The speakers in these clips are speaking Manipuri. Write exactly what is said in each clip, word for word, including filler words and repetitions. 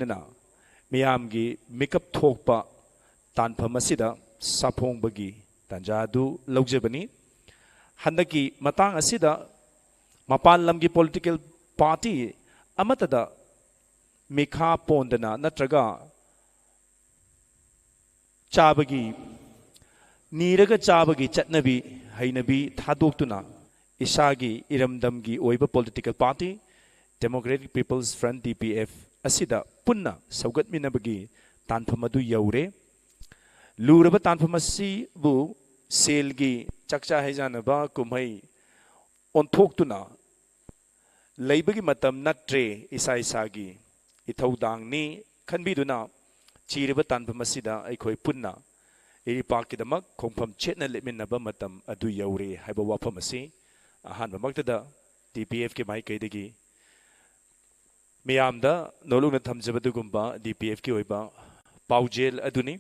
ꯂꯣꯏꯅꯅ ꯃꯤꯌꯥꯝꯒꯤ ꯃꯤꯀꯞ ꯊꯣꯛꯄ ꯇꯥꯟꯐꯝ ꯑꯁꯤꯗ ꯁꯥꯐꯣꯡꯕꯒꯤ ꯇꯥꯟꯖꯥ ꯑꯗꯨ ꯂꯧꯖꯕꯅꯤ꯫ ꯍꯟꯗꯛꯀꯤ ꯃꯇꯥꯡ ꯑꯁꯤꯗ ꯃꯄꯥꯟ ꯂꯝꯒꯤ political party ꯑꯃꯠꯇꯗ ꯃꯤꯈꯥ ꯄꯣꯟꯗꯅ ꯅꯠꯇ꯭ꯔꯒ ꯆꯥꯕꯒꯤ, ꯅꯤꯔꯒ ꯆꯥꯕꯒꯤ ꯆꯠꯅꯕꯤ, ꯍꯩꯅꯕꯤ ꯊꯥꯗꯣꯛꯇꯨꯅ ꯏꯁꯥꯒꯤ ꯏꯔꯝꯗꯝꯒꯤ ꯑꯣꯏꯕ political party Democratic People's Front, D P F, ꯑꯁꯤꯗ ꯄꯨꯟꯅ ꯁꯧꯒꯠꯃꯤꯟꯅꯕꯒꯤ ꯇꯥꯟꯐꯝ ꯑꯗꯨ ꯌꯧꯔꯦ꯫ ꯂꯨꯔꯕ ꯇꯥꯟꯐꯝ ꯑꯁꯤꯕꯨ ꯁꯦꯜꯒꯤ ꯆꯥꯛꯆꯥ ꯍꯩꯖꯥꯟꯅꯕ ꯀꯨꯝꯍꯩ ꯑꯣꯟꯊꯣꯛꯇꯨꯅ ꯂꯩꯕꯒꯤ ꯃꯇꯝ ꯅꯠꯇ꯭ꯔꯦ, ꯏꯁꯥ ꯏꯁꯥꯒꯤ ꯏꯊꯧꯗꯥꯡꯅꯤ ꯈꯟꯕꯤꯗꯨꯅ ꯆꯤꯔꯕ ꯇꯥꯟꯐꯝ ꯑꯁꯤꯗ ꯑꯩꯈꯣꯏ ꯄꯨꯟꯅ ꯏꯔꯩꯄꯥꯛꯀꯤꯗꯃꯛ ꯈꯣꯡꯐꯝ ꯆꯦꯠꯅ ꯂꯦꯞꯃꯤꯟꯅꯕ ꯃꯇꯝ ꯑꯗꯨ ꯌꯧꯔꯦ ꯍꯥꯏꯕ ꯋꯥꯐꯝ ꯑꯁꯤ ꯑꯍꯥꯟꯕꯃꯛꯇꯗ D P F ꯀꯤ ꯃꯥꯏꯀꯩꯗꯒꯤ ꯃꯤꯌꯥꯝꯗ ꯅꯣꯜꯂꯨꯛꯅ ꯊꯝꯖꯕꯗꯨꯒꯨꯝꯕ D P F ꯀꯤ ꯑꯣꯏꯕ ꯄꯥꯎꯖꯦꯜ ꯑꯗꯨꯅꯤ꯫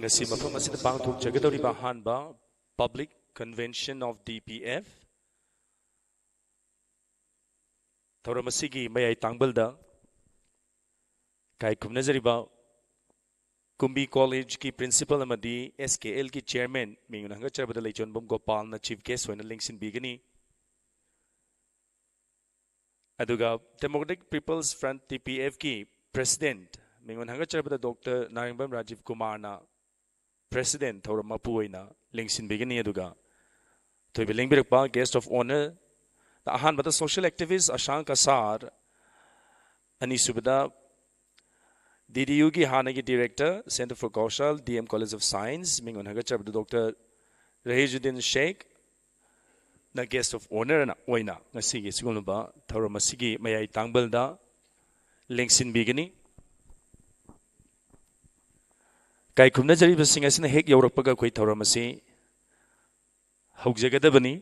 ꯉꯁꯤ ꯃꯐꯝ ꯑꯁꯤꯗ ꯄꯥꯡꯊꯣꯛꯆꯒꯗꯧꯔꯤꯕ ꯑꯍꯥꯟꯕ Public Convention of D P F ꯊꯧꯔꯝ ꯑꯁꯤꯒꯤ ꯃꯌꯥꯏ ꯇꯥꯡꯕꯜꯗ ꯏꯀꯥꯏ ꯈꯨꯝꯅꯖꯔꯤꯕ ꯀꯨꯝꯕꯤ College ꯀꯤ principal ꯑꯃꯗꯤ S K L ꯒꯤ chairman ꯃꯤꯡ ꯑꯣꯏꯅ ꯍꯪꯒꯠꯆꯔꯕꯗ ꯂꯩꯆꯣꯟꯕꯝ ꯒꯣꯄꯥꯜꯅ chief guest ꯑꯣꯏꯅ ꯂꯦꯡꯁꯤꯟꯕꯤꯒꯅꯤ꯫ ꯑꯗꯨꯒ Democratic People's Front, D P F ꯀꯤ president ꯃꯤꯡ ꯑꯣꯏꯅ ꯍꯪꯒꯠꯆꯔꯕꯗ Doctor ꯅꯥꯔꯤꯡꯕꯝ ꯔꯥꯖꯤꯕ ꯀꯨꯃꯥꯔꯅ president ꯊꯧꯔꯝ ꯃꯄꯨ ꯑꯣꯏꯅ ꯂꯦꯡꯁꯤꯟꯕꯤꯒꯅꯤ꯫ ꯑꯗꯨꯒ ꯑꯊꯣꯏꯕ ꯂꯦꯡꯕꯤꯔꯛꯄ guest of honour, ꯑꯍꯥꯟꯕꯗ social activist ꯑꯁꯥꯡ ꯀꯁꯥꯔ, ꯑꯅꯤꯁꯨꯕꯗ D D U ꯒꯤ ꯍꯥꯟꯅꯒꯤ director, Centre for Kaushal, D M College of Science, ꯃꯤꯡ ꯑꯣꯏꯅ ꯍꯪꯒꯠꯆꯔꯕꯗ Doctor ꯔꯍꯤꯖꯨꯗꯤꯟ ꯁꯦꯈ ꯅ guest of honour ꯑꯣꯏꯅ ꯉꯁꯤꯒꯤ ꯁꯤꯒꯨꯝꯂꯕ ꯊꯧꯔꯝ ꯑꯁꯤꯒꯤ ꯃꯌꯥꯏ ꯇꯥꯡꯕꯜꯗ ꯂꯦꯡꯁꯤꯟꯕꯤꯒꯅꯤ꯫ ꯏꯀꯥꯏ ꯈꯨꯝꯅꯖꯔꯤꯕꯁꯤꯡ ꯑꯁꯤꯅ ꯍꯦꯛ ꯌꯧꯔꯛꯄꯒ ꯑꯩꯈꯣꯏ ꯊꯧꯔꯝ ꯑꯁꯤ ꯍꯧꯖꯒꯗꯕꯅꯤ꯫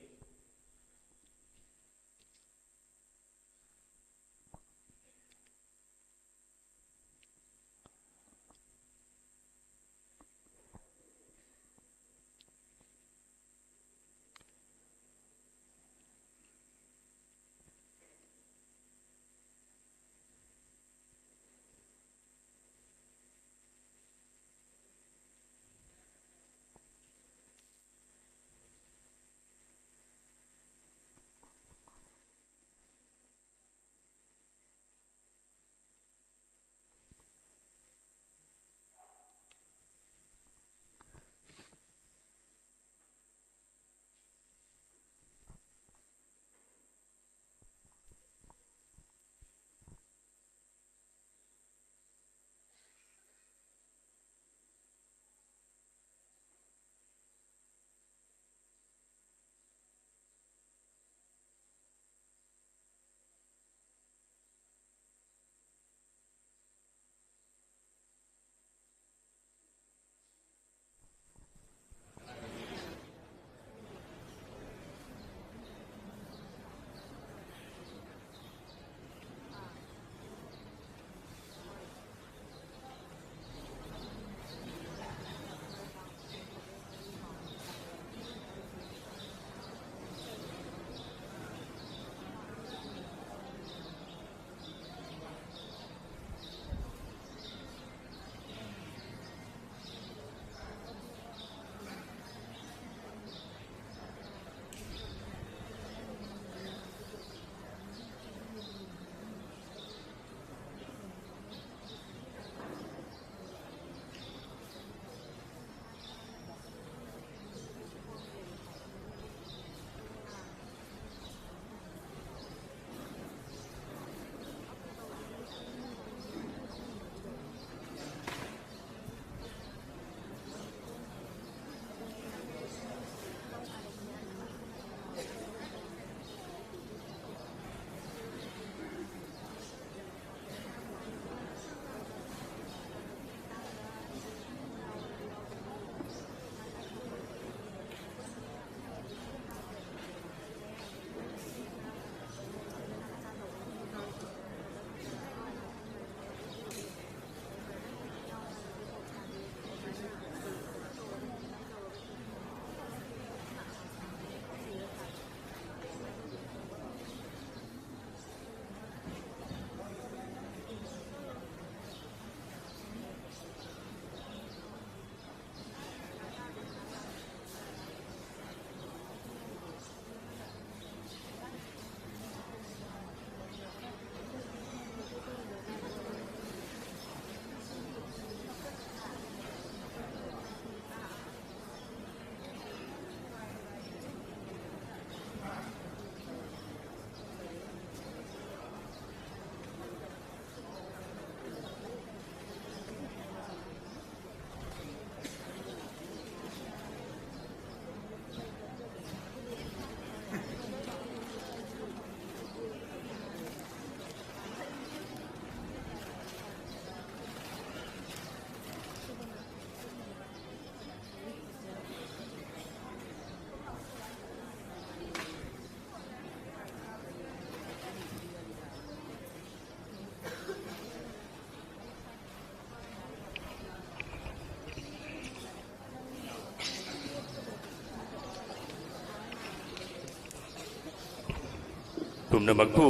ꯄꯨꯝꯅꯃꯛꯄꯨ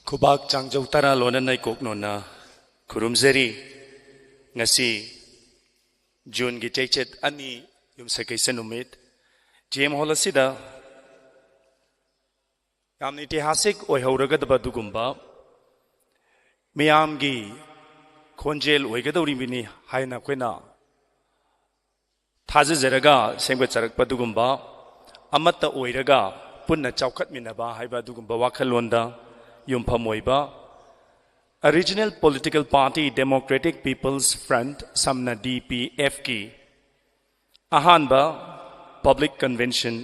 ꯈꯨꯕꯥꯛ ꯆꯥꯡꯖꯧ ꯇꯔꯥ ꯂꯣꯟꯅ ꯅꯩꯀꯣꯛ ꯅꯣꯟꯅ ꯈꯨꯔꯨꯝꯖꯔꯤ꯫ ꯉꯁꯤ ꯖꯨꯟꯒꯤ ꯆꯩꯆꯠ ꯑꯅꯤ, ꯌꯨꯝꯁꯀꯩꯁ ꯅꯨꯃꯤꯠ, ꯖꯤ ꯑꯦꯝ ꯍꯣꯜ ꯑꯁꯤꯗ ꯌꯥꯝꯅ ꯏꯇꯤꯍꯥꯁꯤꯛ ꯑꯣꯏꯍꯧꯔꯒꯗꯕ ꯑꯗꯨꯒꯨꯝꯕ ꯃꯤꯌꯥꯝꯒꯤ ꯈꯣꯟꯖꯦꯜ ꯑꯣꯏꯒꯗꯧꯔꯤꯕꯅꯤ ꯍꯥꯏꯅ ꯑꯩꯈꯣꯏꯅ ꯊꯥꯖꯖꯔꯒ ꯁꯦꯝꯒꯠꯆꯔꯛꯄ ꯑꯗꯨꯒꯨꯝꯕ, ꯑꯃꯠꯇ ꯑꯣꯏꯔꯒ ꯄꯨꯟꯅ ꯆꯥꯎꯈꯠꯃꯤꯟꯅꯕ ꯍꯥꯏꯕ ꯑꯗꯨꯒꯨꯝꯕ ꯋꯥꯈꯜꯂꯣꯟꯗ ꯌꯨꯝꯐꯝ ꯑꯣꯏꯕ, a regional political party democratic people's front, ꯁꯝꯅ ꯗꯤ ꯄꯤ ꯑꯦꯐꯀꯤ ꯑꯍꯥꯟꯕ ꯄꯕ꯭ꯂꯤꯛ ꯀꯟꯚꯦꯟꯁꯟ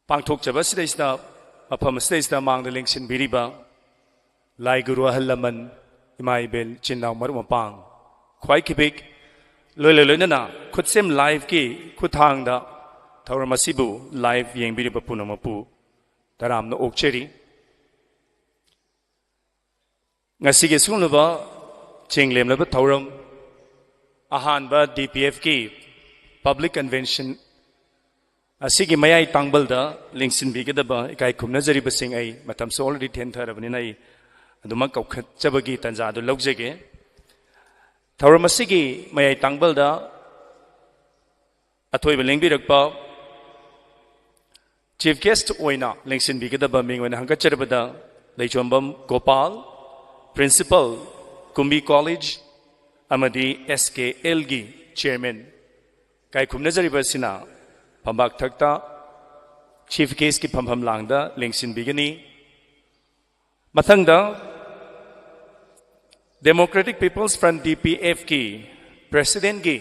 ꯄꯥꯡꯊꯣꯛꯆꯕ ꯑꯁꯤꯗꯩꯁꯤꯗ, ꯃꯐꯝ ꯑꯁꯤꯗꯩꯁꯤꯗ ꯃꯥꯡꯗ ꯂꯦꯡꯁꯤꯟꯕꯤꯔꯤꯕ ꯂꯥꯏ ꯒꯨꯔꯨ ꯑꯍꯜ ꯂꯃꯟ, ꯏꯃꯥ ꯏꯕꯦꯜ, ꯏꯆꯤꯟ ꯏꯅꯥꯎ, ꯃꯔꯨꯞ ꯃꯄꯥꯡ, ꯈ꯭ꯋꯥꯏ ꯈꯤꯕꯤꯛ, ꯂꯣꯏꯅ ꯂꯣꯏꯅꯅ ꯈꯨꯠꯁꯦꯝ ꯂꯥꯏꯚꯀꯤ ꯈꯨꯠꯊꯥꯡꯗ ꯊꯧꯔꯝ ꯑꯁꯤꯕꯨ ꯂꯥꯏꯚ ꯌꯦꯡꯕꯤꯔꯤꯕ ꯄꯨꯝꯅꯃꯛꯄꯨ ꯇꯔꯥꯝꯅ ꯑꯣꯛꯆꯔꯤ꯫ ꯉꯁꯤꯒꯤ ꯑꯁꯤꯒꯨꯝꯂꯕ ꯆꯦꯡꯂꯦꯝꯂꯕ ꯊꯧꯔꯝ, ꯑꯍꯥꯟꯕ ꯗꯤ ꯄꯤ ꯑꯦꯐꯀꯤ ꯄꯕ꯭ꯂꯤꯛ ꯀꯟꯚꯦꯟꯁꯟ ꯑꯁꯤꯒꯤ ꯃꯌꯥꯏ ꯇꯥꯡꯕꯜꯗ ꯂꯦꯡꯁꯤꯟꯕꯤꯒꯗꯕ ꯏꯀꯥꯏ ꯈꯨꯝꯅꯖꯔꯤꯕꯁꯤꯡ, ꯑꯩ ꯃꯇꯝꯁꯨ ꯑꯣꯜꯔꯦꯗꯤ ꯊꯦꯡꯊꯔꯕꯅꯤꯅ ꯑꯩ ꯑꯗꯨꯃꯛ ꯀꯧꯈꯠꯆꯕꯒꯤ ꯇꯥꯟꯖꯥ ꯑꯗꯨ ꯂꯧꯖꯒꯦ꯫ ꯊꯧꯔꯝ ꯑꯁꯤꯒꯤ ꯃꯌꯥꯏ ꯇꯥꯡꯕꯜꯗ ꯑꯊꯣꯏꯕ ꯂꯦꯡꯕꯤꯔꯛꯄ ꯆꯤꯐ ꯒꯦꯁ꯭ꯠ ꯑꯣꯏꯅ ꯂꯦꯡꯁꯤꯟꯕꯤꯒꯗꯕ ꯃꯤꯡ ꯑꯣꯏꯅ ꯍꯪꯒꯠꯆꯔꯕꯗ ꯂꯩꯖꯣꯝꯕꯝ ꯒꯣꯄꯥꯜ, ꯄ꯭ꯔꯤꯟꯁꯤꯄꯜ, ꯀꯨꯝꯕꯤ ꯀꯣꯂꯦꯖ ꯑꯃꯗꯤ ꯑꯦꯁ ꯀꯦ ꯑꯦꯜꯒꯤ ꯆꯤꯌꯔꯃꯦꯟ꯫ ꯏꯀꯥꯏ ꯈꯨꯝꯅꯖꯔꯤꯕ ꯑꯁꯤꯅ ꯐꯝꯕꯥꯛ ꯊꯛꯇ ꯆꯤꯐ ꯒꯦꯁ꯭ꯠꯀꯤ ꯐꯝꯐꯝ ꯂꯥꯡꯗ ꯂꯦꯡꯁꯤꯟꯕꯤꯒꯅꯤ꯫ ꯃꯊꯪꯗ ꯗꯦꯃꯣꯀ꯭ꯔꯦꯇꯤꯛ ꯄꯤꯄꯜꯁ ꯐ꯭ꯔꯟꯠ, ꯗꯤ ꯄꯤ ꯑꯦꯐꯀꯤ ꯄ꯭ꯔꯦꯁꯤꯗꯦꯟꯠꯀꯤ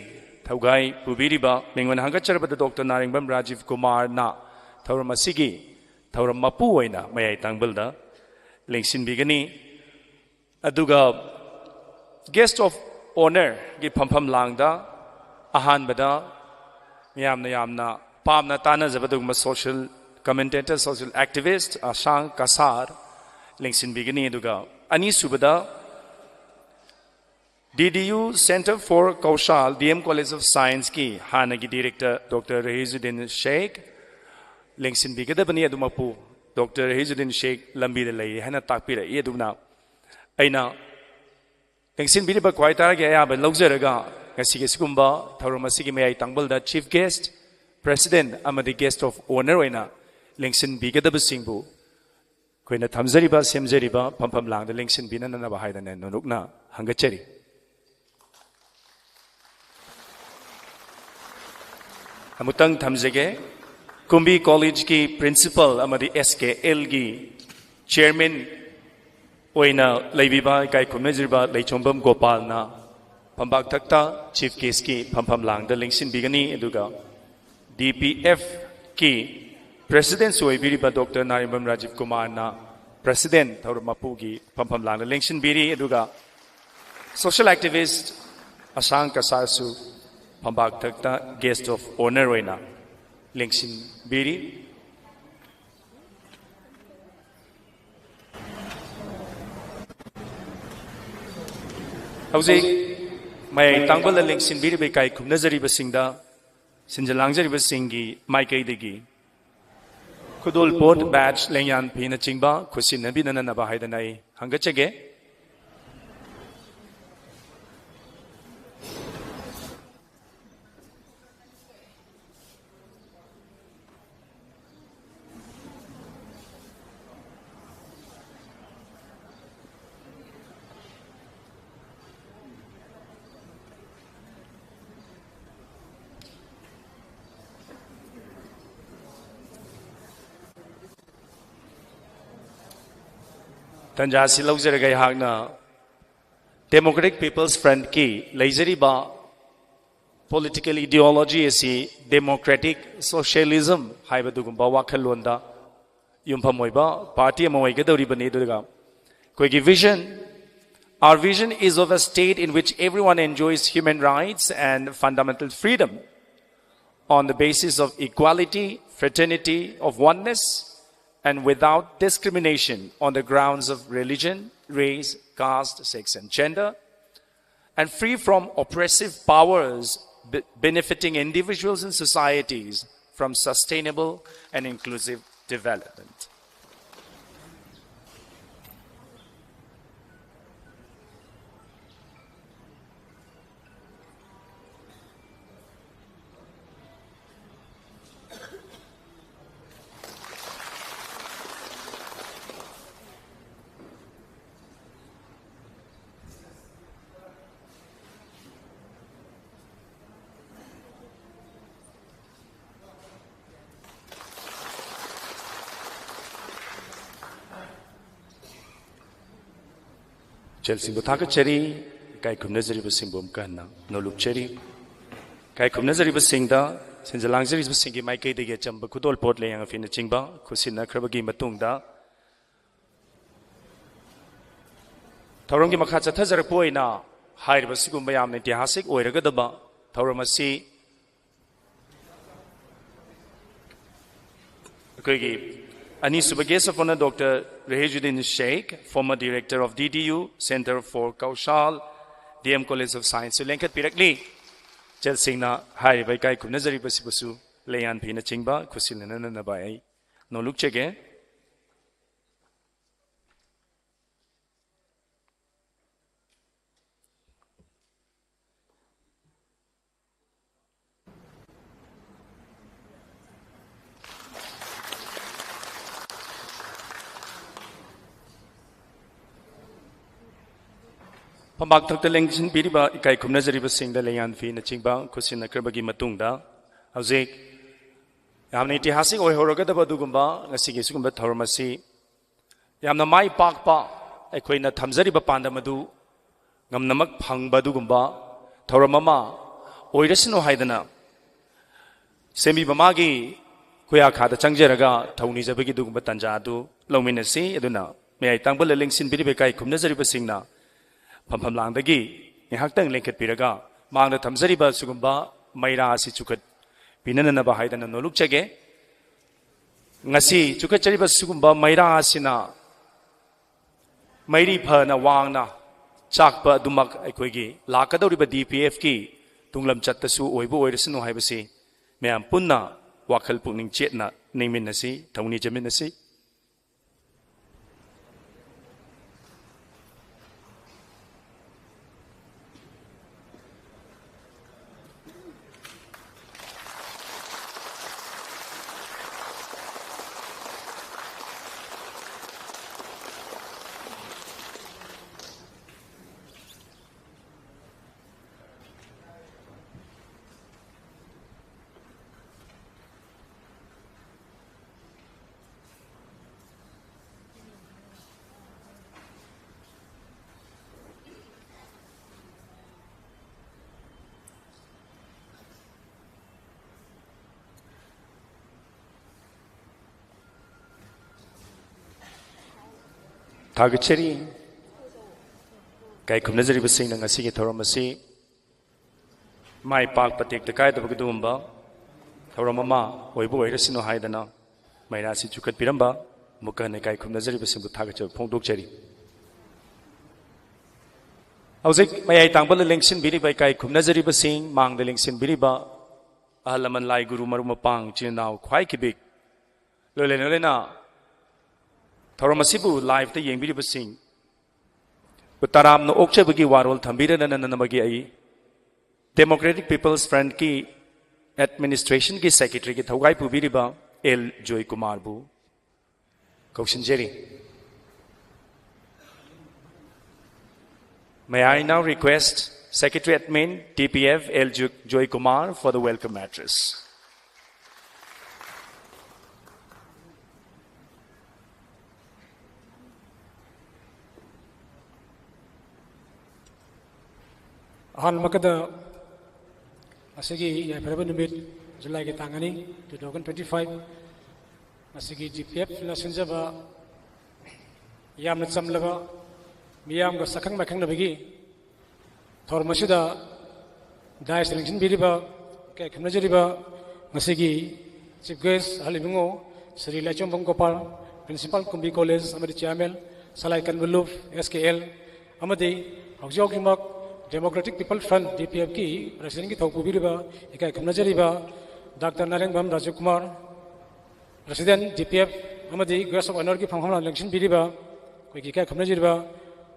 ꯊꯧꯒꯥꯏ ꯄꯨꯕꯤꯔꯤꯕ ꯃꯤꯡ ꯑꯣꯏꯅ ꯍꯪꯒꯠꯆꯔꯕꯗ ꯗꯣꯛꯇꯔ ꯅꯥꯔꯤꯡꯕꯝ ꯔꯥꯖꯤꯕ ꯀꯨꯃꯥꯔꯅ ꯊꯧꯔꯝ ꯑꯁꯤꯒꯤ ꯊꯧꯔꯝ ꯃꯄꯨ ꯑꯣꯏꯅ ꯃꯌꯥꯏ ꯇꯥꯡꯕꯜꯗ ꯂꯦꯡꯁꯤꯟꯕꯤꯒꯅꯤ꯫ ꯑꯗꯨꯒ ꯒꯦꯁ꯭ꯠ ꯑꯣꯐ ꯑꯣꯅꯔꯒꯤ ꯐꯝꯐꯝ ꯂꯥꯡꯗ ꯑꯍꯥꯟꯕꯗ ꯃꯤꯌꯥꯝꯅ ꯌꯥꯝꯅ ꯄꯥꯝꯅ ꯇꯥꯅꯖꯕ ꯑꯗꯨꯒꯨꯝꯕ ꯁꯣꯁꯤꯌꯦꯜ ꯀꯃꯦꯟꯇꯦꯇꯔ, ꯁꯣꯁꯤꯌꯦꯜ ꯑꯦꯛꯇꯤꯚꯤꯁ꯭ꯠ ꯑꯁꯥꯡ ꯀꯁꯥꯔ ꯂꯦꯡꯁꯤꯟꯕꯤꯒꯅꯤ꯫ ꯑꯗꯨꯒ ꯑꯅꯤꯁꯨꯕꯗ D D U Centre for Kaushal, D M College of Scienceꯀꯤ ꯍꯥꯟꯅꯒꯤ ꯗꯤꯔꯦꯛꯇꯔ ꯗꯣꯛꯇꯔ ꯔꯍꯤꯖꯨꯗꯤꯟ ꯁꯦꯈ, ꯂꯦꯡꯁꯤꯟꯕꯤꯒꯗꯕꯅꯤ꯫ ꯑꯗꯨꯃꯛꯄꯨ ꯗꯣꯛꯇꯔ ꯍꯤꯖꯨꯗꯤꯟ ꯁꯦꯈ ꯂꯝꯕꯤꯗ ꯂꯩꯔꯦ ꯍꯥꯏꯅ ꯇꯥꯛꯄꯤꯔꯛꯏ꯫ ꯑꯗꯨꯅ ꯑꯩꯅ ꯂꯦꯡꯁꯤꯟꯕꯤꯔꯤꯕ ꯈ꯭ꯋꯥꯏ ꯇꯔꯥꯒꯤ ꯑꯌꯥꯕ ꯂꯧꯖꯔꯒ ꯉꯁꯤꯒꯤ ꯑꯁꯤꯒꯨꯝꯕ ꯊꯧꯔꯝ ꯑꯁꯤꯒꯤ ꯃꯌꯥꯏ ꯇꯥꯡꯕꯜꯗ Chief Guest, President ꯑꯃꯗꯤ Guest of Honour ꯑꯣꯏꯅ ꯂꯦꯡꯁꯤꯟꯕꯤꯒꯗꯕꯁꯤꯡꯕꯨ ꯑꯩꯈꯣꯏꯅ ꯊꯝꯖꯔꯤꯕ, ꯁꯦꯝꯖꯔꯤꯕ ꯐꯝꯐꯝ ꯂꯥꯡꯗ ꯂꯦꯡꯁꯤꯟꯕꯤꯅꯅꯕ ꯍꯥꯏꯗꯅ ꯅꯣꯂꯨꯛꯅ ꯍꯪꯒꯠꯆꯔꯤ꯫ ꯑꯃꯨꯛꯇꯪ ꯊꯝꯖꯒꯦ꯫ ꯀꯨꯝꯕꯤ ꯀꯣꯂꯦꯖꯀꯤ principal ꯑꯃꯗꯤ ꯑꯦꯁ ꯀꯦ ꯑꯦꯜꯒꯤ chairman ꯑꯣꯏꯅ ꯂꯩꯕꯤꯕ ꯏꯀꯥꯏ ꯈꯨꯝꯅꯖꯔꯤꯕ ꯂꯩꯆꯣꯝꯕꯝ ꯒꯣꯄꯥꯜꯅ ꯐꯝꯕꯥꯛ ꯊꯛꯇ Chief Guestꯀꯤ ꯐꯝꯐꯝ ꯂꯥꯡꯗ ꯂꯦꯡꯁꯤꯟꯕꯤꯒꯅꯤ꯫ ꯑꯗꯨꯒ ꯗꯤ ꯄꯤ ꯑꯦꯐꯀꯤ Presidentꯁꯨ ꯑꯣꯏꯕꯤꯔꯤꯕ ꯗꯣꯛꯇꯔ ꯅꯥꯔꯤꯝꯕꯝ ꯔꯥꯖꯤꯕ ꯀꯨꯃꯥꯔꯅ President ꯊꯧꯔꯝ ꯃꯄꯨꯒꯤ ꯐꯝꯐꯝ ꯂꯥꯡꯗ ꯂꯦꯡꯁꯤꯟꯕꯤꯔꯤ꯫ ꯑꯗꯨꯒ social activist ꯑꯁꯥꯡ ꯀꯁꯥꯔꯁꯨ ꯐꯝꯕꯥꯛ ꯊꯛꯇ Guest of Honour ꯑꯣꯏꯅ ꯂꯦꯡꯁꯤꯟꯕꯤꯔꯤ꯫ ꯍꯧꯖꯤꯛ ꯃꯌꯥꯏ ꯇꯥꯡꯕꯜꯗ ꯂꯦꯡꯁꯤꯟꯕꯤꯔꯤꯕ ꯏꯀꯥꯏ ꯈꯨꯝꯅꯖꯔꯤꯕꯁꯤꯡꯗ ꯁꯤꯟꯖ ꯂꯥꯡꯖꯔꯤꯕꯁꯤꯡꯒꯤ ꯃꯥꯏꯀꯩꯗꯒꯤ ꯈꯨꯗꯣꯜꯄꯣꯠ, badge, ꯂꯦꯡꯌꯥꯟ ꯐꯤꯅꯆꯤꯡꯕ ꯈꯨꯠꯁꯤꯟꯅꯕꯤꯅꯅꯕ ꯍꯥꯏꯗꯅ ꯑꯩ ꯍꯪꯒꯠꯆꯒꯦ꯫ ꯇꯟꯖꯥ ꯑꯁꯤ ꯂꯧꯖꯔꯒ ꯑꯩꯍꯥꯛꯅ Democratic People's Frontꯀꯤ ꯂꯩꯖꯔꯤꯕ political ideology ꯑꯁꯤ democratic socialism ꯍꯥꯏꯕꯗꯨꯒꯨꯝꯕ ꯋꯥꯈꯜꯂꯣꯟꯗ ꯌꯨꯝꯐꯝ ꯑꯣꯏꯕ party ꯑꯃ ꯑꯣꯏꯒꯗꯧꯔꯤꯕꯅꯤ꯫ ꯑꯗꯨꯒ ꯑꯩꯈꯣꯏꯒꯤ vision, our vision is of a state in which everyone enjoys human rights and fundamental freedom on the basis of equality, fraternity, of oneness, and without discrimination on the grounds of religion, race, caste, sex, and gender, and free from oppressive powers be-, benefiting individuals and societies from sustainable and inclusive development. ꯏꯆꯦꯜꯁꯤꯡꯕꯨ ꯊꯥꯒꯠꯆꯔꯤ, ꯏꯀꯥꯏ ꯈꯨꯝꯅꯖꯔꯤꯕꯁꯤꯡꯕꯨ ꯑꯃꯨꯛꯀ ꯍꯟꯅ ꯅꯣꯂꯨꯛꯆꯔꯤ꯫ ꯏꯀꯥꯏ ꯈꯨꯝꯅꯖꯔꯤꯕꯁꯤꯡꯗ ꯁꯤꯟꯖ ꯂꯥꯡꯖꯔꯤꯕꯁꯤꯡꯒꯤ ꯃꯥꯏꯀꯩꯗꯒꯤ ꯑꯆꯝꯕ ꯈꯨꯗꯣꯜꯄꯣꯠ ꯂꯩꯌꯥꯡ ꯑꯐꯤꯅꯆꯤꯡꯕ ꯈꯨꯠꯁꯤꯟꯅꯈ꯭ꯔꯕꯒꯤ ꯃꯇꯨꯡꯗ, ꯊꯧꯔꯝꯒꯤ ꯃꯈꯥ ꯆꯠꯊꯖꯔꯛꯄ ꯑꯣꯏꯅ ꯍꯥꯏꯔꯤꯕ ꯁꯤꯒꯨꯝꯕ ꯌꯥꯝꯅ ꯏꯇꯤꯍꯥꯁꯤꯛ ꯑꯣꯏꯔꯒꯗꯕ ꯊꯧꯔꯝ ꯑꯁꯤ ꯑꯩꯈꯣꯏꯒꯤ ꯑꯅꯤꯁꯨꯕ guest of honour Doctor Rehejuddin Sheikh, former director of D D U, Centre for Kaushal, D M College of Science ꯁꯨ ꯂꯦꯡꯈꯠꯄꯤꯔꯛꯂꯤ꯫ ꯏꯆꯦꯜꯁꯤꯡꯅ ꯍꯥꯏꯔꯤꯕ ꯏꯀꯥꯏ ꯈꯨꯝꯅꯖꯔꯤꯕꯁꯤꯕꯨꯁꯨ ꯂꯩꯌꯥꯟ ꯐꯤꯅꯆꯤꯡꯕ ꯈꯨꯠꯁꯤꯟꯅꯅꯅꯕ ꯑꯩ ꯅꯣꯂꯨꯛꯆꯒꯦ꯫ ꯐꯝꯄꯥꯛꯊꯛꯇ ꯂꯦꯡꯁꯤꯟꯕꯤꯔꯤꯕ ꯏꯀꯥꯏ ꯈꯨꯝꯅꯖꯔꯤꯕꯁꯤꯡꯗ ꯂꯩꯌꯥꯟ ꯐꯤꯅꯆꯤꯡꯕ ꯈꯨꯠꯁꯤꯟꯅꯈ꯭ꯔꯕꯒꯤ ꯃꯇꯨꯡꯗ, ꯍꯧꯖꯤꯛ ꯌꯥꯝꯅ ꯏꯇꯤꯍꯥꯁꯤꯛ ꯑꯣꯏꯍꯧꯔꯒꯗꯕ ꯑꯗꯨꯒꯨꯝꯕ ꯉꯁꯤꯒꯤ ꯁꯤꯒꯨꯝꯕ ꯊꯧꯔꯝ ꯑꯁꯤ ꯌꯥꯝꯅ ꯃꯥꯏ ꯄꯥꯛꯄ, ꯑꯩꯈꯣꯏꯅ ꯊꯝꯖꯔꯤꯕ ꯄꯥꯟꯗꯝ ꯑꯗꯨ ꯉꯝꯅꯃꯛ ꯐꯪꯕ ꯑꯗꯨꯒꯨꯝꯕ ꯊꯧꯔꯝ ꯑꯃ ꯑꯣꯏꯔꯁꯅꯨ ꯍꯥꯏꯗꯅ ꯁꯦꯝꯕꯤꯕ ꯃꯥꯒꯤ ꯈꯨꯌꯥꯈꯥꯗ ꯆꯪꯖꯔꯒ ꯊꯧꯅꯤꯖꯕꯒꯤ ꯑꯗꯨꯒꯨꯝꯕ ꯇꯥꯟꯖꯥ ꯑꯗꯨ ꯂꯧꯃꯤꯟꯅꯁꯤ꯫ ꯑꯗꯨꯅ ꯃꯌꯥꯏ ꯇꯥꯡꯕꯜꯗ ꯂꯦꯡꯁꯤꯟꯕꯤꯔꯤꯕ ꯏꯀꯥꯏ ꯈꯨꯝꯅꯖꯔꯤꯕꯁꯤꯡꯅ ꯐꯝꯐꯝ ꯂꯥꯡꯗꯒꯤ ꯉꯥꯏꯍꯥꯛꯇꯪ ꯂꯦꯡꯈꯠꯄꯤꯔꯒ ꯃꯥꯡꯗ ꯊꯝꯖꯔꯤꯕ ꯁꯤꯒꯨꯝꯕ ꯃꯩꯔꯥ ꯑꯁꯤ ꯆꯨꯈꯠꯄꯤꯅꯅꯕ ꯍꯥꯏꯗꯅ ꯅꯣꯂꯨꯛꯆꯒꯦ꯫ ꯉꯁꯤ ꯆꯨꯈꯠꯆꯔꯤꯕ ꯁꯤꯒꯨꯝꯕ ꯃꯩꯔꯥ ꯑꯁꯤꯅ ꯃꯩꯔꯤ ꯐꯅ ꯋꯥꯡꯅ ꯆꯥꯛꯄ ꯑꯗꯨꯃꯛ ꯑꯩꯈꯣꯏꯒꯤ ꯂꯥꯛꯀꯗꯧꯔꯤꯕ D P F ꯀꯤ ꯇꯨꯡꯂꯝꯆꯠꯇꯁꯨ ꯑꯣꯏꯕ ꯑꯣꯏꯔꯁꯅꯨ ꯍꯥꯏꯕꯁꯤ ꯃꯌꯥꯝ ꯄꯨꯟꯅ ꯋꯥꯈꯜ ꯄꯨꯛꯅꯤꯡ ꯆꯦꯠꯅ ꯅꯤꯡꯃꯤꯟꯅꯁꯤ, ꯊꯧꯅꯤ ꯆꯠꯃꯤꯟꯅꯁꯤ꯫ ꯊꯥꯒꯠꯆꯔꯤ꯫ ꯏꯀꯥꯏ ꯈꯨꯝꯅꯖꯔꯤꯕꯁꯤꯡꯅ ꯉꯁꯤꯒꯤ ꯊꯧꯔꯝ ꯑꯁꯤ ꯃꯥꯏ ꯄꯥꯛꯄ ꯇꯦꯛꯇ ꯀꯥꯏꯗꯕꯒꯤꯗꯨꯒꯨꯝꯕ ꯊꯧꯔꯝ ꯑꯃ ꯑꯣꯏꯕ ꯑꯣꯏꯔꯁꯅꯨ ꯍꯥꯏꯗꯅ ꯃꯩꯔꯥꯁꯤ ꯆꯨꯈꯠꯄꯤꯔꯝꯕ ꯑꯃꯨꯛꯀ ꯍꯟꯅ ꯏꯀꯥꯏ ꯈꯨꯝꯅꯖꯔꯤꯕꯁꯤꯡꯕꯨ ꯊꯥꯒꯠꯆꯕ ꯐꯣꯡꯗꯣꯛꯆꯔꯤ꯫ ꯍꯧꯖꯤꯛ ꯃꯌꯥꯏ ꯇꯥꯡꯕꯗ ꯂꯦꯡꯁꯤꯟꯕꯤꯔꯤꯕ ꯏꯀꯥꯏ ꯈꯨꯝꯅꯖꯔꯤꯕꯁꯤꯡ, ꯃꯥꯡꯗ ꯂꯦꯡꯁꯤꯟꯕꯤꯔꯤꯕ ꯑꯍꯜ ꯂꯃꯟ, ꯂꯥꯏ ꯒꯨꯔꯨ, ꯃꯔꯨꯞ ꯃꯄꯥꯡ, ꯏꯆꯤꯟ ꯏꯅꯥꯎ, ꯈ꯭ꯋꯥꯏ ꯈꯤꯕꯤꯛ, ꯂꯣꯏꯅ ꯂꯣꯏꯅꯅ ꯊꯧꯔꯝ ꯑꯁꯤꯕꯨ live-ꯇ ꯌꯦꯡꯕꯤꯔꯤꯕꯁꯤꯡ ꯇꯔꯥꯝꯅ ꯑꯣꯛꯆꯕꯒꯤ ꯋꯥꯔꯣꯜ ꯊꯝꯕꯤꯔꯅꯅꯕꯒꯤ ꯑꯩ Democratic People's Front-ꯀꯤ Administration-ꯒꯤ Secretary-ꯒꯤ ꯊꯧꯒꯥꯏ ꯄꯨꯕꯤꯔꯤꯕ ꯑꯦꯜ ꯖꯣꯏꯀꯨꯃꯥꯔꯕꯨ ꯀꯧꯁꯤꯟꯖꯔꯤ꯫ May I now request Secretary Admin, D P F, L Joy Kumar for the welcome address. ꯑꯍꯥꯟꯕꯃꯛꯇꯗ ꯉꯁꯤꯒꯤ ꯌꯥꯏꯐꯔꯕ ꯅꯨꯃꯤꯠ, ꯖꯨꯂꯥꯏꯒꯤ ꯇꯥꯡ ꯑꯅꯤ, two thousand twenty-five, ꯉꯁꯤꯒꯤ D P F-ꯅ ꯁꯤꯟꯖꯕ ꯌꯥꯝꯅ ꯆꯝꯂꯕ ꯃꯤꯌꯥꯝꯒ ꯁꯛꯈꯪ ꯃꯥꯏꯈꯪꯅꯕꯒꯤ ꯊꯧꯔꯝ ꯑꯁꯤꯗ dais ꯂꯦꯡꯁꯤꯟꯕꯤꯔꯤꯕ, ꯏꯀꯥꯏ ꯈꯨꯝꯅꯖꯔꯤꯕ ꯉꯁꯤꯒꯤ Chief Guest ꯑꯍꯜ ꯏꯕꯨꯡꯉꯣ ꯁ꯭ꯔꯤ ꯂꯥꯏꯆꯣꯝꯕꯝ ꯒꯣꯄꯥꯜ, Principal ꯀꯨꯝꯕꯤ College ꯑꯃꯗꯤ Chairman ꯁꯂꯥꯏ ꯀꯟꯕ ꯂꯨꯞ S K L, ꯑꯃꯗꯤ ꯍꯧꯖꯤꯛ ꯍꯧꯖꯤꯛꯃꯛ Democratic People Front, D P F-ꯀꯤ President-ꯀꯤ ꯊꯧ ꯄꯨꯕꯤꯔꯤꯕ, ꯏꯀꯥꯏ ꯈꯨꯝꯅꯖꯔꯤꯕ doctor Narengbam Rajiv Kumar, President D P F ꯑꯃꯗꯤ Guest of Honourꯒꯤ ꯐꯝꯐꯝ ꯂꯦꯡꯁꯤꯟꯕꯤꯔꯤꯕ ꯑꯩꯈꯣꯏꯒꯤ ꯏꯀꯥꯏ ꯈꯨꯝꯅꯖꯔꯤꯕ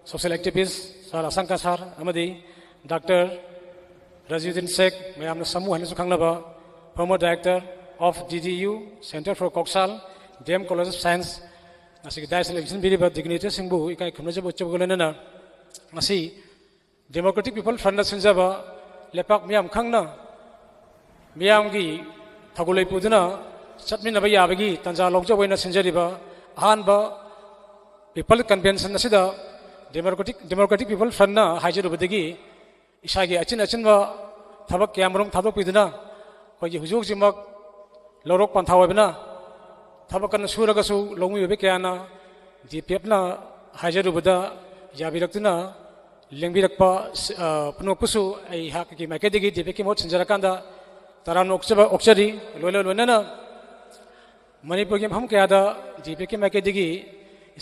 social activist Sir Ashanga Sir ꯑꯃꯗꯤ ꯗꯥꯛꯇꯔ ꯔꯖꯤꯎꯗꯤꯟ ꯁꯦꯈ, ꯃꯌꯥꯝꯅ ꯁꯃꯨ ꯍꯥꯏꯅꯁꯨ ꯈꯪꯅꯕ, former director of D D U, Centre for Koushal, D M College of Science, ꯉꯁꯤꯒꯤ dais ꯂꯦꯡꯁꯤꯟꯕꯤꯔꯤꯕ dignitaryꯁꯤꯡꯕꯨ ꯏꯀꯥꯏ ꯈꯨꯝꯅꯖꯕ ꯎꯠꯆꯕꯒ ꯂꯣꯏꯅꯅ, ꯉꯁꯤ Democratic People Frontꯅ ꯁꯤꯟꯖꯕ ꯂꯩꯄꯥꯛ ꯃꯤꯌꯥꯝ ꯈꯪꯅ ꯃꯤꯌꯥꯝꯒꯤ ꯊꯧꯒꯜ ꯂꯩꯄꯨꯗꯨꯅ ꯆꯠꯃꯤꯟꯅꯕ ꯌꯥꯕꯒꯤ ꯇꯥꯟꯖꯥ ꯂꯧꯖꯕ ꯑꯣꯏꯅ ꯁꯤꯟꯖꯔꯤꯕ ꯑꯍꯥꯟꯕ People Convention ꯑꯁꯤꯗ Democratic, Democratic People Frontꯅ ꯍꯥꯏꯖꯔꯨꯕꯗꯒꯤ ꯏꯁꯥꯒꯤ ꯑꯆꯤꯟ ꯑꯆꯤꯟꯕ ꯊꯕꯛ ꯀꯌꯥ ꯃꯔꯨꯝ ꯊꯥꯗꯣꯛꯄꯤꯗꯨꯅ ꯑꯩꯈꯣꯏꯒꯤ ꯍꯧꯖꯤꯛ ꯍꯧꯖꯤꯛꯃꯛ ꯂꯧꯔꯣꯛ ꯄꯟꯊꯥ ꯑꯣꯏꯕꯅ ꯊꯕꯛ ꯀꯟꯅ ꯁꯨꯔꯒꯁꯨ ꯂꯧꯃꯤ ꯑꯣꯏꯕ ꯀꯌꯥꯅ D P Fꯅ ꯍꯥꯏꯖꯔꯨꯕꯗ ꯌꯥꯕꯤꯔꯛꯇꯨꯅ ꯂꯦꯡꯕꯤꯔꯛꯄ, ꯑ, ꯄꯨꯝꯅꯃꯛꯄꯨꯁꯨ ꯑꯩꯍꯥꯛꯀꯤ ꯃꯥꯏꯀꯩꯗꯒꯤ D P Fꯀꯤ ꯃꯍꯨꯠ ꯁꯤꯟꯖꯔꯀꯥꯟꯗ ꯇꯔꯥꯝꯅ ꯑꯣꯛꯆꯕ, ꯑꯣꯛꯆꯔꯤ꯫ ꯂꯣꯏꯅ ꯂꯣꯏꯅꯅ ꯃꯅꯤꯄꯨꯔꯒꯤ ꯃꯐꯝ ꯀꯌꯥꯗ D P Fꯀꯤ ꯃꯥꯏꯀꯩꯗꯒꯤ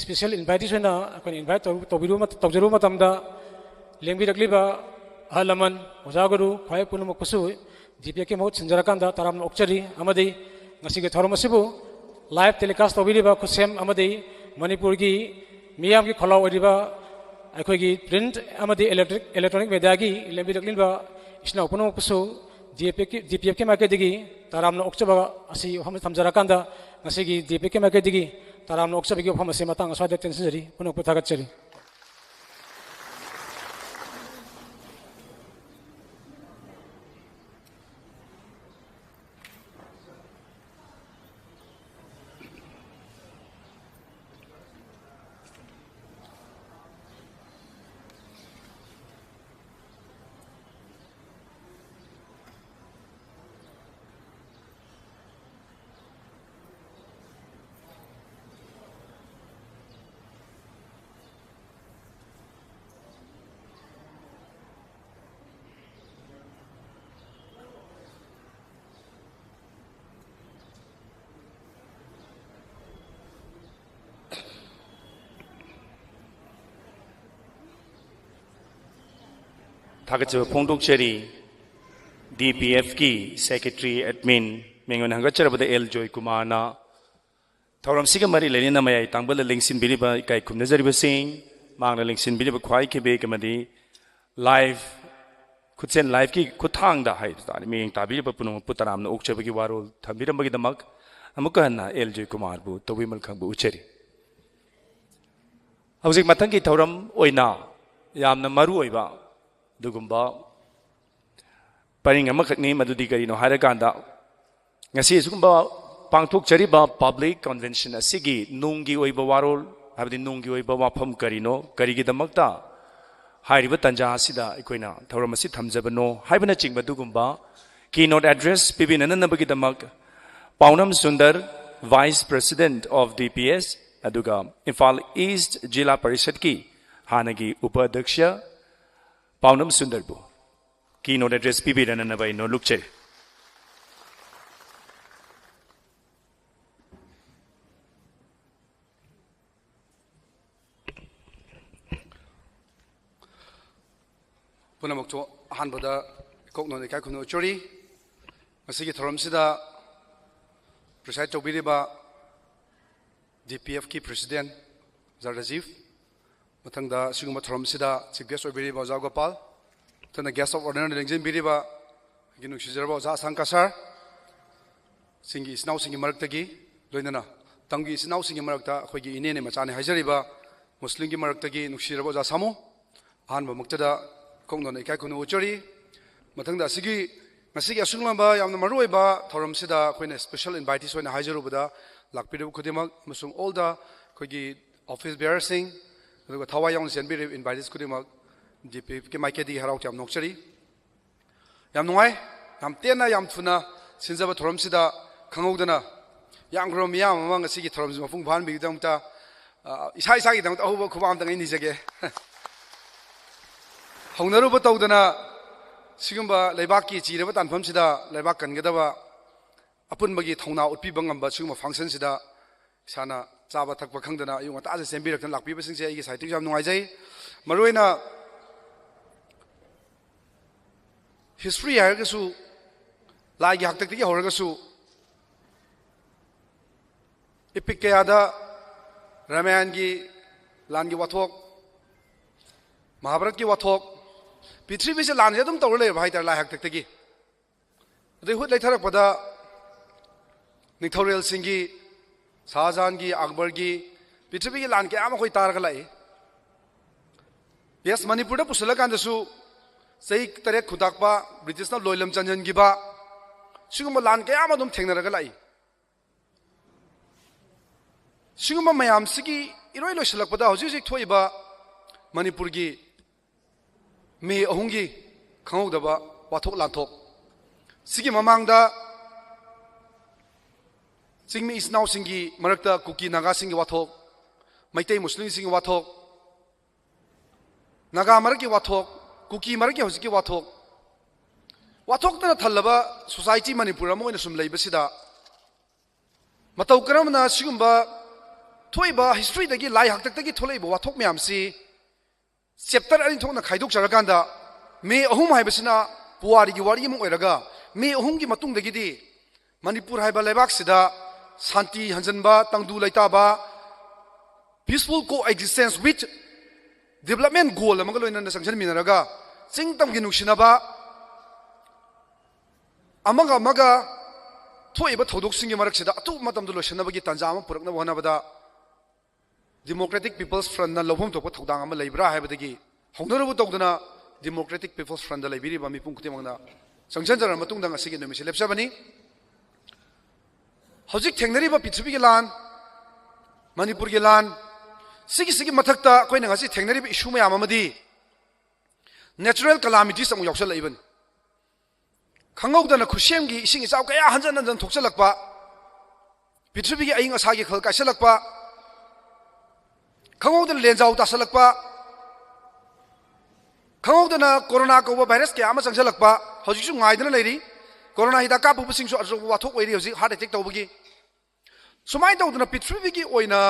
special invitees ꯑꯣꯏꯅ ꯑꯩꯈꯣꯏꯅ invite ꯇꯧ-, ꯇꯧꯕꯤꯔꯨꯕ ꯃꯇ-, ꯇꯧꯖꯔꯨꯕ ꯃꯇꯝꯗ ꯂꯦꯡꯕꯤꯔꯛꯂꯤꯕ ꯑꯍꯜ ꯂꯃꯟ, ꯑꯣꯖꯥ ꯒꯨꯔꯨ, ꯈ꯭ꯋꯥꯏ ꯄꯨꯝꯅꯃꯛꯄꯨꯁꯨ D P Fꯀꯤ ꯃꯍꯨꯠ ꯁꯤꯟꯖꯔꯀꯥꯟꯗ ꯇꯔꯥꯝꯅ ꯑꯣꯛꯆꯔꯤ꯫ ꯑꯃꯗꯤ ꯉꯁꯤꯒꯤ ꯊꯧꯔꯝ ꯑꯁꯤꯕꯨ live telecast ꯇꯧꯕꯤꯔꯤꯕ ꯈꯨꯠꯁꯦꯝ ꯑꯃꯗꯤ ꯃꯅꯤꯄꯨꯔꯒꯤ ꯃꯤꯌꯥꯝꯒꯤ ꯈꯣꯜꯂꯥꯎ ꯑꯣꯏꯔꯤꯕ ꯑꯩꯈꯣꯏꯒꯤ print ꯑꯃꯗꯤ electric, electronic mediaꯒꯤ ꯂꯦꯡꯕꯤꯔꯛꯂꯤꯕ ꯏꯆꯤꯟ ꯏꯅꯥꯎ ꯄꯨꯝꯅꯃꯛꯄꯨꯁꯨ D P Fꯀꯤ, D P Fꯀꯤ ꯃꯥꯏꯀꯩꯗꯒꯤ ꯇꯔꯥꯝꯅ ꯑꯣꯛꯆꯕ ꯑꯁꯤ ꯋꯥꯐꯝ ꯊꯝꯖꯔꯀꯥꯟꯗ, ꯉꯁꯤꯒꯤ D P Fꯀꯤ ꯃꯥꯏꯀꯩꯗꯒꯤ ꯇꯔꯥꯝꯅ ꯑꯣꯛꯆꯕꯒꯤ ꯋꯥꯐꯝ ꯑꯁꯤ ꯃꯇꯥꯡ ꯑꯁ꯭ꯋꯥꯏꯗ ꯇꯦꯟꯁꯤꯟꯖꯔꯤ꯫ ꯄꯨꯝꯅꯃꯛꯄꯨ ꯊꯥꯒꯠꯆꯔꯤ꯫ ꯊꯥꯒꯠꯆꯕ ꯐꯣꯡꯗꯣꯛꯆꯔꯤ꯫ ꯗꯤ ꯄꯤ ꯑꯦꯐꯀꯤ ꯁꯦꯀ꯭ꯔꯦꯇꯔꯤ ꯑꯦꯗꯃꯤꯟ ꯃꯤꯡ ꯑꯣꯏꯅ ꯍꯪꯒꯠꯆꯔꯕꯗ ꯑꯦꯜ ꯖꯣꯏꯀꯨꯃꯥꯔꯅ ꯊꯧꯔꯝꯁꯤꯒ ꯃꯔꯤ ꯂꯩꯅꯅ ꯃꯌꯥꯏ ꯇꯥꯡꯕꯗ ꯂꯦꯡꯁꯤꯟꯕꯤꯔꯤꯕ ꯏꯀꯥꯏ ꯈꯨꯝꯅꯖꯔꯤꯕꯁꯤꯡ, ꯃꯥꯡꯗ ꯂꯦꯡꯁꯤꯟꯕꯤꯔꯤꯕ ꯈ꯭ꯋꯥꯏ ꯈꯦꯕꯦꯛ ꯑꯃꯗꯤ ꯂꯥꯏꯚ, ꯈꯨꯠꯁꯦꯟ ꯂꯥꯏꯚꯀꯤ ꯈꯨꯠꯊꯥꯡꯗ ꯍꯥꯏꯕ ꯇꯥꯔꯦ, ꯃꯤꯠꯌꯦꯡ ꯇꯥꯕꯤꯔꯤꯕ ꯄꯨꯝꯅꯃꯛꯄꯨ ꯇꯔꯥꯝꯅ ꯑꯣꯛꯆꯕꯒꯤ ꯋꯥꯔꯣꯜ ꯊꯝꯕꯤꯔꯝꯕꯒꯤꯗꯃꯛ ꯑꯃꯨꯛꯀ ꯍꯟꯅ ꯑꯦꯜ ꯖꯣꯏꯀꯨꯃꯥꯔꯕꯨ ꯇꯧꯕꯤꯃꯜ ꯈꯪꯕ ꯎꯠꯆꯔꯤ꯫ ꯍꯧꯖꯤꯛ ꯃꯊꯪꯒꯤ ꯊꯧꯔꯝ ꯑꯣꯏꯅ ꯌꯥꯝꯅ ꯃꯔꯨ ꯑꯣꯏꯕ ꯑꯗꯨꯒꯨꯝꯕ ꯄꯔꯤꯡ ꯑꯃꯈꯛꯅꯤ꯫ ꯃꯗꯨꯗꯤ ꯀꯔꯤꯅꯣ ꯍꯥꯏꯔꯀꯥꯟꯗ, ꯉꯁꯤ ꯑꯁꯤꯒꯨꯝꯕ ꯄꯥꯡꯊꯣꯛꯆꯔꯤꯕ ꯄꯕ꯭ꯂꯤꯛ ꯀꯟꯚꯦꯟꯁꯟ ꯑꯁꯤꯒꯤ ꯅꯨꯡꯒꯤ ꯑꯣꯏꯕ ꯋꯥꯔꯣꯜ, ꯍꯥꯏꯕꯗꯤ ꯅꯨꯡꯒꯤ ꯑꯣꯏꯕ ꯋꯥꯐꯝ ꯀꯔꯤꯅꯣ, ꯀꯔꯤꯒꯤꯗꯃꯛꯇ ꯍꯥꯏꯔꯤꯕ ꯇꯥꯟꯖꯥ ꯑꯁꯤꯗ ꯑꯩꯈꯣꯏꯅ ꯊꯧꯔꯝ ꯑꯁꯤ ꯊꯝꯖꯕꯅꯣ ꯍꯥꯏꯕꯅꯆꯤꯡꯕ ꯑꯗꯨꯒꯨꯝꯕ ꯀꯤ ꯅꯣꯠ ꯑꯦꯗ꯭ꯔꯦꯁ ꯄꯤꯕꯤꯅꯅꯕꯒꯤꯗꯃꯛ Paonam Sundar, Vice President of D P S, ꯑꯗꯨꯒ ꯏꯝꯐꯥꯜ ꯏꯁ꯭ꯠ ꯖꯤꯂꯥ ꯄꯔꯤꯁꯠꯀꯤ ꯍꯥꯟꯅꯒꯤ ꯎꯄ ꯑꯗ꯭ꯌꯛꯁ ꯄꯥꯎꯅꯝ ꯁꯨꯟꯗꯔꯕꯨ ꯀꯤ ꯅꯣꯠ ꯑꯦꯗ꯭ꯔꯦꯁ ꯄꯤꯕꯤꯔꯅꯅꯕ ꯑꯩ ꯅꯣꯜꯂꯨꯛꯆꯔꯤ꯫ ꯄꯨꯝꯅꯃꯛꯇꯨ ꯑꯍꯥꯟꯕꯗ ꯏꯀꯣꯛ ꯅꯣꯟꯅ ꯏꯀꯥꯏ ꯈꯨꯝꯅꯕ ꯎꯠꯆꯔꯤ꯫ ꯉꯁꯤꯒꯤ ꯊꯧꯔꯝꯁꯤꯗ ꯄ꯭ꯔꯤꯁꯥꯏꯗ ꯇꯧꯕꯤꯔꯤꯕ ꯗꯤ ꯄꯤ ꯑꯦꯐꯀꯤ ꯄ꯭ꯔꯦꯁꯤꯗꯦꯟ ꯑꯣꯖꯥ ꯔꯥꯖꯤꯕ, ꯃꯊꯪꯗ ꯑꯁꯤꯒꯨꯝꯕ ꯊꯧꯔꯝꯁꯤꯗ ꯆꯤꯐ ꯒꯦꯁ ꯑꯣꯏꯕꯤꯔꯤꯕ ꯑꯣꯖꯥ ꯒꯣꯄꯥꯜ, ꯃꯊꯪꯗ ꯒꯦꯁ ꯑꯣꯐ ꯑꯣꯅꯔꯅ ꯂꯦꯡꯖꯤꯟꯕꯤꯔꯤꯕ ꯑꯩꯒꯤ ꯅꯨꯡꯁꯤꯖꯔꯕ ꯑꯣꯖꯥ ꯑꯁꯥꯡꯀ ꯁꯥꯔ, ꯆꯤꯡꯒꯤ ꯏꯆꯤꯟ ꯏꯅꯥꯎꯁꯤꯡꯒꯤ ꯃꯔꯛꯇꯒꯤ, ꯂꯣꯏꯅꯅ ꯇꯝꯒꯤ ꯏꯆꯤꯟ ꯏꯅꯥꯎꯁꯤꯡꯒꯤ ꯃꯔꯛꯇ ꯑꯩꯈꯣꯏꯒꯤ ꯏꯅꯦꯅꯦ ꯃꯆꯥꯅꯦ ꯍꯥꯏꯖꯔꯤꯕ ꯃꯨꯁꯂꯤꯝꯒꯤ ꯃꯔꯛꯇꯒꯤ ꯅꯨꯡꯁꯤꯔꯕ ꯑꯣꯖꯥ ꯁꯥꯃꯨ, ꯑꯍꯥꯟꯕꯃꯛꯇꯗ ꯀꯣꯛꯅꯣꯟꯅ ꯏꯀꯥꯏ ꯈꯨꯝꯅꯕ ꯎꯠꯆꯔꯤ꯫ ꯃꯊꯪꯗ ꯑꯁꯤꯒꯤ, ꯉꯁꯤꯒꯤ ꯑꯁꯨꯛ ꯌꯥꯝꯕ ꯌꯥꯝꯅ ꯃꯔꯨꯑꯣꯏꯕ ꯊꯧꯔꯝꯁꯤꯗ ꯑꯩꯈꯣꯏꯅ ꯁ꯭ꯄꯦꯁꯦꯜ ꯏꯟꯚꯥꯏꯇꯤꯁ ꯑꯣꯏꯅ ꯍꯥꯏꯖꯔꯨꯕꯗ ꯂꯥꯛꯄꯤꯔꯤꯕ ꯈꯨꯗꯤꯡꯃꯛ ꯑꯃꯁꯨꯡ ꯑꯣꯜ ꯗ ꯑꯩꯈꯣꯏꯒꯤ ꯑꯣꯐꯤꯁ ꯕꯤꯌꯔꯁꯤꯡ, ꯑꯗꯨꯒ ꯊꯋꯥꯏ ꯌꯥꯎꯅ ꯆꯦꯟꯕꯤꯔꯤꯕ ꯏꯟꯚꯥꯏꯇꯤꯁ ꯈꯨꯗꯤꯡꯃꯛ ꯗꯤ ꯄꯤ ꯑꯦꯐꯀꯤ ꯃꯥꯏꯀꯩꯗꯒꯤ ꯍꯔꯥꯎ ꯇꯌꯥꯝ ꯅꯣꯛꯆꯔꯤ꯫ ꯌꯥꯝ ꯅꯨꯡꯉꯥꯏ꯫ ꯌꯥꯝ ꯇꯦꯟꯅ, ꯌꯥꯝ ꯊꯨꯅ ꯁꯤꯟꯖꯕ ꯊꯧꯔꯝꯁꯤꯗ ꯈꯪꯍꯧꯗꯅ ꯌꯥꯝꯈ꯭ꯔꯕ ꯃꯤꯌꯥꯝ ꯑꯃ ꯉꯁꯤꯒꯤ ꯊꯧꯔꯝꯁꯤ ꯃꯄꯨꯡ ꯐꯥꯍꯟꯕꯒꯤꯗꯃꯛꯇ, ꯑ, ꯏꯁꯥ ꯏꯁꯥꯒꯤꯗꯃꯛꯇ ꯑꯍꯧꯕ ꯈꯨꯕꯥꯛ ꯑꯝꯇꯪ ꯑꯩ ꯅꯤꯖꯒꯦ꯫ ꯍꯧꯅꯔꯨꯕ ꯇꯧꯗꯅ ꯁꯤꯒꯨꯝꯕ ꯂꯩꯕꯥꯛꯀꯤ ꯆꯤꯔꯕ ꯇꯥꯟꯐꯝꯁꯤꯗ ꯂꯩꯕꯥꯛ ꯀꯟꯒꯗꯕ ꯑꯄꯨꯟꯕꯒꯤ ꯊꯧꯅꯥ ꯎꯠꯄꯤꯕ ꯉꯝꯕ ꯁꯤꯒꯨꯝꯕ ꯐꯪꯁꯟꯁꯤꯗ ꯏꯁꯥꯅ ꯆꯥꯕ ꯊꯛꯄ ꯈꯪꯗꯅ ꯑꯌꯨꯛ ꯉꯟꯇꯥꯁꯦ ꯆꯦꯟꯕꯤꯔꯛꯇꯅ ꯂꯥꯛꯄꯤꯕꯁꯤꯡꯁꯦ ꯑꯩꯒꯤ ꯁꯥꯏꯠꯇꯒꯤꯁꯨ ꯌꯥꯝ ꯅꯨꯡꯉꯥꯏꯖꯩ꯫ ꯃꯔꯨꯑꯣꯏꯅ ꯍꯤꯁꯇ꯭ꯔꯤ ꯍꯥꯏꯔꯒꯁꯨ, ꯂꯥꯏꯒꯤ ꯍꯥꯛꯇꯛꯇꯒꯤ ꯍꯧꯔꯒꯁꯨ, ꯏꯄꯤꯛ ꯀꯌꯥꯗ ꯔꯥꯃꯥꯌꯟꯒꯤ ꯂꯥꯟꯒꯤ ꯋꯥꯊꯣꯛ, ꯃꯍꯥꯚꯥꯔꯠꯀꯤ ꯋꯥꯊꯣꯛ, ꯄ꯭ꯔꯤꯊꯤꯕꯤꯁꯦ ꯂꯥꯟꯁꯦ ꯑꯗꯨꯝ ꯇꯧꯔ ꯂꯩꯔꯕ ꯍꯥꯏꯇꯥꯔꯦ, ꯂꯥꯏ ꯍꯥꯛꯇꯛꯇꯒꯤ꯫ ꯑꯗꯩ ꯍꯨꯠ ꯂꯩꯊꯔꯛꯄꯗ ꯅꯤꯡꯊꯧꯔꯦꯜꯁꯤꯡꯒꯤ, ꯁꯍꯥꯖꯍꯥꯟꯒꯤ, ꯑꯛꯕꯔꯒꯤ, ꯄ꯭ꯔꯤꯊꯤꯕꯤꯒꯤ ꯂꯥꯟ ꯀꯌꯥ ꯑꯃ ꯑꯩꯈꯣꯏ ꯇꯥꯔꯒ ꯂꯥꯛꯏ꯫ ꯌꯦꯁ, ꯃꯅꯤꯄꯨꯔꯗ ꯄꯨꯁꯤꯜꯂꯀꯥꯟꯗꯁꯨ ꯆꯍꯤ ꯇꯔꯦꯠ ꯈꯨꯟꯇꯥꯛꯄ, ꯕ꯭ꯔꯤꯇꯤꯁꯅ ꯂꯣꯏꯂꯝ ꯆꯟꯍꯟꯈꯤꯕ, ꯁꯤꯒꯨꯝꯕ ꯂꯥꯟ ꯀꯌꯥ ꯑꯃ ꯑꯗꯨꯝ ꯊꯦꯡꯅꯔꯒ ꯂꯥꯛꯏ꯫ ꯁꯤꯒꯨꯝꯕ ꯃꯌꯥꯝꯁꯤꯒꯤ ꯏꯔꯣꯏ ꯂꯣꯏꯁꯤꯜꯂꯛꯄꯗ ꯍꯧꯖꯤꯛ ꯍꯧꯖꯤꯛ ꯊꯣꯛꯏꯕ ꯃꯅꯤꯄꯨꯔꯒꯤ ꯃꯦ ꯑꯍꯨꯝꯒꯤ ꯈꯪꯍꯧꯗꯕ ꯋꯥꯊꯣꯛ ꯂꯥꯟꯊꯣꯛ, ꯁꯤꯒꯤ ꯃꯃꯥꯡꯗ ꯆꯤꯡꯃꯤ ꯏꯆꯤꯟ ꯏꯅꯥꯎꯁꯤꯡꯒꯤ ꯃꯔꯛꯇ ꯀꯨꯀꯤ ꯅꯥꯒꯥꯁꯤꯡꯒꯤ ꯋꯥꯊꯣꯛ, ꯃꯩꯇꯩ ꯃꯨꯁꯂꯤꯝꯁꯤꯡꯒꯤ ꯋꯥꯊꯣꯛ, ꯅꯥꯒꯥ ꯃꯔꯛꯀꯤ ꯋꯥꯊꯣꯛ, ꯀꯨꯀꯤ ꯃꯔꯛꯀꯤ ꯍꯧꯖꯤꯛꯀꯤ ꯋꯥꯊꯣꯛ, ꯋꯥꯊꯣꯛꯇꯅ ꯊꯜꯂꯕ ꯁꯣꯁꯥꯏꯇꯤ ꯃꯅꯤꯄꯨꯔ ꯑꯃ ꯑꯣꯏꯅ ꯁꯨꯝ ꯂꯩꯕꯁꯤꯗ, ꯃꯇꯧ ꯀꯔꯝꯅ ꯁꯤꯒꯨꯝꯕ ꯊꯣꯛꯏꯕ ꯍꯤꯁꯇ꯭ꯔꯤꯗꯒꯤ, ꯂꯥꯏ ꯍꯥꯛꯇꯛꯇꯒꯤ ꯊꯣꯛꯂꯛꯏꯕ ꯋꯥꯊꯣꯛ ꯃꯌꯥꯝꯁꯤ ꯆꯦꯞꯇꯔ ꯑꯅꯤ ꯊꯣꯛꯅ ꯈꯥꯏꯗꯣꯛꯆꯔꯀꯥꯟꯗ, ꯃꯦ ꯑꯍꯨꯝ ꯍꯥꯏꯕꯁꯤꯅ ꯄꯨꯋꯥꯔꯤꯒꯤ ꯋꯥꯔꯤ ꯑꯃ ꯑꯣꯏꯔꯒ, ꯃꯦ ꯑꯍꯨꯝꯒꯤ ꯃꯇꯨꯡꯗꯒꯤꯗꯤ ꯃꯅꯤꯄꯨꯔ ꯍꯥꯏꯕ ꯂꯩꯕꯥꯛꯁꯤꯗ ꯁꯥꯟꯇꯤ ꯍꯟꯖꯟꯕ, ꯇꯪꯗꯨ ꯂꯩꯇꯥꯕ, peaceful coexistence with development goal ꯑꯃꯒ ꯂꯣꯏꯅꯅ ꯆꯪꯁꯤꯟꯃꯤꯟꯅꯔꯒ, ꯆꯤꯡ ꯇꯝꯒꯤ ꯅꯨꯡꯁꯤꯅꯕ, ꯑꯃꯒ ꯑꯃꯒ ꯊꯣꯛꯏꯕ ꯊꯧꯗꯣꯛꯁꯤꯡꯒꯤ ꯃꯔꯛꯁꯤꯗ ꯑꯊꯨꯕ ꯃꯇꯝꯗ ꯂꯣꯏꯁꯤꯟꯅꯕꯒꯤ ꯇꯥꯟꯖꯥ ꯑꯃ ꯄꯨꯔꯛꯅꯕ ꯍꯣꯠꯅꯕꯗ, Democratic People's Frontꯅ ꯂꯧꯐꯝ ꯊꯣꯛꯄ ꯊꯧꯗꯥꯡ ꯑꯃ ꯂꯩꯕ꯭ꯔꯥ ꯍꯥꯏꯕꯗꯒꯤ ꯍꯧꯅꯔꯨꯕ ꯇꯧꯗꯅ, Democratic People's Frontꯗ ꯂꯩꯕꯤꯔꯤꯕ ꯃꯤꯄꯨꯝ ꯈꯨꯗꯤꯡꯃꯛꯅ ꯆꯪꯁꯤꯟꯖꯔꯕ ꯃꯇꯨꯡꯗ ꯉꯁꯤꯒꯤ ꯅꯨꯃꯤꯠꯁꯤ ꯂꯦꯞꯆꯕꯅꯤ꯫ ꯍꯧꯖꯤꯛ ꯊꯦꯡꯅꯔꯤꯕ ꯄ꯭ꯔꯤꯊꯤꯕꯤꯒꯤ ꯂꯥꯟ, ꯃꯅꯤꯄꯨꯔꯒꯤ ꯂꯥꯟ, ꯁꯤꯒꯤꯁꯤꯒꯤ ꯃꯊꯛꯇ ꯑꯩꯈꯣꯏꯅ ꯉꯁꯤ ꯊꯦꯡꯅꯔꯤꯕ issue ꯃꯌꯥꯝ ꯑꯃꯗꯤ natural calamities ꯑꯃꯨꯛ ꯌꯥꯎꯁꯜꯂꯛꯏꯕꯅꯤ꯫ ꯈꯪꯍꯧꯗꯅ ꯈꯨꯠꯁꯦꯝꯒꯤ ꯏꯁꯤꯡ ꯏꯆꯥꯎ ꯀꯌꯥ ꯍꯟꯖꯟ ꯍꯟꯖꯟ ꯊꯣꯛꯆꯜꯂꯛꯄ, ꯄ꯭ꯔꯤꯊꯤꯕꯤꯒꯤ ꯑꯏꯪ ꯑꯁꯥꯒꯤ ꯈꯜ ꯀꯥꯏꯁꯜꯂꯛꯄ, ꯈꯪꯍꯧꯗꯅ ꯂꯦꯟꯖꯥꯎ ꯇꯥꯁꯜꯂꯛꯄ, ꯈꯪꯍꯧꯗꯅ ꯀꯣꯔꯣꯅꯥ ꯀꯧꯕ ꯚꯥꯏꯔꯁ ꯀꯌꯥ ꯑꯃ ꯆꯪꯁꯜꯂꯛꯄ, ꯍꯧꯖꯤꯛꯁꯨ ꯉꯥꯏꯗꯅ ꯂꯩꯔꯤ꯫ ꯀꯣꯔꯣꯅꯥ ꯍꯤꯗꯥꯛ ꯀꯥꯞꯄꯨꯕꯁꯤꯡꯁꯨ ꯑꯆꯧꯕ ꯋꯥꯊꯣꯛ ꯑꯣꯏꯔꯤ ꯍꯧꯖꯤꯛ heart attack ꯇꯧꯕꯒꯤ꯫ ꯁꯨꯃꯥꯏꯅ ꯇꯧꯗꯅ ꯄ꯭ꯔꯤꯊꯤꯕꯤꯒꯤ ꯑꯣꯏꯅ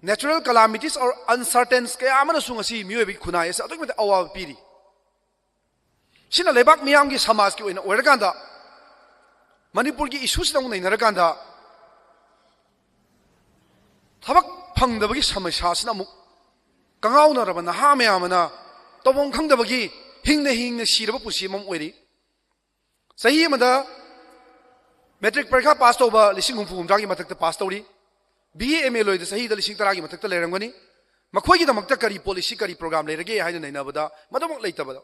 natural calamities or uncertainties ꯀꯌꯥ ꯑꯃꯅꯁꯨ ꯉꯁꯤ ꯃꯤꯑꯣꯏꯕꯒꯤ ꯈꯨꯟꯅꯥꯏ ꯑꯁꯤ ꯑꯗꯨꯛꯀꯤ ꯃꯇꯤꯛ ꯑꯋꯥꯕ ꯄꯤꯔꯤ꯫ ꯁꯤꯅ ꯂꯩꯕꯥꯛ ꯃꯤꯌꯥꯝꯒꯤ ꯁꯃꯥꯖꯀꯤ ꯑꯣꯏꯅ ꯑꯣꯏꯔꯀꯥꯟꯗ, ꯃꯅꯤꯄꯨꯔꯒꯤ ꯏꯁꯨꯁꯤꯗ ꯑꯃꯨꯛ ꯅꯩꯅꯔꯀꯥꯟꯗ, ꯊꯕꯛ ꯐꯪꯗꯕꯒꯤ ꯁꯃꯁ꯭ꯌꯥꯁꯤꯅ ꯑꯃꯨꯛ ꯀꯉꯥꯎꯅꯔꯕ ꯅꯍꯥ ꯃꯌꯥꯝ ꯑꯃꯅ ꯇꯧꯐꯝ ꯈꯪꯗꯕꯒꯤ ꯍꯤꯡꯅ ꯍꯤꯡꯅ ꯁꯤꯔꯕ ꯄꯨꯟꯁꯤ ꯑꯃ ꯑꯣꯏꯔꯤ꯫ ꯆꯍꯤ ꯑꯃꯗ ꯃꯦꯇ꯭ꯔꯤꯛ ꯄꯔꯤꯈꯥ ꯄꯥꯁ ꯇꯧꯕ ꯂꯤꯁꯤꯡ ꯍꯨꯝꯐꯨ ꯍꯨꯝꯗ꯭ꯔꯥꯒꯤ ꯃꯊꯛꯇ ꯄꯥꯁ ꯇꯧꯔꯤ꯫ ꯕꯤ ꯑꯦ ꯑꯦꯝ ꯑꯦ ꯂꯣꯏꯗ ꯆꯍꯤꯗ ꯂꯤꯁꯤꯡ ꯇꯔꯥꯒꯤ ꯃꯊꯛꯇ ꯂꯩꯔꯝꯒꯅꯤ꯫ ꯃꯈꯣꯏꯒꯤꯗꯃꯛꯇ ꯀꯔꯤ ꯄꯣꯂꯤꯁꯤ, ꯀꯔꯤ ꯄ꯭ꯔꯣꯒ꯭ꯔꯥꯝ ꯂꯩꯔꯒꯦ ꯍꯥꯏꯅ ꯅꯩꯅꯕꯗ ꯃꯗꯨꯃꯛ ꯂꯩꯇꯕꯗ,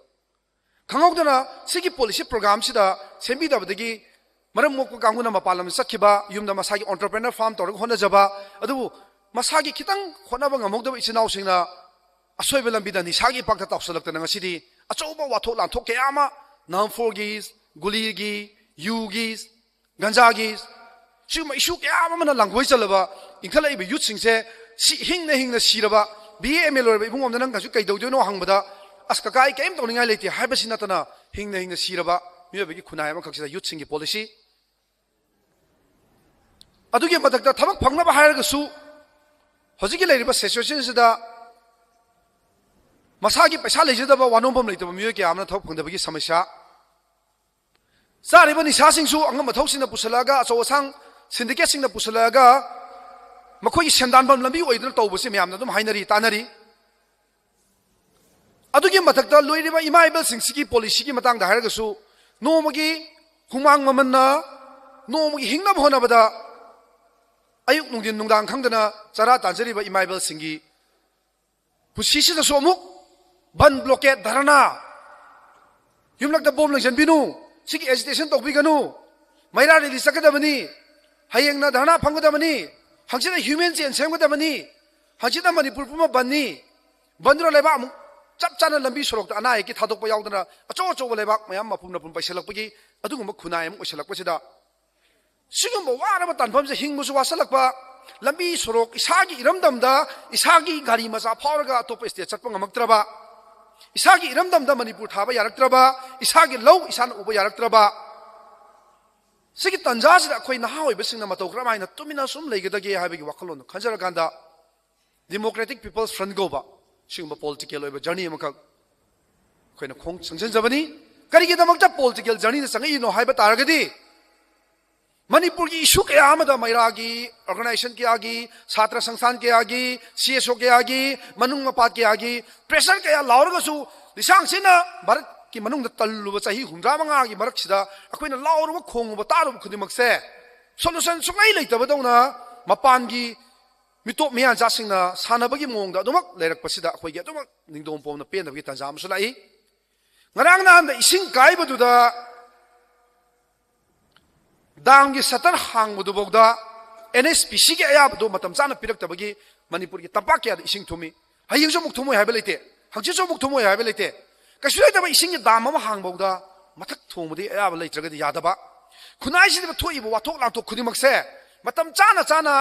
ꯈꯪꯍꯧꯗꯅ ꯁꯤꯒꯤ ꯄꯣꯂꯤꯁꯤ ꯄ꯭ꯔꯣꯒ꯭ꯔꯥꯝꯁꯤꯗ ꯁꯦꯝꯕꯤꯗꯕꯗꯒꯤ ꯃꯔꯝ ꯃꯣꯛꯄ ꯀꯥꯡꯕꯨꯅ ꯃꯄꯥꯟ ꯂꯝꯗ ꯆꯠꯈꯤꯕ, ꯌꯨꯝꯗ ꯃꯁꯥꯒꯤ ꯑꯣꯟꯇꯔꯄ꯭ꯔꯦꯅꯔ ꯐꯥꯔꯝ ꯇꯧꯔꯒ ꯍꯣꯠꯅꯖꯕ, ꯑꯗꯨꯕꯨ ꯃꯁꯥꯒꯤ ꯈꯤꯇꯪ ꯍꯣꯠꯅꯕ ꯉꯝꯍꯧꯗꯕ ꯏꯆꯤꯟ ꯏꯅꯥꯎꯁꯤꯡꯅ ꯑꯁꯣꯏꯕ ꯂꯝꯕꯤꯗ ꯅꯤꯁꯥꯒꯤ ꯏꯄꯥꯛꯇ ꯇꯥꯎꯁꯜꯂꯛꯇꯅ ꯉꯁꯤꯗꯤ ꯑꯆꯧꯕ ꯋꯥꯊꯣꯛ ꯂꯥꯟꯊꯣꯛ ꯀꯌꯥ ꯑꯃ, ꯅꯝꯐꯣꯔꯒꯤ, ꯒꯨꯂꯤꯒꯤ, ꯌꯨꯒꯤ, ꯒꯟꯖꯥꯒꯤ, ꯁꯤꯒꯨꯝꯕ ꯏꯁꯨ ꯀꯌꯥ ꯑꯃꯅ ꯂꯥꯡꯒꯣꯏ ꯆꯜꯂꯕ ꯏꯟꯈꯠꯂꯛꯏꯕ ꯌꯨꯠꯁꯤꯡꯁꯦ, ꯁꯤ ꯍꯤꯡꯅ ꯍꯤꯡꯅ ꯁꯤꯔꯕ, ꯕꯤ ꯑꯦ ꯑꯦꯝ ꯑꯦ ꯂꯣꯏꯔꯕ ꯏꯕꯨꯡꯉꯣꯝꯗ ꯅꯪ ꯀꯩꯁꯨ ꯀꯩꯗꯧꯗꯣꯏꯅꯣ ꯍꯪꯕꯗ, "ꯑꯁ ꯀꯀꯥ, ꯑꯩ ꯀꯔꯤꯝ ꯇꯧꯅꯤꯡꯉꯥꯏ ꯂꯩꯇꯦ" ꯍꯥꯏꯕꯁꯤ ꯅꯠꯇꯅ ꯍꯤꯡꯅ ꯍꯤꯡꯅ ꯁꯤꯔꯕ ꯃꯤꯑꯣꯏꯕꯒꯤ ꯈꯨꯟꯅꯥꯏ ꯑꯃꯈꯛꯁꯤꯗ ꯌꯨꯠꯁꯤꯡꯒꯤ ꯄꯣꯂꯤꯁꯤ꯫ ꯑꯗꯨꯒꯤ ꯃꯊꯛꯇ ꯊꯕꯛ ꯐꯪꯅꯕ ꯍꯥꯏꯔꯒꯁꯨ ꯍꯧꯖꯤꯛꯀꯤ ꯂꯩꯔꯤꯕ ꯁꯤꯆꯨꯋꯦꯁꯟꯁꯤꯗ ꯃꯁꯥꯒꯤ ꯄꯩꯁꯥ ꯂꯩꯖꯗꯕ, ꯋꯥꯅꯣꯝꯐꯝ ꯂꯩꯇꯕ ꯃꯤꯑꯣꯏ ꯀꯌꯥ ꯑꯃꯅ ꯊꯕꯛ ꯐꯪꯗꯕꯒꯤ ꯁꯃꯁ꯭ꯌꯥ, ꯆꯥꯔꯤꯕ ꯅꯤꯁꯥꯁꯤꯡꯁꯨ ꯑꯉꯝ ꯑꯊꯧꯁꯤꯡꯅ ꯄꯨꯁꯜꯂꯛꯑꯒ, ꯑꯆꯧ ꯑꯁꯥꯡ ꯁꯤꯟꯗꯤꯀꯦꯠꯁꯤꯡꯅ ꯄꯨꯁꯜꯂꯛꯑꯒ, ꯃꯈꯣꯏꯒꯤ ꯁꯦꯟꯗꯥꯟꯐꯝ ꯂꯝꯕꯤ ꯑꯣꯏꯗꯨꯅ ꯇꯧꯕꯁꯤ ꯃꯌꯥꯝꯅ ꯑꯗꯨꯝ ꯍꯥꯏꯅꯔꯤ, ꯇꯥꯟꯅꯔꯤ꯫ ꯑꯗꯨꯒꯤ ꯃꯊꯛꯇ ꯂꯣꯏꯔꯤꯕ ꯏꯃꯥ ꯏꯕꯦꯜꯁꯤꯡꯁꯤꯒꯤ ꯄꯣꯂꯤꯁꯤꯒꯤ ꯃꯇꯥꯡꯗ ꯍꯥꯏꯔꯒꯁꯨ, ꯅꯣꯡꯃꯒꯤ ꯍꯨꯃꯥꯡ ꯃꯃꯟꯅ ꯅꯣꯡꯃꯒꯤ ꯍꯤꯡꯅꯕ ꯍꯣꯠꯅꯕꯗ ꯑꯌꯨꯛ ꯅꯨꯡꯊꯤꯟ ꯅꯨꯡꯗꯥꯡ ꯈꯪꯗꯅ ꯆꯔꯥ ꯇꯥꯟꯖꯔꯤꯕ ꯏꯃꯥ ꯏꯕꯦꯜꯁꯤꯡꯒꯤ ꯄꯨꯟꯁꯤꯁꯤꯗꯁꯨ ꯑꯃꯨꯛ ꯕꯟ, ꯕ꯭ꯂꯣꯀꯦꯠ, ꯙꯔꯅꯥ, ꯌꯨꯝꯂꯛꯇ ꯕꯣꯝ ꯂꯪꯁꯤꯟꯕꯤꯅꯨ, ꯁꯤꯒꯤ ꯑꯦꯖꯤꯇꯦꯁꯟ ꯇꯧꯕꯤꯒꯅꯨ, ꯃꯩꯔꯥ ꯔꯦꯂꯤ ꯆꯠꯀꯗꯕꯅꯤ, ꯍꯌꯦꯡꯅ ꯙꯔꯅꯥ ꯐꯝꯒꯗꯕꯅꯤ, ꯍꯪꯆꯤꯠꯅ ꯍ꯭ꯌꯨꯃꯦꯟ ꯆꯦꯟ ꯁꯦꯝꯒꯗꯕꯅꯤ, ꯍꯪꯆꯤꯠꯅ ꯃꯅꯤꯄꯨꯔ ꯄꯨꯝꯕ ꯕꯟꯅꯤ, ꯕꯟꯗꯨꯅ ꯂꯩꯕꯥꯛ ꯑꯃꯨꯛ ꯆꯞ ꯆꯥꯅ ꯂꯝꯕꯤ ꯁꯣꯔꯣꯛꯇ ꯑꯅꯥ ꯑꯌꯦꯛꯀꯤ ꯊꯥꯗꯣꯛꯄ ꯌꯥꯎꯗꯅ ꯑꯆꯧ ꯑꯆꯧꯕ ꯂꯩꯕꯥꯛ ꯃꯌꯥꯝ ꯃꯄꯨꯝ ꯃꯄꯨꯝ ꯄꯩꯁꯜꯂꯛꯄꯒꯤ ꯑꯗꯨꯒꯨꯝꯕ ꯈꯨꯟꯅꯥꯏ ꯑꯃ ꯑꯣꯏꯁꯜꯂꯛꯄꯁꯤꯗ, ꯁꯤꯒꯨꯝꯕ ꯋꯥꯔꯕ ꯇꯥꯟꯐꯝꯁꯦ, ꯍꯤꯡꯕꯁꯨ ꯋꯥꯁꯜꯂꯛꯄ, ꯂꯝꯕꯤ ꯁꯣꯔꯣꯛ ꯏꯁꯥꯒꯤ ꯏꯔꯝꯗꯝꯗ ꯏꯁꯥꯒꯤ ꯒꯥꯔꯤ ꯃꯆꯥ ꯐꯥꯎꯔꯒ ꯑꯇꯣꯞꯄ ꯁ꯭ꯇꯦꯠ ꯆꯠꯄ ꯉꯝꯃꯛꯇ꯭ꯔꯕ, ꯏꯁꯥꯒꯤ ꯏꯔꯝꯗꯝꯗ ꯃꯅꯤꯄꯨꯔ ꯊꯥꯕ ꯌꯥꯔꯛꯇ꯭ꯔꯕ, ꯏꯁꯥꯒꯤ ꯂꯧ ꯏꯁꯥꯅ ꯎꯕ ꯌꯥꯔꯛꯇ꯭ꯔꯕ, ꯁꯤꯒꯤ ꯇꯥꯟꯖꯥꯁꯤꯗ ꯑꯩꯈꯣꯏ ꯅꯍꯥ ꯑꯣꯏꯕꯁꯤꯡꯅ ꯃꯇꯧ ꯀꯔꯝꯍꯥꯏꯅ ꯇꯨꯃꯤꯟꯅ ꯁꯨꯝ ꯂꯩꯒꯗꯒꯦ ꯍꯥꯏꯕꯒꯤ ꯋꯥꯈꯜꯂꯣꯟꯗꯣ ꯈꯟꯖꯔꯀꯥꯟꯗ, ꯗꯦꯃꯣꯀ꯭ꯔꯦꯇꯤꯛ ꯄꯤꯄꯜꯁ ꯐ꯭ꯔꯟꯠ ꯀꯧꯕ ꯁꯤꯒꯨꯝꯕ ꯄꯣꯂꯤꯇꯤꯀꯦꯜ ꯑꯣꯏꯕ ꯖꯔꯅꯤ ꯑꯃꯈꯛ ꯑꯩꯈꯣꯏꯅ ꯈꯣꯡ ꯆꯪꯁꯤꯟꯖꯕꯅꯤ꯫ ꯀꯔꯤꯒꯤꯗꯃꯛꯇ ꯄꯣꯂꯤꯇꯤꯀꯦꯜ ꯖꯔꯅꯤꯗ ꯆꯪꯉꯛꯏꯅꯣ ꯍꯥꯏꯕ ꯇꯥꯔꯒꯗꯤ, ꯃꯅꯤꯄꯨꯔꯒꯤ ꯏꯁꯨ ꯀꯌꯥ ꯑꯃꯗ ꯃꯩꯔꯥꯒꯤ ꯑꯣꯔꯒꯅꯥꯏꯖꯦꯁꯟ ꯀꯌꯥꯒꯤ, ꯁꯥꯇ꯭ꯔ ꯁꯪꯁꯊꯥꯟ ꯀꯌꯥꯒꯤ, ꯁꯤ ꯑꯦꯁ ꯑꯣ ꯀꯌꯥꯒꯤ, ꯃꯅꯨꯡ ꯃꯄꯥ ꯀꯌꯥꯒꯤ ꯄ꯭ꯔꯦꯁꯔ ꯀꯌꯥ ꯂꯥꯎꯔꯒꯁꯨ, ꯂꯤꯁꯥꯡꯁꯤꯟꯅ ꯚꯥꯔꯠꯀꯤ ꯃꯅꯨꯡꯗ ꯇꯜꯂꯨꯕ ꯆꯍꯤ ꯍꯨꯝꯗ꯭ꯔꯥ ꯃꯉꯥꯒꯤ ꯃꯔꯛꯁꯤꯗ ꯑꯩꯈꯣꯏꯅ ꯂꯥꯎꯔꯨꯕ, ꯈꯣꯡꯉꯨꯕ, ꯇꯥꯔꯨꯕ ꯈꯨꯗꯤꯡꯃꯛꯁꯦ ꯁꯣꯂꯨꯁꯟ ꯁꯨꯡꯂꯩ ꯂꯩꯇꯕꯗꯧꯅ ꯃꯄꯥꯟꯒꯤ ꯃꯤꯇꯣꯞ ꯃꯤꯌꯥꯟꯆꯥꯁꯤꯡꯅ ꯁꯥꯟꯅꯕꯒꯤ ꯃꯑꯣꯡꯗ ꯑꯗꯨꯃꯛ ꯂꯩꯔꯛꯄꯁꯤꯗ ꯑꯩꯈꯣꯏꯒꯤ ꯑꯗꯨꯃꯛ ꯅꯤꯡꯗꯣꯡ ꯄꯣꯝꯅ ꯄꯦꯟꯗꯕꯒꯤ ꯇꯥꯟꯖꯥ ꯑꯃꯁꯨ ꯂꯥꯛꯏ꯫ ꯉꯔꯥꯡ ꯅꯍꯥꯟꯗ ꯏꯁꯤꯡ ꯀꯥꯏꯕꯗꯨꯗ ꯗꯥꯝꯒꯤ ꯁꯇꯔ ꯍꯥꯡꯕꯗꯨꯐꯥꯎꯗ ꯑꯦꯟ ꯑꯩꯆ ꯄꯤ ꯁꯤꯒꯤ ꯑꯌꯥꯕꯗꯨ ꯃꯇꯝ ꯆꯥꯅ ꯄꯤꯔꯛꯇꯕꯒꯤ ꯃꯅꯤꯄꯨꯔꯒꯤ ꯇꯝꯄꯥꯛ ꯀꯌꯥꯗ ꯏꯁꯤꯡ ꯊꯨꯝꯃꯤ꯫ ꯍꯌꯦꯡꯁꯨ ꯑꯃꯨꯛ ꯊꯨꯝꯃꯣꯏ ꯍꯥꯏꯕ ꯂꯩꯇꯦ, ꯍꯪꯆꯤꯠꯁꯨ ꯑꯃꯨꯛ ꯊꯨꯝꯃꯣꯏ ꯍꯥꯏꯕ ꯂꯩꯇꯦ꯫ ꯀꯩꯁꯨ ꯂꯩꯇꯕ ꯏꯁꯤꯡꯒꯤ ꯗꯥꯝ ꯑꯃ ꯍꯥꯡꯕꯐꯥꯎꯗ ꯃꯊꯛ ꯊꯣꯡꯕꯗꯤ ꯑꯌꯥꯕ ꯂꯩꯇ꯭ꯔꯒꯗꯤ ꯌꯥꯗꯕ꯫ ꯈꯨꯟꯅꯥꯏꯁꯤꯗ ꯊꯣꯛꯏꯕ ꯋꯥꯊꯣꯛ ꯂꯥꯟꯊꯣꯛ ꯈꯨꯗꯤꯡꯃꯛꯁꯦ ꯃꯇꯝ ꯆꯥꯅ ꯆꯥꯅ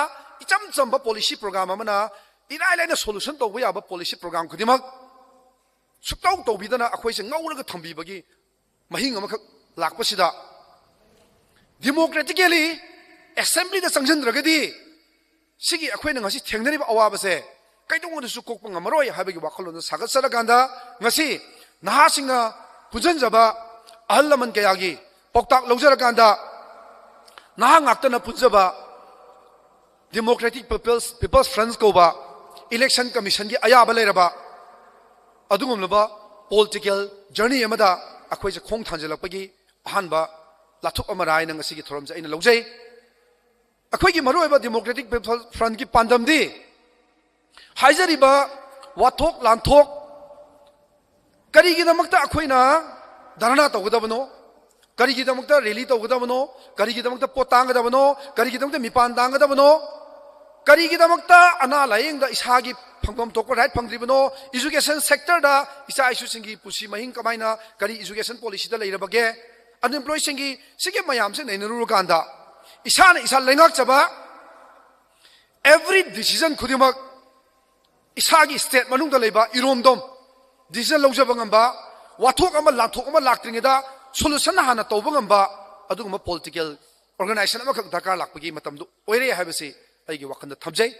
ꯏꯆꯝ ꯆꯝꯕ ꯄꯣꯂꯤꯁꯤ ꯄ꯭ꯔꯣꯒ꯭ꯔꯥꯝ ꯑꯃꯅ ꯏꯔꯥꯏ ꯂꯥꯏꯅ ꯁꯣꯂꯨꯁꯟ ꯇꯧꯕ ꯌꯥꯕ ꯄꯣꯂꯤꯁꯤ ꯄ꯭ꯔꯣꯒ꯭ꯔꯥꯝ ꯈꯨꯗꯤꯡꯃꯛ ꯁꯨꯛꯇꯧ ꯇꯧꯕꯤꯗꯅ ꯑꯩꯈꯣꯏꯁꯦ ꯉꯧꯔꯒ ꯊꯝꯕꯤꯕꯒꯤ ꯃꯍꯤꯡ ꯑꯃꯈꯛ ꯂꯥꯛꯄꯁꯤꯗ, ꯗꯤꯃꯣꯀ꯭ꯔꯦꯇꯤꯀꯦꯂꯤ ꯑꯦꯁꯦꯝꯕ꯭ꯂꯤꯗ ꯆꯪꯁꯤꯟꯗ꯭ꯔꯒꯗꯤ ꯁꯤꯒꯤ ꯑꯩꯈꯣꯏꯅ ꯉꯁꯤ ꯊꯦꯡꯅꯔꯤꯕ ꯑꯋꯥꯕꯁꯦ ꯀꯩꯗꯧꯉꯩꯗꯁꯨ ꯀꯣꯛꯄ ꯉꯝꯃꯔꯣꯏ ꯍꯥꯏꯕꯒꯤ ꯋꯥꯈꯜꯂꯣꯟꯗ ꯁꯥꯒꯠꯆꯔꯀꯥꯟꯗ, ꯉꯁꯤ ꯅꯍꯥꯁꯤꯡꯅ ꯄꯨꯟꯁꯤꯟꯖꯕ ꯑꯍꯜ ꯂꯃꯟ ꯀꯌꯥꯒꯤ ꯄꯥꯎꯇꯥꯛ ꯂꯧꯖꯔꯀꯥꯟꯗ, ꯅꯍꯥ ꯉꯥꯛꯇꯅ ꯄꯨꯟꯖꯕ ꯗꯦꯃꯣꯀ꯭ꯔꯦꯇꯤꯛ ꯄꯤꯄꯜꯁ, ꯄꯤꯄꯜꯁ ꯐ꯭ꯔꯟꯠ ꯀꯧꯕ ꯏꯂꯦꯛꯁꯟ ꯀꯃꯤꯁꯟꯒꯤ ꯑꯌꯥꯕ ꯂꯩꯔꯕ ꯑꯗꯨꯒꯨꯝꯂꯕ ꯄꯣꯂꯤꯇꯤꯀꯦꯜ ꯖꯔꯅꯤ ꯑꯃꯗ ꯑꯩꯈꯣꯏꯁꯦ ꯈꯣꯡ ꯊꯥꯡꯖꯤꯜꯂꯛꯄꯒꯤ ꯑꯍꯥꯟꯕ ꯂꯥꯊꯣꯛ ꯑꯃꯔꯥ ꯍꯥꯏꯅ ꯉꯁꯤꯒꯤ ꯊꯧꯔꯝꯁꯦ ꯑꯩꯅ ꯂꯧꯖꯩ꯫ ꯑꯩꯈꯣꯏꯒꯤ ꯃꯔꯨꯑꯣꯏꯕ ꯗꯦꯃꯣꯀ꯭ꯔꯦꯇꯤꯛ ꯄꯤꯄꯜꯁ ꯐ꯭ꯔꯟꯠꯀꯤ ꯄꯥꯟꯗꯝꯗꯤ ꯍꯥꯏꯖꯔꯤꯕ ꯋꯥꯊꯣꯛ ꯂꯥꯟꯊꯣꯛ, ꯀꯔꯤꯒꯤꯗꯃꯛꯇ ꯑꯩꯈꯣꯏꯅ ꯙꯔꯅꯥ ꯇꯧꯒꯗꯕꯅꯣ, ꯀꯔꯤꯒꯤꯗꯃꯛꯇ ꯔꯦꯂꯤ ꯇꯧꯒꯗꯕꯅꯣ, ꯀꯔꯤꯒꯤꯗꯃꯛꯇ ꯄꯣꯠ ꯇꯥꯡꯒꯗꯕꯅꯣ, ꯀꯔꯤꯒꯤꯗꯃꯛꯇ ꯃꯤꯄꯥꯟ ꯇꯥꯡꯒꯗꯕꯅꯣ, ꯀꯔꯤꯒꯤꯗꯃꯛꯇ ꯑꯅꯥ ꯂꯥꯌꯦꯡꯗ ꯏꯁꯥꯒꯤ ꯐꯪꯐꯝ ꯊꯣꯛꯄ ꯔꯥꯏꯠ ꯐꯪꯗ꯭ꯔꯤꯕꯅꯣ, ꯏꯖꯨꯀꯦꯁꯟ ꯁꯦꯛꯇꯔꯗ ꯏꯆꯥ ꯏꯁꯨꯁꯤꯡꯒꯤ ꯄꯨꯟꯁꯤ ꯃꯍꯤꯡ ꯀꯃꯥꯏꯅ, ꯀꯔꯤ ꯏꯖꯨꯀꯦꯁꯟ ꯄꯣꯂꯤꯁꯤꯗ ꯂꯩꯔꯕꯒꯦ, ꯑꯟꯑꯦꯝꯄ꯭ꯂꯣꯏꯁꯤꯡꯒꯤ, ꯁꯤꯒꯤ ꯃꯌꯥꯝꯁꯦ ꯅꯩꯅꯔꯨꯔꯀꯥꯟꯗ ꯏꯁꯥꯅ ꯏꯁꯥ ꯂꯩꯉꯥꯛꯆꯕ, ꯑꯦꯚ꯭ꯔꯤ ꯗꯤꯁꯤꯖꯟ ꯈꯨꯗꯤꯡꯃꯛ ꯏꯁꯥꯒꯤ ꯁ꯭ꯇꯦꯠ ꯃꯅꯨꯡꯗ ꯂꯩꯕ ꯏꯔꯣꯝꯗꯣꯝ ꯗꯤꯁꯤꯖꯟ ꯂꯧꯖꯕ ꯉꯝꯕ, ꯋꯥꯊꯣꯛ ꯑꯃ ꯂꯥꯟꯊꯣꯛ ꯑꯃ ꯂꯥꯛꯇ꯭ꯔꯤꯉꯩꯗ ꯁꯣꯂꯨꯁꯟ ꯍꯥꯟꯅ ꯇꯧꯕ ꯉꯝꯕ ꯑꯗꯨꯒꯨꯝꯕ ꯄꯣꯂꯤꯇꯤꯀꯦꯜ ꯑꯣꯔꯒꯅꯥꯏꯖꯦꯁꯟ ꯑꯃꯈꯛ ꯗꯔꯀꯥꯔ ꯂꯥꯛꯄꯒꯤ ꯃꯇꯝꯗꯨ ꯑꯣꯏꯔꯦ ꯍꯥꯏꯕꯁꯤ ꯑꯩꯒꯤ ꯋꯥꯈꯜꯗ ꯊꯝꯖꯩ꯫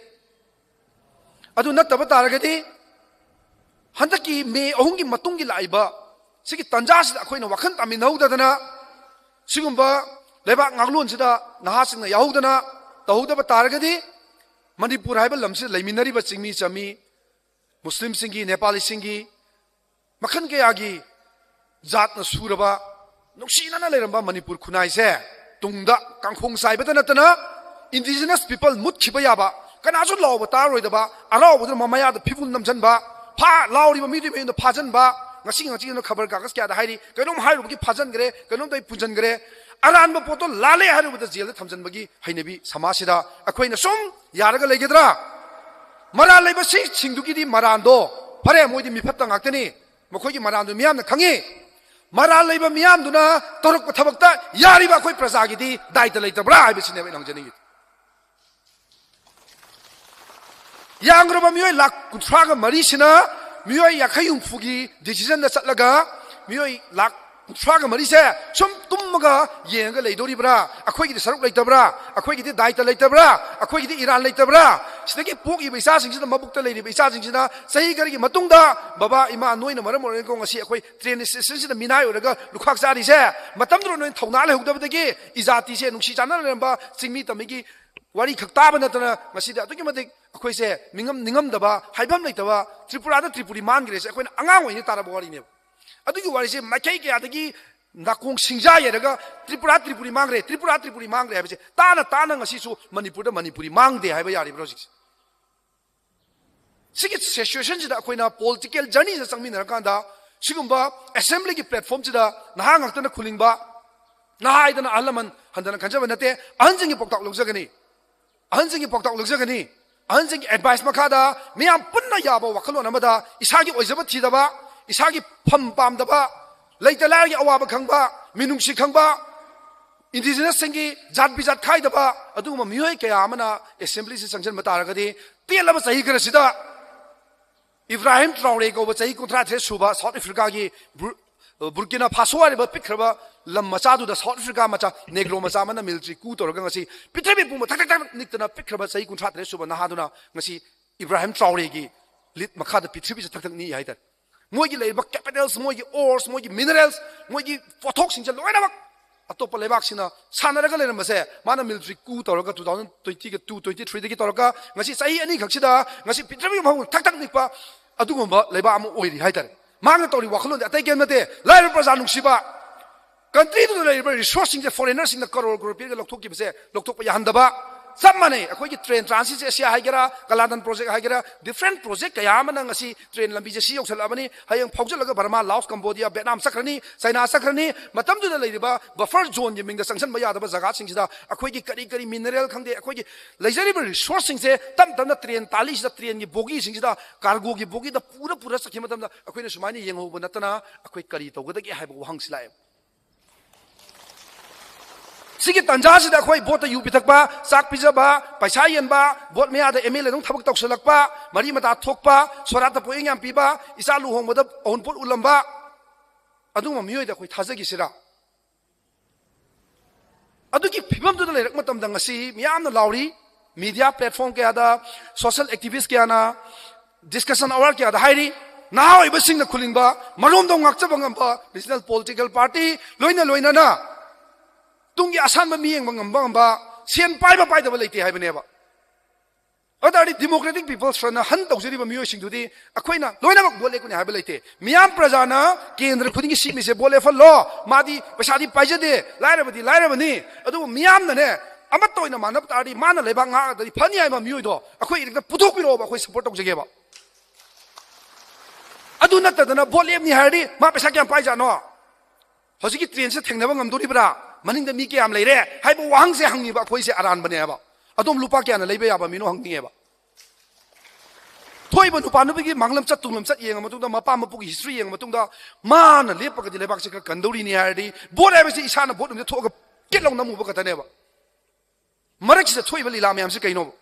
ꯑꯗꯨ ꯅꯠꯇꯕ ꯇꯥꯔꯒꯗꯤ ꯍꯟꯗꯛꯀꯤ ꯃꯦ ꯑꯍꯨꯝꯒꯤ ꯃꯇꯨꯡꯒꯤ ꯂꯥꯛꯏꯕ ꯁꯤꯒꯤ ꯇꯥꯟꯖꯥꯁꯤꯗ ꯑꯩꯈꯣꯏꯅ ꯋꯥꯈꯜ ꯇꯥꯃꯤꯟꯅꯍꯧꯗꯗꯅ, ꯁꯤꯒꯨꯝꯕ ꯂꯩꯕꯥꯛ ꯉꯥꯛꯂꯣꯟꯁꯤꯗ ꯅꯍꯥꯁꯤꯡꯅ ꯌꯥꯎꯍꯧꯗꯅ ꯇꯧꯍꯧꯗꯕ ꯇꯥꯔꯒꯗꯤ, ꯃꯅꯤꯄꯨꯔ ꯍꯥꯏꯕ ꯂꯝꯁꯤꯗ ꯂꯩꯃꯤꯟꯅꯔꯤꯕ ꯆꯤꯡꯃꯤ ꯆꯝꯃꯤ, ꯃꯨꯁꯂꯤꯝꯁꯤꯡꯒꯤ, ꯅꯦꯄꯥꯂꯤꯁꯤꯡꯒꯤ, ꯃꯈꯜ ꯀꯌꯥꯒꯤ ꯖꯥꯠꯅ ꯁꯨꯔꯕ, ꯅꯨꯡꯁꯤꯅꯅ ꯂꯩꯔꯝꯕ ꯃꯅꯤꯄꯨꯔ ꯈꯨꯟꯅꯥꯏꯁꯦ ꯇꯨꯡꯗ ꯀꯥꯡꯈꯣꯡ ꯆꯥꯏꯕꯇ ꯅꯠꯇꯅ, indigenous people ꯃꯨꯠꯈꯤꯕ ꯌꯥꯕ, ꯀꯅꯥꯁꯨ ꯂꯥꯎꯕ ꯇꯥꯔꯣꯏꯗꯕ, ꯑꯔꯥꯎꯕꯗꯨꯅ ꯃꯃꯥꯌꯥꯗ ꯐꯤꯕꯨꯜ ꯅꯝꯁꯤꯟꯕ, ꯐꯥ ꯂꯥꯎꯔꯤꯕ ꯃꯤꯗꯨꯒꯤ ꯃꯌꯨꯝꯗ ꯐꯥꯖꯤꯟꯕ, ꯉꯁꯤ ꯉꯁꯤꯅ ꯈꯕꯔ ꯀꯥꯒꯖ ꯀꯌꯥꯗ ꯍꯥꯏꯔꯤ, ꯀꯩꯅꯣꯝ ꯍꯥꯏꯔꯨꯕꯒꯤ ꯐꯥꯖꯤꯟꯈ꯭ꯔꯦ, ꯀꯩꯅꯣꯝꯇ ꯄꯨꯟꯁꯤꯟꯈ꯭ꯔꯦ, ꯑꯔꯥꯟꯕ ꯄꯣꯠꯇꯣ ꯂꯥꯜꯂꯦ ꯍꯥꯏꯔꯨꯕꯗ ꯖꯦꯜꯗ ꯊꯝꯖꯤꯟꯕꯒꯤ ꯍꯩꯅꯕꯤ ꯁꯃꯥꯖꯁꯤꯗ ꯑꯩꯈꯣꯏꯅ ꯁꯨꯝ ꯌꯥꯔꯒ ꯂꯩꯒꯗ꯭ꯔꯥ? ꯃꯔꯥꯜ ꯂꯩꯕꯁꯤꯡꯗꯨꯒꯤꯗꯤ ꯃꯔꯥꯟꯗꯣ, ꯐꯔꯦ, ꯃꯣꯏꯗꯤ ꯃꯤꯐꯠꯇ ꯉꯥꯛꯇꯅꯤ, ꯃꯈꯣꯏꯒꯤ ꯃꯔꯥꯟꯗꯨ ꯃꯤꯌꯥꯝꯅ ꯈꯪꯉꯤ꯫ ꯃꯔꯥꯜ ꯂꯩꯕ ꯃꯤꯌꯥꯝꯗꯨꯅ ꯇꯧꯔꯛꯄ ꯊꯕꯛꯇ ꯌꯥꯔꯤꯕ ꯑꯩꯈꯣꯏ ꯄ꯭ꯔꯖꯥꯒꯤꯗꯤ ꯗꯥꯏꯇ ꯂꯩꯇꯕ꯭ꯔꯥ ꯍꯥꯏꯕꯁꯤꯅꯦꯕ ꯑꯩꯅ ꯍꯪꯖꯅꯤꯡꯉꯤꯗꯤ꯫ ꯌꯥꯝꯈ꯭ꯔꯕ ꯃꯤꯑꯣꯏ ꯂꯥꯈ ꯀꯨꯟꯊ꯭ꯔꯥꯒ ꯃꯔꯤꯁꯤꯅ ꯃꯤꯑꯣꯏ ꯌꯥꯡꯈꯩ ꯍꯨꯝꯐꯨꯒꯤ decisionꯗ ꯆꯠꯂꯒ, ꯃꯤꯑꯣꯏ ꯂꯥꯈ ꯀꯨꯟꯊ꯭ꯔꯥꯒ ꯃꯔꯤꯁꯦ ꯁꯨꯝ ꯇꯨꯝꯃꯒ ꯌꯦꯡꯉꯒ ꯂꯩꯗꯣꯔꯤꯕ꯭ꯔꯥ? ꯑꯩꯈꯣꯏꯒꯤꯗꯤ ꯁꯔꯨꯛ ꯂꯩꯇꯕ꯭ꯔꯥ? ꯑꯩꯈꯣꯏꯒꯤꯗꯤ ꯗꯥꯏꯇ ꯂꯩꯇꯕ꯭ꯔꯥ? ꯑꯩꯈꯣꯏꯒꯤꯗꯤ ꯏꯔꯥꯟ ꯂꯩꯇꯕ꯭ꯔꯥ? ꯁꯤꯗꯒꯤ ꯄꯣꯛꯏꯕ ꯏꯆꯥꯁꯤꯡꯁꯤꯅ, ꯃꯕꯨꯛꯇ ꯂꯩꯔꯤꯕ ꯏꯆꯥꯁꯤꯡꯁꯤꯅ ꯆꯍꯤ ꯈꯔꯒꯤ ꯃꯇꯨꯡꯗ, "ꯕꯕꯥ, ꯏꯃꯥ, ꯅꯣꯏꯅ ꯃꯔꯝ ꯑꯣꯏꯔꯒ ꯉꯁꯤ ꯑꯩꯈꯣꯏ train stationꯁꯤꯗ ꯃꯤꯅꯥꯏ ꯑꯣꯏꯔꯒ ꯂꯨꯈꯥꯛ ꯆꯥꯔꯤꯁꯦ, ꯃꯇꯝꯗꯨꯗ ꯅꯣꯏꯅ ꯊꯧꯅꯥ ꯂꯩꯍꯧꯗꯕꯗꯒꯤ ꯏꯖꯥꯇꯤꯁꯦ ꯅꯨꯡꯁꯤ ꯆꯥꯟꯅꯅ ꯂꯩꯔꯝꯕ ꯆꯤꯡꯃꯤ ꯇꯝꯃꯤꯒꯤ ꯋꯥꯔꯤ ꯈꯛ ꯇꯥꯕ ꯅꯠꯇꯅ ꯉꯁꯤꯗꯤ ꯑꯗꯨꯛꯀꯤ ꯃꯇꯤꯛ ꯑꯩꯈꯣꯏꯁꯦ ꯅꯤꯡꯉꯝ-, ꯅꯤꯡꯉꯝꯗꯕ, ꯍꯥꯏꯐꯝ ꯂꯩꯇꯕ, ꯇ꯭ꯔꯤꯄꯨꯔꯥꯗ ꯇ꯭ꯔꯤꯄꯨꯔꯤ ꯃꯥꯡꯈ꯭ꯔꯦꯁꯦ ꯑꯩꯈꯣꯏꯅ ꯑꯉꯥꯡ ꯑꯣꯏꯔꯤꯉꯩ ꯇꯥꯔꯕ ꯋꯥꯔꯤꯅꯦꯕ꯫ ꯑꯗꯨꯒꯤ ꯋꯥꯔꯤꯁꯦ ꯃꯥꯏꯀꯩ ꯀꯌꯥꯗꯒꯤ ꯅꯥꯀꯣꯡ ꯁꯤꯡꯖꯥ ꯌꯩꯔꯒ ꯇ꯭ꯔꯤꯄꯨꯔꯥ ꯇ꯭ꯔꯤꯄꯨꯔꯤ ꯃꯥꯡꯈ꯭ꯔꯦ, ꯇ꯭ꯔꯤꯄꯨꯔꯥ ꯇ꯭ꯔꯤꯄꯨꯔꯤ ꯃꯥꯡꯈ꯭ꯔꯦ ꯍꯥꯏꯕꯁꯦ ꯇꯥꯅ ꯇꯥꯅ ꯉꯁꯤꯁꯨ ꯃꯅꯤꯄꯨꯔꯗ ꯃꯅꯤꯄꯨꯔꯤ ꯃꯥꯡꯗꯦ ꯍꯥꯏꯕ ꯌꯥꯔꯤꯕ꯭ꯔꯥ ꯍꯧꯖꯤꯛꯁꯦ? ꯁꯤꯒꯤ situationꯁꯤꯗ ꯑꯩꯈꯣꯏꯅ political journeyꯁꯤꯗ ꯆꯪꯃꯤꯟꯅꯔꯀꯥꯟꯗ, ꯁꯤꯒꯨꯝꯕ assemblyꯒꯤ platformꯁꯤꯗ ꯅꯍꯥ ꯉꯥꯛꯇꯅ ꯈꯨꯜꯂꯤꯡꯕ, ꯅꯍꯥ ꯍꯥꯏꯗꯅ ꯑꯍꯜ ꯂꯃꯟ ꯍꯟꯊꯅ ꯈꯟꯖꯕ ꯅꯠꯇꯦ, ꯑꯍꯟꯁꯤꯡꯒꯤ ꯄꯥꯎꯇꯥꯛ ꯂꯧꯖꯒꯅꯤ, ꯑꯍꯟꯁꯤꯡꯒꯤ ꯄꯥꯎꯇꯥꯛ ꯂꯧꯖꯒꯅꯤ, ꯑꯍꯟꯁꯤꯡꯒꯤ advice ꯃꯈꯥꯗ ꯃꯤꯌꯥꯝ ꯄꯨꯟꯅ ꯌꯥꯕ ꯋꯥꯈꯜꯂꯣꯟ ꯑꯃꯗ ꯏꯁꯥꯒꯤ ꯑꯣꯏꯖꯕ ꯊꯤꯗꯕ, ꯏꯁꯥꯒꯤ ꯐꯝ ꯄꯥꯝꯗꯕ, ꯂꯩꯇ ꯂꯥꯏꯔꯒꯤ ꯑꯋꯥꯕ ꯈꯪꯕ, ꯃꯤꯅꯨꯡꯁꯤ ꯈꯪꯕ, indigenous ꯁꯤꯡꯒꯤ ꯖꯥꯠ ꯕꯤꯖꯥꯠ ꯈꯥꯏꯗꯕ ꯑꯗꯨꯒꯨꯝꯕ ꯃꯤꯑꯣꯏ ꯀꯌꯥ ꯑꯃꯅ assembly ꯁꯤ ꯆꯪꯁꯤꯟꯕ ꯇꯥꯔꯒꯗꯤ, ꯇꯦꯜꯂꯕ ꯆꯍꯤ ꯈꯔꯁꯤꯗ ꯏꯕ꯭ꯔꯥꯍꯤꯝ ꯇ꯭ꯔꯥꯎꯔꯦ ꯀꯧꯕ ꯆꯍꯤ ꯀꯨꯟꯊ꯭ꯔꯥ ꯇꯔꯦꯠ ꯁꯨꯕ South Africaꯒꯤ ꯕꯨꯔ-, ꯕꯨꯔꯀꯤꯅꯥ ꯐꯥꯁꯣ ꯍꯥꯏꯔꯤꯕ ꯄꯤꯛꯈ꯭ꯔꯕ ꯂꯝ ꯃꯆꯥꯗꯨꯗ, South Africa ꯃꯆꯥ, Negro ꯃꯆꯥ ꯑꯃꯅ military coup ꯇꯧꯔꯒ ꯉꯁꯤ ꯄ꯭ꯔꯤꯊꯤꯕꯤ ꯄꯨꯝꯕ ꯊꯛ ꯊꯛ ꯊꯛ ꯅꯤꯛꯇꯅ ꯄꯤꯛꯈ꯭ꯔꯕ ꯆꯍꯤ ꯀꯨꯟꯊ꯭ꯔꯥ ꯇꯔꯦꯠ ꯁꯨꯕ ꯅꯍꯥꯗꯨꯅ ꯉꯁꯤ ꯏꯕ꯭ꯔꯥꯍꯤꯝ ꯇ꯭ꯔꯥꯎꯔꯦꯒꯤ ꯂꯤꯠ ꯃꯈꯥꯗ ꯄ꯭ꯔꯤꯊꯤꯕꯤꯁꯦ ꯊꯛ ꯊꯛ ꯅꯤꯛꯏ ꯍꯥꯏꯇꯥꯔꯦ꯫ ꯃꯣꯏꯒꯤ ꯂꯩꯔꯤꯕ capital, ꯃꯣꯏꯒꯤ ores, ꯃꯣꯏꯒꯤ mineral, ꯃꯣꯏꯒꯤ ꯄꯣꯠꯊꯣꯛꯁꯤꯡꯁꯦ ꯂꯣꯏꯅꯃꯛ ꯑꯇꯣꯞꯄ ꯂꯩꯕꯥꯛꯁꯤꯡꯅ ꯁꯥꯟꯅꯔꯒ ꯂꯩꯔꯝꯕꯁꯦ, ꯃꯥꯅ military coup ꯇꯧꯔꯒ two thousand twenty ꯒ two, twenty three ꯗꯒꯤ ꯇꯧꯔꯒ ꯉꯁꯤ ꯆꯍꯤ ꯑꯅꯤꯈꯛꯁꯤꯗ ꯉꯁꯤ ꯄ꯭ꯔꯤꯊꯤꯕꯤ ꯃꯐꯝ ꯊꯛ ꯊꯛ ꯅꯤꯛꯄ ꯑꯗꯨꯒꯨꯝꯕ ꯂꯩꯕꯥꯛ ꯑꯃ ꯑꯣꯏꯔꯤ ꯍꯥꯏꯇꯥꯔꯦ꯫ ꯃꯥꯅ ꯇꯧꯔꯤ ꯋꯥꯈꯜꯂꯣꯟꯗꯤ ꯑꯇꯩ ꯀꯔꯤꯝ ꯅꯠꯇꯦ, ꯂꯥꯏꯔꯕ ꯄ꯭ꯔꯖꯥ ꯅꯨꯡꯁꯤꯕ, country ꯗꯨꯗ ꯂꯩꯔꯤꯕ resource ꯁꯤꯡꯁꯦ foreigner ꯁꯤꯡꯅ ꯀꯔꯣꯔ ꯀꯔꯣꯔ ꯄꯤꯔꯒ ꯂꯧꯊꯣꯛꯈꯤꯕꯁꯦ ꯂꯧꯊꯣꯛꯄ ꯌꯥꯍꯟꯗꯕ꯫ ꯆꯞ ꯃꯥꯟꯅꯩ, ꯑꯩꯈꯣꯏꯒꯤ train Trans East Asia ꯍꯥꯏꯒꯦꯔꯥ, ꯀꯂꯥꯗꯟ project ꯍꯥꯏꯒꯦꯔꯥ, different project ꯀꯌꯥ ꯑꯃꯅ ꯉꯁꯤ train ꯂꯝꯕꯤꯁꯦ ꯁꯤ ꯌꯧꯁꯜꯂꯛꯑꯕꯅꯤ, ꯍꯌꯦꯡ ꯐꯥꯎꯖꯜꯂꯒ ꯕꯔꯃꯥ, ꯂꯥꯑꯣꯁ, ꯀꯝꯕꯣꯗꯤꯌꯥ, ꯚꯦꯠꯅꯥꯝ ꯆꯠꯈ꯭ꯔꯅꯤ, ꯆꯥꯏꯅꯥ ꯆꯠꯈ꯭ꯔꯅꯤ꯫ ꯃꯇꯝꯗꯨꯗ ꯂꯩꯔꯤꯕ buffer zone ꯒꯤ ꯃꯤꯡꯗ ꯆꯪꯁꯟꯕ ꯌꯥꯗꯕ ꯖꯒꯥꯁꯤꯡꯁꯤꯗ ꯑꯩꯈꯣꯏꯒꯤ ꯀꯔꯤ ꯀꯔꯤ mineral ꯈꯪꯗꯦ, ꯑꯩꯈꯣꯏꯒꯤ ꯂꯩꯖꯔꯤꯕ resource ꯁꯤꯡꯁꯦ ꯇꯞ ꯇꯞꯅ train ꯇꯥꯂꯤꯁꯤꯗ, train ꯒꯤ bogie ꯁꯤꯡꯁꯤꯗ, cargo ꯒꯤ bogie ꯗ ꯄꯨꯔ ꯄꯨꯔ ꯆꯠꯈꯤꯕ ꯃꯇꯝꯗ ꯑꯩꯈꯣꯏꯅ ꯁꯨꯃꯥꯏꯅ ꯌꯦꯡꯍꯧꯕ ꯅꯠꯇꯅ ꯑꯩꯈꯣꯏ ꯀꯔꯤ ꯇꯧꯒꯗꯒꯦ ꯍꯥꯏꯕ ꯋꯥꯍꯪꯁꯤ ꯂꯥꯛꯑꯦ꯫ ꯁꯤꯒꯤ ꯇꯥꯟꯖꯥꯁꯤꯗ ꯑꯩꯈꯣꯏ vote ꯇ ꯌꯨ ꯄꯤꯊꯛꯄ, ꯆꯥꯛ ꯄꯤꯖꯕ, ꯄꯩꯁꯥ ꯌꯦꯟꯕ, vote ꯃꯌꯥꯗ M L A ꯑꯗꯨꯝ ꯊꯕꯛ ꯇꯧꯁꯜꯂꯛꯄ, ꯃꯔꯤ ꯃꯇꯥ ꯊꯣꯛꯄ, ꯁꯣꯔꯥꯠꯇ ꯄꯣꯌꯦꯡ ꯌꯥꯝ ꯄꯤꯕ, ꯏꯆꯥ ꯂꯨꯍꯣꯡꯕꯗ ꯑꯎꯟꯄꯣꯠ ꯎꯠꯂꯝꯕ, ꯑꯗꯨꯒꯨꯝꯕ ꯃꯤꯑꯣꯏꯗ ꯑꯩꯈꯣꯏ ꯊꯥꯖꯈꯤꯁꯤꯔꯥ? ꯑꯗꯨꯒꯤ ꯐꯤꯕꯝꯗꯨꯗ ꯂꯩꯔꯛ ꯃꯇꯝꯗ ꯉꯁꯤ ꯃꯤꯌꯥꯝꯅ ꯂꯥꯎꯔꯤ, media platform ꯀꯌꯥꯗ, social activist ꯀꯌꯥꯅ, discussion hour ꯀꯌꯥꯗ ꯍꯥꯏꯔꯤ, ꯅꯍꯥ ꯑꯣꯏꯕꯁꯤꯡꯅ ꯈꯨꯜꯂꯤꯡꯕ, ꯃꯔꯣꯝꯗꯣꯝ ꯉꯥꯛꯆꯕ ꯉꯝꯕ regional political party, ꯂꯣꯏꯅ ꯂꯣꯏꯅꯅ ꯇꯨꯡꯒꯤ ꯑꯁꯥꯟꯕ ꯃꯤꯠꯌꯦꯡꯕ ꯉꯝꯕ ꯉꯝꯕ, ꯁꯦꯟ ꯄꯥꯏꯕ ꯄꯥꯏꯗꯕ ꯂꯩꯇꯦ ꯍꯥꯏꯕꯅꯦꯕ꯫ ꯑꯗꯨ ꯇꯥꯔꯗꯤ Democratic People's Front ꯅ ꯍꯟ ꯇꯧꯖꯔꯤꯕ ꯃꯤꯑꯣꯏꯁꯤꯡꯗꯨꯗꯤ ꯑꯩꯈꯣꯏꯅ ꯂꯣꯏꯅꯃꯛ vote ꯂꯦꯞꯀꯅꯤ ꯍꯥꯏꯕ ꯂꯩꯇꯦ꯫ ꯃꯤꯌꯥꯝ ꯄ꯭ꯔꯖꯥꯅ ꯀꯦꯟꯗ꯭ꯔ ꯈꯨꯗꯤꯡꯒꯤ seat ꯃꯤꯁꯦ vote ꯂꯦꯞꯍꯜꯂꯣ, ꯃꯥꯗꯤ ꯄꯩꯁꯥꯗꯤ ꯄꯥꯏꯖꯗꯦ, ꯂꯥꯏꯔꯕꯗꯤ ꯂꯥꯏꯔꯕꯅꯤ, ꯑꯗꯨꯕꯨ ꯃꯤꯌꯥꯝꯅꯅꯦ ꯑꯃꯠꯇ ꯑꯣꯏꯅ ꯃꯥꯟꯅꯕ ꯇꯥꯔꯗꯤ ꯃꯥꯅ ꯂꯩꯕꯥꯛ ꯉꯥꯛꯑꯒꯗꯤ ꯐꯅꯤ ꯍꯥꯏꯕ ꯃꯤꯑꯣꯏꯗꯣ ꯑꯩꯈꯣꯏ ꯏꯔꯛꯇ ꯄꯨꯊꯣꯛꯄꯤꯔꯛꯑꯣꯕ, ꯑꯩꯈꯣꯏ support ꯇꯧꯖꯒꯦꯕ꯫ ꯑꯗꯨ ꯅꯠꯇꯗꯅ vote ꯂꯦꯞꯅꯤ ꯍꯥꯏꯔꯗꯤ ꯃꯥ ꯄꯩꯁꯥ ꯀꯌꯥꯝ ꯄꯥꯏꯖꯥꯠꯅꯣ? ꯍꯧꯖꯤꯛꯀꯤ train ꯁꯦ ꯊꯦꯡꯅꯕ ꯉꯝꯗꯣꯔꯤꯕ꯭ꯔꯥ? ꯃꯅꯤꯡꯗ ꯃꯤ ꯀꯌꯥꯝ ꯂꯩꯔꯦ ꯍꯥꯏꯕ ꯋꯥꯍꯪꯁꯦ ꯍꯪꯉꯤꯕ ꯑꯩꯈꯣꯏꯁꯦ ꯑꯔꯥꯟꯕꯅꯦꯕ꯫ ꯑꯗꯣꯝ ꯂꯨꯄꯥ ꯀꯌꯥꯅ ꯂꯩꯕ ꯌꯥꯕ ꯃꯤꯅꯣ ꯍꯪꯅꯤꯡꯉꯦꯕ꯫ ꯊꯣꯛꯏꯕ ꯅꯨꯄꯥ ꯅꯨꯄꯤꯒꯤ ꯃꯥꯡꯂꯝꯆꯠ ꯇꯨꯡꯂꯝꯆꯠ ꯌꯦꯡꯉ ꯃꯇꯨꯡꯗ ꯃꯄꯥ ꯃꯄꯨꯒꯤ history ꯌꯦꯡꯉ ꯃꯇꯨꯡꯗ ꯃꯥꯅ ꯂꯦꯞꯄꯒꯗꯤ ꯂꯩꯕꯥꯛꯁꯦ ꯈꯔ ꯀꯟꯗꯧꯔꯤꯅꯤ ꯍꯥꯏꯔꯗꯤ vote ꯍꯥꯏꯕꯁꯤ ꯏꯁꯥꯅ vote ꯅꯨꯃꯤꯠꯇ ꯊꯣꯛꯑꯒ ꯀꯤꯠ ꯂꯥꯎ ꯅꯝꯃꯨꯕ ꯈꯛꯇꯅꯦꯕ꯫ ꯃꯔꯛꯁꯤꯗ ꯊꯣꯛꯏꯕ ꯂꯤꯂꯥ ꯃꯌꯥꯝꯁꯦ ꯀꯩꯅꯣꯕ?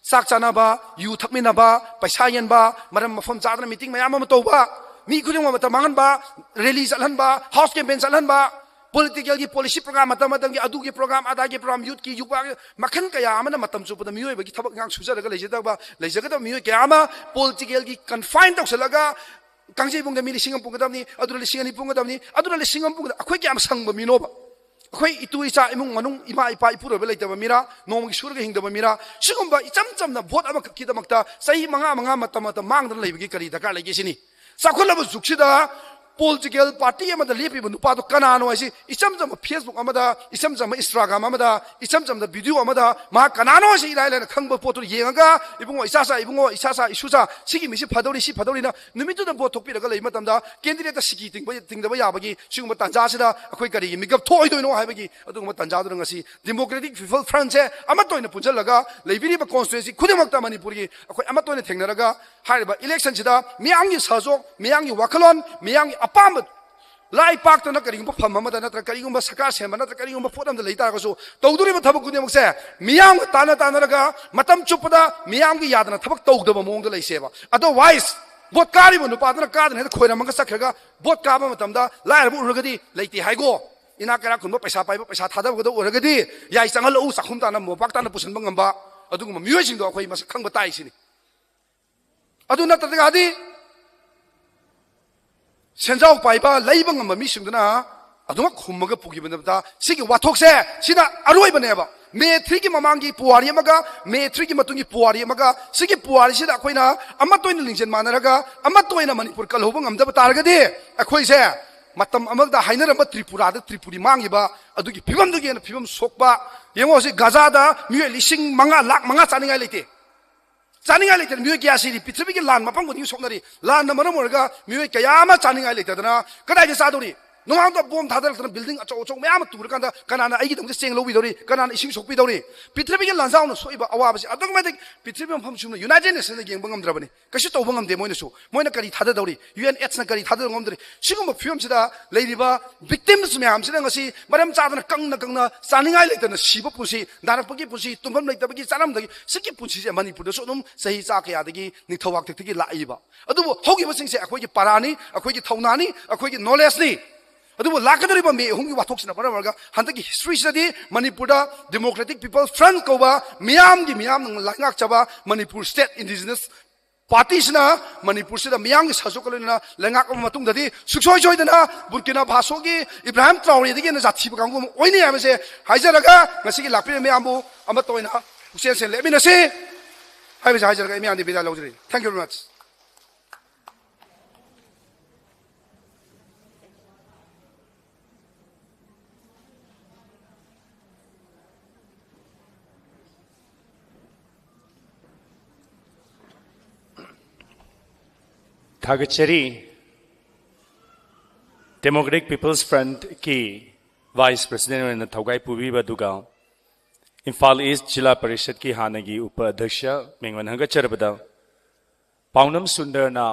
ꯆꯥꯛ ꯆꯥꯅꯕ, ꯌꯨ ꯊꯛꯃꯤꯟꯅꯕ, ꯄꯩꯁꯥ ꯌꯦꯟꯕ, ꯃꯔꯝ ꯃꯐꯝ ꯆꯥꯗꯅ meeting ꯃꯌꯥꯝ ꯑꯃ ꯇꯧꯕ, ꯃꯤ ꯈꯨꯗꯤꯡꯃꯛ ꯃꯇꯝ ꯃꯥꯡꯍꯟꯕ, rally ꯆꯠꯍꯟꯕ, house campaign ꯆꯠꯍꯟꯕ, political ꯒꯤ policy program ꯃꯇꯝ ꯃꯇꯝꯒꯤ ꯑꯗꯨꯒꯤ program ꯑꯗꯥꯒꯤ program, youth ꯀꯤ ꯌꯨꯄꯥ ꯃꯈꯜ ꯀꯌꯥ ꯑꯃꯅ ꯃꯇꯝ ꯆꯨꯞꯄꯗ ꯃꯤꯑꯣꯏꯕꯒꯤ ꯊꯕꯛ ꯏꯪꯈꯥꯡ ꯁꯨꯖꯔꯒ ꯂꯩꯖꯗꯕ, ꯂꯩꯖꯒꯗꯕ ꯃꯤꯑꯣꯏ ꯀꯌꯥ ꯑꯃ political ꯒꯤ confine ꯇꯧꯁꯤꯜꯂꯒ ꯀꯥꯡꯖꯩꯕꯨꯡꯗ ꯃꯤ ꯂꯤꯁꯤꯡ ꯑꯃ ꯄꯨꯒꯗꯕꯅꯤ, ꯑꯗꯨꯅ ꯂꯤꯁꯤꯡ ꯑꯅꯤ ꯄꯨꯒꯗꯕꯅꯤ, ꯑꯗꯨꯅ ꯂꯤꯁꯤꯡ ꯑꯃ ꯄꯨꯒꯗꯕꯅꯤ꯫ ꯑꯩꯈꯣꯏ ꯀꯌꯥꯝ ꯁꯪꯕ ꯃꯤꯅꯣꯕ? ꯑꯩꯈꯣꯏ ꯏꯇꯨ ꯏꯆꯥ, ꯏꯃꯨꯡ ꯃꯅꯨꯡ, ꯏꯃꯥ ꯏꯄꯥ ꯏꯄꯨꯔꯣꯏꯕ ꯂꯩꯇꯕ ꯃꯤꯔꯥ, ꯅꯣꯡꯃꯒꯤ ꯁꯨꯔꯒ ꯍꯤꯡꯗꯕ ꯃꯤꯔꯥ? ꯁꯤꯒꯨꯝꯕ ꯏꯆꯝ ꯆꯝꯅ ꯚꯣꯠ ꯑꯃꯈꯛꯀꯤꯗꯃꯛꯇ ꯆꯍꯤ ꯃꯉꯥ ꯃꯉꯥ ꯃꯇꯝ ꯃꯇꯝ ꯃꯥꯡꯗꯅ ꯂꯩꯕꯒꯤ ꯀꯔꯤ ꯗꯔꯀꯥꯔ ꯂꯩꯒꯦ ꯁꯤꯅꯤ꯫ ꯆꯥꯎꯈꯠꯂꯕ ꯖꯨꯒꯁꯤꯗ ꯄꯣꯂꯤꯇꯤꯀꯦꯜ ꯄꯥꯔꯇꯤ ꯑꯃꯗ ꯂꯦꯞꯄꯤꯕ ꯅꯨꯄꯥꯗꯣ ꯀꯅꯥꯅꯣ ꯍꯥꯏꯁꯤ ꯏꯆꯝ ꯆꯝꯕ Facebook ꯑꯃꯗ, ꯏꯆꯝ ꯆꯝꯕ Instagram ꯑꯃꯗ, ꯏꯆꯝ ꯆꯝꯕ video ꯑꯃꯗ ꯃꯍꯥꯛ ꯀꯅꯥꯅꯣ ꯍꯥꯏꯁꯤ ꯏꯔꯥꯏ ꯂꯥꯏꯅ ꯈꯪꯕ ꯄꯣꯠꯇꯨ ꯌꯦꯡꯉꯒ, "ꯏꯕꯨꯡꯉꯣ, ꯏꯆꯥꯆꯥ, ꯏꯕꯨꯡꯉꯣ, ꯏꯆꯥꯆꯥ, ꯏꯁꯨꯆꯥ, ꯁꯤꯒꯤ ꯃꯤꯁꯤ ꯐꯗꯧꯔꯤ, ꯁꯤ ꯐꯗꯧꯔꯤꯅ" ꯅꯨꯃꯤꯠꯇꯨꯗ ꯚꯣꯠ ꯊꯣꯛꯄꯤꯔꯒ ꯂꯩꯕ ꯃꯇꯝꯗ ꯀꯦꯟꯗꯤꯗꯦꯠꯇ ꯁꯤꯀꯤ ꯇꯤꯡꯕ, ꯇꯤꯡꯗꯕ ꯌꯥꯕꯒꯤ ꯁꯤꯒꯨꯝꯕ ꯇꯥꯟꯖꯥꯁꯤꯗ ꯑꯩꯈꯣꯏ ꯀꯔꯤꯒꯤ ꯃꯤꯀꯞ ꯊꯣꯛꯑꯣꯏꯗꯣꯏꯅꯣ ꯍꯥꯏꯕꯒꯤ ꯑꯗꯨꯒꯨꯝꯕ ꯇꯥꯟꯖꯥꯗꯨꯗ ꯉꯁꯤ Democratic People Front ꯁꯦ ꯑꯃꯠꯇ ꯑꯣꯏꯅ ꯄꯨꯟꯁꯤꯜꯂꯒ ꯂꯩꯕꯤꯔꯤꯕ constituency ꯈꯨꯗꯤꯡꯃꯛꯇ ꯃꯅꯤꯄꯨꯔꯒꯤ ꯑꯩꯈꯣꯏ ꯑꯃꯠꯇ ꯑꯣꯏꯅ ꯊꯦꯡꯅꯔꯒ ꯍꯥꯏꯔꯤꯕ election ꯁꯤꯗ ꯃꯤꯌꯥꯝꯒꯤ ꯁꯍꯖꯣꯛ, ꯃꯤꯌꯥꯝꯒꯤ ꯋꯥꯈꯜꯂꯣꯟ, ꯃꯤꯌꯥꯝꯒꯤ ꯑꯄꯥꯝꯕ ꯂꯥꯏ ꯄꯥꯛꯇꯅ ꯀꯔꯤꯒꯨꯝꯕ ꯐꯝ ꯑꯃꯗ ꯅꯠꯇ꯭ꯔꯒ ꯀꯔꯤꯒꯨꯝꯕ ꯁꯔꯀꯥꯔ ꯁꯦꯝꯕ ꯅꯠꯇ꯭ꯔꯒ ꯀꯔꯤꯒꯨꯝꯕ ꯄꯣꯠ ꯑꯃꯗ ꯂꯩ ꯇꯥꯔꯒꯁꯨ ꯇꯧꯗꯣꯔꯤꯕ ꯊꯕꯛ ꯈꯨꯗꯤꯡꯃꯛꯁꯦ ꯃꯤꯌꯥꯝꯒ ꯇꯥꯟꯅ ꯇꯥꯟꯅꯔꯒ ꯃꯇꯝ ꯆꯨꯞꯄꯗ ꯃꯤꯌꯥꯝꯒꯤ ꯌꯥꯗꯅ ꯊꯕꯛ ꯇꯧꯗꯕ ꯃꯑꯣꯡꯗ ꯂꯩꯁꯦꯕ꯫ Otherwise ꯚꯣꯠ ꯀꯥꯔꯤꯕ ꯅꯨꯄꯥꯗꯨꯅ ꯀꯥꯗꯅ ꯍꯦꯛꯇ ꯈꯣꯏꯔꯝꯃꯒ ꯆꯠꯈ꯭ꯔꯒ ꯚꯣꯠ ꯀꯥꯕ ꯃꯇꯝꯗ ꯂꯥꯏꯔꯕ ꯎꯔꯒꯗꯤ ꯂꯩꯇꯦ ꯍꯥꯏꯀꯣ, ꯏꯅꯥꯛ ꯀꯩꯔꯥꯛ ꯈꯨꯟꯕ ꯄꯩꯁꯥ ꯄꯥꯏꯕ ꯄꯩꯁꯥ ꯊꯥꯗꯕꯒꯗꯧ ꯑꯣꯏꯔꯒꯗꯤ ꯌꯥꯏ ꯆꯪꯍꯜꯂꯛꯎ ꯆꯥꯛꯈꯨꯝ ꯇꯥꯅ ꯃꯣꯝꯄꯥꯛ ꯇꯥꯅ ꯄꯨꯁꯤꯟꯕ ꯉꯝꯕ ꯑꯗꯨꯒꯨꯝꯕ ꯃꯤꯑꯣꯏꯁꯤꯡꯗꯣ ꯑꯩꯈꯣꯏ ꯃꯁꯛ ꯈꯪꯕ ꯇꯥꯏ ꯁꯤꯅꯤ꯫ ꯑꯗꯨ ꯅꯠꯇ꯭ꯔꯒꯗꯤ ꯁꯦꯟꯖꯥꯎ ꯄꯥꯏꯕ ꯂꯩꯕ ꯉꯝꯕ ꯃꯤꯁꯤꯡꯗꯨꯅ ꯑꯗꯨꯃꯛ ꯈꯨꯝꯃꯒ ꯄꯨꯈꯤꯕ ꯅꯠꯇ ꯁꯤꯒꯤ ꯋꯥꯊꯣꯛꯁꯦ ꯁꯤꯅ ꯑꯔꯣꯏꯕꯅꯦꯕ꯫ ꯃꯦ ꯊ꯭ꯔꯤꯒꯤ ꯃꯃꯥꯡꯒꯤ ꯄꯨꯋꯥꯔꯤ ꯑꯃꯒ ꯃꯦ ꯊ꯭ꯔꯤꯒꯤ ꯃꯇꯨꯡꯒꯤ ꯄꯨꯋꯥꯔꯤ ꯑꯃꯒ ꯁꯤꯒꯤ ꯄꯨꯋꯥꯔꯤꯁꯤꯗ ꯑꯩꯈꯣꯏꯅ ꯑꯃꯠꯇ ꯑꯣꯏꯅ ꯂꯤꯡꯖꯦꯜ ꯃꯥꯟꯅꯔꯒ ꯑꯃꯠꯇ ꯑꯣꯏꯅ ꯃꯅꯤꯄꯨꯔ ꯀꯜꯍꯧꯕ ꯉꯝꯗꯕ ꯇꯥꯔꯒꯗꯤ ꯑꯩꯈꯣꯏꯁꯦ ꯃꯇꯝ ꯑꯃꯗ ꯍꯥꯏꯅꯔꯝꯕ ꯇ꯭ꯔꯤꯄꯨꯔꯥꯗ ꯇ꯭ꯔꯤꯄꯨꯔꯤ ꯃꯥꯡꯈꯤꯕ ꯑꯗꯨꯒꯤ ꯐꯤꯕꯝꯗꯨꯒꯤ ꯍꯦꯟꯅ ꯐꯤꯕꯝ ꯁꯣꯛꯄ꯫ ꯌꯦꯡꯉꯣ ꯍꯧꯖꯤꯛ ꯒꯥꯖꯥꯗ ꯃꯤꯑꯣꯏ ꯂꯤꯁꯤꯡ ꯃꯉꯥ ꯂꯥꯛ ꯃꯉꯥ ꯆꯥꯅꯤꯡꯉꯥꯏ ꯂꯩꯇꯦ꯫ ꯆꯥꯅꯤꯡꯉꯥꯏ ꯂꯩꯇꯅ ꯃꯤꯑꯣꯏ ꯀꯌꯥ ꯁꯤꯔꯤ? ꯄ꯭ꯔꯤꯊꯤꯕꯤꯒꯤ ꯂꯥꯟ ꯃꯐꯝ ꯈꯨꯗꯤꯡꯒꯤ ꯁꯣꯛꯅꯔꯤ꯫ ꯂꯥꯟꯅ ꯃꯔꯝ ꯑꯣꯏꯔꯒ ꯃꯤꯑꯣꯏ ꯀꯌꯥ ꯑꯃ ꯆꯥꯅꯤꯡꯉꯥꯏ ꯂꯩꯇꯗꯅ ꯀꯗꯥꯏꯗ ꯆꯥꯗꯧꯔꯤ? ꯅꯣꯡꯉꯥꯟꯕꯗ ꯕꯣꯝ ꯊꯥꯗꯔꯛꯇꯅ building ꯑꯆꯧ ꯑꯆꯧꯕ ꯃꯌꯥꯝ ꯑꯃ ꯇꯨꯔꯀꯥꯟꯗ ꯀꯅꯥꯅ ꯑꯩꯒꯤꯗꯃꯛꯇ ꯆꯦꯡ ꯂꯧꯕꯤꯗꯧꯔꯤ? ꯀꯅꯥꯅ ꯏꯁꯤꯡ ꯁꯣꯛꯄꯤꯗꯧꯔꯤ? ꯄ꯭ꯔꯤꯊꯤꯕꯤꯒꯤ ꯂꯥꯟꯖꯥꯎꯅ ꯁꯣꯛꯏꯕ ꯑꯋꯥꯕꯁꯤ ꯑꯗꯨꯛꯀꯤ ꯃꯇꯤꯛ ꯄ꯭ꯔꯤꯊꯤꯕꯤ ꯃꯐꯝ ꯁꯨꯝꯅ United Nationsꯅ ꯌꯦꯡꯕ ꯉꯝꯗ꯭ꯔꯕꯅꯤ꯫ ꯀꯩꯁꯨ ꯇꯧꯕ ꯉꯝꯗꯦ ꯃꯣꯏꯅꯁꯨ꯫ ꯃꯣꯏꯅ ꯀꯔꯤ ꯊꯥꯗꯗꯧꯔꯤ? UNHCRꯅ ꯀꯔꯤ ꯊꯥꯗꯗꯧ ꯉꯝꯗꯧꯔꯤ? ꯁꯤꯒꯨꯝꯕ ꯐꯤꯕꯝꯁꯤꯗ ꯂꯩꯔꯤꯕ victims ꯃꯌꯥꯝꯁꯤꯅ ꯉꯁꯤ ꯃꯔꯝ ꯆꯥꯗꯅ ꯀꯪꯅ ꯀꯪꯅ ꯆꯥꯅꯤꯡꯉꯥꯏ ꯂꯩꯇꯅ ꯁꯤꯕ ꯄꯨꯟꯁꯤ, ꯅꯥꯔꯛꯄꯒꯤ ꯄꯨꯟꯁꯤ, ꯇꯨꯝꯐꯝ ꯂꯩꯇꯕꯒꯤ, ꯆꯥꯔꯝꯗꯒꯤ, ꯁꯤꯒꯤ ꯄꯨꯟꯁꯤꯁꯦ ꯃꯅꯤꯄꯨꯔꯗꯁꯨ ꯑꯗꯨꯝ ꯆꯍꯤ ꯆꯥ ꯀꯌꯥꯗꯒꯤ ꯅꯤꯡꯊꯧ ꯍꯥꯛꯇꯛꯇꯒꯤ ꯂꯥꯛꯏꯕ꯫ ꯑꯗꯨꯕꯨ ꯍꯧꯈꯤꯕꯁꯤꯡꯁꯦ ꯑꯩꯈꯣꯏꯒꯤ ꯄꯥꯔꯥꯅꯤ, ꯑꯩꯈꯣꯏꯒꯤ ꯊꯧꯅꯥꯅꯤ, ꯑꯩꯈꯣꯏꯒꯤ knowledgeꯅꯤ꯫ ꯑꯗꯨꯕꯨ ꯂꯥꯛꯀꯗꯧꯔꯤꯕ ꯃꯦ ꯑꯍꯨꯝꯒꯤ ꯋꯥꯊꯣꯛꯁꯤꯅ ꯃꯔꯝ ꯑꯣꯏꯔꯒ ꯍꯟꯗꯛꯀꯤ historyꯁꯤꯗꯗꯤ ꯃꯅꯤꯄꯨꯔꯗ Democratic People Front ꯀꯧꯕ ꯃꯤꯌꯥꯝꯒꯤ ꯃꯤꯌꯥꯝꯅ ꯂꯩꯉꯥꯛꯆꯕ ꯃꯅꯤꯄꯨꯔ state indigenous ꯄꯥꯔꯇꯤꯁꯤꯅ ꯃꯅꯤꯄꯨꯔꯁꯤꯗ ꯃꯤꯌꯥꯝꯒꯤ ꯁꯍꯖꯣꯒ ꯂꯣꯏꯅꯅ ꯂꯩꯉꯥꯛꯂꯕ ꯃꯇꯨꯡꯗꯗꯤ ꯁꯨꯡꯁꯣꯏ ꯁꯣꯏꯗꯅ ꯕꯨꯔꯀꯤꯅꯥ ꯐꯥꯁꯣꯒꯤ ꯏꯕ꯭ꯔꯥꯍꯤꯝ ꯇ꯭ꯔꯥꯎꯔꯦꯗꯒꯤ ꯍꯦꯟꯅ ꯖꯥꯊꯤꯕ ꯀꯥꯡꯕꯨ ꯑꯃ ꯑꯣꯏꯅꯤ ꯍꯥꯏꯕꯁꯦ ꯍꯥꯏꯖꯔꯒ, ꯉꯁꯤꯒꯤ ꯂꯥꯛꯄꯤꯔꯤꯕ ꯃꯌꯥꯝꯕꯨ ꯑꯃꯠꯇ ꯑꯣꯏꯅ ꯄꯨꯛꯆꯦꯜ ꯁꯦꯡꯅ ꯂꯦꯞꯃꯤꯟꯅꯁꯤ ꯍꯥꯏꯕꯁꯦ ꯍꯥꯏꯖꯔꯒ ꯑꯩ ꯃꯌꯥꯝꯗꯤ ꯕꯤꯗꯥꯏ ꯂꯧꯖꯔꯤ꯫ Thank you very much. ꯊꯥꯒꯠꯆꯔꯤ꯫ Democratic People's Front ꯀꯤ Vice President ꯑꯣꯏꯅ ꯊꯧꯒꯥꯏ ꯄꯨꯕꯤꯕ, ꯑꯗꯨꯒ ꯏꯝꯐꯥꯜ ꯏꯁ ꯖꯤꯂꯥ ꯄꯔꯤꯁꯠꯀꯤ ꯍꯥꯟꯅꯒꯤ ꯎꯄ ꯑꯙ꯭ꯌꯛꯁ ꯃꯤꯡꯑꯣꯟ ꯍꯪꯒꯠꯆꯔꯕꯗ, ꯄꯥꯎꯅꯝ ꯁꯨꯟꯗꯔꯅ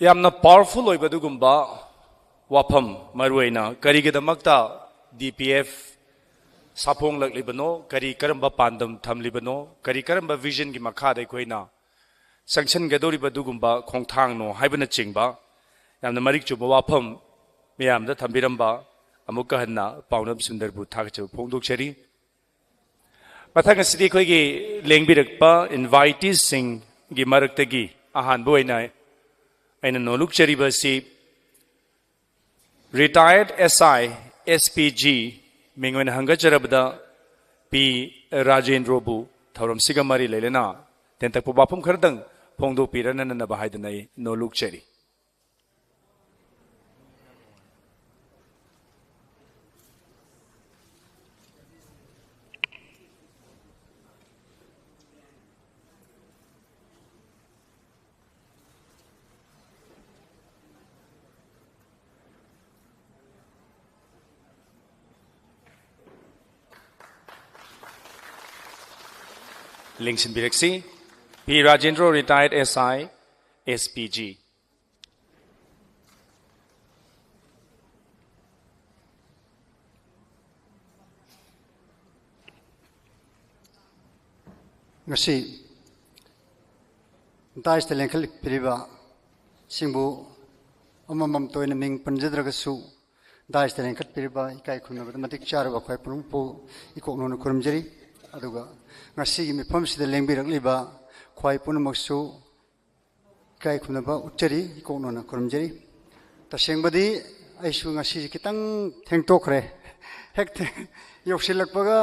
ꯌꯥꯝꯅ powerful ꯑꯣꯏꯕ ꯑꯗꯨꯒꯨꯝꯕ ꯋꯥꯐꯝ, ꯃꯔꯨꯑꯣꯏꯅ ꯀꯔꯤꯒꯤꯗꯃꯛꯇ D P F ꯁꯥꯐꯣꯡꯂꯛꯂꯤꯕꯅꯣ, ꯀꯔꯤ ꯀꯔꯝꯕ ꯄꯥꯟꯗꯝ ꯊꯝꯂꯤꯕꯅꯣ, ꯀꯔꯤ ꯀꯔꯝꯕ vision ꯒꯤ ꯃꯈꯥꯗ ꯑꯩꯈꯣꯏꯅ ꯆꯪꯁꯤꯟꯒꯗꯧꯔꯤꯕ ꯑꯗꯨꯒꯨꯝꯕ ꯈꯣꯡꯊꯥꯡꯅꯣ ꯍꯥꯏꯕꯅꯆꯤꯡꯕ ꯌꯥꯝꯅ ꯃꯔꯤꯛ ꯆꯨꯝꯕ ꯋꯥꯐꯝ ꯃꯌꯥꯝꯗ ꯊꯝꯕꯤꯔꯝꯕ ꯑꯃꯨꯛꯀ ꯍꯟꯅ ꯄꯥꯎꯅꯝ ꯁꯨꯟꯗꯔꯕꯨ ꯊꯥꯒꯠꯆꯕ ꯐꯣꯡꯗꯣꯛꯆꯔꯤ꯫ ꯃꯊꯪ ꯑꯁꯤꯗꯤ ꯑꯩꯈꯣꯏꯒꯤ ꯂꯦꯡꯕꯤꯔꯛꯄ invitees ꯁꯤꯡꯒꯤ ꯃꯔꯛꯇꯒꯤ ꯑꯍꯥꯟꯕ ꯑꯣꯏꯅ ꯑꯩꯅ ꯅꯣꯂꯨꯛꯆꯔꯤꯕ ꯑꯁꯤ retired S I, S P G ꯃꯤꯡ ꯑꯣꯏꯅ ꯍꯪꯒꯠꯆꯔꯕꯗ ꯄꯤ ꯔꯥꯖꯦꯟꯗ꯭ꯔꯣꯕꯨ ꯊꯧꯔꯝꯁꯤꯒ ꯃꯔꯤ ꯂꯩꯅꯅ ꯇꯦꯟꯇꯛꯄ ꯋꯥꯐꯝ ꯈꯔꯗꯪ ꯐꯣꯡꯗꯣꯛꯄꯤꯔꯅꯅꯕ ꯍꯥꯏꯗꯨꯅ ꯑꯩ ꯅꯣꯂꯨꯛꯆꯔꯤ꯫ ꯂꯦꯡꯁꯤꯟꯕꯤꯔꯛꯁꯤ꯫ ꯄꯤ Rajendro, retired S I, S P G꯫ ꯉꯁꯤ dais ꯇ ꯂꯦꯡꯈꯠꯄꯤꯔꯤꯕ ꯁꯤꯡꯕꯨ ꯑꯃꯃꯝꯇ ꯑꯣꯏꯅ ꯃꯤꯡ ꯄꯟꯖꯗ꯭ꯔꯒꯁꯨ, dais ꯇ ꯂꯦꯡꯈꯠꯄꯤꯔꯤꯕ ꯏꯀꯥꯏ ꯈꯨꯝꯅꯕꯗ ꯃꯇꯤꯛ ꯆꯥꯔꯕ ꯑꯩꯈꯣꯏ ꯄꯨꯝꯅꯃꯛꯄꯨ ꯏꯀꯣꯛ ꯅꯧꯅ ꯈꯨꯔꯨꯝꯖꯔꯤ꯫ ꯑꯗꯨꯒ ꯉꯁꯤꯒꯤ ꯃꯤꯐꯝꯁꯤꯗ ꯂꯦꯡꯕꯤꯔꯛꯂꯤꯕ ꯈ꯭ꯋꯥꯏ ꯄꯨꯝꯅꯃꯛꯁꯨ ꯏꯀꯥꯏ ꯈꯨꯝꯅꯕ ꯎꯠꯆꯔꯤ, ꯏꯀꯣꯛꯅꯅ ꯈꯨꯔꯨꯝꯖꯔꯤ꯫ ꯇꯁꯦꯡꯕꯗꯤ ꯑꯩꯁꯨ ꯉꯁꯤꯁꯦ ꯈꯤꯇꯪ ꯊꯦꯡꯇꯣꯛꯈ꯭ꯔꯦ꯫ ꯍꯦꯛ ꯊꯦꯡ-, ꯌꯧꯁꯤꯜꯂꯛꯄꯒ,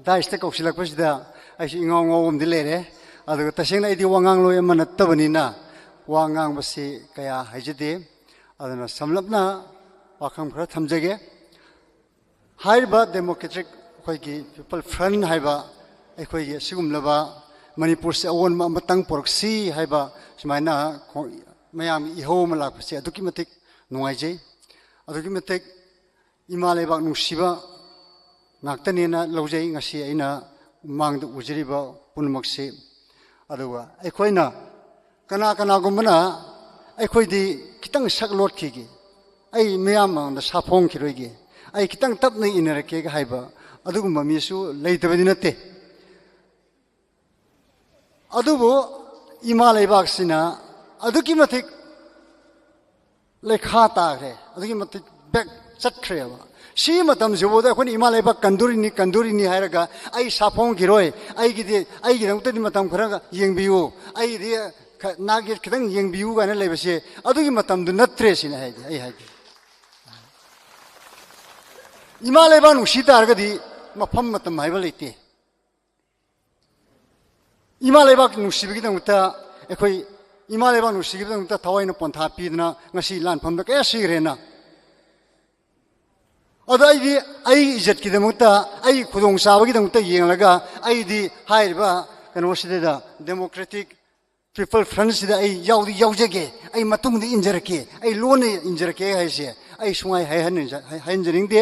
ꯗꯥꯏꯁꯇ ꯀꯧꯁꯤꯜꯂꯛꯄꯁꯤꯗ ꯑꯩꯁꯨ ꯏꯉꯥꯎ ꯉꯥꯎꯕ ꯑꯃꯗꯤ ꯂꯩꯔꯦ꯫ ꯑꯗꯨꯒ ꯇꯁꯦꯡꯅ ꯑꯩꯗꯤ ꯋꯥ ꯉꯥꯡꯂꯣꯏ ꯑꯃ ꯅꯠꯇꯕꯅꯤꯅ ꯋꯥ ꯉꯥꯡꯕꯁꯤ ꯀꯌꯥ ꯍꯩꯖꯗꯦ꯫ ꯑꯗꯨꯅ ꯁꯝꯂꯞꯅ ꯋꯥꯐꯝ ꯈꯔ ꯊꯝꯖꯒꯦ꯫ ꯍꯥꯏꯔꯤꯕ Democratic ꯑꯩꯈꯣꯏꯒꯤ People Front ꯍꯥꯏꯕ ꯑꯩꯈꯣꯏꯒꯤ ꯑꯁꯤꯒꯨꯝꯂꯕ ꯃꯅꯤꯄꯨꯔꯁꯦ ꯑꯑꯣꯟꯕ ꯑꯃꯇꯪ ꯄꯨꯔꯛꯁꯤ ꯍꯥꯏꯕ ꯁꯨꯃꯥꯏꯅ ꯈꯣ-, ꯃꯌꯥꯝꯒꯤ ꯏꯍꯧ ꯑꯃ ꯂꯥꯛꯄꯁꯦ ꯑꯗꯨꯛꯀꯤ ꯃꯇꯤꯛ ꯅꯨꯡꯉꯥꯏꯖꯩ꯫ ꯑꯗꯨꯛꯀꯤ ꯃꯇꯤꯛ ꯏꯃꯥ ꯂꯩꯕꯥꯛ ꯅꯨꯡꯁꯤꯕ ꯉꯥꯛꯇꯅꯦꯅ ꯂꯧꯖꯩ ꯉꯁꯤ ꯑꯩꯅ ꯃꯥꯡꯗ ꯎꯖꯔꯤꯕ ꯄꯨꯝꯅꯃꯛꯁꯤ꯫ ꯑꯗꯨꯒ ꯑꯩꯈꯣꯏꯅ ꯀꯅꯥ ꯀꯅꯥꯒꯨꯝꯕꯅ ꯑꯩꯈꯣꯏꯗꯤ ꯈꯤꯇꯪ ꯁꯛ ꯂꯣꯠꯈꯤꯒꯦ, ꯑꯩ ꯃꯤꯌꯥꯝ ꯃꯥꯡꯗ ꯁꯥꯐꯣꯡꯈꯤꯔꯣꯏꯒꯦ, ꯑꯩ ꯈꯤꯇꯪ ꯇꯞꯅ ꯏꯟꯅꯔꯛꯀꯦꯒ ꯍꯥꯏꯕ ꯑꯗꯨꯒꯨꯝꯕ ꯃꯤꯁꯨ ꯂꯩꯇꯕꯗꯤ ꯅꯠꯇꯦ꯫ ꯑꯗꯨꯕꯨ ꯏꯃꯥ ꯂꯩꯕꯥꯛꯁꯤꯅ ꯑꯗꯨꯛꯀꯤ ꯃꯇꯤꯛ ꯂꯩꯈꯥ ꯇꯥꯈ꯭ꯔꯦ, ꯑꯗꯨꯛꯀꯤ ꯃꯇꯤꯛ ꯕꯦꯛ ꯆꯠꯈ꯭ꯔꯦꯕ꯫ ꯁꯤ ꯃꯇꯝꯁꯤꯐꯥꯎꯗ ꯑꯩꯈꯣꯏꯅ ꯏꯃꯥ ꯂꯩꯕꯥꯛ ꯀꯟꯗꯣꯔꯤꯅꯤ, ꯀꯟꯗꯣꯔꯤꯅꯤ ꯍꯥꯏꯔꯒ ꯑꯩ ꯁꯥꯐꯣꯡꯈꯤꯔꯣꯏ, ꯑꯩꯒꯤꯗꯤ, ꯑꯩꯒꯤꯗꯃꯛꯇꯗꯤ ꯃꯇꯝ ꯈꯔ ꯌꯦꯡꯕꯤꯌꯨ, ꯑꯩꯒꯤꯗꯤ ꯈ-, ꯅꯥꯒꯦ ꯈꯤꯇꯪ ꯌꯦꯡꯕꯤꯌꯨ ꯀꯥꯏꯅ ꯂꯩꯕꯁꯦ ꯑꯗꯨꯒꯤ ꯃꯇꯝꯗꯨ ꯅꯠꯇ꯭ꯔꯦ ꯁꯤꯅꯤ ꯍꯥꯏꯗꯤ, ꯑꯩ ꯍꯥꯏꯗꯤ꯫ ꯏꯃꯥ ꯂꯩꯕꯥꯛ ꯅꯨꯡꯁꯤ ꯇꯥꯔꯒꯗꯤ ꯃꯐꯝ ꯃꯇꯝ ꯍꯥꯏꯕ ꯂꯩꯇꯦ꯫ ꯏꯃꯥ ꯂꯩꯕꯥꯛ ꯅꯨꯡꯁꯤꯕꯒꯤꯗꯃꯛꯇ ꯑꯩꯈꯣꯏ ꯏꯃꯥ ꯂꯩꯕꯥꯛ ꯅꯨꯡꯁꯤꯕꯒꯤꯗꯃꯛꯇ ꯊꯋꯥꯏꯅ ꯄꯣꯟꯊꯥ ꯄꯤꯗꯅ ꯉꯁꯤ ꯂꯥꯟꯐꯝꯗ ꯀꯌꯥ ꯁꯤꯈ꯭ꯔꯦꯅ꯫ ꯑꯗꯣ ꯑꯩꯗꯤ ꯑꯩꯒꯤ ꯏꯖꯠꯀꯤꯗꯃꯛꯇ, ꯑꯩꯒꯤ ꯈꯨꯗꯣꯡꯆꯥꯕꯒꯤꯗꯃꯛꯇ ꯌꯦꯡꯂꯒ ꯑꯩꯗꯤ ꯍꯥꯏꯔꯤꯕ ꯀꯩꯅꯣꯁꯤꯗ, Democratic People Front ꯁꯤꯗ ꯑꯩ ꯌꯥꯎꯗꯤ ꯌꯥꯎꯖꯒꯦ, ꯑꯩ ꯃꯇꯨꯡꯗ ꯏꯟꯖꯔꯛꯀꯦ, ꯑꯩ ꯂꯣꯟꯅ ꯏꯟꯖꯔꯛꯀꯦ ꯍꯥꯏꯁꯦ ꯑꯩ ꯁꯨꯡꯍꯥꯏ ꯍꯥꯏꯍꯟꯅꯤꯡꯖ-, ꯍꯥꯏ-, ꯍꯥꯏꯍꯟꯖꯅꯤꯡꯗꯦ꯫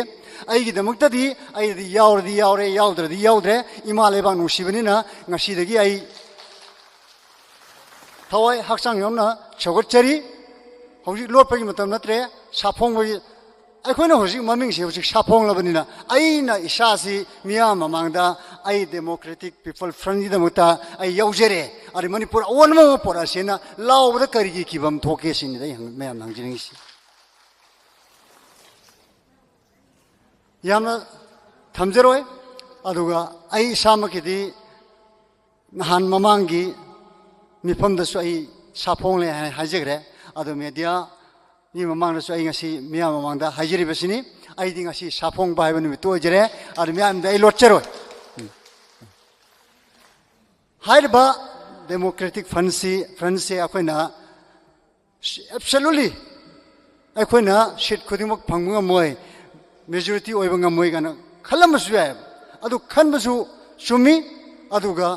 ꯑꯩꯒꯤꯗꯃꯛꯇꯗꯤ ꯑꯩꯗꯤ ꯌꯥꯎꯔꯗꯤ ꯌꯥꯎꯔꯦ, ꯌꯥꯎꯗ꯭ꯔꯗꯤ ꯌꯥꯎꯗ꯭ꯔꯦ꯫ ꯏꯃꯥ ꯂꯩꯕꯥꯛ ꯅꯨꯡꯁꯤꯕꯅꯤꯅ ꯉꯁꯤꯗꯒꯤ ꯑꯩ ꯊꯋꯥꯏ ꯍꯛꯆꯥꯡ ꯌꯥꯎꯅ ꯁꯧꯒꯠꯆꯔꯤ꯫ ꯍꯧꯖꯤꯛ ꯂꯣꯠꯄꯒꯤ ꯃꯇꯝ ꯅꯠꯇ꯭ꯔꯦ, ꯁꯥꯐꯣꯡꯕꯒꯤ꯫ ꯑꯩꯈꯣꯏꯅ ꯍꯧꯖꯤꯛ ꯃꯃꯤꯡꯁꯦ ꯍꯧꯖꯤꯛ ꯁꯥꯐꯣꯡꯂꯕꯅꯤꯅ ꯑꯩꯅ ꯏꯁꯥꯁꯤ ꯃꯤꯌꯥꯝ ꯃꯃꯥꯡꯗ ꯑꯩ Democratic People Front ꯒꯤꯗꯃꯛꯇ ꯑꯩ ꯌꯥꯎꯖꯔꯦ, ꯑꯗꯩ ꯃꯅꯤꯄꯨꯔ ꯑꯑꯣꯟꯕ ꯑꯃ ꯄꯣꯔꯛꯑꯁꯦꯅ ꯂꯥꯎꯕꯗ ꯀꯔꯤꯒꯤ ꯀꯤꯐꯝ ꯊꯣꯛꯀꯦ ꯁꯤꯅꯤꯗ ꯑꯩ ꯍꯪ-, ꯃꯌꯥꯝꯅ ꯍꯪꯖꯅꯤꯡꯉꯤꯁꯤ꯫ ꯌꯥꯝꯅ ꯊꯝꯖꯔꯣꯏ꯫ ꯑꯗꯨꯒ ꯑꯩ ꯏꯁꯥꯃꯛꯀꯤꯗꯤ ꯅꯍꯥꯟ ꯃꯃꯥꯡꯒꯤ ꯃꯤꯐꯝꯗꯁꯨ ꯑꯩ ꯁꯥꯐꯣꯡꯂꯦ ꯍꯥꯏ-, ꯍꯥꯏꯖꯈ꯭ꯔꯦ꯫ ꯑꯗꯣ media ꯒꯤ ꯃꯃꯥꯡꯗꯁꯨ ꯑꯩ ꯉꯁꯤ ꯃꯤꯌꯥꯝ ꯃꯃꯥꯡꯗ ꯍꯥꯏꯖꯔꯤꯕꯁꯤꯅꯤ, ꯑꯩꯗꯤ ꯉꯁꯤ ꯁꯥꯐꯣꯡꯕ ꯍꯥꯏꯕ ꯅꯨꯃꯤꯠꯇꯨ ꯑꯣꯏꯖꯔꯦ꯫ ꯑꯗꯨ ꯃꯤꯌꯥꯝꯗ ꯑꯩ ꯂꯣꯠꯆꯔꯣꯏ꯫ ꯎꯝ꯫ ꯍꯥꯏꯔꯤꯕ democratic front ꯁꯤ, front ꯁꯦ ꯑꯩꯈꯣꯏꯅ absolutely ꯑꯩꯈꯣꯏꯅ seat ꯈꯨꯗꯤꯡꯃꯛ ꯐꯪꯕ ꯉꯝꯃꯣꯏ, majority ꯑꯣꯏꯕ ꯉꯝꯃꯣꯏ ꯀꯥꯏꯅ ꯈꯜꯂꯝꯕꯁꯨ ꯌꯥꯏ꯫ ꯑꯗꯨ ꯈꯟꯕꯁꯨ ꯆꯨꯝꯃꯤ꯫ ꯑꯗꯨꯒ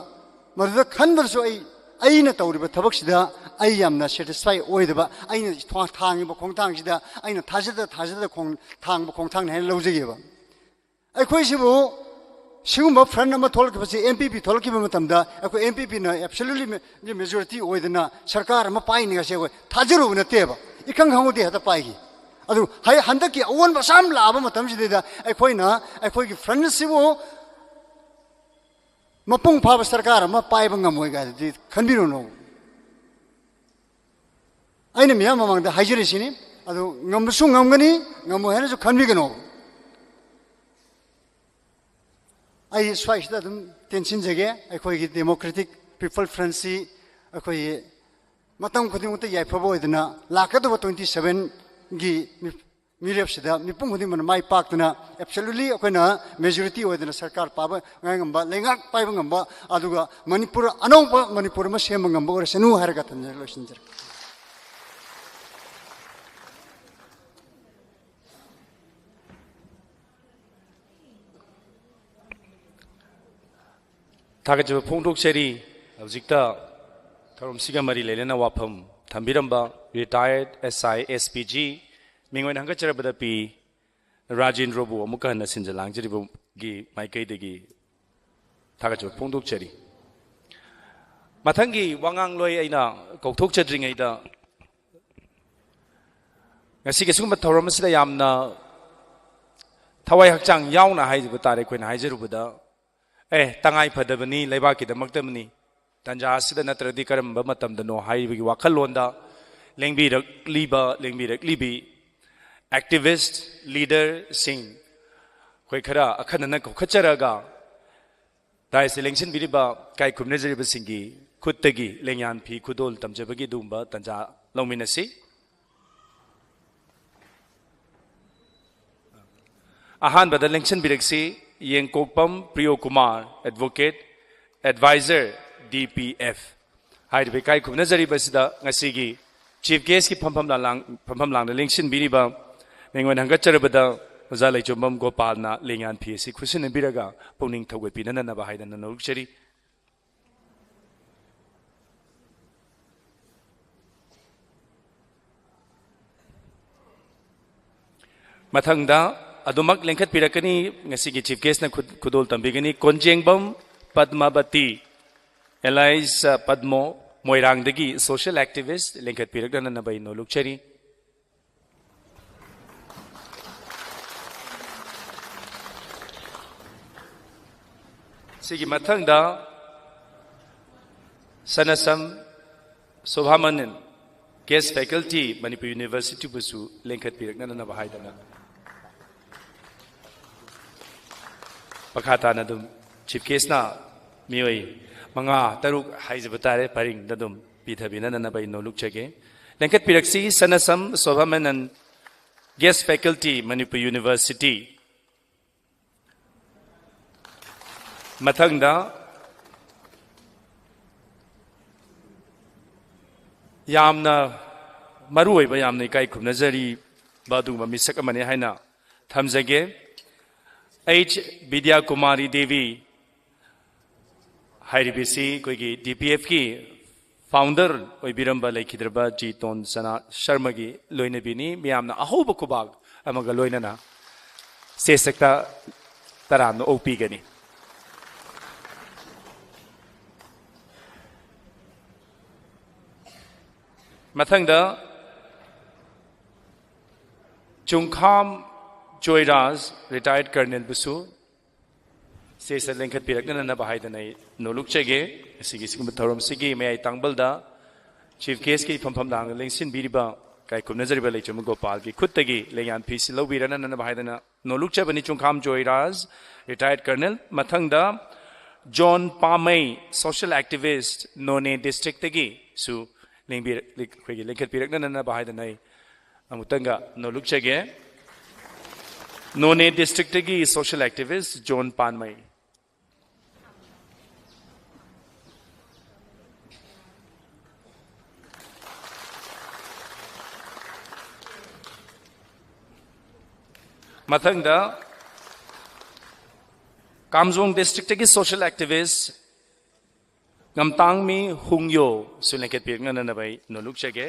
ꯃꯗꯨꯗ ꯈꯟꯕꯗꯁꯨ ꯑꯩ, ꯑꯩꯅ ꯇꯧꯔꯤꯕ ꯊꯕꯛꯁꯤꯗ ꯑꯩ ꯌꯥꯝꯅ satisfy ꯑꯣꯏꯗꯕ, ꯑꯩꯅ ꯊꯥ-, ꯊꯥꯡꯉꯤꯕ ꯈꯣꯡꯊꯥꯡꯁꯤꯗ ꯑꯩꯅ ꯊꯥꯖꯗ ꯊꯥꯖꯗ ꯈꯣꯡ-, ꯊꯥꯡꯕ ꯈꯣꯡꯊꯥꯡꯅꯤ ꯍꯥꯏꯅ ꯂꯧꯖꯒꯦꯕ꯫ ꯑꯩꯈꯣꯏꯁꯤꯕꯨ ꯁꯤꯒꯨꯝꯕ front ꯑꯃ ꯊꯣꯛꯂꯛꯈꯤꯕꯁꯤ, NPP ꯊꯣꯛꯂꯛꯈꯤꯕ ꯃꯇꯝꯗ ꯑꯩꯈꯣꯏ NPP ꯅ absolutely majority ꯑꯣꯏꯗꯅ ꯁꯔꯀꯥꯔ ꯑꯃ ꯄꯥꯏꯅꯤ ꯍꯥꯏꯁꯦ ꯑꯩꯈꯣꯏ ꯊꯥꯖꯔꯨꯕ ꯅꯠꯇꯦꯕ꯫ ꯏꯈꯪ ꯈꯪꯍꯧꯗꯦ, ꯍꯦꯛꯇ ꯄꯥꯏꯈꯤ꯫ ꯑꯗꯨ ꯍꯩ-, ꯍꯟꯗꯛꯀꯤ ꯑꯑꯣꯟꯕ ꯑꯁꯥꯝ ꯂꯥꯛꯑꯕ ꯃꯇꯝꯁꯤꯗꯩꯗ ꯑꯩꯈꯣꯏꯅ ꯑꯩꯈꯣꯏꯒꯤ front ꯁꯤꯕꯨ ꯃꯄꯨꯡ ꯐꯥꯕ ꯁꯔꯀꯥꯔ ꯑꯃ ꯄꯥꯏꯕ ꯉꯝꯃꯣꯏ ꯀꯥꯏꯗꯨꯗꯤ ꯈꯟꯕꯤꯔꯨꯅꯨ꯫ ꯑꯩꯅ ꯃꯤꯌꯥꯝ ꯃꯃꯥꯡꯗ ꯍꯥꯏꯖꯔꯤꯁꯤꯅꯤ꯫ ꯑꯗꯨ ꯉꯝꯕꯁꯨ ꯉꯝꯒꯅꯤ, ꯉꯝꯃꯣꯏ ꯍꯥꯏꯅꯁꯨ ꯈꯟꯕꯤꯒꯅꯣ꯫ ꯑꯩ ꯁ꯭ꯋꯥꯏꯁꯤꯗ ꯑꯗꯨꯝ ꯇꯦꯟꯁꯤꯟꯖꯒꯦ꯫ ꯑꯩꯈꯣꯏꯒꯤ Democratic People Front ꯁꯤ ꯑꯩꯈꯣꯏꯒꯤ ꯃꯇꯝ ꯈꯨꯗꯤꯡꯃꯛꯇ ꯌꯥꯏꯐꯕ ꯑꯣꯏꯗꯅ ꯂꯥꯛꯀꯗꯕ twenty seven ꯒꯤ ꯃꯤ-, ꯃꯤꯔꯦꯞꯁꯤꯗ ꯃꯤꯄꯨꯝ ꯈꯨꯗꯤꯡꯃꯛꯅ ꯃꯥꯏ ꯄꯥꯛꯇꯅ absolutely ꯑꯩꯈꯣꯏꯅ majority ꯑꯣꯏꯗꯅ ꯁꯔꯀꯥꯔ ꯄꯥꯕ ꯉꯥꯏ ꯉꯝꯕ, ꯂꯩꯉꯥꯛ ꯄꯥꯏꯕ ꯉꯝꯕ, ꯑꯗꯨꯒ ꯃꯅꯤꯄꯨꯔ, ꯑꯅꯧꯕ ꯃꯅꯤꯄꯨꯔ ꯑꯃ ꯁꯦꯝꯕ ꯉꯝꯕ ꯑꯣꯏꯔꯁꯅꯨ ꯍꯥꯏꯔꯒ ꯊꯝꯖꯔꯦ, ꯂꯣꯏꯁꯤꯟꯖꯔꯦ꯫ ꯊꯥꯒꯠꯆꯕ ꯐꯣꯡꯗꯣꯛꯆꯔꯤ꯫ ꯍꯧꯖꯤꯛꯇ ꯊꯧꯔꯝꯁꯤꯒ ꯃꯔꯤ ꯂꯩꯅꯅ ꯋꯥꯐꯝ ꯊꯝꯕꯤꯔꯝꯕ retired S I S P G ꯃꯤꯡ ꯑꯣꯏꯅ ꯍꯪꯒꯠꯆꯔꯕꯗ ꯄꯤ ꯔꯥꯖꯦꯟꯗ꯭ꯔꯕꯨ ꯑꯃꯨꯛꯀ ꯍꯟꯅ ꯁꯤꯟꯖ ꯂꯥꯡꯖꯔꯤꯕꯒꯤ ꯃꯥꯏꯀꯩꯗꯒꯤ ꯊꯥꯒꯠꯆꯕ ꯐꯣꯡꯗꯣꯛꯆꯔꯤ꯫ ꯃꯊꯪꯒꯤ ꯋꯥꯉꯥꯡꯂꯣꯏ ꯑꯩꯅ ꯀꯧꯊꯣꯛꯆꯗ꯭ꯔꯤꯉꯩꯗ, ꯉꯁꯤꯒꯤ ꯑꯁꯤꯒꯨꯝꯕ ꯊꯧꯔꯝ ꯑꯁꯤꯗ ꯌꯥꯝꯅ ꯊꯋꯥꯏ ꯍꯛꯆꯥꯡ ꯌꯥꯎꯅ ꯍꯥꯏꯖꯕ ꯇꯥꯔꯦ, ꯑꯩꯈꯣꯏꯅ ꯍꯥꯏꯖꯔꯨꯕꯗ, ꯑꯦ, ꯇꯉꯥꯏ ꯐꯗꯕꯅꯤ, ꯂꯩꯕꯥꯛꯀꯤꯗꯃꯛꯇꯕꯅꯤ, ꯇꯥꯟꯖꯥ ꯑꯁꯤꯗ ꯅꯠꯇ꯭ꯔꯗꯤ ꯀꯔꯝꯕ ꯃꯇꯝꯗꯅꯣ ꯍꯥꯏꯕꯒꯤ ꯋꯥꯈꯜꯂꯣꯟꯗ ꯂꯦꯡꯕꯤꯔꯛꯂꯤꯕ, ꯂꯦꯡꯕꯤꯔꯛꯂꯤꯕꯤ activist leader ꯁꯤꯡ, ꯑꯩꯈꯣꯏ ꯈꯔ ꯑꯈꯟꯅꯅ ꯀꯧꯈꯠꯆꯔꯒ, dais ꯇ ꯂꯦꯡꯁꯤꯟꯕꯤꯔꯤꯕ ꯏꯀꯥꯏ ꯈꯨꯝꯅꯖꯔꯤꯕꯁꯤꯡꯒꯤ ꯈꯨꯠꯇꯒꯤ ꯂꯦꯡꯌꯥꯟ ꯐꯤ ꯈꯨꯗꯣꯜ ꯇꯝꯖꯕꯒꯤ ꯑꯗꯨꯒꯨꯝꯕ ꯇꯥꯟꯖꯥ ꯂꯧꯃꯤꯟꯅꯁꯤ꯫ ꯑꯍꯥꯟꯕꯗ ꯂꯦꯡꯁꯤꯟꯕꯤꯔꯛꯁꯤ ꯌꯦꯡꯀꯣꯛꯄꯝ ꯄ꯭ꯔꯤꯌꯣ Kumar, Advocate, Advisor, D P F꯫ ꯍꯥꯏꯔꯤꯕ ꯏꯀꯥꯏ ꯈꯨꯝꯅꯖꯔꯤꯕꯁꯤꯗ ꯉꯁꯤꯒꯤ Chief Guestꯀꯤ ꯐꯝꯐꯝ ꯂꯥꯡ-, ꯐꯝꯐꯝ ꯂꯥꯡꯗ ꯂꯦꯡꯁꯤꯟꯕꯤꯔꯤꯕ ꯃꯤꯡꯑꯣꯏꯅ ꯍꯪꯒꯠꯆꯔꯕꯗ ꯑꯣꯖꯥ ꯂꯩꯆꯣꯝꯕꯝ ꯒꯣꯄꯥꯜꯅ ꯂꯦꯡꯌꯥꯟ ꯐꯤ ꯑꯁꯤ ꯈꯨꯠꯁꯤꯟꯅꯕꯤꯔꯒ ꯄꯨꯛꯅꯤꯡ ꯊꯧꯒꯠꯄꯤꯅꯅꯕ ꯍꯥꯏꯗꯅ ꯅꯣꯂꯨꯛꯆꯔꯤ꯫ ꯃꯊꯪꯗ ꯑꯗꯨꯃꯛ ꯂꯦꯡꯈꯠꯄꯤꯔꯛꯀꯅꯤ ꯉꯁꯤꯒꯤ Chief Guestꯅ ꯈꯨ-, ꯈꯨꯗꯣꯜ ꯇꯝꯕꯤꯒꯅꯤ꯫ ꯀꯣꯟꯖꯦꯡꯕꯝ ꯄꯗꯃꯥꯕꯇꯤ, alias ꯄꯗꯃꯣ, ꯃꯣꯏꯔꯥꯡꯗꯒꯤ social activist, ꯂꯦꯡꯈꯠꯄꯤꯔꯛꯅꯅꯕ ꯑꯩ ꯅꯣꯂꯨꯛꯆꯔꯤ꯫ ꯁꯤꯒꯤ ꯃꯊꯪꯗ ꯁꯅꯁꯝ ꯁꯣꯚꯥꯃꯅꯟ, Guest Faculty, ꯃꯅꯤꯄꯨꯔ Universityꯕꯨꯁꯨ ꯂꯦꯡꯈꯠꯄꯤꯔꯛꯅꯅꯕ ꯍꯥꯏꯗꯅ ꯃꯈꯥ ꯇꯥꯅ ꯑꯗꯨꯝ Chief Guestꯅ ꯃꯤꯑꯣꯏ ꯃꯉꯥ ꯇꯔꯨꯛ ꯍꯥꯏꯖꯕ ꯇꯥꯔꯦ, ꯄꯔꯤꯡꯗ ꯑꯗꯨꯝ ꯄꯤꯊꯕꯤꯅꯅꯕ ꯑꯩ ꯅꯣꯂꯨꯛꯆꯒꯦ꯫ ꯂꯦꯡꯈꯠꯄꯤꯔꯛꯁꯤ ꯁꯅꯁꯝ ꯁꯣꯚꯥꯃꯅꯟ, Guest Faculty, ꯃꯅꯤꯄꯨꯔ University꯫ ꯃꯊꯪꯗ ꯌꯥꯝꯅ ꯃꯔꯨ ꯑꯣꯏꯕ, ꯌꯥꯝꯅ ꯏꯀꯥꯏ ꯈꯨꯝꯅꯖꯔꯤꯕ ꯑꯗꯨꯒꯨꯝꯕ ꯃꯤꯁꯛ ꯑꯃꯅꯤ ꯍꯥꯏꯅ ꯊꯝꯖꯒꯦ꯫ H ꯕꯤꯗ꯭ꯌꯥ ꯀꯨꯃꯥꯔꯤ ꯗꯦꯕꯤ ꯍꯥꯏꯔꯤꯕꯁꯤ ꯑꯩꯈꯣꯏꯒꯤ D P Fꯀꯤ founder ꯑꯣꯏꯕꯤꯔꯝꯕ ꯂꯩꯈꯤꯗ꯭ꯔꯕ ꯖꯤ ꯇꯣꯟ ꯁꯅꯥ ꯁꯔꯃꯒꯤ ꯂꯣꯏꯅꯕꯤꯅꯤ꯫ ꯃꯤꯌꯥꯝꯅ ꯑꯍꯧꯕ ꯈꯨꯕꯥꯛ ꯑꯃꯒ ꯂꯣꯏꯅꯅ ꯁꯦꯁꯛꯇ ꯇꯔꯥꯝꯅ ꯑꯣꯛꯄꯤꯒꯅꯤ꯫ ꯃꯊꯪꯗ ꯆꯨꯡꯈꯥꯝ ꯖꯣꯏꯔꯥꯖ, retired colonelꯕꯨꯁꯨ ꯁꯦꯁꯇ ꯂꯦꯡꯈꯠꯄꯤꯔꯛꯅꯅꯕ ꯍꯥꯏꯗꯅ ꯑꯩ ꯅꯣꯂꯨꯛꯆꯒꯦ꯫ ꯉꯁꯤꯒꯤ ꯁꯤꯒꯨꯝꯕ ꯊꯧꯔꯝꯁꯤꯒꯤ ꯃꯌꯥꯏ ꯇꯥꯡꯕꯜꯗ Chief Guestꯀꯤ ꯐꯝꯐꯝ ꯂꯥꯡꯅ ꯂꯦꯡꯁꯤꯟꯕꯤꯔꯤꯕ, ꯏꯀꯥꯏ ꯈꯨꯝꯅꯖꯔꯤꯕ ꯂꯩꯆꯝ ꯒꯣꯄꯥꯜꯒꯤ ꯈꯨꯠꯇꯒꯤ ꯂꯦꯡꯌꯥꯟ ꯐꯤꯁꯤ ꯂꯧꯕꯤꯔꯅꯅꯕ ꯍꯥꯏꯗꯅ ꯅꯣꯂꯨꯛꯆꯕꯅꯤ꯫ ꯆꯨꯡꯈꯥꯝ ꯖꯣꯏꯔꯥꯖ, retired colonel꯫ ꯃꯊꯪꯗ ꯖꯣꯟ ꯄꯥꯃꯩ, social activist, ꯅꯣꯅꯦ district ꯇꯒꯤꯁꯨ ꯂꯦꯡꯕꯤꯔ-, ꯑꯩꯈꯣꯏꯒꯤ ꯂꯤꯡꯈꯠꯄꯤꯔꯛꯅꯅꯕ ꯍꯥꯏꯗꯅ ꯑꯩ ꯑꯃꯨꯛꯇꯪꯒ ꯅꯣꯂꯨꯛꯆꯒꯦ꯫ ꯅꯣꯅꯦ district ꯇꯒꯤ social activist ꯖꯣꯟ ꯄꯥꯟꯃꯩ꯫ ꯃꯊꯪꯗ ꯀꯥꯝꯖꯣꯡ district ꯇꯒꯤ social activist ꯉꯝꯇꯥꯡꯃꯤ ꯍꯨꯡꯌꯣꯁꯨ ꯂꯦꯡꯈꯠꯄꯤꯔꯛꯅꯅꯕ ꯑꯩ ꯅꯣꯂꯨꯛꯆꯒꯦ꯫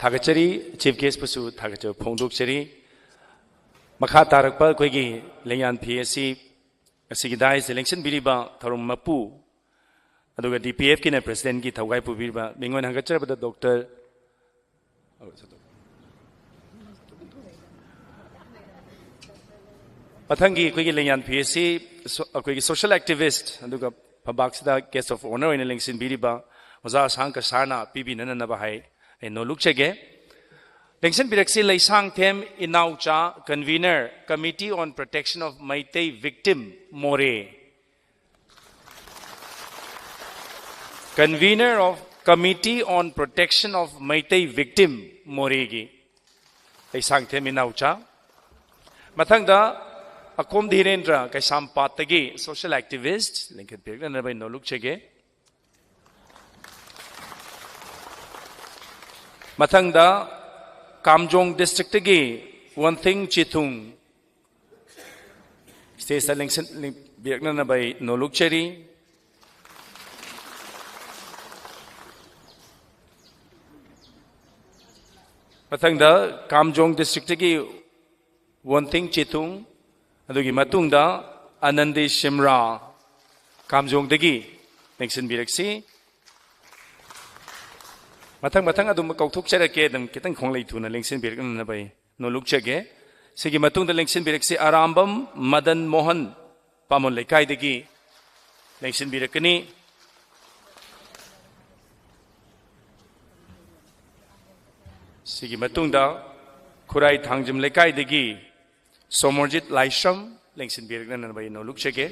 ꯊꯥꯒꯠꯆꯔꯤ꯫ Chief guest ꯄꯨꯁꯨ ꯊꯥꯒꯠꯆꯕ ꯐꯣꯡꯗꯣꯛꯆꯔꯤ꯫ ꯃꯈꯥ ꯇꯥꯔꯛꯄ ꯑꯩꯈꯣꯏꯒꯤ ꯂꯦꯡꯌꯥꯟ ꯐꯤ ꯑꯁꯤ ꯉꯁꯤꯒꯤ dais ꯇ ꯂꯦꯡꯁꯤꯟꯕꯤꯔꯤꯕ ꯊꯧꯔꯝ ꯃꯄꯨ, ꯑꯗꯨꯒ D P F ꯀꯤꯅ president ꯀꯤ ꯊꯧꯒꯥꯏ ꯄꯨꯕꯤꯔꯤꯕ ꯃꯤꯡ ꯑꯣꯏꯅ ꯍꯪꯒꯠꯆꯔꯕꯗ ꯗꯣꯛꯇꯔ ꯃꯊꯪꯒꯤ ꯑꯩꯈꯣꯏꯒꯤ ꯂꯦꯡꯌꯥꯟ ꯐꯤ ꯑꯁꯤ ꯁꯣ-, ꯑꯩꯈꯣꯏꯒꯤ social activist ꯑꯗꯨꯒ ꯐꯝꯄꯥꯛꯁꯤꯗ guest of honour ꯑꯣꯏꯅ ꯂꯦꯡꯁꯤꯟꯕꯤꯔꯤꯕ ꯑꯣꯖꯥ ꯑꯁꯥꯡ ꯀꯁꯥꯔꯅ ꯄꯤꯕꯤꯅꯅꯕ ꯍꯥꯏ ꯑꯩ ꯅꯣꯂꯨꯛꯆꯒꯦ꯫ ꯂꯦꯡꯁꯤꯟꯕꯤꯔꯛꯁꯤ ꯂꯩꯁꯥꯡꯊꯦꯝ ꯏꯅꯥꯎꯆꯥ, convener, Committee on Protection of Meitei Victim, ꯃꯣꯔꯦ꯫ Convener of Committee on Protection of Meitei Victim, ꯃꯣꯔꯦꯒꯤ ꯂꯩꯁꯥꯡꯊꯦꯝ ꯏꯅꯥꯎꯆꯥ꯫ ꯃꯊꯪꯗ ꯑꯀꯣꯝ ꯙꯤꯔꯦꯟꯗ꯭ꯔ, ꯀꯩꯁꯥꯝꯄꯥꯠꯇꯒꯤ social activist, ꯂꯤꯡꯈꯠꯄꯤꯔꯛꯅꯅꯕ ꯑꯩ ꯅꯣꯂꯨꯛꯆꯒꯦ꯫ ꯃꯊꯪꯗ ꯀꯥꯝꯖꯣꯡ district ꯇꯒꯤ ꯋꯟꯊꯤꯡ ꯆꯤꯊꯨꯡ, stage ꯇ ꯂꯦꯡꯁꯤꯟ-, ꯂꯦꯡꯕꯤꯔꯛꯅꯅꯕ ꯑꯩ ꯅꯣꯂꯨꯛꯆꯔꯤ꯫ ꯃꯊꯪꯗ ꯀꯥꯝꯖꯣꯡ district ꯇꯒꯤ ꯋꯣꯟꯊꯤꯡ ꯆꯤꯊꯨꯡ, ꯑꯗꯨꯒꯤ ꯃꯇꯨꯡꯗ ꯑꯅꯟꯗꯤ ꯁꯤꯝꯔꯥ, ꯀꯥꯝꯖꯣꯡꯗꯒꯤ ꯂꯦꯡꯁꯤꯟꯕꯤꯔꯛꯁꯤ꯫ ꯃꯊꯪ ꯃꯊꯪ ꯑꯗꯨꯝ ꯀꯧꯊꯣꯛꯆꯔꯛꯀꯦ, ꯑꯗꯨꯝ ꯈꯤꯇꯪ ꯈꯣꯡꯂꯩ ꯊꯨꯅ ꯂꯦꯡꯁꯤꯟꯕꯤꯔꯛꯅꯅꯕ ꯑꯩ ꯅꯣꯂꯨꯛꯆꯒꯦ꯫ ꯁꯤꯒꯤ ꯃꯇꯨꯡꯗ ꯂꯦꯡꯁꯤꯟꯕꯤꯔꯛꯁꯤ ꯑꯔꯥꯝꯕꯝ ꯃꯗꯟ ꯃꯣꯍꯟ, ꯄꯥꯃꯣꯟ ꯂꯩꯀꯥꯏꯗꯒꯤ ꯂꯦꯡꯁꯤꯟꯕꯤꯔꯛꯀꯅꯤ꯫ ꯁꯤꯒꯤ ꯃꯇꯨꯡꯗ ꯈꯨꯔꯥꯏ ꯊꯥꯡꯖꯝ ꯂꯩꯀꯥꯏꯗꯒꯤ ꯁꯣꯃꯣꯔꯖꯤꯠ ꯂꯥꯏꯁ꯭ꯔꯝ ꯂꯦꯡꯁꯤꯟꯕꯤꯔꯛꯅꯅꯕ ꯑꯩ ꯅꯣꯂꯨꯛꯆꯒꯦ꯫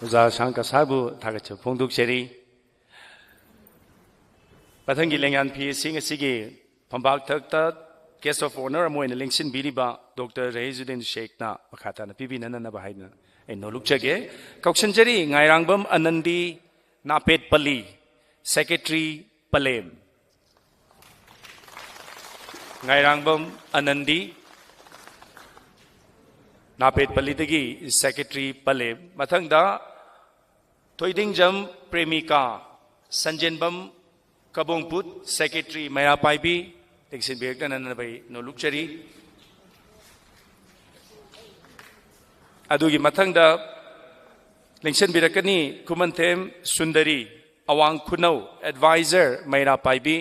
ꯑꯣꯖꯥ ꯁꯥꯡꯀ ꯁꯥꯔꯕꯨ ꯊꯥꯒꯠꯆꯕ ꯐꯣꯡꯗꯣꯛꯆꯔꯤ꯫ ꯃꯊꯪꯒꯤ ꯂꯦꯡꯌꯥꯟ ꯐꯤ ꯑꯁꯤ ꯉꯁꯤꯒꯤ ꯐꯝꯄꯥꯛꯊꯛꯇ guest of honour ꯑꯃ ꯑꯣꯏꯅ ꯂꯦꯡꯁꯤꯟꯕꯤꯔꯤꯕ ꯗꯣꯛꯇꯔ ꯔꯍꯤꯖꯨꯗꯤꯟ ꯁꯦꯈꯅ ꯃꯈꯥ ꯇꯥꯅ ꯄꯤꯕꯤꯅꯅꯕ ꯍꯥꯏꯗꯨꯅ ꯑꯩ ꯅꯣꯂꯨꯛꯆꯒꯦ꯫ ꯀꯧꯁꯤꯟꯖꯔꯤ ꯉꯥꯏꯔꯥꯡꯕꯝ ꯑꯅꯟꯗꯤ, ꯅꯥꯄꯦꯠꯄꯜꯂꯤ, secretary ꯄꯂꯦꯝ꯫ ꯉꯥꯏꯔꯥꯡꯕꯝ ꯑꯅꯟꯗꯤ, ꯅꯥꯄꯦꯠꯄꯜꯂꯤꯗꯒꯤ secretary ꯄꯂꯦꯝ꯫ ꯃꯊꯪꯗ ꯊꯣꯏꯗꯤꯡꯖꯝ ꯄ꯭ꯔꯦꯃꯤꯀꯥ, ꯁꯟꯖꯦꯟꯕꯝ ꯀꯕꯣꯡꯄꯨꯠ, secretary ꯃꯩꯔꯥ ꯄꯥꯏꯕꯤ, ꯂꯦꯡꯁꯤꯟꯕꯤꯔꯛꯇꯅꯅꯕ ꯑꯩ ꯅꯣꯂꯨꯛꯆꯔꯤ꯫ ꯑꯗꯨꯒꯤ ꯃꯊꯪꯗ ꯂꯦꯡꯁꯤꯟꯕꯤꯔꯛꯀꯅꯤ ꯈꯨꯃꯟꯊꯦꯝ ꯁꯨꯟꯗꯔꯤ, ꯑꯋꯥꯡ ꯈꯨꯅꯧ, advisor ꯃꯩꯔꯥ ꯄꯥꯏꯕꯤ꯫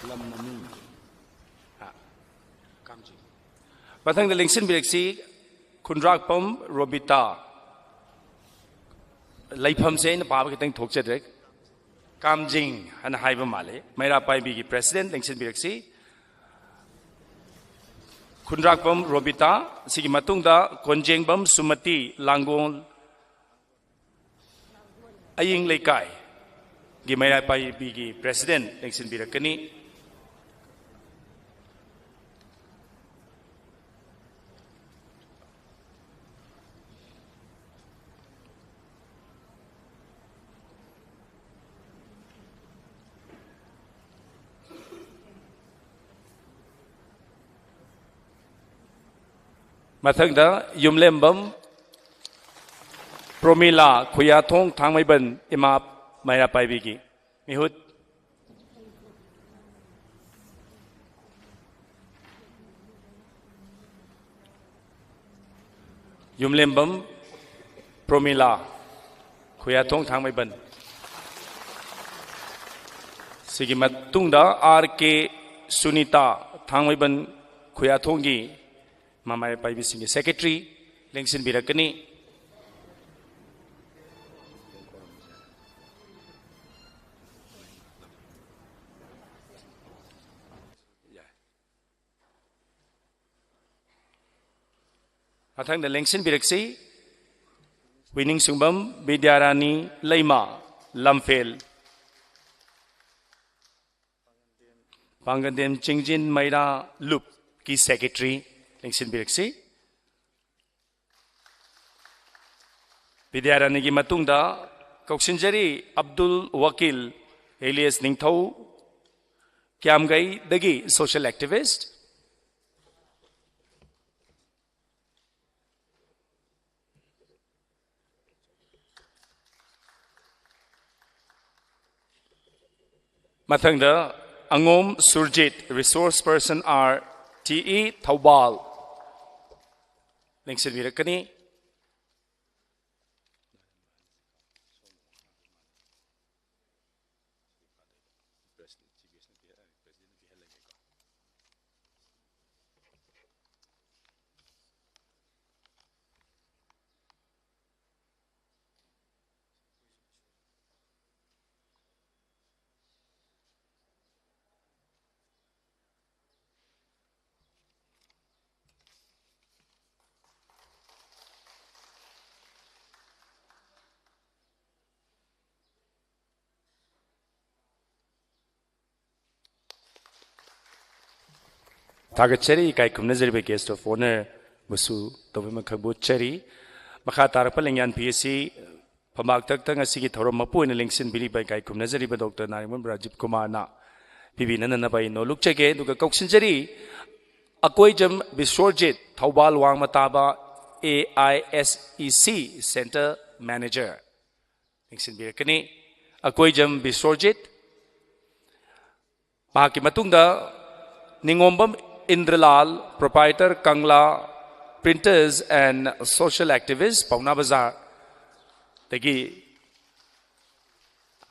ꯂꯝ ꯃꯃꯤꯡ꯫ ꯃꯊꯪꯗ ꯂꯦꯡꯁꯤꯟꯕꯤꯔꯛꯁꯤ ꯈꯨꯟꯗ꯭ꯔꯥꯛꯄꯝ ꯔꯣꯕꯤꯇꯥ꯫ ꯂꯩꯐꯝꯁꯦ ꯑꯩꯅ ꯄꯥꯕ ꯈꯤꯇꯪ ꯊꯣꯛꯆꯗ꯭ꯔꯦ꯫ ꯀꯥꯝꯖꯤꯡ ꯍꯥꯏꯅ ꯍꯥꯏꯕ ꯃꯥꯜꯂꯦ꯫ ꯃꯩꯔꯥ ꯄꯥꯏꯕꯤꯒꯤ president ꯂꯦꯡꯁꯤꯟꯕꯤꯔꯛꯁꯤ꯫ ꯈꯨꯟꯗ꯭ꯔꯥꯛꯄꯝ ꯔꯣꯕꯤꯇꯥ꯫ ꯁꯤꯒꯤ ꯃꯇꯨꯡꯗ ꯀꯣꯟꯖꯦꯡꯕꯝ ꯁꯨꯃꯇꯤ, ꯂꯥꯡꯒꯣꯜ ꯑꯌꯤꯡ ꯂꯩꯀꯥꯏ꯫ ꯒꯤ ꯃꯩꯔꯥ ꯄꯥꯏꯕꯤꯒꯤ president ꯂꯦꯡꯁꯤꯟꯕꯤꯔꯛꯀꯅꯤ꯫ ꯃꯊꯪꯗ ꯌꯨꯝꯂꯦꯝꯕꯝ ꯄ꯭ꯔꯣꯃꯤꯂꯥ, ꯈꯨꯌꯥꯊꯣꯡ, ꯊꯥꯡꯃꯩꯕꯟ ꯏꯃꯥ ꯃꯩꯔꯥ ꯄꯥꯏꯕꯤꯒꯤ ꯃꯤꯍꯨꯠ꯫ ꯌꯨꯝꯂꯦꯝꯕꯝ ꯄ꯭ꯔꯣꯃꯤꯂꯥ, ꯈꯨꯌꯥꯊꯣꯡ, ꯊꯥꯡꯃꯩꯕꯟ꯫ ꯁꯤꯒꯤ ꯃꯇꯨꯡꯗ R K ꯁꯨꯅꯤꯇꯥ, ꯊꯥꯡꯃꯩꯕꯟ ꯈꯨꯌꯥꯊꯣꯡꯒꯤ ꯃꯃꯥ ꯄꯥꯏꯕꯤꯁꯤꯡꯒꯤ secretary ꯂꯦꯡꯁꯤꯟꯕꯤꯔꯛꯀꯅꯤ꯫ ꯃꯊꯪꯗ ꯂꯦꯡꯁꯤꯟꯕꯤꯔꯛꯁꯤ, ꯍꯨꯏꯅꯤꯡꯁꯨꯡꯕꯝ ꯕꯤꯗ꯭ꯌꯥꯔꯥꯅꯤ ꯂꯩꯃ, ꯂꯝꯐꯦꯜ꯫ ꯄꯥꯡꯒꯟꯗꯦꯝ ꯆꯤꯡꯖꯤꯟ ꯃꯩꯔꯥ ꯂꯨꯞꯀꯤ secretary ꯂꯦꯡꯁꯤꯟꯕꯤꯔꯛꯁꯤ꯫ ꯕꯤꯗ꯭ꯌꯥꯔꯥꯅꯤꯒꯤ ꯃꯇꯨꯡꯗ ꯀꯧꯁꯤꯟꯖꯔꯤ ꯑꯕꯗꯨꯜ ꯋꯥꯀꯤꯜ alias ꯅꯤꯡꯊꯧ, ꯀ꯭ꯌꯥꯝꯒꯩꯗꯒꯤ social activist꯫ ꯃꯊꯪꯗ ꯑꯉꯣꯝ Surjit, resource person R T E, Thoubal, ꯂꯦꯡꯁꯤꯟꯕꯤꯔꯛꯀꯅꯤ꯫ ꯊꯥꯒꯠꯆꯔꯤ꯫ ꯏꯀꯥꯏ ꯈꯨꯝꯅꯖꯔꯤꯕ guest of honour ꯕꯨꯁꯨ ꯇꯧꯕꯤꯃꯛ ꯈꯪꯕꯣꯠꯆꯔꯤ꯫ ꯃꯈꯥ ꯇꯥꯔꯛꯄ ꯂꯦꯡꯌꯥꯟ ꯐꯤ ꯑꯁꯤ ꯐꯝꯕꯥꯛ ꯊꯛꯇ ꯉꯁꯤꯒꯤ ꯊꯧꯔꯝ ꯃꯄꯨ ꯑꯣꯏꯅ ꯂꯦꯡꯁꯤꯟꯕꯤꯔꯤꯕ ꯏꯀꯥꯏ ꯈꯨꯝꯅꯖꯔꯤꯕ ꯗꯣꯛꯇꯔ ꯅꯥꯔꯤꯡꯕꯝ ꯔꯥꯖꯤꯕ ꯀꯨꯃꯥꯔꯅ ꯄꯤꯕꯤꯅꯅꯕ ꯑꯩ ꯅꯣꯜꯂꯨꯛꯆꯒꯦ꯫ ꯑꯗꯨꯒ ꯀꯧꯁꯤꯟꯖꯔꯤ ꯑꯀꯣꯏꯖꯝ ꯕꯤꯁ꯭ꯋꯔꯖꯤꯠ, ꯊꯧꯕꯥꯜ ꯋꯥꯡꯃ ꯇꯥꯕ A I S E C Centre Manager꯫ ꯂꯦꯡꯁꯤꯟꯕꯤꯔꯛꯀꯅꯤ Akoijam ꯕꯤꯁ꯭ꯋꯔꯖꯤꯠ꯫ ꯃꯍꯥꯛꯀꯤ ꯃꯇꯨꯡꯗ ꯅꯤꯉꯣꯝꯕꯝ ꯏꯟꯗ꯭ꯔꯂꯥꯜ, proprietor Kangla Printers and Social Activist, ꯄꯥꯎꯅꯥ ꯕꯖꯥꯔꯗꯒꯤ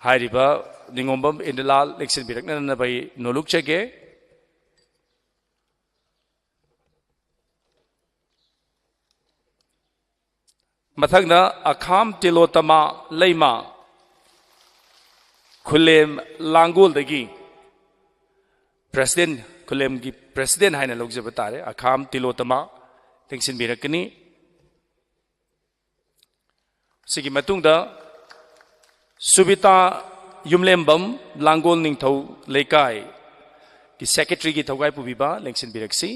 ꯍꯥꯏꯔꯤꯕ ꯅꯤꯉꯣꯝꯕꯝ ꯏꯟꯗ꯭ꯔꯂꯥꯜ ꯂꯦꯡꯁꯤꯟꯕꯤꯔꯛꯅꯅꯕ ꯑꯩ ꯅꯣꯜꯂꯨꯛꯆꯒꯦ꯫ ꯃꯊꯪꯗ ꯑꯈꯥꯝ ꯇꯤꯂꯣꯇꯃꯥ ꯂꯩꯃ, ꯈꯨꯂꯦꯝ ꯂꯥꯡꯒꯣꯜꯗꯒꯤ president, ꯈꯨꯂꯦꯝꯒꯤ president ꯍꯥꯏꯅ ꯂꯧꯖꯕ ꯇꯥꯔꯦ, ꯑꯈꯥꯝ ꯇꯤꯂꯣꯇꯃꯥ ꯂꯦꯡꯁꯤꯟꯕꯤꯔꯛꯀꯅꯤ꯫ ꯁꯤꯒꯤ ꯃꯇꯨꯡꯗ ꯁꯨꯕꯤꯇꯥ ꯌꯨꯝꯂꯦꯝꯕꯝ, ꯂꯥꯡꯒꯣꯜ ꯅꯤꯡꯊꯧ ꯂꯩꯀꯥꯏꯒꯤ secretaryꯒꯤ ꯊꯧꯒꯥꯏ ꯄꯨꯕꯤꯕ ꯂꯦꯡꯁꯤꯟꯕꯤꯔꯛꯁꯤ꯫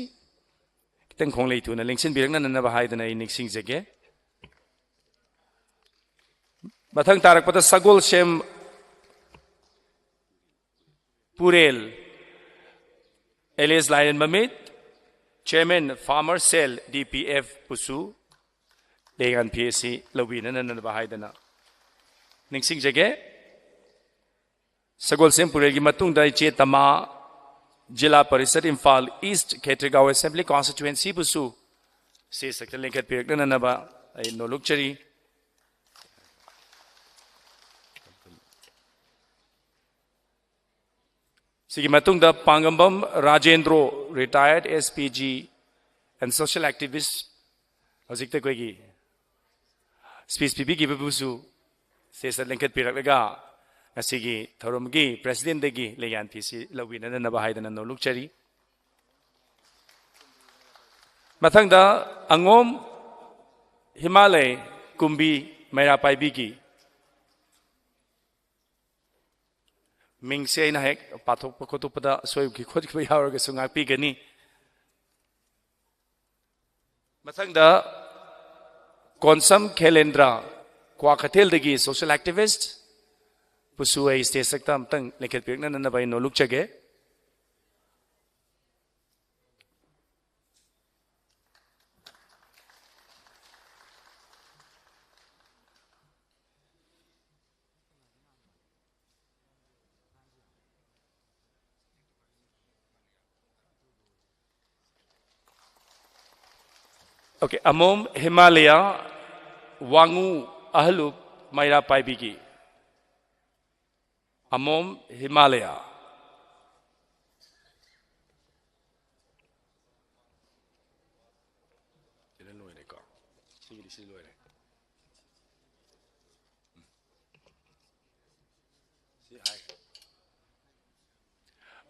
ꯈꯤꯇꯪ ꯈꯣꯡꯂꯩ ꯊꯨꯅ ꯂꯦꯡꯁꯤꯟꯕꯤꯔꯛꯅꯅꯕ ꯍꯥꯏꯗꯅ ꯑꯩ ꯅꯤꯡꯁꯤꯡꯖꯒꯦ꯫ ꯃꯊꯪ ꯇꯥꯔꯛꯄꯗ ꯁꯒꯣꯜꯁꯦꯝ ꯄꯨꯔꯦꯜ, alias ꯂꯥꯏꯔꯦꯟ ꯃꯃꯤꯠ, chairman Farmer Cell D P F ꯕꯨꯁꯨ ꯂꯦꯡꯌꯥꯟ ꯐꯤ ꯑꯁꯤ ꯂꯧꯕꯤꯅꯅꯕ ꯍꯥꯏꯗꯅ ꯅꯤꯡꯁꯤꯡꯖꯒꯦ꯫ ꯁꯒꯣꯜꯁꯦꯝ ꯄꯨꯔꯦꯜꯒꯤ ꯃꯇꯨꯡꯗ ꯏꯆꯦ ꯇꯃꯥ, ꯖꯤꯂꯥ ꯄꯔꯤꯁꯠ ꯏꯝꯐꯥꯜ East ꯈꯦꯇ꯭ꯔꯤꯒꯥꯎ Assembly Constituency ꯕꯨꯁꯨ stage ꯇ ꯂꯦꯡꯈꯠꯄꯤꯔꯛꯅꯅꯕ ꯑꯩ ꯅꯣꯜꯂꯨꯛꯆꯔꯤ꯫ ꯁꯤꯒꯤ ꯃꯇꯨꯡꯗ ꯄꯥꯡꯒꯝꯕꯝ Rajendro, retired S P G and social activist, ꯍꯧꯖꯤꯛꯇ ꯑꯩꯈꯣꯏꯒꯤ speech ꯄꯤꯕꯤꯈꯤꯕꯕꯨꯁꯨ stage ꯇ ꯂꯦꯡꯈꯠꯄꯤꯔꯛꯂꯒ ꯉꯁꯤꯒꯤ ꯊꯧꯔꯝꯒꯤ presidentꯗꯒꯤ ꯂꯦꯡꯌꯥꯟ ꯐꯤꯁꯤ ꯂꯧꯕꯤꯅꯅꯕ ꯍꯥꯏꯗꯅ ꯅꯣꯜꯂꯨꯛꯆꯔꯤ꯫ ꯃꯊꯪꯗ ꯑꯉꯣꯝ ꯍꯤꯃꯥꯂꯩ ꯀꯨꯝꯕꯤ ꯃꯩꯔꯥ ꯄꯥꯏꯕꯤꯒꯤ ꯃꯤꯡꯁꯦ ꯑꯩꯅ ꯍꯦꯛ ꯄꯥꯊꯣꯛꯄ ꯈꯣꯠꯇꯣꯛꯄꯗ ꯑꯁꯣꯏꯕ ꯈꯣꯠꯈꯤꯕ ꯌꯥꯎꯔꯒꯁꯨ ꯉꯥꯛꯄꯤꯒꯅꯤ꯫ ꯃꯊꯪꯗ ꯀꯣꯟꯁꯝ ꯈꯦꯂꯦꯟꯗ꯭ꯔ, ꯀ꯭ꯋꯥꯀꯩꯊꯦꯜꯗꯒꯤ social activist ꯕꯨꯁꯨ ꯑꯩ stage ꯁꯛꯇ ꯑꯝꯇꯪ ꯂꯦꯡꯈꯠꯄꯤꯔꯛꯅꯅꯕ ꯑꯩ ꯅꯣꯂꯨꯛꯆꯒꯦ꯫ Okay, ꯑꯃꯣꯝ ꯍꯤꯃꯥꯂꯌ, ꯋꯥꯉꯨ ꯑꯍꯂꯨꯞ ꯃꯩꯔꯥ ꯄꯥꯏꯕꯤꯒꯤ꯫ ꯑꯃꯣꯝ ꯍꯤꯃꯥꯂꯌ꯫ ꯁꯤꯅ ꯂꯣꯏꯔꯦꯀꯣ꯫ ꯁꯤꯒꯤꯗꯤ ꯁꯤ ꯂꯣꯏꯔꯦ꯫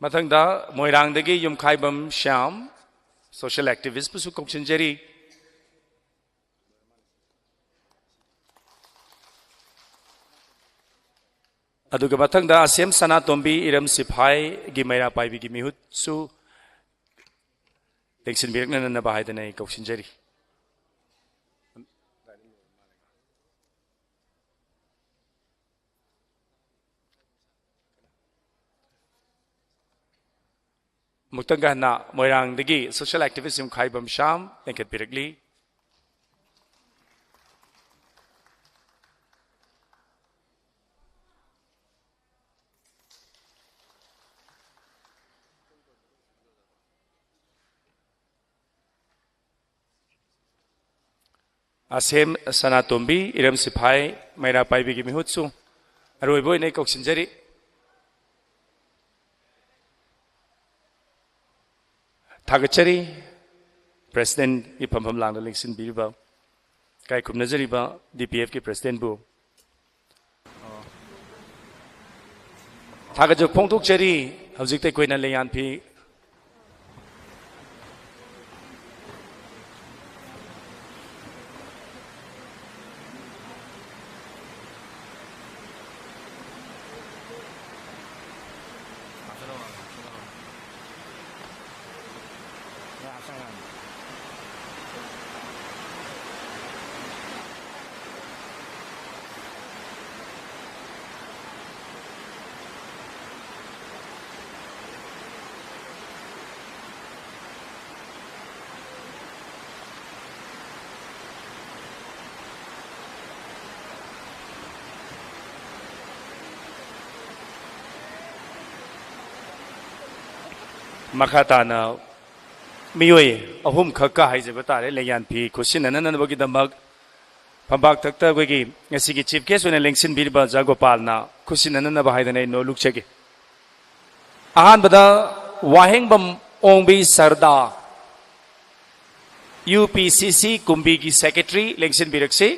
ꯃꯊꯪꯗ ꯃꯣꯏꯔꯥꯡꯗꯒꯤ ꯌꯨꯝꯈꯥꯏꯕꯝ ꯁ꯭ꯌꯥꯝ, social activist ꯄꯨꯁꯨ ꯀꯧꯁꯤꯟꯖꯔꯤ꯫ ꯑꯗꯨꯒ ꯃꯊꯪꯗ ꯑꯁꯦꯝ ꯁꯅꯥꯇꯣꯝꯕꯤ ꯏꯔꯝ ꯁꯤꯐꯥꯏꯒꯤ ꯃꯩꯔꯥ ꯄꯥꯏꯕꯤꯒꯤ ꯃꯤꯍꯨꯠꯁꯨ ꯂꯦꯡꯁꯤꯟꯕꯤꯔꯛꯅꯅꯕ ꯍꯥꯏꯗꯅ ꯑꯩ ꯀꯧꯁꯤꯟꯖꯔꯤ꯫ ꯑꯃꯨꯛꯇꯪꯒ ꯍꯟꯅ ꯃꯣꯏꯔꯥꯡꯗꯒꯤ social activist ꯌꯨꯝꯈꯥꯏꯕꯝ ꯁ꯭ꯌꯥꯝ ꯂꯦꯡꯈꯠꯄꯤꯔꯛꯂꯤ꯫ ꯑꯁꯦꯝ ꯁꯅꯥꯇꯣꯝꯕꯤ ꯏꯔꯝ ꯁꯤꯐꯥꯏ ꯃꯩꯔꯥ ꯄꯥꯏꯕꯤꯒꯤ ꯃꯤꯍꯨꯠꯁꯨ ꯑꯔꯣꯏꯕ ꯑꯣꯏꯅ ꯑꯩ ꯀꯧꯁꯤꯟꯖꯔꯤ꯫ ꯊꯥꯒꯠꯆꯔꯤ꯫ Presidentꯀꯤ ꯐꯝꯐꯝ ꯂꯥꯡꯗ ꯂꯦꯡꯁꯤꯟꯕꯤꯔꯤꯕ, ꯏꯀꯥꯏ ꯈꯨꯝꯅꯖꯔꯤꯕ DPFꯀꯤ Presidentꯕꯨ꯫ ꯊꯥꯒꯠꯆꯕ ꯐꯣꯡꯗꯣꯛꯆꯔꯤ꯫ ꯍꯧꯖꯤꯛꯇ ꯑꯩꯈꯣꯏꯅ ꯂꯦꯡꯌꯥꯟ ꯐꯤ ꯃꯈꯥ ꯇꯥꯅ ꯃꯤꯑꯣꯏ ꯑꯍꯨꯝꯈꯛꯀ ꯍꯥꯏꯖꯕ ꯇꯥꯔꯦ, ꯂꯦꯡꯌꯥꯟ ꯐꯤ ꯈꯨꯠꯁꯤꯟꯅꯅꯅꯕꯒꯤꯗꯃꯛ ꯐꯝꯄꯥꯛ ꯊꯛꯇ ꯑꯩꯈꯣꯏꯒꯤ ꯉꯁꯤꯒꯤ chief guest ꯑꯣꯏꯅ ꯂꯦꯡꯁꯤꯟꯕꯤꯔꯤꯕ ꯑꯣꯖꯥ ꯒꯣꯄꯥꯜꯅ ꯈꯨꯠꯁꯤꯟꯅꯅꯕ ꯍꯥꯏꯗꯅ ꯑꯩ ꯅꯣꯂꯨꯛꯆꯒꯦ꯫ ꯑꯍꯥꯟꯕꯗ ꯋꯥꯍꯦꯡꯕꯝ ꯑꯣꯡꯕꯤ ꯁꯔꯗꯥ, ꯌꯨ ꯄꯤ ꯁꯤ ꯁꯤ ꯀꯨꯝꯕꯤꯒꯤ secretary ꯂꯦꯡꯁꯤꯟꯕꯤꯔꯛꯁꯤ꯫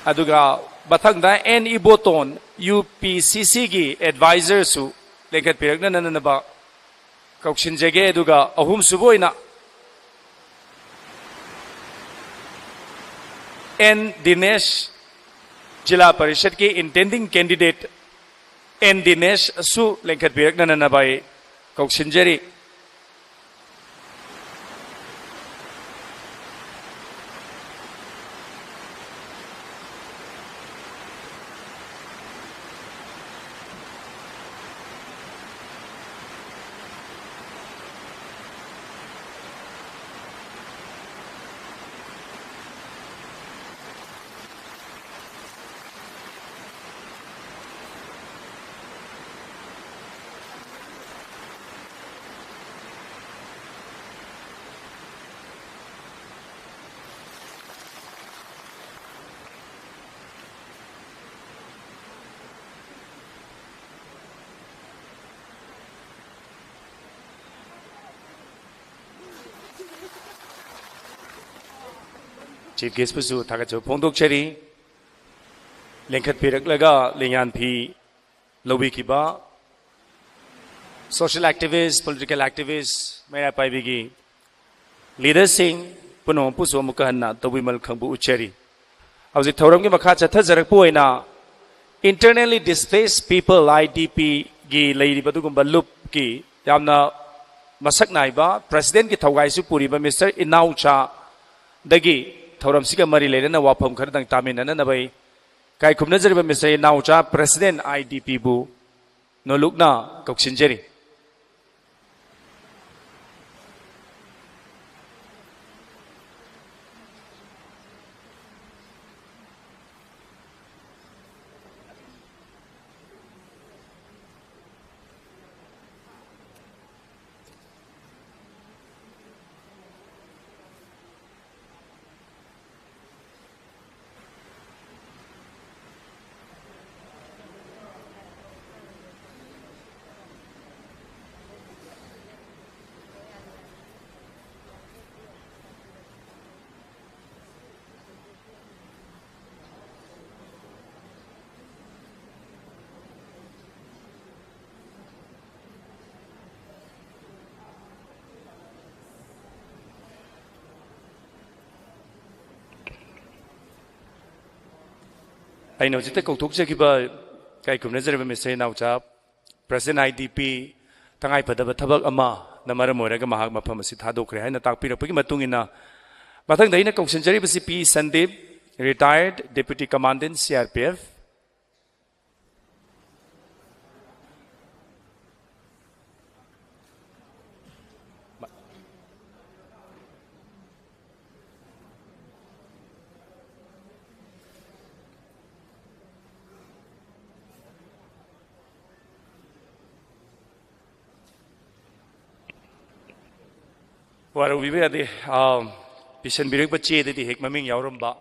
ꯑꯗꯨꯒ ꯃꯊꯪꯗ ꯑꯦꯟ ꯏꯕꯣꯇꯣꯟ, ꯌꯨ ꯄꯤ ꯁꯤ ꯁꯤꯒꯤ advisorꯁꯨ ꯂꯦꯡꯈꯠꯄꯤꯔꯛꯅꯅꯕ ꯀꯧꯁꯤꯟꯖꯒꯦ꯫ ꯑꯗꯨꯒ ꯑꯍꯨꯝꯁꯨꯕ ꯑꯣꯏꯅ ꯑꯦꯟ ꯗꯤꯅꯦꯁ, ꯖꯤꯂꯥ ꯄꯔꯤꯁꯠꯀꯤ intending candidate ꯑꯦꯟ ꯗꯤꯅꯦꯁꯁꯨ ꯂꯦꯡꯈꯠꯄꯤꯔꯛꯅꯅꯕ ꯑꯩ ꯀꯧꯁꯤꯟꯖꯔꯤ꯫ Chief guestꯄꯨꯁꯨ ꯊꯥꯒꯠꯆꯕ ꯐꯣꯡꯗꯣꯛꯆꯔꯤ꯫ ꯂꯦꯡꯈꯠꯄꯤꯔꯛꯂꯒ ꯂꯦꯡꯌꯥꯟ ꯐꯤ ꯂꯧꯕꯤꯈꯤꯕ social activist, political activist, ꯃꯩꯔꯥ ꯄꯥꯏꯕꯤꯒꯤ leaderꯁꯤꯡ ꯄꯨꯝꯅꯃꯛꯄꯨꯁꯨ ꯑꯃꯨꯛꯀ ꯍꯟꯅ ꯇꯧꯕꯤꯃꯜ ꯈꯪꯕ ꯎꯠꯆꯔꯤ꯫ ꯍꯧꯖꯤꯛ ꯊꯧꯔꯝꯒꯤ ꯃꯈꯥ ꯆꯠꯊꯖꯔꯛꯄ ꯑꯣꯏꯅ internally displaced people, IDPꯒꯤ ꯂꯩꯔꯤꯕ ꯑꯗꯨꯒꯨꯝꯕ ꯂꯨꯞꯀꯤ ꯌꯥꯝꯅ ꯃꯁꯛ ꯅꯥꯏꯕ presidentꯀꯤ ꯊꯧꯒꯥꯏꯁꯨ ꯄꯨꯔꯤꯕ Mister ꯏꯅꯥꯎꯆꯥꯗꯒꯤ ꯊꯧꯔꯝꯁꯤꯒ ꯃꯔꯤ ꯂꯩꯅꯅ ꯋꯥꯐꯝ ꯈꯔꯗꯪ ꯇꯥꯃꯤꯟꯅꯅꯕ ꯑꯩ ꯏꯀꯥꯏ ꯈꯨꯝꯅꯖꯔꯤꯕ Mister ꯏꯅꯥꯎꯆꯥ, president, IDPꯕꯨ ꯅꯣꯂꯨꯛꯅ ꯀꯧꯁꯤꯟꯖꯔꯤ꯫ ꯑꯩꯅ ꯍꯧꯖꯤꯛꯇ ꯀꯧꯊꯣꯛꯆꯈꯤꯕ ꯏꯀꯥꯏ ꯈꯨꯝꯅꯖꯔꯤꯕ ꯃꯤꯁ ꯏꯅꯥꯎꯆꯥ, President I D P, ꯇꯉꯥꯏꯐꯗꯕ ꯊꯕꯛ ꯑꯃꯅ ꯃꯔꯝ ꯑꯣꯏꯔꯒ ꯃꯍꯥꯛ ꯃꯐꯝ ꯑꯁꯤ ꯊꯥꯗꯣꯛꯈ꯭ꯔꯦ ꯍꯥꯏꯅ ꯇꯥꯛꯄꯤꯔꯛꯄꯒꯤ ꯃꯇꯨꯡ ꯏꯟꯅ, ꯃꯊꯪꯗ ꯑꯩꯅ ꯀꯧꯁꯤꯟꯖꯔꯤꯕꯁꯤ P Sandeep, Retired Deputy Commandant C R P F꯫ ꯋꯥꯔꯧꯕꯤꯕ ꯌꯥꯗꯦ꯫ ꯑꯥ, ꯄꯤꯁꯟꯕꯤꯔꯛꯄ ꯆꯦꯗꯗꯤ ꯍꯦꯛ ꯃꯃꯤꯡ ꯌꯥꯎꯔꯝꯕ,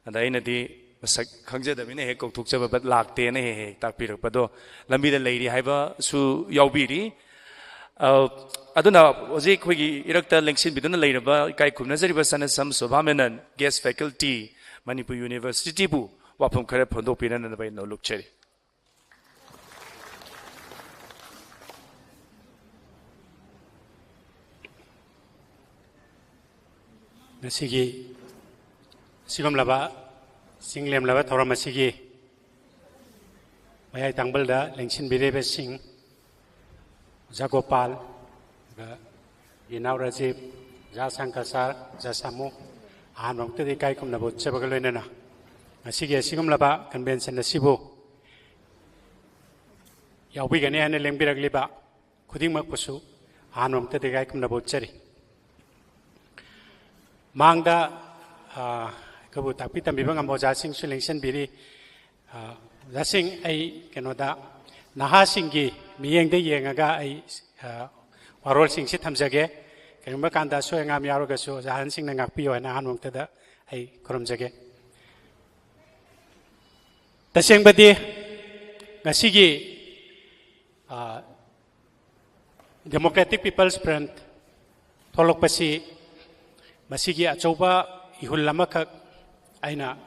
ꯑꯗ ꯑꯩꯅꯗꯤ ꯃꯁꯛ ꯈꯪꯖꯗꯕꯅꯤꯅ ꯍꯦꯛ ꯀꯧꯊꯣꯛꯆꯕ, but ꯂꯥꯛꯇꯦꯅ ꯍꯦꯛ ꯍꯦꯛ ꯇꯥꯛꯄꯤꯔꯛꯄꯗꯣ, ꯂꯝꯕꯤꯗ ꯂꯩꯔꯤ ꯍꯥꯏꯕꯁꯨ ꯌꯥꯎꯕꯤꯔꯤ꯫ ꯑ, ꯑꯗꯨꯅ ꯍꯧꯖꯤꯛ ꯑꯩꯈꯣꯏꯒꯤ ꯏꯔꯛꯇ ꯂꯦꯡꯁꯤꯟꯕꯤꯗꯨꯅ ꯂꯩꯔꯕ ꯏꯀꯥꯏ ꯈꯨꯝꯅꯖꯔꯤꯕ ꯁꯅꯁꯝ ꯁꯣꯚꯥ ꯃꯦꯅꯟ, Guest Faculty, ꯃꯅꯤꯄꯨꯔ Universityꯕꯨ ꯋꯥꯐꯝ ꯈꯔ ꯐꯣꯡꯗꯣꯛꯄꯤꯅꯅꯕ ꯑꯩ ꯅꯣꯜꯂꯨꯛꯆꯔꯤ꯫ ꯉꯁꯤꯒꯤ ꯑꯁꯤꯒꯨꯝꯂꯕ ꯆꯤꯡ ꯂꯦꯝꯂꯕ ꯊꯧꯔꯝ ꯑꯁꯤꯒꯤ ꯃꯌꯥꯏ ꯇꯥꯡꯕꯜꯗ ꯂꯦꯡꯁꯤꯟꯕꯤꯔꯤꯕꯁꯤꯡ, ꯑꯣꯖꯥ ꯒꯣꯄꯥꯜ, ꯑꯗꯨꯒ ꯏꯅꯥꯎ ꯔꯥꯖꯤꯞ, ꯑꯣꯖꯥ ꯁꯪꯀꯔ ꯁꯥꯔ, ꯑꯣꯖꯥ ꯁꯥꯃꯨ, ꯑꯍꯥꯟꯕꯃꯛꯇꯗ ꯏꯀꯥꯏ ꯈꯨꯝꯅꯕ ꯎꯠꯆꯕꯒ ꯂꯣꯏꯅꯅ ꯉꯁꯤꯒꯤ ꯑꯁꯤꯒꯨꯝꯂꯕ convention ꯑꯁꯤꯕꯨ ꯌꯥꯎꯕꯤꯒꯅꯤ ꯍꯥꯏꯅ ꯂꯦꯡꯕꯤꯔꯛꯂꯤꯕ ꯈꯨꯗꯤꯡꯃꯛꯄꯨꯁꯨ ꯑꯍꯥꯟꯕꯃꯛꯇꯗ ꯏꯀꯥꯏ ꯈꯨꯝꯅꯕ ꯎꯠꯆꯔꯤ꯫ ꯃꯥꯡꯗ, ꯑ, ꯑꯩꯈꯣꯏꯕꯨ ꯇꯥꯛꯄꯤ ꯇꯝꯕꯤꯕ ꯉꯝꯕ ꯑꯣꯖꯥꯁꯤꯡꯁꯨ ꯂꯦꯡꯁꯤꯟꯕꯤꯔꯤ꯫ ꯑ, ꯑꯣꯖꯥꯁꯤꯡ, ꯑꯩ ꯀꯩꯅꯣꯗ ꯅꯍꯥꯁꯤꯡꯒꯤ ꯃꯤꯠꯌꯦꯡꯗ ꯌꯦꯡꯉꯒ ꯑꯩ, ꯑ, ꯋꯥꯔꯣꯜꯁꯤꯡꯁꯤ ꯊꯝꯖꯒꯦ꯫ ꯀꯔꯤꯒꯨꯝꯕ ꯀꯥꯟꯗ ꯑꯁꯣꯏ ꯑꯉꯥꯝ ꯌꯥꯎꯔꯒꯁꯨ ꯑꯣꯖꯥ ꯑꯍꯟꯁꯤꯡꯅ ꯉꯥꯛꯄꯤꯌꯨ ꯍꯥꯏꯅ ꯑꯍꯥꯟꯕꯃꯛꯇꯗ ꯑꯩ ꯈꯨꯔꯨꯝꯖꯒꯦ꯫ ꯇꯁꯦꯡꯕꯗꯤ ꯉꯁꯤꯒꯤ, ꯑ, Democratic People's Front ꯊꯣꯛꯂꯛꯄꯁꯤ ꯃꯁꯤꯒꯤ ꯑꯆꯧꯕ ꯏꯍꯨꯜ ꯑꯃꯈꯛ ꯑꯩꯅ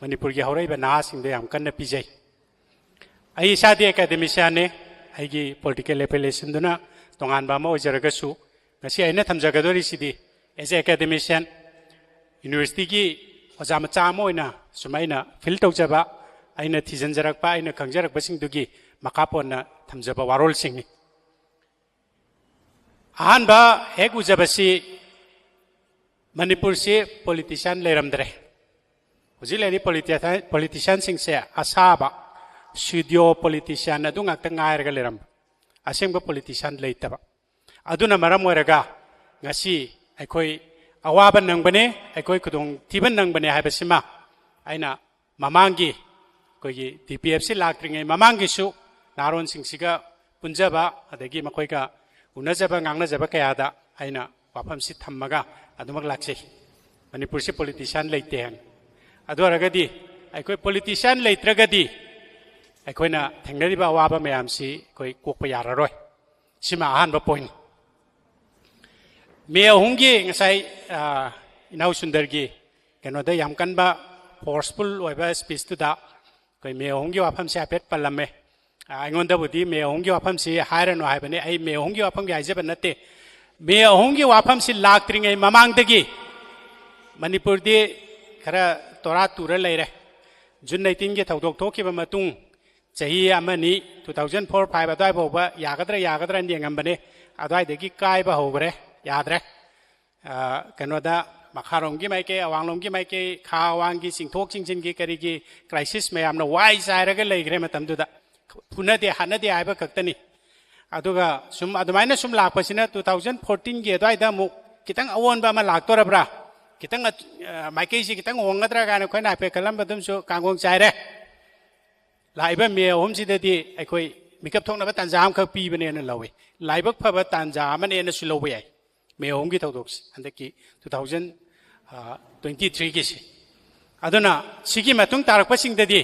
ꯃꯅꯤꯄꯨꯔꯒꯤ ꯍꯧꯔꯛꯏꯕ ꯅꯍꯥꯁꯤꯡꯗ ꯌꯥꯝ ꯀꯟꯅ ꯄꯤꯖꯩ꯫ ꯑꯩ ꯏꯁꯥꯗꯤ academicianꯅꯤ, ꯑꯩꯒꯤ political affiliationꯗꯨꯅ ꯇꯣꯉꯥꯟꯕ ꯑꯃ ꯑꯣꯏꯖꯔꯒꯁꯨ, ꯉꯁꯤ ꯑꯩꯅ ꯊꯝꯖꯒꯗꯧꯔꯤꯁꯤꯗꯤ as a academician, universityꯒꯤ ꯑꯣꯖꯥ ꯃꯆꯥ ꯑꯃ ꯑꯣꯏꯅ ꯁꯨꯝ ꯑꯩꯅ ꯐꯤꯜ ꯇꯧꯖꯕ, ꯑꯩꯅ ꯊꯤꯖꯤꯟꯖꯔꯛꯄ, ꯑꯩꯅ ꯈꯪꯖꯔꯛꯄꯁꯤꯡꯗꯨꯒꯤ ꯃꯈꯥ ꯄꯣꯟꯅ ꯊꯝꯖꯕ ꯋꯥꯔꯣꯜꯁꯤꯡꯅꯤ꯫ ꯑꯍꯥꯟꯕ ꯍꯦꯛ ꯎꯖꯕꯁꯤ ꯃꯅꯤꯄꯨꯔꯁꯤ ꯄꯣꯂꯤꯇꯤꯁꯤꯌꯥꯟ ꯂꯩꯔꯝꯗ꯭ꯔꯦ꯫ ꯍꯧꯖꯤꯛ ꯂꯩꯔꯤ ꯄꯣꯂꯤꯇꯤꯁꯤꯌꯥꯟꯁꯤꯡꯁꯦ ꯑꯁꯥꯕ ꯁ꯭ꯌꯨꯗꯣ ꯄꯣꯂꯤꯇꯤꯁꯤꯌꯥꯟ ꯑꯗꯨ ꯉꯥꯛꯇ ꯉꯥꯏꯔꯒ ꯂꯩꯔꯝꯕ, ꯑꯁꯦꯡꯕ ꯄꯣꯂꯤꯇꯤꯁꯤꯌꯥꯟ ꯂꯩꯇꯕ꯫ ꯑꯗꯨꯅ ꯃꯔꯝ ꯑꯣꯏꯔꯒ ꯉꯁꯤ ꯑꯩꯈꯣꯏ ꯑꯋꯥꯕ ꯅꯪꯕꯅꯦ, ꯑꯩꯈꯣꯏ ꯈꯨꯗꯣꯡꯊꯤꯕ ꯅꯪꯕꯅꯦ ꯍꯥꯏꯕꯁꯤꯃ ꯑꯩꯅ ꯃꯃꯥꯡꯒꯤ ꯑꯩꯈꯣꯏꯒꯤ ꯗꯤ ꯄꯤ ꯑꯦꯐ ꯁꯤ ꯂꯥꯛꯇ꯭ꯔꯤꯉꯩ ꯃꯃꯥꯡꯒꯤꯁꯨ ꯅꯍꯥꯔꯣꯟꯁꯤꯡꯁꯤꯒ ꯄꯨꯟꯖꯕ, ꯑꯗꯒꯤ ꯃꯈꯣꯏꯒ ꯎꯅꯖꯕ ꯉꯥꯡꯅꯖꯕ ꯀꯌꯥꯗ ꯑꯩꯅ ꯋꯥꯐꯝꯁꯤ ꯊꯝꯃꯒ ꯑꯗꯨꯃꯛ ꯂꯥꯛꯆꯩ꯫ ꯃꯅꯤꯄꯨꯔꯁꯤ ꯄꯣꯂꯤꯇꯤꯁꯤꯌꯥꯟ ꯂꯩꯇꯦ ꯍꯥꯏꯅ꯫ ꯑꯗꯨ ꯑꯣꯏꯔꯒꯗꯤ ꯑꯩꯈꯣꯏ ꯄꯣꯂꯤꯇꯤꯁꯤꯌꯥꯟ ꯂꯩꯇ꯭ꯔꯒꯗꯤ ꯑꯩꯈꯣꯏꯅ ꯊꯦꯡꯅꯔꯤꯕ ꯑꯋꯥꯕ ꯃꯌꯥꯝꯁꯤ ꯑꯩꯈꯣꯏ ꯀꯣꯛꯄ ꯌꯥꯔꯔꯣꯏ꯫ ꯁꯤꯃ ꯑꯍꯥꯟꯕ ꯄꯣꯏꯟ꯫ ꯃꯦ ꯑꯍꯨꯝꯒꯤ ꯉꯁꯥꯏ, ꯑ, ꯏꯅꯥꯎ ꯁꯨꯟꯗꯔꯒꯤ ꯀꯩꯅꯣꯗ ꯌꯥꯝ ꯀꯟꯕ ꯐꯣꯔꯁꯐꯨꯜ ꯑꯣꯏꯕ ꯁ꯭ꯄꯤꯆꯇꯨꯗ ꯑꯩꯈꯣꯏ ꯃꯦ ꯑꯍꯨꯝꯒꯤ ꯋꯥꯐꯝꯁꯦ ꯍꯥꯏꯐꯦꯠ ꯄꯜꯂꯝꯃꯦ꯫ ꯑ, ꯑꯩꯉꯣꯟꯗꯕꯨꯗꯤ ꯃꯦ ꯑꯍꯨꯝꯒꯤ ꯋꯥꯐꯝꯁꯤ ꯍꯥꯏꯔꯅꯨ ꯍꯥꯏꯕꯅꯤ, ꯑꯩ ꯃꯦ ꯑꯍꯨꯝꯒꯤ ꯋꯥꯐꯝꯒꯤ ꯍꯥꯏꯖꯕ ꯅꯠꯇꯦ꯫ ꯃꯦ ꯑꯍꯨꯝꯒꯤ ꯋꯥꯐꯝꯁꯤ ꯂꯥꯛꯇ꯭ꯔꯤꯉꯩ ꯃꯃꯥꯡꯗꯒꯤ ꯃꯅꯤꯄꯨꯔꯗꯤ ꯈꯔ ꯇꯣꯔꯥ ꯇꯨꯔ ꯂꯩꯔꯦ꯫ ꯖꯨꯟ ꯑꯩꯠꯇꯤꯟꯒꯤ ꯊꯧꯗꯣꯛ ꯊꯣꯛꯈꯤꯕ ꯃꯇꯨꯡ ꯆꯍꯤ ꯑꯃꯅꯤ, two thousand four five ꯑꯗꯨꯋꯥꯏ ꯐꯥꯎꯕ ꯌꯥꯒꯗ꯭ꯔꯥ ꯌꯥꯒꯗ꯭ꯔꯥ ꯍꯥꯏꯅ ꯌꯦꯡꯉꯝꯕꯅꯦ꯫ ꯑꯗꯨꯋꯥꯏꯗꯒꯤ ꯀꯥꯏꯕ ꯍꯧꯈ꯭ꯔꯦ, ꯌꯥꯗ꯭ꯔꯦ꯫ ꯑ, ꯀꯩꯅꯣꯗ ꯃꯈꯥꯔꯣꯝꯒꯤ ꯃꯥꯏꯀꯩ, ꯑꯋꯥꯡꯂꯣꯝꯒꯤ ꯃꯥꯏꯀꯩ, ꯈꯥ ꯑꯋꯥꯡꯒꯤ ꯆꯤꯡꯊꯣꯛ ꯆꯤꯡꯁꯤꯟꯒꯤ ꯀꯔꯤꯒꯤ ꯀ꯭ꯔꯥꯏꯁꯤꯁ ꯃꯌꯥꯝꯅ ꯋꯥꯏ ꯆꯥꯏꯔꯒ ꯂꯩꯈ꯭ꯔꯦ ꯃꯇꯝꯗꯨꯗ꯫ ꯐꯨꯅꯗꯦ ꯍꯥꯠꯅꯗꯦ ꯍꯥꯏꯕ ꯈꯛꯇꯅꯤ꯫ ꯑꯗꯨꯒ ꯁꯨꯝ ꯑꯗꯨꯃꯥꯏꯅ ꯁꯨꯝ ꯂꯥꯛꯄꯁꯤꯅ two thousand fourteenꯒꯤ ꯑꯗꯨꯋꯥꯏꯗ ꯑꯃꯨꯛ ꯈꯤꯇꯪ ꯑꯑꯣꯟꯕ ꯑꯃ ꯂꯥꯛꯇꯣꯔꯕ꯭ꯔꯥ, ꯈꯤꯇꯪ, ꯑ, ꯃꯥꯏꯀꯩꯁꯤ ꯈꯤꯇꯪ ꯍꯣꯡꯒꯗ꯭ꯔꯥ ꯀꯥꯏꯅ ꯑꯩꯈꯣꯏꯅ ꯍꯥꯏꯐꯦꯠ ꯈꯜꯂꯝꯕꯗꯨꯝꯁꯨ ꯀꯥꯡꯒꯣꯡ ꯆꯥꯏꯔꯦ꯫ ꯂꯥꯛꯏꯕ ꯃꯦ ꯑꯍꯨꯝꯁꯤꯗꯗꯤ ꯑꯩꯈꯣꯏ ꯃꯤꯀꯞ ꯊꯣꯛꯅꯕ ꯇꯥꯟꯖꯥ ꯑꯃꯈꯛ ꯄꯤꯕꯅꯦꯅ ꯂꯧꯏ꯫ ꯂꯥꯏꯕꯛ ꯐꯕ ꯇꯥꯟꯖꯥ ꯑꯃꯅꯦꯅꯁꯨ ꯂꯧꯕ ꯌꯥꯏ꯫ ꯃꯦ ꯑꯍꯨꯝꯒꯤ ꯊꯧꯗꯣꯛꯁꯦ, ꯍꯟꯗꯛꯀꯤ two thousand twenty threeꯒꯤꯁꯦ꯫ ꯑꯗꯨꯅ ꯁꯤꯒꯤ ꯃꯇꯨꯡ ꯇꯥꯔꯛꯄꯁꯤꯡꯗꯗꯤ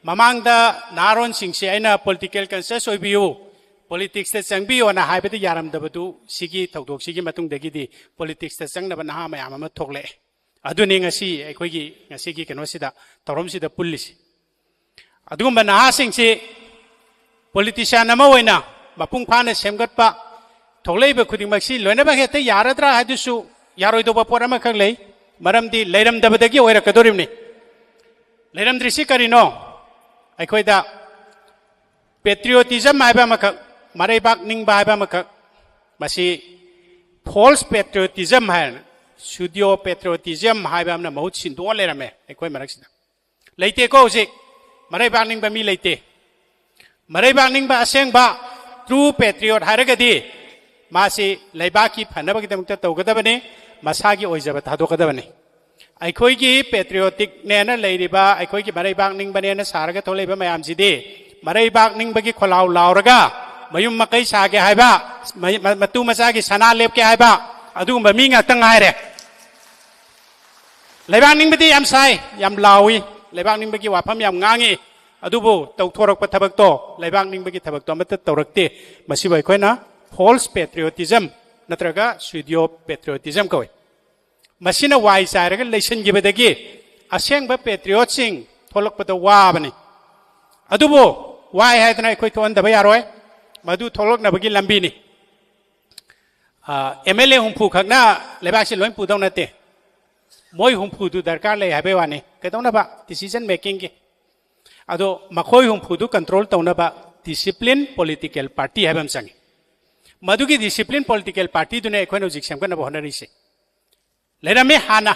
ꯃꯃꯥꯡꯗ ꯅꯍꯥꯔꯣꯟꯁꯤꯡꯁꯦ ꯑꯩꯅ political conscious ꯑꯣꯏꯕꯤꯌꯨ, politicsꯇ ꯆꯪꯕꯤꯌꯣꯅ ꯍꯥꯏꯕꯗ ꯌꯥꯔꯝꯗꯕꯗꯨ ꯁꯤꯒꯤ ꯊꯧꯗꯣꯛꯁꯤꯒꯤ ꯃꯇꯨꯡꯗꯒꯤꯗꯤ politicsꯇ ꯆꯪꯅꯕ ꯅꯍꯥ ꯃꯌꯥꯝ ꯑꯃ ꯊꯣꯛꯂꯛꯑꯦ꯫ ꯑꯗꯨꯅꯤ ꯉꯁꯤ ꯑꯩꯈꯣꯏꯒꯤ ꯉꯁꯤꯒꯤ ꯀꯩꯅꯣꯁꯤꯗ, ꯊꯧꯔꯝꯁꯤꯗ ꯄꯨꯜꯂꯤꯁꯤ꯫ ꯑꯗꯨꯒꯨꯝꯕ ꯅꯍꯥꯁꯤꯡꯁꯤ politician ꯑꯃ ꯑꯣꯏꯅ ꯃꯄꯨꯡ ꯐꯥꯅ ꯁꯦꯝꯒꯠꯄ, ꯊꯣꯛꯂꯛꯏꯕ ꯈꯨꯗꯤꯡꯃꯛꯁꯤ ꯂꯣꯏꯅꯃꯛ ꯍꯦꯛꯇ ꯌꯥꯔꯗ꯭ꯔꯥ ꯍꯥꯏꯗꯨꯁꯨ ꯌꯥꯔꯣꯏꯗꯧꯕ ꯄꯣꯠ ꯑꯃꯈꯛ ꯂꯩ꯫ ꯃꯔꯝꯗꯤ ꯂꯩꯔꯝꯗꯕꯗꯒꯤ ꯑꯣꯏꯔꯛꯀꯗꯧꯔꯤꯕꯅꯤ꯫ ꯂꯩꯔꯝꯗ꯭ꯔꯤꯁꯤ ꯀꯔꯤꯅꯣ? ꯑꯩꯈꯣꯏꯗ patriotism ꯍꯥꯏꯕ ꯑꯃꯈꯛ, ꯃꯔꯩꯕꯥꯛ ꯅꯤꯡꯕ ꯍꯥꯏꯕ ꯑꯃꯈꯛ, ꯃꯁꯤ false patriotism ꯍꯥꯏꯅ, pseudo patriotism ꯍꯥꯏꯕ ꯑꯃꯅ ꯃꯍꯨꯠ ꯁꯤꯟꯗꯣꯛꯑ ꯂꯩꯔꯝꯃꯦ ꯑꯩꯈꯣꯏ ꯃꯔꯛꯁꯤꯗ꯫ ꯂꯩꯇꯦꯀꯣ ꯍꯧꯖꯤꯛ꯫ ꯃꯔꯩꯕꯥꯛ ꯅꯤꯡꯕ ꯃꯤ ꯂꯩꯇꯦ꯫ ꯃꯔꯩꯕꯥꯛ ꯅꯤꯡꯕ ꯑꯁꯦꯡꯕ true patriot ꯍꯥꯏꯔꯒꯗꯤ ꯃꯥꯁꯤ ꯂꯩꯕꯥꯛꯀꯤ ꯐꯅꯕꯒꯤꯗꯃꯛꯇ ꯇꯧꯒꯗꯕꯅꯤ, ꯃꯁꯥꯒꯤ ꯑꯣꯏꯖꯕ ꯊꯥꯗꯣꯛꯀꯗꯕꯅꯤ꯫ ꯑꯩꯈꯣꯏꯒꯤ patriotic ꯅꯦꯅ ꯂꯩꯔꯤꯕ, ꯑꯩꯈꯣꯏꯒꯤ ꯃꯔꯩꯕꯥꯛ ꯅꯤꯡꯕꯅꯦꯅ ꯁꯥꯔꯒ ꯊꯣꯛꯂꯛꯏꯕ ꯃꯌꯥꯝꯁꯤꯗꯤ ꯃꯔꯩꯕꯥꯛ ꯅꯤꯡꯕꯒꯤ ꯈꯣꯜꯂꯥꯎ ꯂꯥꯎꯔꯒ ꯃꯌꯨꯝ ꯃꯀꯩ ꯁꯥꯒꯦ ꯍꯥꯏꯕ, ꯃ-, ꯃ-, ꯃꯇꯨ ꯃꯆꯥꯒꯤ ꯁꯅꯥ ꯂꯦꯞꯀꯦ ꯍꯥꯏꯕ, ꯑꯗꯨꯒꯨꯝꯕ ꯃꯤ ꯉꯥꯛꯇ ꯉꯥꯏꯔꯦ꯫ ꯂꯩꯕꯥꯛ ꯅꯤꯡꯕꯗꯤ ꯌꯥꯝ ꯁꯥꯏ, ꯌꯥꯝ ꯂꯥꯎꯏ, ꯂꯩꯕꯥꯛ ꯅꯤꯡꯕꯒꯤ ꯋꯥꯐꯝ ꯌꯥꯝ ꯉꯥꯡꯉꯤ, ꯑꯗꯨꯕꯨ ꯇꯧꯊꯣꯔꯛꯄ ꯊꯕꯛꯇꯣ, ꯂꯩꯕꯥꯛ ꯅꯤꯡꯕꯒꯤ ꯊꯕꯛꯇꯣ ꯑꯃꯠꯇ ꯇꯧꯔꯛꯇꯦ꯫ ꯃꯁꯤꯕꯨ ꯑꯩꯈꯣꯏꯅ false patriotism ꯅꯠꯇ꯭ꯔꯒ pseudo patriotism ꯀꯧꯏ꯫ ꯃꯁꯤꯅ ꯋꯥꯏ ꯆꯥꯏꯔꯒ ꯂꯩꯁꯤꯟꯈꯤꯕꯗꯒꯤ ꯑꯁꯦꯡꯕ patriotꯁꯤꯡ ꯊꯣꯛꯂꯛꯄꯗ ꯋꯥꯕꯅꯤ꯫ ꯑꯗꯨꯕꯨ ꯋꯥꯏ ꯍꯥꯏꯗꯅ ꯑꯩꯈꯣꯏ ꯊꯣꯛꯍꯟꯗꯕ ꯌꯥꯔꯣꯏ꯫ ꯃꯗꯨ ꯊꯣꯛꯂꯛꯅꯕꯒꯤ ꯂꯝꯕꯤꯅꯤ꯫ ꯑꯦꯝ ꯑꯦꯜ ꯑꯦ ꯍꯨꯝꯐꯨ ꯈꯛꯅ ꯂꯩꯕꯥꯛꯁꯤ ꯂꯣꯏ ꯄꯨꯗꯧ ꯅꯠꯇꯦ꯫ ꯃꯣꯏ ꯍꯨꯝꯐꯨꯗꯨ ꯗꯔꯀꯥꯔ ꯂꯩ ꯍꯥꯏꯕꯩ ꯋꯥꯅꯤ꯫ ꯀꯩꯗꯧꯅꯕ? Decision makingꯒꯤ꯫ ꯑꯗꯣ ꯃꯈꯣꯏ ꯍꯨꯝꯐꯨꯗꯨ control ꯇꯧꯅꯕ discipline political party ꯍꯥꯏꯕ ꯑꯃ ꯆꯪꯉꯤ꯫ ꯃꯗꯨꯒꯤ discipline political partyꯗꯨꯅꯦ ꯑꯩꯈꯣꯏꯅ ꯍꯧꯖꯤꯛ ꯁꯦꯝꯒꯠꯅꯕ ꯍꯣꯠꯅꯔꯤꯁꯦ꯫ ꯂꯩꯔꯝꯃꯤ ꯍꯥꯟꯅ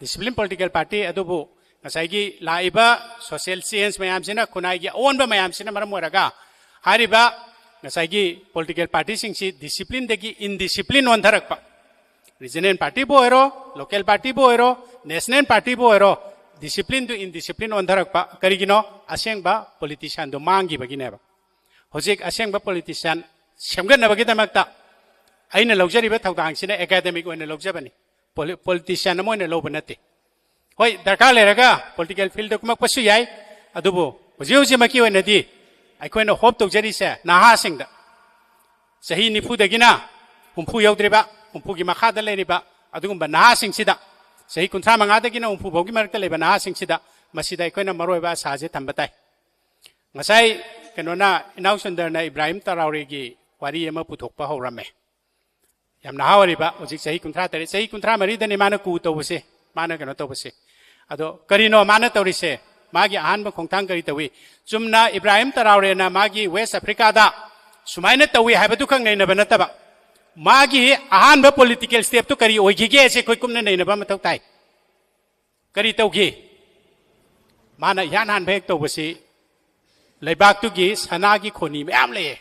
discipline political party, ꯑꯗꯨꯕꯨ ꯉꯁꯥꯏꯒꯤ ꯂꯥꯛꯏꯕ social change ꯃꯌꯥꯝꯁꯤꯅ, ꯈꯨꯟꯅꯥꯏꯒꯤ ꯑꯑꯣꯟꯕ ꯃꯌꯥꯝꯁꯤꯅ ꯃꯔꯝ ꯑꯣꯏꯔꯒ ꯍꯥꯏꯔꯤꯕ ꯉꯁꯥꯏꯒꯤ political partyꯁꯤꯡꯁꯤ disciplineꯗꯒꯤ indiscipline ꯑꯣꯟꯊꯔꯛꯄ꯫ Regional partyꯕꯨ ꯑꯣꯏꯔꯣ, local partyꯕꯨ ꯑꯣꯏꯔꯣ, national partyꯕꯨ ꯑꯣꯏꯔꯣ, disciplineꯗꯨ indiscipline ꯑꯣꯟꯊꯔꯛꯄ꯫ ꯀꯔꯤꯒꯤꯅꯣ? ꯑꯁꯦꯡꯕ politicianꯗꯨ ꯃꯥꯡꯈꯤꯕꯒꯤꯅꯦꯕ꯫ ꯍꯧꯖꯤꯛ ꯑꯁꯦꯡꯕ politician ꯁꯦꯝꯒꯠꯅꯕꯒꯤꯗꯃꯛꯇ ꯑꯩꯅ ꯂꯧꯖꯔꯤꯕ ꯊꯧꯗꯥꯡꯁꯤꯅ academic ꯑꯣꯏꯅ ꯂꯧꯖꯕꯅꯤ꯫ Poli-, politician ꯑꯃ ꯑꯣꯏꯅ ꯂꯧꯕ ꯅꯠꯇꯦ꯫ ꯍꯣꯏ, ꯗꯔꯀꯥꯔ ꯂꯩꯔꯒ political fieldꯗ ꯀꯨꯝꯃꯛꯄꯁꯨ ꯌꯥꯏ, ꯑꯗꯨꯕꯨ ꯍꯧꯖꯤꯛ ꯍꯧꯖꯤꯛꯃꯛꯀꯤ ꯑꯣꯏꯅꯗꯤ ꯑꯩꯈꯣꯏꯅ hope ꯇꯧꯖꯔꯤꯁꯦ ꯅꯍꯥꯁꯤꯡꯗ, ꯆꯍꯤ ꯅꯤꯐꯨꯗꯒꯤꯅ ꯍꯨꯝꯐꯨ ꯌꯧꯗ꯭ꯔꯤꯕ, ꯍꯨꯝꯐꯨꯒꯤ ꯃꯈꯥꯗ ꯂꯩꯔꯤꯕ ꯑꯗꯨꯒꯨꯝꯕ ꯅꯍꯥꯁꯤꯡꯁꯤꯗ, ꯆꯍꯤ ꯀꯨꯟꯊ꯭ꯔꯥ ꯃꯉꯥꯗꯒꯤꯅ ꯍꯨꯝꯐꯨ ꯐꯥꯎꯒꯤ ꯃꯔꯛꯇ ꯂꯩꯕ ꯅꯍꯥꯁꯤꯡꯁꯤꯗ ꯃꯁꯤꯗ ꯑꯩꯈꯣꯏꯅ ꯃꯔꯨꯑꯣꯏꯕ ꯑꯁꯥꯁꯦ ꯊꯝꯕ ꯇꯥꯏ꯫ ꯉꯁꯥꯏ ꯀꯩꯅꯣꯅ, ꯏꯅꯥꯎ ꯁꯨꯟꯗꯔꯅ ꯏꯕ꯭ꯔꯥꯍꯤꯝ ꯇꯔꯥꯎꯔꯦꯒꯤ ꯋꯥꯔꯤ ꯑꯃ ꯄꯨꯊꯣꯛꯄ ꯍꯧꯔꯝꯃꯦ꯫ ꯌꯥꯝ ꯅꯍꯥ ꯑꯣꯏꯔꯤꯕ, ꯍꯧꯖꯤꯛ ꯆꯍꯤ ꯀꯨꯟꯊ꯭ꯔꯥ ꯇꯔꯦꯠ, ꯆꯍꯤ ꯀꯨꯟꯊ꯭ꯔꯥ ꯃꯔꯤꯗꯅꯤ ꯃꯥꯅ coup ꯇꯧꯕꯁꯦ, ꯃꯥꯅ ꯀꯩꯅꯣ ꯇꯧꯕꯁꯦ꯫ ꯑꯗꯣ ꯀꯔꯤꯅꯣ ꯃꯥꯅ ꯇꯧꯔꯤꯁꯦ? ꯃꯥꯒꯤ ꯑꯍꯥꯟꯕ ꯈꯣꯡꯊꯥꯡ ꯀꯔꯤ ꯇꯧꯏ? ꯆꯨꯝꯅ ꯏꯕ꯭ꯔꯥꯍꯤꯝ ꯇꯔꯥꯎꯔꯦꯅ ꯃꯥꯒꯤ West Africaꯗ ꯁꯨꯃꯥꯏꯅ ꯇꯧꯏ ꯍꯥꯏꯕꯗꯨ ꯈꯛ ꯅꯩꯅꯕ ꯅꯠꯇꯕ, ꯃꯥꯒꯤ ꯑꯍꯥꯟꯕ political stepꯇꯨ ꯀꯔꯤ ꯑꯣꯏꯈꯤꯒꯦꯁꯦ ꯑꯩꯈꯣꯏ ꯀꯨꯞꯅ ꯅꯩꯅꯕ ꯃꯊꯧ ꯇꯥꯏ꯫ ꯀꯔꯤ ꯇꯧꯈꯤ? ꯃꯥꯅ ꯏꯍꯥꯟ ꯍꯥꯟꯕ ꯍꯦꯛ ꯇꯧꯕꯁꯤ, ꯂꯩꯕꯥꯛꯇꯨꯒꯤ ꯁꯅꯥꯒꯤ ꯈꯣꯅꯤ ꯃꯌꯥꯝ ꯂꯩꯌꯦ,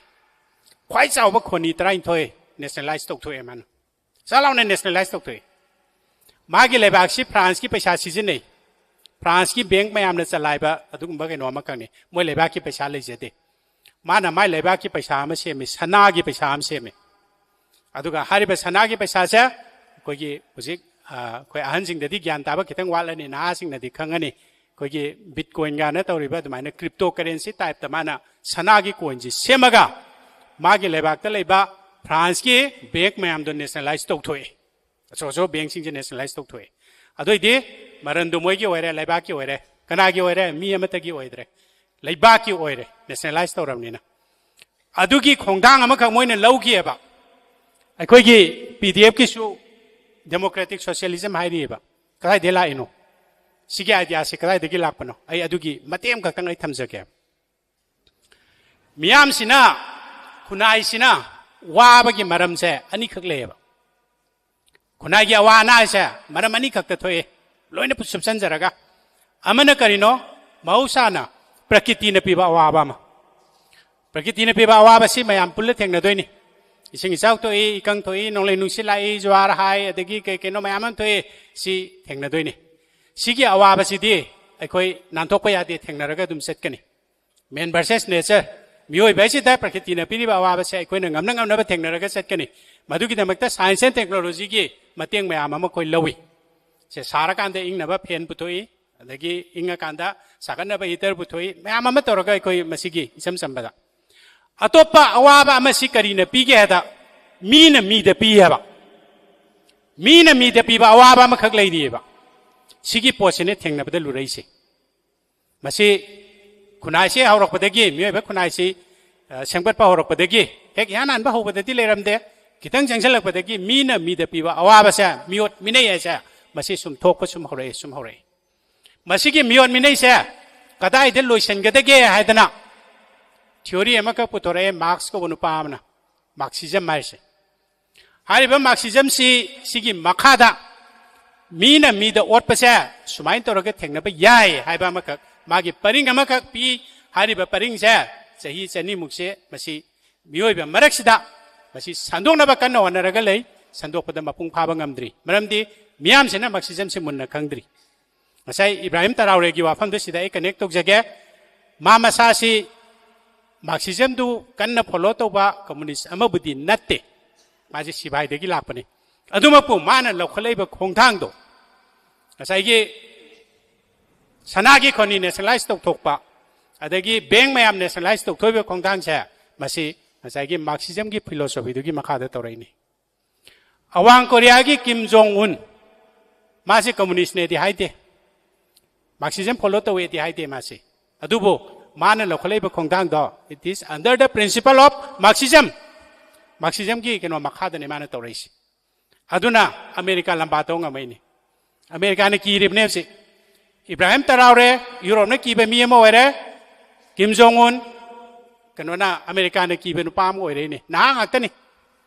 ꯈ꯭ꯋꯥꯏ ꯆꯥꯎꯕ ꯈꯣꯅꯤ ꯇꯔꯥꯅꯤꯊꯣꯏ nationalize ꯇꯧꯊꯣꯛꯑꯦ ꯃꯥꯅ꯫ ꯆꯥ ꯂꯥꯎꯅ nationalize ꯇꯧꯊꯣꯛꯑꯦ꯫ ꯃꯥꯒꯤ ꯂꯩꯕꯥꯛꯁꯤ Franceꯀꯤ ꯄꯩꯁꯥ ꯁꯤꯖꯤꯟꯅꯩ꯫ Franceꯀꯤ bank ꯃꯌꯥꯝꯅ ꯆꯂꯥꯏꯕ ꯑꯗꯨꯒꯨꯝꯕ ꯀꯩꯅꯣ ꯑꯃꯈꯛꯅꯤ꯫ ꯃꯣꯏ ꯂꯩꯕꯥꯛꯀꯤ ꯄꯩꯁꯥ ꯂꯩꯖꯗꯦ꯫ ꯃꯥꯅ ꯃꯥꯏ ꯂꯩꯕꯥꯛꯀꯤ ꯄꯩꯁꯥ ꯑꯃ ꯁꯦꯝꯃꯤ, ꯁꯅꯥꯒꯤ ꯄꯩꯁꯥ ꯑꯃ ꯁꯦꯝꯃꯤ꯫ ꯑꯗꯨꯒ ꯍꯥꯏꯔꯤꯕ ꯁꯅꯥꯒꯤ ꯄꯩꯁꯥꯁꯦ ꯑꯩꯈꯣꯏꯒꯤ ꯍꯧꯖꯤꯛ, ꯑ, ꯑꯩꯈꯣꯏ ꯑꯍꯟꯁꯤꯡꯗꯗꯤ ꯒ꯭ꯌꯥꯟ ꯇꯥꯕ ꯈꯤꯇꯪ ꯋꯥꯠꯂꯅꯤ, ꯅꯍꯥꯁꯤꯡꯅꯗꯤ ꯈꯪꯉꯅꯤ꯫ ꯑꯩꯈꯣꯏꯒꯤ Bitcoin ꯀꯥꯏꯅ ꯇꯧꯔꯤꯕ ꯑꯗꯨꯃꯥꯏꯅ cryptocurrency typeꯇ ꯃꯥꯅ ꯁꯅꯥꯒꯤ coinꯁꯤ ꯁꯦꯝꯃꯒ ꯃꯥꯒꯤ ꯂꯩꯕꯥꯛꯇ ꯂꯩꯕ Franceꯀꯤ bank ꯃꯌꯥꯝꯗꯣ nationalize ꯇꯧꯊꯣꯛꯑꯦ꯫ ꯑꯆꯧ ꯑꯆꯧꯕ bankꯁꯤꯡꯁꯦ nationalize ꯇꯧꯊꯣꯛꯑꯦ꯫ ꯑꯗꯨꯏꯗꯤ ꯃꯔꯟꯗꯨ ꯃꯣꯏꯒꯤ ꯑꯣꯏꯔꯦ, ꯂꯩꯕꯥꯛꯀꯤ ꯑꯣꯏꯔꯦ, ꯀꯅꯥꯒꯤ ꯑꯣꯏꯔꯦ? ꯃꯤ ꯑꯃꯠꯇꯒꯤ ꯑꯣꯏꯗ꯭ꯔꯦ, ꯂꯩꯕꯥꯛꯀꯤ ꯑꯣꯏꯔꯦ, nationalize ꯇꯧꯔꯕꯅꯤꯅ꯫ ꯑꯗꯨꯒꯤ ꯈꯣꯡꯊꯥꯡ ꯑꯃꯈꯛ ꯃꯣꯏꯅ ꯂꯧꯈꯤꯑꯕ꯫ ꯑꯩꯈꯣꯏꯒꯤ PDFꯀꯤꯁꯨ democratic socialism ꯍꯥꯏꯔꯤꯑꯕ꯫ ꯀꯗꯥꯏꯗꯒꯤ ꯂꯥꯛꯏꯅꯣ? ꯁꯤꯒꯤ ideaꯁꯤ ꯀꯗꯥꯏꯗꯒꯤ ꯂꯥꯛꯄꯅꯣ? ꯑꯩ ꯑꯗꯨꯒꯤ ꯃꯇꯦꯛ ꯑꯃꯈꯛꯇꯪ ꯑꯩ ꯊꯝꯖꯒꯦ꯫ ꯃꯤꯌꯥꯝꯁꯤꯅ, ꯈꯨꯟꯅꯥꯏꯁꯤꯅ ꯋꯥꯕꯒꯤ ꯃꯔꯝꯁꯦ ꯑꯅꯤꯈꯛ ꯂꯩꯌꯦꯕ꯫ ꯈꯨꯟꯅꯥꯏꯒꯤ ꯑꯋꯥ ꯑꯅꯥ ꯍꯥꯏꯁꯦ ꯃꯔꯝ ꯑꯅꯤꯈꯛꯇ ꯊꯣꯛꯑꯦ, ꯂꯣꯏꯅ ꯁꯨꯞꯆꯟꯖꯔꯒ꯫ ꯑꯃꯅ ꯀꯔꯤꯅꯣ? ꯃꯍꯧꯁꯥꯅ ꯄ꯭ꯔꯀꯤꯇꯤꯅ ꯄꯤꯕ ꯑꯋꯥꯕ ꯑꯃ꯫ ꯄ꯭ꯔꯀꯤꯇꯤꯅ ꯄꯤꯕ ꯑꯋꯥꯕꯁꯤ ꯃꯌꯥꯝ ꯄꯨꯜꯂ ꯊꯦꯡꯅꯗꯣꯏꯅꯤ꯫ ꯏꯁꯤꯡ ꯏꯆꯥꯎ ꯊꯣꯛꯏ, ꯏꯀꯪ ꯊꯣꯛꯏ, ꯅꯣꯡꯂꯩ ꯅꯨꯡꯁꯤꯠ ꯂꯥꯛꯏ, ꯖꯨꯋꯥꯔ ꯍꯥꯏ, ꯑꯗꯒꯤ ꯀꯩ ꯀꯩꯅꯣ ꯃꯌꯥꯝ ꯑꯃ ꯊꯣꯛꯏ, ꯁꯤ ꯊꯦꯡꯅꯗꯣꯏꯅꯤ꯫ ꯁꯤꯒꯤ ꯑꯋꯥꯕꯁꯤꯗꯤ ꯑꯩꯈꯣꯏ ꯅꯥꯟꯊꯣꯛꯄ ꯌꯥꯗꯦ, ꯊꯦꯡꯅꯔꯒ ꯑꯗꯨꯝ ꯆꯠꯀꯅꯤ꯫ Man versus nature, ꯃꯤꯑꯣꯏꯕ ꯍꯥꯏꯁꯤꯗ ꯄ꯭ꯔꯀꯤꯇꯤꯅ ꯄꯤꯔꯤꯕ ꯑꯋꯥꯕꯁꯦ ꯑꯩꯈꯣꯏꯅ ꯉꯝꯅ ꯉꯝꯅꯕ ꯊꯦꯡꯅꯔꯒ ꯆꯠꯀꯅꯤ꯫ ꯃꯗꯨꯒꯤꯗꯃꯛꯇ science and technologyꯒꯤ ꯃꯇꯦꯡ ꯃꯌꯥꯝ ꯑꯃ ꯑꯩꯈꯣꯏ ꯂꯧꯏ꯫ ꯁꯦ ꯁꯥꯔꯀꯥꯟꯗ ꯏꯪꯅꯕ fan ꯄꯨꯊꯣꯛꯏ, ꯑꯗꯒꯤ ꯏꯪꯉꯀꯥꯟꯗ ꯁꯥꯒꯠꯅꯕ heater ꯄꯨꯊꯣꯛꯏ, ꯃꯌꯥꯝ ꯑꯃ ꯇꯧꯔꯒ ꯑꯩꯈꯣꯏ ꯃꯁꯤꯒꯤ ꯏꯆꯝ ꯆꯝꯕꯗ꯫ ꯑꯇꯣꯞꯄ ꯑꯋꯥꯕ ꯑꯃꯁꯤ ꯀꯔꯤꯅ ꯄꯤꯒꯦ ꯍꯥꯏꯗ, ꯃꯤꯅ ꯃꯤꯗ ꯄꯤ ꯍꯥꯏꯕ꯫ ꯃꯤꯅ ꯃꯤꯗ ꯄꯤꯕ ꯑꯋꯥꯕ ꯑꯃꯈꯛ ꯂꯩꯔꯤꯑꯕ꯫ ꯁꯤꯒꯤ ꯄꯣꯠꯁꯤꯅ ꯊꯦꯡꯅꯕꯗ ꯂꯨꯔꯛꯏꯁꯦ꯫ ꯃꯁꯤ ꯈꯨꯟꯅꯥꯏꯁꯤ ꯍꯧꯔꯛꯄꯗꯒꯤ, ꯃꯤꯑꯣꯏꯕ ꯈꯨꯟꯅꯥꯏꯁꯤ, ꯑ, ꯁꯦꯝꯒꯠꯄ ꯍꯧꯔꯛꯄꯗꯒꯤ, ꯍꯦꯛ ꯏꯍꯥꯟ ꯍꯥꯟꯕ ꯍꯧꯕꯗꯗꯤ ꯂꯩꯔꯝꯗꯦ꯫ ꯈꯤꯇꯪ ꯆꯪꯁꯤꯜꯂꯛꯄꯗꯒꯤ ꯃꯤꯅ ꯃꯤꯗ ꯄꯤꯕ ꯑꯋꯥꯕꯁꯦ, ꯃꯤꯑꯣꯠ ꯃꯤꯅꯩ ꯍꯥꯏꯁꯦ, ꯃꯁꯤ ꯁꯨꯝ ꯊꯣꯛꯄ ꯁꯨꯝ ꯍꯧꯔꯛꯑꯦ, ꯁꯨꯝ ꯍꯧꯔꯛꯑꯦ꯫ ꯃꯁꯤꯒꯤ ꯃꯤꯑꯣꯠ ꯃꯤꯅꯩꯁꯦ ꯀꯗꯥꯏꯗ ꯂꯣꯏꯁꯤꯟꯒꯗꯒꯦ ꯍꯥꯏꯗꯅ ꯊꯤꯑꯣꯔꯤ ꯑꯃꯈꯛ ꯄꯨꯊꯣꯔꯛꯑꯦ, ꯃꯥꯔꯛꯁ ꯀꯧꯕ ꯅꯨꯄꯥ ꯑꯃꯅ, ꯃꯥꯔꯛꯁꯤꯖꯝ ꯍꯥꯏꯔꯤꯁꯦ꯫ ꯍꯥꯏꯔꯤꯕ ꯃꯥꯔꯛꯁꯤꯖꯝꯁꯤ, ꯁꯤꯒꯤ ꯃꯈꯥꯗ ꯃꯤꯅ ꯃꯤꯗ ꯑꯣꯠꯄꯁꯦ ꯁꯨꯃꯥꯏꯅ ꯇꯧꯔꯒ ꯊꯦꯡꯅꯕ ꯌꯥꯏ ꯍꯥꯏꯕ ꯑꯃꯈꯛ, ꯃꯥꯒꯤ ꯄꯔꯤꯡ ꯑꯃꯈꯛ ꯄꯤ꯫ ꯍꯥꯏꯔꯤꯕ ꯄꯔꯤꯡꯁꯦ ꯆꯍꯤ ꯆꯅꯤꯃꯨꯛꯁꯦ ꯃꯁꯤ ꯃꯤꯑꯣꯏꯕ ꯃꯔꯛꯁꯤꯗ ꯃꯁꯤ ꯁꯟꯗꯣꯛꯅꯕ ꯀꯟꯅ ꯍꯣꯠꯅꯔꯒ ꯂꯩ꯫ ꯁꯟꯗꯣꯛꯄꯗ ꯃꯄꯨꯡ ꯐꯥꯕ ꯉꯝꯗ꯭ꯔꯤ꯫ ꯃꯔꯝꯗꯤ ꯃꯤꯌꯥꯝꯁꯤꯅ ꯃꯥꯔꯛꯁꯤꯖꯝꯁꯤ ꯃꯨꯟꯅ ꯈꯪꯗ꯭ꯔꯤ꯫ ꯉꯁꯥꯏ ꯏꯕ꯭ꯔꯥꯍꯤꯝ ꯇꯔꯥꯎꯔꯦꯒꯤ ꯋꯥꯐꯝꯗꯨ ꯁꯤꯗ ꯑꯩ ꯀꯅꯦꯛ ꯇꯧꯖꯒꯦ꯫ ꯃꯥ ꯃꯁꯥꯁꯤ ꯃꯥꯔꯛꯁꯤꯖꯝꯗꯨ ꯀꯟꯅ ꯐꯣꯂꯣ ꯇꯧꯕ ꯀꯝꯃꯨꯅꯤꯁ ꯑꯃꯕꯨꯗꯤ ꯅꯠꯇꯦ꯫ ꯃꯥꯁꯤ ꯁꯤꯚꯥꯏꯗꯒꯤ ꯂꯥꯛꯄꯅꯤ꯫ ꯑꯗꯨꯃꯛꯄꯨ ꯃꯥꯅ ꯂꯧꯈꯠꯂꯛꯏꯕ ꯈꯣꯡꯊꯥꯡꯗꯣ, ꯉꯁꯥꯏꯒꯤ ꯁꯅꯥꯒꯤ ꯈꯣꯅꯤ ꯅꯦꯁꯅꯦꯂꯥꯏꯁ ꯇꯧꯊꯣꯛꯄ, ꯑꯗꯒꯤ ꯕꯦꯡ ꯃꯌꯥꯝ ꯅꯦꯁꯅꯦꯂꯥꯏꯁ ꯇꯧꯊꯣꯛꯏꯕ ꯈꯣꯡꯊꯥꯡꯁꯦ, ꯃꯁꯤ ꯉꯁꯥꯏꯒꯤ ꯃꯥꯔꯛꯁꯤꯖꯝꯒꯤ ꯐꯤꯂꯣꯁꯣꯐꯤꯗꯨꯒꯤ ꯃꯈꯥꯗ ꯇꯧꯔꯛꯏꯅꯤ꯫ ꯑꯋꯥꯡ ꯀꯣꯔꯤꯌꯥꯒꯤ ꯀꯤꯝ ꯖꯣꯡ ꯎꯟ, ꯃꯥꯁꯤ ꯀꯝꯃꯨꯅꯤꯁꯅꯦꯗꯤ ꯍꯥꯏꯗꯦ, ꯃꯥꯔꯛꯁꯤꯖꯝ ꯐꯣꯂꯣ ꯇꯧꯋꯦꯗꯤ ꯍꯥꯏꯗꯦ ꯃꯥꯁꯤ꯫ ꯑꯗꯨꯕꯨ ꯃꯥꯅ ꯂꯧꯈꯠꯂꯛꯏꯕ ꯈꯣꯡꯊꯥꯡꯗꯣ, it is under the principle of Marxism, ꯃꯥꯔꯛꯁꯤꯖꯝꯒꯤ ꯀꯩꯅꯣ ꯃꯈꯥꯗꯅꯤ ꯃꯥꯅ ꯇꯧꯔꯛꯏꯁꯤ꯫ ꯑꯗꯨꯅ ꯑꯃꯦꯔꯤꯀꯥ ꯂꯝꯕꯥ ꯇꯧ ꯉꯝꯃꯛꯏꯅꯤ꯫ ꯑꯃꯦꯔꯤꯀꯥꯅ ꯀꯤꯔꯤꯕꯅꯦ ꯍꯧꯖꯤꯛ꯫ ꯏꯕ꯭ꯔꯥꯍꯤꯝ ꯇꯔꯥꯎꯔꯦ ꯌꯨꯔꯣꯞꯅ ꯀꯤꯕ ꯃꯤ ꯑꯃ ꯑꯣꯏꯔꯦ, ꯀꯤꯝ ꯖꯣꯡ ꯎꯟ, ꯀꯩꯅꯣꯅ, ꯑꯃꯦꯔꯤꯀꯥꯅ ꯀꯤꯕ ꯅꯨꯄꯥ ꯑꯃ ꯑꯣꯏꯔꯛꯏꯅꯦ, ꯅꯍꯥ ꯉꯥꯛꯇꯅꯤ꯫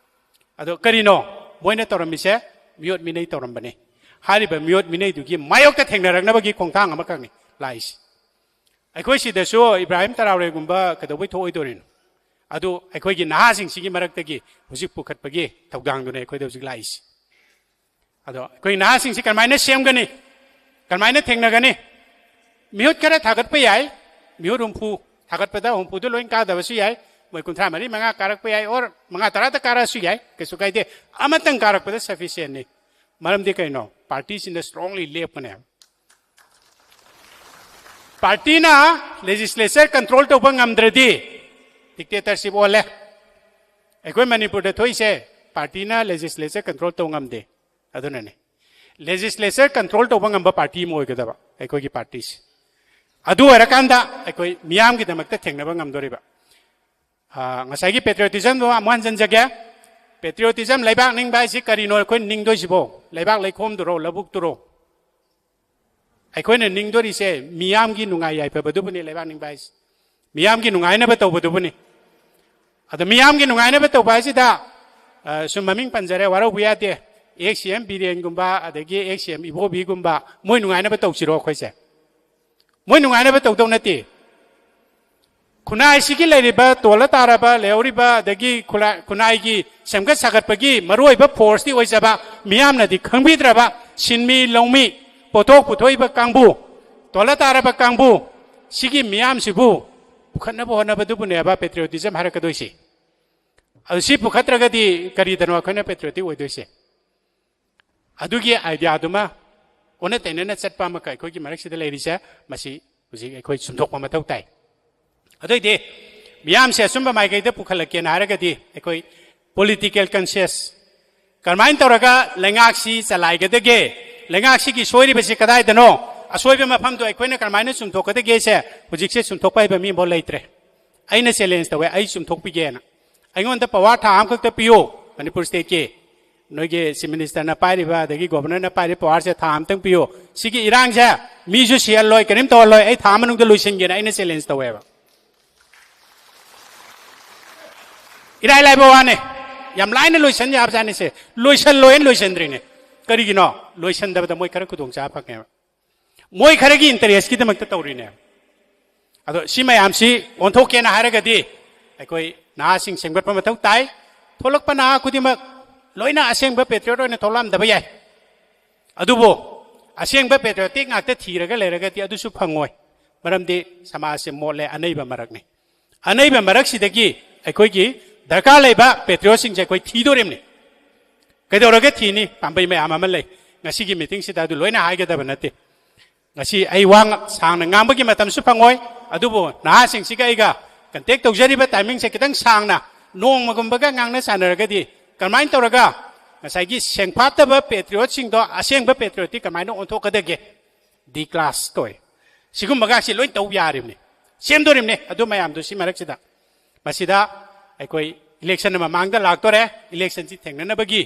ꯑꯗꯣ ꯀꯔꯤꯅꯣ ꯃꯣꯏꯅ ꯇꯧꯔꯝꯃꯤꯁꯦ? ꯃꯤꯑꯣꯠ ꯃꯤꯅꯩ ꯇꯧꯔꯝꯕꯅꯤ꯫ ꯍꯥꯏꯔꯤꯕ ꯃꯤꯑꯣꯠ ꯃꯤꯅꯩꯗꯨꯒꯤ ꯃꯥꯌꯣꯛꯇ ꯊꯦꯡꯅꯔꯛꯅꯕꯒꯤ ꯈꯣꯡꯊꯥꯡ ꯑꯃꯈꯛꯅꯤ ꯂꯥꯛꯏꯁꯤ꯫ ꯑꯩꯈꯣꯏ ꯁꯤꯗꯁꯨ ꯏꯕ꯭ꯔꯥꯍꯤꯝ ꯇꯔꯥꯎꯔꯦꯒꯨꯝꯕ ꯀꯩꯗꯧꯕꯩ ꯊꯣꯛꯑꯣꯏꯗꯣꯔꯤꯅꯣ? ꯑꯗꯨ ꯑꯩꯈꯣꯏꯒꯤ ꯅꯍꯥꯁꯤꯡꯁꯤꯒꯤ ꯃꯔꯛꯇꯒꯤ ꯍꯧꯖꯤꯛ ꯄꯨꯈꯠꯄꯒꯤ ꯊꯧꯗꯥꯡꯗꯨꯅ ꯑꯩꯈꯣꯏꯗ ꯍꯧꯖꯤꯛ ꯂꯥꯛꯏꯁꯤ꯫ ꯑꯗꯣ ꯑꯩꯈꯣꯏ ꯅꯍꯥꯁꯤꯡꯁꯤ ꯀꯔꯝꯍꯥꯏꯅ ꯁꯦꯝꯒꯅꯤ? ꯀꯔꯝꯍꯥꯏꯅ ꯊꯦꯡꯅꯒꯅꯤ? ꯃꯤꯍꯨꯠ ꯈꯔ ꯊꯥꯒꯠꯄ ꯌꯥꯏ, ꯃꯤꯍꯨꯠ ꯍꯨꯝꯐꯨ ꯊꯥꯒꯠꯄꯗ ꯍꯨꯝꯐꯨꯗꯨ ꯂꯣꯏ ꯀꯥꯗꯕꯁꯨ ꯌꯥꯏ, ꯃꯣꯏ ꯀꯨꯟꯊ꯭ꯔꯥ ꯃꯔꯤ ꯃꯉꯥ ꯀꯥꯔꯛꯄ ꯌꯥꯏ, or ꯃꯉꯥ ꯇꯔꯥꯗ ꯀꯥꯔꯛꯑꯁꯨ ꯌꯥꯏ, ꯀꯩꯁꯨ ꯀꯥꯏꯗꯦ꯫ ꯑꯃꯇꯪ ꯀꯥꯔꯛꯄꯗ sufficientꯅꯤ꯫ ꯃꯔꯝꯗꯤ ꯀꯩꯅꯣ? ꯄꯥꯔꯇꯤꯁꯤꯡꯗ strongly ꯂꯦꯞꯄꯅꯦꯕ꯫ ꯄꯥꯔꯇꯤꯅ ꯂꯦꯖꯤꯁꯂꯦꯆꯔ ꯀꯟꯇ꯭ꯔꯣꯜ ꯇꯧꯕ ꯉꯝꯗ꯭ꯔꯗꯤ ꯗꯤꯛꯇꯦꯇꯔꯁꯤꯞ ꯑꯣꯜꯂꯦ꯫ ꯑꯩꯈꯣꯏ ꯃꯅꯤꯄꯨꯔꯗ ꯊꯣꯛꯏꯁꯦ ꯄꯥꯔꯇꯤꯅ ꯂꯦꯖꯤꯁꯂꯦꯆꯔ ꯀꯟꯇ꯭ꯔꯣꯜ ꯇꯧꯕ ꯉꯝꯗꯦ꯫ ꯑꯗꯨꯅꯅꯦ ꯂꯦꯖꯤꯁꯂꯦꯆꯔ ꯀꯟꯇ꯭ꯔꯣꯜ ꯇꯧꯕ ꯉꯝꯕ ꯄꯥꯔꯇꯤ ꯑꯃ ꯑꯣꯏꯒꯗꯕ ꯑꯩꯈꯣꯏꯒꯤ ꯄꯥꯔꯇꯤꯁꯦ꯫ ꯑꯗꯨ ꯑꯣꯏꯔꯀꯥꯟꯗ ꯑꯩꯈꯣꯏ ꯃꯤꯌꯥꯝꯒꯤꯗꯃꯛꯇ ꯊꯦꯡꯅꯕ ꯉꯝꯗꯣꯔꯤꯕ꯫ ꯑ, ꯉꯁꯥꯏꯒꯤ ꯄꯦꯇ꯭ꯔꯤꯌꯣꯇꯤꯖꯝꯗꯣ ꯑꯃꯨꯛ ꯍꯟꯖꯤꯟꯖꯒꯦ꯫ Patriotism, ꯂꯩꯕꯥꯛ ꯅꯤꯡꯕ ꯍꯥꯏꯁꯤ ꯀꯔꯤꯅꯣ ꯑꯩꯈꯣꯏꯅ ꯅꯤꯡꯗꯣꯏꯁꯤꯕꯣ? ꯂꯩꯕꯥꯛ ꯂꯩꯈꯣꯝꯗꯨꯔꯣ, ꯂꯧꯕꯨꯛꯇꯨꯔꯣ? ꯑꯩꯈꯣꯏꯅ ꯅꯤꯡꯗꯣꯔꯤꯁꯦ ꯃꯤꯌꯥꯝꯒꯤ ꯅꯨꯡꯉꯥꯏ ꯌꯥꯏꯐꯕꯗꯨꯕꯨꯅꯤ ꯂꯩꯕꯥꯛ ꯅꯤꯡꯕ ꯍꯥꯏꯁꯦ꯫ ꯃꯤꯌꯥꯝꯒꯤ ꯅꯨꯡꯉꯥꯏꯅꯕ ꯇꯧꯕꯗꯨꯕꯨꯅꯤ꯫ ꯑꯗ ꯃꯤꯌꯥꯝꯒꯤ ꯅꯨꯡꯉꯥꯏꯅꯕ ꯇꯧꯕ ꯍꯥꯏꯁꯤꯗ, ꯑ, ꯁꯨꯝ ꯃꯃꯤꯡ ꯄꯟꯖꯔꯦ, ꯋꯥꯔꯧꯕ ꯌꯥꯗꯦ꯫ ꯑꯦꯛꯁ ꯁꯤ ꯑꯦꯝ ꯕꯤꯔꯦꯟꯒꯨꯝꯕ, ꯑꯗꯒꯤ ꯑꯦꯛꯁ ꯁꯤ ꯑꯦꯝ ꯏꯕꯣꯕꯤꯒꯨꯝꯕ, ꯃꯣꯏ ꯅꯨꯡꯉꯥꯏꯅꯕ ꯇꯧꯁꯤꯔꯣ ꯑꯩꯈꯣꯏꯁꯦ? ꯃꯣꯏ ꯅꯨꯡꯉꯥꯏꯅꯕ ꯇꯧꯗꯧ ꯅꯠꯇꯦ꯫ ꯈꯨꯟꯅꯥꯏꯁꯤꯒꯤ ꯂꯩꯔꯤꯕ ꯇꯣꯜꯂ ꯇꯥꯔꯕ ꯂꯩꯍꯧꯔꯤꯕ, ꯑꯗꯒꯤ ꯈꯨꯂꯥ-, ꯈꯨꯟꯅꯥꯏꯒꯤ ꯁꯦꯝꯒꯠ ꯁꯥꯒꯠꯄꯒꯤ ꯃꯔꯨꯑꯣꯏꯕ ꯐꯣꯔꯁꯇꯤ ꯑꯣꯏꯖꯕ, ꯃꯤꯌꯥꯝꯅꯗꯤ ꯈꯪꯕꯤꯗ꯭ꯔꯕ ꯁꯤꯟꯃꯤ ꯂꯧꯃꯤ, ꯄꯣꯠꯊꯣꯛ ꯄꯨꯊꯣꯛꯏꯕ ꯀꯥꯡꯕꯨ, ꯇꯣꯜꯂ ꯇꯥꯔꯕ ꯀꯥꯡꯕꯨ, ꯁꯤꯒꯤ ꯃꯤꯌꯥꯝꯁꯤꯕꯨ ꯄꯨꯈꯠꯅꯕ ꯍꯣꯠꯅꯕꯗꯨꯕꯨꯅꯦꯕ patriotism ꯍꯥꯏꯔꯛꯀꯗꯣꯏꯁꯦ꯫ ꯑꯗꯨ ꯁꯤ ꯄꯨꯈꯠꯇ꯭ꯔꯒꯗꯤ ꯀꯔꯤꯗꯅꯣ ꯑꯩꯈꯣꯏꯅ patriotic ꯑꯣꯏꯗꯣꯏꯁꯦ? ꯑꯗꯨꯒꯤ ideaꯗꯨꯃ ꯑꯣꯟꯅ ꯇꯩꯅꯅ ꯆꯠꯄ ꯑꯃꯈꯛ ꯑꯩꯈꯣꯏꯒꯤ ꯃꯔꯛꯁꯤꯗ ꯂꯩꯔꯤꯁꯦ, ꯃꯁꯤ ꯍꯧꯖꯤꯛ ꯑꯩꯈꯣꯏ ꯆꯨꯝꯊꯣꯛꯄ ꯃꯊꯧ ꯇꯥꯏ꯫ ꯑꯗꯨꯏꯗꯤ ꯃꯤꯌꯥꯝꯁꯦ ꯑꯆꯨꯝꯕ ꯃꯥꯏꯀꯩꯗ ꯄꯨꯈꯠꯂꯛꯀꯦꯅ ꯍꯥꯏꯔꯒꯗꯤ ꯑꯩꯈꯣꯏ political conscience, ꯀꯔꯝꯍꯥꯏꯅ ꯇꯧꯔꯒ ꯂꯩꯉꯥꯛꯁꯤ ꯆꯂꯥꯏꯒꯗꯒꯦ, ꯂꯩꯉꯥꯛꯁꯤꯒꯤ ꯁꯣꯏꯔꯤꯕꯁꯤ ꯀꯗꯥꯏꯗꯅꯣ, ꯑꯁꯣꯏꯕ ꯃꯐꯝꯗꯣ ꯑꯩꯈꯣꯏꯅ ꯀꯔꯝꯍꯥꯏꯅ ꯆꯨꯝꯊꯣꯛꯀꯗꯒꯦꯁꯦ ꯍꯧꯖꯤꯛꯁꯦ ꯆꯨꯝꯊꯣꯛꯄ ꯍꯩꯕ ꯃꯤ ꯑꯃꯐꯥꯎ ꯂꯩꯇ꯭ꯔꯦ꯫ ꯑꯩꯅ challenge ꯇꯧꯋꯦ, ꯑꯩ ꯆꯨꯝꯊꯣꯛꯄꯤꯒꯦꯅ꯫ ꯑꯩꯉꯣꯟꯗ power ꯊꯥ ꯑꯃꯈꯛꯇ ꯄꯤꯌꯣ, ꯃꯅꯤꯄꯨꯔ stateꯀꯤ꯫ ꯅꯣꯏꯒꯤ Chief Ministerꯅ ꯄꯥꯏꯔꯤꯕ, ꯑꯗꯒꯤ Governorꯅ ꯄꯥꯏꯔꯤꯕ powerꯁꯦ ꯊꯥ ꯑꯃꯇꯪ ꯄꯤꯌꯣ꯫ ꯁꯤꯒꯤ ꯏꯔꯥꯡꯁꯦ ꯃꯤꯁꯨ ꯁꯤꯍꯜꯂꯣꯏ, ꯀꯔꯤꯝ ꯇꯧꯍꯜꯂꯣꯏ, ꯑꯩ ꯊꯥ ꯑꯃ ꯃꯅꯨꯡꯗ ꯂꯣꯏꯁꯤꯟꯒꯦꯅ ꯑꯩꯅ challenge ꯇꯧꯋꯦꯕ꯫ ꯏꯔꯥꯏ ꯂꯥꯏꯕ ꯋꯥꯅꯦ, ꯌꯥꯝ ꯂꯥꯏꯅ ꯂꯣꯏꯁꯤꯟ ꯌꯥꯕꯖꯥꯠꯅꯤꯁꯦ꯫ ꯂꯣꯏꯁꯤꯜꯂꯣꯏꯅ ꯂꯣꯏꯁꯤꯟꯗ꯭ꯔꯤꯅꯦ꯫ ꯀꯔꯤꯒꯤꯅꯣ? ꯂꯣꯏꯁꯤꯟꯗꯕꯗ ꯃꯣꯏ ꯈꯔ ꯈꯨꯗꯣꯡꯆꯥꯕ ꯐꯪꯉꯦꯕ꯫ ꯃꯣꯏ ꯈꯔꯒꯤ interestꯀꯤꯗꯃꯛꯇ ꯇꯧꯔꯤꯅꯦ꯫ ꯑꯗꯣ ꯁꯤ ꯃꯌꯥꯝꯁꯤ ꯑꯣꯟꯊꯣꯛꯀꯦꯅ ꯍꯥꯏꯔꯒꯗꯤ ꯑꯩꯈꯣꯏ ꯅꯍꯥꯁꯤꯡ ꯁꯦꯝꯒꯠꯄ ꯃꯊꯧ ꯇꯥꯏ꯫ ꯊꯣꯛꯂꯛꯄ ꯅꯍꯥ ꯈꯨꯗꯤꯡꯃꯛ ꯂꯣꯏꯅ ꯑꯁꯦꯡꯕ patriot ꯑꯣꯏꯅ ꯊꯣꯛꯂꯛꯑꯝꯗꯕ ꯌꯥꯏ꯫ ꯑꯗꯨꯕꯨ ꯑꯁꯦꯡꯕ patriotic ꯉꯥꯛꯇ ꯊꯤꯔꯒ ꯂꯩꯔꯒꯗꯤ ꯑꯗꯨꯁꯨ ꯐꯪꯉꯣꯏ꯫ ꯃꯔꯝꯗꯤ ꯁꯃꯥꯖꯁꯦ ꯃꯣꯠꯂꯦ, ꯑꯅꯩꯕ ꯃꯔꯛꯅꯤ꯫ ꯑꯅꯩꯕ ꯃꯔꯛꯁꯤꯗꯒꯤ ꯑꯩꯈꯣꯏꯒꯤ ꯗꯔꯀꯥꯔ ꯂꯩꯕ patriotꯁꯤꯡꯁꯦ ꯑꯩꯈꯣꯏ ꯊꯤꯗꯣꯔꯤꯕꯅꯤ꯫ ꯀꯩꯗꯧꯔꯒ ꯊꯤꯅꯤ? ꯄꯥꯝꯕꯩ ꯃꯌꯥꯝ ꯑꯃ ꯂꯩ꯫ ꯉꯁꯤꯒꯤ meetingꯁꯤꯗ ꯑꯗꯨ ꯂꯣꯏꯅ ꯍꯥꯏꯒꯗꯕ ꯅꯠꯇꯦ꯫ ꯉꯁꯤ ꯑꯩ ꯋꯥ ꯉ-, ꯁꯥꯡꯅ ꯉꯥꯡꯕꯒꯤ ꯃꯇꯝꯁꯨ ꯐꯪꯉꯣꯏ, ꯑꯗꯨꯕꯨ ꯅꯍꯥꯁꯤꯡꯁꯤꯒ ꯑꯩꯒ contact ꯇꯧꯖꯔꯤꯕ timingꯁꯦ ꯈꯤꯇꯪ ꯁꯥꯡꯅ ꯅꯣꯡꯃꯒꯨꯝꯕꯒ ꯉꯥꯡꯅ ꯁꯥꯟꯅꯔꯒꯗꯤ ꯀꯔꯝꯍꯥꯏꯅ ꯇꯧꯔꯒ ꯉꯁꯥꯏꯒꯤ ꯁꯦꯡꯐꯥꯠꯇꯕ patriotꯁꯤꯡꯗꯣ ꯑꯁꯦꯡꯕ patriotic ꯀꯃꯥꯏꯅ ꯑꯣꯟꯊꯣꯛꯀꯗꯒꯦ? D class ꯀꯧꯏ꯫ ꯁꯤꯒꯨꯝꯕꯒꯁꯤ ꯂꯣꯏ ꯇꯧ ꯌꯥꯔꯤꯕꯅꯤ, ꯁꯦꯝꯗꯣꯔꯤꯕꯅꯤ꯫ ꯑꯗꯨ ꯃꯌꯥꯝꯗꯨ ꯁꯤ ꯃꯔꯛꯁꯤꯗ, ꯃꯁꯤꯗ ꯑꯩꯈꯣꯏ Election ꯃꯃꯥꯡꯗ ꯂꯥꯛꯇꯣꯔꯦ꯫ Election ꯁꯤ ꯊꯦꯡꯅꯅꯕꯒꯤ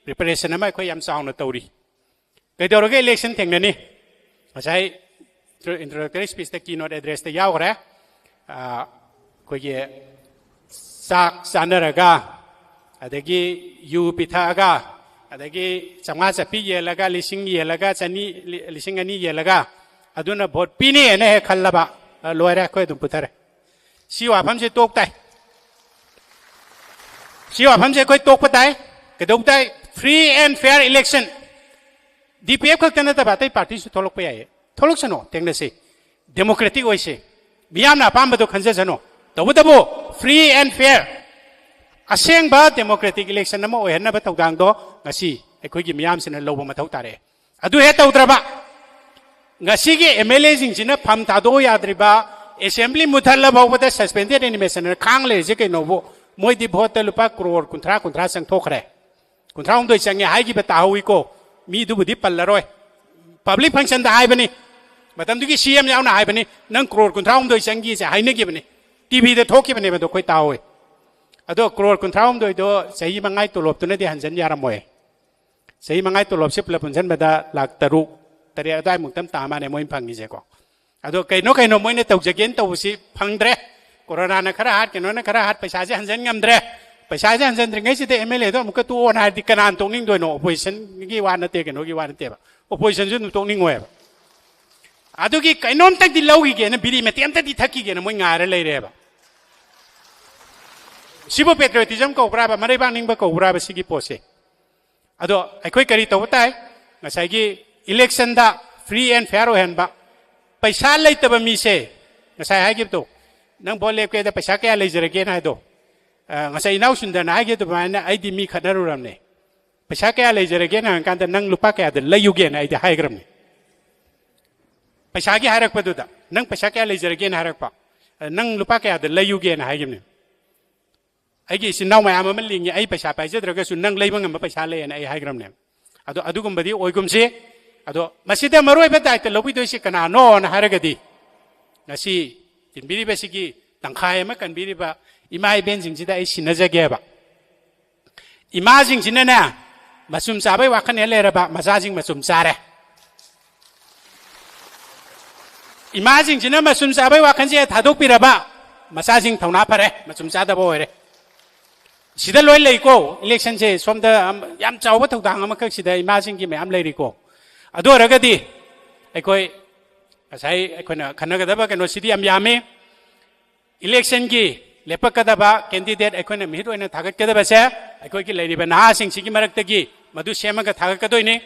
preparation ꯑꯃ ꯑꯩꯈꯣꯏ ꯌꯥꯝ ꯆꯥꯎꯅ ꯇꯧꯔꯤ꯫ ꯀꯩꯗꯧꯔꯒꯦ election ꯊꯦꯡꯅꯅꯤ? ꯉꯁꯥꯏ introductory speech ꯇ, keynote address ꯇ ꯌꯥꯎꯈ꯭ꯔꯦ꯫ ꯑ, ꯑꯩꯈꯣꯏꯒꯤ ꯆꯥꯛ ꯆꯥꯅꯔꯒ, ꯑꯗꯒꯤ ꯌꯨ ꯄꯤꯊꯛꯑꯒ, ꯑꯗꯒꯤ ꯆꯥꯝꯃꯉꯥ ꯆꯠꯄꯤ ꯌꯦꯜꯂꯒ, ꯂꯤꯁꯤꯡ ꯌꯦꯜꯂꯒ, ꯆꯅꯤ, ꯂꯤ-, ꯂꯤꯁꯤꯡ ꯑꯅꯤ ꯌꯦꯜꯂꯒ, ꯑꯗꯨꯅ vote ꯄꯤꯅꯦꯅ ꯍꯦꯛ ꯈꯜꯂꯕ, ꯑ, ꯂꯣꯏꯔꯦ, ꯑꯩꯈꯣꯏ ꯑꯗꯨꯝ ꯄꯨꯊꯔꯦ꯫ ꯁꯤ ꯋꯥꯐꯝꯁꯦ ꯇꯣꯛ ꯇꯥꯏ꯫ ꯁꯤ ꯋꯥꯐꯝꯁꯦ ꯑꯩꯈꯣꯏ ꯇꯣꯛꯄ ꯇꯥꯏ꯫ ꯀꯩꯗꯧ ꯇꯥꯏ? Free and fair election꯫ D P F ꯈꯛꯇ ꯅꯠꯇꯕ ꯑꯇꯩ party ꯁꯨ ꯊꯣꯛꯂꯛꯄ ꯌꯥꯏꯌꯦ꯫ ꯊꯣꯛꯂꯛꯁꯅꯨ, ꯊꯦꯡꯅꯁꯤ꯫ Democratic ꯑꯣꯏꯁꯤ꯫ ꯃꯤꯌꯥꯝꯅ ꯑꯄꯥꯝꯕꯗꯣ ꯈꯟꯖꯁꯅꯨ꯫ ꯇꯧꯕꯇꯕꯨ free and fair, ꯑꯁꯦꯡꯕ democratic election ꯑꯃ ꯑꯣꯏꯍꯟꯅꯕ ꯊꯧꯗꯥꯡꯗꯣ ꯉꯁꯤ ꯑꯩꯈꯣꯏꯒꯤ ꯃꯤꯌꯥꯝꯁꯤꯅ ꯂꯧꯕ ꯃꯊꯧ ꯇꯥꯔꯛꯑꯦ꯫ ꯑꯗꯨ ꯍꯦꯛ ꯇꯧꯗ꯭ꯔꯕ, ꯉꯁꯤꯒꯤ M L A ꯁꯤꯡꯁꯤꯅ ꯐꯝ ꯊꯥꯗꯣꯛꯑꯣ ꯌꯥꯗ꯭ꯔꯤꯕ, assembly ꯃꯨꯠꯊꯠꯂ ꯐꯥꯎꯕꯗ suspended animation ꯑꯅ ꯈꯥꯡ ꯂꯩꯔꯤꯁꯦ ꯀꯩꯅꯣꯕꯨ? ꯃꯣꯏꯗꯤ vote ꯇ ꯂꯨꯄꯥ ꯀ꯭ꯔꯣꯔ ꯀꯨꯟꯊ꯭ꯔꯥ, ꯀꯨꯟꯊ꯭ꯔꯥ ꯆꯪꯊꯣꯛꯈ꯭ꯔꯦ꯫ ꯀꯨꯟꯊ꯭ꯔꯥ ꯍꯨꯝꯗꯣꯏ ꯆꯪꯉꯦ ꯍꯥꯏꯈꯤꯕ ꯇꯥꯍꯧꯏꯀꯣ꯫ ꯃꯤꯗꯨꯕꯨꯗꯤ ꯄꯜꯂꯔꯣꯏ꯫ Public function ꯗ ꯍꯥꯏꯕꯅꯤ꯫ ꯃꯇꯝꯗꯨꯒꯤ C M ꯌꯥꯎꯅ ꯍꯥꯏꯕꯅꯤ꯫ "ꯅꯪ ꯀ꯭ꯔꯣꯔ ꯀꯨꯟꯊ꯭ꯔꯥ ꯍꯨꯝꯗꯣꯏ ꯆꯪꯈꯤꯁꯦ" ꯍꯥꯏꯅꯈꯤꯕꯅꯤ꯫ T V ꯗ ꯊꯣꯛꯈꯤꯕꯅꯦ ꯃꯗꯨ ꯑꯩꯈꯣꯏ ꯇꯥꯍꯧꯏ꯫ ꯑꯗꯣ ꯀ꯭ꯔꯣꯔ ꯀꯨꯟꯊ꯭ꯔꯥ ꯍꯨꯝꯗꯣꯏꯗꯣ ꯆꯍꯤ ꯃꯉꯥꯒꯤ ꯇꯣꯂꯣꯞꯇꯨꯅꯗꯤ ꯍꯟꯖꯟ ꯌꯥꯔꯝꯃꯣꯏ꯫ ꯆꯍꯤ ꯃꯉꯥꯒꯤ ꯇꯣꯂꯣꯞꯁꯦ ꯄꯨꯂꯞ ꯄꯨꯟꯁꯤꯟꯕꯗ ꯂꯥꯈ ꯇꯔꯨꯛ, ꯇꯔꯦꯠ ꯑꯗꯨꯋꯥꯏꯃꯨꯛꯇꯪ ꯇꯥ ꯃꯥꯜꯂꯦ ꯃꯣꯏꯅ ꯐꯪꯉꯤꯁꯦꯀꯣ꯫ ꯑꯗꯣ ꯀꯩꯅꯣ ꯀꯩꯅꯣ ꯃꯣꯏꯅ ꯇꯧꯖꯒꯦꯅ ꯇꯧꯕꯁꯤ ꯐꯪꯗ꯭ꯔꯦ꯫ ꯀꯣꯔꯣꯅꯥꯅ ꯈꯔ ꯍꯥꯠ, ꯀꯩꯅꯣꯅ ꯈꯔ ꯍꯥꯠ, ꯄꯩꯁꯥꯁꯦ ꯍꯟꯖꯟ ꯉꯝꯗ꯭ꯔꯦ꯫ ꯄꯩꯁꯥꯁꯦ ꯍꯟꯖꯟꯗ꯭ꯔꯤꯉꯩꯁꯤꯗ M L A ꯗꯣ ꯑꯃꯨꯛꯀ ꯇꯣꯛꯑꯣꯅ ꯍꯥꯏꯔꯗꯤ ꯀꯅꯥꯅ ꯇꯣꯛꯅꯤꯡꯗꯣꯏꯅꯣ? Opposition ꯒꯤ ꯋꯥ ꯅꯠꯇꯦ, ꯀꯩꯅꯣꯒꯤ ꯋꯥ ꯅꯠꯇꯦꯕ꯫ Opposition ꯁꯨ ꯑꯗꯨꯝ ꯇꯣꯛꯅꯤꯡꯉꯣꯏꯕ꯫ ꯑꯗꯨꯒꯤ ꯀꯩꯅꯣꯝꯇꯪꯗꯤ ꯂꯧꯈꯤꯒꯦꯅ, ꯕꯤꯔꯤ ꯃꯇꯦꯛ ꯑꯝꯇꯗꯤ ꯊꯛꯈꯤꯒꯦꯅ ꯃꯣꯏ ꯉꯥꯏꯔ ꯂꯩꯔꯦꯕ꯫ ꯁꯤꯕꯨ patriotism ꯀꯧꯕ꯭ꯔꯥꯕ? ꯃꯔꯩꯕꯥꯛ ꯅꯤꯡꯕ ꯀꯧꯕ꯭ꯔꯥꯕ ꯁꯤꯒꯤ ꯄꯣꯠꯁꯦ? ꯑꯗꯣ ꯑꯩꯈꯣꯏ ꯀꯔꯤ ꯇꯧꯕ ꯇꯥꯏ? ꯉꯁꯥꯏꯒꯤ election the free and fair ꯑꯣꯏꯍꯟꯕ꯫ ꯄꯩꯁꯥ ꯂꯩꯇꯕ ꯃꯤꯁꯦ, ꯉꯁꯥꯏ ꯍꯥꯏꯈꯤꯕꯗꯣ, "ꯅꯪ vote ꯂꯦꯞꯀꯦꯗ ꯄꯩꯁꯥ ꯀꯌꯥ ꯂꯩꯖꯔꯒꯦꯅ?" ꯍꯥꯏꯗꯣ, ꯑ, ꯉꯁꯥꯏ ꯏꯅꯥꯎ ꯁꯨꯟꯗꯔꯅ ꯍꯥꯏꯈꯤꯕ ꯑꯗꯨꯃꯥꯏꯅ ꯑꯩꯗꯤ ꯃꯤ ꯈꯠꯅꯔꯨꯔꯕꯅꯦ꯫ "ꯄꯩꯁꯥ ꯀꯌꯥ ꯂꯩꯖꯔꯒꯦꯅ?" ꯍꯪꯉꯀꯥꯟꯗ, "ꯅꯪ ꯂꯨꯄꯥ ꯀꯌꯥꯗ ꯂꯩꯌꯨꯒꯦꯅ?" ꯑꯩꯗꯤ ꯍꯥꯏꯈ꯭ꯔꯕꯅꯦ꯫ ꯄꯩꯁꯥꯒꯤ ꯍꯥꯏꯔꯛꯄꯗꯨꯗ, "ꯅꯪ ꯄꯩꯁꯥ ꯀꯌꯥ ꯂꯩꯖꯔꯒꯦꯅ?" ꯍꯥꯏꯔꯛꯄ꯫ "ꯅꯪ ꯂꯨꯄꯥ ꯀꯌꯥꯗ ꯂꯩꯌꯨꯒꯦꯅ?" ꯍꯥꯏꯈꯤꯕꯅꯦ꯫ "ꯑꯩꯒꯤ ꯏꯆꯤꯟ ꯏꯅꯥꯎ ꯃꯌꯥꯝ ꯑꯃ ꯂꯤꯡꯉꯤ, ꯑꯩ ꯄꯩꯁꯥ ꯄꯥꯏꯖꯗ꯭ꯔꯒꯁꯨ ꯅꯪ ꯂꯩꯕ ꯉꯝꯕ ꯄꯩꯁꯥ ꯂꯩꯌꯦꯅ" ꯑꯩ ꯍꯥꯏꯈ꯭ꯔꯕꯅꯦꯕ꯫ ꯑꯗꯣ ꯑꯗꯨꯒꯨꯝꯕꯗꯤ ꯑꯣꯏꯒꯨꯝꯁꯤ꯫ ꯑꯗꯣ ꯃꯁꯤꯗ ꯃꯔꯨꯑꯣꯏꯕ ꯗꯥꯏꯇ ꯂꯧꯕꯤꯗꯣꯏꯁꯤ ꯀꯅꯥꯅꯣꯅ ꯍꯥꯏꯔꯒꯗꯤ, ꯉꯁꯤ ꯇꯤꯟꯕꯤꯔꯤꯕꯁꯤꯒꯤ ꯇꯪꯈꯥꯏ ꯑꯃ ꯀꯟꯕꯤꯔꯤꯕ ꯏꯃꯥ ꯏꯕꯦꯟꯁꯤꯡꯁꯤꯗ ꯑꯩ ꯁꯤꯟꯅꯖꯒꯦꯕ꯫ ꯏꯃꯥꯁꯤꯡꯁꯤꯅꯅꯦ, ꯃꯆꯨꯝ ꯆꯥꯕꯩ ꯋꯥꯈꯜ ꯍꯦꯛ ꯂꯩꯔꯕ, ꯃꯆꯥꯁꯤꯡ ꯃꯆꯨꯝ ꯆꯥꯔꯦ꯫ ꯏꯃꯥꯁꯤꯡꯁꯤꯅ ꯃꯆꯨꯝ ꯆꯥꯕꯩ ꯋꯥꯈꯜꯁꯦ ꯊꯥꯗꯣꯛꯄꯤꯔꯕ, ꯃꯆꯥꯁꯤꯡ ꯊꯧꯅꯥ ꯐꯔꯦ, ꯃꯆꯨꯝ ꯆꯥꯗꯕ ꯑꯣꯏꯔꯦ꯫ ꯁꯤꯗ ꯂꯣꯏ ꯂꯩꯀꯣ꯫ ꯏꯂꯦꯛꯁꯟꯁꯦ ꯁꯣꯝꯗ ꯌꯥꯝ ꯆꯥꯎꯕ ꯊꯧꯗꯥꯡ ꯑꯃꯈꯛ ꯁꯤꯗ ꯏꯃꯥꯁꯤꯡꯒꯤ ꯃꯌꯥꯝ ꯂꯩꯔꯤꯀꯣ꯫ ꯑꯗꯨ ꯑꯣꯏꯔꯒꯗꯤ ꯑꯩꯈꯣꯏ ꯉꯁꯥꯏ ꯑꯩꯈꯣꯏꯅ ꯈꯟꯅꯒꯗꯕ ꯀꯩꯅꯣꯁꯤꯗꯤ ꯌꯥꯝ ꯌꯥꯝꯃꯤ꯫ ꯏꯂꯦꯛꯁꯟꯒꯤ ꯂꯦꯞꯄꯛꯀꯗꯕ ꯀꯦꯟꯗꯤꯗꯦꯠ ꯑꯩꯈꯣꯏꯅ ꯃꯤꯍꯨꯠ ꯑꯣꯏꯅ ꯊꯥꯒꯠꯀꯗꯕꯁꯦ ꯑꯩꯈꯣꯏꯒꯤ ꯂꯩꯔꯤꯕ ꯅꯍꯥꯁꯤꯡꯁꯤꯒꯤ ꯃꯔꯛꯇꯒꯤ ꯃꯗꯨ ꯁꯦꯝꯃꯒ ꯊꯥꯒꯠꯀꯗꯣꯏꯅꯤ꯫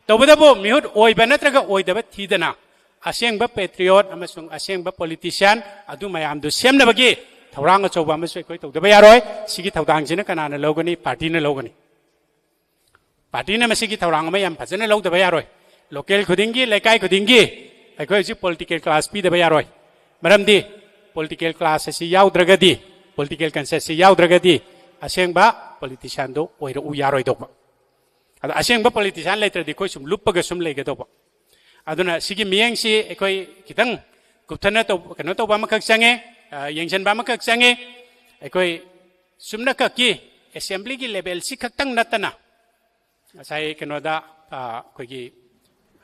ꯇꯧꯕꯇꯕꯨ ꯃꯤꯍꯨꯠ ꯑꯣꯏꯕ ꯅꯠꯇ꯭ꯔꯒ ꯑꯣꯏꯗꯕ ꯊꯤꯗꯅ ꯑꯁꯦꯡꯕ ꯄꯦꯇ꯭ꯔꯤꯌꯣꯠ ꯑꯃꯁꯨꯡ ꯑꯁꯦꯡꯕ ꯄꯣꯂꯤꯇꯤꯁꯤꯌꯥꯟ ꯑꯗꯨ ꯃꯌꯥꯝꯗꯨ ꯁꯦꯝꯅꯕꯒꯤ ꯊꯧꯔꯥꯡ ꯑꯆꯧꯕ ꯑꯃꯁꯨ ꯑꯩꯈꯣꯏ ꯇꯧꯗꯕ ꯌꯥꯔꯣꯏ꯫ ꯁꯤꯒꯤ ꯊꯧꯗꯥꯡꯁꯤꯅ ꯀꯅꯥꯅ ꯂꯧꯒꯅꯤ? ꯄꯥꯔꯇꯤꯅ ꯂꯧꯒꯅꯤ꯫ ꯄꯥꯔꯇꯤꯅ ꯃꯁꯤꯒꯤ ꯊꯧꯔꯥꯡ ꯑꯃ ꯌꯥꯝ ꯐꯖꯅ ꯂꯧꯗꯕ ꯌꯥꯔꯣꯏ꯫ ꯂꯣꯀꯦꯜ ꯈꯨꯗꯤꯡꯒꯤ, ꯂꯩꯀꯥꯏ ꯈꯨꯗꯤꯡꯒꯤ ꯑꯩꯈꯣꯏ ꯍꯧꯖꯤꯛ ꯄꯣꯂꯤꯇꯤꯀꯦꯜ ꯀ꯭ꯂꯥꯁ ꯄꯤꯗꯕ ꯌꯥꯔꯣꯏ꯫ ꯃꯔꯝꯗꯤ ꯄꯣꯂꯤꯇꯤꯀꯦꯜ ꯀ꯭ꯂꯥꯁ ꯑꯁꯤ ꯌꯥꯎꯗ꯭ꯔꯒꯗꯤ ꯄꯣꯂꯤꯇꯤꯀꯦꯜ ꯀꯟꯁꯤꯌꯁꯁꯤ ꯌꯥꯎꯗ꯭ꯔꯒꯗꯤ ꯑꯁꯦꯡꯕ ꯄꯣꯂꯤꯇꯤꯁꯤꯌꯥꯟꯗꯣ ꯑꯣꯏꯔꯛꯎ ꯌꯥꯔꯣꯏꯗꯧꯕ꯫ ꯑꯗꯣ ꯑꯁꯦꯡꯕ ꯄꯣꯂꯤꯇꯤꯁꯤꯌꯥꯟ ꯂꯩꯇ꯭ꯔꯗꯤ ꯑꯩꯈꯣꯏ ꯁꯨꯝ ꯂꯨꯞꯄꯒ ꯁꯨꯝ ꯂꯩꯒꯗꯧꯕ꯫ ꯑꯗꯨꯅ ꯁꯤꯒꯤ ꯃꯤꯠꯌꯦꯡꯁꯤ ꯑꯩꯈꯣꯏ ꯈꯤꯇꯪ ꯀꯨꯞꯊꯅ ꯇꯧ-, ꯀꯩꯅꯣ ꯇꯧꯕ ꯑꯃꯈꯛ ꯆꯪꯉꯦ, ꯑ, ꯌꯦꯡꯁꯤꯟꯕ ꯑꯃꯈꯛ ꯆꯪꯉꯦ꯫ ꯑꯩꯈꯣꯏ ꯆꯨꯝꯅꯈꯛꯀꯤ ꯑꯦꯁꯦꯝꯕ꯭ꯂꯤꯒꯤ ꯂꯦꯚꯦꯜꯁꯤ ꯈꯛꯇꯪ ꯅꯠꯇꯅ ꯉꯁꯥꯏ ꯀꯩꯅꯣꯗ, ꯑ, ꯑꯩꯈꯣꯏꯒꯤ,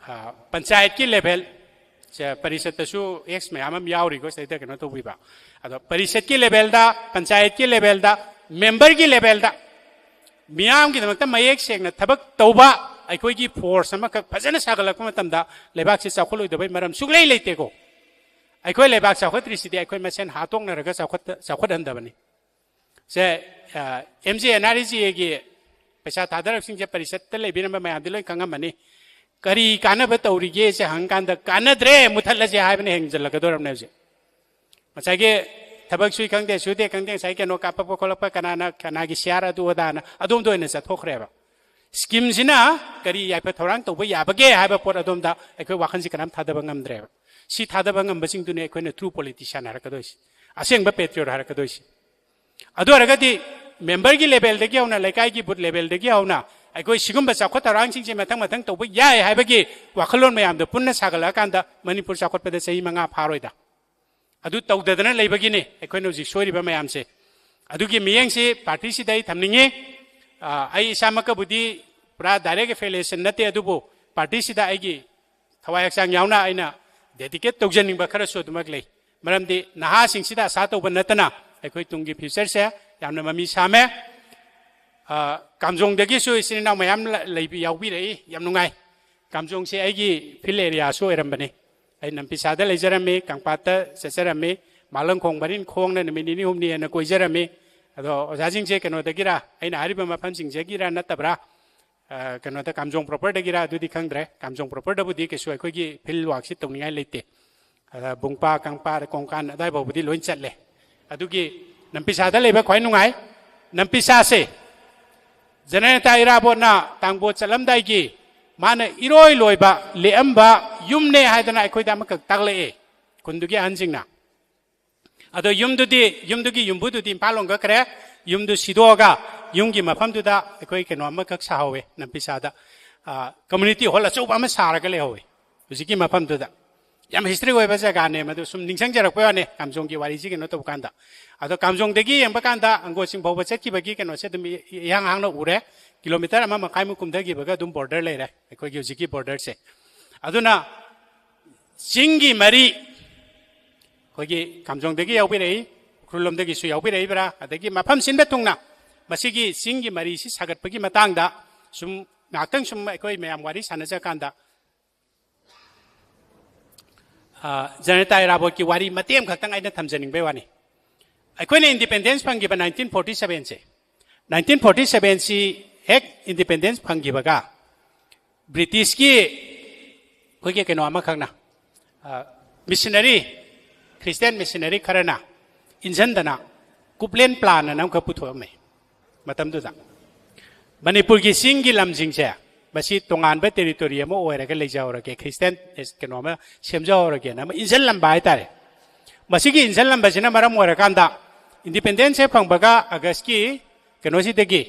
ꯑ, ꯄꯟꯆꯥꯌꯠꯀꯤ ꯂꯦꯚꯦꯜ, ꯁꯦ, ꯄꯔꯤꯁꯠꯇꯁꯨ ꯑꯦꯛꯁ ꯃꯌꯥꯝ ꯑꯃ ꯌꯥꯎꯔꯤꯀꯣ ꯁꯤꯗꯩꯗ ꯀꯩꯅꯣ ꯇꯧꯕꯤꯕ꯫ ꯑꯗꯣ ꯄꯔꯤꯁꯠꯀꯤ ꯂꯦꯚꯦꯜꯗ, ꯄꯟꯆꯥꯌꯠꯀꯤ ꯂꯦꯚꯦꯜꯗ, ꯃꯦꯝꯕꯔꯒꯤ ꯂꯦꯚꯦꯜꯗ ꯃꯤꯌꯥꯝꯒꯤꯗꯃꯛꯇ ꯃꯌꯦꯛ ꯁꯦꯡꯅ ꯊꯕꯛ ꯇꯧꯕ ꯑꯩꯈꯣꯏꯒꯤ ꯐꯣꯔꯁ ꯑꯃꯈꯛ ꯐꯖꯅ ꯁꯥꯒꯠꯂꯛꯄ ꯃꯇꯝꯗ ꯂꯩꯕꯥꯛꯁꯤ ꯆꯥꯎꯈꯠꯂꯣꯏꯗꯕꯩ ꯃꯔꯝ ꯁꯨꯛꯂꯩ ꯂꯩꯇꯦꯀꯣ꯫ ꯑꯩꯈꯣꯏ ꯂꯩꯕꯥꯛ ꯆꯥꯎꯈꯠꯇ꯭ꯔꯤꯁꯤꯗꯤ ꯑꯩꯈꯣꯏ ꯃꯁꯦꯟ ꯍꯥꯠꯇꯣꯛꯅꯔꯒ ꯆꯥꯎꯈꯠꯇ-, ꯆꯥꯎꯈꯠꯍꯟꯗꯕꯅꯤ꯫ ꯁꯦ, ꯑ, M G N R E G ꯑꯦꯒꯤ ꯄꯩꯁꯥ ꯊꯥꯗꯔꯛꯁꯤꯡꯁꯦ ꯄꯔꯤꯁꯠꯇ ꯂꯩꯕꯤꯔꯝꯕ ꯃꯌꯥꯝꯗꯤ ꯂꯣꯏ ꯈꯪꯉꯝꯃꯅꯤ꯫ ꯀꯔꯤ ꯀꯥꯟꯅꯕ ꯇꯧꯔꯤꯒꯦꯁꯦ ꯍꯪꯀꯥꯟꯗ, "ꯀꯥꯟꯅꯗ꯭ꯔꯦ, ꯃꯨꯊꯠꯂꯁꯦ" ꯍꯥꯏꯕꯅ ꯍꯦꯟꯖꯜꯂꯛꯀꯗꯧꯔꯕꯅꯦ ꯍꯧꯖꯤꯛ꯫ ꯉꯁꯥꯏꯒꯤ ꯊꯕꯛ ꯁꯨꯏ ꯈꯪꯗꯦ, ꯁꯨꯗꯦ ꯈꯪꯗꯦ, ꯉꯁꯥꯏ ꯀꯩꯅꯣ ꯀꯥꯞꯄꯛꯄ ꯈꯣꯠꯂꯛꯄ, ꯀꯅꯥꯅ, ꯀꯅꯥꯒꯤ ꯁꯤꯌꯥꯔ ꯑꯗꯨ ꯑꯗꯥꯅ ꯑꯗꯣꯝꯗ ꯑꯣꯏꯅ ꯆꯠꯊꯣꯛꯈ꯭ꯔꯦꯕ꯫ ꯁ꯭ꯀꯤꯝꯁꯤꯅ ꯀꯔꯤ ꯌꯥꯏꯐ ꯊꯧꯔꯥꯡ ꯇꯧꯕ ꯌꯥꯕꯒꯦ ꯍꯥꯏꯕ ꯄꯣꯠ ꯑꯗꯣꯝꯗ ꯑꯩꯈꯣꯏ ꯋꯥꯈꯜꯁꯤ ꯀꯅꯥꯝ ꯊꯥꯗꯕ ꯉꯝꯗ꯭ꯔꯦꯕ꯫ ꯁꯤ ꯊꯥꯗꯕ ꯉꯝꯕꯁꯤꯡꯗꯨꯅꯤ ꯑꯩꯈꯣꯏꯅ ꯇ꯭ꯔꯨ ꯄꯣꯂꯤꯇꯤꯁꯤꯌꯥꯟ ꯍꯥꯏꯔꯛꯀꯗꯣꯏꯁꯤ, ꯑꯁꯦꯡꯕ ꯄꯦꯇ꯭ꯔꯤꯌꯣꯠ ꯍꯥꯏꯔꯛꯀꯗꯣꯏꯁꯤ꯫ ꯑꯗꯨ ꯑꯣꯏꯔꯒꯗꯤ ꯃꯦꯝꯕꯔꯒꯤ ꯂꯦꯚꯦꯜꯗꯒꯤ ꯍꯧꯅ, ꯂꯩꯀꯥꯏꯒꯤ ꯕꯨꯠ ꯂꯦꯚꯦꯜꯗꯒꯤ ꯍꯧꯅ ꯑꯩꯈꯣꯏ ꯁꯤꯒꯨꯝꯕ ꯆꯥꯎꯈꯠ ꯊꯧꯔꯥꯡꯁꯤꯡꯁꯦ ꯃꯊꯪ ꯃꯊꯪ ꯇꯧꯕ ꯌꯥꯏ ꯍꯥꯏꯕꯒꯤ ꯋꯥꯈꯜꯂꯣꯟ ꯃꯌꯥꯝꯗꯣ ꯄꯨꯟꯅ ꯁꯥꯒꯠꯂꯛꯑꯀꯥꯟꯗ ꯃꯅꯤꯄꯨꯔ ꯆꯥꯎꯈꯠꯄꯗ ꯆꯍꯤ ꯃꯉꯥ ꯐꯥꯔꯣꯏꯗ꯫ ꯑꯗꯨ ꯇꯧꯗꯗꯅ ꯂꯩꯕꯒꯤꯅꯤ ꯑꯩꯈꯣꯏꯅ ꯍꯧꯖꯤꯛ ꯁꯣꯏꯔꯤꯕ ꯃꯌꯥꯝꯁꯦ꯫ ꯑꯗꯨꯒꯤ ꯃꯤꯠꯌꯦꯡꯁꯤ ꯄꯥꯔꯇꯤꯁꯤꯗ ꯑꯩ ꯊꯝꯅꯤꯡꯉꯤ꯫ ꯑ, ꯑꯩ ꯏꯁꯥꯃꯛꯀꯕꯨꯗꯤ ꯄꯨꯔꯥ direct affiliation ꯅꯠꯇꯦ, ꯑꯗꯨꯕꯨ ꯄꯥꯔꯇꯤꯁꯤꯗ ꯑꯩꯒꯤ ꯊꯋꯥꯏ ꯍꯛꯆꯥꯡ ꯌꯥꯎꯅ ꯑꯩꯅ dedicate ꯇꯧꯖꯅꯤꯡꯕ ꯈꯔꯁꯨ ꯑꯗꯨꯃꯛ ꯂꯩ꯫ ꯃꯔꯝꯗꯤ ꯅꯍꯥꯁꯤꯡꯁꯤꯗ ꯑꯁꯥ ꯇꯧꯕ ꯅꯠꯇꯅ ꯑꯩꯈꯣꯏ ꯇꯨꯡꯒꯤ future ꯁꯦ ꯌꯥꯝꯅ ꯃꯃꯤ ꯁꯥꯝꯃꯦ꯫ ꯑ, ꯀꯥꯝꯖꯣꯡꯗꯒꯤꯁꯨ ꯏꯆꯤꯟ ꯏꯅꯥꯎ ꯃꯌꯥꯝ ꯂ-, ꯂꯩꯕꯤ-, ꯌꯥꯎꯕꯤꯔꯛꯏ, ꯌꯥꯝ ꯅꯨꯡꯉꯥꯏ꯫ ꯀꯥꯝꯖꯣꯡꯁꯦ ꯑꯩꯒꯤ field area ꯁꯨ ꯑꯣꯏꯔꯝꯕꯅꯤ꯫ ꯑꯩ ꯅꯝꯄꯤꯁꯥꯗ ꯂꯩꯖꯔꯝꯃꯤ, ꯀꯪꯄꯥꯠꯇ ꯆꯠꯆꯔꯝꯃꯤ, ꯃꯥꯂꯪꯈꯣꯡ ꯃꯔꯤꯟ ꯈꯣꯡꯅ ꯅꯨꯃꯤꯠ ꯅꯤꯅꯤ ꯍꯨꯝꯅꯤ ꯍꯦꯟꯅ ꯀꯣꯏꯖꯔꯝꯃꯤ꯫ ꯑꯗꯣ ꯑꯣꯖꯥꯁꯤꯡꯁꯦ ꯀꯩꯅꯣꯗꯒꯤꯔ, ꯑꯩꯅ ꯍꯥꯏꯔꯤꯕ ꯃꯐꯝꯁꯤꯡꯁꯤꯗꯒꯤꯔ ꯅꯠꯇꯕ꯭ꯔꯥ? ꯑ, ꯀꯩꯅꯣꯗ ꯀꯥꯝꯖꯣꯡ proper ꯗꯒꯤꯔ ꯑꯗꯨꯗꯤ ꯈꯪꯗ꯭ꯔꯦ꯫ ꯀꯥꯝꯖꯣꯡ proper ꯗꯕꯨꯗꯤ ꯀꯩꯁꯨ ꯑꯩꯈꯣꯏꯒꯤ field work ꯁꯤ ꯇꯧꯅꯤꯡꯉꯥꯏ ꯂꯩꯇꯦ꯫ ꯑꯗ ꯕꯨꯡꯄꯥ, ꯀꯪꯄꯥ, ꯀꯣꯡꯀꯥꯟ ꯑꯗꯥꯏ ꯐꯥꯎꯕꯗꯤ ꯂꯣꯏ ꯆꯠꯂꯦ꯫ ꯑꯗꯨꯒꯤ ꯅꯝꯄꯤꯁꯥꯗ ꯂꯩꯕ ꯈ꯭ꯋꯥꯏ ꯅꯨꯡꯉꯥꯏ꯫ ꯅꯝꯄꯤꯁꯥꯁꯦ ꯖꯅꯅꯦꯇꯥ ꯏꯔꯥꯕꯣꯠꯅ ꯇꯥꯡꯕꯣꯠ ꯆꯠꯂꯝꯗꯥꯏꯒꯤ ꯃꯥꯅ ꯏꯔꯣꯏ ꯂꯣꯏꯕ ꯂꯦꯛꯑꯝꯕ ꯌꯨꯝꯅꯦ ꯍꯥꯏꯗꯅ ꯑꯩꯈꯣꯏꯗ ꯑꯃꯈꯛ ꯇꯥꯛꯂꯛꯑꯦ ꯈꯨꯟꯗꯨꯒꯤ ꯑꯍꯟꯁꯤꯡꯅ꯫ ꯑꯗꯣ ꯌꯨꯝꯗꯨꯗꯤ, ꯌꯨꯝꯗꯨꯒꯤ ꯌꯨꯝꯕꯨꯗꯨꯗꯤ ꯏꯝꯐꯥꯜ ꯍꯣꯡꯒꯠꯈ꯭ꯔꯦ꯫ ꯌꯨꯝꯗꯨ ꯁꯤꯗꯣꯛꯑꯒ ꯌꯨꯝꯒꯤ ꯃꯐꯝꯗꯨꯗ ꯑꯩꯈꯣꯏ ꯀꯩꯅꯣ ꯑꯃꯈꯛ ꯁꯥꯍꯧꯋꯦ ꯅꯝꯄꯤꯁꯥꯗ꯫ ꯑ, community hall ꯑꯆꯧꯕ ꯑꯃ ꯁꯥꯔꯒ ꯂꯩꯍꯧꯋꯦ ꯍꯧꯖꯤꯛꯀꯤ ꯃꯐꯝꯗꯨꯗ꯫ ꯌꯥꯝ history ꯑꯣꯏꯕ ꯖꯒꯥꯅꯦ ꯃꯗꯨ, ꯁꯨꯝ ꯅꯤꯡꯁꯤꯡꯖꯔꯛꯄ ꯋꯥꯅꯦ ꯀꯥꯝꯖꯣꯡꯒꯤ ꯋꯥꯔꯤꯁꯤ ꯀꯩꯅꯣ ꯇꯧꯕ ꯀꯥꯟꯗ꯫ ꯑꯗꯣ ꯀꯥꯝꯖꯣꯡꯗꯒꯤ ꯌꯦꯡꯕ ꯀꯥꯟꯗ ꯑꯪꯒꯣ ꯆꯤꯡ ꯐꯥꯎꯕ ꯆꯠꯈꯤꯕꯒꯤ ꯀꯩꯅꯣꯁꯦ ꯑꯗꯨꯝ ꯏ-, ꯏꯍꯥꯡ ꯍꯥꯡꯅ ꯎꯔꯦ꯫ Kilometre ꯑꯃ ꯃꯈꯥꯏꯃꯨꯛ ꯀꯨꯝꯊꯈꯤꯕꯒ ꯑꯗꯨꯝ border ꯂꯩꯔꯦ ꯑꯩꯈꯣꯏꯒꯤ ꯍꯧꯖꯤꯛꯀꯤ border ꯁꯦ꯫ ꯑꯗꯨꯅ ꯆꯤꯡꯒꯤ ꯃꯔꯤ, ꯑꯩꯈꯣꯏꯒꯤ ꯀꯥꯝꯖꯣꯡꯗꯒꯤ ꯌꯥꯎꯕꯤꯔꯛꯏ, ꯎꯈ꯭ꯔꯨꯜ ꯂꯣꯝꯗꯒꯤꯁꯨ ꯌꯥꯎꯕꯤꯔꯛꯏꯕ꯭ꯔꯥ, ꯑꯗꯒꯤ ꯃꯐꯝ ꯁꯤꯟꯕ ꯊꯨꯡꯅ ꯃꯁꯤꯒꯤ ꯆꯤꯡꯒꯤ ꯃꯔꯤꯁꯤ ꯁꯥꯒꯠꯄꯒꯤ ꯃꯇꯥꯡꯗ ꯁꯨꯝ ꯉꯥꯏꯍꯥꯛꯇꯪ ꯁꯨꯝ ꯑꯩꯈꯣꯏ ꯃꯌꯥꯝ ꯋꯥꯔꯤ ꯁꯥꯟꯅꯖ ꯀꯥꯟꯗ, ꯑ, ꯖꯅꯇꯥ ꯏꯔꯥꯕꯣꯠꯀꯤ ꯋꯥꯔꯤ ꯃꯇꯦꯛ ꯑꯃꯈꯛꯇꯪ ꯑꯩꯅ ꯊꯝꯖꯅꯤꯡꯕꯩ ꯋꯥꯅꯤ꯫ ꯑꯩꯈꯣꯏꯅ independence ꯐꯪꯈꯤꯕ nineteen forty seven ꯁꯦ, nineteen forty seven ꯁꯤ ꯍꯦꯛ independence ꯐꯪꯈꯤꯕꯒ British ꯀꯤ ꯑꯩꯈꯣꯏꯒꯤ ꯀꯩꯅꯣ ꯑꯃꯈꯛꯅ, ꯑ, missionary, Christian missionary ꯈꯔꯅ ꯏꯟꯖꯟꯗꯅ ꯀꯨꯞꯂꯦꯟ plan ꯑꯅ ꯑꯃꯈꯛ ꯄꯨꯊꯣꯛꯑꯝꯃꯦ꯫ ꯃꯇꯝꯗꯨꯗ ꯃꯅꯤꯄꯨꯔꯒꯤ ꯆꯤꯡꯒꯤ ꯂꯝꯁꯤꯡꯁꯦ ꯃꯁꯤ ꯇꯣꯉꯥꯟꯕ territory ꯑꯃ ꯑꯣꯏꯔꯒ ꯂꯩꯖꯍꯧꯔꯒꯦ, Christian ꯀꯩꯅꯣ ꯑꯃ ꯁꯦꯝꯖꯍꯧꯔꯒꯦꯅ ꯑꯃ ꯏꯟꯖꯜꯂꯝꯕ ꯍꯥꯏꯇꯥꯔꯦ꯫ ꯃꯁꯤꯒꯤ ꯏꯟꯖꯜꯂꯝꯕꯁꯤꯅ ꯃꯔꯝ ꯑꯣꯏꯔꯀꯥꯟꯗ independence ꯍꯦꯛ ꯐꯪꯕꯒ August ꯀꯤ ꯀꯩꯅꯣꯁꯤꯗꯒꯤ,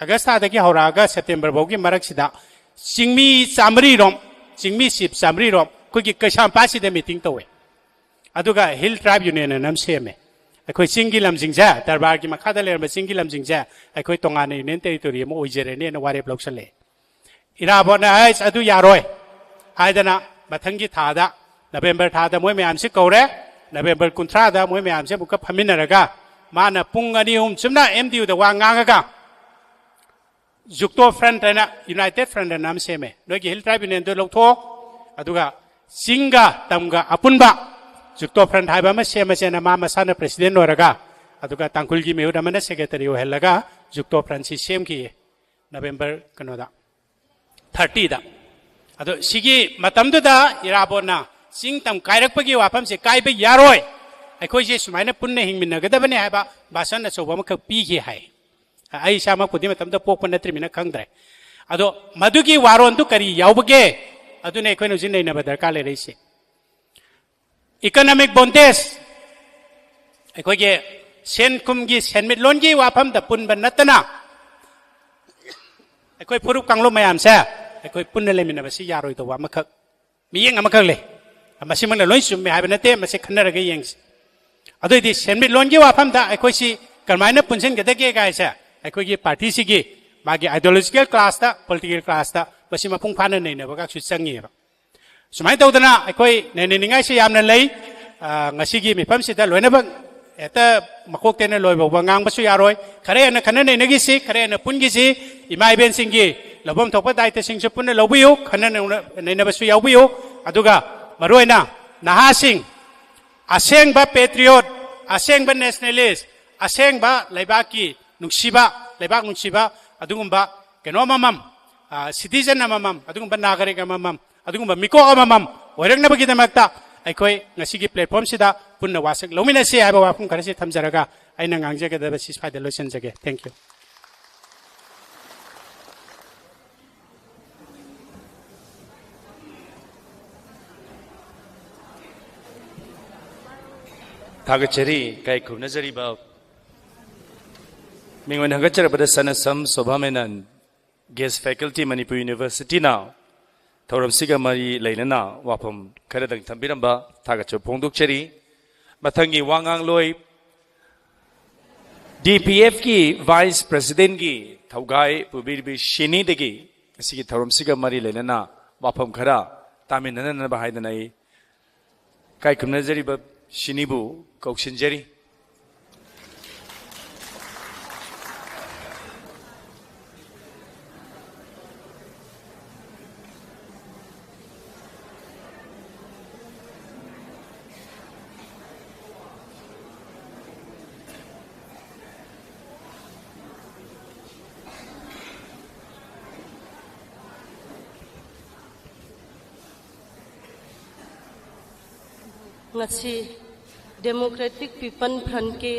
August ꯊꯥꯗꯒꯤ ꯍꯧꯔꯛꯑꯒ September ꯐꯥꯎꯒꯤ ꯃꯔꯛꯁꯤꯗ ꯆꯤꯡꯃꯤ ꯆꯥꯃꯔꯤꯔꯣꯝ, ꯆꯤꯡꯃꯤ chief ꯆꯥꯃꯔꯤꯔꯣꯝ ꯑꯩꯈꯣꯏꯒꯤ ꯀꯩꯁꯥꯝꯄꯥꯠꯁꯤꯗ meeting ꯇꯧꯋꯦ꯫ ꯑꯗꯨꯒ Hill Tribe Union ꯑꯅ ꯑꯃ ꯁꯦꯝꯃꯦ꯫ ꯑꯩꯈꯣꯏ ꯆꯤꯡꯒꯤ ꯂꯝꯁꯤꯡꯁꯦ, ꯗꯔꯕꯥꯔꯒꯤ ꯃꯈꯥꯗ ꯂꯩꯔꯝꯕ ꯆꯤꯡꯒꯤ ꯂꯝꯁꯤꯡꯁꯦ ꯑꯩꯈꯣꯏ ꯇꯣꯉꯥꯟꯅ Union Territory ꯑꯃ ꯑꯣꯏꯖꯔꯅꯤꯅ ꯋꯥꯔꯦꯞ ꯂꯧꯁꯜꯂꯛꯑꯦ꯫ ꯏꯔꯥꯕꯣꯠꯅ ꯑꯩꯁ ꯑꯗꯨ ꯌꯥꯔꯣꯏ ꯍꯥꯏꯗꯅ ꯃꯊꯪꯒꯤ ꯊꯥꯗ, ꯅꯕꯦꯝꯕꯔ ꯊꯥꯗ ꯃꯣꯏ ꯃꯌꯥꯝꯁꯤ ꯀꯧꯔꯦ꯫ ꯅꯕꯦꯝꯕꯔ ꯀꯨꯟꯊ꯭ꯔꯥꯗ ꯃꯣꯏ ꯃꯌꯥꯝꯁꯦ ꯑꯃꯨꯛꯀ ꯐꯝꯃꯤꯟꯅꯔꯒ ꯃꯥꯅ ꯄꯨꯡ ꯑꯅꯤ ꯑꯍꯨꯝ ꯆꯨꯝꯅ M D U ꯗ ꯋꯥ ꯉꯥꯡꯉꯒ Jucto Front ꯍꯥꯏꯅ, United Front ꯍꯥꯏꯅ ꯑꯃ ꯁꯦꯝꯃꯦ꯫ ꯅꯣꯏꯒꯤ Hill Tribe Union ꯗꯨ ꯂꯧꯊꯣꯛꯑꯣ, ꯑꯗꯨꯒ ꯆꯤꯡꯒ ꯇꯝꯒ ꯑꯄꯨꯟꯕ Jucto Front ꯍꯥꯏꯕ ꯑꯃ ꯁꯦꯝꯃꯁꯦꯅ ꯃꯥ ꯃꯁꯥꯅ president ꯑꯣꯏꯔꯒ, ꯑꯗꯨꯒ ꯇꯥꯡꯈꯨꯜꯒꯤ ꯃꯤꯍꯨꯠ ꯑꯃꯅ secretary ꯑꯣꯏꯍꯜꯂꯒ Jucto Front ꯁꯤ ꯁꯦꯝꯈꯤꯌꯦ ꯅꯕꯦꯝꯕꯔ ꯀꯩꯅꯣꯗ, thirty ꯗ꯫ ꯑꯗꯣ ꯁꯤꯒꯤ ꯃꯇꯝꯗꯨꯗ ꯏꯔꯥꯕꯣꯠꯅ ꯆꯤꯡ ꯇꯝ ꯀꯥꯏꯔꯛꯄꯒꯤ ꯋꯥꯐꯝꯁꯦ ꯀꯥꯏꯕ ꯌꯥꯔꯣꯏ, ꯑꯩꯈꯣꯏꯁꯦ ꯁꯨꯃꯥꯏꯅ ꯄꯨꯟꯅ ꯍꯤꯡꯃꯤꯟꯅꯒꯗꯕꯅꯤ ꯍꯥꯏꯕ ꯚꯥꯁꯟ ꯑꯆꯧꯕ ꯑꯃꯈꯛ ꯄꯤꯈꯤ ꯍꯥꯏ꯫ ꯑꯩ ꯏꯁꯥꯃꯛꯄꯨꯗꯤ ꯃꯇꯝꯗ ꯄꯣꯛꯄ ꯅꯠꯇ꯭ꯔꯤꯃꯤꯅ ꯈꯪꯗ꯭ꯔꯦ꯫ ꯑꯗꯣ ꯃꯗꯨꯒꯤ ꯋꯥꯔꯣꯟꯗꯨ ꯀꯔꯤ ꯌꯥꯎꯕꯒꯦ? ꯑꯗꯨꯅ ꯑꯩꯈꯣꯏꯅ ꯍꯧꯖꯤꯛ ꯅꯩꯅꯕ ꯗꯔꯀꯥꯔ ꯂꯩꯔꯛꯏꯁꯦ꯫ Economic bondage, ꯑꯩꯈꯣꯏꯒꯤ ꯁꯦꯟ ꯊꯨꯝꯒꯤ ꯁꯦꯟꯃꯤꯠꯂꯣꯟꯒꯤ ꯋꯥꯐꯝꯗ ꯄꯨꯟꯕ ꯅꯠꯇꯅ ꯑꯩꯈꯣꯏ ꯐꯨꯔꯨꯞ ꯀꯥꯡꯂꯨꯞ ꯃꯌꯥꯝꯁꯦ ꯑꯩꯈꯣꯏ ꯄꯨꯟꯅ ꯂꯩꯃꯤꯟꯅꯕꯁꯤ ꯌꯥꯔꯣꯏꯗꯧꯕ ꯑꯃꯈꯛ, ꯃꯤꯠꯌꯦꯡ ꯑꯃꯈꯛ ꯂꯩ꯫ ꯃꯁꯤꯃꯛꯅ ꯂꯣꯏ ꯆꯨꯝꯃꯦ ꯍꯥꯏꯕ ꯅꯠꯇꯦ, ꯃꯁꯤ ꯈꯟꯅꯔꯒ ꯌꯦꯡꯁꯤ꯫ ꯑꯗꯨꯑꯣꯏꯗꯤ ꯁꯦꯟꯃꯤꯠꯂꯣꯟꯒꯤ ꯋꯥꯐꯝꯗ ꯑꯩꯈꯣꯏꯁꯤ ꯀꯔꯝꯍꯥꯏꯅ ꯄꯨꯟꯁꯤꯟꯒꯗꯒꯦ ꯍꯥꯏꯁꯦ ꯑꯩꯈꯣꯏꯒꯤ party ꯁꯤꯒꯤ ꯃꯥꯒꯤ ideological class ꯇ, political class ꯇ ꯃꯁꯤ ꯃꯄꯨꯡ ꯐꯥꯅ ꯅꯩꯅꯕꯒꯁꯨ ꯆꯪꯉꯤꯑꯕ꯫ ꯁꯨꯃꯥꯏꯅ ꯇꯧꯗꯅ ꯑꯩꯈꯣꯏ ꯅꯩꯅꯅꯤꯡꯉꯥꯏꯁꯤ ꯌꯥꯝꯅ ꯂꯩ꯫ ꯑ, ꯉꯁꯤꯒꯤ ꯃꯤꯐꯝꯁꯤꯗ ꯂꯣꯏꯅꯃꯛ ꯍꯦꯛꯇ ꯃꯀꯣꯛꯇꯩꯅ ꯂꯣꯏ ꯐꯥꯎꯕ ꯉꯥꯡꯕꯁꯨ ꯌꯥꯔꯣꯏ꯫ ꯈꯔ ꯍꯦꯟꯅ ꯈꯟꯅ ꯅꯩꯅꯈꯤꯁꯤ, ꯈꯔ ꯍꯦꯟꯅ ꯄꯨꯟꯈꯤꯁꯤ꯫ ꯏꯃꯥ ꯏꯕꯦꯟꯁꯤꯡꯒꯤ ꯂꯧꯐꯝ ꯊꯣꯛꯄ ꯗꯥꯏꯇꯁꯤꯡꯁꯨ ꯄꯨꯟꯅ ꯂꯧꯕꯤꯌꯨ, ꯈꯟꯅ ꯅꯩꯅ-, ꯅꯩꯅꯕꯁꯨ ꯌꯥꯎꯕꯤꯌꯨ꯫ ꯑꯗꯨꯒ ꯃꯔꯨꯑꯣꯏꯅ ꯅꯍꯥꯁꯤꯡ, ꯑꯁꯦꯡꯕ patriot, ꯑꯁꯦꯡꯕ nationalist, ꯑꯁꯦꯡꯕ ꯂꯩꯕꯥꯛꯀꯤ ꯅꯨꯡꯁꯤꯕ, ꯂꯩꯕꯥꯛ ꯅꯨꯡꯁꯤꯕ ꯑꯗꯨꯒꯨꯝꯕ ꯀꯩꯅꯣ ꯑꯃꯃꯝ, ꯑ, citizen ꯑꯃꯃꯝ, ꯑꯗꯨꯒꯨꯝꯕ ꯅꯥꯒꯔꯤꯛ ꯑꯃꯃꯝ, ꯑꯗꯨꯒꯨꯝꯕ ꯃꯤꯀꯣꯛ ꯑꯃꯃꯝ ꯑꯣꯏꯔꯛꯅꯕꯒꯤꯗꯃꯛꯇ ꯑꯩꯈꯣꯏ ꯉꯁꯤꯒꯤ platform ꯁꯤꯗ ꯄꯨꯟꯅ ꯋꯥꯁꯛ ꯂꯧꯃꯤꯟꯅꯁꯤ ꯍꯥꯏꯕ ꯋꯥꯐꯝ ꯈꯔꯁꯤ ꯊꯝꯖꯔꯒ ꯑꯩꯅ ꯉꯥꯡꯖꯒꯗꯕꯁꯤ ꯁ꯭ꯋꯥꯏꯗ ꯂꯣꯏꯁꯤꯟꯖꯒꯦ꯫ Thank you꯫ ꯊꯥꯒꯠꯆꯔꯤ꯫ ꯏꯀꯥꯏ ꯈꯨꯝꯅꯖꯔꯤꯕ ꯃꯤꯡ ꯑꯣꯏꯅ ꯍꯪꯒꯠꯆꯔꯛꯄꯗ ꯁꯅꯁꯝ ꯁꯣꯚꯥ ꯃꯦꯅꯟ, Guest Faculty, ꯃꯅꯤꯄꯨꯔ ꯌꯨꯅꯤꯚꯔꯁꯤꯇꯤꯅ ꯊꯧꯔꯝꯁꯤꯒ ꯃꯔꯤ ꯂꯩꯅꯅ ꯋꯥꯐꯝ ꯈꯔꯗꯪ ꯊꯝꯕꯤꯔꯝꯕ ꯊꯥꯒꯠꯆꯕ ꯐꯣꯡꯗꯣꯛꯆꯔꯤ꯫ ꯃꯊꯪꯒꯤ ꯋꯥ ꯉꯥꯡꯂꯣꯏ ꯗꯤ ꯄꯤ ꯑꯦꯐꯀꯤ ꯚꯥꯏꯁ ꯄ꯭ꯔꯦꯁꯤꯗꯦꯟꯒꯤ ꯊꯧꯒꯥꯏ ꯄꯨꯕꯤꯔꯤꯕꯤ ꯁꯤꯅꯤꯗꯒꯤ ꯉꯁꯤꯒꯤ ꯊꯧꯔꯝꯁꯤꯒ ꯃꯔꯤ ꯂꯩꯅꯅ ꯋꯥꯐꯝ ꯈꯔ ꯇꯥꯃꯤꯟꯅꯅꯅꯕ ꯍꯥꯏꯗꯅ ꯑꯩ ꯏꯀꯥꯏ ꯈꯨꯝꯅꯖꯔꯤꯕ ꯁꯤꯅꯤꯕꯨ ꯀꯧꯁꯤꯟꯖꯔꯤ꯫ ꯉꯁꯤ ꯗꯦꯃꯣꯀ꯭ꯔꯦꯇꯤꯛ ꯄꯤꯄꯜ ꯐ꯭ꯔꯟꯠꯀꯤ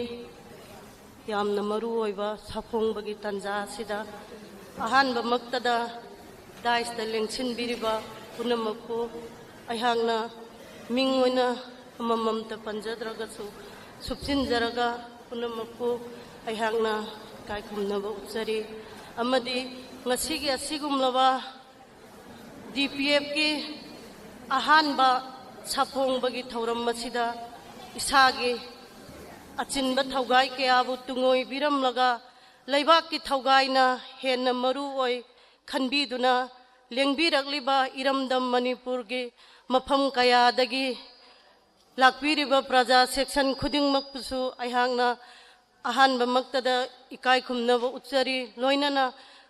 ꯌꯥꯝꯅ ꯃꯔꯨ ꯑꯣꯏꯕ ꯁꯥꯐꯣꯡꯕꯒꯤ ꯇꯥꯟꯖꯥ ꯑꯁꯤꯗ ꯑꯍꯥꯟꯕꯃꯛꯇꯗ ꯗꯥꯏꯁꯇ ꯂꯦꯡꯁꯤꯟꯕꯤꯔꯤꯕ ꯄꯨꯝꯅꯃꯛꯄꯨ ꯑꯩꯍꯥꯛꯅ ꯃꯤꯡ ꯑꯣꯏꯅ ꯑꯃꯃꯝꯇ ꯄꯟꯖꯗ꯭ꯔꯒꯁꯨ ꯁꯨꯞꯆꯤꯟꯖꯔꯒ ꯄꯨꯝꯅꯃꯛꯄꯨ ꯑꯩꯍꯥꯛꯅ ꯏꯀꯥꯏ ꯈꯨꯝꯅꯕ ꯎꯠꯆꯔꯤ꯫ ꯑꯃꯗꯤ ꯉꯁꯤꯒꯤ ꯑꯁꯤꯒꯨꯝꯂꯕ ꯗꯤ ꯄꯤ ꯑꯦꯐꯀꯤ ꯑꯍꯥꯟꯕ ꯁꯥꯐꯣꯡꯕꯒꯤ ꯊꯧꯔꯝ ꯑꯁꯤꯗ ꯏꯁꯥꯒꯤ ꯑꯆꯤꯟꯕ ꯊꯧꯒꯥꯏ ꯀꯌꯥꯕꯨ ꯇꯨꯡꯑꯣꯏꯕꯤꯔꯝꯂꯒ ꯂꯩꯕꯥꯛꯀꯤ ꯊꯧꯒꯥꯏꯅ ꯍꯦꯟꯅ ꯃꯔꯨ ꯑꯣꯏ ꯈꯟꯕꯤꯗꯨꯅ ꯂꯦꯡꯕꯤꯔꯛꯂꯤꯕ ꯏꯔꯝꯗꯝ ꯃꯅꯤꯄꯨꯔꯒꯤ ꯃꯐꯝ ꯀꯌꯥꯗꯒꯤ ꯂꯥꯛꯄꯤꯔꯤꯕ ꯄ꯭ꯔꯖꯥ ꯁꯦꯛꯁꯟ ꯈꯨꯗꯤꯡꯃꯛꯄꯨꯁꯨ ꯑꯩꯍꯥꯛꯅ ꯑꯍꯥꯟꯕꯃꯛꯇꯗ ꯏꯀꯥꯏ ꯈꯨꯝꯅꯕ ꯎꯠꯆꯔꯤ꯫ ꯂꯣꯏꯅꯅ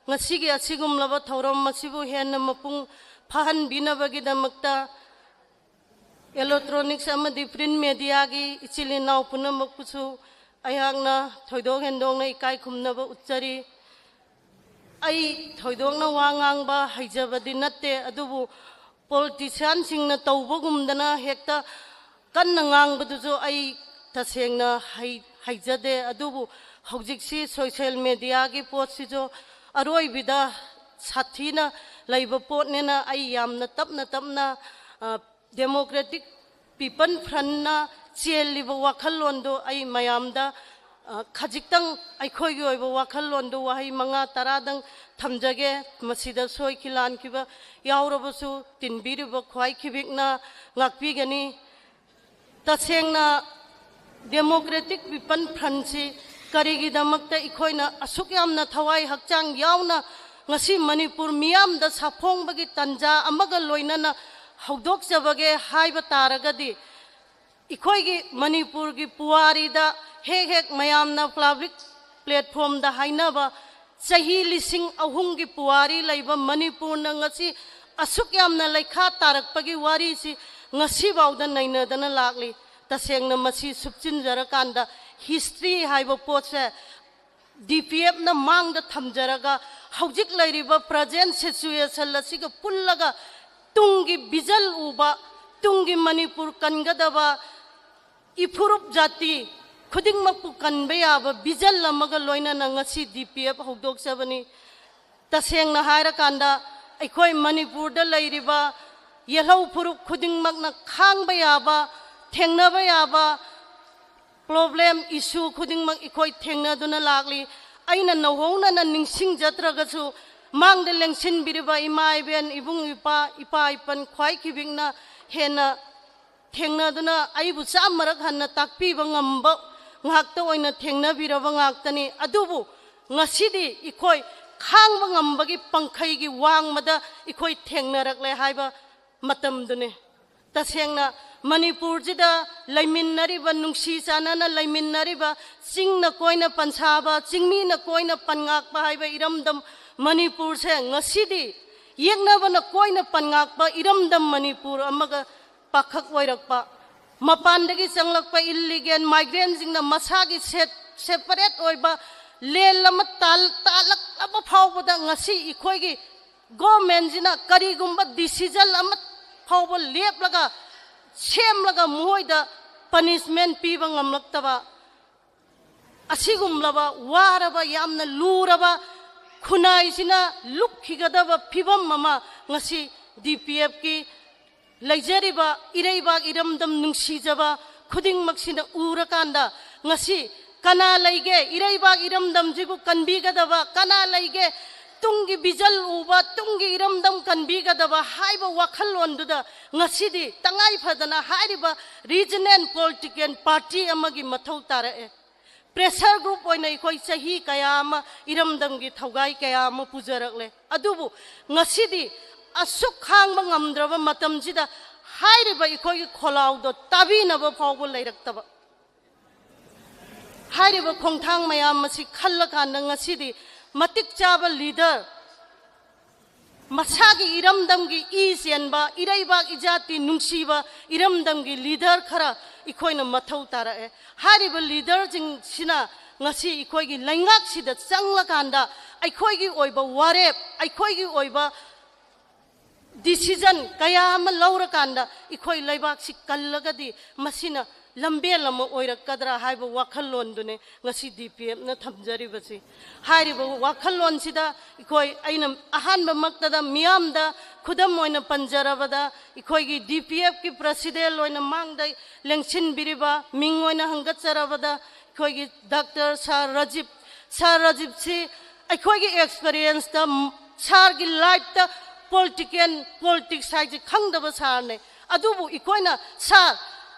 ꯉꯁꯤꯒꯤ ꯑꯁꯤꯒꯨꯝꯂꯕ ꯊꯧꯔꯝ ꯑꯁꯤꯕꯨ ꯍꯦꯟꯅ ꯃꯄꯨꯡ ꯐꯥꯍꯟꯕꯤꯅꯕꯒꯤꯗꯃꯛꯇ ꯏꯂꯦꯛꯇ꯭ꯔꯣꯅꯤꯛꯁ ꯑꯃꯗꯤ ꯄ꯭ꯔꯤꯟꯠ ꯃꯦꯗꯤꯌꯥꯒꯤ ꯏꯆꯤꯜ ꯏꯅꯥꯎ ꯄꯨꯝꯅꯃꯛꯄꯨꯁꯨ ꯑꯩꯍꯥꯛꯅ ꯊꯣꯏꯗꯣꯛ ꯍꯦꯟꯗꯣꯛꯅ ꯏꯀꯥꯏ ꯈꯨꯝꯅꯕ ꯎꯠꯆꯔꯤ꯫ ꯑꯩ ꯊꯣꯏꯗꯣꯛꯅ ꯋꯥ ꯉꯥꯡꯕ ꯍꯩꯖꯕꯗꯤ ꯅꯠꯇꯦ, ꯑꯗꯨꯕꯨ ꯄꯣꯂꯤꯇꯤꯁꯤꯌꯥꯟꯁꯤꯡꯅ ꯇꯧꯕꯒꯨꯝꯗꯅ ꯍꯦꯛꯇ ꯀꯟꯅ ꯉꯥꯡꯕꯗꯨꯁꯨ ꯑꯩ ꯇꯁꯦꯡꯅ ꯍꯩ-, ꯍꯩꯖꯗꯦ꯫ ꯑꯗꯨꯕꯨ ꯍꯧꯖꯤꯛꯁꯤ ꯁꯣꯁꯤꯌꯦꯜ ꯃꯦꯗꯤꯌꯥꯒꯤ ꯄꯣꯠꯁꯤꯁꯨ ꯑꯔꯣꯏꯕꯤꯗ ꯁꯥꯊꯤꯅ ꯂꯩꯕ ꯄꯣꯠꯅꯤꯅ ꯑꯩ ꯌꯥꯝꯅ ꯇꯞꯅ ꯇꯞꯅ, ꯑ, ꯗꯦꯃꯣꯀ꯭ꯔꯦꯇꯤꯛ ꯄꯤꯄꯜ ꯐ꯭ꯔꯟꯠꯅ ꯆꯦꯜꯂꯤꯕ ꯋꯥꯈꯜꯂꯣꯟꯗꯣ ꯑꯩ ꯃꯌꯥꯝꯗ, ꯑ, ꯈꯖꯤꯛꯇꯪ ꯑꯩꯈꯣꯏꯒꯤ ꯑꯣꯏꯕ ꯋꯥꯈꯜꯂꯣꯟꯗꯣ ꯋꯥꯍꯩ ꯃꯉꯥ ꯇꯔꯥꯗꯪ ꯊꯝꯖꯒꯦ꯫ ꯃꯁꯤꯗ ꯁꯣꯏꯈꯤ ꯂꯥꯟꯈꯤꯕ ꯌꯥꯎꯔꯕꯁꯨ ꯇꯤꯟꯕꯤꯔꯤꯕ ꯈ꯭ꯋꯥꯏ ꯈꯤꯕꯤꯛꯅ ꯉꯥꯛꯄꯤꯒꯅꯤ꯫ ꯇꯁꯦꯡꯅ Democratic People Frontꯁꯤ ꯀꯔꯤꯒꯤꯗꯃꯛꯇ ꯑꯩꯈꯣꯏꯅ ꯑꯁꯨꯛ ꯌꯥꯝꯅ ꯊꯋꯥꯏ ꯍꯛꯆꯥꯡ ꯌꯥꯎꯅ ꯉꯁꯤ ꯃꯅꯤꯄꯨꯔ ꯃꯤꯌꯥꯝꯗ ꯁꯥꯐꯣꯡꯕꯒꯤ ꯇꯥꯟꯖꯥ ꯑꯃꯒ ꯂꯣꯏꯅꯅ ꯍꯧꯗꯣꯛꯆꯕꯒꯦ ꯍꯥꯏꯕ ꯇꯥꯔꯒꯗꯤ, ꯑꯩꯈꯣꯏꯒꯤ ꯃꯅꯤꯄꯨꯔꯒꯤ ꯄꯨꯋꯥꯔꯤꯗ ꯍꯦꯛ ꯍꯦꯛ ꯃꯌꯥꯝꯅ public platformꯗ ꯍꯥꯏꯅꯕ ꯆꯍꯤ ꯂꯤꯁꯤꯡ ꯑꯍꯨꯝꯒꯤ ꯄꯨꯋꯥꯔꯤ ꯂꯩꯕ ꯃꯅꯤꯄꯨꯔꯅ ꯉꯁꯤ ꯑꯁꯨꯛ ꯌꯥꯝꯅ ꯂꯩꯈꯥ ꯇꯥꯔꯛꯄꯒꯤ ꯋꯥꯔꯤꯁꯤ ꯉꯁꯤꯐꯥꯎꯗ ꯅꯩꯅꯗꯅ ꯂꯥꯛꯂꯤ꯫ ꯇꯁꯦꯡꯅ ꯃꯁꯤ ꯁꯨꯞꯆꯤꯟꯖꯔꯀꯥꯟꯗ history ꯍꯥꯏꯕ ꯄꯣꯠꯁꯦ DPFꯅ ꯃꯥꯡꯗ ꯊꯝꯖꯔꯒ ꯍꯧꯖꯤꯛ ꯂꯩꯔꯤꯕ present situation ꯑꯁꯤꯒ ꯄꯨꯜꯂꯒ ꯇꯨꯡꯒꯤ vision ꯎꯕ, ꯇꯨꯡꯒꯤ ꯃꯅꯤꯄꯨꯔ ꯀꯟꯒꯗꯕ ꯏꯐꯨꯔꯨꯞ ꯖꯥꯇꯤ ꯈꯨꯗꯤꯡꯃꯛꯄꯨ ꯀꯟꯕ ꯌꯥꯕ vision ꯑꯃꯒ ꯂꯣꯏꯅꯅ ꯉꯁꯤ DPF ꯍꯧꯗꯣꯛꯆꯕꯅꯤ꯫ ꯇꯁꯦꯡꯅ ꯍꯥꯏꯔꯀꯥꯟꯗ ꯑꯩꯈꯣꯏ ꯃꯅꯤꯄꯨꯔꯗ ꯂꯩꯔꯤꯕ ꯌꯦꯜꯍꯧ ꯐꯨꯔꯨꯞ ꯈꯨꯗꯤꯡꯃꯛꯅ ꯈꯥꯡꯕ ꯌꯥꯕ, ꯊꯦꯡꯅꯕ ꯌꯥꯕ problem, issue ꯈꯨꯗꯤꯡꯃꯛ ꯑꯩꯈꯣꯏ ꯊꯦꯡꯅꯗꯨꯅ ꯂꯥꯛꯂꯤ꯫ ꯑꯩꯅ ꯅꯧꯍꯧꯅꯅ ꯅꯤꯡꯁꯤꯡꯖꯗ꯭ꯔꯒꯁꯨ ꯃꯥꯡꯗ ꯂꯦꯡꯁꯤꯟꯕꯤꯔꯤꯕ ꯏꯃꯥ ꯏꯕꯦꯟ, ꯏꯕꯨꯡ ꯏꯄꯥ, ꯏꯄꯥ ꯏꯄꯟ ꯈ꯭ꯋꯥꯏ ꯈꯤꯕꯤꯛꯅ ꯍꯦꯟꯅ ꯊꯦꯡꯅꯗꯨꯅ ꯑꯩꯕꯨ ꯆꯥꯝꯃꯔꯛ ꯍꯟꯅ ꯇꯥꯛꯄꯤꯕ ꯉꯝꯕ ꯉꯥꯛꯇ ꯑꯣꯏꯅ ꯊꯦꯡꯅꯕꯤꯔꯕ ꯉꯥꯛꯇꯅꯤ꯫ ꯑꯗꯨꯕꯨ ꯉꯁꯤꯗꯤ ꯑꯩꯈꯣꯏ ꯈꯥꯡꯕ ꯉꯝꯕꯒꯤ ꯄꯪꯈꯩꯒꯤ ꯋꯥꯡꯃꯗ ꯑꯩꯈꯣꯏ ꯊꯦꯡꯅꯔꯛꯂꯦ ꯍꯥꯏꯕ ꯃꯇꯝꯗꯨꯅꯤ꯫ ꯇꯁꯦꯡꯅ ꯃꯅꯤꯄꯨꯔꯁꯤꯗ ꯂꯩꯃꯤꯟꯅꯔꯤꯕ, ꯅꯨꯡꯁꯤ ꯆꯥꯟꯅꯅ ꯂꯩꯃꯤꯟꯅꯔꯤꯕ, ꯆꯤꯡꯅ ꯀꯣꯏꯅ ꯄꯟꯁꯥꯕ, ꯆꯤꯡꯃꯤꯅ ꯀꯣꯏꯅ ꯄꯟꯉꯥꯛꯄ ꯍꯥꯏꯕ ꯏꯔꯝꯗꯝ ꯃꯅꯤꯄꯨꯔꯁꯦ ꯉꯁꯤꯗꯤ ꯌꯦꯛꯅꯕꯅ ꯀꯣꯏꯅ ꯄꯟꯉꯥꯛꯄ ꯏꯔꯝꯗꯝ ꯃꯅꯤꯄꯨꯔ ꯑꯃꯒ ꯄꯥꯛꯈꯛ ꯑꯣꯏꯔꯛꯄ, ꯃꯄꯥꯟꯗꯒꯤ ꯆꯪꯂꯛꯄ illegal migrantꯁꯤꯡꯅ ꯃꯁꯥꯒꯤ ꯁꯦꯠ-, separate ꯑꯣꯏꯕ land ꯑꯃ ꯇꯥꯜ-, ꯇꯥꯜꯂꯛꯂꯕ ꯐꯥꯎꯕꯗ ꯉꯁꯤ ꯑꯩꯈꯣꯏꯒꯤ governmentꯁꯤꯅ ꯀꯔꯤꯒꯨꯝꯕ decision ꯑꯃ ꯐꯥꯎꯕ ꯂꯦꯞꯂꯒ, ꯁꯦꯝꯂꯒ ꯃꯈꯣꯏꯗ punishment ꯄꯤꯕ ꯉꯝꯂꯛꯇꯕ, ꯑꯁꯤꯒꯨꯝꯂꯕ ꯋꯥꯔꯕ, ꯌꯥꯝꯅ ꯂꯨꯔꯕ ꯈꯨꯟꯅꯥꯏꯁꯤꯅ ꯂꯨꯞꯈꯤꯒꯗꯕ ꯐꯤꯕꯝ ꯑꯃ ꯉꯁꯤ DPFꯀꯤ ꯂꯩꯖꯔꯤꯕ ꯏꯔꯩꯕꯥꯛ ꯏꯔꯝꯗꯝ ꯅꯨꯡꯁꯤꯖꯕ ꯈꯨꯗꯤꯡꯃꯛꯁꯤꯅ ꯎꯔꯀꯥꯟꯗ, ꯉꯁꯤ ꯀꯅꯥ ꯂꯩꯒꯦ ꯏꯔꯩꯕꯥꯛ ꯏꯔꯝꯗꯝꯁꯤꯕꯨ ꯀꯟꯕꯤꯒꯗꯕ? ꯀꯅꯥ ꯂꯩꯒꯦ ꯇꯨꯡꯒꯤ ꯚꯤꯖꯟ ꯎꯕ, ꯇꯨꯡꯒꯤ ꯏꯔꯝꯗꯝ ꯀꯟꯕꯤꯒꯗꯕ ꯍꯥꯏꯕ ꯋꯥꯈꯜꯂꯣꯟꯗꯨꯗ ꯉꯁꯤꯗꯤ ꯇꯉꯥꯏ ꯐꯗꯅ ꯍꯥꯏꯔꯤꯕ ꯔꯤꯖꯅꯦꯜ ꯄꯣꯂꯤꯇꯤꯀꯦꯜ ꯄꯥꯔꯇꯤ ꯑꯃꯒꯤ ꯃꯊꯧ ꯇꯥꯔꯛꯑꯦ꯫ ꯄ꯭ꯔꯦꯁꯔ ꯒ꯭ꯔꯨꯞ ꯑꯣꯏꯅ ꯑꯩꯈꯣꯏ ꯆꯍꯤ ꯀꯌꯥ ꯑꯃ ꯏꯔꯝꯗꯝꯒꯤ ꯊꯧꯒꯥꯏ ꯀꯌꯥ ꯑꯃ ꯄꯨꯖꯔꯛꯂꯦ꯫ ꯑꯗꯨꯕꯨ ꯉꯁꯤꯗꯤ ꯑꯁꯨꯛ ꯈꯥꯡꯕ ꯉꯝꯗ꯭ꯔꯕ ꯃꯇꯝꯁꯤꯗ ꯍꯥꯏꯔꯤꯕ ꯑꯩꯈꯣꯏꯒꯤ ꯈꯣꯜꯂꯥꯎꯗꯣ ꯇꯥꯕꯤꯅꯕ ꯐꯥꯎꯕ ꯂꯩꯔꯛꯇꯕ꯫ ꯍꯥꯏꯔꯤꯕ ꯈꯣꯡꯊꯥꯡ ꯃꯌꯥꯝ ꯑꯁꯤ ꯈꯜꯂꯀꯥꯟꯗ ꯉꯁꯤꯗꯤ ꯃꯇꯤꯛ ꯆꯥꯕ ꯂꯤꯗꯔ, ꯃꯁꯥꯒꯤ ꯏꯔꯝꯗꯝꯒꯤ ꯏ ꯆꯦꯟꯕ, ꯏꯔꯩꯕꯥꯛ ꯏꯖꯥꯇꯤ ꯅꯨꯡꯁꯤꯕ ꯏꯔꯝꯗꯝꯒꯤ ꯂꯤꯗꯔ ꯈꯔ ꯑꯩꯈꯣꯏꯅ ꯃꯊꯧ ꯇꯥꯔꯛꯑꯦ꯫ ꯍꯥꯏꯔꯤꯕ ꯂꯤꯗꯔꯁꯤꯡꯁꯤꯅ ꯉꯁꯤ ꯑꯩꯈꯣꯏꯒꯤ ꯂꯩꯉꯥꯛꯁꯤꯗ ꯆꯪꯂꯀꯥꯟꯗ ꯑꯩꯈꯣꯏꯒꯤ ꯑꯣꯏꯕ ꯋꯥꯔꯦꯞ, ꯑꯩꯈꯣꯏꯒꯤ ꯑꯣꯏꯕ ꯗꯤꯁꯤꯖꯟ ꯀꯌꯥ ꯑꯃ ꯂꯧꯔꯀꯥꯟꯗ ꯑꯩꯈꯣꯏ ꯂꯩꯕꯥꯛꯁꯤ ꯀꯜꯂꯒꯗꯤ ꯃꯁꯤꯅ ꯂꯝꯕꯦꯜ ꯑꯃ ꯑꯣꯏꯔꯛꯀꯗ꯭ꯔꯥ ꯍꯥꯏꯕ ꯋꯥꯈꯜꯂꯣꯟꯗꯨꯅꯤ ꯉꯁꯤ ꯗꯤ ꯄꯤ ꯑꯦꯐꯅ ꯊꯝꯖꯔꯤꯕꯁꯤ꯫ ꯍꯥꯏꯔꯤꯕ ꯋꯥꯈꯜꯂꯣꯟꯁꯤꯗ ꯑꯩꯈꯣꯏ, ꯑꯩꯅ ꯑꯍꯥꯟꯕꯃꯛꯇꯗ ꯃꯤꯌꯥꯝꯗ ꯈꯨꯗꯝ ꯑꯣꯏꯅ ꯄꯟꯖꯔꯕꯗ, ꯑꯩꯈꯣꯏꯒꯤ ꯗꯤ ꯄꯤ ꯑꯦꯐꯀꯤ ꯄ꯭ꯔꯁꯤꯗꯦꯟ ꯑꯣꯏꯅ ꯃꯥꯡꯗ ꯂꯦꯡꯁꯤꯟꯕꯤꯔꯤꯕ, ꯃꯤꯡ ꯑꯣꯏꯅ ꯍꯪꯒꯠꯆꯔꯕꯗ, ꯑꯩꯈꯣꯏꯒꯤ ꯗꯥꯛꯇꯔ ꯁꯥꯔ ꯔꯥꯖꯤꯞ, ꯁꯥꯔ ꯔꯥꯖꯤꯞꯁꯤ ꯑꯩꯈꯣꯏꯒꯤ ꯑꯦꯛꯁꯄꯤꯔꯤꯌꯦꯟꯁꯇ, ꯁꯥꯔꯒꯤ ꯂꯥꯏꯐꯇ ꯄꯣꯂꯤꯇꯤꯀꯦꯜ, ꯄꯣꯂꯤꯇꯤꯛꯁ ꯍꯥꯏꯁꯦ ꯈꯪꯗꯕ ꯁꯥꯔꯅꯦ꯫ ꯑꯗꯨꯕꯨ ꯑꯩꯈꯣꯏꯅ ꯁꯥꯔ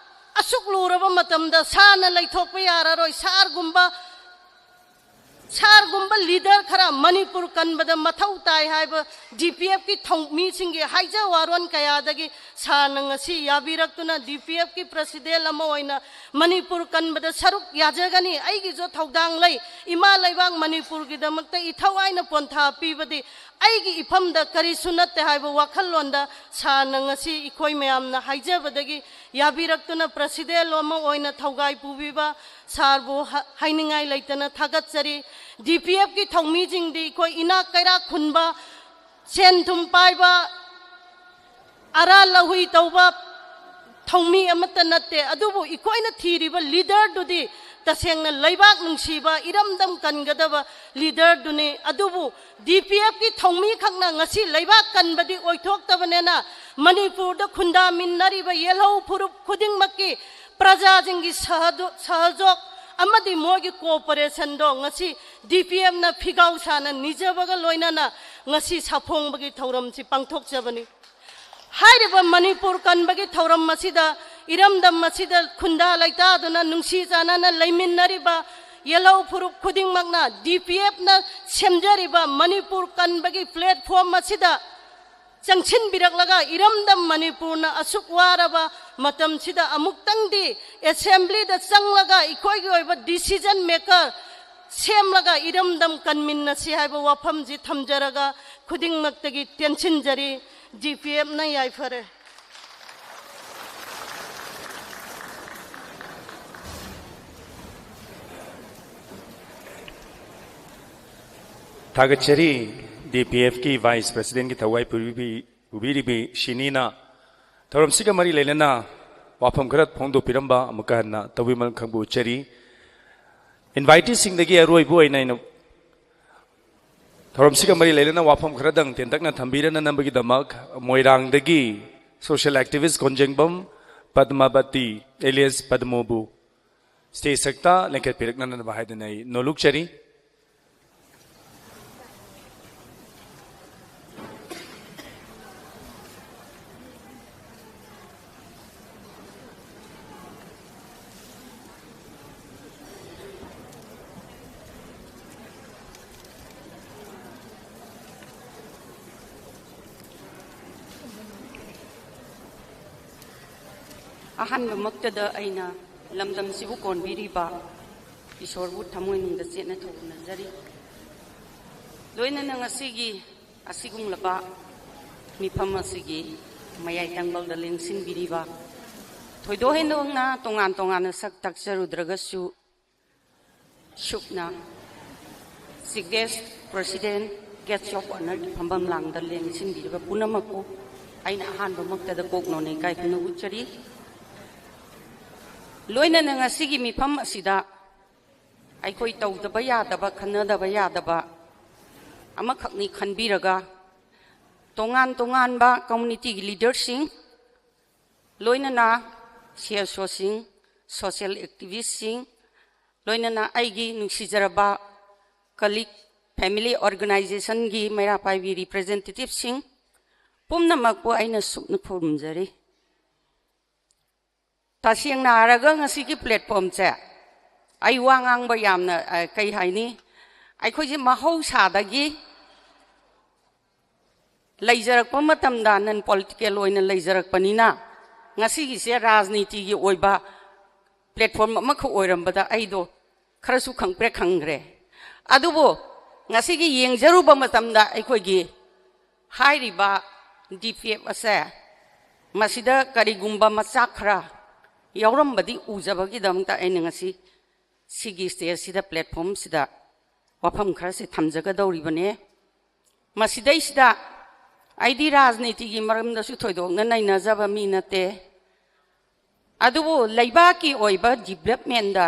ꯑꯁꯨꯛ ꯂꯨꯔꯕ ꯃꯇꯝꯗ ꯁꯥꯔꯅ ꯂꯩꯊꯣꯛꯄ ꯌꯥꯔꯔꯣꯏ, ꯁꯥꯔꯒꯨꯝꯕ, ꯁꯥꯔꯒꯨꯝꯕ ꯂꯤꯗꯔ ꯈꯔ ꯃꯅꯤꯄꯨꯔ ꯀꯟꯕꯗ ꯃꯊꯧ ꯇꯥꯏ ꯍꯥꯏꯕ ꯗꯤ ꯄꯤ ꯑꯦꯐꯀꯤ ꯊꯧꯃꯤꯁꯤꯡꯒꯤ ꯍꯥꯏꯖ ꯋꯥꯔꯣꯜ ꯀꯌꯥꯗꯒꯤ ꯁꯥꯔꯅ ꯉꯁꯤ ꯌꯥꯕꯤꯔꯛꯇꯨꯅ ꯗꯤ ꯄꯤ ꯑꯦꯐꯀꯤ ꯄ꯭ꯔꯁꯤꯗꯦꯟ ꯑꯃ ꯑꯣꯏꯅ ꯃꯅꯤꯄꯨꯔ ꯀꯟꯕꯗ ꯁꯔꯨꯛ ꯌꯥꯖꯒꯅꯤ, ꯑꯩꯒꯤꯁꯨ ꯊꯧꯗꯥꯡ ꯂꯩ, ꯏꯃꯥ ꯂꯩꯕꯥꯛ ꯃꯅꯤꯄꯨꯔꯒꯤꯗꯃꯛꯇ ꯏꯊꯧ ꯍꯥꯏꯅ ꯄꯣꯟꯊꯥ ꯄꯤꯕꯗꯤ ꯑꯩꯒꯤ ꯏꯐꯝꯗ ꯀꯔꯤꯁꯨ ꯅꯠꯇꯦ ꯍꯥꯏꯕ ꯋꯥꯈꯜꯂꯣꯟꯗ ꯁꯥꯔꯅ ꯉꯁꯤ ꯑꯩꯈꯣꯏ ꯃꯌꯥꯝꯅ ꯍꯥꯏꯖꯕꯗꯒꯤ ꯌꯥꯕꯤꯔꯛꯇꯨꯅ ꯄ꯭ꯔꯁꯤꯗꯦꯟ ꯑꯃ ꯑꯣꯏꯅ ꯊꯧꯒꯥꯏ ꯄꯨꯕꯤꯕ ꯁꯥꯔꯕꯨ ꯍ-, ꯍꯥꯏꯅꯤꯡꯉꯥꯏ ꯂꯩꯇꯅ ꯊꯥꯒꯠꯆꯔꯤ꯫ ꯗꯤ ꯄꯤ ꯑꯦꯐꯀꯤ ꯊꯧꯃꯤꯁꯤꯡꯗꯤ ꯑꯩꯈꯣꯏ ꯏꯅꯥꯛ ꯀꯩꯔꯥꯛ ꯈꯨꯟꯕ, ꯁꯦꯟ ꯊꯨꯝ ꯄꯥꯏꯕ, ꯑꯔꯥ ꯂꯧꯍꯨꯏ ꯇꯧꯕ ꯊꯧꯃꯤ ꯑꯃꯠꯇ ꯅꯠꯇꯦ꯫ ꯑꯗꯨꯕꯨ ꯑꯩꯈꯣꯏꯅ ꯊꯤꯔꯤꯕ ꯂꯤꯗꯔꯗꯨꯗꯤ ꯇꯁꯦꯡꯅ ꯂꯩꯕꯥꯛ ꯅꯨꯡꯁꯤꯕ, ꯏꯔꯝꯗꯝ ꯀꯟꯒꯗꯕ ꯂꯤꯗꯔꯗꯨꯅꯤ꯫ ꯑꯗꯨꯕꯨ ꯗꯤ ꯄꯤ ꯑꯦꯐꯀꯤ ꯊꯧꯃꯤ ꯈꯛꯅ ꯉꯁꯤ ꯂꯩꯕꯥꯛ ꯀꯟꯕꯗꯤ ꯑꯣꯏꯊꯣꯛꯇꯕꯅꯤꯅ, ꯃꯅꯤꯄꯨꯔꯗ ꯈꯨꯟꯗꯥꯃꯤꯟꯅꯔꯤꯕ ꯌꯦꯜꯍꯧ ꯐꯨꯔꯨꯞ ꯈꯨꯗꯤꯡꯃꯛꯀꯤ ꯄ꯭ꯔꯖꯥꯁꯤꯡꯒꯤ ꯁꯍꯗꯨ-, ꯁꯍꯖꯣꯛ ꯑꯃꯗꯤ ꯃꯣꯏꯒꯤ ꯀꯣꯑꯣꯄꯔꯦꯁꯟꯗꯣ ꯉꯁꯤ ꯗꯤ ꯄꯤ ꯑꯦꯐꯅ ꯐꯤꯒꯥꯎ ꯁꯥꯅ ꯅꯤꯖꯕꯒ ꯂꯣꯏꯅꯅ ꯉꯁꯤ ꯁꯥꯐꯣꯡꯕꯒꯤ ꯊꯧꯔꯝꯁꯤ ꯄꯥꯡꯊꯣꯛꯆꯕꯅꯤ꯫ ꯍꯥꯏꯔꯤꯕ ꯃꯅꯤꯄꯨꯔ ꯀꯟꯕꯒꯤ ꯊꯧꯔꯝ ꯑꯁꯤꯗ, ꯏꯔꯝꯗꯝ ꯑꯁꯤꯗ ꯈꯨꯟꯗꯥ ꯂꯩꯇꯥꯗꯨꯅ ꯅꯨꯡꯁꯤ ꯆꯥꯟꯅꯅ ꯂꯩꯃꯤꯟꯅꯔꯤꯕ ꯌꯦꯜꯍꯧ ꯐꯨꯔꯨꯞ ꯈꯨꯗꯤꯡꯃꯛꯅ ꯗꯤ ꯄꯤ ꯑꯦꯐꯅ ꯁꯦꯝꯖꯔꯤꯕ ꯃꯅꯤꯄꯨꯔ ꯀꯟꯕꯒꯤ platform ꯑꯁꯤꯗ ꯆꯪꯁꯤꯟꯕꯤꯔꯛꯂꯒ, ꯏꯔꯝꯗꯝ ꯃꯅꯤꯄꯨꯔꯅ ꯑꯁꯨꯛ ꯋꯥꯔꯕ ꯃꯇꯝꯁꯤꯗ ꯑꯃꯨꯛꯇꯪꯗꯤ assemblyꯗ ꯆꯪꯂꯒ ꯑꯩꯈꯣꯏꯒꯤ ꯑꯣꯏꯕ decision maker ꯁꯦꯝꯂꯒ ꯏꯔꯝꯗꯝ ꯀꯟꯃꯤꯟꯅꯁꯤ ꯍꯥꯏꯕ ꯋꯥꯐꯝꯁꯤ ꯊꯝꯖꯔꯒ ꯈꯨꯗꯤꯡꯃꯛꯇꯒꯤ ꯇꯦꯟꯁꯤꯟꯖꯔꯤ꯫ ꯗꯤ ꯄꯤ ꯑꯦꯐꯅ ꯌꯥꯏꯐꯔꯦ꯫ ꯊꯥꯒꯠꯆꯔꯤ꯫ ꯗꯤ ꯄꯤ ꯑꯦꯐꯀꯤ vice presidentꯀꯤ ꯊꯧꯋꯥꯏ ꯄꯨꯕꯤ- ꯄꯨꯕꯤꯔꯤꯕꯤ ꯁꯤꯅꯤꯅ ꯊꯧꯔꯝꯁꯤꯒ ꯃꯔꯤ ꯂꯩꯅꯅ ꯋꯥꯐꯝ ꯈꯔ ꯐꯣꯡꯗꯣꯛꯄꯤꯔꯝꯕ ꯑꯃꯨꯛꯀ ꯍꯟꯅ ꯇꯧꯕꯤꯃꯜ ꯈꯪꯕ ꯎꯠꯆꯔꯤ꯫ Inviteeꯁꯤꯡꯗꯒꯤ ꯑꯔꯣꯏꯕ ꯑꯣꯏꯅ ꯑꯩꯅ ꯊꯧꯔꯝꯁꯤꯒ ꯃꯔꯤ ꯂꯩꯅꯅ ꯋꯥꯐꯝ ꯈꯔꯗꯪ ꯇꯦꯟꯇꯛꯅ ꯊꯝꯕꯤꯔꯅꯅꯕꯒꯤꯗꯃꯛ ꯃꯣꯏꯔꯥꯡꯗꯒꯤ social activist ꯀꯣꯟꯖꯦꯡꯕꯝ ꯄꯗꯃꯥꯕꯇꯤ alias ꯄꯗꯃꯣꯕꯨ stage ꯁꯛꯇ ꯂꯦꯡꯈꯠꯄꯤꯔꯛꯅꯅꯕ ꯍꯥꯏꯗꯨꯅ ꯑꯩ ꯅꯣꯂꯨꯛꯆꯔꯤ꯫ ꯑꯍꯥꯟꯕꯃꯛꯇꯗ ꯑꯩꯅ ꯂꯝꯗꯝꯁꯤꯕꯨ ꯀꯣꯟꯕꯤꯔꯤꯕ ꯏꯁꯣꯔꯕꯨ ꯊꯃꯣꯏꯅꯨꯡꯗ ꯆꯦꯠꯅ ꯊꯧꯒꯅꯖꯔꯤ꯫ ꯂꯣꯏꯅꯅ ꯉꯁꯤꯒꯤ ꯑꯁꯤꯒꯨꯝꯂꯕ ꯃꯤꯐꯝ ꯑꯁꯤꯒꯤ ꯃꯌꯥꯏ ꯇꯪꯕꯜꯗ ꯂꯦꯡꯁꯤꯟꯕꯤꯔꯤꯕ, ꯊꯣꯏꯗꯣꯛ ꯍꯦꯟꯗꯣꯛꯅ ꯇꯣꯉꯥꯟ ꯇꯣꯉꯥꯟꯅ ꯁꯛ ꯇꯥꯛꯆꯔꯨꯗ꯭ꯔꯒꯁꯨ, ꯁꯨꯞꯅ Chief Guest, President, Guest of Honourꯒꯤ ꯐꯝꯐꯝ ꯂꯥꯡꯗ ꯂꯦꯡꯁꯤꯟꯕꯤꯔꯤꯕ ꯄꯨꯝꯅꯃꯛꯄꯨ ꯑꯩꯅ ꯑꯍꯥꯟꯕꯃꯛꯇꯗ ꯀꯣꯛ ꯅꯣꯟꯅ ꯏꯀꯥꯏ ꯈꯨꯝꯅ ꯎꯠꯆꯔꯤ꯫ ꯂꯣꯏꯅꯅ ꯉꯁꯤꯒꯤ ꯃꯤꯐꯝ ꯑꯁꯤꯗ ꯑꯩꯈꯣꯏ ꯇꯧꯗꯕ ꯌꯥꯗꯕ, ꯈꯟꯅꯗꯕ ꯌꯥꯗꯕ ꯑꯃꯈꯛꯅꯤ ꯈꯟꯕꯤꯔꯒ, ꯇꯣꯉꯥꯟ ꯇꯣꯉꯥꯟꯕ communityꯒꯤ leaderꯁꯤꯡ, ꯂꯣꯏꯅꯅ ꯁꯤ ꯑꯦꯁ ꯑꯣꯁꯤꯡ, social activistꯁꯤꯡ, ꯂꯣꯏꯅꯅ ꯑꯩꯒꯤ ꯅꯨꯡꯁꯤꯖꯔꯕ colleague, family organizationꯒꯤ ꯃꯩꯔꯥ ꯄꯥꯏꯕꯤ representativeꯁꯤꯡ ꯄꯨꯝꯅꯃꯛꯄꯨ ꯑꯩꯅ ꯁꯨꯞꯅ ꯈꯨꯔꯨꯝꯖꯔꯤ꯫ ꯇꯁꯦꯡꯅ ꯍꯥꯏꯔꯒ ꯉꯁꯤꯒꯤ platformꯁꯦ ꯑꯩ ꯋꯥ ꯉꯥꯡꯕ ꯌꯥꯝꯅ, ꯑ, ꯀꯩ ꯍꯥꯏꯅꯤ, ꯑꯩꯈꯣꯏꯁꯦ ꯃꯍꯧꯁꯥꯗꯒꯤ ꯂꯩꯖꯔꯛꯄ ꯃꯇꯝꯗ non political ꯑꯣꯏꯅ ꯂꯩꯖꯔꯛꯄꯅꯤꯅ ꯉꯁꯤꯒꯤꯁꯦ ꯔꯥꯖꯅꯤꯇꯤꯒꯤ ꯑꯣꯏꯕ platform ꯑꯃꯈꯛ ꯑꯣꯏꯔꯝꯕꯗ ꯑꯩꯗꯣ ꯈꯔꯁꯨ ꯈꯪꯄ꯭ꯔꯦꯛ ꯈꯪꯈ꯭ꯔꯦ꯫ ꯑꯗꯨꯕꯨ ꯉꯁꯤꯒꯤ ꯌꯦꯡꯖꯔꯨꯕ ꯃꯇꯝꯗ ꯑꯩꯈꯣꯏꯒꯤ ꯍꯥꯏꯔꯤꯕ DPF ꯑꯁꯦ ꯃꯁꯤꯗ ꯀꯔꯤꯒꯨꯝꯕ ꯃꯆꯥꯛ ꯈꯔ ꯌꯥꯎꯔꯝꯕꯗꯤ ꯎꯖꯕꯒꯤꯗꯃꯛꯇ ꯑꯩꯅ ꯉꯁꯤ ꯁꯤꯒꯤ stageꯁꯤꯗ, platformꯁꯤꯗ ꯋꯥꯐꯝ ꯈꯔꯁꯦ ꯊꯝꯖꯒꯗꯧꯔꯤꯕꯅꯦ꯫ ꯃꯁꯤꯗꯩꯁꯤꯗ ꯑꯩꯗꯤ ꯔꯥꯖꯅꯤꯇꯤꯒꯤ ꯃꯔꯝꯗꯁꯨ ꯊꯣꯏꯗꯣꯛꯅ ꯅꯩꯅꯖꯕ ꯃꯤ ꯅꯠꯇꯦ, ꯑꯗꯨꯕꯨ ꯂꯩꯕꯥꯛꯀꯤ ꯑꯣꯏꯕ developmentꯇ,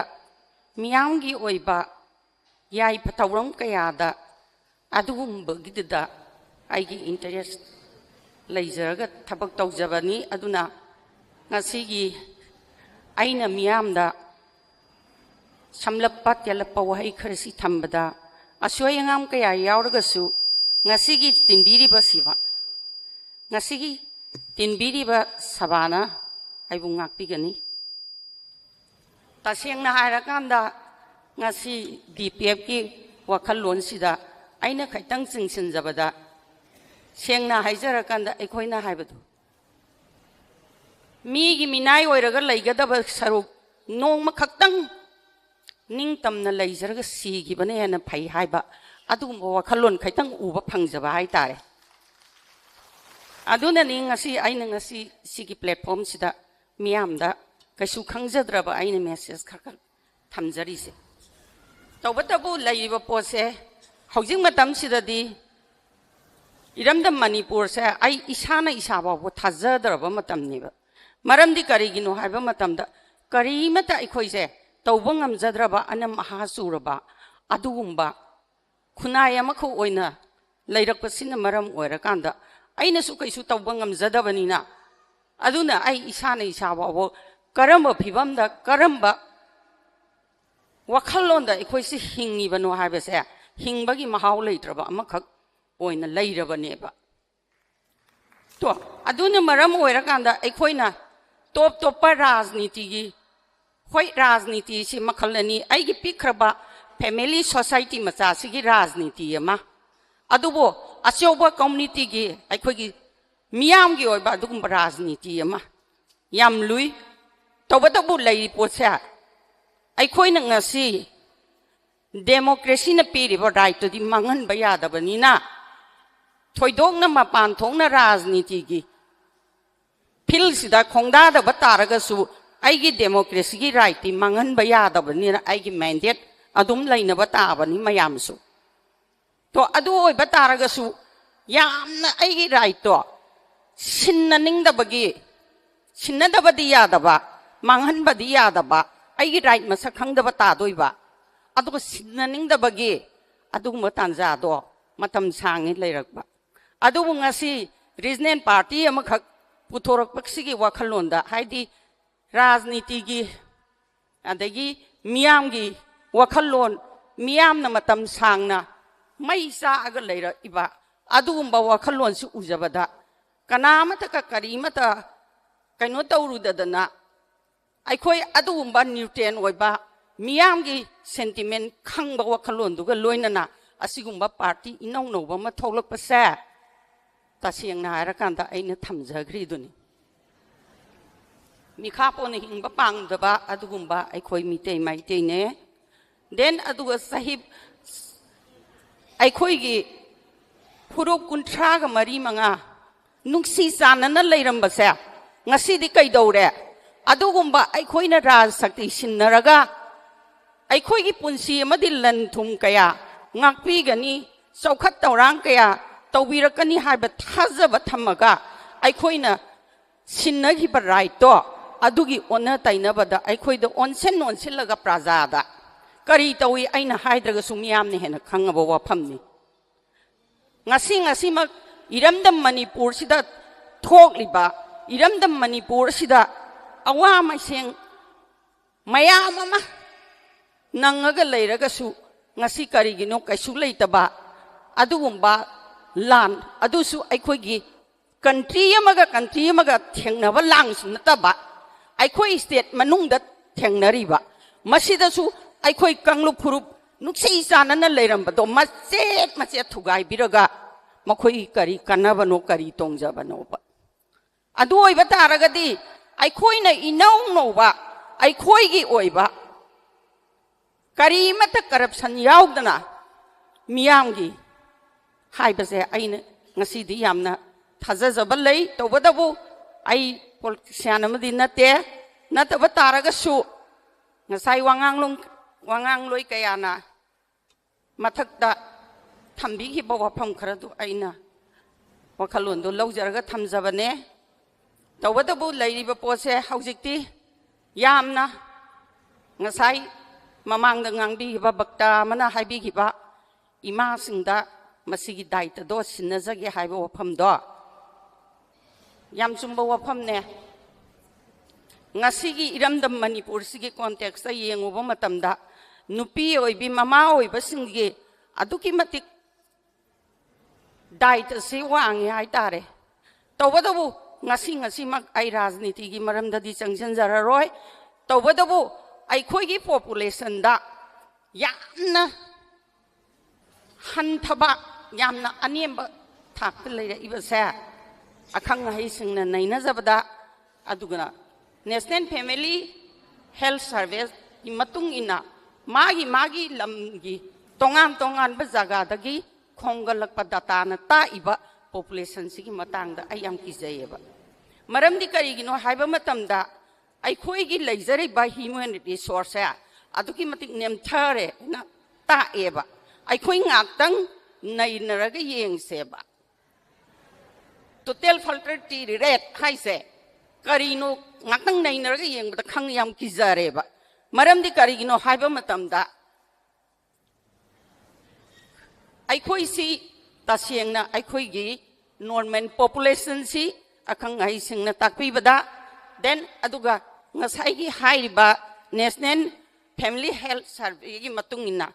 ꯃꯤꯌꯥꯝꯒꯤ ꯑꯣꯏꯕ ꯌꯥꯏꯐ ꯊꯧꯔꯝ ꯀꯌꯥꯗ ꯑꯗꯨꯒꯨꯝꯕꯒꯤꯗꯨꯗ ꯑꯩꯒꯤ interest ꯂꯩꯖꯔꯒ ꯊꯕꯛ ꯇꯧꯖꯕꯅꯤ꯫ ꯑꯗꯨꯅ ꯉꯁꯤꯒꯤ ꯑꯩꯅ ꯃꯤꯌꯥꯝꯗ ꯁꯝꯂꯞꯄ ꯇꯦꯜꯂꯞꯄ ꯋꯥꯍꯩ ꯈꯔꯁꯤ ꯊꯝꯕꯗ, ꯑꯁꯣꯏ ꯑꯉꯥꯝ ꯀꯌꯥ ꯌꯥꯎꯔꯒꯁꯨ ꯉꯁꯤꯒꯤ ꯇꯤꯟꯕꯤꯔꯤꯕ ꯁꯤꯕ, ꯉꯁꯤꯒꯤ ꯇꯤꯟꯕꯤꯔꯤꯕ ꯁꯚꯥꯅ ꯑꯩꯕꯨ ꯉꯥꯛꯄꯤꯒꯅꯤ꯫ ꯇꯁꯦꯡꯅ ꯍꯥꯏꯔꯀꯥꯟꯗ ꯉꯁꯤ DPFꯀꯤ ꯋꯥꯈꯜꯂꯣꯟꯁꯤꯗ ꯑꯩꯅ ꯈꯤꯇꯪ ꯆꯤꯡꯁꯤꯟꯖꯕꯗ, ꯁꯦꯡꯅ ꯍꯥꯏꯖꯔꯀꯥꯟꯗ ꯑꯩꯈꯣꯏꯅ ꯍꯥꯏꯕꯗꯨ, ꯃꯤꯒꯤ ꯃꯤꯅꯥꯏ ꯑꯣꯏꯔꯒ ꯂꯩꯒꯗꯕ ꯁꯔꯨꯛ ꯅꯣꯡꯃ ꯈꯛꯇꯪ ꯅꯤꯡꯇꯝꯅ ꯂꯩꯖꯔꯒ ꯁꯤꯈꯤꯕꯅ ꯍꯦꯟꯅ ꯐꯩ ꯍꯥꯏꯕ ꯑꯗꯨꯒꯨꯝꯕ ꯋꯥꯈꯜꯂꯣꯟ ꯈꯤꯇꯪ ꯎꯕ ꯐꯪꯖꯕ ꯍꯥꯏꯇꯥꯔꯦ꯫ ꯑꯗꯨꯅꯅꯤ ꯉꯁꯤ ꯑꯩꯅ ꯉꯁꯤ ꯁꯤꯒꯤ platformꯁꯤꯗ ꯃꯤꯌꯥꯝꯗ ꯀꯩꯁꯨ ꯈꯪꯖꯗ꯭ꯔꯕ ꯑꯩꯅ message ꯈꯔ ꯈꯔ ꯊꯝꯖꯔꯤꯁꯦ꯫ ꯇꯧꯕꯇꯕꯨ ꯂꯩꯔꯤꯕ ꯄꯣꯠꯁꯦ ꯍꯧꯖꯤꯛ ꯃꯇꯝꯁꯤꯗꯗꯤ ꯏꯔꯝꯗꯝ ꯃꯅꯤꯄꯨꯔꯁꯦ ꯑꯩ ꯏꯁꯥꯅ ꯏꯁꯥ ꯐꯥꯎꯕ ꯊꯥꯖꯗ꯭ꯔꯕ ꯃꯇꯝꯅꯦꯕ꯫ ꯃꯔꯝꯗꯤ ꯀꯔꯤꯒꯤꯅꯣ ꯍꯥꯏꯕ ꯃꯇꯝꯗ, ꯀꯔꯤꯃꯠꯇ ꯑꯩꯈꯣꯏꯁꯦ ꯇꯧꯕ ꯉꯝꯖꯗ꯭ꯔꯕ, ꯑꯅꯝ ꯑꯍꯥ ꯆꯨꯔꯕ ꯑꯗꯨꯒꯨꯝꯕ ꯈꯨꯟꯅꯥꯏ ꯑꯃꯈꯛ ꯑꯣꯏꯅ ꯂꯩꯔꯛꯄꯁꯤꯅ ꯃꯔꯝ ꯑꯣꯏꯔꯀꯥꯟꯗ ꯑꯩꯅꯁꯨ ꯀꯩꯁꯨ ꯇꯧꯕ ꯉꯝꯖꯗꯕꯅꯤꯅ, ꯑꯗꯨꯅ ꯑꯩ ꯏꯁꯥꯅ ꯏꯁꯥ ꯐꯥꯎꯕ ꯀꯔꯝꯕ ꯐꯤꯕꯝꯗ, ꯀꯔꯝꯕ ꯋꯥꯈꯜꯂꯣꯟꯗ ꯑꯩꯈꯣꯏꯁꯤ ꯍꯤꯡꯉꯤꯕꯅꯣ ꯍꯥꯏꯕꯁꯦ ꯍꯤꯡꯕꯒꯤ ꯃꯍꯥꯎ ꯂꯩꯇ꯭ꯔꯕ ꯑꯃꯈꯛ ꯑꯣꯏꯅ ꯂꯩꯔꯕꯅꯦꯕ꯫ ꯇꯣ, ꯑꯗꯨꯅ ꯃꯔꯝ ꯑꯣꯏꯔꯀꯥꯟꯗ ꯑꯩꯈꯣꯏꯅ ꯇꯣꯞ ꯇꯣꯞꯄ ꯔꯥꯖꯅꯤꯇꯤꯒꯤ, ꯍꯣꯏ, ꯔꯥꯖꯅꯤꯇꯤꯁꯤ ꯃꯈꯜ ꯑꯅꯤ, ꯑꯩꯒꯤ ꯄꯤꯛꯈ꯭ꯔꯕ family society ꯃꯆꯥꯁꯤꯒꯤ ꯔꯥꯖꯅꯤꯇꯤ ꯑꯃ, ꯑꯗꯨꯕꯨ ꯑꯆꯧꯕ communityꯒꯤ, ꯑꯩꯈꯣꯏꯒꯤ ꯃꯤꯌꯥꯝꯒꯤ ꯑꯣꯏꯕ ꯑꯗꯨꯒꯨꯝꯕ ꯔꯥꯖꯅꯤꯇꯤ ꯑꯃ ꯌꯥꯝ ꯂꯨꯏ꯫ ꯇꯧꯕꯇꯕꯨ ꯂꯩꯔꯤ ꯄꯣꯠꯁꯦ ꯑꯩꯈꯣꯏꯅ ꯉꯁꯤ democracyꯅ ꯄꯤꯔꯤꯕ rightꯇꯨꯗꯤ ꯃꯥꯡꯍꯟꯕ ꯌꯥꯗꯕꯅꯤꯅ, ꯊꯣꯏꯗꯣꯛꯅ ꯃꯄꯥꯟ ꯊꯣꯛꯅ ꯔꯥꯖꯅꯤꯇꯤꯒꯤ fieldꯁꯤꯗ ꯈꯣꯡꯗꯥꯗꯕ ꯇꯥꯔꯒꯁꯨ, ꯑꯩꯒꯤ democracyꯒꯤ rightꯇꯤ ꯃꯥꯡꯍꯟꯕ ꯌꯥꯗꯕꯅꯤꯅ, ꯑꯩꯒꯤ mandate ꯑꯗꯨꯝ ꯂꯩꯅꯕ ꯇꯥꯕꯅꯤ ꯃꯌꯥꯝꯁꯨ꯫ ꯇꯣ, ꯑꯗꯨ ꯑꯣꯏꯕ ꯇꯥꯔꯒꯁꯨ, ꯌꯥꯝꯅ ꯑꯩꯒꯤ rightꯇꯣ ꯁꯤꯟꯅꯅꯤꯡꯗꯕꯒꯤ, ꯁꯤꯟꯅꯗꯕꯗꯤ ꯌꯥꯗꯕ, ꯃꯥꯡꯍꯟꯕꯗꯤ ꯌꯥꯗꯕ, ꯑꯩꯒꯤ right ꯃꯁꯛ ꯈꯪꯗꯕ ꯇꯥꯗꯣꯏꯕ꯫ ꯑꯗꯨꯒ ꯁꯤꯟꯅꯅꯤꯡꯗꯕꯒꯤ ꯑꯗꯨꯒꯨꯝꯕ ꯇꯥꯟꯖꯥꯗꯣ ꯃꯇꯝ ꯁꯥꯡꯉꯦ ꯂꯩꯔꯛꯄ꯫ ꯑꯗꯨꯕꯨ ꯉꯁꯤ regional party ꯑꯃꯈꯛ ꯄꯨꯊꯣꯔꯛꯄꯁꯤꯒꯤ ꯋꯥꯈꯜꯂꯣꯟꯗ, ꯍꯥꯏꯗꯤ ꯔꯥꯖꯅꯤꯇꯤꯒꯤ, ꯑꯗꯒꯤ ꯃꯤꯌꯥꯝꯒꯤ ꯋꯥꯈꯜꯂꯣꯟ, ꯃꯤꯌꯥꯝꯅ ꯃꯇꯝ ꯁꯥꯡꯅ ꯃꯩ ꯆꯥꯛꯑꯒ ꯂꯩꯔꯛꯏꯕ ꯑꯗꯨꯒꯨꯝꯕ ꯋꯥꯈꯜꯂꯣꯟꯁꯤ ꯎꯖꯕꯗ, ꯀꯅꯥꯃꯠꯇꯒ ꯀꯔꯤꯃꯠꯇ ꯀꯩꯅꯣ ꯇꯧꯔꯨꯗꯗꯅ, ꯑꯩꯈꯣꯏ ꯑꯗꯨꯒꯨꯝꯕ neutral ꯑꯣꯏꯕ, ꯃꯤꯌꯥꯝꯒꯤ sentiment ꯈꯪꯕ ꯋꯥꯈꯜꯂꯣꯟꯗꯨꯒ ꯂꯣꯏꯅꯅ ꯑꯁꯤꯒꯨꯝꯕ party ꯏꯅꯧ ꯅꯧꯕ ꯑꯃ ꯊꯣꯛꯂꯛꯄꯁꯦ, ꯇꯁꯦꯡꯅ ꯍꯥꯏꯔꯀꯥꯟꯗ ꯑꯩꯅ ꯊꯝꯖꯈ꯭ꯔꯤꯗꯨꯅꯤ꯫ ꯃꯤꯈꯥ ꯄꯣꯟꯅ ꯍꯤꯡꯕ ꯄꯥꯝꯗꯕ ꯑꯗꯨꯒꯨꯝꯕ ꯑꯩꯈꯣꯏ ꯃꯤꯇꯩ ꯃꯩꯇꯩꯅꯦ꯫ Then ꯑꯗꯨꯒ ꯆꯍꯤ, ꯑꯩꯈꯣꯏꯒꯤ ꯐꯨꯔꯨꯞ ꯀꯨꯟꯊ꯭ꯔꯥꯒ ꯃꯔꯤ ꯃꯉꯥ ꯅꯨꯡꯁꯤ ꯆꯥꯟꯅꯅ ꯂꯩꯔꯝꯕꯁꯦ ꯉꯁꯤꯗꯤ ꯀꯩꯗꯧꯔꯦ? ꯑꯗꯨꯒꯨꯝꯕ ꯑꯩꯈꯣꯏꯅ ꯔꯥꯖ ꯁꯛꯇꯤ ꯁꯤꯟꯅꯔꯒ ꯑꯩꯈꯣꯏꯒꯤ ꯄꯨꯟꯁꯤ ꯑꯃꯗꯤ ꯂꯟ ꯊꯨꯝ ꯀꯌꯥ ꯉꯥꯛꯄꯤꯒꯅꯤ, ꯆꯥꯎꯈꯠ ꯊꯧꯔꯥꯡ ꯀꯌꯥ ꯇꯧꯕꯤꯔꯛꯀꯅꯤ ꯍꯥꯏꯕ ꯊꯥꯖꯕ ꯊꯝꯃꯒ ꯑꯩꯈꯣꯏꯅ ꯁꯤꯟꯅꯈꯤꯕ rightꯇꯣ, ꯑꯗꯨꯒꯤ ꯑꯣꯟꯅ ꯇꯩꯅꯕꯗ ꯑꯩꯈꯣꯏꯗ ꯑꯣꯟꯁꯤꯟ ꯑꯣꯟꯁꯤꯜꯂꯒ ꯄ꯭ꯔꯖꯥꯗ ꯀꯔꯤ ꯇꯧꯏ ꯑꯩꯅ ꯍꯥꯏꯗ꯭ꯔꯒꯁꯨ ꯃꯤꯌꯥꯝꯅ ꯍꯦꯟꯅ ꯈꯪꯉꯕ ꯋꯥꯐꯝꯅꯤ꯫ ꯉꯁꯤ ꯉꯁꯤꯃꯛ ꯏꯔꯝꯗꯝ ꯃꯅꯤꯄꯨꯔꯁꯤꯗ ꯊꯣꯛꯂꯤꯕ, ꯏꯔꯝꯗꯝ ꯃꯅꯤꯄꯨꯔꯁꯤꯗ ꯑꯋꯥ ꯃꯁꯦꯡ ꯃꯌꯥꯝ ꯑꯃ ꯅꯪꯉꯒ ꯂꯩꯔꯒꯁꯨ, ꯉꯁꯤ ꯀꯔꯤꯒꯤꯅꯣ ꯀꯩꯁꯨ ꯂꯩꯇꯕ ꯑꯗꯨꯒꯨꯝꯕ ꯂꯥꯟ ꯑꯗꯨꯁꯨ ꯑꯩꯈꯣꯏꯒꯤ ꯀꯟꯇ꯭ꯔꯤ ꯑꯃꯒ ꯀꯟꯇ꯭ꯔꯤ ꯑꯃꯒ ꯊꯦꯡꯅꯕ ꯂꯥꯟꯁꯨ ꯅꯠꯇꯕ, ꯑꯩꯈꯣꯏ ꯁ꯭ꯇꯦꯠ ꯃꯅꯨꯡꯗ ꯊꯦꯡꯅꯔꯤꯕ, ꯃꯁꯤꯗꯁꯨ ꯑꯩꯈꯣꯏ ꯀꯥꯡꯂꯨꯞ ꯐꯨꯔꯨꯞ ꯅꯨꯡꯁꯤ ꯆꯥꯟꯅꯅ ꯂꯩꯔꯝꯕꯗꯣ ꯃꯆꯦꯠ ꯃꯆꯦꯠ ꯊꯨꯒꯥꯏꯕꯤꯔꯒ ꯃꯈꯣꯏꯒꯤ ꯀꯔꯤ ꯀꯥꯟꯅꯕꯅꯣ, ꯀꯔꯤ ꯇꯣꯡꯖꯕꯅꯣꯕ? ꯑꯗꯨ ꯑꯣꯏꯕ ꯇꯥꯔꯒꯗꯤ ꯑꯩꯈꯣꯏꯅ ꯏꯅꯧ ꯅꯧꯕ ꯑꯩꯈꯣꯏꯒꯤ ꯑꯣꯏꯕ ꯀꯔꯤꯃꯠꯇ ꯀꯔꯞꯁꯟ ꯌꯥꯎꯗꯅ ꯃꯤꯌꯥꯝꯒꯤ ꯍꯥꯏꯕꯁꯦ ꯑꯩꯅ ꯉꯁꯤꯗꯤ ꯌꯥꯝꯅ ꯊꯥꯖꯖꯕ ꯂꯩ꯫ ꯇꯧꯕꯇꯕꯨ ꯑꯩ ꯄꯣꯂꯤꯇꯤꯁꯤꯌꯥꯟ ꯑꯃꯗꯤ ꯅꯠꯇꯦ, ꯅꯠꯇꯕ ꯇꯥꯔꯒꯁꯨ ꯉꯁꯥꯏ ꯋꯥꯉꯥꯡꯂꯣꯏ ꯀꯌꯥꯅ ꯃꯊꯛꯇ ꯊꯝꯕꯤꯈꯤꯕ ꯋꯥꯐꯝ ꯈꯔꯗꯨ ꯑꯩꯅ ꯋꯥꯈꯜꯂꯣꯟꯗꯨ ꯂꯧꯖꯔꯒ ꯊꯝꯖꯕꯅꯦ꯫ ꯇꯧꯕꯇꯕꯨ ꯂꯩꯔꯤꯕ ꯄꯣꯠꯁꯦ ꯍꯧꯖꯤꯛꯇꯤ ꯌꯥꯝꯅ ꯉꯁꯥꯏ ꯃꯃꯥꯡꯗ ꯉꯥꯡꯕꯤꯈꯤꯕ ꯚꯛꯇ ꯑꯃꯅ ꯍꯥꯏꯕꯤꯈꯤꯕ ꯏꯃꯥꯁꯤꯡꯗ ꯃꯁꯤꯒꯤ ꯗꯥꯏꯇꯗꯣ ꯁꯤꯟꯅꯖꯒꯦ ꯍꯥꯏꯕ ꯋꯥꯐꯝꯗꯣ ꯌꯥꯝ ꯆꯨꯝꯕ ꯋꯥꯐꯝꯅꯦ꯫ ꯉꯁꯤꯒꯤ ꯏꯔꯝꯗꯝ ꯃꯅꯤꯄꯨꯔꯁꯤꯒꯤ ꯀꯣꯟꯇꯦꯛꯁꯇ ꯌꯦꯡꯉꯨꯕ ꯃꯇꯝꯗ ꯅꯨꯄꯤ ꯑꯣꯏꯕꯤ ꯃꯃꯥ ꯑꯣꯏꯕꯁꯤꯡꯒꯤ ꯑꯗꯨꯛꯀꯤ ꯃꯇꯤꯛ ꯗꯥꯏꯇꯁꯤ ꯋꯥꯡꯉꯤ ꯍꯥꯏꯇꯥꯔꯦ꯫ ꯇꯧꯕꯇꯕꯨ ꯉꯁꯤ ꯉꯁꯤꯃꯛ ꯑꯩ ꯔꯥꯖꯅꯤꯇꯤꯒꯤ ꯃꯔꯝꯗꯗꯤ ꯆꯪꯁꯤꯟꯖꯔꯔꯣꯏ꯫ ꯇꯧꯕꯇꯕꯨ ꯑꯩꯈꯣꯏꯒꯤ ꯄꯣꯄꯨꯂꯦꯁꯟꯗ ꯌꯥꯝꯅ ꯍꯟꯊꯕ, ꯌꯥꯝꯅ ꯑꯅꯦꯝꯕ ꯊꯥꯛꯇ ꯂꯩꯔꯛꯏꯕꯁꯦ ꯑꯈꯪ ꯑꯍꯩꯁꯤꯡꯅ ꯅꯩꯅꯖꯕꯗ, ꯑꯗꯨꯒ ꯅꯦꯁꯅꯦꯜ ꯐꯦꯃꯤꯂꯤ ꯍꯦꯜꯊ ꯁꯔꯚꯦꯒꯤ ꯃꯇꯨꯡ ꯏꯟꯅ ꯃꯥꯒꯤ ꯃꯥꯒꯤ ꯂꯝꯒꯤ ꯇꯣꯉꯥꯟ ꯇꯣꯉꯥꯟꯕ ꯖꯒꯥꯗꯒꯤ ꯈꯣꯝꯒꯠꯂꯛꯄ ꯗꯇꯥꯅ ꯇꯥꯛꯏꯕ ꯄꯣꯄꯨꯂꯦꯁꯟꯁꯤꯒꯤ ꯃꯇꯥꯡꯗ ꯑꯩ ꯌꯥꯝ ꯀꯤꯖꯩꯌꯦꯕ꯫ ꯃꯔꯝꯗꯤ ꯀꯔꯤꯒꯤꯅꯣ ꯍꯥꯏꯕ ꯃꯇꯝꯗ ꯑꯩꯈꯣꯏꯒꯤ ꯂꯩꯖꯔꯤꯕ ꯍ꯭ꯌꯨꯃꯦꯟ ꯔꯤꯁꯣꯔꯁꯁꯦ ꯑꯗꯨꯛꯀꯤ ꯃꯇꯤꯛ ꯅꯦꯝꯊꯔꯦꯅ ꯇꯥꯛꯑꯦꯕ꯫ ꯑꯩꯈꯣꯏ ꯉꯥꯛꯇꯪ ꯅꯩꯅꯔꯒ ꯌꯦꯡꯁꯦꯕ꯫ ꯇꯣꯇꯦꯜ ꯐꯔꯇꯤꯂꯤꯇꯤ ꯔꯦꯠ ꯍꯥꯏꯁꯦ ꯀꯔꯤꯅꯣ ꯉꯥꯛꯇꯪ ꯅꯩꯅꯔꯒ ꯌꯦꯡꯕꯗ ꯈꯪ ꯌꯥꯝ ꯀꯤꯖꯔꯦꯕ꯫ ꯃꯔꯝꯗꯤ ꯀꯔꯤꯒꯤꯅꯣ ꯍꯥꯏꯕ ꯃꯇꯝꯗ ꯑꯩꯈꯣꯏꯁꯤ ꯇꯁꯦꯡꯅ ꯑꯩꯈꯣꯏꯒꯤ ꯅꯣꯔꯃꯦꯜ ꯄꯣꯄꯨꯂꯦꯁꯟꯁꯤ ꯑꯈꯪ ꯑꯍꯩꯁꯤꯡꯅ ꯇꯥꯛꯄꯤꯕꯗ, ꯗꯦꯟ ꯑꯗꯨꯒ ꯉꯁꯥꯏꯒꯤ ꯍꯥꯏꯔꯤꯕ ꯅꯦꯁꯅꯦꯜ ꯐꯦꯃꯤꯂꯤ ꯍꯦꯜꯊ ꯁꯔꯚꯦꯒꯤ ꯃꯇꯨꯡ ꯏꯟꯅ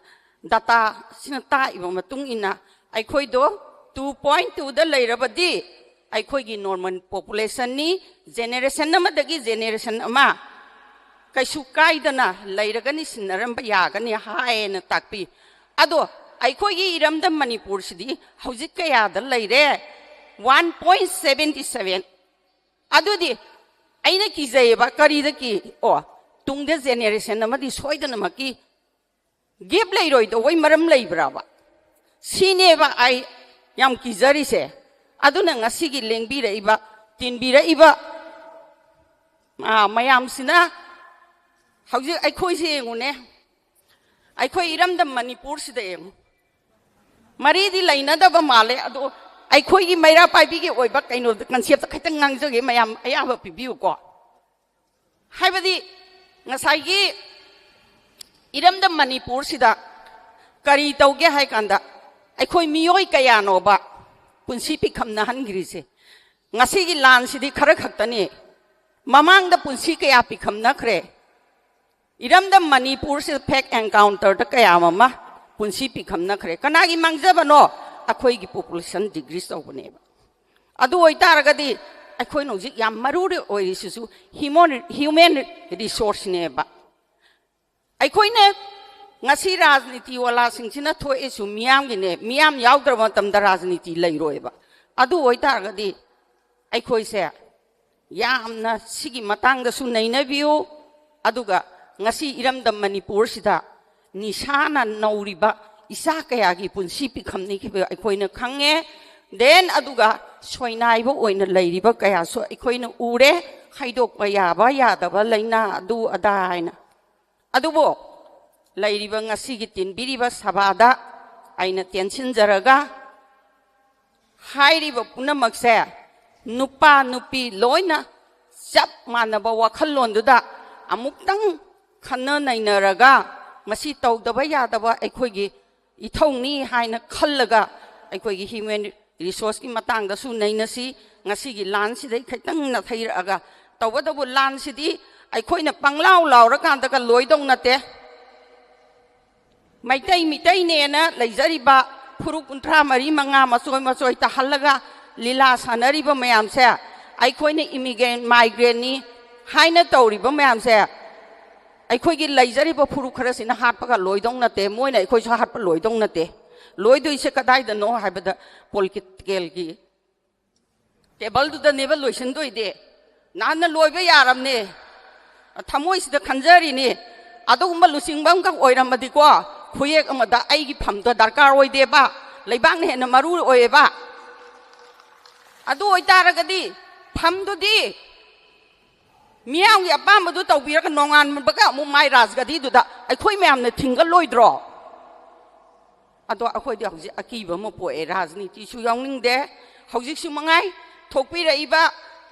ꯗꯇꯥꯁꯤꯅ ꯇꯥꯛꯏꯕ ꯃꯇꯨꯡ ꯏꯟꯅ ꯑꯩꯈꯣꯏꯗꯣ ꯇꯨ ꯄꯣꯏꯟ ꯇꯨꯗ ꯂꯩꯔꯕꯗꯤ ꯑꯩꯈꯣꯏꯒꯤ ꯅꯣꯔꯃꯦꯜ ꯄꯣꯄꯨꯂꯦꯁꯟꯅꯤ꯫ ꯖꯦꯅꯦꯔꯦꯁꯟ ꯑꯃꯗꯒꯤ ꯖꯦꯅꯦꯔꯦꯁꯟ ꯑꯃ ꯀꯩꯁꯨ ꯀꯥꯏꯗꯅ ꯂꯩꯔꯒꯅꯤ, ꯁꯤꯟꯅꯔꯝꯕ ꯌꯥꯒꯅꯤ ꯍꯥꯏꯅ ꯇꯥꯛꯄꯤ꯫ ꯑꯗꯣ ꯑꯩꯈꯣꯏꯒꯤ ꯏꯔꯝꯗꯝ ꯃꯅꯤꯄꯨꯔꯁꯤꯗꯤ ꯍꯧꯖꯤꯛ ꯀꯌꯥꯗ ꯂꯩꯔꯦ? One point seventy seven. ꯑꯗꯨꯗꯤ ꯑꯩꯅ ꯀꯤꯖꯩꯌꯦꯕ꯫ ꯀꯔꯤꯗ ꯀꯤ? ꯑꯣ, ꯇꯨꯡꯗ ꯖꯦꯅꯦꯔꯦꯁꯟ ꯑꯃꯗꯤ ꯁꯣꯏꯗꯅꯃꯛꯀꯤ ꯒꯦꯞ ꯂꯩꯔꯣꯏꯗꯧꯕꯩ ꯃꯔꯝ ꯂꯩꯕ꯭ꯔꯕ? ꯁꯤꯅꯦꯕ ꯑꯩ ꯌꯥꯝ ꯀꯤꯖꯔꯤꯁꯦ꯫ ꯑꯗꯨꯅ ꯉꯁꯤꯒꯤ ꯂꯦꯡꯕꯤꯔꯛꯏꯕ, ꯇꯤꯟꯕꯤꯔꯛꯏꯕ, ꯑꯥ, ꯃꯌꯥꯝꯁꯤꯅ ꯍꯧꯖꯤꯛ ꯑꯩꯈꯣꯏꯁꯦ ꯌꯦꯡꯉꯨꯅꯦ, ꯑꯩꯈꯣꯏ ꯏꯔꯝꯗꯝ ꯃꯅꯤꯄꯨꯔꯁꯤꯗ ꯌꯦꯡꯉꯨ, ꯃꯔꯤꯗꯤ ꯂꯩꯅꯗꯕ ꯃꯥꯜꯂꯦ꯫ ꯑꯗꯣ ꯑꯩꯈꯣꯏꯒꯤ ꯃꯩꯔꯥ ꯄꯥꯏꯕꯤꯒꯤ ꯑꯣꯏꯕ ꯀꯩꯅꯣꯗ, ꯀꯟꯁꯦꯞꯇ ꯈꯤꯇꯪ ꯉꯥꯡꯖꯒꯦ, ꯃꯌꯥꯝ ꯑꯌꯥꯕ ꯄꯤꯕꯤꯌꯨꯀꯣ꯫ ꯍꯥꯏꯕꯗꯤ ꯉꯁꯥꯏꯒꯤ ꯏꯔꯝꯗꯝ ꯃꯅꯤꯄꯨꯔꯁꯤꯗ ꯀꯔꯤ ꯇꯧꯒꯦ ꯍꯥꯏ ꯀꯥꯟꯗ, ꯑꯩꯈꯣꯏ ꯃꯤꯑꯣꯏ ꯀꯌꯥꯅꯣꯕ ꯄꯨꯟꯁꯤ ꯄꯤꯈꯝꯅꯍꯟꯈ꯭ꯔꯤꯁꯦ? ꯉꯁꯤꯒꯤ ꯂꯥꯟꯁꯤꯗꯤ ꯈꯔ ꯈꯛꯇꯅꯤ꯫ ꯃꯃꯥꯡꯗ ꯄꯨꯟꯁꯤ ꯀꯌꯥ ꯄꯤꯈꯝꯅꯈ꯭ꯔꯦ? ꯏꯔꯝꯗꯝ ꯃꯅꯤꯄꯨꯔꯁꯤꯗ ꯐꯦꯛ ꯑꯦꯟꯀꯥꯎꯟꯇꯔꯗ ꯀꯌꯥ ꯑꯃ ꯄꯨꯟꯁꯤ ꯄꯤꯈꯝꯅꯈ꯭ꯔꯦ꯫ ꯀꯅꯥꯒꯤ ꯃꯥꯡꯖꯕꯅꯣ? ꯑꯩꯈꯣꯏꯒꯤ ꯄꯣꯄꯨꯂꯦꯁꯟ ꯗꯤꯀ꯭ꯔꯤꯁ ꯇꯧꯕꯅꯦꯕ꯫ ꯑꯗꯨ ꯑꯣꯏꯇꯥꯔꯒꯗꯤ ꯑꯩꯈꯣꯏꯅ ꯍꯧꯖꯤꯛ ꯌꯥꯝ ꯃꯔꯨ ꯑꯣꯏꯔꯤꯁꯤꯁꯨ ꯍ꯭ꯌꯨꯃꯦꯟ, ꯍ꯭ꯌꯨꯃꯦꯟ ꯔꯤꯁꯣꯔꯁꯅꯦꯕ꯫ ꯑꯩꯈꯣꯏꯅ ꯉꯁꯤ ꯔꯥꯖꯅꯤꯇꯤ ꯋꯥꯂꯥꯁꯤꯡꯁꯤꯅ ꯊꯣꯛꯏꯁꯨ ꯃꯤꯌꯥꯝꯒꯤꯅꯦ꯫ ꯃꯤꯌꯥꯝ ꯌꯥꯎꯗ꯭ꯔꯕ ꯃꯇꯝꯗ ꯔꯥꯖꯅꯤꯇꯤ ꯂꯩꯔꯣꯏꯕ꯫ ꯑꯗꯨ ꯑꯣꯏꯇꯥꯔꯒꯗꯤ ꯑꯩꯈꯣꯏꯁꯦ ꯌꯥꯝꯅ ꯁꯤꯒꯤ ꯃꯇꯥꯡꯗꯁꯨ ꯅꯩꯅꯕꯤꯌꯨ꯫ ꯑꯗꯨꯒ ꯉꯁꯤ ꯏꯔꯝꯗꯝ ꯃꯅꯤꯄꯨꯔꯁꯤꯗ ꯅꯤꯁꯥꯅ ꯅꯧꯔꯤꯕ ꯏꯆꯥ ꯀꯌꯥꯒꯤ ꯄꯨꯟꯁꯤ ꯄꯤꯈꯝꯅꯈꯤꯕ ꯑꯩꯈꯣꯏꯅ ꯈꯪꯉꯦ꯫ ꯗꯦꯟ ꯑꯗꯨꯒ ꯁꯣꯏꯅꯥꯏꯕ ꯑꯣꯏꯅ ꯂꯩꯔꯤꯕ ꯀꯌꯥꯁꯨ ꯑꯩꯈꯣꯏꯅ ꯎꯔꯦ꯫ ꯍꯥꯏꯗꯣꯛꯄ ꯌꯥꯕ ꯌꯥꯗꯕ ꯂꯥꯏꯅꯥ ꯑꯗꯨ ꯑꯗꯥ ꯍꯥꯏꯅ꯫ ꯑꯗꯨꯕꯨ ꯂꯩꯔꯤꯕ ꯉꯁꯤꯒꯤ ꯇꯤꯟꯕꯤꯔꯤꯕ ꯁꯚꯥꯗ ꯑꯩꯅ ꯇꯦꯟꯁꯤꯟꯖꯔꯒ, ꯍꯥꯏꯔꯤꯕ ꯄꯨꯝꯅꯃꯛꯁꯦ ꯅꯨꯄꯥ ꯅꯨꯄꯤ ꯂꯣꯏꯅ ꯆꯞ ꯃꯥꯟꯅꯕ ꯋꯥꯈꯜꯂꯣꯟꯗꯨꯗ ꯑꯃꯨꯛꯇꯪ ꯈꯟꯅ ꯅꯩꯅꯔꯒ, ꯃꯁꯤ ꯇꯧꯗꯕ ꯌꯥꯗꯕ ꯑꯩꯈꯣꯏꯒꯤ ꯏꯊꯧꯅꯤ ꯍꯥꯏꯅ ꯈꯜꯂꯒ, ꯑꯩꯈꯣꯏꯒꯤ ꯍ꯭ꯌꯨꯃꯦꯟ ꯔꯤꯁꯣꯔꯁꯀꯤ ꯃꯇꯥꯡꯗꯁꯨ ꯅꯩꯅꯁꯤ꯫ ꯉꯁꯤꯒꯤ ꯂꯥꯟꯁꯤꯗꯩ ꯈꯤꯇꯪ ꯅꯥꯊꯩꯔꯛꯑꯒ, ꯇꯧꯕꯇꯕꯨ ꯂꯥꯟꯁꯤꯗꯤ ꯑꯩꯈꯣꯏꯅ ꯄꯪꯂꯥꯎ ꯂꯥꯎꯔꯀꯥꯟꯗꯒ ꯂꯣꯏꯗꯧ ꯅꯠꯇꯦ꯫ ꯃꯩꯇꯩ ꯃꯤꯇꯩꯅꯦꯅ ꯂꯩꯖꯔꯤꯕ ꯐꯨꯔꯨꯞ ꯀꯨꯟꯊ꯭ꯔꯥ ꯃꯔꯤ ꯃꯉꯥ ꯃꯆꯣꯏ ꯃꯆꯣꯏ ꯇꯥꯍꯜꯂꯒ ꯂꯤꯂꯥ ꯁꯥꯟꯅꯔꯤꯕ ꯃꯌꯥꯝꯁꯦ, ꯑꯩꯈꯣꯏꯅ ꯏꯃꯤꯒ꯭ꯔꯦꯟ ꯃꯥꯏꯒ꯭ꯔꯦꯟꯅꯤ ꯍꯥꯏꯅ ꯇꯧꯔꯤꯕ ꯃꯌꯥꯝꯁꯦ, ꯑꯩꯈꯣꯏꯒꯤ ꯂꯩꯖꯔꯤꯕ ꯐꯨꯔꯨꯞ ꯈꯔꯁꯤꯅ ꯍꯥꯠꯄꯒ ꯂꯣꯏꯗꯧ ꯅꯠꯇꯦ, ꯃꯣꯏꯅ ꯑꯩꯈꯣꯏꯁꯨ ꯍꯥꯠꯄ ꯂꯣꯏꯗꯧ ꯅꯠꯇꯦ꯫ ꯂꯣꯏꯗꯣꯏꯁꯦ ꯀꯗꯥꯏꯗꯅꯣ ꯍꯥꯏꯕꯗ ꯄꯣꯂꯤꯇꯤꯀꯦꯜꯒꯤ ꯇꯦꯕꯜꯗꯨꯗꯅꯦꯕ ꯂꯣꯏꯁꯤꯟꯗꯣꯏꯗꯤ꯫ ꯅꯍꯥꯟꯅ ꯂꯣꯏꯕ ꯌꯥꯔꯝꯅꯦ꯫ ꯊꯃꯣꯏꯁꯤꯗ ꯈꯟꯖꯔꯤꯅꯤ, ꯑꯗꯨꯒꯨꯝꯕ ꯂꯨꯆꯤꯡꯕ ꯑꯃꯈꯛ ꯑꯣꯏꯔꯝꯃꯗꯤꯀꯣ, ꯈꯨꯌꯦꯛ ꯑꯃꯗ ꯑꯩꯒꯤ ꯐꯝꯗꯣ ꯗꯔꯀꯥꯔ ꯑꯣꯏꯗꯦꯕ, ꯂꯩꯕꯥꯛꯅ ꯍꯦꯟꯅ ꯃꯔꯨ ꯑꯣꯏꯌꯦꯕ꯫ ꯑꯗꯨ ꯑꯣꯏꯇꯥꯔꯒꯗꯤ ꯐꯝꯗꯨꯗꯤ ꯃꯤꯌꯥꯝꯒꯤ ꯑꯄꯥꯝꯕꯗꯨ ꯇꯧꯕꯤꯔꯒ ꯅꯣꯡꯉꯥꯟꯕꯒ ꯑꯃꯨꯛ ꯃꯥꯏ ꯔꯥꯖꯒꯗꯤꯗꯨꯗ ꯑꯩꯈꯣꯏ ꯃꯌꯥꯝꯅ ꯊꯤꯡꯒꯠꯂꯣꯏꯗ꯭ꯔꯣ? ꯑꯗꯣ ꯑꯩꯈꯣꯏꯗꯤ ꯍꯧꯖꯤꯛ ꯑꯀꯤꯕ ꯑꯃ ꯄꯣꯛꯑꯦ, ꯔꯥꯖꯅꯤꯇꯤꯁꯨ ꯌꯥꯎꯅꯤꯡꯗꯦ꯫ ꯍꯧꯖꯤꯛꯁꯨ ꯃꯉꯥꯏ, ꯊꯣꯛꯄꯤꯔꯛꯏꯕ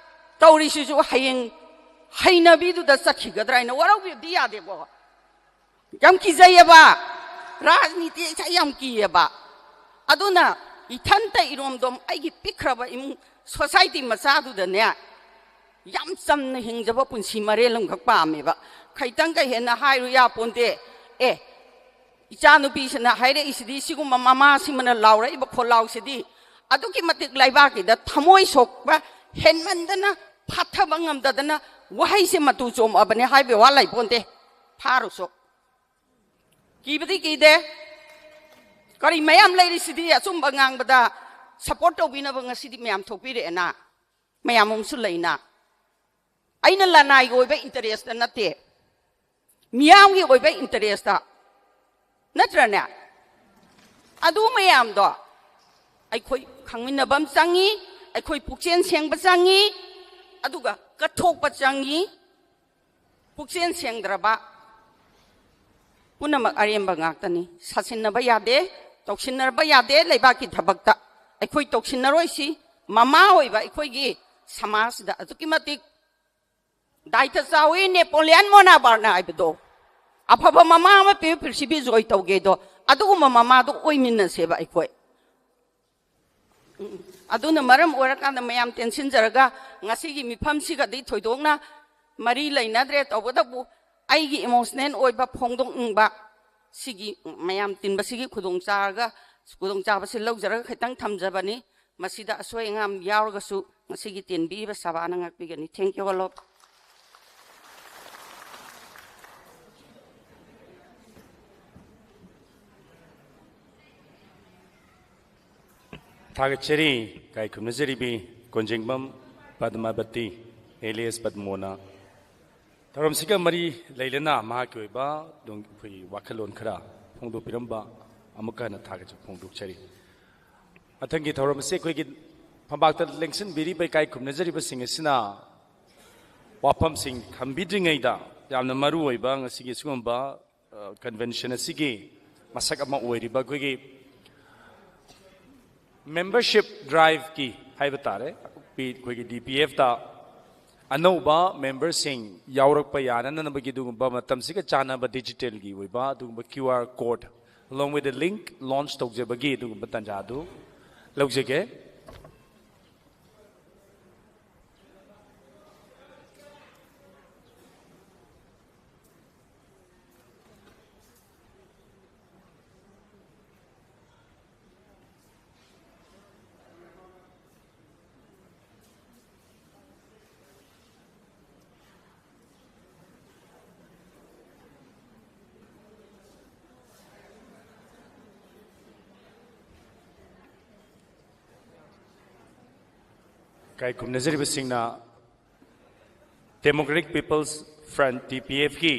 ꯇꯧꯔꯤꯁꯤꯁꯨ ꯍꯌꯦꯡ ꯍꯩꯅꯕꯤꯗꯨꯗ ꯆꯠꯈꯤꯒꯗ꯭ꯔꯥ ꯍꯥꯏꯅ ꯋꯥꯔꯧꯕꯤꯕꯗꯤ ꯌꯥꯗꯦꯀꯣ꯫ ꯌꯥꯝ ꯀꯤꯖꯩꯌꯦꯕ, ꯔꯥꯖꯅꯤꯇꯤ ꯏꯁꯥ ꯌꯥꯝ ꯀꯤꯌꯦꯕ꯫ ꯑꯗꯨꯅ ꯏꯊꯟꯇ ꯏꯔꯣꯝꯗꯣꯝ ꯑꯩꯒꯤ ꯄꯤꯛꯈ꯭ꯔꯕ ꯏꯃꯨꯡ ꯁꯣꯁꯥꯏꯇꯤ ꯃꯆꯥꯗꯨꯗꯅꯦ, ꯌꯥꯝ ꯆꯝꯅ ꯍꯤꯡꯖꯕ ꯄꯨꯟꯁꯤ ꯃꯔꯦꯜ ꯑꯃꯈꯛ ꯄꯥꯝꯃꯦꯕ꯫ ꯈꯩꯇꯪꯒ ꯍꯦꯟꯅ ꯍꯥꯏꯔꯨ ꯌꯥꯄꯣꯟꯇꯦ꯫ ꯑꯦ, ꯏꯆꯥꯅꯨꯄꯤꯁꯤꯅ ꯍꯥꯏꯔꯛꯏꯁꯤꯗꯤ, ꯁꯤꯒꯨꯝꯕ ꯃꯃꯥꯁꯤꯃꯅ ꯂꯥꯎꯔꯛꯏꯕ ꯈꯣꯜꯂꯥꯎꯁꯤꯗꯤ ꯑꯗꯨꯛꯀꯤ ꯃꯇꯤꯛ ꯂꯩꯕꯥꯛꯀꯤꯗ ꯊꯃꯣꯏ ꯁꯣꯛꯄ ꯍꯦꯟꯃꯟꯗꯅ ꯐꯥꯊꯕ ꯉꯝꯗꯗꯅ ꯋꯥꯍꯩꯁꯦ ꯃꯇꯨ ꯆꯣꯝꯃꯛꯑꯕꯅꯦ ꯍꯥꯏꯕ ꯋꯥ ꯂꯩꯄꯣꯟꯇꯦ꯫ ꯐꯥꯔꯨꯁꯨ ꯀꯤꯕꯗꯤ ꯀꯤꯗꯦ꯫ ꯀꯔꯤ ꯃꯌꯥꯝ ꯂꯩꯔꯤꯁꯤꯗꯤ, ꯑꯆꯨꯝꯕ ꯉꯥꯡꯕꯗ ꯁꯄꯣꯔꯠ ꯇꯧꯕꯤꯅꯕ ꯉꯁꯤꯗꯤ ꯃꯌꯥꯝ ꯊꯣꯛꯄꯤꯔꯛꯑꯦꯅ, ꯃꯌꯥꯝ ꯑꯃꯁꯨ ꯂꯩꯅ꯫ ꯑꯩꯅ ꯂꯅꯥꯏꯒꯤ ꯑꯣꯏꯕ ꯏꯟꯇꯔꯦꯁꯇ ꯅꯠꯇꯦ, ꯃꯤꯌꯥꯝꯒꯤ ꯑꯣꯏꯕ ꯏꯟꯇꯔꯦꯁꯇ ꯅꯠꯇ꯭ꯔꯅꯦ? ꯑꯗꯨ ꯃꯌꯥꯝꯗꯣ ꯑꯩꯈꯣꯏ ꯈꯪꯃꯤꯟꯅꯕ ꯑꯃ ꯆꯪꯉꯤ, ꯑꯩꯈꯣꯏ ꯄꯨꯛꯆꯦꯜ ꯁꯦꯡꯕ ꯆꯪꯉꯤ, ꯑꯗꯨꯒ ꯀꯠꯊꯣꯛꯄ ꯆꯪꯉꯤ꯫ ꯄꯨꯛꯆꯦꯜ ꯁꯦꯡꯗ꯭ꯔꯕ ꯄꯨꯝꯅꯃꯛ ꯑꯔꯦꯝꯕ ꯉꯥꯛꯇꯅꯤ꯫ ꯁꯥꯁꯤꯟꯅꯕ ꯌꯥꯗꯦ, ꯇꯧꯁꯤꯟꯅꯕ ꯌꯥꯗꯦ꯫ ꯂꯩꯕꯥꯛꯀꯤ ꯊꯕꯛꯇ ꯑꯩꯈꯣꯏ ꯇꯧꯁꯤꯟꯅꯔꯣꯏꯁꯤ꯫ ꯃꯃꯥ ꯑꯣꯏꯕ ꯑꯩꯈꯣꯏꯒꯤ ꯁꯃꯥꯖꯁꯤꯗ ꯑꯗꯨꯛꯀꯤ ꯃꯇꯤꯛ ꯗꯥꯏꯇ ꯆꯥꯎꯏ꯫ ꯅꯦꯄꯣꯂꯤꯌꯟ ꯕꯣꯅꯥꯄꯥꯔꯠꯅ ꯍꯥꯏꯕꯗꯣ, "ꯑꯐꯕ ꯃꯃꯥ ꯑꯃ ꯄꯤꯌꯨ, ꯄ꯭ꯔꯤꯊꯤꯕꯤ ꯖꯣꯏ ꯇꯧꯒꯦꯗꯣ", ꯑꯗꯨꯒꯨꯝꯕ ꯃꯃꯥꯗꯣ ꯑꯣꯏꯃꯤꯟꯅꯁꯦꯕ ꯑꯩꯈꯣꯏ꯫ ꯎꯝ, ꯑꯗꯨꯅ ꯃꯔꯝ ꯑꯣꯏꯔꯀꯥꯟꯗ ꯃꯌꯥꯝ ꯇꯦꯟꯁꯤꯟꯖꯔꯒ ꯉꯁꯤꯒꯤ ꯃꯤꯐꯝꯁꯤꯒꯗꯤ ꯊꯣꯏꯗꯣꯛꯅ ꯃꯔꯤ ꯂꯩꯅꯗ꯭ꯔꯦ꯫ ꯇꯧꯕꯇꯕꯨ ꯑꯩꯒꯤ ꯏꯃꯣꯁꯅꯦꯜ ꯑꯣꯏꯕ ꯐꯣꯡꯗꯣꯛꯅꯤꯡꯕ ꯁꯤꯒꯤ ꯃꯌꯥꯝ ꯇꯤꯟꯕꯁꯤꯒꯤ ꯈꯨꯗꯣꯡ ꯆꯥꯔꯒ, ꯈꯨꯗꯣꯡꯆꯥꯕꯁꯤ ꯂꯧꯖꯔꯒ ꯈꯤꯇꯪ ꯊꯝꯖꯕꯅꯤ꯫ ꯃꯁꯤꯗ ꯑꯁꯣꯏ ꯑꯉꯥꯝ ꯌꯥꯎꯔꯒꯁꯨ ꯉꯁꯤꯒꯤ ꯇꯦꯟꯕꯤꯔꯤꯕ ꯁꯚꯥꯅ ꯉꯥꯛꯄꯤꯒꯅꯤ꯫ Thank you, all of. ꯊꯥꯒꯠꯆꯔꯤ꯫ ꯏꯀꯥꯏ ꯈꯨꯝꯅꯖꯔꯤꯕꯤ ꯀꯣꯟꯖꯦꯡꯕꯝ ꯄꯗꯃꯥꯕꯇꯤ, alias ꯄꯗꯃꯣꯅ ꯊꯧꯔꯝꯁꯤꯒ ꯃꯔꯤ ꯂꯩꯅꯅ ꯃꯍꯥꯛꯀꯤ ꯑꯣꯏꯕ ꯑꯗꯨꯝ ꯑꯩꯈꯣꯏꯒꯤ ꯋꯥꯈꯜꯂꯣꯟ ꯈꯔ ꯐꯣꯡꯗꯣꯛꯄꯤꯔꯝꯕ ꯑꯃꯨꯛꯀ ꯍꯟꯅ ꯊꯥꯒꯠꯆꯕ ꯐꯣꯡꯗꯣꯛꯆꯔꯤ꯫ ꯃꯊꯪꯒꯤ ꯊꯧꯔꯝ ꯑꯁꯤ ꯑꯩꯈꯣꯏꯒꯤ ꯐꯝꯄꯥꯛꯇ ꯂꯦꯡꯁꯤꯟꯕꯤꯔꯤꯕ ꯏꯀꯥꯏ ꯈꯨꯝꯅꯖꯔꯤꯕꯁꯤꯡ ꯑꯁꯤꯅ ꯋꯥꯐꯝꯁꯤꯡ ꯊꯝꯕꯤꯗ꯭ꯔꯤꯉꯩꯗ ꯌꯥꯝꯅ ꯃꯔꯨ ꯑꯣꯏꯕ ꯉꯁꯤꯒꯤ ꯁꯤꯒꯨꯝꯕ ꯀꯟꯚꯦꯟꯁꯟ ꯑꯁꯤꯒꯤ ꯃꯁꯛ ꯑꯃ ꯑꯣꯏꯔꯤꯕ ꯑꯩꯈꯣꯏꯒꯤ ꯃꯦꯝꯕꯔꯁꯤꯞ ꯗ꯭ꯔꯥꯏꯚꯀꯤ ꯍꯥꯏꯕ ꯇꯥꯔꯦ, ꯑꯩꯈꯣꯏꯒꯤ ꯗꯤ ꯄꯤ ꯑꯦꯐꯇ ꯑꯅꯧꯕ ꯃꯦꯝꯕꯔꯁꯤꯡ ꯌꯥꯎꯔꯛꯄ ꯌꯥꯅꯅꯕꯒꯤ ꯑꯗꯨꯒꯨꯝꯕ ꯃꯇꯝꯁꯤꯒ ꯆꯥꯟꯅꯕ ꯗꯤꯖꯤꯇꯦꯜꯒꯤ ꯑꯣꯏꯕ ꯑꯗꯨꯒꯨꯝꯕ Q R code along with the link launch ꯇꯧꯖꯕꯒꯤ ꯑꯗꯨꯒꯨꯝꯕ ꯇꯥꯟꯖꯥ ꯑꯗꯨ ꯂꯧꯖꯒꯦ꯫ ꯏꯀꯥꯏ ꯈꯨꯝꯅꯖꯔꯤꯕꯁꯤꯡꯅ Democratic People's Front, D P ꯑꯦꯐꯀꯤ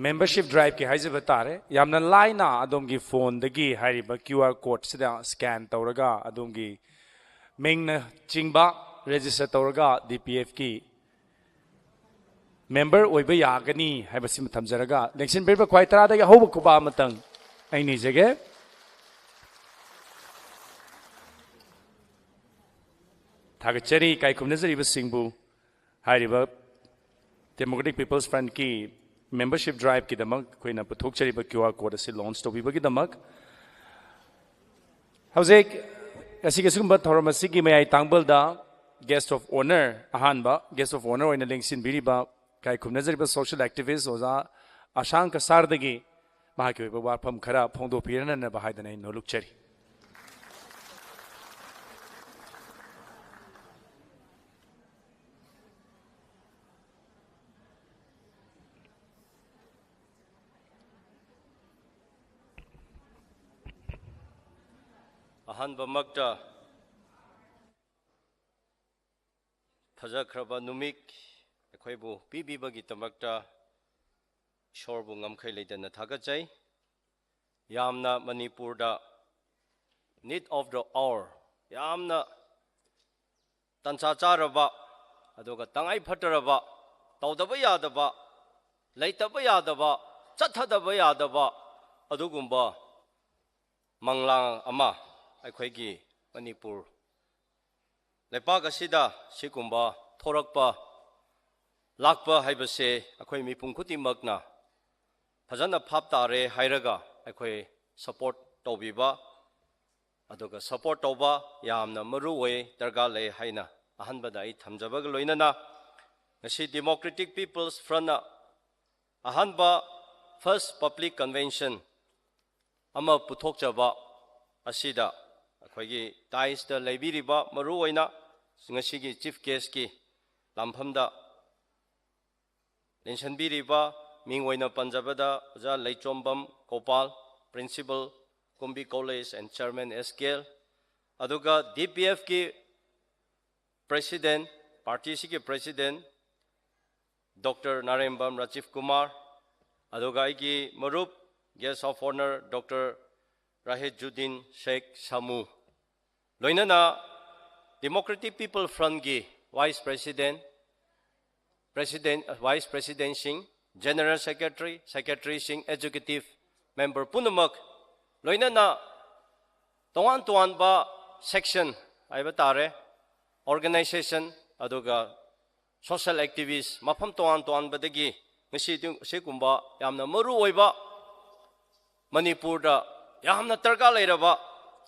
ꯃꯦꯝꯕꯔꯁꯤꯞ ꯗ꯭ꯔꯥꯏꯚꯀꯤ ꯍꯥꯏꯖꯕ ꯇꯥꯔꯦ꯫ ꯌꯥꯝꯅ ꯂꯥꯏꯅ ꯑꯗꯣꯝꯒꯤ ꯐꯣꯟꯗꯒꯤ ꯍꯥꯏꯔꯤꯕ ꯀ꯭ꯌꯨ ꯑꯥꯔ ꯀꯣꯗꯁꯤꯗ ꯁ꯭ꯀꯦꯟ ꯇꯧꯔꯒ ꯑꯗꯣꯝꯒꯤ ꯃꯤꯡꯅ ꯆꯤꯡꯕ ꯔꯦꯖꯤꯁꯇꯔ ꯇꯧꯔꯒ ꯗꯤ ꯄꯤ ꯑꯦꯐꯀꯤ ꯃꯦꯝꯕꯔ ꯑꯣꯏꯕ ꯌꯥꯒꯅꯤ ꯍꯥꯏꯕꯁꯤꯃ ꯊꯝꯖꯔꯒ, ꯂꯦꯡꯁꯤꯟꯕꯤꯔꯤꯕ ꯈ꯭ꯋꯥꯏ ꯇꯔꯥꯗꯒꯤ ꯑꯍꯧꯕ ꯈꯨꯕꯥꯛ ꯑꯃꯇꯪ ꯑꯩ ꯅꯤꯖꯒꯦ꯫ ꯊꯥꯒꯠꯆꯔꯤ ꯏꯀꯥꯏ ꯈꯨꯝꯅꯖꯔꯤꯕꯁꯤꯡꯕꯨ꯫ ꯍꯥꯏꯔꯤꯕ Democratic People's Frontꯀꯤ ꯃꯦꯝꯕꯔꯁꯤꯞ ꯗ꯭ꯔꯥꯏꯚꯀꯤꯗꯃꯛ ꯑꯩꯈꯣꯏꯅ ꯄꯨꯊꯣꯛꯆꯔꯤꯕ ꯀ꯭ꯌꯨ ꯑꯥꯔ ꯀꯣꯗ ꯑꯁꯤ ꯂꯣꯟꯆ ꯇꯧꯕꯤꯕꯒꯤꯗꯃꯛ꯫ ꯍꯧꯖꯤꯛ ꯉꯁꯤꯒꯤ ꯑꯁꯤꯒꯨꯝꯕ ꯊꯧꯔꯝ ꯑꯁꯤꯒꯤ ꯃꯌꯥꯏ ꯇꯥꯡꯕꯜꯗ guest of honour, ꯑꯍꯥꯟꯕ guest of honour ꯑꯣꯏꯅ ꯂꯦꯡꯁꯤꯟꯕꯤꯔꯤꯕ ꯏꯀꯥꯏ ꯈꯨꯝꯅꯖꯔꯤꯕ social activist ꯑꯣꯖꯥ ꯑꯁꯥꯡ ꯀꯁꯥꯔꯗꯒꯤ ꯃꯍꯥꯛꯀꯤ ꯑꯣꯏꯕ ꯋꯥꯐꯝ ꯈꯔ ꯐꯣꯡꯗꯣꯛꯄꯤꯔꯅꯅꯕ ꯍꯥꯏꯗꯅ ꯑꯩ ꯅꯣꯂꯨꯛꯆꯔꯤ꯫ ꯑꯍꯥꯟꯕꯃꯛꯇ ꯐꯖꯈ꯭ꯔꯕ ꯅꯨꯃꯤꯠ ꯑꯩꯈꯣꯏꯕꯨ ꯄꯤꯕꯤꯕꯒꯤꯗꯃꯛꯇ ꯏꯁꯣꯔꯕꯨ ꯉꯝꯈꯩ ꯂꯩꯇꯅ ꯊꯥꯒꯠꯆꯩ꯫ ꯌꯥꯝꯅ ꯃꯅꯤꯄꯨꯔꯗ need of the hour, ꯌꯥꯝꯅ ꯇꯟꯖꯥ ꯆꯥꯔꯕ, ꯑꯗꯨꯒ ꯇꯉꯥꯏ ꯐꯗ꯭ꯔꯕ, ꯇꯧꯗꯕ ꯌꯥꯗꯕ, ꯂꯩꯇꯕ ꯌꯥꯗꯕ, ꯆꯠꯊꯗꯕ ꯌꯥꯗꯕ ꯑꯗꯨꯒꯨꯝꯕ ꯃꯪꯂꯥꯟ ꯑꯃ ꯑꯩꯈꯣꯏꯒꯤ ꯃꯅꯤꯄꯨꯔ ꯂꯩꯄꯥꯛ ꯑꯁꯤꯗ ꯁꯤꯒꯨꯝꯕ ꯊꯣꯔꯛꯄ, ꯂꯥꯛꯄ ꯍꯥꯏꯕꯁꯦ ꯑꯩꯈꯣꯏ ꯃꯤꯄꯨꯝ ꯈꯨꯗꯤꯡꯃꯛꯅ ꯐꯖꯅ ꯚꯥꯞ ꯇꯥꯔꯦ ꯍꯥꯏꯔꯒ ꯑꯩꯈꯣꯏ support ꯇꯧꯕꯤꯕ, ꯑꯗꯨꯒ support ꯇꯧꯕ ꯌꯥꯝꯅ ꯃꯔꯨ ꯑꯣꯏ, ꯗꯔꯀꯥꯔ ꯂꯩ ꯍꯥꯏꯅ ꯑꯍꯥꯟꯕꯗ ꯑꯩ ꯊꯝꯖꯕꯒ ꯂꯣꯏꯅꯅ, ꯉꯁꯤ Democratic People's Frontꯅ ꯑꯍꯥꯟꯕ first public convention ꯑꯃ ꯄꯨꯊꯣꯛꯆꯕ ꯑꯁꯤꯗ ꯑꯩꯈꯣꯏꯒꯤ daisꯇ ꯂꯩꯕꯤꯔꯤꯕ, ꯃꯔꯨꯑꯣꯏꯅ ꯉꯁꯤꯒꯤ chief guestꯀꯤ ꯂꯥꯝꯐꯝꯗ ꯂꯦꯡꯁꯟꯕꯤꯔꯤꯕ, ꯃꯤꯡ ꯑꯣꯏꯅ ꯄꯟꯖꯕꯗ ꯑꯣꯖꯥ ꯂꯩꯆꯣꯝꯕꯝ Gopal, Principal, ꯀꯨꯝꯕꯤ College and Chairman S K L, ꯑꯗꯨꯒ DPFꯀꯤ President, partyꯁꯤꯒꯤ President, Doctor ꯅꯥꯔꯦꯝꯕꯝ Rajiv Kumar, ꯑꯗꯨꯒ ꯑꯩꯒꯤ ꯃꯔꯨꯞ, Guest of Honour, Doctor ꯔꯥꯍꯤꯗ ꯖꯨꯗꯤꯟ ꯁꯦꯈ ꯁꯥꯃꯨ, ꯂꯣꯏꯅꯅ Democratic People Frontꯀꯤ Vice President, President, Vice Presidentꯁꯤꯡ, General Secretary, Secretaryꯁꯤꯡ, Executive Member ꯄꯨꯝꯅꯃꯛ, ꯂꯣꯏꯅꯅ ꯇꯣꯉꯥꯟ ꯇꯣꯉꯥꯟꯕ section ꯍꯥꯏꯕ ꯇꯥꯔꯦ, organization, ꯑꯗꯨꯒ social activist, ꯃꯐꯝ ꯇꯣꯉꯥꯟ ꯇꯣꯉꯥꯟꯕꯗꯒꯤ ꯉꯁꯤ ꯑꯁꯤꯒꯨꯝꯕ ꯌꯥꯝꯅ ꯃꯔꯨ ꯑꯣꯏꯕ, ꯃꯅꯤꯄꯨꯔꯗ ꯌꯥꯝꯅ ꯗꯔꯀꯥꯔ ꯂꯩꯔꯕ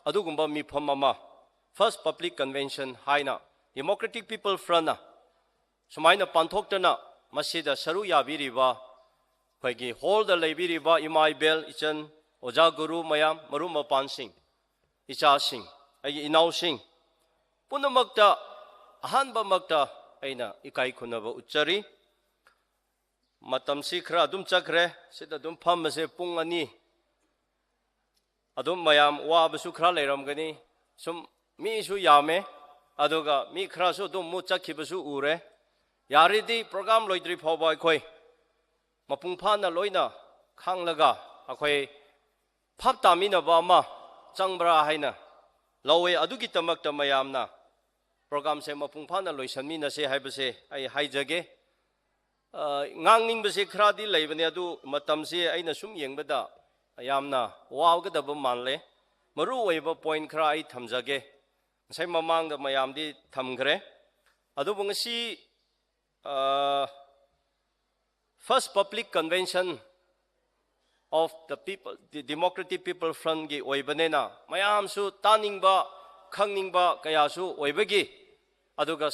ꯑꯗꯨꯒꯨꯝꯕ ꯃꯤꯐꯝ ꯑꯃ first public convention ꯍꯥꯏꯅ Democratic People Frontꯅ ꯁꯨꯃꯥꯏꯅ ꯄꯥꯡꯊꯣꯛꯇꯅ ꯃꯁꯤꯗ ꯁꯔꯨꯛ ꯌꯥꯕꯤꯔꯤꯕ ꯑꯩꯈꯣꯏꯒꯤ ꯍꯣꯜꯗ ꯂꯩꯕꯤꯔꯤꯕ ꯏꯃꯥ ꯏꯕꯦꯜ, ꯏꯆꯟ, ꯑꯣꯖꯥ ꯒꯨꯔꯨ ꯃꯌꯥꯝ, ꯃꯔꯨꯞ ꯃꯄꯥꯡꯁꯤꯡ, ꯏꯆꯥꯁꯤꯡ, ꯑꯩꯒꯤ ꯏꯅꯥꯎꯁꯤꯡ ꯄꯨꯝꯅꯃꯛꯇ ꯑꯍꯥꯟꯕꯃꯛꯇ ꯑꯩꯅ ꯏꯀꯥꯏ ꯈꯨꯝꯅꯕ ꯎꯠꯆꯔꯤ꯫ ꯃꯇꯝꯁꯤ ꯈꯔ ꯑꯗꯨꯝ ꯆꯠꯈ꯭ꯔꯦ꯫ ꯁꯤꯗ ꯑꯗꯨꯝ ꯐꯝꯕꯁꯦ ꯄꯨꯡ ꯑꯅꯤ꯫ ꯑꯗꯨꯝ ꯃꯌꯥꯝ ꯋꯥꯕꯁꯨ ꯈꯔ ꯂꯩꯔꯝꯒꯅꯤ꯫ ꯁꯨꯝ ꯃꯤꯁꯨ ꯌꯥꯝꯃꯦ, ꯑꯗꯨꯒ ꯃꯤ ꯈꯔꯁꯨ ꯑꯗꯨꯝ ꯑꯃꯨꯛ ꯆꯠꯈꯤꯕꯁꯨ ꯎꯔꯦ꯫ ꯌꯥꯔꯗꯤ ꯄ꯭ꯔꯣꯒ꯭ꯔꯥꯝ ꯂꯣꯏꯗ꯭ꯔꯤ ꯐꯥꯎꯕ ꯑꯩꯈꯣꯏ ꯃꯄꯨꯡ ꯐꯥꯅ ꯂꯣꯏꯅ ꯈꯪꯂꯒ ꯑꯩꯈꯣꯏ ꯚꯥꯞ ꯇꯥꯃꯤꯟꯅꯕ ꯑꯃ ꯆꯪꯕ꯭ꯔꯥ ꯍꯥꯏꯅ ꯂꯧꯋꯦ꯫ ꯑꯗꯨꯒꯤꯗꯃꯛꯇ ꯃꯌꯥꯝꯅ ꯄ꯭ꯔꯣꯒ꯭ꯔꯥꯝꯁꯦ ꯃꯄꯨꯡ ꯐꯥꯅ ꯂꯣꯏꯁꯟꯃꯤꯟꯅꯁꯦ ꯍꯥꯏꯕꯁꯦ ꯑꯩ ꯍꯥꯏꯖꯒꯦ꯫ ꯑ, ꯉꯥꯡꯅꯤꯡꯕꯁꯦ ꯈꯔꯗꯤ ꯂꯩꯕꯅꯦ, ꯑꯗꯨ ꯃꯇꯝꯁꯦ ꯑꯩꯅ ꯁꯨꯝ ꯌꯦꯡꯕꯗ ꯌꯥꯝꯅ ꯋꯥꯒꯗꯕ ꯃꯥꯜꯂꯦ꯫ ꯃꯔꯨ ꯑꯣꯏꯕ ꯄꯣꯏꯟ ꯈꯔ ꯑꯩ ꯊꯝꯖꯒꯦ꯫ ꯉꯁꯥꯏ ꯃꯃꯥꯡꯗ ꯃꯌꯥꯝꯗꯤ ꯊꯝꯈ꯭ꯔꯦ꯫ ꯑꯗꯨꯕꯨ ꯉꯁꯤ, ꯑ, First Public Convention of the People, the Democratic People Frontꯀꯤ ꯑꯣꯏꯕꯅꯤꯅ ꯃꯌꯥꯝꯁꯨ ꯇꯥꯅꯤꯡꯕ, ꯈꯪꯅꯤꯡꯕ ꯀꯌꯥꯁꯨ ꯑꯣꯏꯕꯒꯤ, ꯑꯗꯨꯒ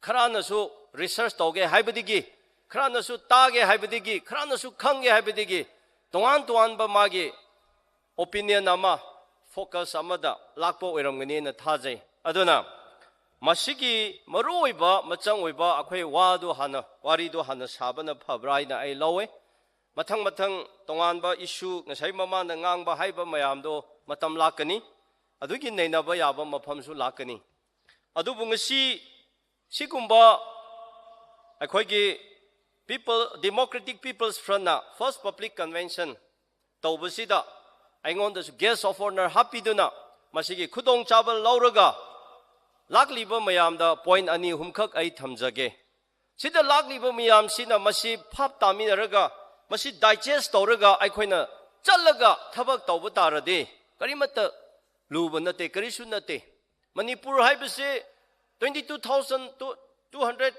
ꯈꯔꯅꯁꯨ ꯔꯤꯁꯔꯁ ꯇꯧꯒꯦ ꯍꯥꯏꯕꯗꯒꯤ, ꯈꯔꯅꯁꯨ ꯇꯥꯒꯦ ꯍꯥꯏꯕꯗꯒꯤ, ꯈꯔꯅꯁꯨ ꯈꯪꯒꯦ ꯍꯥꯏꯕꯗꯒꯤ ꯇꯣꯉꯥꯟ ꯇꯣꯉꯥꯟꯕ ꯃꯥꯒꯤ ꯑꯣꯄꯤꯅꯤꯌꯟ ꯑꯃ, ꯐꯣꯀꯁ ꯑꯃꯗ ꯂꯥꯛꯄ ꯑꯣꯏꯔꯝꯒꯅꯤꯅ ꯊꯥꯖꯩ꯫ ꯑꯗꯨꯅ ꯃꯁꯤꯒꯤ ꯃꯔꯨꯑꯣꯏꯕ, ꯃꯆꯪ ꯑꯣꯏꯕ ꯑꯩꯈꯣꯏ ꯋꯥꯗꯨ ꯍꯥꯟꯅ, ꯋꯥꯔꯤꯗꯨ ꯍꯥꯟꯅ ꯁꯥꯕꯅ ꯐꯕ꯭ꯔꯥ ꯍꯥꯏꯅ ꯑꯩ ꯂꯧꯋꯦ꯫ ꯃꯊꯪ ꯃꯊꯪ ꯇꯣꯉꯥꯟꯕ ꯏꯁꯨ, ꯉꯁꯥꯏ ꯃꯃꯥꯡꯗ ꯉꯥꯡꯕ ꯍꯥꯏꯕ ꯃꯌꯥꯝꯗꯣ ꯃꯇꯝ ꯂꯥꯛꯀꯅꯤ, ꯑꯗꯨꯒꯤ ꯅꯩꯅꯕ ꯌꯥꯕ ꯃꯐꯝꯁꯨ ꯂꯥꯛꯀꯅꯤ꯫ ꯑꯗꯨꯕꯨ ꯉꯁꯤ ꯁꯤꯒꯨꯝꯕ ꯑꯩꯈꯣꯏꯒꯤ People, Democratic People's Frontꯅ First Public Convention ꯇꯧꯕꯁꯤꯗ ꯑꯩꯉꯣꯟꯗꯁꯨ guest of honour ꯍꯥꯞꯄꯤꯗꯨꯅ ꯃꯁꯤꯒꯤ ꯈꯨꯗꯣꯡꯆꯥꯕ ꯂꯧꯔꯒ ꯂꯥꯛꯂꯤꯕ ꯃꯌꯥꯝꯗ ꯄꯣꯏꯟ ꯑꯅꯤ ꯑꯍꯨꯝꯈꯛ ꯑꯩ ꯊꯝꯖꯒꯦ꯫ ꯁꯤꯗ ꯂꯥꯛꯂꯤꯕ ꯃꯌꯥꯝꯁꯤꯅ ꯃꯁꯤ ꯚꯥꯞ ꯇꯥꯃꯤꯟꯅꯔꯒ, ꯃꯁꯤ ꯗꯥꯏꯖꯦꯁ ꯇꯧꯔꯒ ꯑꯩꯈꯣꯏꯅ ꯆꯠꯂꯒ ꯊꯕꯛ ꯇꯧꯕ ꯇꯥꯔꯗꯤ ꯀꯔꯤꯃꯠꯇ ꯂꯨꯕ ꯅꯠꯇꯦ, ꯀꯔꯤꯁꯨ ꯅꯠꯇꯦ꯫ ꯃꯅꯤꯄꯨꯔ ꯍꯥꯏꯕꯁꯤ twenty two thousand two hundred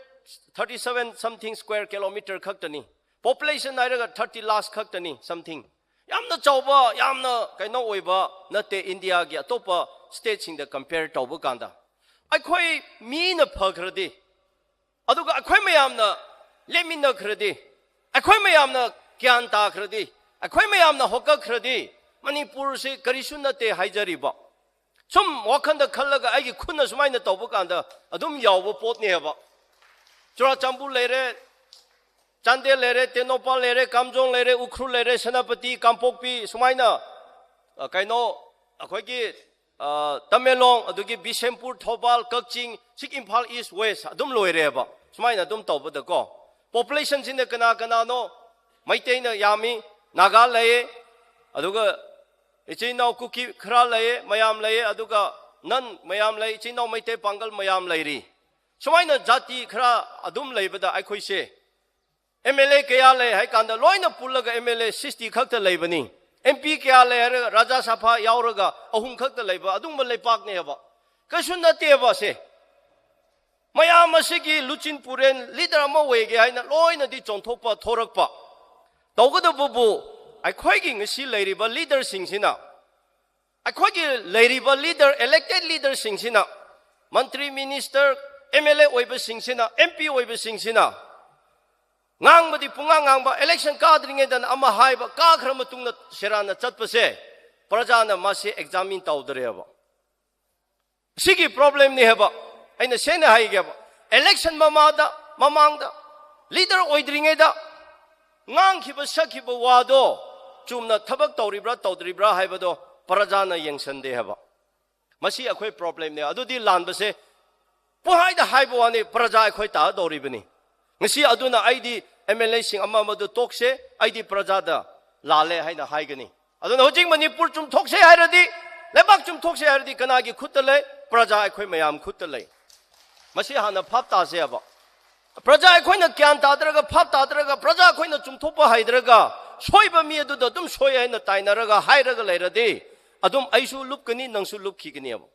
thirty seven something square kilometre ꯈꯛꯇꯅꯤ꯫ ꯄꯣꯄꯨꯂꯦꯁꯟ ꯍꯥꯏꯔꯒ thirty lakhs ꯈꯛꯇꯅꯤ something꯫ ꯌꯥꯝꯅ ꯆꯥꯎꯕ, ꯌꯥꯝꯅ ꯀꯩꯅꯣ ꯑꯣꯏꯕ ꯅꯠꯇꯦ ꯏꯟꯗꯤꯌꯥꯒꯤ ꯑꯇꯣꯞꯄ ꯁ꯭ꯇꯦꯠꯁꯤꯡꯗ ꯀꯝꯄꯤꯌꯔ ꯇꯧꯕ ꯀꯥꯟꯗ꯫ ꯑꯩꯈꯣꯏ ꯃꯤꯅ ꯐꯈ꯭ꯔꯗꯤ, ꯑꯗꯨꯒ ꯑꯩꯈꯣꯏ ꯃꯌꯥꯝꯅ ꯂꯦꯞꯃꯤꯟꯅꯈ꯭ꯔꯗꯤ, ꯑꯩꯈꯣꯏ ꯃꯌꯥꯝꯅ ꯒ꯭ꯌꯥꯟ ꯇꯥꯈ꯭ꯔꯗꯤ, ꯑꯩꯈꯣꯏ ꯃꯌꯥꯝꯅ ꯍꯧꯒꯠꯈ꯭ꯔꯗꯤ, ꯃꯅꯤꯄꯨꯔꯁꯤ ꯀꯔꯤꯁꯨ ꯅꯠꯇꯦ ꯍꯥꯏꯖꯔꯤꯕ꯫ ꯁꯨꯝ ꯋꯥꯈꯜꯗ ꯈꯜꯂꯒ ꯑꯩꯒꯤ ꯈꯨꯠꯅ ꯁꯨꯃꯥꯏꯅ ꯇꯧꯕ ꯀꯥꯟꯗ ꯑꯗꯨꯝ ꯌꯥꯎꯕ ꯄꯣꯠꯅꯦꯕ꯫ ꯆꯨꯔꯥꯆꯥꯟꯄꯨꯔ ꯂꯩꯔꯦ, ꯆꯥꯟꯗꯦꯜ ꯂꯩꯔꯦ, ꯇꯦꯡꯅꯧꯄꯜ ꯂꯩꯔꯦ, ꯀꯥꯝꯖꯣꯡ ꯂꯩꯔꯦ, ꯎꯈ꯭ꯔꯨꯜ ꯂꯩꯔꯦ, ꯁꯦꯅꯥꯄꯇꯤ, ꯀꯥꯡꯄꯣꯛꯄꯤ, ꯁꯨꯃꯥꯏꯅ, ꯑ, ꯀꯩꯅꯣ, ꯑꯩꯈꯣꯏꯒꯤ, ꯑ, ꯇꯃꯦꯡꯂꯣꯡ, ꯑꯗꯨꯒꯤ ꯕꯤꯁꯦꯝꯄꯨꯔ, ꯊꯧꯕꯥꯜ, ꯀꯛꯆꯤꯡ, ꯁꯤ ꯏꯝꯐꯥꯜ ꯏꯁ ꯋꯦꯁ ꯑꯗꯨꯝ ꯂꯣꯏꯔꯦꯕ꯫ ꯁꯨꯃꯥꯏꯅ ꯑꯗꯨꯝ ꯇꯧꯕꯗꯀꯣ, ꯄꯣꯄꯨꯂꯦꯁꯟꯁꯤꯅ ꯀꯅꯥ ꯀꯅꯥꯅꯣ? ꯃꯩꯇꯩꯅ ꯌꯥꯝꯃꯤ, ꯅꯥꯒꯥ ꯂꯩꯌꯦ, ꯑꯗꯨꯒ ꯏꯆꯤꯟ ꯏꯅꯥꯎ ꯀꯨꯀꯤ ꯈꯔ ꯂꯩꯌꯦ, ꯃꯌꯥꯝ ꯂꯩꯌꯦ, ꯑꯗꯨꯒ ꯅꯟ ꯃꯌꯥꯝ ꯂꯩ, ꯏꯆꯤꯟ ꯏꯅꯥꯎ ꯃꯩꯇꯩ ꯄꯥꯡꯒꯜ ꯃꯌꯥꯝ ꯂꯩꯔꯤ꯫ ꯁꯨꯃꯥꯏꯅ ꯖꯥꯇꯤ ꯈꯔ ꯑꯗꯨꯝ ꯂꯩꯕꯗ ꯑꯩꯈꯣꯏꯁꯦ ꯑꯦꯝ ꯑꯦꯜ ꯑꯦ ꯀꯌꯥ ꯂꯩ ꯍꯥꯏ ꯀꯥꯟꯗ ꯂꯣꯏꯅ ꯄꯨꯜꯂꯒ ꯑꯦꯝ ꯑꯦꯜ ꯑꯦ ꯁꯤꯛꯁꯇꯤ ꯈꯛꯇ ꯂꯩꯕꯅꯤ꯫ ꯑꯦꯝ ꯄꯤ ꯀꯌꯥ ꯂꯩ ꯍꯥꯏꯔꯒ ꯔꯥꯖ꯭ꯌ ꯁꯚꯥ ꯌꯥꯎꯔꯒ ꯑꯍꯨꯝ ꯈꯛꯇ ꯂꯩꯕ ꯑꯗꯨꯒꯨꯝꯕ ꯂꯩꯄꯥꯛꯅꯦꯕ꯫ ꯀꯩꯁꯨ ꯅꯠꯇꯦꯕ ꯁꯦ꯫ ꯃꯌꯥꯝ ꯑꯁꯤꯒꯤ ꯂꯨꯆꯤꯟ ꯄꯨꯔꯦꯟ ꯂꯤꯗꯔ ꯑꯃ ꯑꯣꯏꯒꯦ ꯍꯥꯏꯅ ꯂꯣꯏꯅꯗꯤ ꯆꯣꯟꯊꯣꯛꯄ ꯊꯣꯔꯛꯄ꯫ ꯇꯧꯒꯗꯕꯕꯨ ꯑꯩꯈꯣꯏꯒꯤ ꯉꯁꯤ ꯂꯩꯔꯤꯕ ꯂꯤꯗꯔꯁꯤꯡꯁꯤꯅ, ꯑꯩꯈꯣꯏꯒꯤ ꯂꯩꯔꯤꯕ ꯂꯤꯗꯔ, ꯏꯂꯦꯛꯇꯦꯗ ꯂꯤꯗꯔꯁꯤꯡꯁꯤꯅ, ꯃꯟꯇ꯭ꯔꯤ, ꯃꯤꯅꯤꯁꯇꯔ, ꯑꯦꯝ ꯑꯦꯜ ꯑꯦ ꯑꯣꯏꯕꯁꯤꯡꯁꯤꯅ, ꯑꯦꯝ ꯄꯤ ꯑꯣꯏꯕꯁꯤꯡꯁꯤꯅ ꯉꯥꯡꯕꯗꯤ ꯄꯨꯡꯉꯥꯡ ꯉꯥꯡꯕ, ꯏꯂꯦꯛꯁꯟ ꯀꯥꯗ꯭ꯔꯤꯉꯩꯗꯅ ꯑꯃ ꯍꯥꯏꯕ, ꯀꯥꯈ꯭ꯔ ꯃꯇꯨꯡꯗ ꯁꯦꯔꯥꯟꯅ ꯆꯠꯄꯁꯦ ꯄ꯭ꯔꯖꯥꯅ ꯃꯥꯁꯦ ꯑꯦꯛꯖꯥꯃꯤꯟ ꯇꯧꯗ꯭ꯔꯦꯕ꯫ ꯁꯤꯒꯤ ꯄ꯭ꯔꯣꯕ꯭ꯂꯦꯝꯅꯤ ꯍꯥꯏꯕ꯫ ꯑꯩꯅ ꯁꯦꯡꯅ ꯍꯥꯏꯒꯦꯕ, ꯏꯂꯦꯛꯁꯟ ꯃꯃꯥꯗ, ꯃꯃꯥꯡꯗ, ꯂꯤꯗꯔ ꯑꯣꯏꯗ꯭ꯔꯤꯉꯩꯗ ꯉꯥꯡꯈꯤꯕ, ꯁꯛꯈꯤꯕ ꯋꯥꯗꯣ ꯆꯨꯝꯅ ꯊꯕꯛ ꯇꯧꯔꯤꯕ꯭ꯔꯥ ꯇꯧꯗ꯭ꯔꯤꯕ꯭ꯔꯥ ꯍꯥꯏꯕꯗꯣ ꯄ꯭ꯔꯖꯥꯅ ꯌꯦꯡꯁꯟꯗꯦ ꯍꯥꯏꯕ꯫ ꯃꯁꯤ ꯑꯩꯈꯣꯏ ꯄ꯭ꯔꯣꯕ꯭ꯂꯦꯝꯅꯦ꯫ ꯑꯗꯨꯗꯤ ꯂꯥꯟꯕꯁꯦ ꯄꯨꯡꯍꯥꯏꯗ ꯍꯥꯏꯕ ꯋꯥꯅꯤ, ꯄ꯭ꯔꯖꯥ ꯑꯩꯈꯣꯏ ꯇꯥꯗꯧꯔꯤꯕꯅꯤ꯫ ꯉꯁꯤ ꯑꯗꯨꯅ ꯑꯩꯗꯤ ꯑꯦꯝ ꯑꯦꯜ ꯑꯦꯁꯤꯡ ꯑꯃ ꯑꯃꯗꯨ ꯇꯣꯛꯁꯦ, ꯑꯩꯗꯤ ꯄ꯭ꯔꯖꯥꯗ ꯂꯥꯜꯂꯦ ꯍꯥꯏꯅ ꯍꯥꯏꯒꯅꯤ꯫ ꯑꯗꯨꯅ ꯍꯧꯖꯤꯛ ꯃꯅꯤꯄꯨꯔ ꯆꯨꯝꯊꯣꯛꯁꯦ ꯍꯥꯏꯔꯗꯤ, ꯂꯩꯕꯥꯛ ꯆꯨꯝꯊꯣꯛꯁꯦ ꯍꯥꯏꯔꯗꯤ ꯀꯅꯥꯒꯤ ꯈꯨꯠꯇ ꯂꯩ? ꯄ꯭ꯔꯖꯥ ꯑꯩꯈꯣꯏ ꯃꯌꯥꯝ ꯈꯨꯠꯇ ꯂꯩ꯫ ꯃꯁꯤ ꯍꯥꯟꯅ ꯚꯥꯞ ꯇꯥꯁꯦꯕ꯫ ꯄ꯭ꯔꯖꯥ ꯑꯩꯈꯣꯏꯅ ꯒ꯭ꯌꯥꯟ ꯇꯥꯗ꯭ꯔꯒ, ꯚꯥꯞ ꯇꯥꯗ꯭ꯔꯒ, ꯄ꯭ꯔꯖꯥ ꯑꯩꯈꯣꯏꯅ ꯆꯨꯝꯊꯣꯛꯄ ꯍꯩꯗ꯭ꯔꯒ, ꯁꯣꯏꯕ ꯃꯤ ꯑꯗꯨꯗ ꯑꯗꯨꯝ ꯁꯣꯏ ꯍꯥꯏꯅ ꯇꯥꯏꯅꯔꯒ ꯍꯥꯏꯔꯒ ꯂꯩꯔꯗꯤ, ꯑꯗꯨꯝ ꯑꯩꯁꯨ ꯂꯨꯞꯀꯅꯤ, ꯅꯪꯁꯨ ꯂꯨꯞꯈꯤꯒꯅꯦꯕ꯫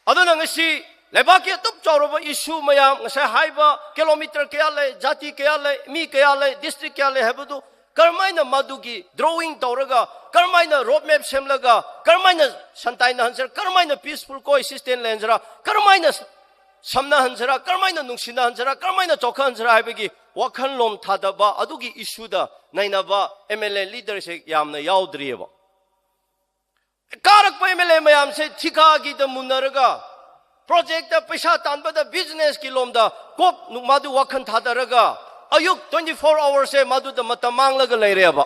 ꯑꯗꯨꯅ ꯉꯁꯤ ꯂꯩꯕꯥꯛꯀꯤ ꯑꯗꯨꯛ ꯆꯥꯎꯔꯕ ꯏꯁꯨ ꯃꯌꯥꯝ, ꯉꯁꯥꯏ ꯍꯥꯏꯕ ꯀꯤꯂꯣꯃꯤꯇꯔ ꯀꯌꯥ ꯂꯩ, ꯖꯥꯇꯤ ꯀꯌꯥ ꯂꯩ, ꯃꯤ ꯀꯌꯥ ꯂꯩ, ꯗꯤꯁꯇ꯭ꯔꯤꯛ ꯀꯌꯥ ꯂꯩ ꯍꯥꯏꯕꯗꯨ ꯀꯔꯝꯍꯥꯏꯅ ꯃꯗꯨꯒꯤ ꯗ꯭ꯔꯣꯋꯤꯡ ꯇꯧꯔꯒ, ꯀꯔꯝꯍꯥꯏꯅ ꯔꯣꯗ ꯃꯦꯞ ꯁꯦꯝꯂꯒ, ꯀꯔꯝꯍꯥꯏꯅ ꯁꯟꯇꯥꯏꯅꯍꯟꯁꯤꯔꯥ, ꯀꯔꯝꯍꯥꯏꯅ ꯄꯤꯁꯐꯨꯜ ꯀꯣ ꯑꯦꯛꯁꯤꯁꯇꯦꯟ ꯂꯩꯍꯟꯁꯤꯔꯥ, ꯀꯔꯝꯍꯥꯏꯅ ꯁꯝꯅꯍꯟꯁꯤꯔꯥ, ꯀꯔꯝꯍꯥꯏꯅ ꯅꯨꯡꯁꯤꯅꯍꯟꯁꯤꯔꯥ, ꯀꯔꯝꯍꯥꯏꯅ ꯆꯥꯎꯈꯠꯍꯟꯁꯤꯔꯥ ꯍꯥꯏꯕꯒꯤ ꯋꯥꯈꯜꯂꯣꯟ ꯊꯥꯗꯕ, ꯑꯗꯨꯒꯤ ꯏꯁꯨꯗ ꯅꯩꯅꯕ ꯑꯦꯝ ꯑꯦꯜ ꯑꯦ ꯂꯤꯗꯔꯁꯦ ꯌꯥꯝꯅ ꯌꯥꯎꯗ꯭ꯔꯤꯑꯕ꯫ ꯀꯥꯔꯛꯄ ꯑꯦꯝ ꯑꯦꯜ ꯑꯦ ꯃꯌꯥꯝꯁꯦ ꯊꯤꯀꯥꯒꯤꯗ ꯃꯨꯟꯅꯔꯒ, ꯄ꯭ꯔꯣꯖꯦꯛꯇ ꯄꯩꯁꯥ ꯇꯥꯟꯕꯗ, ꯕꯤꯖꯤꯅꯦꯁꯀꯤ ꯂꯣꯝꯗ ꯀꯣꯛ ꯅꯨ-, ꯃꯥꯗꯨ ꯋꯥꯈꯜ ꯊꯥꯗꯔꯒ, ꯑꯌꯨꯛ twenty four hours ꯁꯦ ꯃꯗꯨꯗ ꯃꯇꯝ ꯃꯥꯡꯂꯒ ꯂꯩꯔꯦꯕ꯫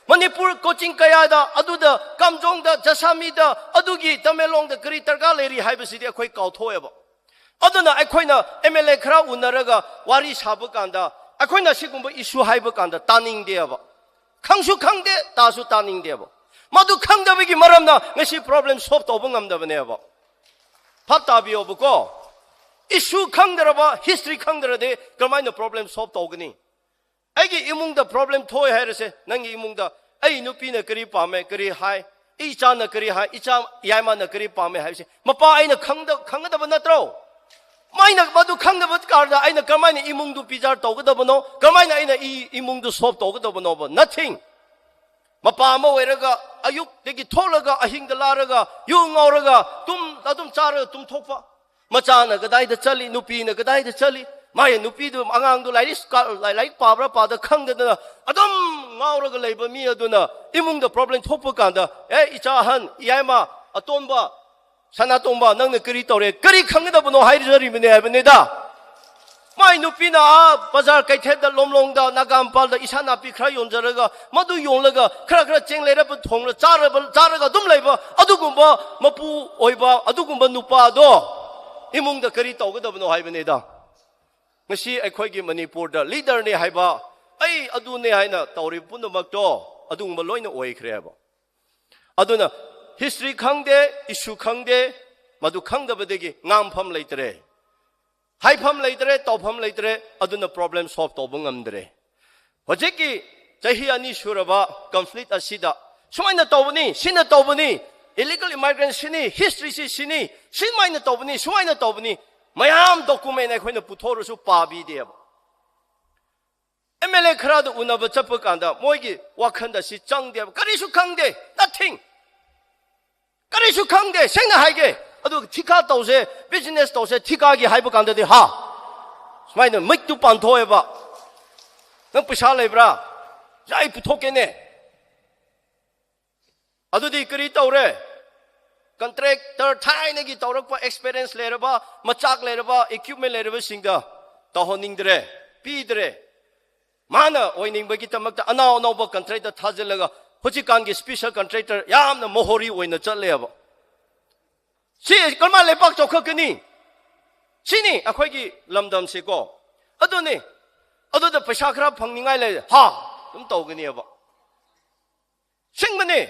ꯃꯅꯤꯄꯨꯔ ꯀꯣꯆꯤꯡ ꯀꯌꯥꯗ, ꯑꯗꯨꯗ ꯀꯥꯝꯖꯣꯡꯗ, ꯖꯁꯥꯃꯤꯗ, ꯑꯗꯨꯒꯤ ꯇꯃꯦꯡꯂꯣꯡꯗ ꯀꯔꯤ ꯗꯔꯀꯥꯔ ꯂꯩꯔꯤ ꯍꯥꯏꯕꯁꯤꯗꯤ ꯑꯩꯈꯣꯏ ꯀꯥꯎꯊꯣꯛꯑꯦꯕ꯫ ꯑꯗꯨꯅ ꯑꯩꯈꯣꯏꯅ ꯑꯦꯝ ꯑꯦꯜ ꯑꯦ ꯈꯔ ꯎꯅꯔꯒ ꯋꯥꯔꯤ ꯁꯥꯕ ꯀꯥꯟꯗ, ꯑꯩꯈꯣꯏꯅ ꯁꯤꯒꯨꯝꯕ ꯏꯁꯨ ꯍꯥꯏꯕ ꯀꯥꯟꯗ ꯇꯥꯅꯤꯡꯗꯦꯕ꯫ ꯈꯪꯁꯨ ꯈꯪꯗꯦ, ꯇꯥꯁꯨ ꯇꯥꯅꯤꯡꯗꯦꯕ꯫ ꯃꯗꯨ ꯈꯪꯗꯕꯒꯤ ꯃꯔꯝꯅ ꯉꯁꯤ ꯄ꯭ꯔꯣꯕ꯭ꯂꯦꯝ ꯁꯣꯜꯕ ꯇꯧꯕ ꯉꯝꯗꯕꯅꯦꯕ꯫ ꯚꯥꯞ ꯇꯥꯕꯤꯌꯣꯕꯀꯣ, ꯏꯁꯨ ꯈꯪꯗ꯭ꯔꯕ, ꯍꯤꯁꯇ꯭ꯔꯤ ꯈꯪꯗ꯭ꯔꯗꯤ ꯀꯔꯝꯍꯥꯏꯅ ꯄ꯭ꯔꯣꯕ꯭ꯂꯦꯝ ꯁꯣꯜꯕ ꯇꯧꯒꯅꯤ? ꯑꯩꯒꯤ ꯏꯃꯨꯡꯗ ꯄ꯭ꯔꯣꯕ꯭ꯂꯦꯝ ꯊꯣꯛꯑꯦ ꯍꯥꯏꯔꯁꯦ, ꯅꯪꯒꯤ ꯏꯃꯨꯡꯗ ꯑꯩ ꯅꯨꯄꯤꯅ ꯀꯔꯤ ꯄꯥꯝꯃꯦ, ꯀꯔꯤ ꯍꯥꯏ, ꯏꯆꯥꯅ ꯀꯔꯤ ꯍꯥꯏ, ꯏꯆꯥ ꯌꯥꯏꯃꯅ ꯀꯔꯤ ꯄꯥꯝꯃꯦ ꯍꯥꯏꯕꯁꯦ ꯃꯄꯥ ꯑꯩꯅ ꯈꯪꯗ-, ꯈꯪꯒꯗꯕ ꯅꯠꯇ꯭ꯔꯣ? ꯃꯥꯏꯅ ꯃꯗꯨ ꯈꯪꯗꯕ ꯀꯥꯟꯗ ꯑꯩꯅ ꯀꯔꯝꯍꯥꯏꯅ ꯏꯃꯨꯡꯗꯨ ꯄꯤꯖꯥꯔ ꯇꯧꯒꯗꯕꯅꯣ? ꯀꯔꯝꯍꯥꯏꯅ ꯑꯩꯅ ꯏ-, ꯏꯃꯨꯡꯗꯨ ꯁꯣꯜꯕ ꯇꯧꯒꯗꯕꯅꯣꯕ? Nothing. ꯃꯄꯥ ꯑꯃ ꯑꯣꯏꯔꯒ ꯑꯌꯨꯛꯇꯒꯤ ꯊꯣꯛꯂꯒ ꯑꯍꯤꯡꯗ ꯂꯥꯔꯒ ꯌꯨ ꯉꯥꯎꯔꯒ ꯇꯨꯝ-, ꯑꯗꯨꯝ ꯆꯥꯔꯒ ꯇꯨꯝꯊꯣꯛꯄ꯫ ꯃꯆꯥꯅ ꯀꯗꯥꯏꯗ ꯆꯠꯂꯤ, ꯅꯨꯄꯤꯅ ꯀꯗꯥꯏꯗ ꯆꯠꯂꯤ, ꯃꯥꯒꯤ ꯅꯨꯄꯤꯗꯨ, ꯑꯉꯥꯡꯗꯨ ꯂꯥꯏꯔꯤꯛ ꯀ-, ꯂꯥꯏꯔꯤꯛ ꯄꯥꯕ꯭ꯔꯥ ꯄꯥꯗ ꯈꯪꯗꯗꯅ ꯑꯗꯨꯝ ꯉꯥꯎꯔꯒ ꯂꯩꯕ ꯃꯤ ꯑꯗꯨꯅ ꯏꯃꯨꯡꯗ ꯄ꯭ꯔꯣꯕ꯭ꯂꯦꯝ ꯊꯣꯛꯄ ꯀꯥꯟꯗ, "ꯑꯦ, ꯏꯆꯥ ꯑꯍꯟ, ꯏꯌꯥꯏꯃ, ꯑꯇꯣꯟꯕ, ꯁꯅꯥꯇꯣꯝꯕ, ꯅꯪꯅ ꯀꯔꯤ ꯇꯧꯔꯦ? ꯀꯔꯤ ꯈꯪꯒꯗꯕꯅꯣ?" ꯍꯥꯏꯖꯔꯤꯕꯅꯦ ꯍꯥꯏꯕꯅꯤꯗ꯫ ꯃꯥꯏ ꯅꯨꯄꯤꯅ ꯑꯥ ꯕꯖꯥꯔ ꯀꯩꯊꯦꯜꯗ, ꯂꯣꯝꯂꯣꯡꯗ, ꯅꯥꯒꯥꯝꯄꯥꯜꯗ ꯏꯁꯥ ꯅꯥꯄꯤ ꯈꯔ ꯌꯣꯟꯖꯔꯒ, ꯃꯗꯨ ꯌꯣꯜꯂꯒ ꯈꯔ ꯈꯔ ꯆꯦꯡ ꯂꯩꯔꯛꯄ ꯊꯣꯡꯂ ꯆꯥꯔꯕ-, ꯆꯥꯔꯒ ꯑꯗꯨꯝ ꯂꯩꯕ ꯑꯗꯨꯒꯨꯝꯕ ꯃꯄꯨ ꯑꯣꯏꯕ ꯑꯗꯨꯒꯨꯝꯕ ꯅꯨꯄꯥꯗꯣ ꯏꯃꯨꯡꯗ ꯀꯔꯤ ꯇꯧꯒꯗꯕꯅꯣ ꯍꯥꯏꯕꯅꯤꯗ꯫ ꯉꯁꯤ ꯑꯩꯈꯣꯏꯒꯤ ꯃꯅꯤꯄꯨꯔꯗ ꯂꯤꯗꯔꯅꯤ ꯍꯥꯏꯕ, ꯑꯩ ꯑꯗꯨꯅꯦ ꯍꯥꯏꯅ ꯇꯧꯔꯤꯕ ꯄꯨꯝꯅꯃꯛꯇꯣ ꯑꯗꯨꯒꯨꯝꯕ ꯂꯣꯏꯅ ꯑꯣꯏꯈ꯭ꯔꯦꯕ꯫ ꯑꯗꯨꯅ ꯍꯤꯁꯇ꯭ꯔꯤ ꯈꯪꯗꯦ, ꯏꯁꯨ ꯈꯪꯗꯦ, ꯃꯗꯨ ꯈꯪꯗꯕꯗꯒꯤ ꯉꯥꯡꯐꯝ ꯂꯩꯇ꯭ꯔꯦ, ꯍꯥꯏꯐꯝ ꯂꯩꯇ꯭ꯔꯦ, ꯇꯧꯐꯝ ꯂꯩꯇ꯭ꯔꯦ꯫ ꯑꯗꯨꯅ ꯄ꯭ꯔꯣꯕ꯭ꯂꯦꯝ ꯁꯣꯜꯕ ꯇꯧꯕ ꯉꯝꯗ꯭ꯔꯦ꯫ ꯍꯧꯖꯤꯛꯀꯤ ꯆꯍꯤ ꯑꯅꯤ ꯁꯨꯔꯕ ꯀꯟꯐ꯭ꯂꯤꯛ ꯑꯁꯤꯗ ꯁꯨꯃꯥꯏꯅ ꯇꯧꯕꯅꯤ, ꯁꯤꯅ ꯇꯧꯕꯅꯤ, ꯏꯂꯤꯒꯦꯜ ꯏꯃꯥꯏꯒ꯭ꯔꯦꯟ ꯁꯤꯅꯤ, ꯍꯤꯁꯇ꯭ꯔꯤꯁꯤ ꯁꯤꯅꯤ, ꯁꯨꯃꯥꯏꯅ ꯇꯧꯕꯅꯤ, ꯁꯨꯃꯥꯏꯅ ꯇꯧꯕꯅꯤ, ꯃꯌꯥꯝ ꯗꯣꯀꯨꯃꯦꯟ ꯑꯩꯈꯣꯏꯅ ꯄꯨꯊꯣꯛꯔꯁꯨ ꯄꯥꯕꯤꯗꯦꯕ꯫ ꯑꯦꯝ ꯑꯦꯜ ꯑꯦ ꯈꯔꯗ ꯎꯅꯕ ꯆꯠꯄ ꯀꯥꯟꯗ ꯃꯣꯏꯒꯤ ꯋꯥꯈꯜꯗ ꯁꯤ ꯆꯪꯗꯦꯕ, ꯀꯔꯤꯁꯨ ꯈꯪꯗꯦ, nothing꯫ ꯀꯔꯤꯁꯨ ꯈꯪꯗꯦ, ꯁꯦꯡꯅ ꯍꯥꯏꯒꯦ꯫ ꯑꯗꯨꯒ ꯊꯤꯀꯥ ꯇꯧꯁꯦ, ꯕꯤꯖꯤꯅꯦꯁ ꯇꯧꯁꯦ, ꯊꯤꯀꯥꯒꯤ ꯍꯥꯏꯕ ꯀꯥꯟꯗꯗꯤ, ꯍꯥ, ꯁꯨꯃꯥꯏꯅ ꯃꯤꯠꯇꯨ ꯄꯥꯟꯊꯣꯛꯑꯦꯕ꯫ ꯅꯪ ꯄꯩꯁꯥ ꯂꯩꯕ꯭ꯔꯥ? ꯑꯩ ꯄꯨꯊꯣꯛꯀꯦꯅꯦ꯫ ꯑꯗꯨꯗꯤ ꯀꯔꯤ ꯇꯧꯔꯦ? ꯀꯟꯇ꯭ꯔꯦꯛꯇꯔ, ꯊꯥꯏꯅꯒꯤ ꯇꯧꯔꯛꯄ, ꯑꯦꯛꯁꯄꯤꯔꯤꯌꯦꯟꯁ ꯂꯩꯔꯕ, ꯃꯆꯥꯛ ꯂꯩꯔꯕ, ꯏꯀ꯭ꯋꯤꯞꯃꯦꯟ ꯂꯩꯔꯕꯁꯤꯡꯗ ꯇꯧꯍꯟꯅꯤꯡꯗ꯭ꯔꯦ, ꯄꯤꯗ꯭ꯔꯦ꯫ ꯃꯥꯅ ꯑꯣꯏꯅꯤꯡꯕꯒꯤꯗꯃꯛꯇ ꯑꯅꯧ ꯑꯅꯧꯕ ꯀꯟꯇ꯭ꯔꯦꯛꯇꯔ ꯊꯥꯖꯤꯜꯂꯒ ꯍꯧꯖꯤꯛꯀꯥꯟꯒꯤ ꯁ꯭ꯄꯦꯁꯦꯜ ꯀꯟꯇ꯭ꯔꯦꯛꯇꯔ ꯌꯥꯝꯅ ꯃꯣꯍꯣꯔꯤ ꯑꯣꯏꯅ ꯆꯠꯂꯦꯕ꯫ ꯁꯤ ꯀꯔꯝꯍꯥꯏꯅ ꯂꯩꯄꯥꯛ ꯆꯥꯎꯈꯠꯀꯅꯤ? ꯁꯤꯅꯤ ꯑꯩꯈꯣꯏꯒꯤ ꯂꯝꯗꯝꯁꯤꯀꯣ꯫ ꯑꯗꯨꯅꯤ, ꯑꯗꯨꯗ ꯄꯩꯁꯥ ꯈꯔ ꯐꯪꯅꯤꯡꯉꯥꯏ ꯂꯩ, ꯍꯥ, ꯑꯗꯨꯝ ꯇꯧꯒꯅꯦꯕ꯫ ꯁꯤꯡꯕꯅꯤ꯫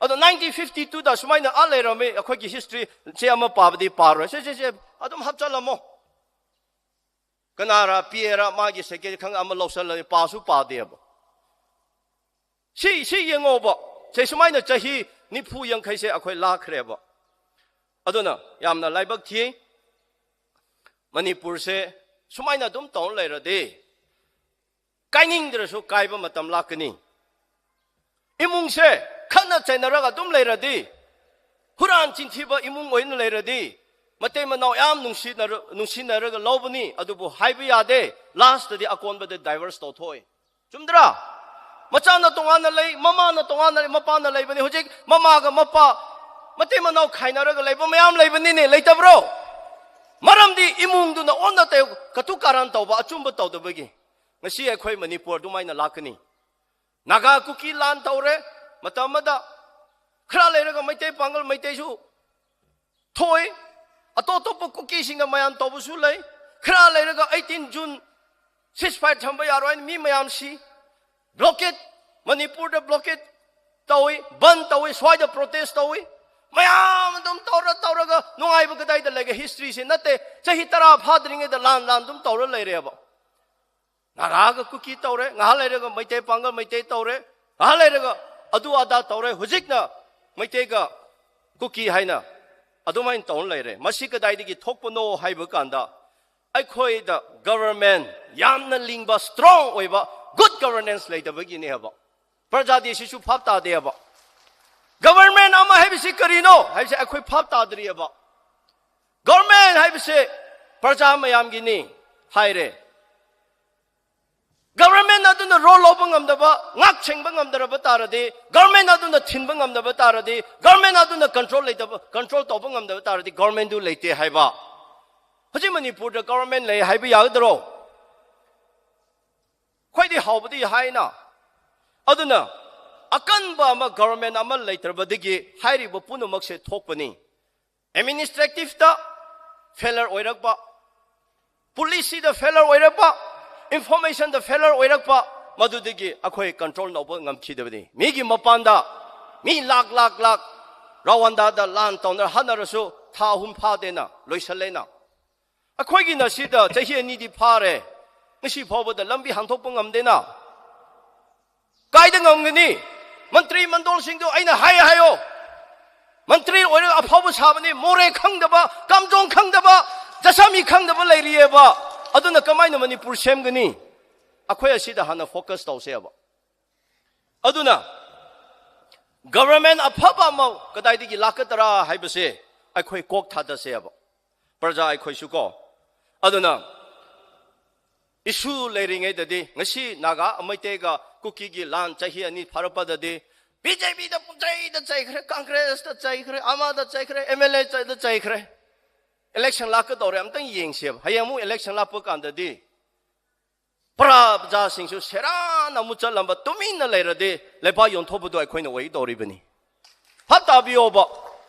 ꯑꯗꯣ ꯅꯥꯏꯟꯇꯤꯟ ꯐꯤꯐꯇꯤ ꯇꯨꯗ ꯁꯨꯃꯥꯏꯅ ꯑꯥ ꯂꯩꯔꯝꯃꯤ, ꯑꯩꯈꯣꯏꯒꯤ ꯍꯤꯁꯇ꯭ꯔꯤ ꯁꯦ ꯑꯃ ꯄꯥꯕꯗꯤ ꯄꯥꯔꯣꯏ꯫ ꯁꯦ, ꯁꯦ, ꯁꯦ, ꯑꯗꯨꯝ ꯍꯥꯞꯆꯜꯂꯝꯃꯣ꯫ ꯀꯅꯥꯔ, ꯄꯤꯌꯦꯔ, ꯃꯥꯒꯤ ꯁꯦꯀꯦꯟ ꯈꯪ ꯑꯃ ꯂꯧꯁꯜꯂꯒ ꯄꯥꯁꯨ ꯄꯥꯗꯦꯕ꯫ ꯁꯤ, ꯁꯤ ꯌꯦꯡꯉꯣꯕ꯫ ꯁꯦ ꯁꯨꯃꯥꯏꯅ ꯆꯍꯤ ꯅꯤꯐꯨ ꯌꯥꯡꯈꯩꯁꯦ ꯑꯩꯈꯣꯏ ꯂꯥꯛꯈ꯭ꯔꯦꯕ꯫ ꯑꯗꯨꯅ ꯌꯥꯝꯅ ꯂꯥꯏꯕꯛ ꯊꯤ꯫ ꯃꯅꯤꯄꯨꯔꯁꯦ ꯁꯨꯃꯥꯏꯅ ꯑꯗꯨꯝ ꯇꯧꯔ ꯂꯩꯔꯗꯤ ꯀꯥꯏꯅꯤꯡꯗ꯭ꯔꯁꯨ ꯀꯥꯏꯕ ꯃꯇꯝ ꯂꯥꯛꯀꯅꯤ꯫ ꯏꯃꯨꯡꯁꯦ ꯈꯠꯅ ꯆꯩꯅꯔꯒ ꯑꯗꯨꯝ ꯂꯩꯔꯗꯤ, ꯍꯨꯔꯥꯟ ꯆꯤꯟꯊꯤꯕ ꯏꯃꯨꯡ ꯑꯣꯏꯅ ꯂꯩꯔꯗꯤ, ꯃꯇꯩ ꯃꯅꯥꯎ ꯌꯥꯝ ꯅꯨꯡꯁꯤꯅꯔ-, ꯅꯨꯡꯁꯤꯅꯔꯒ ꯂꯧꯕꯅꯤ, ꯑꯗꯨꯕꯨ ꯍꯥꯏꯕ ꯌꯥꯗꯦ, ꯂꯥꯁꯇꯗꯤ ꯑꯀꯣꯟꯕꯗ ꯗꯥꯏꯚꯔꯁ ꯇꯧꯊꯣꯛꯑꯦ꯫ ꯆꯨꯝꯗ꯭ꯔꯥ? ꯃꯆꯥꯅ ꯇꯣꯉꯥꯟꯅ ꯂꯩ, ꯃꯃꯥꯅ ꯇꯣꯉꯥꯟꯅ ꯂꯩ, ꯃꯄꯥꯅ ꯂꯩꯕꯅꯤ꯫ ꯍꯧꯖꯤꯛ ꯃꯃꯥꯒ ꯃꯄꯥ, ꯃꯇꯩ ꯃꯅꯥꯎ ꯈꯥꯏꯅꯔꯒ ꯂꯩꯕ ꯃꯌꯥꯝ ꯂꯩꯕꯅꯤꯅꯦ, ꯂꯩꯇꯕ꯭ꯔꯣ? ꯃꯔꯝꯗꯤ ꯏꯃꯨꯡꯗꯨꯅ ꯑꯣꯟꯅ ꯇꯩ-, ꯀꯇꯨ ꯀꯥꯔꯟ ꯇꯧꯕ, ꯑꯆꯨꯝꯕ ꯇꯧꯗꯕꯒꯤ꯫ ꯉꯁꯤ ꯑꯩꯈꯣꯏ ꯃꯅꯤꯄꯨꯔ ꯑꯗꯨꯃꯥꯏꯅ ꯂꯥꯛꯀꯅꯤ꯫ ꯅꯥꯒꯥ ꯀꯨꯀꯤ ꯂꯥꯟ ꯇꯧꯔꯦ ꯃꯇꯝ ꯑꯃꯗ, ꯈꯔ ꯂꯩꯔꯒ ꯃꯩꯇꯩ ꯄꯥꯡꯒꯜ ꯃꯩꯇꯩꯁꯨ ꯊꯣꯛꯏ꯫ ꯑꯇꯣꯞ ꯑꯇꯣꯞꯄ ꯀꯨꯀꯤꯁꯤꯡꯅ ꯃꯌꯥꯝ ꯇꯧꯕꯁꯨ ꯂꯩ꯫ ꯈꯔ ꯂꯩꯔꯒ ꯑꯩꯠꯇꯤꯟ ꯖꯨꯟ ceasefire ꯊꯝꯕ ꯌꯥꯔꯣꯏ ꯍꯥꯏꯅ ꯃꯤ ꯃꯌꯥꯝ ꯁꯤ꯫ ꯕ꯭ꯂꯣꯀꯦꯠ, ꯃꯅꯤꯄꯨꯔꯗ ꯕ꯭ꯂꯣꯀꯦꯠ ꯇꯧꯏ, ꯕꯟ ꯇꯧꯏ, ꯁ꯭ꯋꯥꯏꯗ ꯄ꯭ꯔꯣꯇꯦꯁ ꯇꯧꯏ꯫ ꯃꯌꯥꯝ ꯑꯗꯨꯝ ꯇꯧꯔ ꯇꯧꯔꯒ ꯅꯨꯡꯉꯥꯏꯕ ꯀꯗꯥꯏꯗ ꯂꯩꯒꯦ? ꯍꯤꯁꯇ꯭ꯔꯤꯁꯤ ꯅꯠꯇꯦ, ꯆꯍꯤ ꯇꯔꯥ ꯐꯥꯗ꯭ꯔꯤꯉꯩꯗ ꯂꯥꯟ ꯂꯥꯟ ꯑꯗꯨꯝ ꯇꯧꯔ ꯂꯩꯔꯦꯕ꯫ ꯅꯥꯒꯥꯒ ꯀꯨꯀꯤ ꯇꯧꯔꯦ, ꯉꯥꯏꯍꯥꯛ ꯂꯩꯔꯒ ꯃꯩꯇꯩ ꯄꯥꯡꯒꯜ ꯃꯩꯇꯩ ꯇꯧꯔꯦ, ꯉꯥꯏꯍꯥꯛ ꯂꯩꯔꯒ ꯑꯗꯨ ꯑꯗꯥ ꯇꯧꯔꯦ, ꯍꯧꯖꯤꯛꯅ ꯃꯩꯇꯩꯒ ꯀꯨꯀꯤ ꯍꯥꯏꯅ ꯑꯗꯨꯃꯥꯏꯅ ꯇꯧꯔ ꯂꯩꯔꯦ꯫ ꯃꯁꯤ ꯀꯗꯥꯏꯗꯒꯤ ꯊꯣꯛꯄꯅꯣ ꯍꯥꯏꯕ ꯀꯥꯟꯗ, ꯑꯩꯈꯣꯏꯗ ꯒꯕꯔꯃꯦꯟ ꯌꯥꯝꯅ ꯂꯤꯡꯕ, ꯁ꯭ꯇꯔꯣꯡ ꯑꯣꯏꯕ, ꯒꯨꯗ ꯒꯕꯔꯅꯦꯟꯁ ꯂꯩꯇꯕꯒꯤꯅꯦꯕ꯫ ꯄ꯭ꯔꯖꯥꯗꯤ ꯁꯤꯁꯨ ꯚꯥꯞ ꯇꯥꯗꯦꯕ꯫ ꯒꯕꯔꯃꯦꯟ ꯑꯃ ꯍꯥꯏꯕꯁꯤ ꯀꯔꯤꯅꯣ ꯍꯥꯏꯕꯁꯤ ꯑꯩꯈꯣꯏ ꯚꯥꯞ ꯇꯥꯗ꯭ꯔꯤꯑꯕ꯫ ꯒꯕꯔꯃꯦꯟ ꯍꯥꯏꯕꯁꯦ ꯄ꯭ꯔꯖꯥ ꯃꯌꯥꯝꯒꯤꯅꯤ ꯍꯥꯏꯔꯦ꯫ Government ꯑꯗꯨꯅ ꯔꯣꯜ ꯂꯧꯕ ꯉꯝꯗꯕ, ꯉꯥꯛ ꯁꯦꯡꯕ ꯉꯝꯗ꯭ꯔꯕ ꯇꯥꯔꯗꯤ, government ꯑꯗꯨꯅ ꯊꯤꯡꯕ ꯉꯝꯗꯕ ꯇꯥꯔꯗꯤ, government ꯑꯗꯨꯅ ꯀꯟꯇ꯭ꯔꯣꯜ ꯂꯩꯇꯕ, ꯀꯟꯇ꯭ꯔꯣꯜ ꯇꯧꯕ ꯉꯝꯗꯕ ꯇꯥꯔꯗꯤ government ꯗꯨ ꯂꯩꯇꯦ ꯍꯥꯏꯕ꯫ ꯍꯧꯖꯤꯛ ꯃꯅꯤꯄꯨꯔꯗ government ꯂꯩ ꯍꯥꯏꯕ ꯌꯥꯒꯗ꯭ꯔꯣ? ꯈ꯭ꯋꯥꯏꯗꯤ ꯍꯥꯎꯕꯗꯤ ꯍꯥꯏꯅ꯫ ꯑꯗꯨꯅ ꯑꯀꯟꯕ ꯑꯃ, government ꯑꯃ ꯂꯩꯇ꯭ꯔꯕꯗꯒꯤ ꯍꯥꯏꯔꯤꯕ ꯄꯨꯝꯅꯃꯛꯁꯦ ꯊꯣꯛꯄꯅꯤ꯫ Administrative ꯇ failure ꯑꯣꯏꯔꯛꯄ, policy ꯗ failure ꯑꯣꯏꯔꯛꯄ, information ꯗ failure ꯑꯣꯏꯔꯛꯄ, ꯃꯗꯨꯗꯒꯤ ꯑꯩꯈꯣꯏ ꯀꯟꯇ꯭ꯔꯣꯜ ꯇꯧꯕ ꯉꯝꯈꯤꯗꯕꯅꯤ꯫ ꯃꯤꯒꯤ ꯃꯄꯥꯟꯗ ꯃꯤ ꯂꯥꯛ ꯂꯥꯛ ꯂꯥꯛ ꯔꯋꯥꯟꯗꯥꯗ ꯂꯥꯟ ꯇꯧꯅ ꯍꯥꯠꯅꯔꯁꯨ ꯊꯥ ꯑꯍꯨꯝ ꯐꯥꯗꯦꯅ ꯂꯣꯏꯁꯜꯂꯦꯅ꯫ ꯑꯩꯈꯣꯏꯒꯤꯅ ꯁꯤꯗ ꯆꯍꯤ ꯑꯅꯤꯗꯤ ꯐꯥꯔꯦ, ꯉꯁꯤ ꯐꯥꯎꯕꯗ ꯂꯝꯕꯤ ꯍꯥꯡꯊꯣꯛꯄ ꯉꯝꯗꯦꯅ꯫ ꯀꯥꯏꯗ ꯉꯝꯒꯅꯤ? ꯃꯟꯇ꯭ꯔꯤ ꯃꯟꯗꯣꯜꯁꯤꯡꯗꯨ ꯑꯩꯅ ꯍꯥꯏ ꯍꯥꯏꯌꯣ꯫ ꯃꯟꯇ꯭ꯔꯤ ꯑꯣꯏꯔꯒ ꯑꯐꯥꯎꯕ ꯁꯥꯕꯅꯤ, ꯃꯣꯔꯦ ꯈꯪꯗꯕ, ꯀꯥꯝꯖꯣꯡ ꯈꯪꯗꯕ, ꯖꯁꯥꯃꯤ ꯈꯪꯗꯕ ꯂꯩꯔꯤꯑꯕ꯫ ꯑꯗꯨꯅ ꯀꯃꯥꯏꯅ ꯃꯅꯤꯄꯨꯔ ꯁꯦꯝꯒꯅꯤ? ꯑꯩꯈꯣꯏ ꯑꯁꯤꯗ ꯍꯥꯟꯅ focus ꯇꯧꯁꯦꯕ꯫ ꯑꯗꯨꯅ government ꯑꯐꯕ ꯑꯃ ꯀꯗꯥꯏꯗꯒꯤ ꯂꯥꯛꯀꯗ꯭ꯔꯥ ꯍꯥꯏꯕꯁꯦ ꯑꯩꯈꯣꯏ ꯀꯣꯛ ꯊꯥꯗꯁꯦꯕ, ꯄ꯭ꯔꯖꯥ ꯑꯩꯈꯣꯏꯁꯨ ꯀꯣ꯫ ꯑꯗꯨꯅ issue ꯂꯩꯔꯤꯉꯩꯗꯗꯤ, ꯉꯁꯤ ꯅꯥꯒꯥ, ꯃꯩꯇꯩꯒ ꯀꯨꯀꯤꯒꯤ ꯂꯥꯟ ꯆꯍꯤ ꯑꯅꯤ ꯐꯥꯔꯛꯄꯗꯗꯤ BJP ꯗ ꯄꯨꯡꯆꯩꯗ ꯆꯩꯈ꯭ꯔꯦ, Congress ꯇ ꯆꯩꯈ꯭ꯔꯦ, ꯑꯃꯗ ꯆꯩꯈ꯭ꯔꯦ, MLA ꯗ ꯆꯩꯈ꯭ꯔꯦ꯫ Election ꯂꯥꯛꯀꯗꯧꯔꯦ, ꯑꯝꯇꯪ ꯌꯦꯡꯁꯦꯕ꯫ ꯍꯌꯦꯡ ꯑꯃꯨꯛ election ꯂꯥꯛꯄ ꯀꯥꯟꯗꯗꯤ ꯄ꯭ꯔꯖꯥꯁꯤꯡꯁꯨ ꯁꯦꯔꯥꯟ ꯑꯃꯨꯛ ꯆꯠꯂꯝꯕ, ꯇꯨꯃꯤꯟꯅ ꯂꯩꯔꯗꯤ ꯂꯩꯕꯥꯛ ꯌꯣꯟꯊꯣꯛꯄꯗꯣ ꯑꯩꯈꯣꯏꯅ ꯑꯣꯏꯗꯧꯔꯤꯕꯅꯤ꯫ ꯚꯥꯞ ꯇꯥꯕꯤꯌꯣꯕ꯫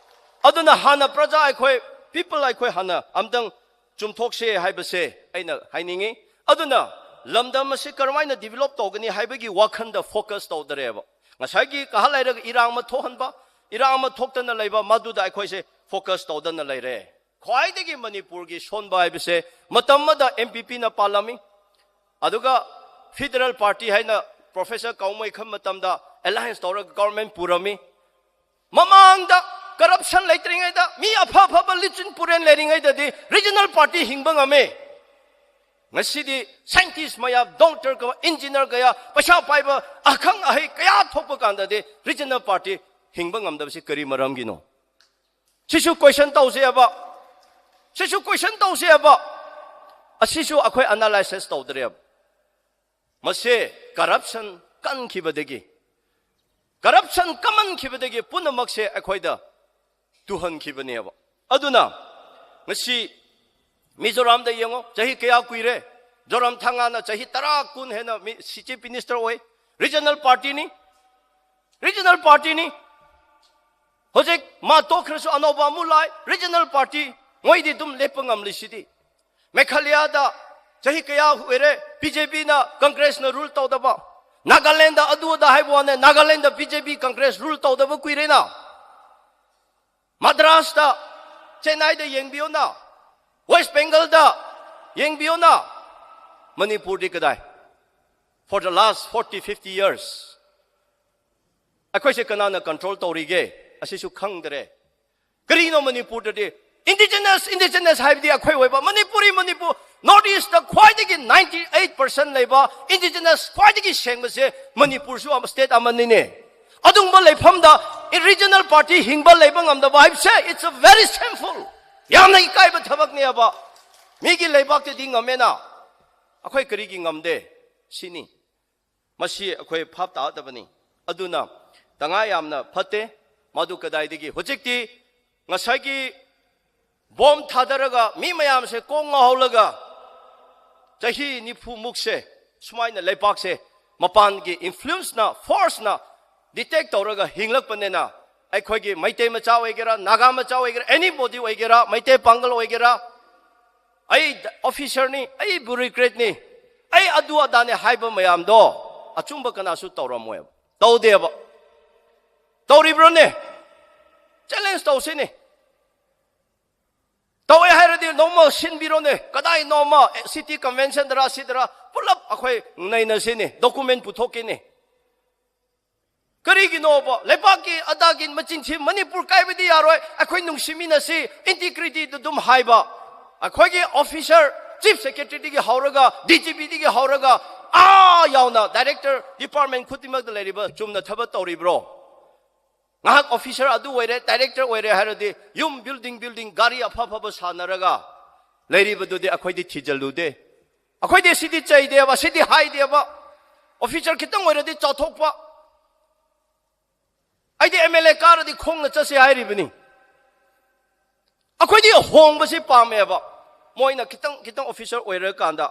ꯑꯗꯨꯅ ꯍꯥꯟꯅ ꯄ꯭ꯔꯖꯥ ꯑꯩꯈꯣꯏ, people ꯑꯩꯈꯣꯏ ꯍꯥꯟꯅ ꯑꯝꯇꯪ ꯆꯨꯝꯊꯣꯛꯁꯦ ꯍꯥꯏꯕꯁꯦ ꯑꯩꯅ ꯍꯥꯏꯅꯤꯡꯉꯤ꯫ ꯑꯗꯨꯅ ꯂꯝꯗꯝ ꯑꯁꯤ ꯀꯔꯝꯍꯥꯏꯅ develop ꯇꯧꯒꯅꯤ ꯍꯥꯏꯕꯒꯤ ꯋꯥꯈꯜꯗ focus ꯇꯧꯗꯔꯦꯕ꯫ ꯉꯁꯥꯏꯒꯤ ꯉꯥꯏꯍꯥꯛ ꯂꯩꯔꯒ ꯏꯔꯥꯡ ꯑꯃ ꯊꯣꯛꯍꯟꯕ, ꯏꯔꯥꯡ ꯑꯃ ꯊꯣꯛꯇꯅ ꯂꯩꯕ, ꯃꯗꯨꯗ ꯑꯩꯈꯣꯏꯁꯦ focus ꯇꯧꯗꯅ ꯂꯩꯔꯦ꯫ ꯈ꯭ꯋꯥꯏꯗꯒꯤ ꯃꯅꯤꯄꯨꯔꯒꯤ ꯁꯣꯟꯕ ꯍꯥꯏꯕꯁꯦ ꯃꯇꯝ ꯑꯃꯗ NPP ꯅ ꯄꯥꯜꯂꯝꯃꯤ, ꯑꯗꯨꯒ federal party ꯍꯥꯏꯅ Professor ꯀꯥꯎꯃꯩꯈꯝ ꯃꯇꯝꯗ alliance ꯇꯧꯔꯒ government ꯄꯨꯔꯝꯃꯤ꯫ ꯃꯃꯥꯡꯗ corruption ꯂꯩꯇ꯭ꯔꯤꯉꯩꯗ, ꯃꯤ ꯑꯐ ꯑꯐꯕ ꯂꯤꯆꯤꯟ ꯄꯨꯔꯦꯟ ꯂꯩꯔꯤꯉꯩꯗꯗꯤ regional party ꯍꯤꯡꯕ ꯉꯝꯃꯦ꯫ ꯉꯁꯤꯗꯤ scientist ꯃꯌꯥꯝ, doctor ꯀꯌꯥ, engineer ꯀꯌꯥ, ꯄꯩꯁꯥ ꯄꯥꯏꯕ ꯑꯈꯪ ꯑꯍꯩ ꯀꯌꯥ ꯊꯣꯛꯄ ꯀꯥꯟꯗꯗꯤ regional party ꯍꯤꯡꯕ ꯉꯝꯗꯕꯁꯤ ꯀꯔꯤ ꯃꯔꯝꯒꯤꯅꯣ? ꯁꯤꯁꯨ question ꯇꯧꯁꯦꯕ꯫ ꯁꯤꯁꯨ question ꯇꯧꯁꯦꯕ꯫ ꯑꯁꯤꯁꯨ ꯑꯩꯈꯣꯏ analysis ꯇꯧꯗ꯭ꯔꯦꯕ꯫ ꯃꯁꯦ ꯀꯔꯞꯁꯟ ꯀꯟꯈꯤꯕꯗꯒꯤ, ꯀꯔꯞꯁꯟ ꯀꯃꯟꯈꯤꯕꯗꯒꯤ ꯄꯨꯝꯅꯃꯛꯁꯦ ꯑꯩꯈꯣꯏꯗ ꯇꯨꯍꯟꯈꯤꯕꯅꯦꯕ꯫ ꯑꯗꯨꯅ ꯉꯁꯤ ꯃꯤꯖꯣꯔꯥꯝꯗ ꯌꯦꯡꯉꯣ, ꯆꯍꯤ ꯀꯌꯥ ꯀꯨꯏꯔꯦ? ꯖꯣꯔꯥꯝꯊꯪꯉꯥꯅ ꯆꯍꯤ ꯇꯔꯥ ꯀꯨꯟ ꯍꯦꯟꯅ ꯃꯤ ꯆꯤꯐ ꯃꯤꯅꯤꯁꯇꯔ ꯑꯣꯏ꯫ ꯔꯤꯖꯅꯦꯜ ꯄꯥꯔꯇꯤꯅꯤ, ꯔꯤꯖꯅꯦꯜ ꯄꯥꯔꯇꯤꯅꯤ꯫ ꯍꯧꯖꯤꯛ ꯃꯥ ꯇꯣꯛꯈ꯭ꯔꯁꯨ ꯑꯅꯧꯕ ꯑꯃꯨꯛ ꯂꯥꯛ꯫ ꯔꯤꯖꯅꯦꯜ ꯄꯥꯔꯇꯤ ꯃꯣꯏꯗꯤ ꯑꯗꯨꯝ ꯂꯦꯞꯄ ꯉꯝꯂꯤꯁꯤꯗꯤ꯫ ꯃꯦꯘꯥꯂꯌꯥꯗ ꯆꯍꯤ ꯀꯌꯥ ꯑꯣꯏꯔꯦ ꯕꯤ ꯖꯦ ꯄꯤꯅ ꯀꯪꯒ꯭ꯔꯦꯁꯅ ꯔꯨꯜ ꯇꯧꯗꯕ꯫ ꯅꯥꯒꯥꯂꯦꯟꯗ ꯑꯗꯨ ꯑꯗꯥ ꯍꯥꯏꯕ ꯋꯥꯅꯦ, ꯅꯥꯒꯥꯂꯦꯟꯗ ꯕꯤ ꯖꯦ ꯄꯤ ꯀꯪꯒ꯭ꯔꯦꯁ ꯔꯨꯜ ꯇꯧꯗꯕ ꯀꯨꯏꯔꯦꯅ꯫ ꯃꯗ꯭ꯔꯥꯁꯇ, ꯆꯦꯟꯅꯥꯏꯗ ꯌꯦꯡꯕꯤꯌꯣꯅ, ꯋꯦꯁ ꯕꯦꯡꯒꯜꯗ ꯌꯦꯡꯕꯤꯌꯣꯅ꯫ ꯃꯅꯤꯄꯨꯔꯗꯤ ꯀꯗꯥꯏ? For the last forty, fifty years ꯑꯩꯈꯣꯏꯁꯦ ꯀꯅꯥꯅ ꯀꯟꯇ꯭ꯔꯣꯜ ꯇꯧꯔꯤꯒꯦ? ꯑꯁꯤꯁꯨ ꯈꯪꯗ꯭ꯔꯦ꯫ ꯀꯔꯤꯅꯣ ꯃꯅꯤꯄꯨꯔꯗꯗꯤ ꯏꯟꯗꯤꯖꯤꯅꯁ, ꯏꯟꯗꯤꯖꯤꯅꯁ ꯍꯥꯏꯕꯗꯤ ꯑꯩꯈꯣꯏ ꯑꯣꯏꯕ, ꯃꯅꯤꯄꯨꯔꯤ, ꯃꯅꯤꯄꯨꯔ, ꯅꯣꯔꯠ ꯏꯁꯇ ꯈ꯭ꯋꯥꯏꯗꯒꯤ ninety eight percent ꯂꯩꯕ ꯏꯟꯗꯤꯖꯤꯅꯁ ꯈ꯭ꯋꯥꯏꯗꯒꯤ ꯁꯦꯡꯕꯁꯦ ꯃꯅꯤꯄꯨꯔꯁꯨ ꯑꯃ, ꯁ꯭ꯇꯦꯠ ꯑꯃꯅꯤꯅꯦ꯫ ꯑꯗꯨꯒꯨꯝꯕ ꯂꯩꯐꯝꯗ ꯔꯤꯖꯅꯦꯜ ꯄꯥꯔꯇꯤ ꯍꯤꯡꯕ ꯂꯩꯕ ꯉꯝꯗꯕ ꯍꯥꯏꯕꯁꯦ, it's a very shameful, ꯌꯥꯝꯅ ꯏꯀꯥꯏꯕ ꯊꯕꯛꯅꯦꯕ꯫ ꯃꯤꯒꯤ ꯂꯩꯕꯥꯛꯇꯗꯤ ꯉꯝꯃꯦꯅ, ꯑꯩꯈꯣꯏ ꯀꯔꯤꯒꯤ ꯉꯝꯗꯦ ꯁꯤꯅꯤ꯫ ꯃꯁꯤ ꯑꯩꯈꯣꯏ ꯚꯥꯞ ꯇꯥꯗꯕꯅꯤ꯫ ꯑꯗꯨꯅ ꯇꯉꯥꯏ ꯌꯥꯝꯅ ꯐꯠꯇꯦ꯫ ꯃꯗꯨ ꯀꯗꯥꯏꯗꯒꯤ? ꯍꯧꯖꯤꯛꯇꯤ ꯉꯁꯥꯏꯒꯤ ꯕꯣꯝ ꯊꯥꯗꯔꯒ ꯃꯤ ꯃꯌꯥꯝꯁꯦ ꯀꯣꯛ ꯉꯥꯎꯍꯜꯂꯒ ꯆꯍꯤ ꯅꯤꯐꯨ ꯃꯨꯛꯁꯦ ꯁꯨꯃꯥꯏꯅ ꯂꯩꯕꯥꯛꯁꯦ ꯃꯄꯥꯟꯒꯤ ꯏꯟꯐ꯭ꯂꯨꯌꯦꯟꯁꯅ, ꯐꯣꯔꯁꯅ ꯗꯤꯇꯦꯛ ꯇꯧꯔꯒ ꯍꯤꯡꯂꯛꯄꯅꯤꯅ, ꯑꯩꯈꯣꯏꯒꯤ ꯃꯩꯇꯩ ꯃꯆꯥ ꯑꯣꯏꯒꯦꯔꯥ, ꯅꯥꯒꯥ ꯃꯆꯥ ꯑꯣꯏꯒꯦꯔꯥ, anybody ꯑꯣꯏꯒꯦꯔꯥ, ꯃꯩꯇꯩ ꯄꯥꯡꯒꯜ ꯑꯣꯏꯒꯦꯔꯥ, ꯑꯩ ꯑꯣꯐꯤꯁꯔꯅꯤ, ꯑꯩ ꯕ꯭ꯌꯨꯔꯣꯀ꯭ꯔꯦꯠꯅꯤ, ꯑꯩ ꯑꯗꯨ ꯑꯗꯥꯅꯦ ꯍꯥꯏꯕ ꯃꯌꯥꯝꯗꯣ ꯑꯆꯨꯝꯕ ꯀꯅꯥꯁꯨ ꯇꯧꯔꯝꯃꯣꯏꯕ, ꯇꯧꯗꯦꯕ꯫ ꯇꯧꯔꯤꯕ꯭ꯔꯣꯅꯦ? ꯆꯦꯂꯦꯟꯖ ꯇꯧꯁꯤꯅꯦ꯫ ꯇꯧꯋꯦ ꯍꯥꯏꯔꯗꯤ ꯅꯣꯡꯃ ꯁꯤꯟꯕꯤꯔꯣꯅꯦ꯫ ꯀꯗꯥꯏ ꯅꯣꯡꯃ ꯁꯤꯇꯤ ꯀꯟꯚꯦꯟꯁꯟꯗꯔ, ꯁꯤꯗꯔ ꯄꯨꯂꯞ ꯑꯩꯈꯣꯏ ꯅꯩꯅꯁꯤꯅꯦ, ꯗꯣꯀꯨꯃꯦꯟ ꯄꯨꯊꯣꯛꯀꯦꯅꯦ꯫ ꯀꯔꯤꯒꯤꯅꯣꯕ? ꯂꯩꯕꯥꯛꯀꯤ ꯑꯗꯥꯒꯤ ꯃꯆꯤꯟ ꯊꯤ, ꯃꯅꯤꯄꯨꯔ ꯀꯥꯏꯕꯗꯤ ꯌꯥꯔꯣꯏ, ꯑꯩꯈꯣꯏ ꯅꯨꯡꯁꯤꯃꯤꯟꯅꯁꯤ, ꯏꯟꯇꯤꯒ꯭ꯔꯤꯇꯤꯗꯨ ꯑꯗꯨꯝ ꯍꯥꯏꯕ꯫ ꯑꯩꯈꯣꯏꯒꯤ ꯑꯣꯐꯤꯁꯔ, ꯆꯤꯐ ꯁꯦꯀ꯭ꯔꯦꯇꯔꯤꯗꯒꯤ ꯍꯧꯔꯒ, ꯗꯤ ꯖꯤ ꯄꯤꯗꯒꯤ ꯍꯧꯔꯒ, ꯑꯥ ꯌꯥꯎꯅ ꯗꯥꯏꯔꯦꯛꯇꯔ, ꯗꯤꯄꯥꯔꯠꯃꯦꯟ ꯈꯨꯗꯤꯡꯃꯛꯇ ꯂꯩꯔꯤꯕ ꯆꯨꯝꯅ ꯊꯕꯛ ꯇꯧꯔꯤꯕ꯭ꯔꯣ? ꯉꯥꯏꯍꯥꯛ ꯑꯣꯐꯤꯁꯔ ꯑꯗꯨ ꯑꯣꯏꯔꯦ, ꯗꯥꯏꯔꯦꯛꯇꯔ ꯑꯣꯏꯔꯦ ꯍꯥꯏꯔꯗꯤ ꯌꯨꯝ, ꯕꯤꯜꯗꯤꯡ, ꯕꯤꯜꯗꯤꯡ, ꯒꯥꯔꯤ ꯑꯐ ꯑꯐꯕ ꯁꯥꯟꯅꯔꯒ ꯂꯩꯔꯤꯕꯗꯨꯗꯤ ꯑꯩꯈꯣꯏꯗꯤ ꯊꯤꯖꯤꯜꯂꯨꯗꯦ꯫ ꯑꯩꯈꯣꯏꯗꯤ ꯁꯤꯗꯤ ꯆꯩꯗꯦꯕ, ꯁꯤꯗꯤ ꯍꯥꯏꯗꯦꯕ꯫ ꯑꯣꯐꯤꯁꯔ ꯈꯤꯇꯪ ꯑꯣꯏꯔꯗꯤ ꯆꯥꯎꯊꯣꯛꯄ꯫ ꯑꯩꯗꯤ ꯑꯦꯝ ꯑꯦꯜ ꯑꯦ ꯀꯥꯔꯗꯤ ꯈꯣꯡꯅ ꯆꯠꯁꯦ ꯍꯥꯏꯔꯤꯕꯅꯤ꯫ ꯑꯩꯈꯣꯏꯗꯤ ꯑꯍꯣꯡꯕꯁꯤ ꯄꯥꯝꯃꯦꯕ꯫ ꯃꯣꯏꯅ ꯈꯤꯇꯪ ꯈꯤꯇꯪ ꯑꯣꯐꯤꯁꯔ ꯑꯣꯏꯔꯀꯥꯟꯗ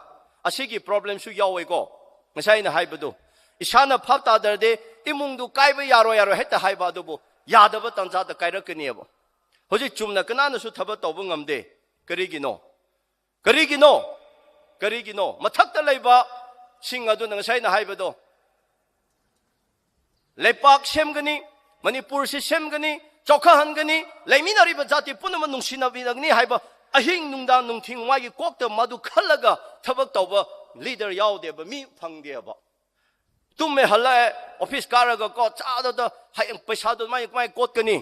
ꯑꯁꯤꯒꯤ ꯄ꯭ꯔꯣꯕ꯭ꯂꯦꯝꯁꯨ ꯌꯥꯎꯋꯦꯀꯣ꯫ ꯉꯁꯥꯏ ꯑꯩꯅ ꯍꯥꯏꯕꯗꯣ, ꯏꯁꯥꯅ ꯚꯥꯞ ꯇꯥꯗ꯭ꯔꯗꯤ ꯏꯃꯨꯡꯗꯨ ꯀꯥꯏꯕ ꯌꯥꯔꯣꯏ, ꯌꯥꯔꯣꯏ ꯍꯦꯛꯇ ꯍꯥꯏꯕ, ꯑꯗꯨꯕꯨ ꯌꯥꯗꯕ ꯇꯥꯟꯖꯥꯗ ꯀꯥꯏꯔꯛꯀꯅꯦꯕ꯫ ꯍꯧꯖꯤꯛ ꯆꯨꯝꯅ ꯀꯅꯥꯅꯁꯨ ꯊꯕꯛ ꯇꯧꯕ ꯉꯝꯗꯦ꯫ ꯀꯔꯤꯒꯤꯅꯣ? ꯀꯔꯤꯒꯤꯅꯣ? ꯀꯔꯤꯒꯤꯅꯣ? ꯃꯊꯛꯇ ꯂꯩꯕꯁꯤꯡ ꯑꯗꯨꯅ, ꯉꯁꯥꯏ ꯑꯩꯅ ꯍꯥꯏꯕꯗꯣ, ꯂꯩꯄꯥꯛ ꯁꯦꯝꯒꯅꯤ, ꯃꯅꯤꯄꯨꯔꯁꯤ ꯁꯦꯝꯒꯅꯤ, ꯆꯥꯎꯈꯠꯍꯟꯒꯅꯤ, ꯂꯩꯃꯤꯟꯅꯔꯤꯕ ꯖꯥꯇꯤ ꯄꯨꯝꯅꯃꯛ ꯅꯨꯡꯁꯤꯅꯕꯤꯔꯒꯅꯤ ꯍꯥꯏꯕ ꯑꯍꯤꯡ ꯅꯨꯡꯗꯥꯡ ꯅꯨꯡꯊꯤꯡ ꯃꯥꯒꯤ ꯀꯣꯛꯇ ꯃꯗꯨ ꯈꯜꯂꯒ ꯊꯕꯛ ꯇꯧꯕ ꯂꯤꯗꯔ ꯌꯥꯎꯗꯦꯕ, ꯃꯤ ꯐꯪꯗꯦꯕ꯫ ꯇꯨꯝꯃꯦ ꯍꯜꯂꯛꯑꯦ, ꯑꯣꯐꯤꯁ ꯀꯥꯔꯒ ꯀꯣ, ꯆꯥꯗꯗ ꯍꯌꯦꯡ ꯄꯩꯁꯥꯗꯣ ꯃꯥꯏ ꯀꯃꯥꯏꯅ ꯀꯣꯠꯀꯅꯤ?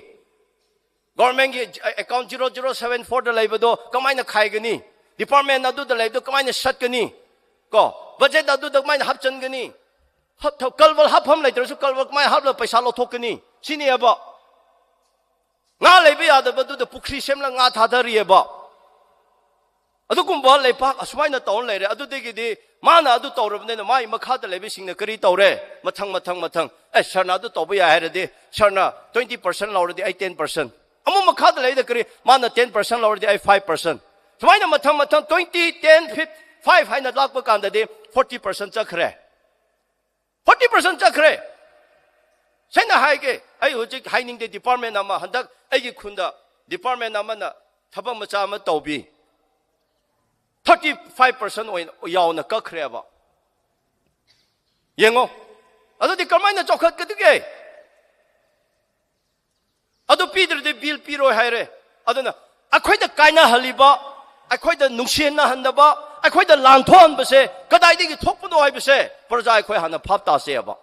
ꯒꯣꯔꯃꯦꯟꯒꯤ ꯑꯦꯀꯥꯎꯟ ꯖꯤꯔꯣ ꯖꯤꯔꯣ ꯁꯚꯦꯟ ꯐꯣꯔꯗ ꯂꯩꯕꯗꯣ ꯀꯃꯥꯏꯅ ꯈꯥꯏꯒꯅꯤ? ꯗꯤꯄꯥꯔꯠꯃꯦꯟ ꯑꯗꯨꯗ ꯂꯩꯕꯗꯣ ꯀꯃꯥꯏꯅ ꯁꯠꯀꯅꯤ? ꯀꯣ, ꯕꯖꯦꯠ ꯑꯗꯨꯗ ꯀꯃꯥꯏꯅ ꯍꯥꯞꯆꯤꯟꯒꯅꯤ? ꯍꯥꯞ-, ꯀꯜꯕꯜ ꯍꯥꯞꯐꯝ ꯂꯩꯇ꯭ꯔꯁꯨ ꯀꯜꯕꯜ ꯀꯃꯥꯏꯅ ꯍꯥꯞꯂꯒ ꯄꯩꯁꯥ ꯂꯧꯊꯣꯛꯀꯅꯤ? ꯁꯤꯅꯦꯕ꯫ ꯉꯥ ꯂꯩꯕ ꯌꯥꯗꯕꯗꯨꯗ ꯄꯨꯈ꯭ꯔꯤ ꯁꯦꯝꯂꯒ ꯉꯥ ꯊꯥꯗꯔꯤꯑꯕ꯫ ꯑꯗꯨꯒꯨꯝꯕ ꯂꯩꯄꯥꯛ ꯑꯁꯨꯃꯥꯏꯅ ꯇꯧꯔ ꯂꯩꯔꯦ꯫ ꯑꯗꯨꯗꯒꯤꯗꯤ ꯃꯥꯅ ꯑꯗꯨ ꯇꯧꯔꯕꯅꯤꯅ ꯃꯥꯒꯤ ꯃꯈꯥꯗ ꯂꯩꯕꯁꯤꯡꯅ ꯀꯔꯤ ꯇꯧꯔꯦ? ꯃꯊꯪ, ꯃꯊꯪ, ꯃꯊꯪ꯫ ꯑꯦ, ꯁꯥꯔꯅ ꯑꯗꯨ ꯇꯧꯕ ꯌꯥꯏ ꯍꯥꯏꯔꯗꯤ, ꯁꯥꯔꯅ ꯇ꯭ꯋꯦꯟꯇꯤ ꯄꯥꯔꯁꯦꯟ ꯂꯧꯔꯗꯤ ꯑꯩ ꯇꯦꯟ ꯄꯥꯔꯁꯦꯟ꯫ ꯑꯃꯨꯛ ꯃꯈꯥꯗ ꯂꯩꯗ ꯀꯔꯤ? ꯃꯥꯅ ꯇꯦꯟ ꯄꯥꯔꯁꯦꯟ ꯂꯧꯔꯗꯤ ꯑꯩ ꯐꯥꯏꯚ ꯄꯥꯔꯁꯦꯟ꯫ ꯁꯨꯃꯥꯏꯅ ꯃꯊꯪ, ꯃꯊꯪ, ꯇ꯭ꯋꯦꯟꯇꯤ, ꯇꯦꯟ, ꯐꯤꯐ, ꯐꯥꯏꯚ ꯍꯥꯏꯅ ꯂꯥꯛꯄ ꯀꯥꯟꯗꯗꯤ ꯐꯣꯔꯇꯤ ꯄꯥꯔꯁꯦꯟ ꯆꯠꯈ꯭ꯔꯦ꯫ ꯐꯣꯔꯇꯤ ꯄꯥꯔꯁꯦꯟ ꯆꯠꯈ꯭ꯔꯦ꯫ ꯁꯦꯡꯅ ꯍꯥꯏꯒꯦ, ꯑꯩ ꯍꯧꯖꯤꯛ ꯍꯥꯏꯅꯤꯡꯗꯦ, ꯗꯤꯄꯥꯔꯠꯃꯦꯟ ꯑꯃ, ꯍꯟꯗꯛ ꯑꯩꯒꯤ ꯈꯨꯟꯗ ꯗꯤꯄꯥꯔꯠꯃꯦꯟ ꯑꯃꯅ ꯊꯕꯛ ꯃꯆꯥ ꯑꯃ ꯇꯧꯕꯤ, ꯊꯥꯔꯇꯤ ꯐꯥꯏꯚ ꯄꯥꯔꯁꯦꯟ ꯑꯣꯏꯅ ꯌꯥꯎꯅ ꯀꯛꯈ꯭ꯔꯦꯕ꯫ ꯌꯦꯡꯉꯣ, ꯑꯗꯨꯗꯤ ꯀꯃꯥꯏꯅ ꯆꯥꯎꯈꯠꯀꯗꯒꯦ? ꯑꯗꯨ ꯄꯤꯗ꯭ꯔꯗꯤ ꯕꯤꯜ ꯄꯤꯔꯣꯏ ꯍꯥꯏꯔꯦ꯫ ꯑꯗꯨꯅ ꯑꯩꯈꯣꯏꯗ ꯀꯥꯏꯅꯍꯜꯂꯤꯕ, ꯑꯩꯈꯣꯏꯗ ꯅꯨꯡꯁꯤꯍꯟꯅꯍꯟꯗꯕ, ꯑꯩꯈꯣꯏꯗ ꯂꯥꯟꯊꯣꯛꯍꯟꯕꯁꯦ ꯀꯗꯥꯏꯗꯒꯤ ꯊꯣꯛꯄꯅꯣ ꯍꯥꯏꯕꯁꯦ ꯄ꯭ꯔꯖꯥ ꯑꯩꯈꯣꯏ ꯍꯥꯟꯅ ꯚꯥꯞ ꯇꯥꯁꯦꯕ꯫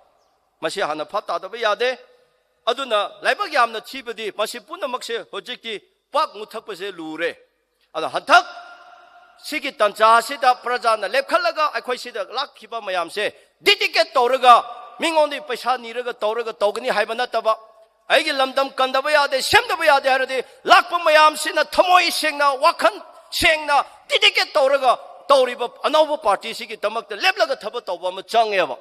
ꯃꯁꯤ ꯍꯥꯟꯅ ꯚꯥꯞ ꯇꯥꯗꯕ ꯌꯥꯗꯦ꯫ ꯑꯗꯨꯅ ꯂꯥꯏꯕꯛ ꯌꯥꯝꯅ ꯊꯤꯕꯗꯤ ꯃꯁꯤ ꯄꯨꯝꯅꯃꯛꯁꯦ ꯍꯧꯖꯤꯛꯇꯤ ꯄꯥꯛ ꯃꯨꯊꯛꯄꯁꯦ ꯂꯨꯔꯦ꯫ ꯑꯗꯣ ꯍꯟꯗꯛ ꯁꯤꯒꯤ ꯇꯥꯟꯖꯥ ꯑꯁꯤꯗ ꯄ꯭ꯔꯖꯥꯅ ꯂꯦꯞꯈꯠꯂꯒ ꯑꯩꯈꯣꯏ ꯁꯤꯗ ꯂꯥꯛꯈꯤꯕ ꯃꯌꯥꯝꯁꯦ ꯗꯤꯗꯤꯀꯦꯠ ꯇꯧꯔꯒ, ꯃꯤꯉꯣꯟꯗꯒꯤ ꯄꯩꯁꯥ ꯅꯤꯔꯒ ꯇꯧꯔꯒ ꯇꯧꯒꯅꯤ ꯍꯥꯏꯕ ꯅꯠꯇꯕ, ꯑꯩꯒꯤ ꯂꯝꯗꯝ ꯀꯟꯗꯕ ꯌꯥꯗꯦ, ꯁꯦꯝꯗꯕ ꯌꯥꯗꯦ ꯍꯥꯏꯔꯗꯤ ꯂꯥꯛꯄ ꯃꯌꯥꯝꯁꯤꯅ ꯊꯃꯣꯏ ꯁꯦꯡꯅ, ꯋꯥꯈꯜ ꯁꯦꯡꯅ, ꯗꯤꯗꯤꯀꯦꯠ ꯇꯧꯔꯒ ꯇꯧꯔꯤꯕ ꯑꯅꯧꯕ ꯄꯥꯔꯇꯤꯁꯤꯒꯤꯗꯃꯛꯇ ꯂꯦꯞꯂꯒ ꯊꯕꯛ ꯇꯧꯕ ꯑꯃ ꯆꯪꯉꯦꯕ꯫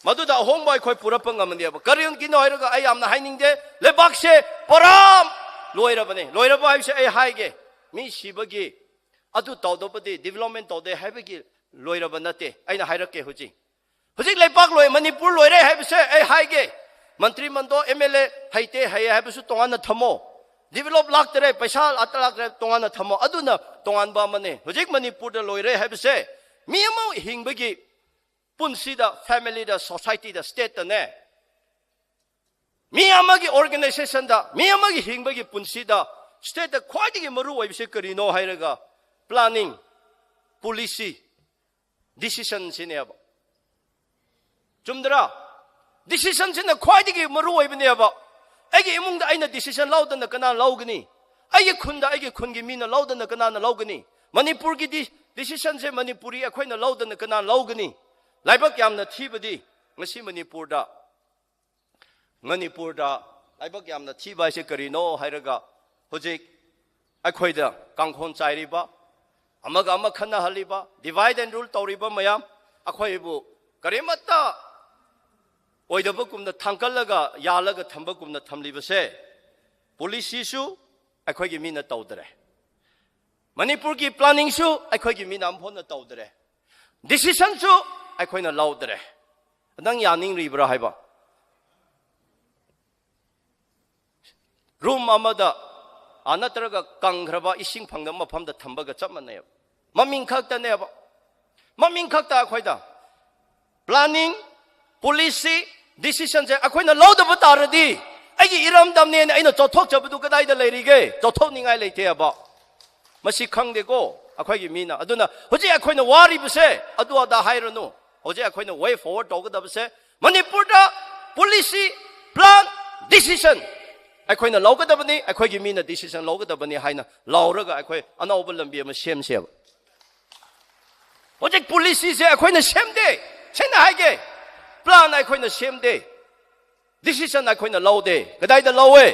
ꯃꯗꯨꯗ ꯑꯍꯣꯡꯕ ꯑꯩꯈꯣꯏ ꯄꯨꯔꯛꯄ ꯉꯝꯅꯦꯕ꯫ ꯀꯔꯤꯒꯤꯅꯣ ꯍꯥꯏꯔꯒ, ꯑꯩ ꯌꯥꯝꯅ ꯍꯥꯏꯅꯤꯡꯗꯦ, ꯂꯩꯕꯥꯛꯁꯦ ꯄꯨꯔꯥ ꯂꯣꯏꯔꯕꯅꯦ꯫ ꯂꯣꯏꯔꯕ ꯍꯥꯏꯕꯁꯦ ꯑꯩ ꯍꯥꯏꯒꯦ, ꯃꯤ ꯁꯤꯕꯒꯤ, ꯑꯗꯨ ꯇꯧꯗꯕꯗꯤ, ꯗꯤꯕꯦꯂꯞꯃꯦꯟ ꯇꯧꯗꯦ ꯍꯥꯏꯕꯒꯤ ꯂꯣꯏꯔꯕ ꯅꯠꯇꯦ꯫ ꯑꯩꯅ ꯍꯥꯏꯔꯛꯀꯦ ꯍꯧꯖꯤꯛ꯫ ꯍꯧꯖꯤꯛ ꯂꯩꯕꯥꯛ ꯂꯣꯏ, ꯃꯅꯤꯄꯨꯔ ꯂꯣꯏꯔꯦ ꯍꯥꯏꯕꯁꯦ ꯑꯩ ꯍꯥꯏꯒꯦ꯫ ꯃꯟꯇ꯭ꯔꯤ ꯃꯟꯗꯣ, ꯑꯦꯝ ꯑꯦꯜ ꯑꯦ ꯍꯩꯇꯦ ꯍꯩꯌꯦ ꯍꯥꯏꯕꯁꯨ ꯇꯣꯉꯥꯟꯅ ꯊꯝꯃꯣ꯫ ꯗꯤꯕꯦꯂꯞ ꯂꯥꯛꯇꯔꯦ, ꯄꯩꯁꯥ ꯑꯇ ꯂꯥꯛꯇꯔꯦ, ꯇꯣꯉꯥꯟꯅ ꯊꯝꯃꯣ꯫ ꯑꯗꯨꯅ ꯇꯣꯉꯥꯟꯕ ꯑꯃꯅꯦ꯫ ꯍꯧꯖꯤꯛ ꯃꯅꯤꯄꯨꯔꯗ ꯂꯣꯏꯔꯦ ꯍꯥꯏꯕꯁꯦ, ꯃꯤ ꯑꯃ ꯍꯤꯡꯕꯒꯤ ꯄꯨꯟꯁꯤꯗ, ꯐꯦꯃꯤꯂꯤꯗ, ꯁꯣꯁꯥꯏꯇꯤꯗ, ꯁ꯭ꯇꯦꯠꯇꯅꯦ, ꯃꯤ ꯑꯃꯒꯤ ꯑꯣꯔꯒꯅꯥꯏꯖꯦꯁꯟꯗ, ꯃꯤ ꯑꯃꯒꯤ ꯍꯤꯡꯕꯒꯤ ꯄꯨꯟꯁꯤꯗ, ꯁ꯭ꯇꯦꯠꯇ ꯈ꯭ꯋꯥꯏꯗꯒꯤ ꯃꯔꯨ ꯑꯣꯏꯕꯁꯦ ꯀꯔꯤꯅꯣ ꯍꯥꯏꯔꯒ, ꯄ꯭ꯂꯥꯅꯤꯡ, ꯄꯣꯂꯤꯁꯤ, ꯗꯤꯁꯤꯁꯟꯁꯤꯅꯦꯕ꯫ ꯆꯨꯝꯗ꯭ꯔꯥ? ꯗꯤꯁꯤꯁꯟꯁꯤꯅ ꯈ꯭ꯋꯥꯏꯗꯒꯤ ꯃꯔꯨ ꯑꯣꯏꯕꯅꯦꯕ꯫ ꯑꯩꯒꯤ ꯏꯃꯨꯡꯗ ꯑꯩꯅ ꯗꯤꯁꯤꯁꯟ ꯂꯧꯗꯅ ꯀꯅꯥ ꯂꯧꯒꯅꯤ? ꯑꯩꯒꯤ ꯈꯨꯟꯗ, ꯑꯩꯒꯤ ꯈꯨꯟꯒꯤ ꯃꯤꯅ ꯂꯧꯗꯅ ꯀꯅꯥꯅ ꯂꯧꯒꯅꯤ? ꯃꯅꯤꯄꯨꯔꯒꯤ ꯗꯤ-, ꯗꯤꯁꯤꯁꯟꯁꯦ ꯃꯅꯤꯄꯨꯔꯤ ꯑꯩꯈꯣꯏꯅ ꯂꯧꯗꯅ ꯀꯅꯥ ꯂꯧꯒꯅꯤ? ꯂꯥꯏꯕꯛ ꯌꯥꯝꯅ ꯊꯤꯕꯗꯤ, ꯉꯁꯤ ꯃꯅꯤꯄꯨꯔꯗ, ꯃꯅꯤꯄꯨꯔꯗ ꯂꯥꯏꯕꯛ ꯌꯥꯝꯅ ꯊꯤꯕ ꯍꯥꯏꯁꯦ ꯀꯔꯤꯅꯣ ꯍꯥꯏꯔꯒ, ꯍꯧꯖꯤꯛ ꯑꯩꯈꯣꯏꯗ ꯀꯥꯡꯈꯣꯟ ꯆꯥꯏꯔꯤꯕ, ꯑꯃꯒ ꯑꯃ ꯈꯠꯅꯍꯜꯂꯤꯕ, divide and rule ꯇꯧꯔꯤꯕ ꯃꯌꯥꯝ, ꯑꯩꯈꯣꯏꯕꯨ ꯀꯔꯤꯃꯠꯇ ꯑꯣꯏꯗꯕꯒꯨꯝꯅ ꯊꯥꯡꯀꯠꯂꯒ ꯌꯥꯜꯂꯒ ꯊꯝꯕꯒꯨꯝꯅ ꯊꯝꯂꯤꯕꯁꯦ, ꯄꯣꯂꯤꯁꯤꯁꯨ ꯑꯩꯈꯣꯏꯒꯤ ꯃꯤꯅ ꯇꯧꯗ꯭ꯔꯦ, ꯃꯅꯤꯄꯨꯔꯒꯤ ꯄ꯭ꯂꯥꯅꯤꯡꯁꯨ ꯑꯩꯈꯣꯏꯒꯤ ꯃꯤꯅ ꯑꯃꯐꯥꯎꯅ ꯇꯧꯗ꯭ꯔꯦ, ꯗꯤꯁꯤꯁꯟꯁꯨ ꯑꯩꯈꯣꯏꯅ ꯂꯧꯗ꯭ꯔꯦ꯫ ꯅꯪ ꯌꯥꯅꯤꯡꯔꯤꯕ꯭ꯔꯥ ꯍꯥꯏꯕ? ꯔꯨꯝ ꯑꯃꯗ, ꯑ, ꯅꯠꯇ꯭ꯔꯒ ꯀꯪꯈ꯭ꯔꯕ, ꯏꯁꯤꯡ ꯐꯪꯗꯕ ꯃꯐꯝꯗ ꯊꯝꯕꯒ ꯆꯞ ꯃꯥꯟꯅꯩꯕ꯫ ꯃꯃꯤꯡ ꯈꯛꯇꯅꯦꯕ, ꯃꯃꯤꯡ ꯈꯛꯇ꯫ ꯑꯩꯈꯣꯏꯗ ꯄ꯭ꯂꯥꯅꯤꯡ, ꯄꯣꯂꯤꯁꯤ, ꯗꯤꯁꯤꯁꯟꯁꯦ ꯑꯩꯈꯣꯏꯅ ꯂꯧꯗꯕ ꯇꯥꯔꯗꯤ, ꯑꯩꯒꯤ ꯏꯔꯝꯗꯝꯅꯦꯅ ꯑꯩꯅ ꯆꯥꯎꯊꯣꯛꯆꯕꯗꯨ ꯀꯗꯥꯏꯗ ꯂꯩꯔꯤꯒꯦ? ꯆꯥꯎꯊꯣꯛꯅꯤꯡꯉꯥꯏ ꯂꯩꯇꯦꯕ꯫ ꯃꯁꯤ ꯈꯪꯗꯦꯀꯣ ꯑꯩꯈꯣꯏꯒꯤ ꯃꯤꯅ꯫ ꯑꯗꯨꯅ ꯍꯧꯖꯤꯛ ꯑꯩꯈꯣꯏꯅ ꯋꯥꯔꯤꯕꯁꯦ ꯑꯗꯨ ꯑꯗꯥ ꯍꯥꯏꯔꯅꯨ꯫ ꯍꯧꯖꯤꯛ ꯑꯩꯈꯣꯏꯅ way forward ꯇꯧꯒꯗꯕꯁꯦ, ꯃꯅꯤꯄꯨꯔꯗ ꯄꯣꯂꯤꯁꯤ, ꯄ꯭ꯂꯥꯟ, ꯗꯤꯁꯤꯁꯟ ꯑꯩꯈꯣꯏꯅ ꯂꯧꯒꯗꯕꯅꯤ, ꯑꯩꯈꯣꯏꯒꯤ ꯃꯤꯅ ꯗꯤꯁꯤꯁꯟ ꯂꯧꯒꯗꯕꯅꯤ ꯍꯥꯏꯅ ꯂꯥꯎꯔꯒ ꯑꯩꯈꯣꯏ ꯑꯅꯧꯕ ꯂꯝꯕꯤ ꯑꯃ ꯁꯦꯝꯁꯦꯕ꯫ ꯍꯧꯖꯤꯛ ꯄꯣꯂꯤꯁꯤꯁꯦ ꯑꯩꯈꯣꯏꯅ ꯁꯦꯝꯗꯦ꯫ ꯁꯦꯡꯅ ꯍꯥꯏꯒꯦ, ꯄ꯭ꯂꯥꯟ ꯑꯩꯈꯣꯏꯅ ꯁꯦꯝꯗꯦ, ꯗꯤꯁꯤꯁꯟ ꯑꯩꯈꯣꯏꯅ ꯂꯧꯗꯦ꯫ ꯀꯗꯥꯏꯗ ꯂꯧꯋꯦ?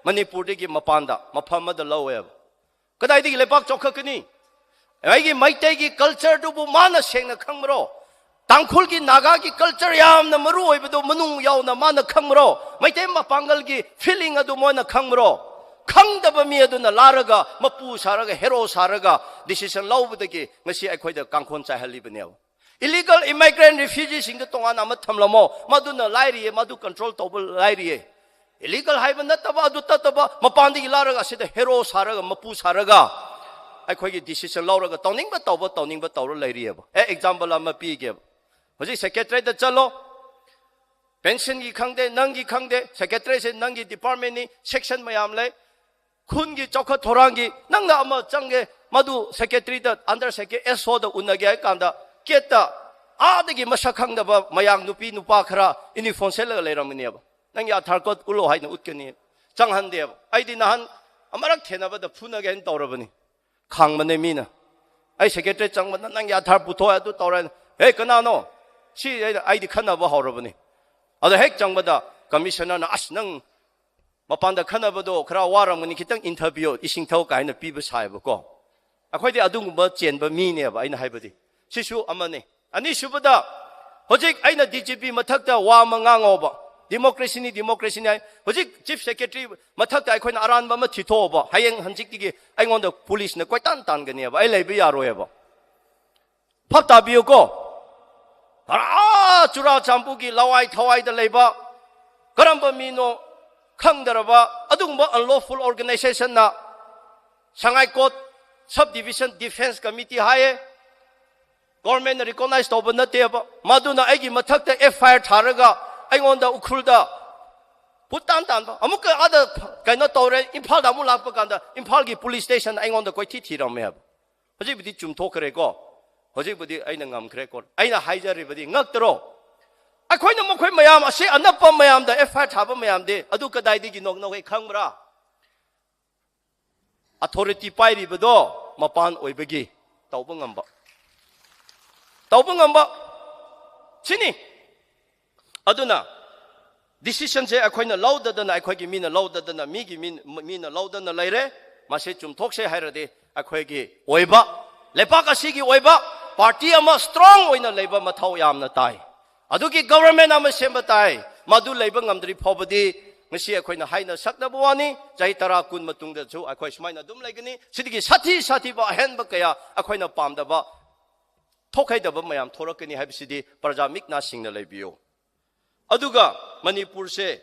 ꯃꯅꯤꯄꯨꯔꯗꯒꯤ ꯃꯄꯥꯟꯗ ꯃꯐꯝ ꯑꯃꯗ ꯂꯧꯋꯦꯕ꯫ ꯀꯗꯥꯏꯗꯒꯤ ꯂꯩꯕꯥꯛ ꯆꯥꯎꯈꯠꯀꯅꯤ? ꯑꯩꯒꯤ ꯃꯩꯇꯩꯒꯤ cultureꯗꯨꯕꯨ ꯃꯥꯅ ꯁꯦꯡꯅ ꯈꯪꯕ꯭ꯔꯣ? ꯇꯥꯡꯈꯨꯜꯒꯤ, ꯅꯥꯒꯥꯒꯤ culture ꯌꯥꯝꯅ ꯃꯔꯨ ꯑꯣꯏꯕꯗꯣ ꯃꯅꯨꯡ ꯌꯥꯎꯅ ꯃꯥꯅ ꯈꯪꯕ꯭ꯔꯣ? ꯃꯩꯇꯩ ꯃꯄꯥꯡꯒꯜꯒꯤ feeling ꯑꯗꯨ ꯃꯣꯏꯅ ꯈꯪꯕ꯭ꯔꯣ? ꯈꯪꯗꯕ ꯃꯤ ꯑꯗꯨꯅ ꯂꯥꯔꯒ, ꯃꯄꯨ ꯁꯥꯔꯒ, hero ꯁꯥꯔꯒ decision ꯂꯧꯕꯗꯒꯤ ꯉꯁꯤ ꯑꯩꯈꯣꯏꯗ ꯀꯥꯡꯈꯣꯟ ꯆꯥꯏꯍꯜꯂꯤꯕꯅꯦꯕ꯫ Illegal immigrant refugeeꯁꯤꯡꯗ ꯇꯣꯉꯥꯟꯅ ꯑꯃ ꯊꯝꯂꯝꯃꯣ, ꯃꯗꯨꯅ ꯂꯥꯏꯔꯤꯌꯦ, ꯃꯗꯨ control ꯇꯧꯕ ꯂꯥꯏꯔꯤꯌꯦ꯫ Illegal ꯍꯥꯏꯕ ꯅꯠꯇꯕ, ꯑꯗꯨ ꯇꯠꯇꯕ, ꯃꯄꯥꯟꯗꯒꯤ ꯂꯥꯔꯒ ꯑꯁꯤꯗ hero ꯁꯥꯔꯒ, ꯃꯄꯨ ꯁꯥꯔꯒ, ꯑꯩꯈꯣꯏꯒꯤ decision ꯂꯧꯔꯒ ꯇꯧꯅꯤꯡꯕ ꯇꯧꯕ, ꯇꯧꯅꯤꯡꯕ ꯇꯧꯔ ꯂꯩꯔꯤꯑꯕ꯫ ꯑꯦ, example ꯑꯃ ꯄꯤꯒꯦꯕ꯫ ꯍꯧꯖꯤꯛ secretariatꯗ ꯆꯠꯂꯣ, pensionꯒꯤ ꯈꯪꯗꯦ, ꯅꯪꯒꯤ ꯈꯪꯗꯦ, secretariatꯁꯦ ꯅꯪꯒꯤ departmentꯅꯤ, section ꯃꯌꯥꯝ ꯂꯩ, ꯈꯨꯟꯒꯤ ꯆꯥꯎꯈꯠ ꯊꯧꯔꯥꯡꯒꯤ ꯅꯪꯅ ꯑꯃ ꯆꯪꯒꯦ, ꯃꯗꯨ secretaryꯗ, under secretary, S Oꯗ ꯎꯅꯒꯦ ꯍꯥꯏ ꯀꯥꯟꯗ, gateꯇ ꯑꯥꯗꯒꯤ ꯃꯁꯛ ꯈꯪꯗꯕ ꯃꯌꯥꯡ ꯅꯨꯄꯤ ꯅꯨꯄꯥ ꯈꯔ uniform ꯁꯦꯠꯂꯒ ꯂꯩꯔꯝꯒꯅꯦꯕ꯫ "ꯅꯪꯒꯤ Aadhaar card ꯎꯠꯂꯣ" ꯍꯥꯏꯅ ꯎꯠꯀꯅꯤ꯫ ꯆꯪꯍꯟꯗꯦꯕ꯫ ꯑꯩꯗꯤ ꯅꯍꯥꯟ ꯑꯃꯔꯛ ꯊꯦꯡꯅꯕꯗ ꯐꯨꯅꯒꯦ ꯍꯥꯏꯅ ꯇꯧꯔꯕꯅꯤ꯫ ꯈꯥꯡꯕꯅꯦ ꯃꯤꯅ꯫ ꯑꯩ secretary ꯆꯪꯕꯗ, "ꯅꯪꯒꯤ Aadhaar ꯄꯨꯊꯣꯛ" ꯑꯗꯨ ꯇꯧꯔꯦ꯫ "ꯍꯦ, ꯀꯅꯥꯅꯣ?" "ꯁꯤ", ꯑꯩꯅ, ꯑꯩꯗꯤ ꯈꯠꯅꯕ ꯍꯧꯔꯕꯅꯤ꯫ ꯑꯗ ꯍꯦꯛ ꯆꯪꯕꯗ commissionerꯅ, "ꯑꯁ, ꯅꯪ ꯃꯄꯥꯟꯗ ꯈꯠꯅꯕꯗꯣ ꯈꯔ ꯋꯥꯔꯝꯒꯅꯤ, ꯈꯤꯇꯪ ꯏꯪꯊꯕꯤꯌꯣ, ꯏꯁꯤꯡ ꯊꯛꯎ" ꯀꯥꯏꯅ ꯄꯤꯕ ꯁꯥꯏꯕꯀꯣ꯫ ꯑꯩꯈꯣꯏꯗꯤ ꯑꯗꯨꯒꯨꯝꯕ ꯆꯦꯟꯕ ꯃꯤꯅꯦꯕ, ꯑꯩꯅ ꯍꯥꯏꯕꯗꯤ꯫ ꯁꯤꯁꯨ ꯑꯃꯅꯤ꯫ ꯑꯅꯤꯁꯨꯕꯗ, ꯍꯧꯖꯤꯛ ꯑꯩꯅ D G P ꯃꯊꯛꯇ ꯋꯥ ꯑꯃ ꯉꯥꯡꯉꯣꯕ, democracyꯅꯤ, democracyꯅꯤ ꯍꯥꯏ꯫ ꯍꯧꯖꯤꯛ chief secretary ꯃꯊꯛꯇ ꯑꯩꯈꯣꯏꯅ ꯑꯔꯥꯟꯕ ꯑꯃ ꯊꯤꯊꯣꯛꯑꯣꯕ, ꯍꯌꯦꯡ ꯍꯪꯆꯤꯠꯇꯒꯤ ꯑꯩꯉꯣꯟꯗ policeꯅ ꯀꯣꯏꯇꯥꯟ ꯇꯥꯟꯒꯅꯦꯕ, ꯑꯩ ꯂꯩꯕ ꯌꯥꯔꯣꯏꯕ꯫ ꯚꯥꯞ ꯇꯥꯕꯤꯌꯨꯀꯣ, ꯑꯥ ꯆꯨꯔꯥꯆꯥꯟꯄꯨꯔꯒꯤ ꯂꯋꯥꯏ ꯊꯋꯥꯏꯗ ꯂꯩꯕ ꯀꯔꯝꯕ ꯃꯤꯅꯣ ꯈꯪꯗ꯭ꯔꯕ ꯑꯗꯨꯒꯨꯝꯕ unlawful organizationꯅ ꯁꯉꯥꯏꯀꯣꯠ sub division defence committee ꯍꯥꯏꯌꯦ, governmentꯅ recognize ꯇꯧꯕ ꯅꯠꯇꯦꯕ, ꯃꯗꯨꯅ ꯑꯩꯒꯤ ꯃꯊꯛꯇ F I R ꯊꯥꯔꯒ ꯑꯩꯉꯣꯟꯗ ꯎꯈ꯭ꯔꯨꯜꯗ ꯄꯨꯇꯥꯟ ꯇꯥꯟꯕ, ꯑꯃꯨꯛꯀ ꯑꯥꯗ ꯀꯩꯅꯣ ꯇꯧꯔꯦ, ꯏꯝꯐꯥꯜꯗ ꯑꯃꯨꯛ ꯂꯥꯛꯄ ꯀꯥꯟꯗ ꯏꯝꯐꯥꯜꯒꯤ police station ꯑꯩꯉꯣꯟꯗ ꯀꯣꯏꯊꯤ ꯊꯤꯔꯝꯃꯦꯕ꯫ ꯍꯧꯖꯤꯛꯄꯨꯗꯤ ꯆꯨꯝꯊꯣꯛꯈ꯭ꯔꯦꯀꯣ, ꯍꯧꯖꯤꯛꯄꯨꯗꯤ ꯑꯩꯅ ꯉꯝꯈ꯭ꯔꯦꯀꯣ꯫ ꯑꯩꯅ ꯍꯥꯏꯖꯔꯤꯕꯗꯤ ꯉꯛꯇ꯭ꯔꯣ? ꯑꯩꯈꯣꯏꯅ ꯃꯈꯣꯏ ꯃꯌꯥꯝ ꯑꯁꯤ ꯑꯅꯞꯄ ꯃꯌꯥꯝꯗ F I R ꯊꯥꯕ ꯃꯌꯥꯝꯗꯤ ꯑꯗꯨ ꯀꯗꯥꯏꯗꯒꯤꯅꯣ ꯅꯈꯣꯏ ꯈꯪꯕ꯭ꯔꯥ? Authority ꯄꯥꯏꯔꯤꯕꯗꯣ ꯃꯄꯥꯟ ꯑꯣꯏꯕꯒꯤ ꯇꯧꯕ ꯉꯝꯕ, ꯇꯧꯕ ꯉꯝꯕ ꯁꯤꯅꯤ꯫ ꯑꯗꯨꯅ decisionꯁꯦ ꯑꯩꯈꯣꯏꯅ ꯂꯧꯗꯗꯅ, ꯑꯩꯈꯣꯏꯒꯤ ꯃꯤꯅ ꯂꯧꯗꯗꯅ, ꯃꯤꯒꯤ ꯃꯤ-, ꯃꯤꯅ ꯂꯧꯗꯅ ꯂꯩꯔꯦ꯫ ꯃꯁꯤ ꯆꯨꯝꯊꯣꯛꯁꯦ ꯍꯥꯏꯔꯗꯤ ꯑꯩꯈꯣꯏꯒꯤ ꯑꯣꯏꯕ ꯂꯩꯕꯥꯛ ꯑꯁꯤꯒꯤ ꯑꯣꯏꯕ ꯄꯥꯔꯇꯤ ꯑꯃ ꯁ꯭ꯇꯔꯣꯡ ꯑꯣꯏꯅ ꯂꯩꯕ ꯃꯊꯧ ꯌꯥꯝꯅ ꯇꯥꯏ꯫ ꯑꯗꯨꯒꯤ ꯒꯕꯔꯟꯃꯦꯟ ꯑꯃ ꯁꯦꯝꯕ ꯇꯥꯏ꯫ ꯃꯗꯨ ꯂꯩꯕ ꯉꯝꯗ꯭ꯔꯤ ꯐꯥꯎꯕꯗꯤ ꯉꯁꯤ ꯑꯩꯈꯣꯏꯅ ꯍꯥꯏꯅ ꯁꯛꯅꯕ ꯋꯥꯅꯤ, ꯆꯍꯤ ꯇꯔꯥ ꯀꯨꯟ ꯃꯇꯨꯡꯗꯁꯨ ꯑꯩꯈꯣꯏ ꯁꯨꯃꯥꯏꯅ ꯑꯗꯨꯝ ꯂꯩꯒꯅꯤ꯫ ꯁꯤꯗꯒꯤ ꯁꯥꯊꯤ ꯁꯥꯊꯤꯕ ꯑꯍꯦꯟꯕ ꯀꯌꯥ ꯑꯩꯈꯣꯏꯅ ꯄꯥꯝꯗꯕ ꯊꯣꯛꯍꯩꯗꯕ ꯃꯌꯥꯝ ꯊꯣꯔꯛꯀꯅꯤ ꯍꯥꯏꯕꯁꯤꯗꯤ ꯄ꯭ꯔꯖꯥ ꯃꯤꯠ ꯅꯥ ꯁꯤꯡꯅ ꯂꯩꯕꯤꯌꯨ꯫ ꯑꯗꯨꯒ ꯃꯅꯤꯄꯨꯔꯁꯦ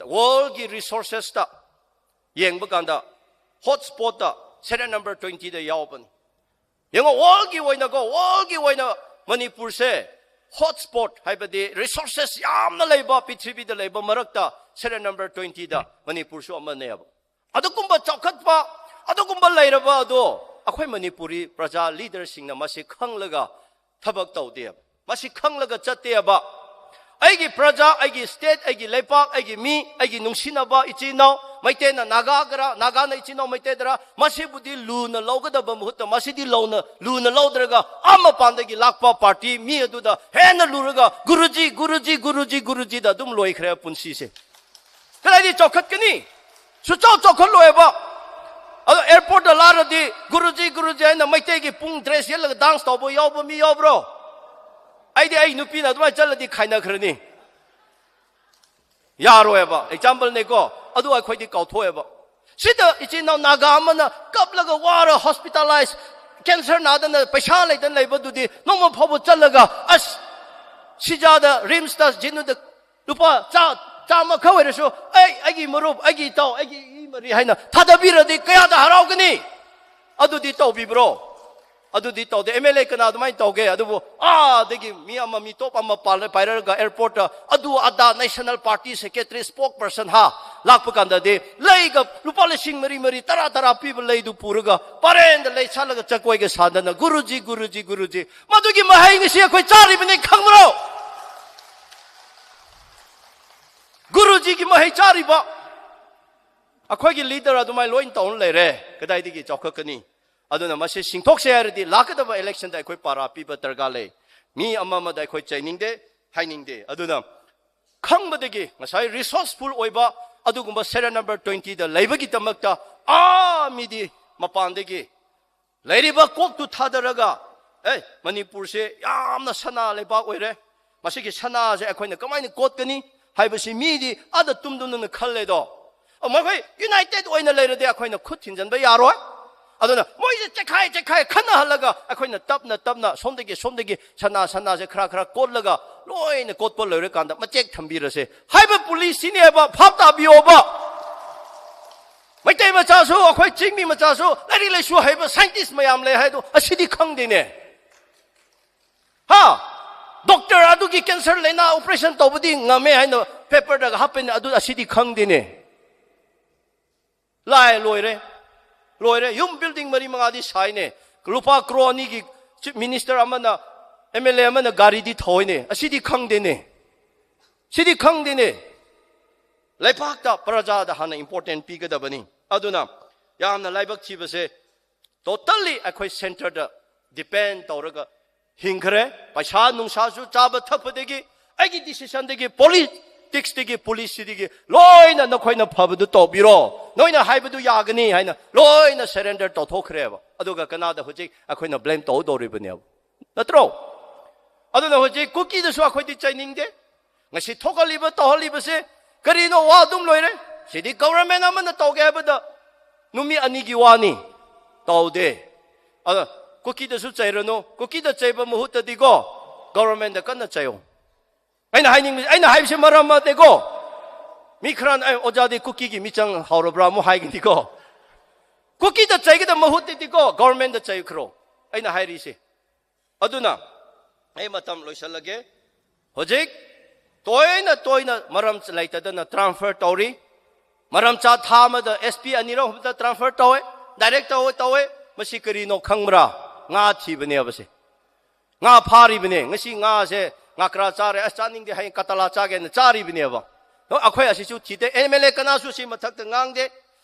ꯋꯥꯔꯜꯒꯤ ꯔꯤꯁꯣꯔꯁꯦꯁꯇ ꯌꯦꯡꯕ ꯀꯥꯟꯗ ꯍꯣꯠ ꯁ꯭ꯄꯣꯠꯇ ꯁꯦꯔꯤꯌꯦꯜ ꯅꯝꯕꯔ ꯇ꯭ꯋꯦꯟꯇꯤꯗ ꯌꯥꯎꯕꯅꯤ꯫ ꯌꯦꯡꯉꯣ, ꯋꯥꯔꯜꯒꯤ ꯑꯣꯏꯅꯀꯣ, ꯋꯥꯔꯜꯒꯤ ꯑꯣꯏꯅ ꯃꯅꯤꯄꯨꯔꯁꯦ ꯍꯣꯠ ꯁ꯭ꯄꯣꯠ, ꯍꯥꯏꯕꯗꯤ ꯔꯤꯁꯣꯔꯁꯦꯁ ꯌꯥꯝꯅ ꯂꯩꯕ, ꯄ꯭ꯔꯤꯊꯤꯕꯤꯗ ꯂꯩꯕ ꯃꯔꯛꯇ ꯁꯦꯔꯤꯌꯦꯜ ꯅꯝꯕꯔ ꯇ꯭ꯋꯦꯟꯇꯤꯗ ꯃꯅꯤꯄꯨꯔꯁꯨ ꯑꯃꯅꯦꯕ꯫ ꯑꯗꯨꯒꯨꯝꯕ ꯆꯥꯎꯈꯠꯄ, ꯑꯗꯨꯒꯨꯝꯕ ꯂꯩꯔꯕ ꯑꯗꯣ ꯑꯩꯈꯣꯏ ꯃꯅꯤꯄꯨꯔꯤ ꯄ꯭ꯔꯖꯥ ꯂꯤꯗꯔꯁꯤꯡꯅ ꯃꯁꯤ ꯈꯪꯂꯒ ꯊꯕꯛ ꯇꯧꯗꯦꯕ, ꯃꯁꯤ ꯈꯪꯂꯒ ꯆꯠꯇꯦꯕ꯫ ꯑꯩꯒꯤ ꯄ꯭ꯔꯖꯥ, ꯑꯩꯒꯤ ꯁ꯭ꯇꯦꯠ, ꯑꯩꯒꯤ ꯂꯩꯄꯥꯛ, ꯑꯩꯒꯤ ꯃꯤ, ꯑꯩꯒꯤ ꯅꯨꯡꯁꯤꯅꯕ ꯏꯆꯤꯟ ꯏꯅꯥꯎ, ꯃꯩꯇꯩꯅ ꯅꯥꯒꯥꯒꯔꯥ, ꯅꯥꯒꯥꯅ ꯏꯆꯤꯟ ꯏꯅꯥꯎ ꯃꯩꯇꯩꯗꯔꯥ, ꯃꯁꯤꯕꯨꯗꯤ ꯂꯨꯅ ꯂꯧꯒꯗꯕ ꯃꯍꯨꯠꯇ ꯃꯁꯤꯗꯤ ꯂꯧꯅ, ꯂꯨꯅ ꯂꯧꯗ꯭ꯔꯒ ꯑꯥ ꯃꯄꯥꯟꯗꯒꯤ ꯂꯥꯛꯄ ꯄꯥꯔꯇꯤ ꯃꯤ ꯑꯗꯨꯗ ꯍꯦꯟꯅ ꯂꯨꯔꯒ ꯒꯨꯔꯨꯖꯤ, ꯒꯨꯔꯨꯖꯤ, ꯒꯨꯔꯨꯖꯤ, ꯒꯨꯔꯨꯖꯤꯗ ꯑꯗꯨꯝ ꯂꯣꯏꯈ꯭ꯔꯦ ꯄꯨꯟꯁꯤꯁꯦ꯫ ꯀꯗꯥꯏꯗꯒꯤ ꯆꯥꯎꯈꯠꯀꯅꯤ? ꯁꯨꯡꯆꯥꯎ ꯆꯥꯎꯈꯠꯂꯣꯏꯕ꯫ ꯑꯗꯣ ꯑꯦꯌꯔꯄꯣꯔꯠꯇ ꯂꯥꯛꯂꯗꯤ ꯒꯨꯔꯨꯖꯤ, ꯒꯨꯔꯨꯖꯤ ꯍꯥꯏꯅ ꯃꯩꯇꯩꯒꯤ ꯄꯨꯡ ꯗ꯭ꯔꯦꯁ ꯌꯦꯠꯂꯒ ꯗꯥꯟꯁ ꯇꯧꯕ ꯌꯥꯎꯕ ꯃꯤ ꯌꯥꯎꯕ꯭ꯔꯣ? ꯑꯩꯗꯤ ꯑꯩ ꯅꯨꯄꯤꯅ ꯑꯗꯨꯃꯥꯏꯅ ꯆꯠꯂꯗꯤ ꯈꯥꯏꯅꯈ꯭ꯔꯅꯤ꯫ ꯌꯥꯔꯣꯏꯕ, ꯑꯦꯛꯖꯥꯝꯄꯜꯅꯦꯀꯣ꯫ ꯑꯗꯨ ꯑꯩꯈꯣꯏꯗꯤ ꯀꯥꯎꯊꯣꯛꯑꯦꯕ꯫ ꯁꯤꯗ ꯏꯆꯤꯟ ꯏꯅꯥꯎ ꯅꯥꯒꯥ ꯑꯃꯅ ꯀꯞꯂꯒ ꯋꯥꯔ ꯍꯣꯁꯄꯤꯇꯥꯂꯥꯏꯁ, ꯀꯦꯟꯁꯔ ꯅꯥꯗꯅ ꯄꯩꯁꯥ ꯂꯩꯇꯅ ꯂꯩꯕꯗꯨꯗꯤ ꯅꯣꯡꯃ ꯐꯥꯎꯕ ꯆꯠꯂꯒ, "ꯑꯁ, ꯁꯤꯖꯥꯗ, ꯔꯤꯝꯁꯇ, ꯖꯤꯅꯨꯗ ꯂꯨꯄꯥ ꯆꯥ-, ꯆꯥꯝꯃ ꯈꯛ ꯑꯣꯏꯔꯁꯨ, ꯑꯩ, ꯑꯩꯒꯤ ꯃꯔꯨꯞ, ꯑꯩꯒꯤ ꯏꯇꯥꯎ, ꯑꯩꯒꯤ ꯏ ꯃꯔꯤ" ꯍꯥꯏꯅ ꯊꯥꯗꯕꯤꯔꯗꯤ ꯀꯌꯥꯗ ꯍꯔꯥꯎꯒꯅꯤ? ꯑꯗꯨꯗꯤ ꯇꯧꯕꯤꯕ꯭ꯔꯣ? ꯑꯗꯨꯗꯤ ꯇꯧꯗꯦ꯫ ꯑꯦꯝ ꯑꯦꯜ ꯑꯦ ꯀꯅꯥ ꯑꯗꯨꯃꯥꯏꯅ ꯇꯧꯒꯦ? ꯑꯗꯨꯕꯨ ꯑꯥꯗꯒꯤ ꯃꯤ ꯑꯃ, ꯃꯤ ꯇꯣꯞ ꯑꯃ ꯄꯥꯜꯂ-, ꯄꯥꯏꯔꯒ ꯑꯦꯌꯔꯄꯣꯔꯠꯇ ꯑꯗꯨ ꯑꯗꯥ ꯅꯦꯁꯅꯦꯜ ꯄꯥꯔꯇꯤ ꯁꯦꯀ꯭ꯔꯦꯇꯔꯤ, ꯁ꯭ꯄꯣꯛ ꯄꯔꯁꯟ ꯍꯥ ꯂꯥꯛꯄ ꯀꯥꯟꯗꯗꯤ ꯂꯩꯒ ꯂꯨꯄꯥ ꯂꯤꯁꯤꯡ ꯃꯔꯤ, ꯃꯔꯤ, ꯇꯔꯥ, ꯇꯔꯥ ꯄꯤꯕ ꯂꯩꯗꯨ ꯄꯨꯔꯒ ꯄꯔꯦꯡꯗ ꯂꯩ ꯁꯥꯠꯂꯒ ꯆꯀꯣꯏꯒ ꯁꯥꯗꯅ, "ꯒꯨꯔꯨꯖꯤ, ꯒꯨꯔꯨꯖꯤ, ꯒꯨꯔꯨꯖꯤ"꯫ ꯃꯗꯨꯒꯤ ꯃꯍꯩ ꯉꯁꯤ ꯑꯩꯈꯣꯏ ꯆꯥꯔꯤꯕꯅꯤ, ꯈꯪꯕ꯭ꯔꯣ? ꯒꯨꯔꯨꯖꯤꯒꯤ ꯃꯍꯩ ꯆꯥꯔꯤꯕ꯫ ꯑꯩꯈꯣꯏꯒꯤ ꯂꯤꯗꯔ ꯑꯗꯨꯃꯥꯏꯅ ꯂꯣꯏ ꯇꯧꯅ ꯂꯩꯔꯦ, ꯀꯗꯥꯏꯗꯒꯤ ꯆꯥꯎꯈꯠꯀꯅꯤ? ꯑꯗꯨꯅ ꯃꯁꯤ ꯁꯤꯡꯊꯣꯛꯁꯦ ꯍꯥꯏꯔꯗꯤ ꯂꯥꯛꯀꯗꯕ ꯏꯂꯦꯛꯁꯟꯗ ꯑꯩꯈꯣꯏ ꯄꯥꯔꯥ ꯄꯤꯕ ꯗꯔꯀꯥꯔ ꯂꯩ꯫ ꯃꯤ ꯑꯃ ꯑꯃꯗ ꯑꯩꯈꯣꯏ ꯆꯩꯅꯤꯡꯗꯦ, ꯍꯥꯏꯅꯤꯡꯗꯦ꯫ ꯑꯗꯨꯅ ꯈꯪꯕꯗꯒꯤ ꯉꯁꯥꯏ ꯔꯤꯁꯣꯔꯁꯐꯨꯜ ꯑꯣꯏꯕ ꯑꯗꯨꯒꯨꯝꯕ ꯁꯦꯔꯤꯌꯦꯜ ꯅꯝꯕꯔ ꯇ꯭ꯋꯦꯟꯇꯤꯗ ꯂꯩꯕꯒꯤꯗꯃꯛꯇ ꯑꯥ ꯃꯤꯗꯤ ꯃꯄꯥꯟꯗꯒꯤ ꯂꯩꯔꯤꯕ ꯀꯣꯛꯇꯨ ꯊꯥꯗꯔꯒ, ꯑꯦ, ꯃꯅꯤꯄꯨꯔꯁꯦ ꯌꯥꯝꯅ ꯁꯅꯥ ꯂꯩꯕꯥꯛ ꯑꯣꯏꯔꯦ, ꯃꯁꯤꯒꯤ ꯁꯅꯥꯁꯦ ꯑꯩꯈꯣꯏꯅ ꯀꯃꯥꯏꯅ ꯀꯣꯠꯀꯅꯤ ꯍꯥꯏꯕꯁꯤ ꯃꯤꯗꯤ ꯑꯥꯗ ꯇꯨꯝꯗꯨꯅ ꯈꯜꯂꯦꯗꯣ꯫ ꯑ, ꯃꯈꯣꯏ ꯌꯨꯅꯥꯏꯇꯦꯠ ꯑꯣꯏꯅ ꯂꯩꯔꯗꯤ ꯑꯩꯈꯣꯏꯅ ꯈꯨꯠ ꯊꯤꯟꯖꯤꯟꯕ ꯌꯥꯔꯣꯏ꯫ ꯑꯗꯨꯅ ꯃꯣꯏꯁꯦ ꯆꯦꯈꯥꯏ ꯆꯦꯈꯥꯏ ꯈꯠꯅꯍꯜꯂꯒ ꯑꯩꯈꯣꯏꯅ ꯇꯞꯅ ꯇꯞꯅ ꯁꯣꯝꯗꯒꯤ ꯁꯣꯝꯗꯒꯤ ꯁꯅꯥ ꯁꯅꯥꯁꯦ ꯈꯔ ꯈꯔ ꯀꯣꯠꯂꯒ ꯂꯣꯏꯅ ꯀꯣꯠꯄ ꯂꯣꯏꯔꯀꯥꯟꯗ ꯃꯆꯦꯛ ꯊꯝꯕꯤꯔꯁꯦ ꯍꯥꯏꯕ ꯄꯣꯂꯤꯁꯤꯅꯦꯕ꯫ ꯚꯥꯞ ꯇꯥꯕꯤꯌꯣꯕ꯫ ꯃꯩꯇꯩ ꯃꯆꯥꯁꯨ, ꯑꯩꯈꯣꯏ ꯆꯤꯡꯃꯤ ꯃꯆꯥꯁꯨ, ꯂꯥꯏꯔꯤꯛ ꯂꯥꯏꯁꯨ ꯍꯩꯕ ꯁꯥꯏꯟꯇꯤꯁ ꯃꯌꯥꯝ ꯂꯩ ꯍꯥꯏꯗꯣ ꯑꯁꯤꯗꯤ ꯈꯪꯗꯦꯅꯦ꯫ ꯍꯥ? ꯗꯣꯛꯇꯔ ꯑꯗꯨꯒꯤ ꯀꯦꯟꯁꯔ ꯂꯥꯏꯅꯥ ꯑꯣꯄꯔꯦꯁꯟ ꯇꯧꯕꯗꯤ ꯉꯝꯃꯦ ꯍꯥꯏꯅ ꯄꯦꯄꯔꯗꯒ ꯍꯥꯞꯄꯦꯅꯦ, ꯑꯗꯨ ꯑꯁꯤꯗꯤ ꯈꯪꯗꯦꯅꯦ꯫ ꯂꯥꯏ ꯂꯣꯏꯔꯦ, ꯂꯣꯏꯔꯦ꯫ ꯌꯨꯝ ꯕꯤꯜꯗꯤꯡ ꯃꯔꯤ ꯃꯉꯥꯗꯤ ꯁꯥꯏꯅꯦ꯫ ꯂꯨꯄꯥ ꯀ꯭ꯔꯣ ꯑꯅꯤꯒꯤ ꯆꯤꯐ ꯃꯤꯅꯤꯁꯇꯔ ꯑꯃꯅ, ꯑꯦꯝ ꯑꯦꯜ ꯑꯦ ꯑꯃꯅ ꯒꯥꯔꯤꯗꯤ ꯊꯧꯏꯅꯦ, ꯑꯁꯤꯗꯤ ꯈꯪꯗꯦꯅꯦ꯫ ꯁꯤꯗꯤ ꯈꯪꯗꯦꯅꯦ꯫ ꯂꯩꯕꯥꯛꯇ, ꯄ꯭ꯔꯖꯥꯗ ꯍꯥꯟꯅ ꯏꯝꯄꯣꯔꯇꯦꯟ ꯄꯤꯒꯗꯕꯅꯤ꯫ ꯑꯗꯨꯅ ꯌꯥꯝꯅ ꯂꯥꯏꯕꯛ ꯊꯤꯕꯁꯦ, ꯇꯣꯇꯜꯂꯤ ꯑꯩꯈꯣꯏ ꯁꯦꯟꯇꯔꯗ ꯗꯤꯄꯦꯟ ꯇꯧꯔꯒ ꯍꯤꯡꯈ꯭ꯔꯦ꯫ ꯄꯩꯁꯥ ꯅꯨꯡꯁꯥꯁꯨ, ꯆꯥꯕ ꯊꯛꯄꯗꯒꯤ, ꯑꯩꯒꯤ ꯗꯤꯁꯤꯁꯟꯗꯒꯤ, ꯄꯣꯂꯤꯇꯤꯛꯁꯇꯒꯤ, ꯄꯣꯂꯤꯁꯤꯗꯒꯤ ꯂꯣꯏꯅ ꯅꯈꯣꯏꯅ ꯐꯕꯗꯨ ꯇꯧꯕꯤꯔꯣ, ꯅꯣꯏꯅ ꯍꯥꯏꯕꯗꯨ ꯌꯥꯒꯅꯤ ꯍꯥꯏꯅ ꯂꯣꯏꯅ ꯁꯔꯦꯟꯗꯔ ꯇꯧꯊꯣꯛꯈ꯭ꯔꯦꯕ꯫ ꯑꯗꯨꯒ ꯀꯅꯥꯗ ꯍꯧꯖꯤꯛ ꯑꯩꯈꯣꯏꯅ ꯕ꯭ꯂꯦꯝ ꯇꯧꯗꯧꯔꯤꯕꯅꯦꯕ? ꯅꯠꯇ꯭ꯔꯣ? ꯑꯗꯨꯅ ꯍꯧꯖꯤꯛ ꯀꯨꯀꯤꯗꯁꯨ ꯑꯩꯈꯣꯏꯗꯤ ꯆꯩꯅꯤꯡꯗꯦ꯫ ꯉꯁꯤ ꯊꯣꯛꯍꯜꯂꯤꯕ, ꯇꯧꯍꯜꯂꯤꯕꯁꯦ ꯀꯔꯤꯅꯣ? ꯋꯥ ꯑꯗꯨꯝ ꯂꯣꯏꯔꯦ꯫ ꯁꯤꯗꯤ ꯒꯣꯚꯔꯟꯃꯦꯟ ꯑꯃꯅ ꯇꯧꯒꯦ ꯍꯥꯏꯕꯗ ꯅꯨꯃꯤꯠ ꯑꯅꯤꯒꯤ ꯋꯥꯅꯤ, ꯇꯧꯗꯦ꯫ ꯑꯗ ꯀꯨꯀꯤꯗꯁꯨ ꯆꯩꯔꯅꯨ꯫ ꯀꯨꯀꯤꯗ ꯆꯩꯕ ꯃꯍꯨꯠꯇꯗꯤꯀꯣ, ꯒꯣꯚꯔꯟꯃꯦꯟꯗ ꯀꯟꯅ ꯆꯩꯌꯣ꯫ ꯑꯩꯅ ꯍꯥꯏꯅꯤꯡꯕꯁꯦ, ꯑꯩꯅ ꯍꯥꯏꯕꯁꯦ ꯃꯔꯝ ꯑꯃꯅꯦꯀꯣ꯫ ꯃꯤ ꯈꯔꯅ, "ꯑꯩ, ꯑꯣꯖꯥꯗꯤ ꯀꯨꯀꯤꯒꯤ ꯃꯤꯆꯪ ꯍꯥꯎꯔꯕ꯭ꯔꯥ?" ꯑꯃꯨꯛ ꯍꯥꯏꯒꯅꯤꯀꯣ꯫ ꯀꯨꯀꯤꯗ ꯆꯩꯒꯗꯕ ꯃꯍꯨꯠꯇꯗꯤꯀꯣ, ꯒꯣꯚꯔꯟꯃꯦꯟꯗ ꯆꯩꯈ꯭ꯔꯣ꯫ ꯑꯩꯅ ꯍꯥꯏꯔꯤꯁꯦ꯫ ꯑꯗꯨꯅ ꯑꯩ ꯃꯇꯝ ꯂꯣꯏꯁꯤꯜꯂꯒꯦ꯫ ꯍꯧꯖꯤꯛ ꯇꯣꯏꯅ ꯇꯣꯏꯅ ꯃꯔꯝ ꯂꯩꯇꯗꯅ ꯇ꯭ꯔꯥꯟꯁꯐꯔ ꯇꯧꯔꯤ꯫ ꯃꯔꯝ ꯆꯥ ꯊꯥ ꯑꯃꯗ ꯑꯦꯁ ꯄꯤ ꯑꯅꯤꯔꯛ ꯑꯍꯨꯝꯗ ꯇ꯭ꯔꯥꯟꯁꯐꯔ ꯇꯧꯋꯦ, ꯗꯥꯏꯔꯦꯛ ꯇꯧꯋꯦ, ꯇꯧꯋꯦ꯫ ꯃꯁꯤ ꯀꯔꯤꯅꯣ ꯈꯪꯕ꯭ꯔꯥ? ꯉꯥ ꯊꯤꯕꯅꯦꯕꯁꯦ꯫ ꯉꯥ ꯐꯥꯔꯤꯕꯅꯦ꯫ ꯉꯁꯤ ꯉꯥꯁꯦ, ꯉꯥꯀ꯭ꯔꯥ ꯆꯥꯔꯦ, ꯑꯁ, ꯆꯥꯅꯤꯡꯗꯦ, ꯍꯌꯦꯡ ꯀꯇꯂꯥ ꯆꯥꯒꯦꯅ ꯆꯥꯔꯤꯕꯅꯦꯕ꯫ ꯑꯗꯣ ꯑꯩꯈꯣꯏ ꯑꯁꯤꯁꯨ ꯊꯤꯗꯦ꯫ ꯑꯦꯝ ꯑꯦꯜ ꯑꯦ ꯀꯅꯥꯁꯨ ꯁꯤ ꯃꯊꯛꯇ ꯉꯥꯡꯗꯦ꯫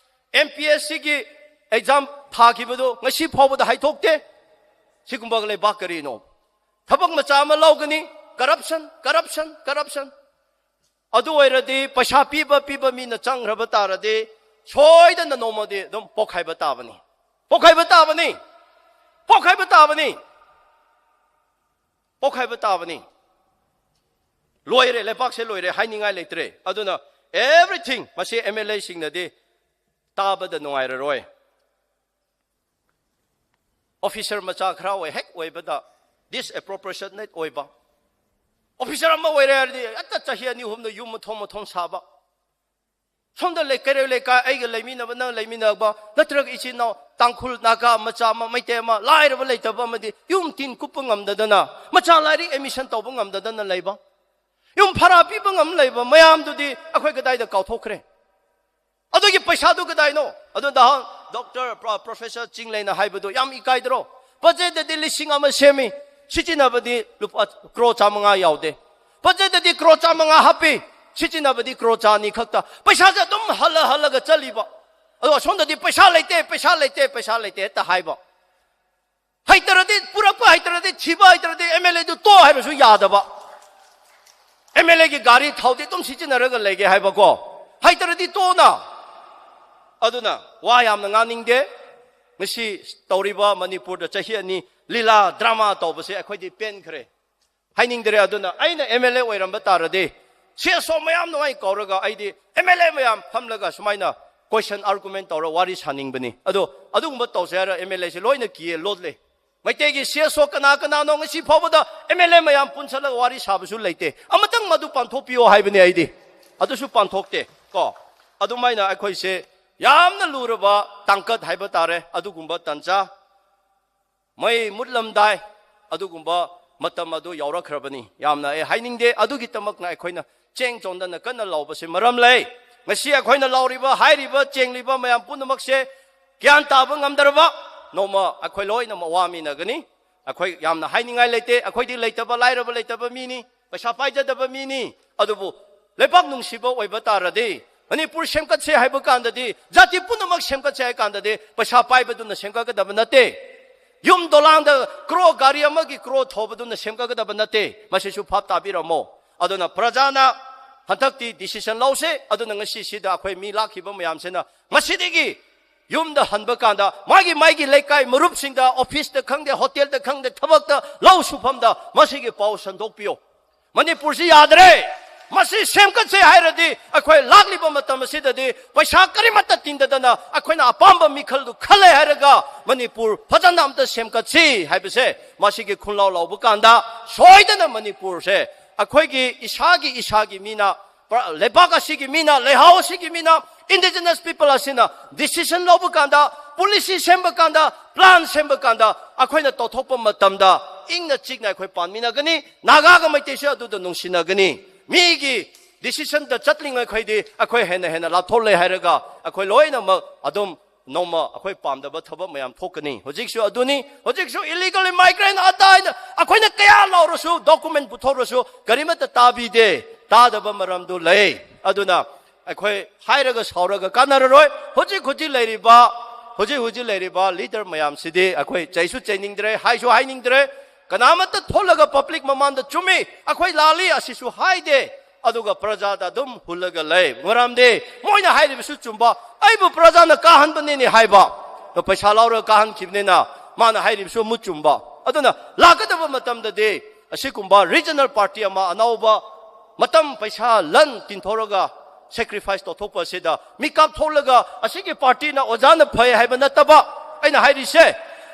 ꯑꯦꯝ ꯄꯤ ꯑꯦꯁ ꯁꯤꯒꯤ ꯑꯦꯛꯖꯥꯝ ꯊꯥꯈꯤꯕꯗꯣ ꯉꯁꯤ ꯐꯥꯎꯕꯗ ꯍꯥꯏꯊꯣꯛꯇꯦ꯫ ꯁꯤꯒꯨꯝꯕ ꯂꯩꯕꯥꯛ ꯀꯔꯤꯅꯣ? ꯊꯕꯛ ꯃꯆꯥ ꯑꯃ ꯂꯧꯒꯅꯤ, ꯀꯔꯞꯁꯟ, ꯀꯔꯞꯁꯟ, ꯀꯔꯞꯁꯟ꯫ ꯑꯗꯨ ꯑꯣꯏꯔꯗꯤ ꯄꯩꯁꯥ ꯄꯤꯕ, ꯄꯤꯕ ꯃꯤꯅ ꯆꯪꯈ꯭ꯔꯕ ꯇꯥꯔꯗꯤ ꯁꯣꯏꯗꯅ ꯅꯣꯡꯃꯗꯤ ꯑꯗꯨꯝ ꯄꯣꯛꯈꯥꯏꯕ ꯇꯥꯕꯅꯤ, ꯄꯣꯛꯈꯥꯏꯕ ꯇꯥꯕꯅꯤ꯫ ꯄꯣꯛꯈꯥꯏꯕ ꯇꯥꯕꯅꯤ꯫ ꯄꯣꯛꯈꯥꯏꯕ ꯇꯥꯕꯅꯤ꯫ ꯂꯣꯏꯔꯦ, ꯂꯩꯕꯥꯛꯁꯦ ꯂꯣꯏꯔꯦ, ꯍꯥꯏꯅꯤꯡꯉꯥꯏ ꯂꯩꯇ꯭ꯔꯦ꯫ ꯑꯗꯨꯅ everything ꯃꯁꯤ ꯑꯦꯝ ꯑꯦꯜ ꯑꯦꯁꯤꯡꯅꯗꯤ ꯇꯥꯕꯗ ꯅꯨꯡꯉꯥꯏꯔꯔꯣꯏ꯫ ꯑꯣꯐꯤꯁꯔ ꯃꯆꯥ ꯈꯔ ꯑꯣꯏ, ꯍꯦꯛ ꯑꯣꯏꯕꯗ ꯗꯤꯁꯑꯦꯄ꯭ꯔꯣꯄꯣꯔꯁꯅꯦꯠ ꯑꯣꯏꯕ꯫ ꯑꯣꯐꯤꯁꯔ ꯑꯃ ꯑꯣꯏꯔꯦ ꯍꯥꯏꯔꯗꯤ ꯍꯦꯛꯇ ꯆꯍꯤ ꯑꯅꯤ ꯑꯍꯨꯝꯗ ꯌꯨꯝ ꯃꯊꯣꯡ ꯃꯊꯣꯡ ꯁꯥꯕ꯫ ꯁꯣꯝꯗ ꯂꯩ, ꯀꯩꯔꯣꯏ ꯂꯩꯀꯥꯏ, ꯑꯩꯒ ꯂꯩꯃꯤꯟꯅꯕ, ꯅꯪ ꯂꯩꯃꯤꯟꯅꯕ, ꯅꯠꯇ꯭ꯔꯒ ꯏꯆꯤꯟ ꯏꯅꯥꯎ ꯇꯥꯡꯈꯨꯜ, ꯅꯥꯒꯥ, ꯃꯆꯥ ꯑꯃ, ꯃꯩꯇꯩ ꯑꯃ, ꯂꯥꯏꯔꯕ ꯂꯩꯇꯕ ꯑꯃꯗꯤ ꯌꯨꯝ ꯇꯤꯟ ꯀꯨꯞꯄ ꯉꯝꯗꯗꯅ, ꯃꯆꯥ ꯂꯥꯏꯔꯤꯛ ꯑꯦꯗꯃꯤꯁꯟ ꯇꯧꯕ ꯉꯝꯗꯗꯅ ꯂꯩꯕ, ꯌꯨꯝ ꯐꯔꯥ ꯄꯤꯕ ꯉꯝ ꯂꯩꯕ ꯃꯌꯥꯝꯗꯨꯗꯤ ꯑꯩꯈꯣꯏ ꯀꯗꯥꯏꯗ ꯀꯥꯎꯊꯣꯛꯈ꯭ꯔꯦ? ꯑꯗꯨꯒꯤ ꯄꯩꯁꯥꯗꯨ ꯀꯗꯥꯏꯅꯣ? ꯑꯗꯨ ꯅꯍꯥꯟ ꯗꯣꯛꯇꯔ, ꯄ꯭ꯔꯣ-, ꯄ꯭ꯔꯣꯐꯦꯁꯔ ꯆꯤꯡꯂꯩꯅ ꯍꯥꯏꯕꯗꯣ ꯌꯥꯝ ꯏꯀꯥꯏꯗ꯭ꯔꯣ? ꯕꯖꯦꯠꯇꯗꯤ ꯂꯤꯁꯤꯡ ꯑꯃ ꯁꯦꯝꯃꯤ, ꯁꯤꯖꯤꯟꯅꯕꯗꯤ ꯂꯨꯄꯥ ꯀ꯭ꯔꯣꯔ ꯆꯥꯃꯉꯥ ꯌꯥꯎꯗꯦ꯫ ꯕꯖꯦꯠꯇꯗꯤ ꯀ꯭ꯔꯣꯔ ꯆꯥꯃꯉꯥ ꯍꯥꯞꯄꯤ, ꯁꯤꯖꯤꯟꯅꯕꯗꯤ ꯀ꯭ꯔꯣꯔ ꯆꯥꯅꯤ ꯈꯛꯇ꯫ ꯄꯩꯁꯥꯁꯦ ꯑꯗꯨꯝ ꯍꯜꯂ ꯍꯜꯂꯒ ꯆꯠꯂꯤꯕ꯫ ꯑꯗꯣ ꯑꯁꯣꯝꯗꯗꯤ ꯄꯩꯁꯥ ꯂꯩꯇꯦ, ꯄꯩꯁꯥ ꯂꯩꯇꯦ, ꯄꯩꯁꯥ ꯂꯩꯇꯦ ꯍꯦꯛꯇ ꯍꯥꯏꯕ꯫ ꯍꯩꯇ꯭ꯔꯗꯤ, ꯄꯨꯔꯛꯄ ꯍꯩꯇ꯭ꯔꯗꯤ, ꯊꯤꯕ ꯍꯩꯇ꯭ꯔꯗꯤ ꯑꯦꯝ ꯑꯦꯜ ꯑꯦꯗꯨ ꯇꯣ ꯍꯥꯏꯕꯁꯨ ꯌꯥꯗꯕ꯫ ꯑꯦꯝ ꯑꯦꯜ ꯑꯦꯒꯤ ꯒꯥꯔꯤ ꯊꯥꯎꯗꯤ ꯑꯗꯨꯝ ꯁꯤꯖꯤꯟꯅꯔꯒ ꯂꯩꯒꯦ ꯍꯥꯏꯕꯀꯣ꯫ ꯍꯩꯇ꯭ꯔꯗꯤ ꯇꯣꯅ꯫ ꯑꯗꯨꯅ ꯋꯥ ꯌꯥꯝꯅ ꯉꯥꯡꯅꯤꯡꯗꯦ꯫ ꯉꯁꯤ ꯇꯧꯔꯤꯕ ꯃꯅꯤꯄꯨꯔꯗ ꯆꯍꯤ ꯑꯅꯤ ꯂꯤꯂꯥ ꯗ꯭ꯔꯃꯥ ꯇꯧꯕꯁꯦ ꯑꯩꯈꯣꯏꯗꯤ ꯄꯦꯟꯈ꯭ꯔꯦ꯫ ꯍꯥꯏꯅꯤꯡꯗ꯭ꯔꯦ꯫ ꯑꯗꯨꯅ ꯑꯩꯅ ꯑꯦꯝ ꯑꯦꯜ ꯑꯦ ꯑꯣꯏꯔꯝꯕ ꯇꯥꯔꯗꯤ ꯁꯤ ꯑꯦꯁ ꯑꯣ ꯃꯌꯥꯝ ꯅꯨꯡꯉꯥꯏ ꯀꯧꯔꯒ ꯑꯩꯗꯤ ꯑꯦꯝ ꯑꯦꯜ ꯑꯦ ꯃꯌꯥꯝ ꯐꯝꯂꯒ ꯁꯨꯃꯥꯏꯅ ꯀꯣꯏꯁꯟ ꯑꯥꯔꯒꯨꯃꯦꯟ ꯇꯧꯔ ꯋꯥꯔꯤ ꯁꯥꯅꯤꯡꯕꯅꯤ꯫ ꯑꯗꯣ ꯑꯗꯨꯒꯨꯝꯕ ꯇꯧꯁꯦ ꯍꯥꯏꯔ ꯑꯦꯝ ꯑꯦꯜ ꯑꯦꯁꯦ ꯂꯣꯏꯅ ꯀꯤꯌꯦ, ꯂꯣꯠꯂꯦ꯫ ꯃꯩꯇꯩꯒꯤ ꯁꯤ ꯑꯦꯁ ꯑꯣ ꯀꯅꯥ ꯀꯅꯥꯅꯣ ꯉꯁꯤ ꯐꯥꯎꯕꯗ ꯑꯦꯝ ꯑꯦꯜ ꯑꯦ ꯃꯌꯥꯝ ꯄꯨꯟꯁꯜꯂꯒ ꯋꯥꯔꯤ ꯁꯥꯕꯁꯨ ꯂꯩꯇꯦ꯫ ꯑꯃꯇꯪ ꯃꯗꯨ ꯄꯥꯡꯊꯣꯛꯄꯤꯌꯣ ꯍꯥꯏꯕꯅꯤ ꯑꯩꯗꯤ꯫ ꯑꯗꯨꯁꯨ ꯄꯥꯡꯊꯣꯛꯇꯦ ꯀꯣ꯫ ꯑꯗꯨꯃꯥꯏꯅ ꯑꯩꯈꯣꯏꯁꯦ ꯌꯥꯝꯅ ꯂꯨꯔꯕ ꯇꯥꯡꯀꯛ ꯍꯥꯏꯕ ꯇꯥꯔꯦ꯫ ꯑꯗꯨꯒꯨꯝꯕ ꯇꯟꯖꯥ ꯃꯩ ꯃꯨꯠꯂꯝꯗꯥꯏ ꯑꯗꯨꯒꯨꯝꯕ ꯃꯇꯝ ꯑꯗꯨ ꯌꯥꯎꯔꯛꯈ꯭ꯔꯕꯅꯤ꯫ ꯌꯥꯝꯅ ꯑꯩ ꯍꯥꯏꯅꯤꯡꯗꯦ꯫ ꯑꯗꯨꯒꯤꯗꯃꯛꯅ ꯑꯩꯈꯣꯏꯅ ꯆꯦꯡ ꯆꯣꯟꯗꯅ ꯀꯟꯅ ꯂꯥꯎꯕꯁꯤ ꯃꯔꯝ ꯂꯩ꯫ ꯉꯁꯤ ꯑꯩꯈꯣꯏꯅ ꯂꯥꯎꯔꯤꯕ, ꯍꯥꯏꯔꯤꯕ, ꯆꯦꯡꯂꯤꯕ ꯃꯌꯥꯝ ꯄꯨꯝꯅꯃꯛꯁꯦ ꯒ꯭ꯌꯥꯟ ꯇꯥꯕ ꯉꯝꯗ꯭ꯔꯕ ꯅꯣꯡꯃ ꯑꯩꯈꯣꯏ ꯂꯣꯏꯅꯃꯛ ꯋꯥꯃꯤꯟꯅꯒꯅꯤ꯫ ꯑꯩꯈꯣꯏ ꯌꯥꯝꯅ ꯍꯥꯏꯅꯤꯡꯉꯥꯏ ꯂꯩꯇꯦ꯫ ꯑꯩꯈꯣꯏꯗꯤ ꯂꯩꯇꯕ ꯂꯥꯏꯔꯕ ꯂꯩꯇꯕ ꯃꯤꯅꯤ, ꯄꯩꯁꯥ ꯄꯥꯏꯖꯗꯕ ꯃꯤꯅꯤ꯫ ꯑꯗꯨꯕꯨ ꯂꯩꯕꯥꯛ ꯅꯨꯡꯁꯤꯕ ꯑꯣꯏꯕ ꯇꯥꯔꯗꯤ, ꯃꯅꯤꯄꯨꯔ ꯁꯦꯝꯒꯠꯁꯦ ꯍꯥꯏꯕ ꯀꯥꯟꯗꯗꯤ, ꯖꯥꯇꯤ ꯄꯨꯝꯅꯃꯛ ꯁꯦꯝꯒꯠꯁꯦ ꯍꯥꯏ ꯀꯥꯟꯗꯗꯤ ꯄꯩꯁꯥ ꯄꯥꯏꯕꯗꯨꯅ ꯁꯦꯝꯒꯠꯀꯗꯕ ꯅꯠꯇꯦ꯫ ꯌꯨꯝ ꯗꯣꯂꯥꯟꯗ ꯀ꯭ꯔꯣ, ꯒꯥꯔꯤ ꯑꯃꯒꯤ ꯀ꯭ꯔꯣ ꯊꯧꯕꯗꯨꯅ ꯁꯦꯝꯒꯠꯀꯗꯕ ꯅꯠꯇꯦ꯫ ꯃꯁꯤꯁꯨ ꯚꯥꯞ ꯇꯥꯕꯤꯔꯝꯃꯣ꯫ ꯑꯗꯨꯅ ꯄ꯭ꯔꯖꯥꯅ ꯍꯟꯗꯛꯇꯤ ꯗꯤꯁꯤꯖꯟ ꯂꯧꯁꯦ꯫ ꯑꯗꯨꯅ ꯉꯁꯤꯁꯤꯗ ꯑꯩꯈꯣꯏ ꯃꯤ ꯂꯥꯛꯈꯤꯕ ꯃꯌꯥꯝꯁꯤꯅ ꯉꯁꯤꯗꯒꯤ ꯌꯨꯝꯗ ꯍꯟꯕ ꯀꯥꯟꯗ ꯃꯥꯒꯤ, ꯃꯥꯒꯤ ꯂꯩꯀꯥꯏ ꯃꯔꯨꯞꯁꯤꯡꯗ, ꯑꯣꯐꯤꯁꯇ ꯈꯪꯗꯦ, ꯍꯣꯇꯦꯜꯗ ꯈꯪꯗꯦ, ꯊꯕꯛꯇ, ꯂꯧ ꯁꯨꯐꯝꯗ ꯃꯁꯤꯒꯤ ꯄꯥꯎ ꯁꯟꯗꯣꯛꯄꯤꯌꯨ꯫ ꯃꯅꯤꯄꯨꯔꯁꯤ ꯌꯥꯗ꯭ꯔꯦ, ꯃꯁꯤ ꯁꯦꯝꯒꯠꯁꯦ ꯍꯥꯏꯔꯗꯤ ꯑꯩꯈꯣꯏ ꯂꯥꯛꯂꯤꯕ ꯃꯇꯝ ꯑꯁꯤꯗꯗꯤ ꯄꯩꯁꯥ ꯀꯔꯤꯃꯠꯇ ꯇꯤꯡꯗꯗꯅ ꯑꯩꯈꯣꯏꯅ ꯑꯄꯥꯝꯕ ꯃꯤꯈꯜꯗꯨ ꯈꯜꯂꯦ ꯍꯥꯏꯔꯒ ꯃꯅꯤꯄꯨꯔ ꯐꯖꯅ ꯑꯝꯇ ꯁꯦꯝꯒꯠꯁꯤ ꯍꯥꯏꯕꯁꯦ ꯃꯁꯤꯒꯤ ꯈꯨꯜꯂꯥꯎ ꯂꯥꯎꯕ ꯀꯥꯟꯗ ꯁꯣꯏꯗꯅ ꯃꯅꯤꯄꯨꯔꯁꯦ ꯑꯩꯈꯣꯏꯒꯤ ꯏꯁꯥꯒꯤ, ꯏꯁꯥꯒꯤ ꯃꯤꯅ, ꯄ꯭ꯔ-, ꯂꯩꯕꯥꯛ ꯑꯁꯤꯒꯤ ꯃꯤꯅ, ꯂꯩꯍꯥꯎ ꯑꯁꯤꯒꯤ ꯃꯤꯅ, indigenous people ꯑꯁꯤꯅ decision ꯂꯧꯕ ꯀꯥꯟꯗ, policy ꯁꯦꯝꯕ ꯀꯥꯟꯗ, plan ꯁꯦꯝꯕ ꯀꯥꯟꯗ ꯑꯩꯈꯣꯏꯅ ꯇꯧꯊꯣꯛꯄ ꯃꯇꯝꯗ ꯏꯪꯅ ꯆꯤꯛꯅ ꯑꯩꯈꯣꯏ ꯄꯥꯟꯃꯤꯟꯅꯒꯅꯤ꯫ ꯅꯥꯒꯥꯒ ꯃꯩꯇꯩꯁꯨ ꯑꯗꯨꯗ ꯅꯨꯡꯁꯤꯅꯒꯅꯤ꯫ ꯃꯤꯒꯤ decisionꯗ ꯆꯠꯂꯤꯉꯩꯈꯩꯗꯤ ꯑꯩꯈꯣꯏ ꯍꯦꯟꯅ ꯍꯦꯟꯅ ꯂꯥꯞꯊꯣꯛꯂꯦ ꯍꯥꯏꯔꯒ ꯑꯩꯈꯣꯏ ꯂꯣꯏꯅꯃꯛ ꯑꯗꯨꯝ ꯅꯣꯡꯃ ꯑꯩꯈꯣꯏ ꯄꯥꯝꯗꯕ ꯊꯕꯛ ꯃꯌꯥꯝ ꯊꯣꯛꯀꯅꯤ꯫ ꯍꯧꯖꯤꯛꯁꯨ ꯑꯗꯨꯅꯤ, ꯍꯧꯖꯤꯛꯁꯨ illegal immigrant ꯑꯗꯥꯏꯗ ꯑꯩꯈꯣꯏꯅ ꯀꯌꯥ ꯂꯧꯔꯁꯨ, document ꯄꯨꯊꯣꯛꯔꯁꯨ ꯀꯔꯤꯃꯠꯇ ꯇꯥꯕꯤꯗꯦ꯫ ꯇꯥꯗꯕ ꯃꯔꯝꯗꯨ ꯂꯩ꯫ ꯑꯗꯨꯅ ꯑꯩꯈꯣꯏ ꯍꯥꯏꯔꯒ ꯁꯥꯎꯔꯒ ꯀꯥꯟꯅꯔꯔꯣꯏ꯫ ꯍꯧꯖꯤꯛ ꯍꯧꯖꯤꯛ ꯂꯩꯔꯤꯕ, ꯍꯧꯖꯤꯛ ꯍꯧꯖꯤꯛ ꯂꯩꯔꯤꯕ leader ꯃꯌꯥꯝꯁꯤꯗꯤ ꯑꯩꯈꯣꯏ ꯆꯩꯁꯨ ꯆꯩꯅꯤꯡꯗ꯭ꯔꯦ, ꯍꯥꯏꯁꯨ ꯍꯥꯏꯅꯤꯡꯗ꯭ꯔꯦ꯫ ꯀꯅꯥꯃꯠꯇ ꯊꯣꯛꯂꯒ public ꯃꯃꯥꯡꯗ ꯆꯨꯝꯃꯤ, ꯑꯩꯈꯣꯏ ꯂꯥꯜꯂꯤ ꯑꯁꯤꯁꯨ ꯍꯥꯏꯗꯦ꯫ ꯑꯗꯨꯒ ꯄ꯭ꯔꯖꯥꯗ ꯑꯗꯨꯝ ꯍꯨꯜꯂꯒ ꯂꯩ꯫ ꯃꯔꯝꯗꯤ ꯃꯣꯏꯅ ꯍꯥꯏꯔꯤꯕꯁꯨ ꯆꯨꯝꯕ, ꯑꯩꯕꯨ ꯄ꯭ꯔꯖꯥꯅ ꯀꯥꯍꯟꯕꯅꯤꯅꯦ ꯍꯥꯏꯕ, ꯑꯗꯣ ꯄꯩꯁꯥ ꯂꯧꯔꯒ ꯀꯥꯍꯟꯈꯤꯕꯅꯤꯅ ꯃꯥꯅ ꯍꯥꯏꯔꯤꯕꯁꯨ ꯑꯃꯨꯛ ꯆꯨꯝꯕ꯫ ꯑꯗꯨꯅ ꯂꯥꯛꯀꯗꯕ ꯃꯇꯝꯗꯗꯤ ꯑꯁꯤꯒꯨꯝꯕ regional party ꯑꯃ ꯑꯅꯧꯕ ꯃꯇꯝ, ꯄꯩꯁꯥ, ꯂꯟ ꯇꯤꯡꯊꯣꯛꯂꯒ sacrifice ꯇꯧꯊꯣꯛꯄ ꯑꯁꯤꯗ ꯃꯤ ꯀꯥꯞꯊꯣꯛꯂꯒ ꯑꯁꯤꯒꯤ partyꯅ ꯑꯣꯖꯥꯅ ꯐꯩ ꯍꯥꯏꯕ ꯅꯠꯇꯕ, ꯑꯩꯅ ꯍꯥꯏꯔꯤꯁꯦ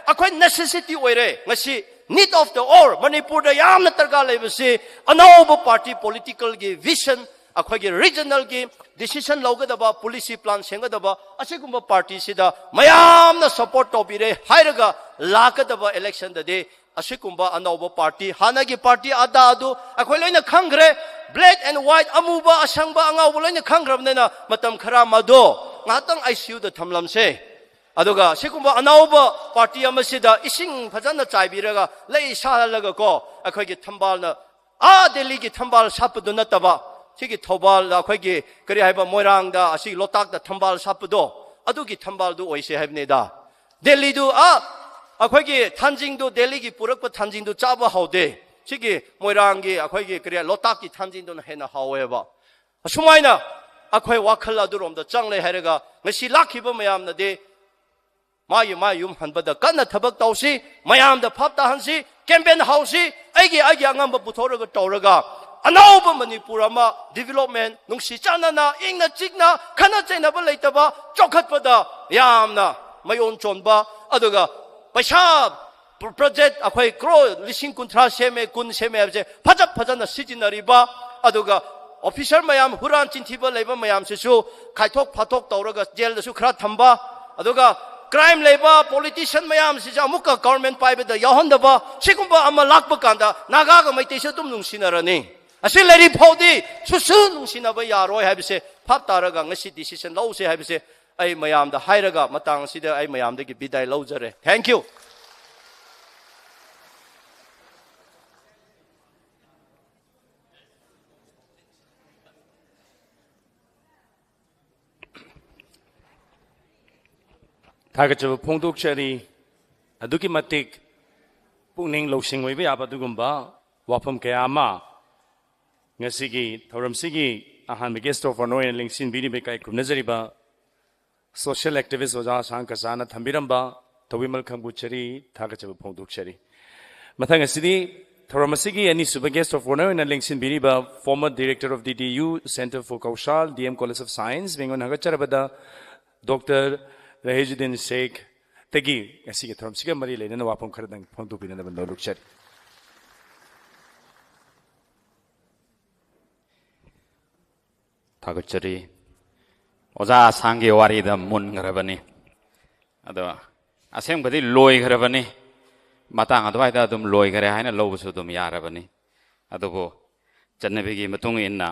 ꯑꯩꯈꯣꯏ necessity ꯑꯣꯏꯔꯦ꯫ ꯉꯁꯤ need of the hour ꯃꯅꯤꯄꯨꯔꯗ ꯌꯥꯝꯅ ꯗꯔꯀꯥꯔ ꯂꯩꯕꯁꯤ ꯑꯅꯧꯕ party, politicalꯒꯤ vision, ꯑꯩꯈꯣꯏꯒꯤ regionalꯒꯤ decision ꯂꯧꯒꯗꯕ, policy plan ꯁꯦꯝꯒꯗꯕ ꯑꯁꯤꯒꯨꯝꯕ partyꯁꯤꯗ ꯃꯌꯥꯝꯅ support ꯇꯧꯕꯤꯔꯦ ꯍꯥꯏꯔꯒ ꯂꯥꯛꯀꯗꯕ electionꯗꯗꯤ ꯑꯁꯤꯒꯨꯝꯕ ꯑꯅꯧꯕ party, ꯍꯥꯟꯅꯒꯤ party ꯑꯗꯥ ꯑꯗꯨ ꯑꯩꯈꯣꯏ ꯂꯣꯏꯅ ꯈꯪꯈ꯭ꯔꯦ꯫ Black and white, ꯑꯃꯨꯕ, ꯑꯁꯪꯕ, ꯑꯉꯧꯕ ꯂꯣꯏꯅ ꯈꯪꯈ꯭ꯔꯕꯅꯤꯅ ꯃꯇꯝ ꯈꯔ ꯃꯗꯨ ꯉꯥꯏꯍꯥꯛꯇꯪ ICUꯗ ꯊꯝꯂꯝꯁꯦ꯫ ꯑꯗꯨꯒ ꯁꯤꯒꯨꯝꯕ ꯑꯅꯧꯕ party ꯑꯃꯁꯤꯗ ꯏꯁꯤꯡ ꯐꯖꯅ ꯆꯥꯏꯕꯤꯔꯒ, ꯂꯩ ꯁꯥꯍꯜꯂꯒ ꯀꯣ, ꯑꯩꯈꯣꯏꯒꯤ ꯊꯝꯕꯥꯜꯅ, ꯑꯥ ꯗꯦꯜꯂꯤꯒꯤ ꯊꯝꯕꯥꯜ ꯁꯥꯠꯄꯗꯨ ꯅꯠꯇꯕ, ꯁꯤꯒꯤ ꯊꯧꯕꯥꯜꯗ ꯑꯩꯈꯣꯏꯒꯤ ꯀꯔꯤ ꯍꯥꯏꯕ, ꯃꯣꯏꯔꯥꯡꯗ ꯑꯁꯤ ꯂꯣꯛꯇꯥꯛꯇ ꯊꯝꯕꯥꯜ ꯁꯥꯠꯄꯗꯣ, ꯑꯗꯨꯒꯤ ꯊꯝꯕꯥꯜꯗꯨ ꯑꯣꯏꯁꯦ ꯍꯥꯏꯕꯅꯤꯗ꯫ ꯗꯦꯜꯂꯤꯗꯨ, ꯑꯥ, ꯑꯩꯈꯣꯏꯒꯤ ꯊꯥꯡꯖꯤꯡꯗꯨ, ꯗꯦꯜꯂꯤꯒꯤ ꯄꯨꯔꯛꯄ ꯊꯥꯡꯖꯤꯡꯗꯨ ꯆꯥꯕ ꯍꯥꯎꯗꯦ꯫ ꯁꯤꯒꯤ ꯃꯣꯏꯔꯥꯡꯒꯤ ꯑꯩꯈꯣꯏꯒꯤ ꯀꯔꯤ, ꯂꯣꯛꯇꯥꯛꯀꯤ ꯊꯥꯡꯖꯤꯡꯗꯨꯅ ꯍꯦꯟꯅ ꯍꯥꯎꯋꯦꯕ꯫ ꯑꯁꯨꯃꯥꯏꯅ ꯑꯩꯈꯣꯏ ꯋꯥꯈꯜ ꯑꯗꯨꯔꯣꯝꯗ ꯆꯪꯂꯦ ꯍꯥꯏꯔꯒ ꯉꯁꯤ ꯂꯥꯛꯈꯤꯕ ꯃꯌꯥꯝꯅꯗꯤ ꯃꯥꯒꯤ ꯃꯥ ꯌꯨꯝ ꯍꯟꯕꯗ ꯀꯟꯅ ꯊꯕꯛ ꯇꯧꯁꯤ, ꯃꯌꯥꯝꯗ ꯚꯥꯞ ꯇꯥꯍꯟꯁꯤ, ꯀꯦꯝꯄꯦꯟ ꯍꯧꯁꯤ, ꯑꯩꯒꯤ ꯑꯩꯒꯤ ꯑꯉꯝꯕ ꯄꯨꯊꯣꯛꯂꯒ ꯇꯧꯔꯒ ꯑꯅꯧꯕ ꯃꯅꯤꯄꯨꯔ ꯑꯃ, ꯗꯤꯕꯦꯂꯞꯃꯦꯟ, ꯅꯨꯡꯁꯤ ꯆꯥꯟꯅꯅ, ꯏꯪꯅ ꯆꯤꯛꯅ, ꯈꯠꯅ ꯆꯩꯅꯕ ꯂꯩꯇꯕ, ꯆꯥꯎꯈꯠꯄꯗ ꯌꯥꯝꯅ ꯃꯌꯣꯟ ꯆꯣꯟꯕ, ꯑꯗꯨꯒ ꯄꯩꯁꯥ ꯄ꯭ꯔꯣ-, ꯄ꯭ꯔꯣꯖꯦꯛ ꯑꯩꯈꯣꯏ ꯀ꯭ꯔꯣꯔ ꯂꯤꯁꯤꯡ ꯀꯨꯟꯊ꯭ꯔꯥ ꯁꯦꯝꯃꯦ, ꯀꯨꯟ ꯁꯦꯝꯃꯦ ꯍꯥꯏꯕꯁꯦ ꯐꯖ ꯐꯖꯅ ꯁꯤꯖꯤꯟꯅꯔꯤꯕ, ꯑꯗꯨꯒ ꯑꯣꯐꯤꯁꯔ ꯃꯌꯥꯝ ꯍꯨꯔꯥꯟ ꯆꯤꯟꯊꯤꯕ ꯂꯩꯕ ꯃꯌꯥꯝꯁꯤꯁꯨ ꯈꯥꯏꯊꯣꯛ ꯐꯥꯊꯣꯛ ꯇꯧꯔꯒ ꯖꯦꯜꯗꯁꯨ ꯈꯔ ꯊꯝꯕ, ꯑꯗꯨꯒ ꯀ꯭ꯔꯥꯏꯝ ꯂꯩꯕ ꯄꯣꯂꯤꯇꯤꯁꯤꯌꯟ ꯃꯌꯥꯝꯁꯤꯁꯨ ꯑꯃꯨꯛꯀ ꯒꯚꯔꯟꯃꯦꯟ ꯄꯥꯏꯕꯗ ꯌꯥꯎꯍꯟꯗꯕ, ꯁꯤꯒꯨꯝꯕ ꯑꯃ ꯂꯥꯛꯄ ꯀꯥꯟꯗ ꯅꯥꯒꯥꯒ ꯃꯩꯇꯩꯁꯨ ꯑꯗꯨꯝ ꯅꯨꯡꯁꯤꯅꯔꯅꯤ꯫ ꯑꯁꯤ ꯂꯩꯔꯤ ꯐꯥꯎꯗꯤ ꯁꯨꯁꯨ ꯅꯨꯡꯁꯤꯅꯕ ꯌꯥꯔꯣꯏ ꯍꯥꯏꯕꯁꯦ ꯚꯥꯞ ꯇꯥꯔꯒ ꯉꯁꯤ ꯗꯤꯁꯤꯖꯟ ꯂꯧꯁꯦ ꯍꯥꯏꯕꯁꯦ ꯑꯩ ꯃꯌꯥꯝꯗ ꯍꯥꯏꯔꯒ ꯃꯇꯥꯡ ꯑꯁꯤꯗ ꯑꯩ ꯃꯌꯥꯝꯗꯒꯤ ꯕꯤꯗꯥꯏ ꯂꯧꯖꯔꯦ꯫ Thank you꯫ ꯊꯥꯒꯠꯆꯕ ꯐꯣꯡꯗꯣꯛꯆꯔꯤ꯫ ꯑꯗꯨꯛꯀꯤ ꯃꯇꯤꯛ ꯄꯨꯛꯅꯤꯡ ꯂꯧꯁꯤꯡ ꯑꯣꯏꯕ ꯌꯥꯕ ꯑꯗꯨꯒꯨꯝꯕ ꯋꯥꯐꯝ ꯀꯌꯥ ꯑꯃ ꯉꯁꯤꯒꯤ ꯊꯧꯔꯝꯁꯤꯒꯤ ꯑꯍꯥꯟꯕ guest of honour ꯑꯣꯏꯅ ꯂꯦꯡꯁꯤꯟꯕꯤꯔꯤꯕ ꯏꯀꯥꯏ ꯈꯨꯝꯅꯖꯔꯤꯕ social activist ꯑꯣꯖꯥ ꯑꯁꯥꯡ ꯀꯆꯥꯅ ꯊꯝꯕꯤꯔꯝꯕ ꯇꯧꯕꯤꯃꯜ ꯈꯝꯕꯨ ꯆꯔꯤ ꯊꯥꯒꯠꯆꯕ ꯐꯣꯡꯗꯣꯛꯆꯔꯤ꯫ ꯃꯊꯪ ꯑꯁꯤꯗꯤ ꯊꯧꯔꯝ ꯑꯁꯤꯒꯤ ꯑꯅꯤꯁꯨꯕ guest of honour ꯑꯣꯏꯅ ꯂꯦꯡꯁꯤꯟꯕꯤꯔꯤꯕ former director of D D U Centre for Kaushal, D M College of Science, ꯃꯤꯡ ꯑꯣꯏꯅ ꯍꯥꯒꯠꯆꯔꯕꯗ ꯗꯣꯛꯇꯔ ꯔꯍꯤꯖꯨꯗꯤꯟ ꯁꯦꯈꯇꯒꯤ ꯉꯁꯤꯒꯤ ꯊꯧꯔꯝꯁꯤꯒ ꯃꯔꯤ ꯂꯩꯅꯅ ꯋꯥꯐꯝ ꯈꯔꯗꯪ ꯐꯣꯡꯗꯣꯛꯄꯤꯅꯅꯕ ꯅꯣꯜꯂꯨꯛꯆꯔꯤ꯫ ꯊꯥꯒꯠꯆꯔꯤ꯫ ꯑꯣꯖꯥ ꯑꯁꯥꯡꯒꯤ ꯋꯥꯔꯤꯗ ꯃꯨꯟꯈ꯭ꯔꯕꯅꯤ꯫ ꯑꯗꯣ ꯑꯁꯦꯡꯕꯗꯤ ꯂꯣꯏꯈ꯭ꯔꯕꯅꯤ꯫ ꯃꯇꯥꯡ ꯑꯗꯨꯋꯥꯏꯗ ꯑꯗꯨꯝ ꯂꯣꯏꯈ꯭ꯔꯦ ꯍꯥꯏꯅ ꯂꯧꯕꯁꯨ ꯑꯗꯨꯝ ꯌꯥꯔꯕꯅꯤ꯫ ꯑꯗꯨꯕꯨ ꯆꯠꯅꯕꯤꯒꯤ ꯃꯇꯨꯡ ꯏꯟꯅ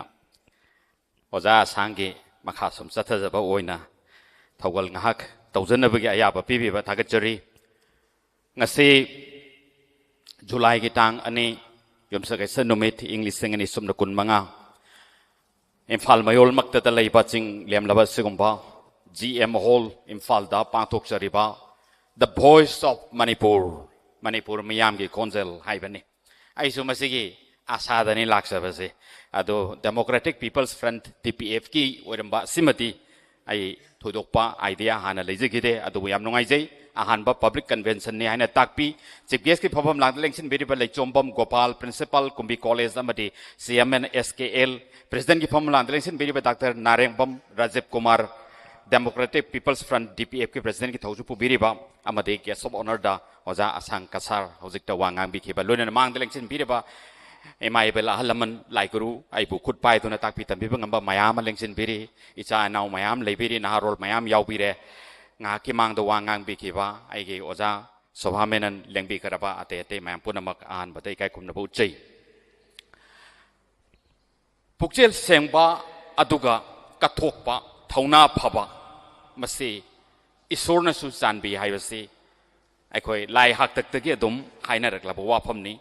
ꯑꯣꯖꯥ ꯑꯁꯥꯡꯒꯤ ꯃꯈꯥ ꯁꯨꯝ ꯆꯠꯊꯖꯕ ꯑꯣꯏꯅ ꯊꯧꯒꯜ ꯉꯥꯏꯍꯥꯛ ꯇꯧꯖꯅꯕꯒꯤ ꯑꯌꯥꯕ ꯄꯤꯕꯤꯕ ꯊꯥꯒꯠꯆꯔꯤ꯫ ꯉꯁꯤ ꯖꯨꯂꯥꯏꯒꯤ ꯇꯥꯡ ꯑꯅꯤ, ꯌꯨꯝꯁꯀꯩꯁ ꯅꯨꯃꯤꯠ, ꯏꯪ ꯂꯤꯁꯤꯡ ꯑꯅꯤ ꯁꯨꯞꯅ ꯀꯨꯟꯃꯉꯥ, ꯏꯝꯐꯥꯜ ꯃꯌꯣꯜꯃꯛꯇꯗ ꯂꯩꯕ ꯆꯤꯡ ꯂꯦꯝꯂꯕ ꯑꯁꯤꯒꯨꯝꯕ G M Hall ꯏꯝꯐꯥꯜꯗ ꯄꯥꯡꯊꯣꯛꯆꯔꯤꯕ The Voice of Manipur, Manipur ꯃꯤꯌꯥꯝꯒꯤ ꯈꯣꯟꯖꯦꯜ ꯍꯥꯏꯕꯅꯤ꯫ ꯑꯩꯁꯨ ꯃꯁꯤꯒꯤ ꯑꯥꯁꯥꯗꯅꯤ ꯂꯥꯛꯆꯕꯁꯦ꯫ ꯑꯗꯣ Democratic People's Front, D P F ꯀꯤ ꯑꯣꯏꯔꯝꯕ ꯑꯁꯤꯃꯗꯤ ꯑꯩ ꯊꯣꯏꯗꯣꯛꯄ idea ꯍꯥꯟꯅ ꯂꯩꯖꯈꯤꯗꯦ, ꯑꯗꯨꯕꯨ ꯌꯥꯝ ꯅꯨꯡꯉꯥꯏꯖꯩ꯫ ꯑꯍꯥꯟꯕ public conventionꯅꯤ ꯍꯥꯏꯅ ꯇꯥꯛꯄꯤ꯫ Chief guestꯀꯤ ꯐꯝꯐꯝ ꯂꯥꯡꯗ ꯂꯦꯡꯁꯤꯟꯕꯤꯔꯤꯕ ꯂꯩꯆꯣꯝꯕꯝ ꯒꯣꯄꯥꯜ, Principal, ꯀꯨꯝꯕꯤ College ꯑꯃꯗꯤ C M N S K L, Presidentꯀꯤ ꯐꯝꯐꯝ ꯂꯥꯡꯗ ꯂꯦꯡꯁꯤꯟꯕꯤꯔꯤꯕ Doctor ꯅꯥꯔꯦꯡꯕꯝ Rajiv Kumar, Democratic People's Front, D P Fꯀꯤ Presidentꯀꯤ ꯊꯧꯁꯨ ꯄꯨꯕꯤꯔꯤꯕ, ꯑꯃꯗꯤ Guest of Honourꯗ ꯑꯣꯖꯥ ꯑꯁꯥꯡ ꯀꯁꯥꯔ ꯍꯧꯖꯤꯛꯇ ꯋꯥ ꯉꯥꯡꯕꯤꯈꯤꯕ, ꯂꯣꯏꯅꯅ ꯃꯥꯡꯗ ꯂꯦꯡꯁꯤꯟꯕꯤꯔꯤꯕ ꯏꯃꯥ ꯏꯕꯦꯜ ꯑꯍꯜ ꯂꯃꯟ, ꯂꯥꯏ ꯒꯨꯔꯨ, ꯑꯩꯕꯨ ꯈꯨꯠ ꯄꯥꯏꯗꯨꯅ ꯇꯥꯛꯄꯤ ꯇꯝꯕꯤꯕ ꯉꯝꯕ ꯃꯌꯥꯝ ꯑꯃ ꯂꯦꯡꯁꯤꯟꯕꯤꯔꯤ, ꯏꯆꯥ ꯏꯅꯥꯎ ꯃꯌꯥꯝ ꯂꯩꯕꯤꯔꯤ, ꯅꯍꯥꯔꯣꯜ ꯃꯌꯥꯝ ꯌꯥꯎꯕꯤꯔꯦ꯫ ꯉꯥꯏꯍꯥꯛꯀꯤ ꯃꯥꯡꯗ ꯋꯥ ꯉꯥꯡꯕꯤꯈꯤꯕ ꯑꯩꯒꯤ ꯑꯣꯖꯥ ꯁꯣꯚꯥ ꯃꯦꯅꯟ ꯂꯦꯡꯕꯤꯈ꯭ꯔꯕ ꯑꯇꯩ ꯑꯇꯩ ꯃꯌꯥꯝ ꯄꯨꯝꯅꯃꯛ ꯑꯍꯥꯟꯕꯗ ꯏꯀꯥꯏ ꯈꯨꯝꯅꯕ ꯎꯠꯆꯩ꯫ ꯄꯨꯛꯆꯦꯜ ꯁꯦꯡꯕ ꯑꯗꯨꯒ ꯀꯠꯊꯣꯛꯄ, ꯊꯧꯅꯥ ꯐꯕ, ꯃꯁꯤ ꯏꯁꯣꯔꯅꯁꯨ ꯆꯥꯟꯕꯤ ꯍꯥꯏꯕꯁꯤ ꯑꯩꯈꯣꯏ ꯂꯥꯏ ꯍꯥꯛꯇꯛꯇꯒꯤ ꯑꯗꯨꯝ ꯍꯥꯏꯅꯔꯛꯂꯕ ꯋꯥꯐꯝꯅꯤ,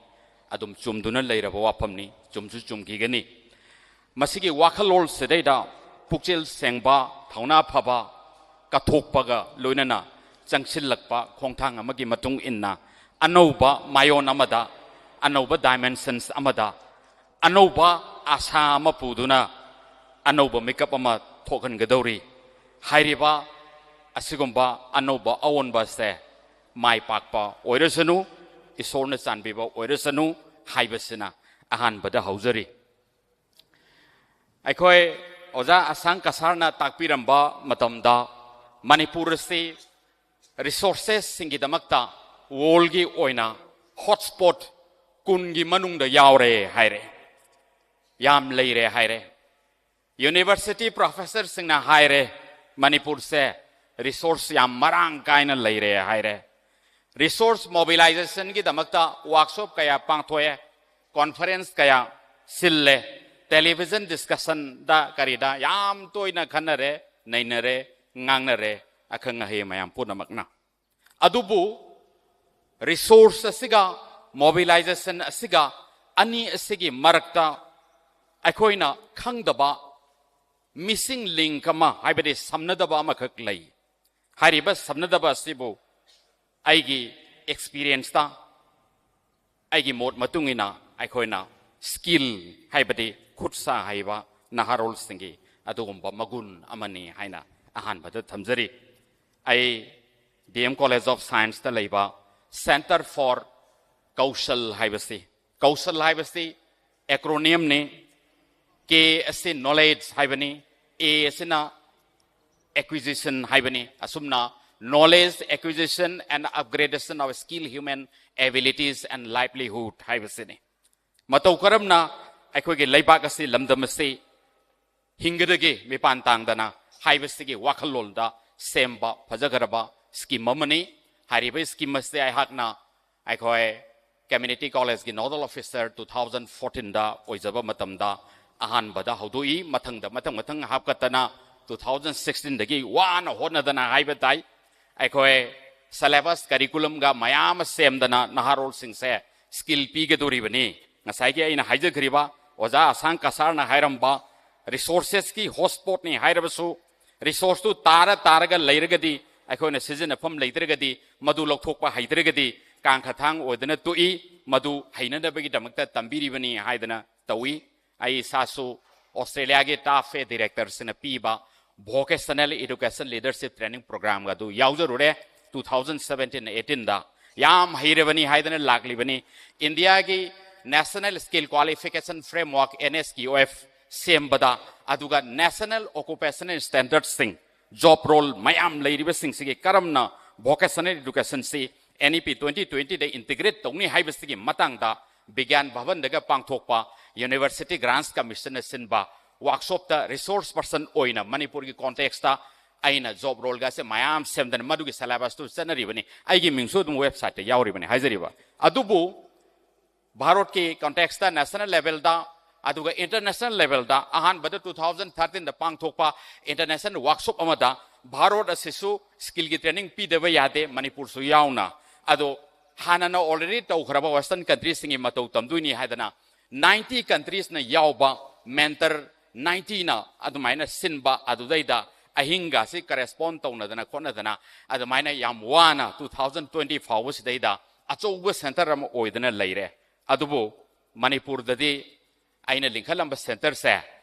ꯑꯗꯨꯝ ꯆꯨꯝꯗꯨꯅ ꯂꯩꯔꯕ ꯋꯥꯐꯝꯅꯤ, ꯆꯨꯝꯁꯨ ꯆꯨꯝꯈꯤꯒꯅꯤ꯫ ꯃꯁꯤꯒꯤ ꯋꯥꯈꯜꯂꯣꯟꯁꯤꯗꯩꯗ ꯄꯨꯛꯆꯦꯜ ꯁꯦꯡꯕ, ꯊꯧꯅꯥ ꯐꯕ, ꯀꯠꯊꯣꯛꯄꯒ ꯂꯣꯏꯅꯅ ꯆꯪꯁꯤꯜꯂꯛꯄ ꯈꯣꯡꯊꯥꯡ ꯑꯃꯒꯤ ꯃꯇꯨꯡ ꯏꯟꯅ ꯑꯅꯧꯕ ꯃꯥꯏꯑꯣꯟ ꯑꯃꯗ, ꯑꯅꯧꯕ dimensions ꯑꯃꯗ, ꯑꯅꯧꯕ ꯑꯥꯁꯥ ꯑꯃ ꯄꯨꯗꯨꯅ ꯑꯅꯧꯕ ꯃꯤꯀꯞ ꯑꯃ ꯊꯣꯛꯍꯟꯒꯗꯧꯔꯤ꯫ ꯍꯥꯏꯔꯤꯕ ꯑꯁꯤꯒꯨꯝꯕ ꯑꯅꯧꯕ ꯑꯑꯣꯟꯕꯁꯦ ꯃꯥꯏ ꯄꯥꯛꯄ ꯑꯣꯏꯔꯁꯅꯨ, ꯏꯁꯣꯔꯅ ꯆꯥꯟꯕꯤꯕ ꯑꯣꯏꯔꯁꯅꯨ ꯍꯥꯏꯕꯁꯤꯅ ꯑꯍꯥꯟꯕꯗ ꯍꯧꯖꯔꯤ꯫ ꯑꯩꯈꯣꯏ ꯑꯣꯖꯥ ꯑꯁꯥꯡ ꯀꯁꯥꯔꯅ ꯇꯥꯛꯄꯤꯔꯝꯕ ꯃꯇꯝꯗ ꯃꯅꯤꯄꯨꯔ ꯑꯁꯤ resourcesꯁꯤꯡꯒꯤꯗꯃꯛꯇ worldꯒꯤ ꯑꯣꯏꯅ hotspot ꯀꯨꯟꯒꯤ ꯃꯅꯨꯡꯗ ꯌꯥꯎꯔꯦ ꯍꯥꯏꯔꯦ, ꯌꯥꯝ ꯂꯩꯔꯦ ꯍꯥꯏꯔꯦ꯫ University professorꯁꯤꯡꯅ ꯍꯥꯏꯔꯦ, ꯃꯅꯤꯄꯨꯔꯁꯦ resource ꯌꯥꯝ ꯃꯔꯥꯡ ꯀꯥꯏꯅ ꯂꯩꯔꯦ ꯍꯥꯏꯔꯦ꯫ Resource mobilizationꯒꯤꯗꯃꯛꯇ workshop ꯀꯌꯥ ꯄꯥꯡꯊꯣꯛꯑꯦ, conference ꯀꯌꯥ ꯁꯤꯜꯂꯦ, television discussionꯗ ꯀꯔꯤꯗ ꯌꯥꯝ ꯇꯣꯏꯅ ꯈꯟꯅꯔꯦ, ꯅꯩꯅꯔꯦ, ꯉꯥꯡꯅꯔꯦ ꯑꯈꯪ ꯑꯍꯩ ꯃꯌꯥꯝ ꯄꯨꯝꯅꯃꯛꯅ꯫ ꯑꯗꯨꯕꯨ resource ꯑꯁꯤꯒ mobilization ꯑꯁꯤꯒ ꯑꯅꯤ ꯑꯁꯤꯒꯤ ꯃꯔꯛꯇ ꯑꯩꯈꯣꯏꯅ ꯈꯪꯗꯕ missing link ꯑꯃ, ꯍꯥꯏꯕꯗꯤ ꯁꯝꯅꯗꯕ ꯑꯃꯈꯛ ꯂꯩ꯫ ꯍꯥꯏꯔꯤꯕ ꯁꯝꯅꯗꯕ ꯑꯁꯤꯕꯨ ꯑꯩꯒꯤ experienceꯇ, ꯑꯩꯒꯤ ꯃꯣꯠ ꯃꯇꯨꯡ ꯏꯟꯅ ꯑꯩꯈꯣꯏꯅ skill, ꯍꯥꯏꯕꯗꯤ ꯈꯨꯠ ꯁꯥ ꯍꯩꯕ ꯅꯍꯥꯔꯣꯜꯁꯤꯡꯒꯤ ꯑꯗꯨꯒꯨꯝꯕ ꯃꯒꯨꯟ ꯑꯃꯅꯤ ꯍꯥꯏꯅ ꯑꯍꯥꯟꯕꯗ ꯊꯝꯖꯔꯤ꯫ ꯑꯩ D M College of Science ꯇ ꯂꯩꯕ Center for Kaushal ꯍꯥꯏꯕꯁꯤ, ꯀꯧꯁꯜ ꯍꯥꯏꯕꯁꯤ acronym ꯅꯤ꯫ K ꯑꯁꯤ knowledge ꯍꯥꯏꯕꯅꯤ, A ꯑꯁꯤꯅ acquisition ꯍꯥꯏꯕꯅꯤ꯫ ꯑꯁꯨꯝꯅ knowledge acquisition and upgradation of skill, human abilities and livelihood ꯍꯥꯏꯕꯁꯤꯅꯤ꯫ ꯃꯇꯧ ꯀꯔꯝꯅ ꯑꯩꯈꯣꯏꯒꯤ ꯂꯩꯕꯥꯛ ꯑꯁꯤ, ꯂꯝꯗꯝ ꯑꯁꯤ ꯍꯤꯡꯒꯗꯒꯦ ꯃꯤꯄꯥꯟ ꯇꯥꯡꯗꯅ ꯍꯥꯏꯕꯁꯤꯒꯤ ꯋꯥꯈꯜꯂꯣꯟꯗ ꯁꯦꯝꯕ ꯐꯖꯈ꯭ꯔꯕ scheme ꯑꯃꯅꯤ꯫ ꯍꯥꯏꯔꯤꯕ scheme ꯑꯁꯤ ꯑꯩꯍꯥꯛꯅ ꯑꯩꯈꯣꯏ Community College ꯀꯤ nodal officer two thousand fourteen ꯗ ꯑꯣꯏꯖꯕ ꯃꯇꯝꯗ ꯑꯍꯥꯟꯕꯗ ꯍꯧꯗꯣꯛꯏ꯫ ꯃꯊꯪꯗ ꯃꯊꯪ ꯃꯊꯪ ꯍꯥꯞꯀꯠꯇꯅ two thousand sixteen ꯗꯒꯤ ꯋꯥꯅ ꯍꯣꯠꯅꯗꯅ ꯍꯥꯏꯕ ꯇꯥꯏ, ꯑꯩꯈꯣꯏ syllabus curriculum ꯒ ꯃꯌꯥꯝ ꯑꯃ ꯁꯦꯝꯗꯅ ꯅꯍꯥꯔꯣꯜꯁꯤꯡꯁꯦ skill ꯄꯤꯒꯗꯧꯔꯤꯕꯅꯤ꯫ ꯉꯁꯥꯏꯒꯤ ꯑꯩꯅ ꯍꯥꯏꯖꯈ꯭ꯔꯤꯕ ꯑꯣꯖꯥ ꯑꯁꯥꯡ ꯀꯁꯥꯔꯅ ꯍꯥꯏꯔꯝꯕ resources ꯀꯤ hotspot ꯅꯤ ꯍꯥꯏꯔꯕꯁꯨ, resource ꯇꯨ ꯇꯥꯔ ꯇꯥꯔꯒ ꯂꯩꯔꯒꯗꯤ, ꯑꯩꯈꯣꯏꯅ ꯁꯤꯖꯤꯟꯅꯐꯝ ꯂꯩꯇ꯭ꯔꯒꯗꯤ, ꯃꯗꯨ ꯂꯧꯊꯣꯛꯄ ꯍꯩꯇ꯭ꯔꯒꯗꯤ ꯀꯥꯡꯈꯊꯥꯡ ꯑꯣꯏꯗꯅ ꯇꯣꯛꯏ꯫ ꯃꯗꯨ ꯍꯩꯅꯅꯕꯒꯤꯗꯃꯛꯇ ꯇꯝꯕꯤꯔꯤꯕꯅꯤ ꯍꯥꯏꯗꯅ ꯇꯧꯏ꯫ ꯑꯩ ꯏꯁꯥꯁꯨ Australia ꯒꯤ TAFE director ꯁꯤꯡꯅ ꯄꯤꯕ Vocational Education Leadership Training Program ꯒ ꯑꯗꯨ ꯌꯥꯎꯖꯔꯨꯔꯦ two thousand seventeen eighteen ꯗ꯫ ꯌꯥꯝ ꯍꯩꯔꯕꯅꯤ ꯍꯥꯏꯗꯅ ꯂꯥꯛꯂꯤꯕꯅꯤ꯫ India ꯒꯤ National Skill Qualification Framework, N S Q F, ꯁꯦꯝꯕꯗ, ꯑꯗꯨꯒ National Occupational Standards ꯁꯤꯡ, job role ꯃꯌꯥꯝ ꯂꯩꯔꯤꯕꯁꯤꯡꯁꯤꯒꯤ ꯀꯔꯝꯅ vocational education ꯁꯤ N E P twenty twenty ꯗ integrate ꯇꯧꯅꯤ ꯍꯥꯏꯕꯁꯤꯒꯤ ꯃꯇꯥꯡꯗ ꯕꯤꯒ꯭ꯌꯥꯟ ꯚꯕꯟꯗꯒ ꯄꯥꯡꯊꯣꯛꯄ University Grants Commission ꯅ ꯁꯤꯟꯕ workshop ꯇ resource person ꯑꯣꯏꯅ ꯃꯅꯤꯄꯨꯔꯒꯤ context ꯇ ꯑꯩꯅ job role ꯒꯁꯦ ꯃꯌꯥꯝ ꯁꯦꯝꯗꯅ ꯃꯗꯨꯒꯤ syllabus ꯇꯨ ꯆꯠꯅꯔꯤꯕꯅꯤ꯫ ꯑꯩꯒꯤ ꯃꯤꯡꯁꯨ ꯑꯗꯨꯝ website ꯇ ꯌꯥꯎꯔꯤꯕꯅꯤ ꯍꯥꯏꯖꯔꯤꯕ꯫ ꯑꯗꯨꯕꯨ ꯚꯥꯔꯠꯀꯤ context ꯇ national level ꯗ ꯑꯗꯨꯒ international level ꯗ ꯑꯍꯥꯟꯕꯗ two thousand thirteen ꯗ ꯄꯥꯡꯊꯣꯛꯄ international workshop ꯑꯃꯗ ꯚꯥꯔꯠ ꯑꯁꯤꯁꯨ skill ꯒꯤ training ꯄꯤꯗꯕ ꯌꯥꯗꯦ, ꯃꯅꯤꯄꯨꯔꯁꯨ ꯌꯥꯎꯅ꯫ ꯑꯗꯣ ꯍꯥꯟꯅꯅ already ꯇꯧꯈ꯭ꯔꯕ western country ꯁꯤꯡꯒꯤ ꯃꯇꯧ ꯇꯝꯗꯣꯏꯅꯤ ꯍꯥꯏꯗꯅ ninety countries ꯅ ꯌꯥꯎꯕ Mentor ninety ꯅ ꯑꯗꯨꯃꯥꯏꯅ ꯁꯤꯟꯕ, ꯑꯗꯨꯗꯩꯗ ꯑꯍꯤꯡꯒꯁꯤ correspond ꯇꯧꯅꯗꯅ ꯈꯣꯠꯅꯗꯅ ꯑꯗꯨꯃꯥꯏꯅ ꯌꯥꯝ ꯋꯥꯅ two thousand twenty ꯐꯥꯎꯕꯁꯤꯗꯩꯗ ꯑꯆꯧꯕ center ꯑꯃ ꯑꯣꯏꯗꯅ ꯂꯩꯔꯦ꯫ ꯑꯗꯨꯕꯨ ꯃꯅꯤꯄꯨꯔꯗꯗꯤ ꯑꯩꯅ ꯂꯤꯡꯈꯠꯂꯝꯕ center ꯁꯦ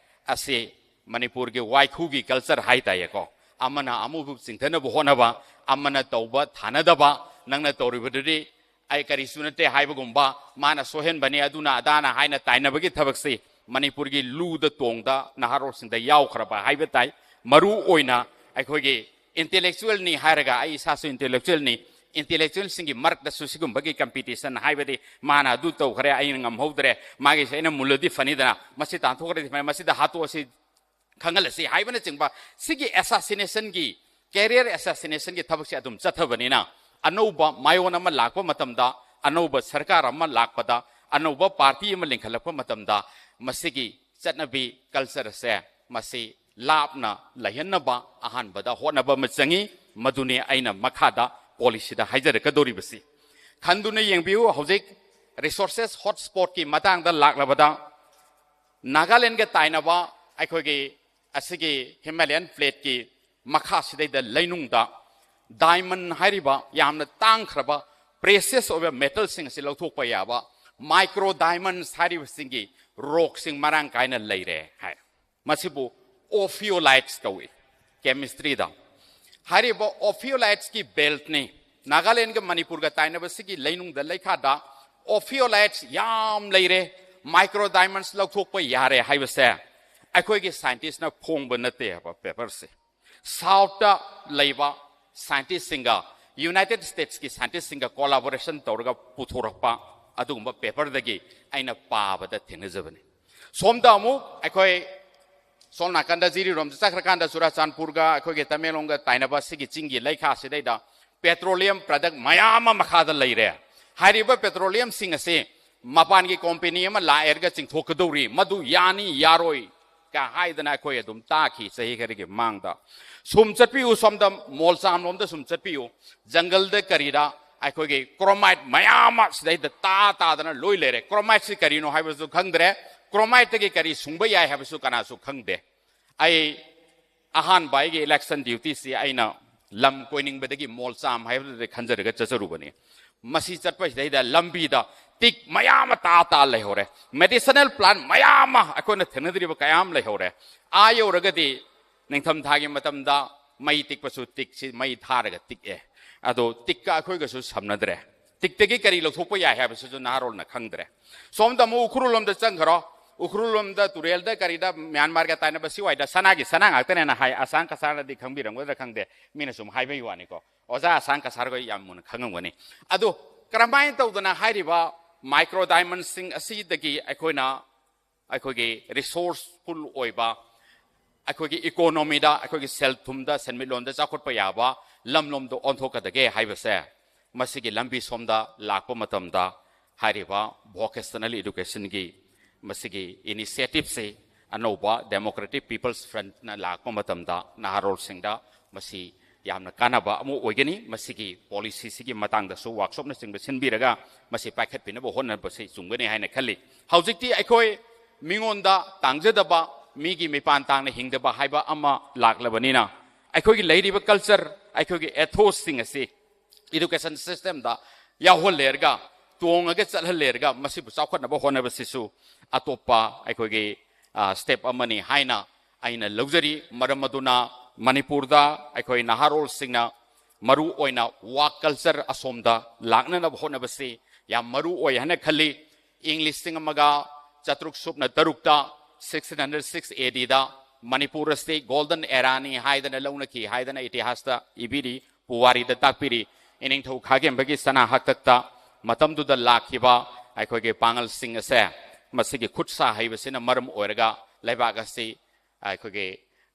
ꯑꯁꯤ ꯃꯅꯤꯄꯨꯔꯒꯤ ꯋꯥꯏꯈꯨꯒꯤ culture ꯍꯥꯏ ꯇꯥꯏꯌꯦꯀꯣ, ꯑꯃꯅ ꯑꯃꯕꯨ ꯆꯤꯡꯊꯅꯕ ꯍꯣꯠꯅꯕ, ꯑꯃꯅ ꯇꯧꯕ ꯊꯥꯅꯗꯕ, ꯅꯪꯅ ꯇꯧꯔꯤꯕꯗꯨꯗꯤ ꯑꯩ ꯀꯔꯤꯁꯨ ꯅꯠꯇꯦ ꯍꯥꯏꯕꯒꯨꯝꯕ, ꯃꯥꯅ ꯁꯣꯏꯍꯟꯕꯅꯤ, ꯑꯗꯨꯅ ꯑꯗꯥꯅ ꯍꯥꯏꯅ ꯇꯥꯏꯅꯕꯒꯤ ꯊꯕꯛꯁꯤ ꯃꯅꯤꯄꯨꯔꯒꯤ ꯂꯨꯗ ꯇꯣꯡꯗ ꯅꯍꯥꯔꯣꯜꯁꯤꯡꯗ ꯌꯥꯎꯈ꯭ꯔꯕ ꯍꯥꯏꯕ ꯇꯥꯏ꯫ ꯃꯔꯨ ꯑꯣꯏꯅ ꯑꯩꯈꯣꯏꯒꯤ intellectualꯅꯤ ꯍꯥꯏꯔꯒ, ꯑꯩ ꯏꯁꯥꯁꯨ intellectualꯅꯤ, intellectualꯁꯤꯡꯒꯤ ꯃꯔꯛꯇꯁꯨ ꯁꯤꯒꯨꯝꯕꯒꯤ competition ꯍꯥꯏꯕꯗꯤ, ꯃꯥꯅ ꯑꯗꯨ ꯇꯧꯈ꯭ꯔꯦ, ꯑꯩꯅ ꯉꯝꯍꯧꯗ꯭ꯔꯦ, ꯃꯥꯒꯤꯁꯦ ꯑꯩꯅ ꯃꯨꯜꯂꯗꯤ ꯐꯅꯤꯗꯅ, ꯃꯁꯤ ꯇꯥꯟꯊꯣꯛꯈ꯭ꯔꯗꯤ ꯐꯅꯤ, ꯃꯁꯤꯗ ꯍꯥꯠꯇꯣꯛꯑꯁꯤ, ꯈꯪꯍꯜꯂꯁꯤ ꯍꯥꯏꯕꯅꯆꯤꯡꯕ, ꯁꯤꯒꯤ assassinationꯒꯤ, career assassinationꯒꯤ ꯊꯕꯛꯁꯦ ꯑꯗꯨꯝ ꯆꯠꯊꯕꯅꯤꯅ, ꯑꯅꯧꯕ ꯃꯥꯏꯑꯣꯟ ꯑꯃ ꯂꯥꯛꯄ ꯃꯇꯝꯗ, ꯑꯅꯧꯕ ꯁꯔꯀꯥꯔ ꯑꯃ ꯂꯥꯛꯄꯗ, ꯑꯅꯧꯕ party ꯑꯃ ꯂꯤꯡꯈꯠꯂꯛꯄ ꯃꯇꯝꯗ, ꯃꯁꯤꯒꯤ ꯆꯠꯅꯕꯤ, cultureꯁꯦ, ꯃꯁꯤ ꯂꯥꯞꯅ ꯂꯩꯍꯟꯅꯕ ꯑꯍꯥꯟꯕꯗ ꯍꯣꯠꯅꯕ ꯑꯃ ꯆꯪꯏ꯫ ꯃꯗꯨꯅꯤ ꯑꯩꯅ ꯃꯈꯥꯗ policyꯗ ꯍꯥꯏꯖꯔꯛꯀꯗꯧꯔꯤꯕꯁꯤ꯫ ꯈꯟꯗꯨꯅ ꯌꯦꯡꯕꯤꯌꯨ, ꯍꯧꯖꯤꯛ resources hotspotꯀꯤ ꯃꯇꯥꯡꯗ ꯂꯥꯛꯂꯕꯗ, ꯅꯥꯒꯥꯂꯦꯟꯒ ꯇꯥꯏꯅꯕ ꯑꯩꯈꯣꯏꯒꯤ ꯑꯁꯤꯒꯤ Himalayan plateꯀꯤ ꯃꯈꯥꯁꯤꯗꯩꯗ ꯂꯩꯅꯨꯡꯗ diamond ꯍꯥꯏꯔꯤꯕ ꯌꯥꯝꯅ ꯇꯥꯡꯈ꯭ꯔꯕ precious ꯑꯣꯏꯕ metalꯁꯤꯡ ꯑꯁꯤ ꯂꯧꯊꯣꯛꯄ ꯌꯥꯕ micro diamonds ꯍꯥꯏꯔꯤꯕꯁꯤꯡꯒꯤ rockꯁꯤꯡ ꯃꯔꯥꯡ ꯀꯥꯏꯅ ꯂꯩꯔꯦ ꯍꯥꯏ꯫ ꯃꯁꯤꯕꯨ ophiolites ꯀꯧꯏ chemistryꯗ꯫ ꯍꯥꯏꯔꯤꯕ ophiolitesꯀꯤ beltꯅꯤ꯫ ꯅꯥꯒꯥꯂꯦꯟꯒ ꯃꯅꯤꯄꯨꯔꯒ ꯇꯥꯏꯅꯕꯁꯤꯒꯤ ꯂꯩꯅꯨꯡꯗ ꯂꯩꯈꯥꯗ ophiolites ꯌꯥꯝ ꯂꯩꯔꯦ, micro diamonds ꯂꯧꯊꯣꯛꯄ ꯌꯥꯔꯦ ꯍꯥꯏꯕꯁꯦ ꯑꯩꯈꯣꯏꯒꯤ scientistꯅ ꯐꯣꯡꯕ ꯅꯠꯇꯦ ꯍꯥꯏꯕ paperꯁꯦ꯫ Southꯇ ꯂꯩꯕ scientistꯁꯤꯡꯒ, United Statesꯀꯤ scientistꯁꯤꯡꯒ collaboration ꯇꯧꯔꯒ ꯄꯨꯊꯣꯔꯛꯄ ꯑꯗꯨꯒꯨꯝꯕ paperꯗꯒꯤ ꯑꯩꯅ ꯄꯥꯕꯗ ꯊꯦꯡꯅꯖꯕꯅꯤ꯫ ꯁꯣꯝꯗ ꯑꯃꯨꯛ ꯑꯩꯈꯣꯏ ꯁꯣꯝ ꯅꯥꯀꯟꯗ ꯖꯤꯔꯤꯔꯣꯝꯗ ꯆꯠꯈ꯭ꯔꯀꯥꯟꯗ ꯆꯨꯔꯥꯆꯥꯟꯄꯨꯔꯒ ꯑꯩꯈꯣꯏꯒꯤ ꯇꯃꯦꯡꯂꯣꯡꯒ ꯇꯥꯏꯅꯕ ꯁꯤꯒꯤ ꯆꯤꯡꯒꯤ ꯂꯩꯈꯥꯁꯤꯗꯩꯗ petroleum product ꯃꯌꯥꯝ ꯑꯃ ꯃꯈꯥꯗ ꯂꯩꯔꯦ꯫ ꯍꯥꯏꯔꯤꯕ petroleumꯁꯤꯡ ꯑꯁꯤ ꯃꯄꯥꯟꯒꯤ company ꯑꯃ ꯂꯥꯛꯑꯦꯔꯒ ꯆꯤꯡꯊꯣꯛꯀꯗꯧꯔꯤ, ꯃꯗꯨ ꯌꯥꯅꯤ ꯌꯥꯔꯣꯏ ꯀ ꯍꯥꯏꯗꯅ ꯑꯩꯈꯣꯏ ꯑꯗꯨꯝ ꯇꯥꯈꯤ ꯆꯍꯤ ꯈꯔꯒꯤ ꯃꯃꯥꯡꯗ꯫ ꯁꯨꯝ ꯆꯠꯄꯤꯌꯨ, ꯁꯣꯝꯗ ꯃꯣꯜꯆꯥꯝꯂꯣꯝꯗ ꯁꯨꯝ ꯆꯠꯄꯤꯌꯨ, ꯖꯪꯒꯜꯗ ꯀꯔꯤꯗ ꯑꯩꯈꯣꯏꯒꯤ chromite ꯃꯌꯥꯝ ꯑꯃ ꯁꯤꯗꯩꯗ ꯇꯥ ꯇꯥꯗꯅ ꯂꯣꯏ ꯂꯩꯔꯦ꯫ Chromitesꯁꯤ ꯀꯔꯤꯅꯣ ꯍꯥꯏꯕꯁꯨ ꯈꯪꯗ꯭ꯔꯦ, chromiteꯇꯒꯤ ꯀꯔꯤ ꯁꯨꯡꯕ ꯌꯥꯏ ꯍꯥꯏꯕꯁꯨ ꯀꯅꯥꯁꯨ ꯈꯪꯗꯦ꯫ ꯑꯩ ꯑꯍꯥꯟꯕ ꯑꯩꯒꯤ election dutyꯁꯤ ꯑꯩꯅ ꯂꯝ ꯀꯣꯏꯅꯤꯡꯕꯗꯒꯤ ꯃꯣꯜꯆꯥꯝ ꯍꯥꯏꯕꯗꯨꯗ ꯈꯟꯖꯔꯒ ꯆꯠꯆꯔꯨꯕꯅꯤ꯫ ꯃꯁꯤ ꯆꯠꯄꯁꯤꯗꯩꯗ ꯂꯝꯕꯤꯗ ꯇꯤꯛ ꯃꯌꯥꯝ ꯑꯃ ꯇꯥ ꯇꯥ ꯂꯩꯍꯧꯔꯦ, medicinal plant ꯃꯌꯥꯝ ꯑꯃ ꯑꯩꯈꯣꯏꯅ ꯊꯦꯡꯅꯗ꯭ꯔꯤꯕ ꯀꯌꯥ ꯑꯃ ꯂꯩꯍꯧꯔꯦ꯫ ꯑꯥ ꯌꯧꯔꯒꯗꯤ ꯅꯤꯡꯊꯝꯊꯥꯒꯤ ꯃꯇꯝꯗ ꯃꯩ ꯇꯤꯛꯄꯁꯨ ꯇꯤꯛꯁꯤ ꯃꯩ ꯊꯥꯔꯒ ꯇꯤꯛꯑꯦ꯫ ꯑꯗꯣ ꯇꯤꯛꯀ ꯑꯩꯈꯣꯏꯒꯁꯨ ꯁꯝꯅꯗ꯭ꯔꯦ꯫ ꯇꯤꯛꯇꯒꯤ ꯀꯔꯤ ꯂꯧꯊꯣꯛꯄ ꯌꯥꯏ ꯍꯥꯏꯕꯁꯤꯁꯨ ꯅꯍꯥꯔꯣꯜꯅ ꯈꯪꯗ꯭ꯔꯦ꯫ ꯁꯣꯝꯗ ꯑꯃꯨꯛ ꯎꯈ꯭ꯔꯨꯜ ꯂꯣꯝꯗ ꯆꯪꯈ꯭ꯔꯣ꯫ ꯎꯈ꯭ꯔꯨꯜ ꯂꯣꯝꯗ ꯇꯨꯔꯦꯜꯗ ꯀꯔꯤꯗ ꯃ꯭ꯌꯥꯟꯃꯥꯔꯒ ꯇꯥꯏꯅꯕ ꯁꯤꯋꯥꯏꯗ ꯁꯅꯥꯒꯤ ꯁꯅꯥ ꯉꯥꯛꯇꯅꯦꯅ ꯍꯥꯏ꯫ ꯑꯁꯥꯡ ꯀꯁꯥꯔꯅꯗꯤ ꯈꯪꯕꯤꯔꯝꯒꯗ꯭ꯔꯥ ꯈꯪꯗꯦ, ꯃꯤꯅ ꯁꯨꯝ ꯍꯥꯏꯕꯒꯤ ꯋꯥꯅꯤꯀꯣ꯫ ꯑꯣꯖꯥ ꯑꯁꯥꯡ ꯀꯁꯥꯔꯈꯣꯏ ꯌꯥꯝ ꯃꯨꯟꯅ ꯈꯪꯉꯝꯒꯅꯤ꯫ ꯑꯗꯣ ꯀꯔꯝꯍꯥꯏꯅ ꯇꯧꯗꯅ ꯍꯥꯏꯔꯤꯕ ꯃꯥꯏꯀ꯭ꯔꯣ ꯗꯥꯏꯃꯟꯁꯤꯡ ꯑꯁꯤꯗꯒꯤ ꯑꯩꯈꯣꯏꯅ ꯑꯩꯈꯣꯏꯒꯤ ꯔꯤꯁꯣꯔꯁꯐꯨꯜ ꯑꯣꯏꯕ, ꯑꯩꯈꯣꯏꯒꯤ ꯏꯀꯣꯅꯣꯃꯤꯗ, ꯑꯩꯈꯣꯏꯒꯤ ꯁꯦꯜ ꯊꯨꯝꯗ, ꯁꯦꯟꯃꯤꯠꯂꯣꯟꯗ ꯆꯥꯎꯈꯠꯄ ꯌꯥꯕ ꯂꯝꯂꯣꯝꯗ ꯑꯣꯟꯊꯣꯛꯀꯗꯒꯦ ꯍꯥꯏꯕꯁꯦ, ꯃꯁꯤꯒꯤ ꯂꯝꯕꯤ ꯁꯣꯝꯗ ꯂꯥꯛꯄ ꯃꯇꯝꯗ ꯍꯥꯏꯔꯤꯕ ꯚꯣꯀꯦꯁꯅꯦꯜ ꯏꯗꯨꯀꯦꯁꯟꯒꯤ ꯃꯁꯤꯒꯤ ꯏꯅꯤꯁꯤꯌꯦꯇꯤꯞꯁꯤ ꯑꯅꯧꯕ ꯗꯦꯃꯣꯀ꯭ꯔꯦꯇꯤꯛ ꯄꯤꯄꯜꯁ ꯐ꯭ꯔꯟꯠꯅ ꯂꯥꯛꯄ ꯃꯇꯝꯗ ꯅꯍꯥꯔꯣꯜꯁꯤꯡꯗ ꯃꯁꯤ ꯌꯥꯝꯅ ꯀꯥꯟꯅꯕ ꯑꯃ ꯑꯣꯏꯒꯅꯤ꯫ ꯃꯁꯤꯒꯤ ꯄꯣꯂꯤꯁꯤꯁꯤꯒꯤ ꯃꯇꯥꯡꯗꯁꯨ ꯋꯥꯔꯛꯁꯣꯞꯅꯆꯤꯡꯕ ꯁꯤꯟꯕꯤꯔꯒ ꯃꯁꯤ ꯄꯥꯏꯈꯠꯄꯤꯅꯕ ꯍꯣꯠꯅꯕꯁꯤ ꯆꯨꯝꯒꯅꯤ ꯍꯥꯏꯅ ꯈꯜꯂꯤ꯫ ꯍꯧꯖꯤꯛꯇꯤ ꯑꯩꯈꯣꯏ ꯃꯤꯉꯣꯟꯗ ꯇꯥꯡꯖꯗꯕ, ꯃꯤꯒꯤ ꯃꯤꯄꯥꯟ ꯇꯥꯡꯅ ꯍꯤꯡꯗꯕ ꯍꯥꯏꯕ ꯑꯃ ꯂꯥꯛꯂꯕꯅꯤꯅ, ꯑꯩꯈꯣꯏꯒꯤ ꯂꯩꯔꯤꯕ ꯀꯜꯆꯔ, ꯑꯩꯈꯣꯏꯒꯤ ꯏꯊꯣꯁꯁꯤꯡ ꯑꯁꯤ ꯏꯗꯨꯀꯦꯁꯟ ꯁꯤꯁꯇꯦꯝꯗ ꯌꯥꯎꯍꯜꯂꯦꯔꯒ, ꯇꯣꯡꯉꯒ ꯆꯠꯍꯜꯂꯦꯔꯒ, ꯃꯁꯤꯕꯨ ꯆꯥꯎꯈꯠꯅꯕ ꯍꯣꯠꯅꯕꯁꯤꯁꯨ ꯑꯇꯣꯞꯄ ꯑꯩꯈꯣꯏꯒꯤ, ꯑ, ꯁ꯭ꯇꯦꯞ ꯑꯃꯅꯤ ꯍꯥꯏꯅ ꯑꯩꯅ ꯂꯧꯖꯔꯤ꯫ ꯃꯔꯝ ꯑꯗꯨꯅ ꯃꯅꯤꯄꯨꯔꯗ ꯑꯩꯈꯣꯏ ꯅꯍꯥꯔꯣꯜꯁꯤꯡꯅ ꯃꯔꯨ ꯑꯣꯏꯅ ꯋꯥꯛ ꯀꯜꯆꯔ ꯑꯁꯣꯝꯗ ꯂꯥꯛꯅꯅꯕ ꯍꯣꯠꯅꯕꯁꯤ ꯌꯥꯝ ꯃꯔꯨ ꯑꯣꯏ ꯍꯥꯏꯅ ꯈꯜꯂꯤ꯫ ꯏꯪ ꯂꯤꯁꯤꯡ ꯑꯃꯒ ꯆꯥꯇ꯭ꯔꯨꯛ ꯁꯨꯞꯅ ꯇꯔꯨꯛꯇ, sixteen hundred six A D ꯗ, ꯃꯅꯤꯄꯨꯔ ꯑꯁꯤ ꯒꯣꯜꯗꯟ ꯑꯦꯔꯥꯅꯤ ꯍꯥꯏꯗꯅ ꯂꯧꯅꯈꯤ ꯍꯥꯏꯗꯅ ꯏꯇꯤꯍꯥꯁꯇ ꯏꯕꯤꯔꯤ, ꯄꯨꯋꯥꯔꯤꯗ ꯇꯥꯛꯄꯤꯔꯤ꯫ ꯏꯅꯤꯡꯊꯧ ꯈꯥꯒꯦꯝꯕꯒꯤ ꯁꯅꯥ ꯍꯥꯛꯇꯛꯇ ꯃꯇꯝꯗꯨꯗ ꯂꯥꯛꯈꯤꯕ ꯑꯩꯈꯣꯏꯒꯤ ꯄꯥꯉꯜꯁꯤꯡ ꯑꯁꯦ, ꯃꯁꯤꯒꯤ ꯈꯨꯠ ꯁꯥ ꯍꯩꯕꯁꯤꯅ ꯃꯔꯝ ꯑꯣꯏꯔꯒ ꯂꯩꯕꯥꯛ ꯑꯁꯤ ꯑꯩꯈꯣꯏꯒꯤ,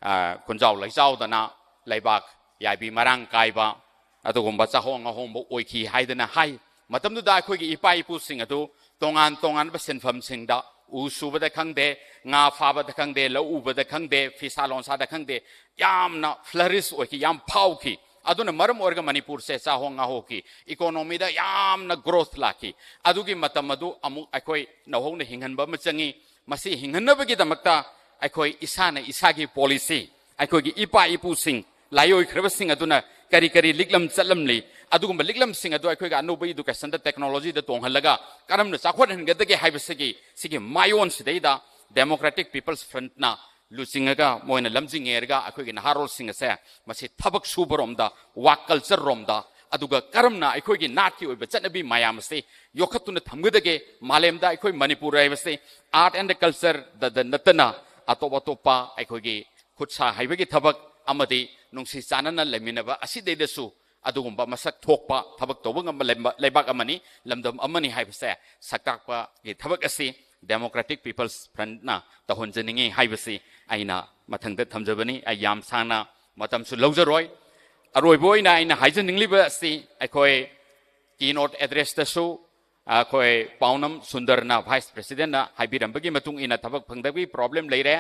ꯑ, ꯈꯨꯟꯖꯥꯎ ꯂꯩꯆꯥꯎꯗꯅ ꯂꯩꯕꯥꯛ ꯌꯥꯏꯕꯤ ꯃꯔꯥꯡ ꯀꯥꯏꯕ ꯑꯗꯨꯒꯨꯝꯕ ꯆꯥꯍꯣꯡ ꯉꯥꯍꯣꯡꯕ ꯑꯣꯏꯈꯤ ꯍꯥꯏꯗꯅ ꯍꯥꯏ꯫ ꯃꯇꯝꯗꯨꯗ ꯑꯩꯈꯣꯏꯒꯤ ꯏꯄꯥ ꯏꯄꯨꯁꯤꯡ ꯑꯗꯨ ꯇꯣꯉꯥꯟ ꯇꯣꯉꯥꯟꯕ ꯁꯤꯟꯐꯝꯁꯤꯡꯗ, ꯎ ꯁꯨꯕꯗ ꯈꯪꯗꯦ, ꯉꯥ ꯐꯥꯕꯗ ꯈꯪꯗꯦ, ꯂꯧ ꯎꯕꯗ ꯈꯪꯗꯦ, ꯐꯤꯁꯥ ꯂꯣꯟꯁꯥꯗ ꯈꯪꯗꯦ, ꯌꯥꯝꯅ ꯐ꯭ꯂꯔꯤꯁ ꯑꯣꯏꯈꯤ, ꯌꯥꯝ ꯐꯥꯎꯈꯤ꯫ ꯑꯗꯨꯅ ꯃꯔꯝ ꯑꯣꯏꯔꯒ ꯃꯅꯤꯄꯨꯔꯁꯦ ꯆꯥꯍꯣꯡ ꯉꯥꯍꯣꯡꯈꯤ, ꯏꯀꯣꯅꯣꯃꯤꯗ ꯌꯥꯝꯅ ꯒ꯭ꯔꯣꯊ ꯂꯥꯛꯈꯤ꯫ ꯑꯗꯨꯒꯤ ꯃꯇꯝ ꯑꯗꯨ ꯑꯃꯨꯛ ꯑꯩꯈꯣꯏ ꯅꯧꯍꯧꯅ ꯍꯤꯡꯍꯟꯕ ꯑꯃ ꯆꯪꯉꯤ꯫ ꯃꯁꯤ ꯍꯤꯡꯍꯟꯅꯕꯒꯤꯗꯃꯛꯇ ꯑꯩꯈꯣꯏ ꯏꯁꯥꯅ ꯏꯁꯥꯒꯤ ꯄꯣꯂꯤꯁꯤ, ꯑꯩꯈꯣꯏꯒꯤ ꯏꯄꯥ ꯏꯄꯨꯁꯤꯡ, ꯂꯥꯏꯑꯣꯏꯈ꯭ꯔꯕꯁꯤꯡ ꯑꯗꯨꯅ ꯀꯔꯤ ꯀꯔꯤ ꯂꯤꯛꯂꯝ ꯆꯠꯂꯝꯂꯤ, ꯑꯗꯨꯒꯨꯝꯕ ꯂꯤꯛꯂꯝꯁꯤꯡ ꯑꯗꯨ ꯑꯩꯈꯣꯏꯒꯤ ꯑꯅꯧꯕ ꯏꯗꯨꯀꯦꯁꯟꯗ, ꯇꯦꯛꯅꯣꯂꯣꯖꯤꯗ ꯇꯣꯡꯍꯜꯂꯒ ꯀꯔꯝꯅ ꯆꯥꯎꯈꯠꯍꯟꯒꯗꯒꯦ ꯍꯥꯏꯕꯁꯤꯒꯤ, ꯁꯤꯒꯤ ꯃꯥꯏꯑꯣꯟꯁꯤꯗꯩꯗ ꯗꯦꯃꯣꯀ꯭ꯔꯦꯇꯤꯛ ꯄꯤꯄꯜꯁ ꯐ꯭ꯔꯟꯠꯅ ꯂꯨꯆꯤꯡꯉꯒ, ꯃꯣꯏꯅ ꯂꯝꯖꯤꯡꯉꯦꯔꯒ ꯑꯩꯈꯣꯏꯒꯤ ꯅꯍꯥꯔꯣꯜꯁꯤꯡ ꯑꯁꯦ ꯃꯁꯤ ꯊꯕꯛ ꯁꯨꯕꯔꯣꯝꯗ, ꯋꯥꯛ ꯀꯜꯆꯔ ꯔꯣꯝꯗ, ꯑꯗꯨꯒ ꯀꯔꯝꯅ ꯑꯩꯈꯣꯏꯒꯤ ꯅꯥꯠꯀꯤ ꯑꯣꯏꯕ ꯆꯠꯅꯕꯤ ꯃꯌꯥꯝ ꯑꯁꯤ ꯌꯣꯛꯈꯠꯇꯨꯅ ꯊꯝꯒꯗꯒꯦ? ꯃꯥꯂꯦꯝꯗ ꯑꯩꯈꯣꯏ ꯃꯅꯤꯄꯨꯔ ꯍꯥꯏꯕꯁꯤ art and culture ꯗ ꯅꯠꯇꯅ ꯑꯇꯣꯞ ꯑꯇꯣꯞꯄ ꯑꯩꯈꯣꯏꯒꯤ ꯈꯨꯠ ꯁꯥ ꯍꯩꯕꯒꯤ ꯊꯕꯛ ꯑꯃꯗꯤ ꯅꯨꯡꯁꯤ ꯆꯥꯟꯅꯅ ꯂꯩꯃꯤꯟꯅꯕ ꯑꯁꯤꯗꯩꯗꯁꯨ ꯑꯗꯨꯒꯨꯝꯕ ꯃꯁꯛ ꯊꯣꯛꯄ ꯊꯕꯛ ꯇꯧꯕ ꯉꯝꯕ ꯂꯩꯕ-, ꯂꯩꯕꯥꯛ ꯑꯃꯅꯤ, ꯂꯝꯗꯝ ꯑꯃꯅꯤ ꯍꯥꯏꯕꯁꯦ ꯁꯛꯇꯥꯛꯄꯒꯤ ꯊꯕꯛ ꯑꯁꯤ Democratic People's Front ꯅ ꯇꯧꯍꯟꯖꯅꯤꯡꯉꯤ ꯍꯥꯏꯕꯁꯤ ꯑꯩꯅ ꯃꯊꯪꯗ ꯊꯝꯖꯕꯅꯤ꯫ ꯑꯩ ꯌꯥꯝ ꯁꯥꯡꯅ ꯃꯇꯝꯁꯨ ꯂꯧꯖꯔꯣꯏ꯫ ꯑꯔꯣꯏꯕ ꯑꯣꯏꯅ ꯑꯩꯅ ꯍꯥꯏꯖꯅꯤꯡꯂꯤꯕ ꯑꯁꯤ, ꯑꯩꯈꯣꯏ keynote address ꯇꯁꯨ ꯑꯩꯈꯣꯏ ꯄꯥꯎꯅꯝ ꯁꯨꯟꯗꯔꯅ, Vice President ꯅ ꯍꯥꯏꯕꯤꯔꯝꯕꯒꯤ ꯃꯇꯨꯡ ꯏꯟꯅ, ꯊꯕꯛ ꯐꯪꯗꯕꯒꯤ problem ꯂꯩꯔꯦ,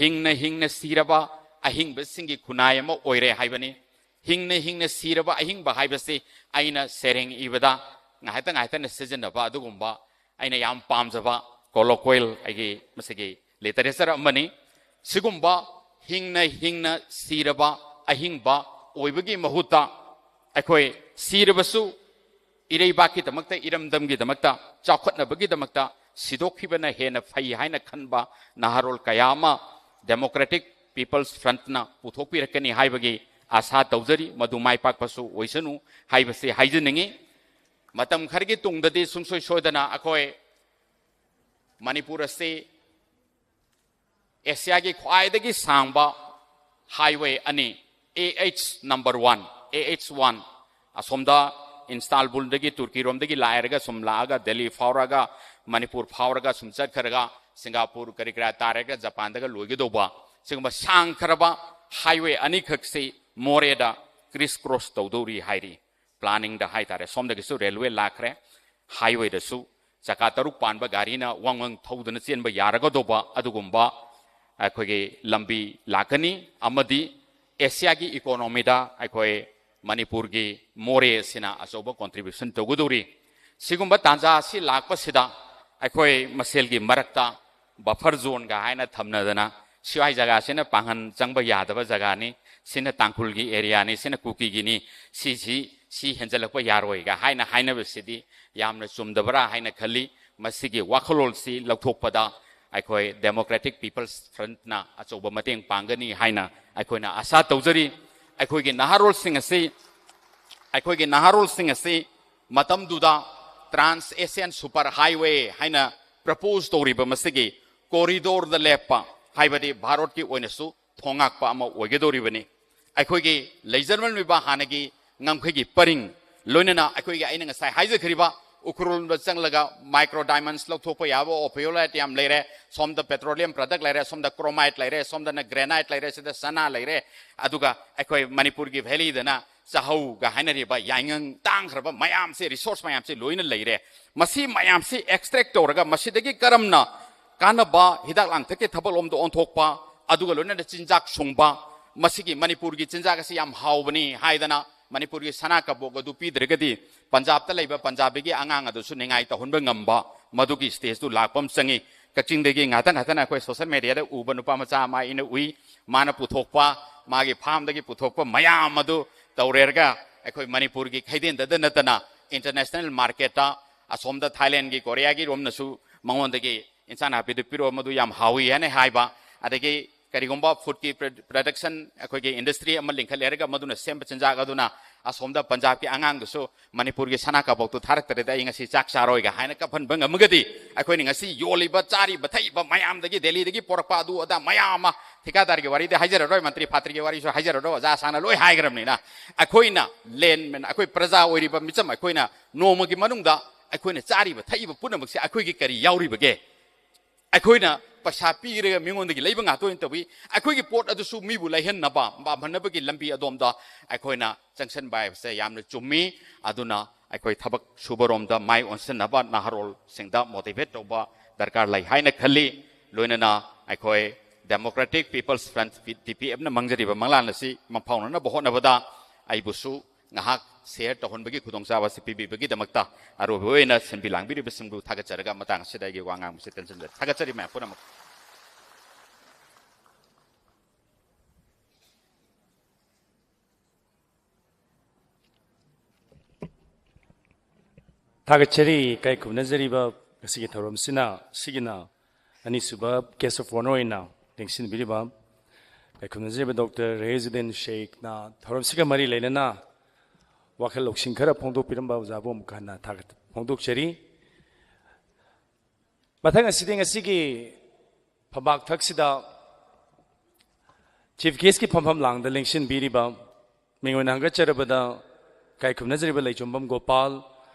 ꯍꯤꯡꯅ ꯍꯤꯡꯅ ꯁꯤꯔꯕ ꯑꯍꯤꯡꯕꯁꯤꯡꯒꯤ ꯈꯨꯟꯅꯥꯏ ꯑꯃ ꯑꯣꯏꯔꯦ ꯍꯥꯏꯕꯅꯤ꯫ ꯍꯤꯡꯅ ꯍꯤꯡꯅ ꯁꯤꯔꯕ ꯑꯍꯤꯡꯕ ꯍꯥꯏꯕꯁꯤ ꯑꯩꯅ ꯁꯩꯔꯦꯡ ꯏꯕꯗ ꯉꯥꯏꯍꯥꯛꯇ ꯉꯥꯏꯍꯥꯛꯇꯅ ꯁꯤꯖꯤꯟꯅꯕ ꯑꯗꯨꯒꯨꯝꯕ ꯑꯩꯅ ꯌꯥꯝ ꯄꯥꯝꯖꯕ colloquial, ꯑꯩꯒꯤ ꯃꯁꯤꯒꯤ literature ꯑꯃꯅꯤ꯫ ꯁꯤꯒꯨꯝꯕ ꯍꯤꯡꯅ ꯍꯤꯡꯅ ꯁꯤꯔꯕ ꯑꯍꯤꯡꯕ ꯑꯣꯏꯕꯒꯤ ꯃꯍꯨꯠꯇ, ꯑꯩꯈꯣꯏ ꯁꯤꯔꯕꯁꯨ ꯏꯔꯩꯕꯥꯛꯀꯤꯗꯃꯛꯇ, ꯏꯔꯝꯗꯝꯒꯤꯗꯃꯛꯇ, ꯆꯥꯎꯈꯠꯅꯕꯒꯤꯗꯃꯛꯇ ꯁꯤꯗꯣꯛꯈꯤꯕꯅ ꯍꯦꯟꯅ ꯐꯩ ꯍꯥꯏꯅ ꯈꯟꯕ ꯅꯍꯥꯔꯣꯜ ꯀꯌꯥ ꯑꯃ Democratic People's Front ꯅ ꯄꯨꯊꯣꯛꯄꯤꯔꯛꯀꯅꯤ ꯍꯥꯏꯕꯒꯤ ꯑꯥꯁꯥ ꯇꯧꯖꯔꯤ꯫ ꯃꯗꯨ ꯃꯥꯏ ꯄꯥꯛꯄꯁꯨ ꯑꯣꯏꯁꯅꯨ ꯍꯥꯏꯕꯁꯤ ꯍꯥꯏꯖꯅꯤꯡꯉꯤ꯫ ꯃꯇꯝ ꯈꯔꯒꯤ ꯇꯨꯡꯗꯗꯤ ꯁꯨꯡꯁꯣꯏ ꯁꯣꯏꯗꯅ ꯑꯩꯈꯣꯏ ꯃꯅꯤꯄꯨꯔ ꯑꯁꯤ ꯑꯦꯁꯤꯌꯥꯒꯤ ꯈ꯭ꯋꯥꯏꯗꯒꯤ ꯁꯥꯡꯕ highway ꯑꯅꯤ, A H number one, A H one, ꯑꯁꯣꯝꯗ ꯏꯟꯁꯇꯥꯜꯕꯨꯜꯗꯒꯤ, ꯇꯨꯔꯀꯤꯔꯣꯝꯗꯒꯤ ꯂꯥꯏꯔꯒ ꯁꯨꯝ ꯂꯥꯛꯑꯒ ꯗꯦꯜꯂꯤ ꯐꯥꯎꯔꯒ, ꯃꯅꯤꯄꯨꯔ ꯐꯥꯎꯔꯒ ꯁꯨꯝ ꯆꯠꯈ꯭ꯔꯒ ꯁꯤꯡꯒꯥꯄꯨꯔ ꯀꯔꯤ ꯀꯔꯥ ꯇꯥꯔꯒ ꯖꯄꯥꯟꯗꯒ ꯂꯣꯏꯒꯗꯧꯕ ꯁꯤꯒꯨꯝꯕ ꯁꯥꯡꯈ꯭ꯔꯕ highway ꯑꯅꯤꯈꯛꯁꯤ ꯃꯣꯔꯦꯗ criss cross ꯇꯧꯗꯧꯔꯤ ꯍꯥꯏꯔꯤ꯫ Planning ꯗ ꯍꯥꯏꯇꯥꯔꯦ, ꯁꯣꯝꯗꯒꯤꯁꯨ railway ꯂꯥꯛꯈ꯭ꯔꯦ, highway ꯗꯁꯨ ꯆꯀꯥ ꯇꯔꯨꯛ ꯄꯥꯟꯕ ꯒꯥꯔꯤꯅ ꯋꯪ ꯋꯪ ꯊꯧꯗꯨꯅ ꯆꯦꯟꯕ ꯌꯥꯔꯒꯗꯧꯕ ꯑꯗꯨꯒꯨꯝꯕ ꯑꯩꯈꯣꯏꯒꯤ ꯂꯝꯕꯤ ꯂꯥꯛꯀꯅꯤ꯫ ꯑꯃꯗꯤ ꯑꯦꯁꯤꯌꯥꯒꯤ economy ꯗ ꯑꯩꯈꯣꯏ ꯃꯅꯤꯄꯨꯔꯒꯤ ꯃꯣꯔꯦ ꯑꯁꯤꯅ ꯑꯆꯧꯕ contribution ꯇꯧꯒꯗꯧꯔꯤ꯫ ꯁꯤꯒꯨꯝꯕ ꯇꯥꯟꯖꯥ ꯑꯁꯤ ꯂꯥꯛꯄꯁꯤꯗ ꯑꯩꯈꯣꯏ ꯃꯁꯦꯜꯒꯤ ꯃꯔꯛꯇ buffer zone ꯒ ꯍꯥꯏꯅ ꯊꯝꯅꯗꯅ, ꯁꯤꯋꯥꯏ ꯖꯒꯥꯁꯤꯅ ꯄꯥꯡꯒꯜ ꯆꯪꯕ ꯌꯥꯗꯕ ꯖꯒꯥꯅꯤ, ꯁꯤꯅ ꯇꯥꯡꯈꯨꯜꯒꯤ area ꯅꯤ, ꯁꯤꯅ ꯀꯨꯀꯤꯒꯤꯅꯤ, ꯁꯤꯁꯤ, ꯁꯤ ꯍꯦꯟꯖꯜꯂꯛꯄ ꯌꯥꯔꯣꯏꯒ ꯍꯥꯏꯅ ꯍꯥꯏꯅꯕꯁꯤꯗꯤ ꯌꯥꯝꯅ ꯆꯨꯝꯗꯕ꯭ꯔꯥ ꯍꯥꯏꯅ ꯈꯜꯂꯤ꯫ ꯃꯁꯤꯒꯤ ꯋꯥꯈꯜꯂꯣꯟꯁꯤ ꯂꯧꯊꯣꯛꯄꯗ ꯑꯩꯈꯣꯏ Democratic People's Frontꯅ ꯑꯆꯧꯕ ꯃꯇꯦꯡ ꯄꯥꯡꯒꯅꯤ ꯍꯥꯏꯅ ꯑꯩꯈꯣꯏꯅ ꯑꯥꯁꯥ ꯇꯧꯖꯔꯤ꯫ ꯑꯩꯈꯣꯏꯒꯤ ꯅꯍꯥꯔꯣꯜꯁꯤꯡ ꯑꯁꯤ, ꯑꯩꯈꯣꯏꯒꯤ ꯅꯍꯥꯔꯣꯜꯁꯤꯡ ꯑꯁꯤ ꯃꯇꯝꯗꯨꯗ Trans Asian Super Highway ꯍꯥꯏꯅ propose ꯇꯧꯔꯤꯕ ꯃꯁꯤꯒꯤ corridorꯗ ꯂꯦꯞꯄ, ꯍꯥꯏꯕꯗꯤ ꯚꯥꯔꯠꯀꯤ ꯑꯣꯏꯅꯁꯨ ꯊꯣꯡꯉꯥꯛꯄ ꯑꯃ ꯑꯣꯏꯒꯗꯧꯔꯤꯕꯅꯤ꯫ ꯑꯩꯈꯣꯏꯒꯤ ꯂꯩꯖꯔꯝꯂꯤꯕ ꯍꯥꯟꯅꯒꯤ ꯉꯝꯈꯩꯒꯤ ꯄꯔꯤꯡ, ꯂꯣꯏꯅꯅ ꯑꯩꯈꯣꯏꯒꯤ ꯑꯩꯅ ꯉꯁꯥꯏ ꯍꯥꯏꯖꯈ꯭ꯔꯤꯕ ꯎꯈ꯭ꯔꯨꯜꯗ ꯆꯪꯂꯒ micro diamonds ꯂꯧꯊꯣꯛꯄ ꯌꯥꯕ ophiolite ꯌꯥꯝ ꯂꯩꯔꯦ, ꯁꯣꯝꯗ petroleum product ꯂꯩꯔꯦ, ꯁꯣꯝꯗ chromite ꯂꯩꯔꯦ, ꯁꯣꯝꯗꯅ granite ꯂꯩꯔꯦ, ꯁꯤꯗ ꯁꯅꯥ ꯂꯩꯔꯦ, ꯑꯗꯨꯒ ꯑꯩꯈꯣꯏ ꯃꯅꯤꯄꯨꯔꯒꯤ valleyꯗꯅ ꯆꯥꯍꯧꯒ ꯍꯥꯏꯅꯔꯤꯕ ꯌꯥꯏꯉꯪ ꯇꯥꯡꯈ꯭ꯔꯕ ꯃꯌꯥꯝꯁꯦ, resource ꯃꯌꯥꯝꯁꯦ ꯂꯣꯏꯅ ꯂꯩꯔꯦ꯫ ꯃꯁꯤ ꯃꯌꯥꯝꯁꯤ extract ꯇꯧꯔꯒ ꯃꯁꯤꯗꯒꯤ ꯀꯔꯝꯅ ꯀꯥꯟꯅꯕ ꯍꯤꯗꯥꯛ ꯂꯥꯡꯊꯛꯀꯤ ꯊꯕꯛꯂꯣꯝꯗ ꯑꯣꯟꯊꯣꯛꯄ, ꯑꯗꯨꯒ ꯂꯣꯏꯅꯅ ꯆꯤꯟꯖꯥꯛ ꯁꯨꯡꯕ, ꯃꯁꯤꯒꯤ ꯃꯅꯤꯄꯨꯔꯒꯤ ꯆꯤꯟꯖꯥꯛ ꯑꯁꯤ ꯌꯥꯝ ꯍꯥꯎꯕꯅꯤ ꯍꯥꯏꯗꯅ ꯃꯅꯤꯄꯨꯔꯒꯤ ꯁꯅꯥ ꯀꯕꯣꯛ ꯑꯗꯨ ꯄꯤꯗ꯭ꯔꯒꯗꯤ ꯄꯟꯖꯥꯕꯇ ꯂꯩꯕ ꯄꯟꯖꯥꯕꯤꯒꯤ ꯑꯉꯥꯡ ꯑꯗꯨꯁꯨ ꯅꯤꯡꯉꯥꯏ ꯇꯧꯍꯟꯕ ꯉꯝꯕ, ꯃꯗꯨꯒꯤ stageꯇꯨ ꯂꯥꯛꯄ ꯑꯃ ꯆꯪꯉꯤ꯫ ꯀꯛꯆꯤꯡꯗꯒꯤ ꯉꯥꯛꯇꯪ ꯉꯥꯛꯇꯪ ꯑꯩꯈꯣꯏ social mediaꯗ ꯎꯕ ꯅꯨꯄꯥ ꯃꯆꯥ ꯑꯃ ꯑꯩꯅ ꯎꯏ, ꯃꯥꯅ ꯄꯨꯊꯣꯛꯄ, ꯃꯥꯒꯤ farmꯗꯒꯤ ꯄꯨꯊꯣꯛꯄ ꯃꯌꯥꯝ ꯑꯗꯨ ꯇꯧꯔꯦꯔꯒ ꯑꯩꯈꯣꯏ ꯃꯅꯤꯄꯨꯔꯒꯤ ꯈꯩꯗꯦꯟꯗꯗ ꯅꯠꯇꯅ international marketꯇ, ꯑꯁꯣꯝꯗ Thailandꯒꯤ, Koreaꯒꯤ ꯔꯣꯝꯅꯁꯨ ꯃꯉꯣꯟꯗꯒꯤ ꯏꯟꯁꯥꯡ ꯅꯥꯄꯤꯗꯨ ꯄꯤꯔꯛꯑꯣ, ꯃꯗꯨ ꯌꯥꯝ ꯍꯥꯎꯏ ꯍꯥꯏꯅ ꯍꯥꯏꯕ, ꯑꯗꯒꯤ ꯀꯔꯤꯒꯨꯝꯕ foodꯀꯤ pro-, production ꯑꯩꯈꯣꯏꯒꯤ industry ꯑꯃ ꯂꯤꯡꯈꯠꯂꯦ ꯍꯥꯏꯔꯒ ꯃꯗꯨꯅ ꯁꯦꯝꯕ ꯆꯤꯟꯖꯥꯛ ꯑꯗꯨꯅ ꯑꯁꯣꯝꯗ ꯄꯟꯖꯥꯕꯀꯤ ꯑꯉꯥꯡꯗꯨꯁꯨ ꯃꯅꯤꯄꯨꯔꯒꯤ ꯁꯅꯥ ꯀꯕꯣꯛꯇꯨ ꯊꯥꯔꯛꯇ꯭ꯔꯗꯤ ꯑꯩ ꯉꯁꯤ ꯆꯥꯛ ꯆꯥꯔꯣꯏꯒ ꯍꯥꯏꯅ ꯀꯞꯍꯟꯕ ꯉꯝꯃꯒꯗꯤ ꯑꯩꯈꯣꯏꯅ ꯉꯁꯤ ꯌꯣꯜꯂꯤꯕ, ꯆꯥꯔꯤꯕ, ꯊꯛꯏꯕ ꯃꯌꯥꯝꯗꯒꯤ, ꯗꯦꯜꯂꯤꯗꯒꯤ ꯄꯣꯔꯛꯄ ꯑꯗꯨ ꯑꯗꯥ ꯃꯌꯥꯝ ꯑꯃ, ꯊꯤꯀꯥꯗꯥꯔꯒꯤ ꯋꯥꯔꯤꯗꯤ ꯍꯥꯏꯖꯔꯔꯣꯏ, ꯃꯟꯇ꯭ꯔꯤ ꯐꯥꯇ꯭ꯔꯤꯒꯤ ꯋꯥꯔꯤꯁꯨ ꯍꯥꯏꯖꯔꯔꯣꯏ, ꯑꯣꯖꯥ ꯁꯥꯡꯅ ꯂꯣꯏ ꯍꯥꯏꯈ꯭ꯔꯕꯅꯤꯅ, ꯑꯩꯈꯣꯏꯅ landman, ꯑꯩꯈꯣꯏ ꯄ꯭ꯔꯖꯥ ꯑꯣꯏꯔꯤꯕ ꯃꯤꯆꯝ ꯑꯩꯈꯣꯏꯅ ꯅꯣꯡꯃꯒꯤ ꯃꯅꯨꯡꯗ ꯑꯩꯈꯣꯏꯅ ꯆꯥꯔꯤꯕ ꯊꯛꯏꯕ ꯄꯨꯝꯅꯃꯛꯁꯦ ꯑꯩꯈꯣꯏꯒꯤ ꯀꯔꯤ ꯌꯥꯎꯔꯤꯕꯒꯦ? ꯑꯩꯈꯣꯏꯅ ꯄꯩꯁꯥ ꯄꯤꯔꯒ ꯃꯤꯉꯣꯟꯗꯒꯤ ꯂꯩꯕ ꯉꯥꯛꯇ ꯑꯣꯏꯅ ꯇꯧꯏ꯫ ꯑꯩꯈꯣꯏꯒꯤ ꯄꯣꯠ ꯑꯗꯨꯁꯨ ꯃꯤꯕꯨ ꯂꯩꯍꯟꯅꯕ, ꯄꯥꯝꯍꯟꯅꯕꯒꯤ ꯂꯝꯕꯤ ꯑꯗꯣꯝꯗ ꯑꯩꯈꯣꯏꯅ ꯆꯪꯁꯤꯟꯕ ꯍꯥꯏꯕꯁꯦ ꯌꯥꯝꯅ ꯆꯨꯝꯃꯤ꯫ ꯑꯗꯨꯅ ꯑꯩꯈꯣꯏ ꯊꯕꯛ ꯁꯨꯕꯔꯣꯝꯗ ꯃꯥꯏ ꯑꯣꯟꯁꯤꯟꯅꯕ ꯅꯍꯥꯔꯣꯜꯁꯤꯡꯗ motivate ꯇꯧꯕ ꯗꯔꯀꯥꯔ ꯂꯩ ꯍꯥꯏꯅ ꯈꯜꯂꯤ꯫ ꯂꯣꯏꯅꯅ ꯑꯩꯈꯣꯏ Democratic People's Front, ꯗꯤ ꯄꯤ ꯑꯦꯐꯅ ꯃꯥꯡꯖꯔꯤꯕ ꯃꯪꯂꯥꯟ ꯑꯁꯤ ꯃꯪꯐꯥꯎꯅꯅꯕ ꯍꯣꯠꯅꯕꯗ ꯑꯩꯕꯨꯁꯨ ꯉꯥꯏꯍꯥꯛ share ꯇꯧꯍꯟꯕꯒꯤ ꯈꯨꯗꯣꯡꯆꯥꯕ ꯑꯁꯤ ꯄꯤꯕꯤꯕꯒꯤꯗꯃꯛꯇ ꯑꯔꯣꯏꯕ ꯑꯣꯏꯅ ꯁꯤꯟꯕꯤ ꯂꯥꯡꯕꯤꯔꯤꯕꯁꯤꯡꯕꯨ ꯊꯥꯒꯠꯆꯔꯒ ꯃꯇꯥꯡ ꯑꯁꯤꯗ ꯑꯩꯒꯤ ꯋꯥ ꯉꯥꯡꯕꯁꯤ ꯇꯦꯟꯁꯤꯟꯖꯔꯤ꯫ ꯊꯥꯒꯠꯆꯔꯤ ꯃꯌꯥꯝ ꯄꯨꯝꯅꯃꯛ꯫ ꯊꯥꯒꯠꯆꯔꯤ꯫ ꯏꯀꯥꯏ ꯈꯨꯝꯅꯖꯔꯤꯕ ꯉꯁꯤꯒꯤ ꯊꯧꯔꯝꯁꯤꯅ, ꯁꯤꯒꯤꯅ ꯑꯅꯤꯁꯨꯕ guest of honour ꯑꯣꯏꯅ ꯂꯦꯡꯁꯤꯟꯕꯤꯔꯤꯕ ꯀꯩꯈꯨꯝꯅꯖꯔꯤꯕ ꯗꯣꯛꯇꯔ ꯔꯦꯍꯤꯖꯨꯗꯤꯟ ꯁꯦꯈꯅ ꯊꯧꯔꯝꯁꯤꯒ ꯃꯔꯤ ꯂꯩꯅꯅ ꯋꯥꯈꯜ ꯂꯧꯁꯤꯡ ꯈꯔ ꯐꯣꯡꯗꯣꯛꯄꯤꯔꯝꯕ ꯑꯣꯖꯥꯕꯨ ꯑꯃꯨꯛ ꯍꯟꯅ ꯊꯥꯒꯠ ꯐꯣꯡꯗꯣꯛꯆꯔꯤ꯫ ꯃꯊꯪ ꯑꯁꯤꯗꯤ ꯉꯁꯤꯒꯤ ꯐꯝꯄꯥꯛ ꯊꯛꯁꯤꯗ chief guest ꯀꯤ ꯐꯝꯐꯝ ꯂꯥꯡꯗ ꯂꯦꯡꯁꯤꯟꯕꯤꯔꯤꯕ, ꯃꯤꯡ ꯑꯣꯏꯅ ꯍꯪꯒꯠꯆꯔꯕꯗ, ꯏꯀꯥꯏ ꯈꯨꯝꯅꯖꯔꯤꯕ ꯂꯩꯆꯣꯝꯕꯝ ꯒꯣꯄꯥꯜ,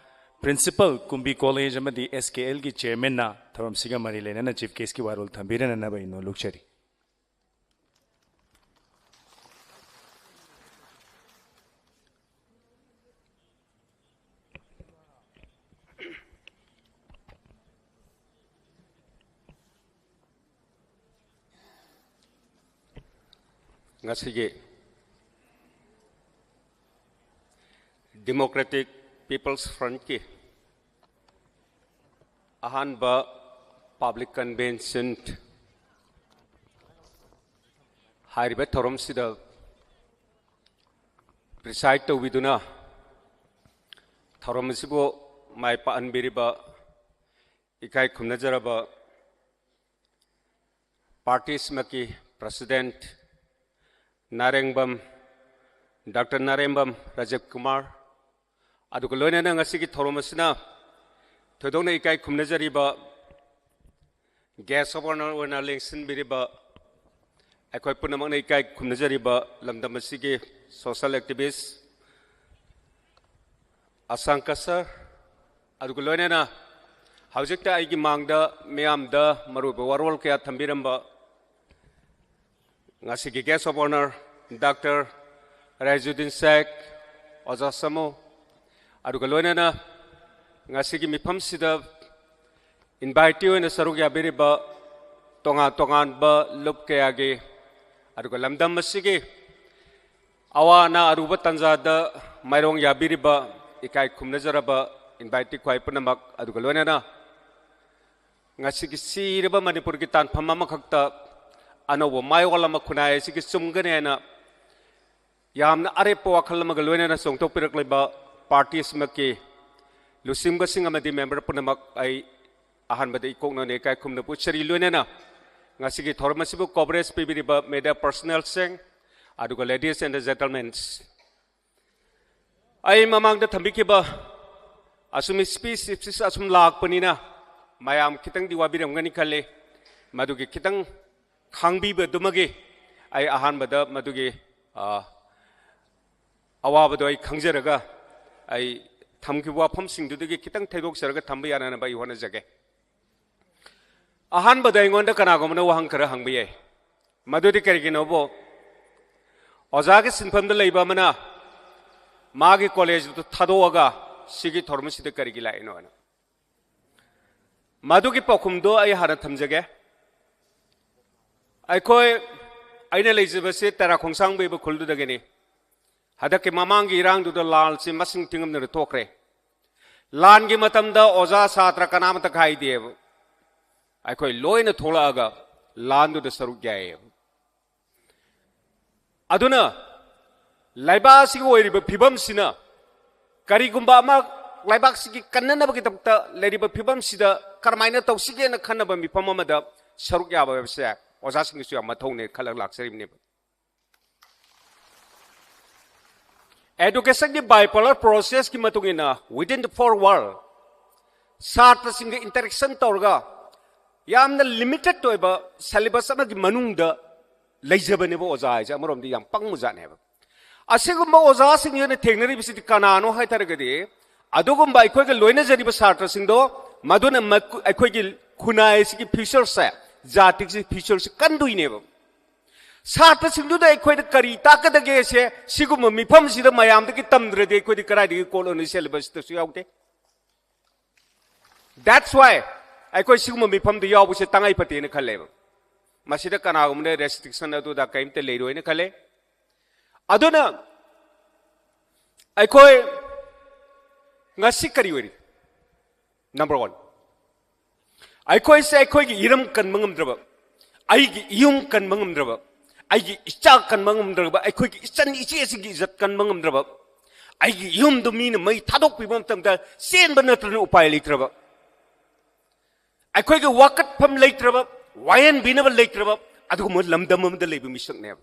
principal ꯀꯨꯝꯕꯤ college ꯑꯃꯗꯤ S K L ꯒꯤ chairman ꯅ ꯊꯧꯔꯝꯁꯤꯒ ꯃꯔꯤ ꯂꯩꯅꯅ chief guest ꯀꯤ ꯋꯥꯔꯣꯜ ꯊꯝꯕꯤꯔꯅꯅꯕ ꯑꯩ ꯅꯣꯜꯂꯨꯛꯆꯔꯤ꯫ ꯉꯁꯤꯒꯤ Democratic People's Front ꯀꯤ ꯑꯍꯥꯟꯕ public convention ꯍꯥꯏꯔꯤꯕ ꯊꯧꯔꯝꯁꯤꯗ preside ꯇꯧꯕꯤꯗꯨꯅ ꯊꯧꯔꯝ ꯑꯁꯤꯕꯨ ꯃꯥꯏ ꯄꯥꯛꯍꯟꯕꯤꯔꯤꯕ ꯏꯀꯥꯏ ꯈꯨꯝꯅꯖꯔꯕ party ꯁꯤꯃꯛꯀꯤ president ꯅꯥꯔꯦꯡꯕꯝ, ꯗꯥꯛꯇꯔ ꯅꯥꯔꯦꯡꯕꯝ ꯔꯥꯖꯤꯕ ꯀꯨꯃꯥꯔ, ꯑꯗꯨꯒ ꯂꯣꯏꯅꯅ ꯉꯁꯤꯒꯤ ꯊꯧꯔꯝ ꯑꯁꯤꯅ ꯊꯣꯏꯗꯣꯛꯅ ꯏꯀꯥꯏ ꯈꯨꯝꯅꯖꯔꯤꯕ guest of honour ꯑꯣꯏꯅ ꯂꯦꯡꯁꯤꯟꯕꯤꯔꯤꯕ ꯑꯩꯈꯣꯏ ꯄꯨꯝꯅꯃꯛꯅ ꯏꯀꯥꯏ ꯈꯨꯝꯅꯖꯔꯤꯕ ꯂꯝꯗꯝ ꯑꯁꯤꯒꯤ social activist ꯑꯁꯥꯡꯀ sir, ꯑꯗꯨꯒ ꯂꯣꯏꯅꯅ ꯍꯧꯖꯤꯛꯇ ꯑꯩꯒꯤ ꯃꯥꯡꯗ ꯃꯤꯌꯥꯝꯗ ꯃꯔꯨꯑꯣꯏꯕ ꯋꯥꯔꯣꯜ ꯀꯌꯥ ꯊꯝꯕꯤꯔꯝꯕ ꯉꯁꯤꯒꯤ guest of honour ꯗꯥꯛꯇꯔ ꯔꯥꯏꯖꯨꯗꯤꯟ ꯁꯦꯈ, ꯑꯣꯖꯥ ꯁꯥꯃꯨ, ꯑꯗꯨꯒ ꯂꯣꯏꯅꯅ ꯉꯁꯤꯒꯤ ꯃꯤꯐꯝꯁꯤꯗ invitee ꯑꯣꯏꯅ ꯁꯔꯨꯛ ꯌꯥꯕꯤꯔꯤꯕ ꯇꯣꯉꯥꯟ ꯇꯣꯉꯥꯟꯕ ꯂꯨꯞ ꯀꯌꯥꯒꯤ, ꯑꯗꯨꯒ ꯂꯝꯗꯝ ꯑꯁꯤꯒꯤ ꯑꯋꯥ ꯑꯅꯥ ꯑꯔꯨꯕ ꯇꯥꯟꯖꯥꯗ ꯃꯥꯏꯔꯣꯡ ꯌꯥꯕꯤꯔꯤꯕ ꯏꯀꯥꯏ ꯈꯨꯝꯅꯖꯔꯕ invitee ꯈ꯭ꯋꯥꯏ ꯄꯨꯝꯅꯃꯛ, ꯑꯗꯨꯒ ꯂꯣꯏꯅꯅ ꯉꯁꯤꯒꯤ ꯁꯤꯔꯕ ꯃꯅꯤꯄꯨꯔꯒꯤ ꯇꯥꯟꯐꯝ ꯑꯃꯈꯛꯇ ꯑꯅꯧꯕ ꯃꯥꯏꯑꯣꯟ ꯑꯃ ꯈꯨꯟꯅꯥꯏ ꯑꯁꯤꯒꯤ ꯆꯨꯝꯒꯅꯤ ꯍꯥꯏꯅ ꯌꯥꯝꯅ ꯑꯔꯦꯞꯄ ꯋꯥꯈꯜ ꯑꯃꯒ ꯂꯣꯏꯅꯅ ꯆꯣꯡꯊꯣꯛꯄꯤꯔꯛꯂꯤꯕ party ꯑꯁꯤꯃꯛꯀꯤ ꯂꯨꯆꯤꯡꯕꯁꯤꯡ ꯑꯃꯗꯤ member ꯄꯨꯝꯅꯃꯛ ꯑꯩ ꯑꯍꯥꯟꯕꯗ ꯏꯀꯣꯛꯅꯅ ꯏꯀꯥꯏ ꯈꯨꯝꯅꯕ ꯎꯠꯆꯔꯤ꯫ ꯂꯣꯏꯅꯅ ꯉꯁꯤꯒꯤ ꯊꯧꯔꯝ ꯑꯁꯤꯕꯨ coverage ꯄꯤꯕꯤꯔꯤꯕ media personnelꯁꯤꯡ, ꯑꯗꯨꯒ ladies and gentlemen, ꯑꯩ ꯃꯃꯥꯡꯗ ꯊꯝꯕꯤꯈꯤꯕ ꯑꯁꯨꯝ speech, speech ꯑꯁꯨꯝ ꯂꯥꯛꯄꯅꯤꯅ ꯃꯌꯥꯝ ꯈꯤꯇꯪꯗꯤ ꯋꯥꯕꯤꯔꯝꯒꯅꯤ ꯈꯜꯂꯤ꯫ ꯃꯗꯨꯒꯤ ꯈꯤꯇꯪ ꯈꯥꯡꯕꯤꯕꯗꯨꯃꯒꯤ ꯑꯩ ꯑꯍꯥꯟꯕꯗ ꯃꯗꯨꯒꯤ, ꯑ, ꯑꯋꯥꯕꯗꯣ ꯑꯩ ꯈꯪꯖꯔꯒ, ꯑꯩ ꯊꯝꯈꯤꯕ ꯋꯥꯐꯝꯁꯤꯡꯗꯨꯗꯒꯤ ꯈꯤꯇꯪ ꯊꯩꯗꯣꯛꯆꯔꯒ ꯊꯝꯕ ꯌꯥꯅꯅꯕ ꯑꯩ ꯍꯣꯠꯅꯖꯒꯦ꯫ ꯑꯍꯥꯟꯕꯗ ꯑꯩꯉꯣꯟꯗ ꯀꯅꯥꯒꯨꯝꯕꯅ ꯋꯥꯍꯪ ꯈꯔ ꯍꯪꯕ ꯌꯥꯏ꯫ ꯃꯗꯨꯗꯤ ꯀꯔꯤꯒꯤꯅꯣꯕꯨ, ꯑꯣꯖꯥꯒꯤ ꯁꯤꯟꯐꯝꯗ ꯂꯩꯕ ꯑꯃꯅ ꯃꯥꯒꯤ ꯀꯣꯂꯦꯖꯇꯨ ꯊꯥꯗꯣꯛꯑꯒ ꯁꯤꯒꯤ ꯊꯧꯔꯝꯁꯤꯗ ꯀꯔꯤꯒꯤ ꯂꯥꯛꯏꯅꯣ ꯍꯥꯏꯅ? ꯃꯗꯨꯒꯤ ꯄꯥꯎꯈꯨꯝꯗꯣ ꯑꯩ ꯍꯥꯟꯅ ꯊꯝꯖꯒꯦ꯫ ꯑꯩꯈꯣꯏ, ꯑꯩꯅ ꯂꯩꯖꯕꯁꯦ ꯇꯦꯔꯥ ꯈꯣꯡꯁꯥꯡꯕꯩ ꯎꯈ꯭ꯔꯨꯜꯗꯨꯗꯒꯤꯅꯤ꯫ ꯍꯟꯗꯛꯀꯤ ꯃꯃꯥꯡꯒꯤ ꯏꯔꯥꯡꯗꯨꯗ ꯂꯥꯟꯁꯤ ꯃꯁꯤꯡ ꯊꯤꯉꯝꯗꯅ ꯊꯣꯛꯈ꯭ꯔꯦ꯫ ꯂꯥꯟꯒꯤ ꯃꯇꯝꯗ ꯑꯣꯖꯥ ꯁꯥꯇ꯭ꯔ ꯀꯅꯥꯃꯠꯇ ꯈꯥꯏꯗꯦꯕ꯫ ꯑꯩꯈꯣꯏ ꯂꯣꯏꯅ ꯊꯣꯛꯂꯛꯑꯒ ꯂꯥꯟꯗꯨꯗ ꯁꯔꯨꯛ ꯌꯥꯏꯌꯦꯕ꯫ ꯑꯗꯨꯅ ꯂꯩꯕꯥꯛ ꯑꯁꯤꯒꯤ ꯑꯣꯏꯔꯤꯕ ꯐꯤꯕꯝꯁꯤꯅ ꯀꯔꯤꯒꯨꯝꯕ ꯑꯃ ꯂꯩꯕꯥꯛꯁꯤꯒꯤ ꯀꯟꯅꯅꯕꯒꯤꯗꯃꯛꯇ ꯂꯩꯔꯤꯕ ꯐꯤꯕꯝꯁꯤꯗ ꯀꯔꯝꯍꯥꯏꯅ ꯇꯧꯁꯤꯒꯦꯅ ꯈꯟꯅꯕ ꯃꯤꯐꯝ ꯑꯃꯗ ꯁꯔꯨꯛ ꯌꯥꯕ ꯍꯥꯏꯕꯁꯦ ꯑꯣꯖꯥꯁꯤꯡꯒꯤꯁꯨ ꯌꯥꯝ ꯃꯊꯧꯅꯦ ꯈꯜꯂꯒ ꯂꯥꯛꯆꯔꯤꯕꯅꯦꯕ꯫ Educationꯒꯤ bipolar processꯀꯤ ꯃꯇꯨꯡ ꯏꯟꯅ within the four wall ꯁꯥꯇ꯭ꯔꯁꯤꯡꯒ interaction ꯇꯧꯔꯒ ꯌꯥꯝꯅ limited ꯑꯣꯏꯕ syllabus ꯑꯃꯒꯤ ꯃꯅꯨꯡꯗ ꯂꯩꯖꯕꯅꯦꯕ ꯑꯣꯖꯥ ꯍꯥꯏꯁꯦ꯫ ꯑꯃꯔꯣꯝꯗ ꯌꯥꯝ ꯄꯪꯕꯖꯥꯠꯅꯦꯕ꯫ ꯑꯁꯤꯒꯨꯝꯕ ꯑꯣꯖꯥꯁꯤꯡꯁꯤꯅ ꯊꯦꯡꯅꯔꯤꯕꯁꯤꯗꯤ ꯀꯅꯥꯅꯣ ꯍꯥꯏ ꯇꯥꯔꯒꯗꯤ, ꯑꯗꯨꯒꯨꯝꯕ ꯑꯩꯈꯣꯏꯒ ꯂꯣꯏꯅꯖꯔꯤꯕ ꯁꯥꯇ꯭ꯔꯁꯤꯡꯗꯣ, ꯃꯗꯨꯅ ꯃ-, ꯑꯩꯈꯣꯏꯒꯤ ꯈꯨꯟꯅꯥꯏ ꯑꯁꯤꯒꯤ futureꯁꯦ, ꯖꯥꯇꯤꯒꯤ futureꯁꯦ ꯀꯟꯗꯣꯏꯅꯦꯕ꯫ ꯁꯥꯇ꯭ꯔꯁꯤꯡꯗꯨꯗ ꯑꯩꯈꯣꯏꯗ ꯀꯔꯤ ꯇꯥꯛꯀꯗꯒꯦꯁꯦ ꯁꯤꯒꯨꯝꯕ ꯃꯤꯐꯝꯁꯤꯗ ꯃꯌꯥꯝꯗꯒꯤ ꯇꯝꯗ꯭ꯔꯗꯤ ꯑꯩꯈꯣꯏꯗꯤ ꯀꯗꯥꯏꯗꯒꯤ ꯀꯣꯛꯂꯅꯤ? Syllabusꯇꯁꯨ ꯌꯥꯎꯗꯦ꯫ That's why ꯑꯩꯈꯣꯏ ꯁꯤꯒꯨꯝꯕ ꯃꯤꯐꯝꯗ ꯌꯥꯎꯕꯁꯦ ꯇꯉꯥꯏ ꯐꯗꯦꯅ ꯈꯜꯂꯦꯕ꯫ ꯃꯁꯤꯗ ꯀꯅꯥꯒꯨꯝꯕꯅ restriction ꯑꯗꯨꯗ ꯀꯔꯤꯝꯇ ꯂꯩꯔꯣꯏꯅ ꯈꯜꯂꯦ꯫ ꯑꯗꯨꯅ ꯑꯩꯈꯣꯏ ꯉꯁꯤ ꯀꯔꯤ ꯑꯣꯏꯔꯤ? Number one, ꯑꯩꯈꯣꯏꯁꯦ ꯑꯩꯈꯣꯏꯒꯤ ꯏꯔꯝ ꯀꯟꯕ ꯉꯝꯗ꯭ꯔꯕ, ꯑꯩꯒꯤ ꯏꯌꯨꯝ ꯀꯟꯕ ꯉꯝꯗ꯭ꯔꯕ, ꯑꯩꯒꯤ ꯏꯆꯥ ꯀꯟꯕ ꯉꯝꯗ꯭ꯔꯕ, ꯑꯩꯈꯣꯏꯒꯤ ꯏꯆꯟ ꯏꯆꯦꯁꯤꯡꯒꯤ ꯏꯖꯠ ꯀꯟꯕ ꯉꯝꯗ꯭ꯔꯕ, ꯑꯩꯒꯤ ꯏꯌꯨꯝꯗꯨ ꯃꯤꯅ ꯃꯩ ꯊꯥꯗꯣꯛꯄꯤꯕ ꯃꯇꯝꯗ ꯆꯦꯟꯕ ꯅꯠꯇ꯭ꯔꯅ ꯎꯄꯥꯏ ꯂꯩꯇ꯭ꯔꯕ, ꯑꯩꯈꯣꯏꯒꯤ ꯋꯥꯀꯠꯐꯝ ꯂꯩꯇ꯭ꯔꯕ, ꯋꯥꯌꯦꯟꯕꯤꯅꯕ ꯂꯩꯇ꯭ꯔꯕ ꯑꯗꯨꯒꯨꯝꯕ ꯂꯝꯗꯝ ꯑꯃꯗ ꯂꯩꯕ ꯃꯤꯁꯛꯅꯦꯕ꯫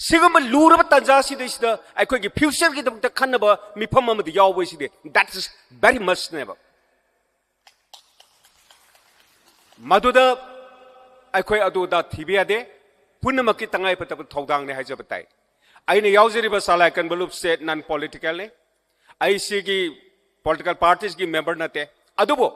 ꯁꯤꯒꯨꯝꯕ ꯂꯨꯔꯕ ꯇꯥꯟꯖꯥꯁꯤꯗꯩꯁꯤꯗ ꯑꯩꯈꯣꯏꯒꯤ future ꯒꯤꯗꯃꯛꯇ ꯈꯟꯅꯕ ꯃꯤꯐꯝ ꯑꯃꯗ ꯌꯥꯎꯕ ꯑꯁꯤꯗꯤ, that is very much ꯅꯦꯕ꯫ ꯃꯗꯨꯗ ꯑꯩꯈꯣꯏ ꯑꯗꯨꯗ ꯊꯤꯕ ꯌꯥꯗꯦ꯫ ꯄꯨꯝꯅꯃꯛꯀꯤ ꯇꯉꯥꯏ ꯐꯗꯕ ꯊꯧꯗꯥꯡꯅꯤ ꯍꯥꯏꯖꯕ ꯇꯥꯏ꯫ ꯑꯩꯅ ꯌꯥꯎꯖꯔꯤꯕ ꯆꯂꯥꯏ ꯀꯟꯕ ꯂꯨꯞꯁꯦ non political ꯅꯤ꯫ ꯑꯩ ꯁꯤꯒꯤ political parties ꯀꯤ member ꯅꯠꯇꯦ꯫ ꯑꯗꯨꯕꯨ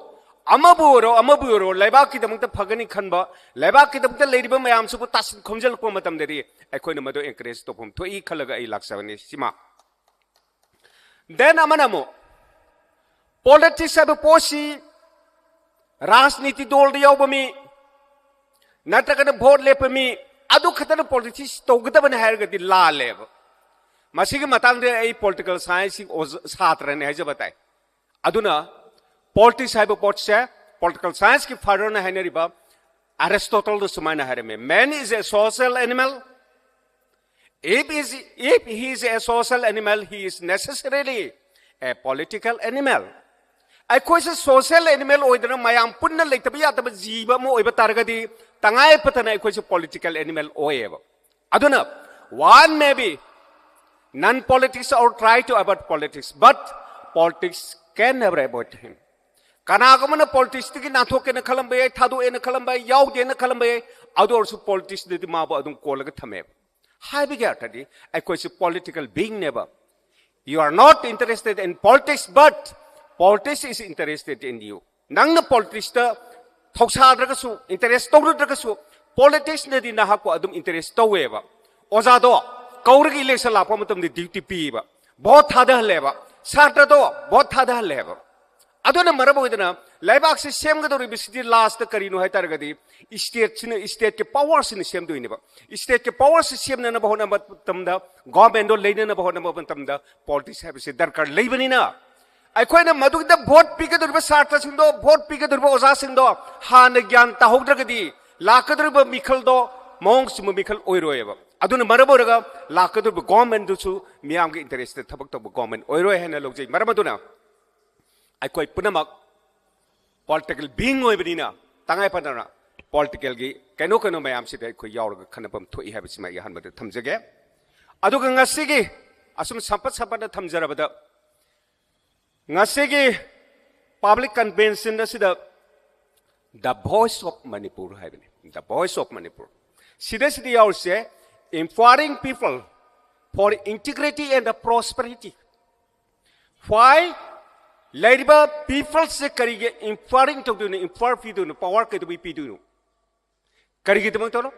ꯑꯃꯕꯨ ꯑꯣꯏꯔꯣ, ꯑꯃꯕꯨ ꯑꯣꯏꯔꯣ, ꯂꯩꯕꯥꯛꯀꯤꯗꯃꯛꯇ ꯐꯒꯅꯤ ꯈꯟꯕ, ꯂꯩꯕꯥꯛꯀꯤꯗꯃꯛꯇ ꯂꯩꯔꯤꯕ ꯃꯌꯥꯝꯁꯤꯕꯨ ꯇꯥꯁꯤꯟ ꯈꯣꯝꯖꯤꯜꯂꯛꯄ ꯃꯇꯝꯗꯗꯤ ꯑꯩꯈꯣꯏꯅ ꯃꯗꯨ encourage ꯇꯧꯐꯝ ꯊꯣꯛꯏ ꯈꯜꯂꯒ ꯑꯩ ꯂꯥꯛꯆꯕꯅꯤ꯫ ꯁꯤꯃ꯫ Then ꯑꯃꯅ ꯑꯃꯨꯛ, politics ꯍꯥꯏꯕ ꯄꯣꯠꯁꯤ ꯔꯥꯖꯅꯤꯇꯤ ꯗꯣꯜꯗ ꯌꯥꯎꯕ ꯃꯤ ꯅꯠꯇ꯭ꯔꯒꯅ vote ꯂꯦꯞꯄ ꯃꯤ, ꯑꯗꯨ ꯈꯛꯇꯅ politics ꯇꯧꯒꯗꯕꯅꯤ ꯍꯥꯏꯔꯒꯗꯤ ꯂꯥꯜꯂꯦꯕ꯫ ꯃꯁꯤꯒꯤ ꯃꯇꯥꯡꯗ ꯑꯩ political science ꯀꯤ ꯑꯣꯖꯥ, ꯁꯥꯇ꯭ꯔꯅꯤ ꯍꯥꯏꯖꯕ ꯇꯥꯏ꯫ ꯑꯗꯨꯅ politics ꯍꯥꯏꯕ ꯄꯣꯠꯁꯦ political science ꯀꯤ father ꯅ ꯍꯥꯏꯅꯔꯤꯕ Aristotle ꯅ ꯁꯨꯃꯥꯏꯅ ꯍꯥꯏꯔꯝꯃꯤ: "Man is a social animal. If is, if he is a social animal, he is necessarily a political animal." ꯑꯩꯈꯣꯏꯁꯦ social animal ꯑꯣꯏꯗꯅ ꯃꯌꯥꯝ ꯄꯨꯟꯅ ꯂꯩꯇꯕ ꯌꯥꯗꯕ ꯖꯤꯕ ꯑꯃ ꯑꯣꯏꯕ ꯇꯥꯔꯒꯗꯤ ꯇꯉꯥꯏ ꯐꯗꯅ ꯑꯩꯈꯣꯏꯁꯦ political animal ꯑꯣꯏꯌꯦꯕ꯫ ꯑꯗꯨꯅ one may be non politics or try to avoid politics, but politics can never avoid him. ꯀꯅꯥꯒꯨꯝꯕꯅ politics ꯇꯒꯤ ꯅꯥꯟꯊꯣꯛꯀꯦꯅ ꯈꯜꯂꯝꯕ ꯌꯥꯏ, ꯊꯥꯗꯣꯛꯑꯦꯅ ꯈꯜꯂꯝꯕ ꯌꯥꯏ, ꯌꯥꯎꯗꯦꯅ ꯈꯜꯂꯝꯕ ꯌꯥꯏ, ꯑꯗꯨ ꯑꯣꯏꯔꯁꯨ politics ꯅꯗꯤ ꯃꯥꯕꯨ ꯑꯗꯨꯝ ꯀꯣꯜꯂꯒ ꯊꯝꯃꯦꯕ꯫ ꯍꯥꯏꯕꯒꯤ ꯑꯔꯊꯗꯤ ꯑꯩꯈꯣꯏꯁꯦ political being ꯅꯦꯕ꯫ You are not interested in politics, but politics is interested in you. ꯅꯪꯅ politics ꯇ ꯊꯧꯁꯥꯗ꯭ꯔꯒꯁꯨ, interest ꯇꯧꯔꯨꯗ꯭ꯔꯒꯁꯨ, politics ꯅꯗꯤ ꯅꯍꯥꯛꯄꯨ ꯑꯗꯨꯝ interest ꯇꯧꯋꯦꯕ꯫ ꯑꯣꯖꯥꯗꯣ ꯀꯧꯔꯒ election ꯂꯥꯛꯄ ꯃꯇꯝꯗ duty ꯄꯤꯕ, vote ꯊꯥꯗꯍꯜꯂꯦꯕ꯫ ꯁꯥꯇ꯭ꯔꯗꯣ vote ꯊꯥꯗꯍꯜꯂꯦꯕ꯫ ꯑꯗꯨꯅ ꯃꯔꯝ ꯑꯣꯏꯗꯅ ꯂꯩꯕꯥꯛꯁꯤ ꯁꯦꯝꯒꯗꯧꯔꯤꯕꯁꯤꯗꯤ last ꯇ ꯀꯔꯤꯅꯣ ꯍꯥꯏ ꯇꯥꯔꯒꯗꯤ, state ꯁꯤꯅ, state ꯀꯤ power ꯁꯤꯅ ꯁꯦꯝꯗꯣꯏꯅꯦꯕ꯫ State ꯀꯤ power ꯁꯤ ꯁꯦꯝꯅꯅꯕ ꯍꯣꯠꯅꯕ ꯃꯇꯝꯗ, government ꯗꯣ ꯂꯩꯅꯅꯕ ꯍꯣꯠꯅꯕ ꯃꯇꯝꯗ politics ꯍꯥꯏꯕꯁꯤ ꯗꯔꯀꯥꯔ ꯂꯩꯕꯅꯤꯅ, ꯑꯩꯈꯣꯏꯅ ꯃꯗꯨꯒꯤꯗ vote ꯄꯤꯒꯗꯧꯔꯤꯕ ꯁꯥꯇ꯭ꯔꯁꯤꯡꯗꯣ, vote ꯄꯤꯒꯗꯧꯔꯤꯕ ꯑꯣꯖꯥꯁꯤꯡꯗꯣ ꯍꯥꯟꯅ ꯒ꯭ꯌꯥꯟ ꯇꯥꯍꯧꯗ꯭ꯔꯒꯗꯤ ꯂꯥꯛꯀꯗꯧꯔꯤꯕ ꯃꯤꯈꯜꯗꯣ ꯃꯑꯣꯡ ꯆꯨꯝꯕ ꯃꯤꯈꯜ ꯑꯣꯏꯔꯣꯏꯕ꯫ ꯑꯗꯨꯅ ꯃꯔꯝ ꯑꯣꯏꯔꯒ ꯂꯥꯛꯀꯗꯧꯔꯤꯕ government ꯗꯨꯁꯨ ꯃꯤꯌꯥꯝꯒꯤ interest ꯇ ꯊꯕꯛ ꯇꯧꯕ government ꯑꯣꯏꯔꯣꯏ ꯍꯥꯏꯅ ꯂꯧꯖꯩ꯫ ꯃꯔꯝ ꯑꯗꯨꯅ ꯑꯩꯈꯣꯏ ꯄꯨꯝꯅꯃꯛ ꯄꯣꯂꯤꯇꯤꯀꯦꯜ ꯕꯤꯡ ꯑꯣꯏꯕꯅꯤꯅ ꯇꯉꯥꯏ ꯐꯗꯅ ꯄꯣꯂꯤꯇꯤꯀꯦꯜꯒꯤ ꯀꯩꯅꯣ ꯀꯩꯅꯣ ꯃꯌꯥꯝꯁꯤꯗ ꯑꯩꯈꯣꯏ ꯌꯥꯎꯔꯒ ꯈꯟꯅꯐꯝ ꯊꯣꯛꯏ ꯍꯥꯏꯕꯁꯤꯃ ꯑꯩ ꯑꯍꯥꯟꯕꯗ ꯊꯝꯖꯒꯦ꯫ ꯑꯗꯨꯒ ꯉꯁꯤꯒꯤ ꯑꯁꯨꯝ ꯁꯝꯄꯠ ꯁꯝꯄꯠꯅ ꯊꯝꯖꯔꯕꯗ, ꯉꯁꯤꯒꯤ ꯄꯕ꯭ꯂꯤꯛ ꯀꯟꯚꯦꯟꯁꯟ ꯑꯁꯤꯗ The Voice of Manipur ꯍꯥꯏꯕꯅꯤ꯫ The Voice of Manipur ꯁꯤꯗꯩꯁꯤꯗ ꯌꯥꯎꯔꯤꯁꯦ, Empowering People for Integrity and Prosperity꯫ Why? ꯂꯩꯔꯤꯕ ꯄꯤꯄꯜꯁꯦ ꯀꯔꯤꯒꯤ empowering ꯇꯧꯗꯣꯏꯅꯣ, empower ꯄꯤꯗꯣꯏꯅꯣ, ꯄꯋꯥꯔ ꯀꯩꯗꯧꯕꯩ ꯄꯤꯗꯣꯏꯅꯣ? ꯀꯔꯤꯒꯤꯗꯃꯛꯇꯅꯣ?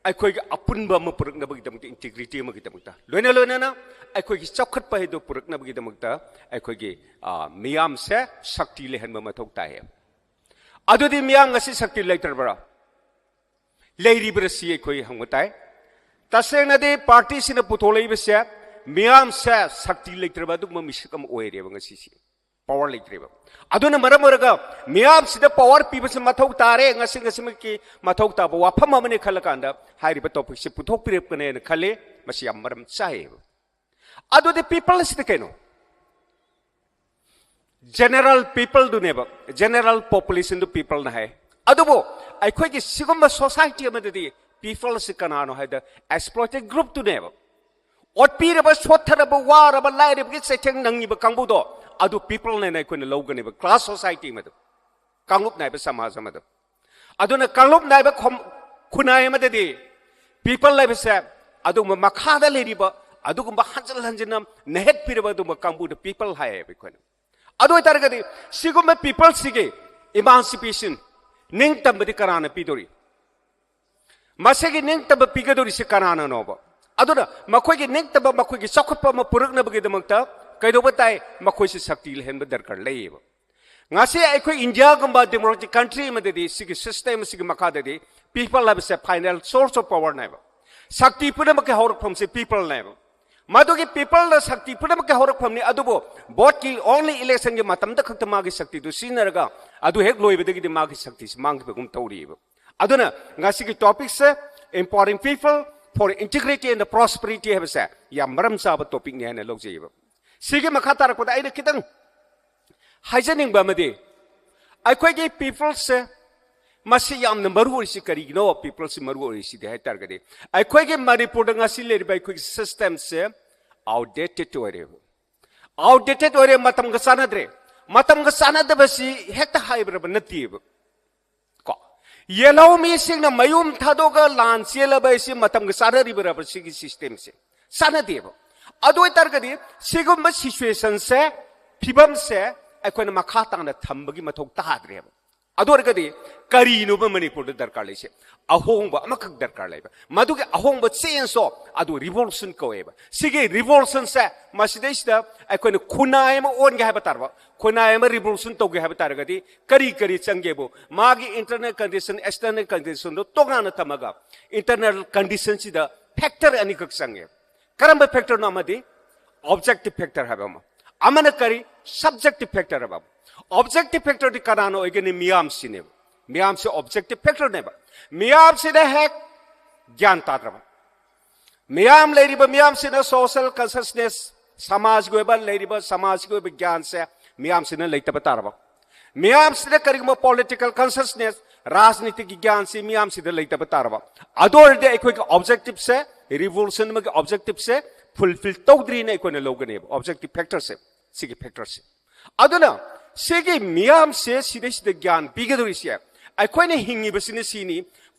ꯑꯩꯈꯣꯏꯒꯤ ꯑꯄꯨꯟꯕ ꯑꯃ ꯄꯨꯔꯛꯅꯕꯒꯤꯗꯃꯛꯇ, ꯏꯟꯇꯤꯒ꯭ꯔꯤꯇꯤ ꯑꯃꯒꯤꯗꯃꯛꯇ, ꯂꯣꯏꯅ ꯂꯣꯏꯅꯅ ꯑꯩꯈꯣꯏꯒꯤ ꯆꯥꯎꯈꯠꯄ ꯍꯥꯏꯗꯨ ꯄꯨꯔꯛꯅꯕꯒꯤꯗꯃꯛꯇ ꯑꯩꯈꯣꯏꯒꯤ, ꯑ, ꯃꯤꯌꯥꯝꯁꯦ ꯁꯛꯇꯤ ꯂꯩꯍꯟꯕ ꯃꯊꯧ ꯇꯥꯏ꯫ ꯑꯗꯨꯗꯤ ꯃꯤꯌꯥꯝ ꯉꯁꯤ ꯁꯛꯇꯤ ꯂꯩꯇ꯭ꯔꯕ꯭ꯔꯥ? ꯂꯩꯔꯤꯕ꯭ꯔꯥ ꯁꯤ ꯑꯩꯈꯣꯏ ꯍꯪꯕ ꯇꯥꯏ꯫ ꯇꯁꯦꯡꯅꯗꯤ ꯄꯥꯔꯇꯤꯁꯤꯅ ꯄꯨꯊꯣꯛꯂꯛꯏꯕꯁꯦ ꯃꯤꯌꯥꯝꯁꯦ ꯁꯛꯇꯤ ꯂꯩꯇ꯭ꯔꯕ ꯑꯗꯨꯒꯨꯝꯕ ꯃꯤꯁꯛ ꯑꯃ ꯑꯣꯏꯔꯦꯕ ꯉꯁꯤꯁꯤ꯫ ꯄꯋꯥꯔ ꯂꯩꯇ꯭ꯔꯦꯕ꯫ ꯑꯗꯨꯅ ꯃꯔꯝ ꯑꯣꯏꯔꯒ ꯃꯤꯌꯥꯝꯁꯤꯗ ꯄꯋꯥꯔ ꯄꯤꯕꯁꯤ ꯃꯊꯧ ꯇꯥꯔꯦ, ꯉꯁꯤ ꯉꯁꯤꯃꯛꯀꯤ ꯃꯊꯧ ꯇꯥꯕ ꯋꯥꯐꯝ ꯑꯃꯅꯤ ꯈꯜꯂꯀꯥꯟꯗ ꯍꯥꯏꯔꯤꯕ ꯇꯣꯄꯤꯛꯁꯤ ꯄꯨꯊꯣꯛꯄꯤꯔꯛꯄꯅꯦꯅ ꯈꯜꯂꯤ꯫ ꯃꯁꯤ ꯌꯥꯝ ꯃꯔꯝ ꯆꯥꯏꯌꯦꯕ꯫ ꯑꯗꯨꯗꯤ ꯄꯤꯄꯜꯁꯤꯗꯤ ꯀꯩꯅꯣ? ꯖꯦꯅꯔꯦꯜ ꯄꯤꯄꯜꯗꯨꯅꯦꯕ꯫ ꯖꯦꯅꯔꯦꯜ ꯄꯣꯄꯨꯂꯦꯁꯟꯗꯨ ꯄꯤꯄꯜꯅ ꯍꯥꯏ꯫ ꯑꯗꯨꯕꯨ ꯑꯩꯈꯣꯏꯒꯤ ꯁꯤꯒꯨꯝꯕ ꯁꯣꯁꯥꯏꯇꯤ ꯑꯃꯗꯗꯤ ꯄꯤꯄꯜꯁꯤ ꯀꯅꯥꯅꯣ ꯍꯥꯏꯗ, ꯑꯦꯛꯁꯄ꯭ꯂꯣꯏꯇꯦꯠ ꯒ꯭ꯔꯨꯞꯇꯨꯅꯦꯕ꯫ ꯑꯣꯠꯄꯤꯔꯕ, ꯁꯣꯠꯊꯔꯕ, ꯋꯥꯔꯕ, ꯂꯥꯏꯔꯕꯒꯤ ꯆꯩꯊꯦꯡ ꯅꯪꯉꯤꯕ ꯀꯥꯡꯕꯨꯗꯣ, ꯑꯗꯨ ꯄꯤꯄꯜꯅꯦꯅ ꯑꯩꯈꯣꯏꯅ ꯂꯧꯒꯅꯦꯕ, ꯀ꯭ꯂꯥꯁ ꯁꯣꯁꯥꯏꯇꯤ ꯑꯃꯗ, ꯀꯥꯡꯂꯨꯞ ꯅꯥꯏꯕ ꯁꯃꯥꯖ ꯑꯃꯗ꯫ ꯑꯗꯨꯅ ꯀꯥꯡꯂꯨꯞ ꯅꯥꯏꯕ ꯈꯣꯝ-, ꯈꯨꯟꯅꯥꯏ ꯑꯃꯗꯗꯤ ꯄꯤꯄꯜ ꯍꯥꯏꯕꯁꯦ ꯑꯗꯨꯒꯨꯝꯕ ꯃꯈꯥꯗ ꯂꯩꯔꯤꯕ, ꯑꯗꯨꯒꯨꯝꯕ ꯍꯟꯖꯤꯟ ꯍꯟꯖꯤꯟꯅ ꯅꯦꯍꯠꯄꯤꯔꯕ ꯑꯗꯨꯒꯨꯝꯕ ꯀꯥꯡꯕꯨꯗ ꯄꯤꯄꯜ ꯍꯥꯏꯌꯦꯕ ꯑꯩꯈꯣꯏꯅ꯫ ꯑꯗꯨ ꯑꯣꯏꯇꯥꯔꯒꯗꯤ ꯁꯤꯒꯨꯝꯕ ꯄꯤꯄꯜꯁꯤꯒꯤ ꯏꯃꯥꯟꯁꯤꯄꯦꯁꯟ, ꯅꯤꯡꯇꯝꯕꯗꯤ ꯀꯅꯥꯅ ꯄꯤꯗꯣꯔꯤ? ꯃꯁꯤꯒꯤ ꯅꯤꯡꯇꯝꯕ ꯄꯤꯒꯗꯧꯔꯤꯁꯤ ꯀꯅꯥꯅꯅꯣꯕ? ꯑꯗꯨꯅ ꯃꯈꯣꯏꯒꯤ ꯅꯤꯡꯇꯝꯕ, ꯃꯈꯣꯏꯒꯤ ꯆꯥꯎꯈꯠꯄ ꯑꯃ ꯄꯨꯔꯛꯅꯕꯒꯤꯗꯃꯛꯇ ꯀꯩꯗꯧꯕ ꯇꯥꯏ? ꯃꯈꯣꯏꯁꯤ ꯁꯛꯇꯤ ꯂꯩꯍꯟꯕ ꯗꯔꯀꯥꯔ ꯂꯩꯌꯦꯕ꯫ ꯉꯁꯤ ꯑꯩꯈꯣꯏ ꯏꯟꯗꯤꯌꯥꯒꯨꯝꯕ ꯗꯦꯃꯣꯀ꯭ꯔꯦꯇꯤꯛ ꯀꯟꯇ꯭ꯔꯤ ꯑꯃꯗꯗꯤ ꯁꯤꯒꯤ ꯁꯤꯁꯇꯦꯝ ꯑꯁꯤꯒꯤ ꯃꯈꯥꯗꯗꯤ ꯄꯤꯄꯜ ꯍꯥꯏꯕꯁꯦ ꯐꯥꯏꯅꯦꯜ ꯁꯣꯔꯁ ꯑꯣꯐ ꯄꯋꯥꯔꯅꯦꯕ꯫ ꯁꯛꯇꯤ ꯄꯨꯝꯅꯃꯛꯀꯤ ꯍꯧꯔꯛꯐꯝꯁꯦ ꯄꯤꯄꯜꯅꯦꯕ꯫ ꯃꯗꯨꯒꯤ ꯄꯤꯄꯜꯅ ꯁꯛꯇꯤ ꯄꯨꯝꯅꯃꯛꯀꯤ ꯍꯧꯔꯛꯐꯝꯅꯤ, ꯑꯗꯨꯕꯨ ꯚꯣꯠꯀꯤ ꯑꯣꯟꯂꯤ ꯏꯂꯦꯛꯁꯟꯒꯤ ꯃꯇꯝꯗ ꯈꯛꯇ ꯃꯥꯒꯤ ꯁꯛꯇꯤꯗꯨ ꯁꯤꯖꯤꯟꯅꯔꯒ ꯑꯗꯨ ꯍꯦꯛ ꯂꯣꯏꯕꯗꯒꯤꯗꯤ ꯃꯥꯒꯤ ꯁꯛꯇꯤꯁꯤ ꯃꯥꯡꯈꯤꯕꯒꯨꯝ ꯇꯧꯔꯤꯑꯕ꯫ ꯑꯗꯨꯅ ꯉꯁꯤꯒꯤ ꯇꯣꯄꯤꯛꯁꯦ Empowering People for Integrity and Prosperity ꯍꯥꯏꯕꯁꯦ ꯌꯥꯝ ꯃꯔꯝ ꯆꯥꯕ ꯇꯣꯄꯤꯛꯅꯤ ꯍꯥꯏꯅ ꯂꯧꯖꯩꯑꯕ꯫ ꯁꯤꯒꯤ ꯃꯈꯥ ꯇꯥꯔꯛꯄꯗ ꯑꯩꯅ ꯈꯤꯇꯪ ꯍꯥꯏꯖꯅꯤꯡꯕ ꯑꯃꯗꯤ, ꯑꯩꯈꯣꯏꯒꯤ ꯄꯤꯄꯜꯁꯦ ꯃꯁꯤ ꯌꯥꯝꯅ ꯃꯔꯨ ꯑꯣꯏꯔꯤꯁꯤ ꯀꯔꯤꯒꯤꯅꯣ? ꯄꯤꯄꯜꯁꯤ ꯃꯔꯨ ꯑꯣꯏꯔꯤꯁꯤꯗꯤ ꯍꯥꯏ ꯇꯥꯔꯒꯗꯤ ꯑꯩꯈꯣꯏꯒꯤ ꯃꯅꯤꯄꯨꯔꯗ ꯉꯁꯤ ꯂꯩꯔꯤꯕ ꯑꯩꯈꯣꯏꯒꯤ ꯁꯤꯁꯇꯦꯝꯁꯦ ꯑꯥꯎꯠꯗꯦꯇꯦꯠ ꯑꯣꯏꯔꯦꯕ꯫ ꯑꯥꯎꯠꯗꯦꯇꯦꯠ ꯑꯣꯏꯔꯦ, ꯃꯇꯝꯒ ꯆꯥꯟꯅꯗ꯭ꯔꯦ꯫ ꯃꯇꯝꯒ ꯆꯥꯟꯅꯗꯕꯁꯤ ꯍꯦꯛꯇ ꯍꯥꯏꯕ꯭ꯔꯕ ꯅꯠꯇꯦꯕ꯫ ꯀꯣ, ꯌꯦꯜꯍꯧ ꯃꯤꯁꯤꯡꯅ ꯃꯌꯨꯝ ꯊꯥꯗꯣꯛꯑꯒ ꯂꯥꯟ ꯆꯦꯜꯂꯕ ꯍꯥꯏꯁꯤ ꯃꯇꯝꯒ ꯆꯥꯟꯅꯔꯤꯕ꯭ꯔꯕ? ꯁꯤꯒꯤ ꯁꯤꯁꯇꯦꯝꯁꯦ ꯆꯥꯟꯅꯗꯦꯕ꯫ ꯑꯗꯨ ꯑꯣꯏꯇꯥꯔꯒꯗꯤ ꯁꯤꯒꯨꯝꯕ ꯁꯤꯆꯨꯋꯦꯁꯟꯁꯦ, ꯐꯤꯕꯝꯁꯦ ꯑꯩꯈꯣꯏꯅ ꯃꯈꯥ ꯇꯥꯅ ꯊꯝꯕꯒꯤ ꯃꯊꯧ ꯇꯥꯗ꯭ꯔꯦꯕ꯫ ꯑꯗꯨ ꯑꯣꯏꯔꯒꯗꯤ ꯀꯔꯤꯅꯣꯕ ꯃꯅꯤꯄꯨꯔꯗ ꯗꯔꯀꯥꯔ ꯂꯩꯁꯦ? ꯑꯍꯣꯡꯕ ꯑꯃꯈꯛ ꯗꯔꯀꯥꯔ ꯂꯩꯕ꯫ ꯃꯗꯨꯒꯤ ꯑꯍꯣꯡꯕ ꯆꯦꯟꯖꯇꯣ ꯑꯗꯨ ꯔꯤꯚꯣꯂꯨꯁꯟ ꯀꯧꯋꯦꯕ꯫ ꯁꯤꯒꯤ ꯔꯤꯚꯣꯂꯨꯁꯟꯁꯦ ꯃꯁꯤꯗꯩꯁꯤꯗ ꯑꯩꯈꯣꯏꯅ ꯈꯨꯟꯅꯥꯏ ꯑꯃ ꯑꯣꯟꯒꯦ ꯍꯥꯏꯕ ꯇꯥꯔꯕ, ꯈꯨꯟꯅꯥꯏ ꯑꯃ ꯔꯤꯚꯣꯂꯨꯁꯟ ꯇꯧꯒꯦ ꯍꯥꯏꯕ ꯇꯥꯔꯒꯗꯤ ꯀꯔꯤ ꯀꯔꯤ ꯆꯪꯒꯦꯕꯨ? ꯃꯥꯒꯤ ꯏꯟꯇꯔꯅꯦꯜ ꯀꯟꯗꯤꯁꯟ, ꯑꯦꯛꯁꯇꯔꯅꯦꯜ ꯀꯟꯗꯤꯁꯟꯗꯣ ꯇꯣꯉꯥꯟꯅ ꯊꯝꯃꯒ ꯏꯟꯇꯔꯅꯦꯜ ꯀꯟꯗꯤꯁꯟꯁꯤꯗ ꯐꯦꯛꯇꯔ ꯑꯅꯤꯈꯛ ꯆꯪꯉꯦ꯫ ꯀꯔꯝꯕ ꯐꯦꯛꯇꯔꯅꯣ? ꯑꯃꯗꯤ ꯑꯣꯕꯖꯦꯛꯇꯤꯚ ꯐꯦꯛꯇꯔ ꯍꯥꯏꯕ ꯑꯃ, ꯑꯃꯅ ꯀꯔꯤ? ꯁꯕꯖꯦꯛꯇꯤꯚ ꯐꯦꯛꯇꯔ ꯍꯥꯏꯕ ꯑꯃ꯫ ꯑꯣꯕꯖꯦꯛꯇꯤꯚ ꯐꯦꯛꯇꯔꯗꯤ ꯀꯅꯥꯅ ꯑꯣꯏꯒꯅꯤ? ꯃꯤꯌꯥꯝꯁꯤꯅꯦꯕ꯫ ꯃꯤꯌꯥꯝꯁꯤ ꯑꯣꯕꯖꯦꯛꯇꯤꯚ ꯐꯦꯛꯇꯔꯅꯦꯕ꯫ ꯃꯤꯌꯥꯝꯁꯤꯅ ꯍꯦꯛ ꯒ꯭ꯌꯥꯟ ꯇꯥꯗ꯭ꯔꯕ, ꯃꯤꯌꯥꯝ ꯂꯩꯔꯤꯕ ꯃꯤꯌꯥꯝꯁꯤꯅ ꯁꯣꯁꯦꯜ ꯀꯟꯁꯁꯅꯦꯁ, ꯁꯃꯥꯖꯒꯤ ꯑꯣꯏꯕ ꯂꯩꯔꯤꯕ ꯁꯃꯥꯖꯒꯤ ꯑꯣꯏꯕ ꯒ꯭ꯌꯥꯟꯁꯦ ꯃꯤꯌꯥꯝꯁꯤꯅ ꯂꯩꯇꯕ ꯇꯥꯔꯕ, ꯃꯤꯌꯥꯝꯁꯤꯗ ꯀꯔꯤꯒꯨꯝꯕ ꯄꯣꯂꯤꯇꯤꯀꯦꯜ ꯀꯟꯁꯁꯅꯦꯁ, ꯔꯥꯖꯅꯤꯇꯤꯒꯤ ꯒ꯭ꯌꯥꯟꯁꯤ ꯃꯤꯌꯥꯝꯁꯤꯗ ꯂꯩꯇꯕ ꯇꯥꯔꯕ, ꯑꯗꯨ ꯑꯣꯏꯔꯗꯤ ꯑꯩꯈꯣꯏꯒꯤ ꯑꯣꯕꯖꯦꯛꯇꯤꯚꯁꯦ, ꯔꯤꯚꯣꯂꯨꯁꯟ ꯑꯃꯒꯤ ꯑꯣꯕꯖꯦꯛꯇꯤꯚꯁꯦ ꯐꯨꯜꯐꯤꯜ ꯇꯧꯗ꯭ꯔꯤꯅ ꯑꯩꯈꯣꯏꯅ ꯂꯧꯒꯅꯦꯕ, ꯑꯣꯕꯖꯦꯛꯇꯤꯚ ꯐꯦꯛꯇꯔꯁꯦ, ꯁꯤꯒꯤ ꯐꯦꯛꯇꯔꯁꯦ꯫ ꯑꯗꯨꯅ ꯁꯤꯒꯤ ꯃꯤꯌꯥꯝꯁꯦ ꯁꯤꯗꯩꯁꯤꯗ ꯒ꯭ꯌꯥꯟ ꯄꯤꯒꯗꯧꯔꯤꯁꯦ, ꯑꯩꯈꯣꯏꯅ ꯍꯤꯡꯉꯤꯕꯁꯤꯅ ꯁꯤꯅꯤ,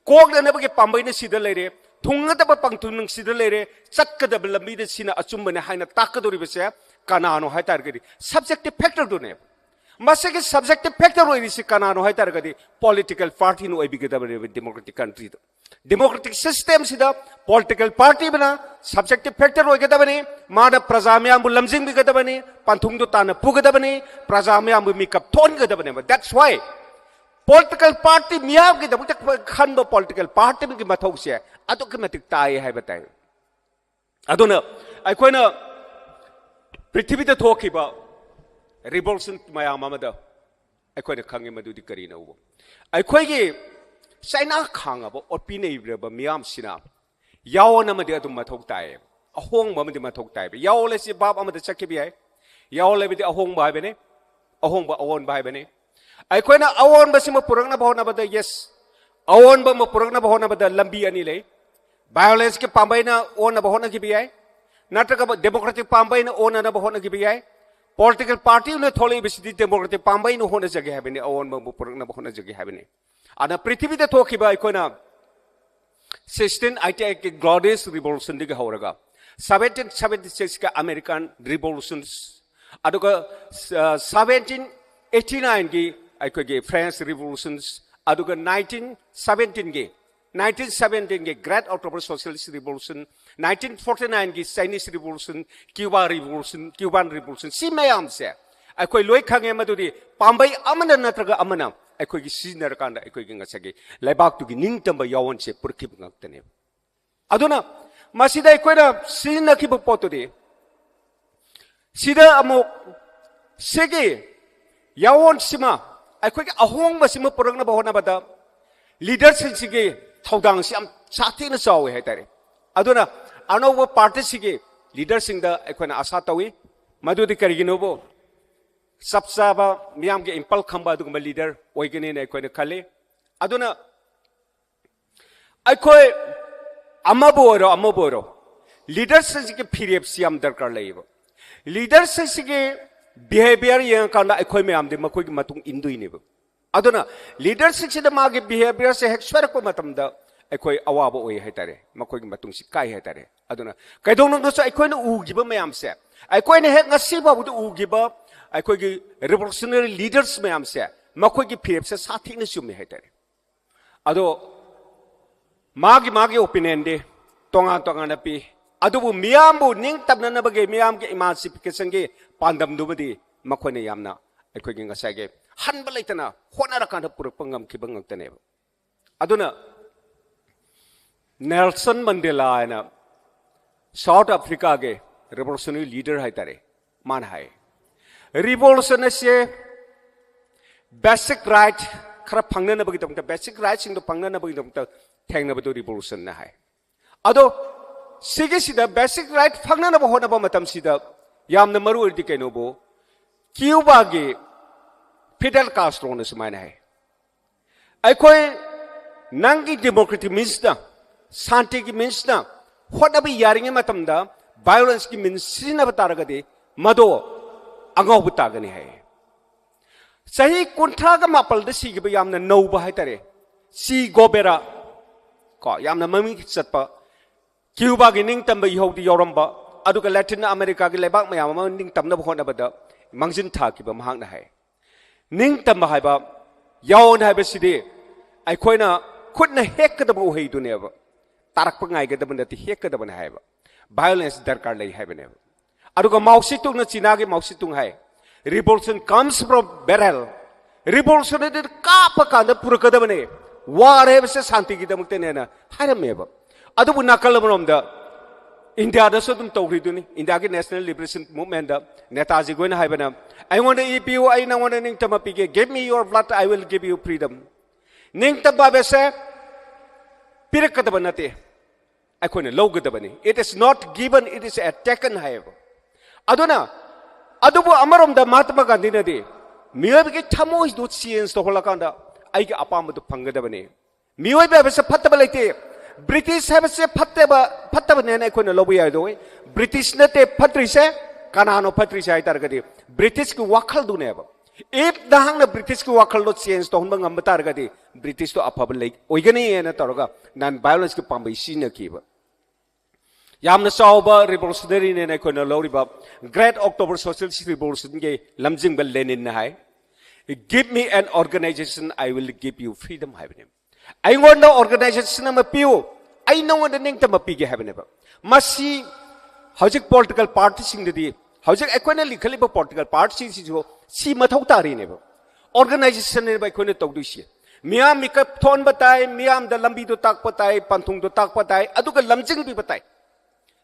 ꯀꯣꯛꯅꯅꯕꯒꯤ ꯄꯥꯝꯕꯩꯅ ꯁꯤꯗ ꯂꯩꯔꯦ, ꯊꯨꯡꯒꯗꯕ ꯄꯥꯡꯊꯨꯡ ꯁꯤꯗ ꯂꯩꯔꯦ, ꯆꯠꯀꯗꯕ ꯂꯝꯕꯤꯗ ꯁꯤꯅ ꯑꯆꯨꯝꯕꯅꯦ ꯍꯥꯏꯅ ꯇꯥꯛꯀꯗꯧꯔꯤꯕꯁꯦ ꯀꯅꯥꯅꯣ ꯍꯥꯏ ꯇꯥꯔꯒꯗꯤ ꯁꯕꯖꯦꯛꯇꯤꯚ ꯐꯦꯛꯇꯔꯗꯨꯅꯦꯕ꯫ ꯃꯁꯤꯒꯤ ꯁꯕꯖꯦꯛꯇꯤꯚ ꯐꯦꯛꯇꯔ ꯑꯣꯏꯔꯤꯁꯤ ꯀꯅꯥꯅꯣ ꯍꯥꯏ ꯇꯥꯔꯒꯗꯤ ꯄꯣꯂꯤꯇꯤꯀꯦꯜ ꯄꯥꯔꯇꯤꯅ ꯑꯣꯏꯕꯤꯒꯗꯕꯅꯦꯕ ꯗꯦꯃꯣꯀ꯭ꯔꯦꯇꯤꯛ ꯀꯟꯇ꯭ꯔꯤꯗ꯫ ꯗꯦꯃꯣꯀ꯭ꯔꯦꯇꯤꯛ ꯁꯤꯁꯇꯦꯝꯁꯤꯗ ꯄꯣꯂꯤꯇꯤꯀꯦꯜ ꯄꯥꯔꯇꯤ ꯑꯃꯅ ꯁꯕꯖꯦꯛꯇꯤꯚ ꯐꯦꯛꯇꯔ ꯑꯣꯏꯒꯗꯕꯅꯤ, ꯃꯥꯅ ꯄ꯭ꯔꯖꯥ ꯃꯌꯥꯝꯕꯨ ꯂꯝꯖꯤꯡꯕꯤꯒꯗꯕꯅꯤ, ꯄꯟꯊꯨꯡꯗꯨ ꯇꯥꯟꯅ ꯄꯨꯒꯗꯕꯅꯤ, ꯄ꯭ꯔꯖꯥ ꯃꯌꯥꯝꯕꯨ ꯃꯤꯀꯞ ꯊꯣꯛꯍꯟꯒꯗꯕꯅꯦꯕ꯫ That's why ꯄꯣꯂꯤꯇꯤꯀꯦꯜ ꯄꯥꯔꯇꯤ, ꯃꯤꯌꯥꯝꯒꯤꯗꯃꯛꯇ ꯈꯟꯕ ꯄꯣꯂꯤꯇꯤꯀꯦꯜ ꯄꯥꯔꯇꯤ ꯑꯃꯒꯤ ꯃꯊꯧꯁꯦ ꯑꯗꯨꯛꯀꯤ ꯃꯇꯤꯛ ꯇꯥꯏ ꯍꯥꯏꯕ ꯇꯥꯏ꯫ ꯑꯗꯨꯅ ꯑꯩꯈꯣꯏꯅ ꯄ꯭ꯔꯤꯊꯤꯕꯤꯗ ꯊꯣꯛꯈꯤꯕ ꯔꯤꯚꯣꯂꯨꯁꯟ ꯃꯌꯥꯝ ꯑꯃꯗ ꯑꯩꯈꯣꯏꯅ ꯈꯪꯉꯤ ꯃꯗꯨꯗꯤ ꯀꯔꯤꯅꯣꯕꯨ, ꯑꯩꯈꯣꯏꯒꯤ ꯆꯩꯅꯥ ꯈꯥꯡꯉꯕ ꯑꯣꯠꯄꯤ ꯅꯩꯕꯤꯔꯕ ꯃꯤꯌꯥꯝꯁꯤꯅ ꯌꯥꯑꯣꯟ ꯑꯃꯗꯤ ꯑꯗꯨꯝ ꯃꯊꯧ ꯇꯥꯏꯌꯦꯕ, ꯑꯍꯣꯡꯕ ꯑꯃꯗꯤ ꯃꯊꯧ ꯇꯥꯏꯌꯦꯕ꯫ ꯌꯥꯑꯣꯟ ꯑꯁꯤ ꯚꯥꯕ ꯑꯃꯗ ꯆꯠꯈꯤꯕ ꯌꯥꯏ꯫ ꯌꯥꯑꯣꯟ ꯍꯥꯏꯕꯗꯤ ꯑꯍꯣꯡꯕ ꯍꯥꯏꯕꯅꯤ, ꯑꯍꯣꯡꯕ ꯑꯑꯣꯟꯕ ꯍꯥꯏꯕꯅꯤ꯫ ꯑꯩꯈꯣꯏꯅ ꯑꯑꯣꯟꯕꯁꯤꯃ ꯄꯨꯔꯛꯅꯕ ꯍꯣꯠꯅꯕꯗ, ꯌꯦꯁ, ꯑꯑꯣꯟꯕ ꯑꯃ ꯄꯨꯔꯛꯅꯕ ꯍꯣꯠꯅꯕꯗ ꯂꯝꯕꯤ ꯑꯅꯤ ꯂꯩ꯫ ꯚꯥꯏꯑꯣꯂꯦꯟꯁꯀꯤ ꯄꯥꯝꯕꯩꯅ ꯑꯣꯟꯅꯕ ꯍꯣꯠꯅꯈꯤꯕ ꯌꯥꯏ, ꯅꯠꯇ꯭ꯔꯒ ꯗꯦꯃꯣꯀ꯭ꯔꯦꯇꯤꯛ ꯄꯥꯝꯕꯩꯅ ꯑꯣꯟꯅꯅꯕ ꯍꯣꯠꯅꯈꯤꯕ ꯌꯥꯏ꯫ ꯄꯣꯂꯤꯇꯤꯀꯦꯜ ꯄꯥꯔꯇꯤ ꯑꯃꯅ ꯊꯣꯛꯂꯛꯏꯕꯁꯤꯗꯤ ꯗꯦꯃꯣꯀ꯭ꯔꯦꯇꯤꯛ ꯄꯥꯝꯕꯩꯅ ꯍꯣꯠꯅꯖꯒꯦ ꯍꯥꯏꯕꯅꯤ, ꯑꯑꯣꯟꯕ ꯑꯃ ꯄꯨꯔꯛꯅꯕ ꯍꯣꯠꯅꯖꯒꯦ ꯍꯥꯏꯕꯅꯤ꯫ ꯑꯗꯨꯅ ꯄ꯭ꯔꯤꯊꯤꯕꯤꯗ ꯊꯣꯛꯈꯤꯕ ꯑꯩꯈꯣꯏꯅ ꯁꯤꯛꯁꯇꯤꯟ ꯑꯥꯏꯇꯤ ꯑꯩꯠꯀꯤ ꯒ꯭ꯂꯣꯔꯤꯌꯁ ꯔꯤꯚꯣꯂꯨꯁꯟꯗꯒꯤ ꯍꯧꯔꯒ ꯁꯕꯦꯟꯇꯤꯟ ꯁꯕꯦꯟꯇꯤ ꯁꯤꯛꯁꯀꯤ ꯑꯃꯦꯔꯤꯀꯥꯟ ꯔꯤꯚꯣꯂꯨꯁꯟꯁ, ꯑꯗꯨꯒ ꯁꯕꯦꯟꯇꯤꯟ ꯑꯩꯠꯇꯤ ꯅꯥꯏꯟꯒꯤ ꯑꯩꯈꯣꯏꯒꯤ ꯐ꯭ꯔꯦꯟꯁ ꯔꯤꯚꯣꯂꯨꯁꯟꯁ, ꯑꯗꯨꯒ ꯅꯥꯏꯟꯇꯤꯟ ꯁꯕꯦꯟꯇꯤꯟꯒꯤ ꯅꯥꯏꯟꯇꯤꯟ ꯁꯕꯦꯟꯇꯤꯟꯒꯤ great October socialist revolution, nineteen forty ꯅꯥꯏꯟꯒꯤ Chinese revolution, Cuba revolution, Cuban revolution, ꯁꯤ ꯃꯌꯥꯝꯁꯦ ꯑꯩꯈꯣꯏ ꯂꯣꯏ ꯈꯪꯉꯦ꯫ ꯃꯗꯨꯗꯤ ꯄꯥꯝꯕꯩ ꯑꯃꯅ ꯅꯠꯇ꯭ꯔꯒ ꯑꯃꯅ ꯑꯩꯈꯣꯏꯒꯤ ꯁꯤꯖꯤꯟꯅꯔꯀꯥꯟꯗ ꯑꯩꯈꯣꯏꯒꯤ ꯉꯁꯥꯏꯒꯤ ꯂꯩꯕꯥꯛꯇꯨꯒꯤ ꯅꯤꯡꯇꯝꯕ ꯌꯥꯑꯣꯟꯁꯦ ꯄꯨꯔꯛꯈꯤꯕ ꯉꯥꯛꯇꯅꯦꯕ꯫ ꯑꯗꯨꯅ ꯃꯁꯤꯗ ꯑꯩꯈꯣꯏꯅ ꯁꯤꯖꯤꯟꯅꯈꯤꯕ ꯄꯣꯠꯇꯨꯗꯤ, ꯁꯤꯗ ꯑꯃꯨꯛ ꯁꯤꯒꯤ ꯌꯥꯑꯣꯟꯁꯤꯃ, ꯑꯩꯈꯣꯏꯒꯤ ꯑꯍꯣꯡꯕꯁꯤꯃ ꯄꯨꯔꯛꯅꯕ ꯍꯣꯠꯅꯕꯗ ꯂꯤꯗꯔꯁꯤꯡꯁꯤꯒꯤ ꯊꯧꯗꯥꯡꯁꯤ ꯌꯥꯝ ꯁꯥꯊꯤꯅ ꯆꯥꯎꯏ ꯍꯥꯏꯇꯥꯔꯦ꯫ ꯑꯗꯨꯅ ꯑꯅꯧꯕ ꯄꯥꯔꯇꯤꯁꯤꯒꯤ ꯂꯤꯗꯔꯁꯤꯡꯗ ꯑꯩꯈꯣꯏꯅ ꯑꯥꯁꯥ ꯇꯧꯏ꯫ ꯃꯗꯨꯗꯤ ꯀꯔꯤꯒꯤꯅꯣꯕꯨ, ꯆꯞ ꯆꯥꯕ ꯃꯤꯌꯥꯝꯒꯤ ꯏꯝꯄꯜ ꯈꯪꯕ ꯑꯗꯨꯒꯨꯝꯕ ꯂꯤꯗꯔ ꯑꯣꯏꯒꯅꯤꯅ ꯑꯩꯈꯣꯏꯅ ꯈꯜꯂꯤ꯫ ꯑꯗꯨꯅ ꯑꯩꯈꯣꯏ ꯑꯃꯕꯨ ꯑꯣꯏꯔꯣ, ꯑꯃꯕꯨ ꯑꯣꯏꯔꯣ, ꯂꯤꯗꯔꯁꯤꯡꯁꯤꯒꯤ ꯐꯤꯔꯦꯞꯁꯤ ꯌꯥꯝ ꯗꯔꯀꯥꯔ ꯂꯩꯌꯦꯕ꯫ ꯂꯤꯗꯔꯁꯤꯡꯁꯤꯒꯤ ꯕꯤꯍꯦꯕꯤꯌꯔ ꯌꯦꯡꯉꯀꯥꯟꯗ ꯑꯩꯈꯣꯏ ꯃꯌꯥꯝꯗꯤ ꯃꯈꯣꯏꯒꯤ ꯃꯇꯨꯡ ꯏꯟꯗꯣꯏꯅꯦꯕ꯫ ꯑꯗꯨꯅ ꯂꯤꯗꯔꯁꯤꯡꯁꯤꯗ ꯃꯥꯒꯤ ꯕꯤꯍꯦꯕꯤꯌꯔꯁꯦ ꯍꯦꯛ ꯁꯣꯏꯔꯛꯄ ꯃꯇꯝꯗ ꯑꯩꯈꯣꯏ ꯑꯋꯥꯕ ꯑꯣꯏ ꯍꯥꯏꯇꯥꯔꯦ, ꯃꯈꯣꯏꯒꯤ ꯃꯇꯨꯡꯁꯤ ꯀꯥꯏ ꯍꯥꯏꯇꯥꯔꯦ꯫ ꯑꯗꯨꯅ ꯀꯩꯗꯧꯅꯨꯡꯗꯁꯨ ꯑꯩꯈꯣꯏꯅ ꯎꯈꯤꯕ ꯃꯌꯥꯝꯁꯦ, ꯑꯩꯈꯣꯏꯅ ꯍꯦꯛ ꯉꯁꯤ ꯐꯥꯎꯕꯗ ꯎꯈꯤꯕ ꯑꯩꯈꯣꯏꯒꯤ ꯔꯤꯚꯣꯂꯨꯁꯅꯔꯤ ꯂꯤꯗꯔꯁ ꯃꯌꯥꯝꯁꯦ, ꯃꯈꯣꯏꯒꯤ ꯐꯤꯔꯦꯞꯁꯦ ꯁꯥꯊꯤꯅ ꯆꯨꯝꯃꯦ ꯍꯥꯏꯇꯥꯔꯦ꯫ ꯑꯗꯣ ꯃꯥꯒꯤ ꯃꯥꯒꯤ ꯑꯣꯄꯤꯅꯤꯌꯟꯗꯤ ꯇꯣꯉꯥꯟ ꯇꯣꯉꯥꯟꯅ ꯄꯤ, ꯑꯗꯨꯕꯨ ꯃꯤꯌꯥꯝꯕꯨ ꯅꯤꯡꯇꯝꯅꯅꯕꯒꯤ, ꯃꯤꯌꯥꯝꯒꯤ ꯏꯃꯥꯟꯁꯤꯐꯤꯀꯦꯁꯟꯒꯤ ꯄꯥꯟꯗꯝꯗꯨꯃꯗꯤ ꯃꯈꯣꯏꯅ ꯌꯥꯝꯅ ꯑꯩꯈꯣꯏꯒꯤ ꯉꯁꯥꯏꯒꯤ ꯍꯟꯕ ꯂꯩꯇꯅ ꯍꯣꯠꯅꯔꯀꯥꯟꯗ ꯄꯨꯔꯛꯄ ꯉꯝꯈꯤꯕ ꯉꯥꯛꯇꯅꯦꯕ꯫ ꯑꯗꯨꯅ ꯅꯦꯜꯁꯟ ꯃꯟꯗꯦꯂꯥ ꯍꯥꯏꯅ ꯁꯥꯎꯠ ꯑꯐ꯭ꯔꯤꯀꯥꯒꯤ ꯔꯤꯚꯣꯂꯨꯁꯅꯔꯤ ꯂꯤꯗꯔ ꯍꯥꯏꯇꯥꯔꯦ, ꯃꯥꯅ ꯍꯥꯏ, ꯔꯤꯚꯣꯂꯨꯁꯟ ꯑꯁꯦ ꯕꯦꯁꯤꯛ ꯔꯥꯏꯠ ꯈꯔ ꯐꯪꯅꯅꯕꯒꯤꯗꯃꯛꯇ, ꯕꯦꯁꯤꯛ ꯔꯥꯏꯠꯁꯤꯡꯗꯣ ꯐꯪꯅꯅꯕꯒꯤꯗꯃꯛꯇ ꯊꯦꯡꯅꯕꯗꯨ ꯔꯤꯚꯣꯂꯨꯁꯟꯅ ꯍꯥꯏ꯫ ꯑꯗꯣ ꯁꯤꯒꯤꯁꯤꯗ ꯕꯦꯁꯤꯛ ꯔꯥꯏꯠ ꯐꯪꯅꯅꯕ ꯍꯣꯠꯅꯕ ꯃꯇꯝꯁꯤꯗ ꯌꯥꯝꯅ ꯃꯔꯨ ꯑꯣꯏꯔꯤꯗꯤ ꯀꯩꯅꯣꯕꯨ, ꯀ꯭ꯌꯨꯕꯥꯒꯤ ꯐꯤꯗꯦꯜ ꯀꯥꯁꯇ꯭ꯔꯣꯅ ꯁꯨꯃꯥꯏꯅ ꯍꯥꯏ, ꯑꯩꯈꯣꯏ ꯅꯪꯒꯤ democratic meansꯅ, ꯁꯥꯟꯇꯤꯒꯤ meansꯅ ꯍꯣꯠꯅꯕ ꯌꯥꯔꯤꯉꯩ ꯃꯇꯝꯗ violenceꯀꯤ means ꯁꯤꯖꯤꯟꯅꯕ ꯇꯥꯔꯒꯗꯤ ꯃꯗꯣ ꯑꯉꯥꯎꯕ ꯇꯥꯒꯅꯤ ꯍꯥꯏ꯫ ꯆꯍꯤ ꯀꯨꯟꯊ꯭ꯔꯥꯒ ꯃꯥꯄꯜꯗ ꯁꯤꯈꯤꯕ ꯌꯥꯝꯅ ꯅꯧꯕ ꯍꯥꯏꯇꯥꯔꯦ, ꯆꯤ ꯒꯣꯕꯦꯔꯥ, ꯀꯣ, ꯌꯥꯝꯅ ꯃꯃꯤꯡ ꯆꯠꯄ ꯀ꯭ꯌꯨꯕꯥꯒꯤ ꯅꯤꯡꯇꯝꯕ ꯏꯍꯧꯗꯤ ꯌꯥꯎꯔꯝꯕ, ꯑꯗꯨꯒ ꯂꯦꯇꯤꯟ ꯑꯃꯦꯔꯤꯀꯥꯒꯤ ꯂꯩꯕꯥꯛ ꯃꯌꯥꯝ ꯑꯃ ꯅꯤꯡꯇꯝꯅꯕ ꯍꯣꯠꯅꯕꯗ ꯃꯥꯡꯖꯤꯟ ꯊꯥꯈꯤꯕ ꯃꯍꯥꯛꯅ ꯍꯥꯏ꯫ ꯅꯤꯡꯇꯝꯕ ꯍꯥꯏꯕ, ꯌꯥꯑꯣꯟ ꯍꯥꯏꯕꯁꯤꯗꯤ ꯑꯩꯈꯣꯏꯅ ꯈꯨꯠꯅ ꯍꯦꯛꯀꯗꯕ ꯎꯍꯩꯗꯨꯅꯦꯕ, ꯇꯥꯔꯛꯄ ꯉꯥꯏꯒꯗꯕ ꯅꯠꯇꯦ, ꯍꯦꯛꯀꯗꯕꯅꯦ ꯍꯥꯏꯕ꯫ Violence ꯗꯔꯀꯥꯔ ꯂꯩ ꯍꯥꯏꯕꯅꯦꯕ꯫ ꯑꯗꯨꯒ ꯃꯥꯎ ꯁꯦ ꯇꯨꯡꯅ, ꯆꯤꯅꯥꯒꯤ ꯃꯥꯎ ꯁꯦ ꯇꯨꯡ ꯍꯥꯏ, "Revolution comes from barrel." Revolution ꯑꯗꯨ ꯀꯥꯞꯄ ꯀꯥꯟꯗ ꯄꯨꯔꯛꯀꯗꯕꯅꯦ꯫ War ꯍꯥꯏꯕꯁꯦ ꯁꯥꯟꯇꯤꯒꯤꯗꯃꯛꯇꯅꯦꯅ ꯍꯥꯏꯔꯝꯃꯦꯕ꯫ ꯑꯗꯨꯕꯨ ꯅꯥꯀꯜ ꯑꯃꯔꯣꯝꯗ ꯏꯟꯗꯤꯌꯥꯗꯁꯨ ꯑꯗꯨꯝ ꯇꯧꯔꯤꯗꯨꯅꯤ꯫ ꯏꯟꯗꯤꯌꯥꯒꯤ National Liberation Movementꯇ ꯅꯦꯇꯥꯖꯤꯒꯤ ꯑꯣꯏꯅ ꯍꯥꯏꯕꯅ, "ꯑꯩꯉꯣꯟꯗ ꯏ ꯄꯤꯌꯨ, ꯑꯩ ꯅꯉꯣꯟꯗ ꯅꯤꯡꯇꯝꯕ ꯄꯤꯒꯦ, give me your blood, I will give you freedom." ꯅꯤꯡꯇꯝꯕ ꯍꯥꯏꯕꯁꯦ ꯄꯤꯔꯛꯀꯗꯕ ꯅꯠꯇꯦ, ꯑꯩꯈꯣꯏꯅ ꯂꯧꯒꯗꯕꯅꯤ꯫ It is not given, it is a taken ꯍꯥꯏꯌꯦꯕ꯫ ꯑꯗꯨꯅ, ꯑꯗꯨꯕꯨ ꯑꯃꯔꯣꯝꯗ ꯃꯍꯥꯇꯃꯥ ꯒꯥꯟꯙꯤꯅꯗꯤ ꯃꯤꯑꯣꯏꯕꯒꯤ ꯊꯃꯣꯏꯗꯨ change ꯇꯧꯍꯜꯂꯀꯥꯟꯗ ꯑꯩꯒꯤ ꯑꯄꯥꯝꯕꯗꯨ ꯐꯪꯒꯗꯕꯅꯤ꯫ ꯃꯤꯑꯣꯏꯕ ꯍꯥꯏꯕꯁꯦ ꯐꯠꯇꯕ ꯂꯩꯇꯦ꯫ ꯕ꯭ꯔꯤꯇꯤꯁ ꯍꯥꯏꯕꯁꯦ ꯐꯠꯇꯕ, ꯐꯠꯇꯕꯅꯦꯅ ꯑꯩꯈꯣꯏꯅ ꯂꯧꯕ ꯌꯥꯔꯣꯏ꯫ ꯕ꯭ꯔꯤꯇꯤꯁ ꯅꯠꯇꯦ ꯐꯠꯇ꯭ꯔꯤꯁꯦ꯫ ꯀꯅꯥꯅꯣ ꯐꯠꯇ꯭ꯔꯤꯁꯦ ꯍꯥꯏ ꯇꯥꯔꯒꯗꯤ ꯕ꯭ꯔꯤꯇꯤꯁꯀꯤ ꯋꯥꯈꯜꯗꯨꯅꯦꯕ꯫ If ꯅꯍꯥꯛꯅ ꯕ꯭ꯔꯤꯇꯤꯁꯀꯤ ꯋꯥꯈꯜꯗꯣ change ꯇꯧꯍꯟꯕ ꯉꯝꯕ ꯇꯥꯔꯒꯗꯤ ꯕ꯭ꯔꯤꯇꯤꯁꯇꯣ ꯑꯐꯕ ꯂꯩ, ꯑꯣꯏꯒꯅꯤ ꯍꯥꯏꯅ ꯇꯧꯔꯒ non violenceꯀꯤ ꯄꯥꯝꯕꯩ ꯁꯤꯖꯤꯟꯅꯈꯤꯕ꯫ ꯌꯥꯝꯅ ꯆꯥꯎꯕ revolutionaryꯅꯦꯅ ꯑꯩꯈꯣꯏꯅ ꯂꯧꯔꯤꯕ Great October Socialist Revolutionꯒꯤ ꯂꯝꯖꯤꯡꯕ ꯂꯦꯅꯤꯟꯅ ꯍꯥꯏ, "Give me an organization, I will give you freedom" ꯍꯥꯏꯕꯅꯤ꯫ "ꯑꯩꯉꯣꯟꯗ organization ꯑꯃ ꯄꯤꯌꯨ, ꯑꯩ ꯅꯉꯣꯟꯗ ꯅꯤꯡꯇꯝꯕ ꯄꯤꯒꯦ" ꯍꯥꯏꯕꯅꯦꯕ꯫ ꯃꯁꯤ ꯍꯧꯖꯤꯛ political partyꯁꯤꯡꯗꯗꯤ, ꯍꯧꯖꯤꯛ ꯑꯩꯈꯣꯏꯅ ꯂꯤꯡꯈꯠꯂꯤꯕ political partyꯁꯤꯡꯁꯤꯁꯨ ꯁꯤ ꯃꯊꯧ ꯇꯥꯔꯤꯅꯦꯕ꯫ Organizationꯅꯦꯕ ꯑꯩꯈꯣꯏꯅ ꯇꯧꯗꯣꯏꯁꯦ꯫ ꯃꯤꯌꯥꯝ ꯃꯤꯀꯞ ꯊꯣꯛꯍꯟꯕ ꯇꯥꯏ, ꯃꯤꯌꯥꯝꯗ ꯂꯝꯕꯤꯗꯣ ꯇꯥꯛꯄ ꯇꯥꯏ, ꯄꯟꯊꯨꯡꯗꯣ ꯇꯥꯛꯄ ꯇꯥꯏ, ꯑꯗꯨꯒ ꯂꯝꯖꯤꯡꯕꯤꯕ ꯇꯥꯏ꯫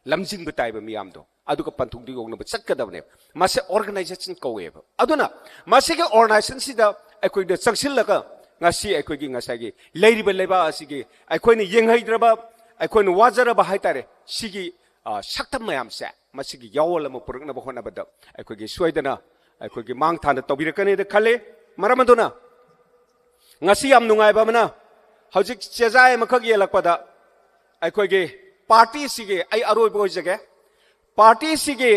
ꯂꯝꯖꯤꯡꯕ ꯇꯥꯏꯕ ꯃꯤꯌꯥꯝꯗꯣ, ꯑꯗꯨꯒ ꯄꯟꯊꯨꯡꯗꯨ ꯌꯧꯅꯕ ꯆꯠꯀꯗꯕꯅꯦꯕ꯫ ꯃꯁꯤ organization ꯀꯧꯋꯦꯕ꯫ ꯑꯗꯨꯅ ꯃꯁꯤꯒꯤ organizationꯁꯤꯗ ꯑꯩꯈꯣꯏꯅ ꯆꯪꯁꯤꯜꯂꯒ ꯉꯁꯤ ꯑꯩꯈꯣꯏꯒꯤ ꯉꯁꯥꯏꯒꯤ ꯂꯩꯔꯤꯕ ꯂꯩꯕꯥꯛ ꯑꯁꯤꯒꯤ ꯑꯩꯈꯣꯏꯅ ꯌꯦꯡꯍꯩꯗ꯭ꯔꯕ, ꯑꯩꯈꯣꯏꯅ ꯋꯥꯖꯔꯕ ꯍꯥꯏꯇꯥꯔꯦ, ꯁꯤꯒꯤ, ꯑ, ꯁꯛꯇꯝ ꯃꯌꯥꯝꯁꯦ ꯃꯁꯤꯒꯤ ꯌꯥꯑꯣꯜ ꯑꯃ ꯄꯨꯔꯛꯅꯕ ꯍꯣꯠꯅꯕꯗ ꯑꯩꯈꯣꯏꯒꯤ ꯁꯣꯏꯗꯅ ꯑꯩꯈꯣꯏꯒꯤ ꯃꯥꯡ ꯊꯥꯅ ꯇꯧꯕꯤꯔꯛꯀꯅꯤꯅ ꯈꯜꯂꯤ꯫ ꯃꯔꯝ ꯑꯗꯨꯅ ꯉꯁꯤ ꯌꯥꯝ ꯅꯨꯡꯉꯥꯏꯕ ꯑꯃꯅ, ꯍꯧꯖꯤꯛ ꯆꯦꯖꯥꯏ ꯑꯃꯈꯛ ꯌꯦꯜꯂꯛꯄꯗ, ꯑꯩꯈꯣꯏꯒꯤ ꯄꯥꯔꯇꯤꯁꯤꯒꯤ, ꯑꯩ ꯑꯔꯣꯏꯕ ꯑꯣꯏꯖꯒꯦ, ꯄꯥꯔꯇꯤꯁꯤꯒꯤ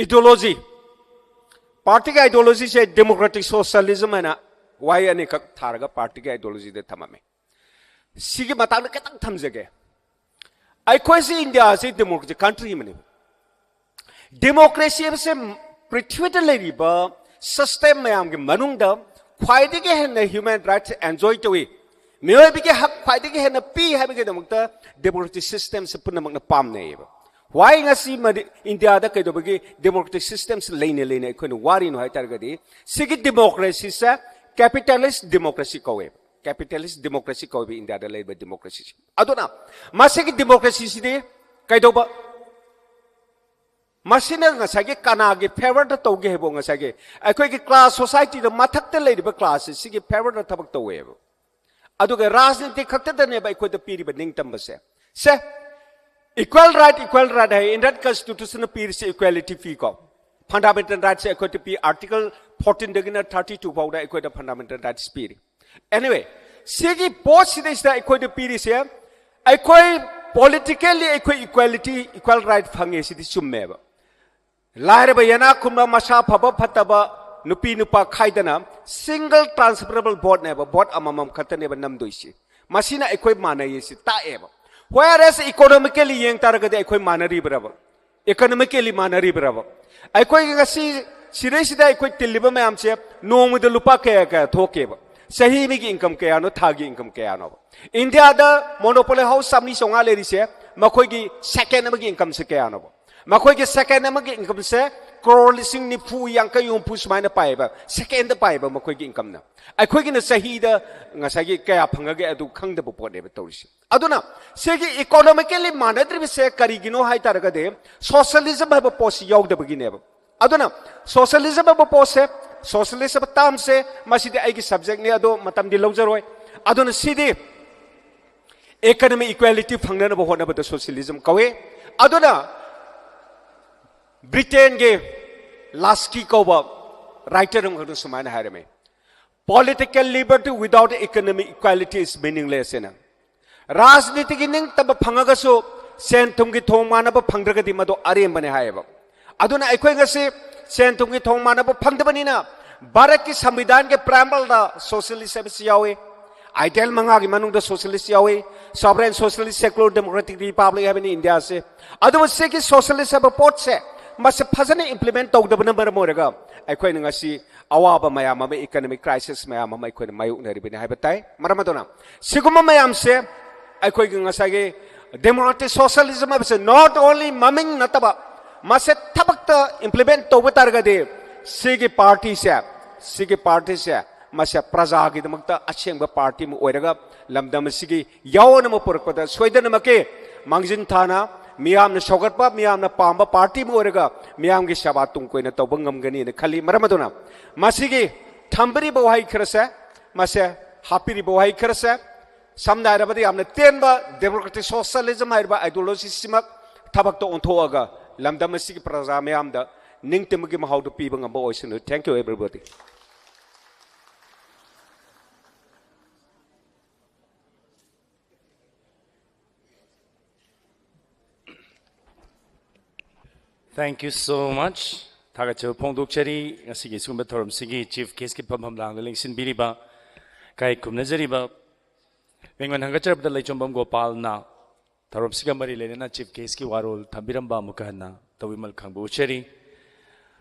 ideology, ꯄꯥꯔꯇꯤꯒꯤ ideologyꯁꯦ democratic socialism ꯍꯥꯏꯅ ꯋꯥꯍꯩ ꯑꯅꯤꯈꯛ ꯊꯥꯔꯒ ꯄꯥꯔꯇꯤꯒꯤ ideologyꯗ ꯊꯝꯃꯝꯃꯤ꯫ ꯁꯤꯒꯤ ꯃꯇꯥꯡꯗ ꯈꯤꯇꯪ ꯊꯝꯖꯒꯦ꯫ ꯑꯩꯈꯣꯏꯁꯤ ꯏꯟꯗꯤꯌꯥꯁꯤ democratic country ꯑꯃꯅꯤ꯫ Democracy ꯍꯥꯏꯕꯁꯦ ꯄ꯭ꯔꯤꯊꯤꯕꯤꯗ ꯂꯩꯔꯤꯕ system ꯃꯌꯥꯝꯒꯤ ꯃꯅꯨꯡꯗ ꯈ꯭ꯋꯥꯏꯗꯒꯤ ꯍꯦꯟꯅ human rights enjoy ꯇꯧꯏ, ꯃꯤꯑꯣꯏꯕꯒꯤ ꯍꯛ ꯈ꯭ꯋꯥꯏꯗꯒꯤ ꯍꯦꯟꯅ ꯄꯤ ꯍꯥꯏꯕꯒꯤꯗꯃꯛꯇ democratic systemꯁꯦ ꯄꯨꯝꯅꯃꯛꯅ ꯄꯥꯝꯅꯩꯌꯦꯕ꯫ Why ꯉꯁꯤ ꯃꯅꯤ-, ꯏꯟꯗꯤꯌꯥꯗ ꯀꯩꯗꯧꯕꯒꯤ democratic systemꯁꯦ ꯂꯩꯅ ꯂꯩꯅ ꯑꯩꯈꯣꯏꯅ ꯋꯥꯔꯤꯅꯣ ꯍꯥꯏ ꯇꯥꯔꯒꯗꯤ, ꯁꯤꯒꯤ democracyꯁꯦ capitalist democracy ꯀꯧꯋꯦꯕ꯫ Capitalist democracy ꯀꯧꯋꯦꯕ ꯏꯟꯗꯤꯌꯥꯗ ꯂꯩꯔꯤꯕ democracyꯁꯦ꯫ ꯑꯗꯨꯅ ꯃꯁꯤꯒꯤ democracyꯁꯤꯗꯤ ꯀꯩꯗꯧꯕ, ꯃꯁꯤꯅ ꯉꯁꯥꯏꯒꯤ ꯀꯅꯥꯒꯤ favourꯗ ꯇꯧꯒꯦ ꯍꯥꯏꯕꯨ, ꯉꯁꯥꯏꯒꯤ ꯑꯩꯈꯣꯏꯒꯤ class, societyꯗ ꯃꯊꯛꯇ ꯂꯩꯔꯤꯕ classꯁꯦ ꯁꯤꯒꯤ favourꯗ ꯊꯕꯛ ꯇꯧꯋꯦꯕ꯫ ꯑꯗꯨꯒ ꯔꯥꯖꯅꯤꯇꯤ ꯈꯛꯇꯗꯅꯦꯕ ꯑꯩꯈꯣꯏꯗ ꯄꯤꯔꯤꯕ ꯅꯤꯡꯇꯝꯕꯁꯦ꯫ ꯁꯦ, equal right, equal right ꯍꯥꯏ, Indian Constitutionꯅ ꯄꯤꯔꯤꯁꯦ equality ꯄꯤꯀꯣ꯫ Fundamental rightsꯁꯦ ꯑꯩꯈꯣꯏꯗ ꯄꯤ, Article fourteenꯗꯒꯤꯅ thirty two ꯐꯥꯎꯗ ꯑꯩꯈꯣꯏꯗ fundamental rights ꯄꯤꯔꯤ꯫ Anyway, ꯁꯤꯒꯤ ꯄꯣꯠꯁꯤꯗꯩꯁꯤꯗ ꯑꯩꯈꯣꯏꯗ ꯄꯤꯔꯤꯁꯦ, ꯑꯩꯈꯣꯏ politically ꯑꯩꯈꯣꯏ equality, equal right ꯐꯪꯉꯦ, ꯁꯤꯗꯤ ꯆꯨꯝꯃꯦꯕ꯫ ꯂꯥꯏꯔꯕ ꯌꯦꯅꯥꯛ ꯈꯨꯟꯕ, ꯃꯁꯥ ꯐꯕ ꯐꯠꯇꯕ, ꯅꯨꯄꯤ ꯅꯨꯄꯥ ꯈꯥꯏꯗꯅ single transferable voteꯅꯦꯕ, vote ꯑꯃꯃꯝ ꯈꯛꯇꯅꯦꯕ ꯅꯝꯗꯣꯏꯁꯤ꯫ ꯃꯁꯤꯅ ꯑꯩꯈꯣꯏ ꯃꯥꯟꯅꯩꯌꯦ ꯁꯤ ꯇꯥꯛꯑꯦꯕ꯫ Whereas economically ꯌꯦꯡ ꯇꯥꯔꯒꯗꯤ ꯑꯩꯈꯣꯏ ꯃꯥꯟꯅꯔꯤꯕ꯭ꯔꯕ? Economically ꯃꯥꯟꯅꯔꯤꯕ꯭ꯔꯕ? ꯑꯩꯈꯣꯏꯒꯤ ꯉꯁꯤ ꯁꯤꯗꯩꯁꯤꯗ ꯑꯩꯈꯣꯏ ꯇꯤꯜꯂꯤꯕ ꯃꯌꯥꯝꯁꯦ ꯅꯣꯡꯃꯗ ꯂꯨꯄꯥ ꯀꯌꯥ ꯀꯌꯥ ꯊꯣꯛꯀꯦꯕ? ꯆꯍꯤ ꯑꯃꯒꯤ income ꯀꯌꯥꯅꯣ, ꯊꯥꯒꯤ income ꯀꯌꯥꯅꯣꯕ? ꯏꯟꯗꯤꯌꯥꯗ monopoly house ꯆꯥꯝꯃꯔꯤ ꯆꯥꯝꯃꯉꯥ ꯂꯩꯔꯤꯁꯦ, ꯃꯈꯣꯏꯒꯤ second ꯑꯃꯒꯤ incomeꯁꯦ ꯀꯌꯥꯅꯣꯕ? ꯃꯈꯣꯏꯒꯤ second ꯑꯃꯒꯤ incomeꯁꯦ crore ꯂꯤꯁꯤꯡ ꯅꯤꯐꯨ, ꯌꯥꯡꯈꯩ, ꯍꯨꯝꯐꯨ ꯁꯨꯃꯥꯏꯅ ꯄꯥꯏꯌꯦꯕ, secondꯗ ꯄꯥꯏꯌꯦꯕ ꯃꯈꯣꯏꯒꯤ incomeꯅ꯫ ꯑꯩꯈꯣꯏꯒꯤꯅ ꯆꯍꯤꯗ ꯉꯁꯥꯏꯒꯤ ꯀꯌꯥ ꯐꯪꯉꯒꯦ ꯑꯗꯨ ꯈꯪꯗꯕ ꯄꯣꯠꯅꯦꯕ ꯇꯧꯔꯤꯁꯦ꯫ ꯑꯗꯨꯅ ꯁꯤꯒꯤ economically ꯃꯥꯟꯅꯗ꯭ꯔꯤꯕꯁꯦ ꯀꯔꯤꯒꯤꯅꯣ ꯍꯥꯏ ꯇꯥꯔꯒꯗꯤ, socialism ꯍꯥꯏꯕ ꯄꯣꯠꯁꯤ ꯌꯥꯎꯗꯕꯒꯤꯅꯦꯕ꯫ ꯑꯗꯨꯅ socialism ꯍꯥꯏꯕ ꯄꯣꯠꯁꯦ, socialist ꯍꯥꯏꯕ termꯁꯦ, ꯃꯁꯤꯗꯤ ꯑꯩꯒꯤ subjectꯅꯤ, ꯑꯗꯣ ꯃꯇꯝꯗꯤ ꯂꯧꯖꯔꯣꯏ꯫ ꯑꯗꯨꯅ ꯁꯤꯗꯤ economic equality ꯐꯪꯅꯅꯕ ꯍꯣꯠꯅꯕꯗ socialism ꯀꯧꯏ꯫ ꯑꯗꯨꯅ ꯕ꯭ꯔꯤꯇꯦꯟꯒꯤ ꯂꯥꯁꯀꯤ ꯀꯧꯕ Writer ꯑꯃꯈꯛꯅ ꯁꯨꯃꯥꯏꯅ ꯍꯥꯏꯔꯝꯃꯤ, "Political liberty without economic equality is meaningless" ꯍꯥꯏꯅ꯫ ꯔꯥꯖꯅꯤꯇꯤꯒꯤ ꯅꯤꯡꯇꯝꯕ ꯐꯪꯉꯒꯁꯨ ꯁꯦꯟ ꯊꯨꯝꯒꯤ ꯊꯣꯡ ꯃꯥꯟꯅꯕ ꯐꯪꯗ꯭ꯔꯒꯗꯤ ꯃꯗꯨ ꯑꯔꯦꯝꯕꯅꯤ ꯍꯥꯏꯌꯦꯕ꯫ ꯑꯗꯨꯅ ꯑꯩꯈꯣꯏ ꯉꯁꯤ ꯁꯦꯟ ꯊꯨꯝꯒꯤ ꯊꯣꯡ ꯃꯥꯟꯅꯕ ꯐꯪꯗꯕꯅꯤꯅ ꯚꯥꯔꯠꯀꯤ ꯁꯪꯕꯤꯙꯥꯟꯒꯤ preamble ꯗ socialist ꯍꯥꯏꯕꯁꯤ ꯌꯥꯎꯏ, ideal ꯃꯉꯥꯒꯤ ꯃꯅꯨꯡꯗ socialist ꯌꯥꯎꯏ, sovereign, socialist, secular, democratic republic ꯍꯥꯏꯕꯅꯤ ꯏꯟꯗꯤꯌꯥꯁꯦ꯫ ꯑꯗꯨꯕꯨ ꯁꯤꯒꯤ socialist ꯍꯥꯏꯕ ꯄꯣꯠꯁꯦ ꯃꯁꯤ ꯐꯖꯅ implement ꯇꯧꯗꯕꯅ ꯃꯔꯝ ꯑꯣꯏꯔꯒ ꯑꯩꯈꯣꯏꯅ ꯉꯁꯤ ꯑꯋꯥꯕ ꯃꯌꯥꯝ ꯑꯃ, economic crisis ꯃꯌꯥꯝ ꯑꯃ ꯑꯩꯈꯣꯏꯅ ꯃꯥꯌꯣꯛꯅꯔꯤꯕꯅꯤ ꯍꯥꯏꯕ ꯇꯥꯏ꯫ ꯃꯔꯝ ꯑꯗꯨꯅ ꯁꯤꯒꯨꯝꯕ ꯃꯌꯥꯝꯁꯦ ꯑꯩꯈꯣꯏꯒꯤ ꯉꯁꯥꯏꯒꯤ democratic socialism ꯍꯥꯏꯕꯁꯦ not only ꯃꯃꯤꯡ ꯅꯠꯇꯕ ꯃꯁꯦ ꯊꯕꯛꯇ implement ꯇꯧꯕ ꯇꯥꯔꯒꯗꯤ ꯁꯤꯒꯤ party ꯁꯦ, ꯁꯤꯒꯤ party ꯁꯦ ꯃꯁꯦ ꯄ꯭ꯔꯖꯥꯒꯤꯗꯃꯛꯇ ꯑꯁꯦꯡꯕ party ꯑꯃ ꯑꯣꯏꯔꯒ ꯂꯝꯗꯝ ꯑꯁꯤꯒꯤ ꯌꯥꯑꯣꯟ ꯑꯃ ꯄꯨꯔꯛꯄꯗ ꯁꯣꯏꯗꯅꯃꯛꯀꯤ ꯃꯥꯡꯖꯤꯟ ꯊꯥꯅ ꯃꯤꯌꯥꯝꯅ ꯁꯧꯒꯠꯄ, ꯃꯤꯌꯥꯝꯅ ꯄꯥꯝꯕ party ꯑꯃ ꯑꯣꯏꯔꯒ ꯃꯤꯌꯥꯝꯒꯤ ꯁꯦꯕꯥ ꯇꯨꯡ ꯀꯣꯏꯅ ꯇꯧꯕ ꯉꯝꯒꯅꯤꯅ ꯈꯜꯂꯤ꯫ ꯃꯔꯝ ꯑꯗꯨꯅ ꯃꯁꯤꯒꯤ ꯊꯝꯕꯤꯔꯤꯕ ꯋꯥꯍꯩ ꯈꯔꯁꯦ, ꯃꯁꯦ ꯍꯥꯞꯄꯤꯔꯤꯕ ꯋꯥꯍꯩ ꯈꯔꯁꯦ, ꯁꯝꯅ ꯍꯥꯏꯔꯕꯗ ꯌꯥꯝꯅ ꯇꯦꯟꯕ democratic socialism ꯍꯥꯏꯔꯤꯕ ideology ꯁꯤꯃꯛ ꯊꯕꯛꯇ ꯑꯣꯟꯊꯣꯛꯑꯒ ꯂꯝꯗꯝ ꯑꯁꯤꯒꯤ ꯄ꯭ꯔꯖꯥ ꯃꯤꯌꯥꯝꯗ ꯅꯤꯡꯇꯝꯕꯒꯤ ꯃꯍꯥꯎꯗꯨ ꯄꯤꯕ ꯉꯝꯕ ꯑꯣꯏꯁꯅꯨ꯫ Thank you, everybody. Thank you so much. ꯊꯥꯒꯠꯆꯕ ꯐꯣꯡꯗꯣꯛꯆꯔꯤ꯫ ꯉꯁꯤꯒꯤ ꯁꯤꯒꯨꯝꯕ ꯊꯧꯔꯝꯁꯤꯒꯤ chief guest ꯀꯤ ꯐꯝꯐꯝ ꯂꯥꯡꯗ ꯂꯦꯡꯁꯤꯟꯕꯤꯔꯤꯕ, ꯏꯀꯥꯏ ꯈꯨꯝꯅꯖꯔꯤꯕ, ꯃꯤꯡꯑꯣꯟ ꯍꯪꯒꯠꯆꯔꯕꯗ ꯂꯩꯆꯣꯝꯕꯝ ꯒꯣꯄꯥꯜꯅ ꯊꯧꯔꯝꯁꯤꯒ ꯃꯔꯤ ꯂꯩꯅꯅ chief guest ꯀꯤ ꯋꯥꯔꯣꯜ ꯊꯝꯕꯤꯔꯝꯕ ꯑꯃꯨꯛꯀ ꯍꯟꯅ ꯇꯧꯕꯤꯃꯜ ꯈꯪꯕ ꯎꯠꯆꯔꯤ꯫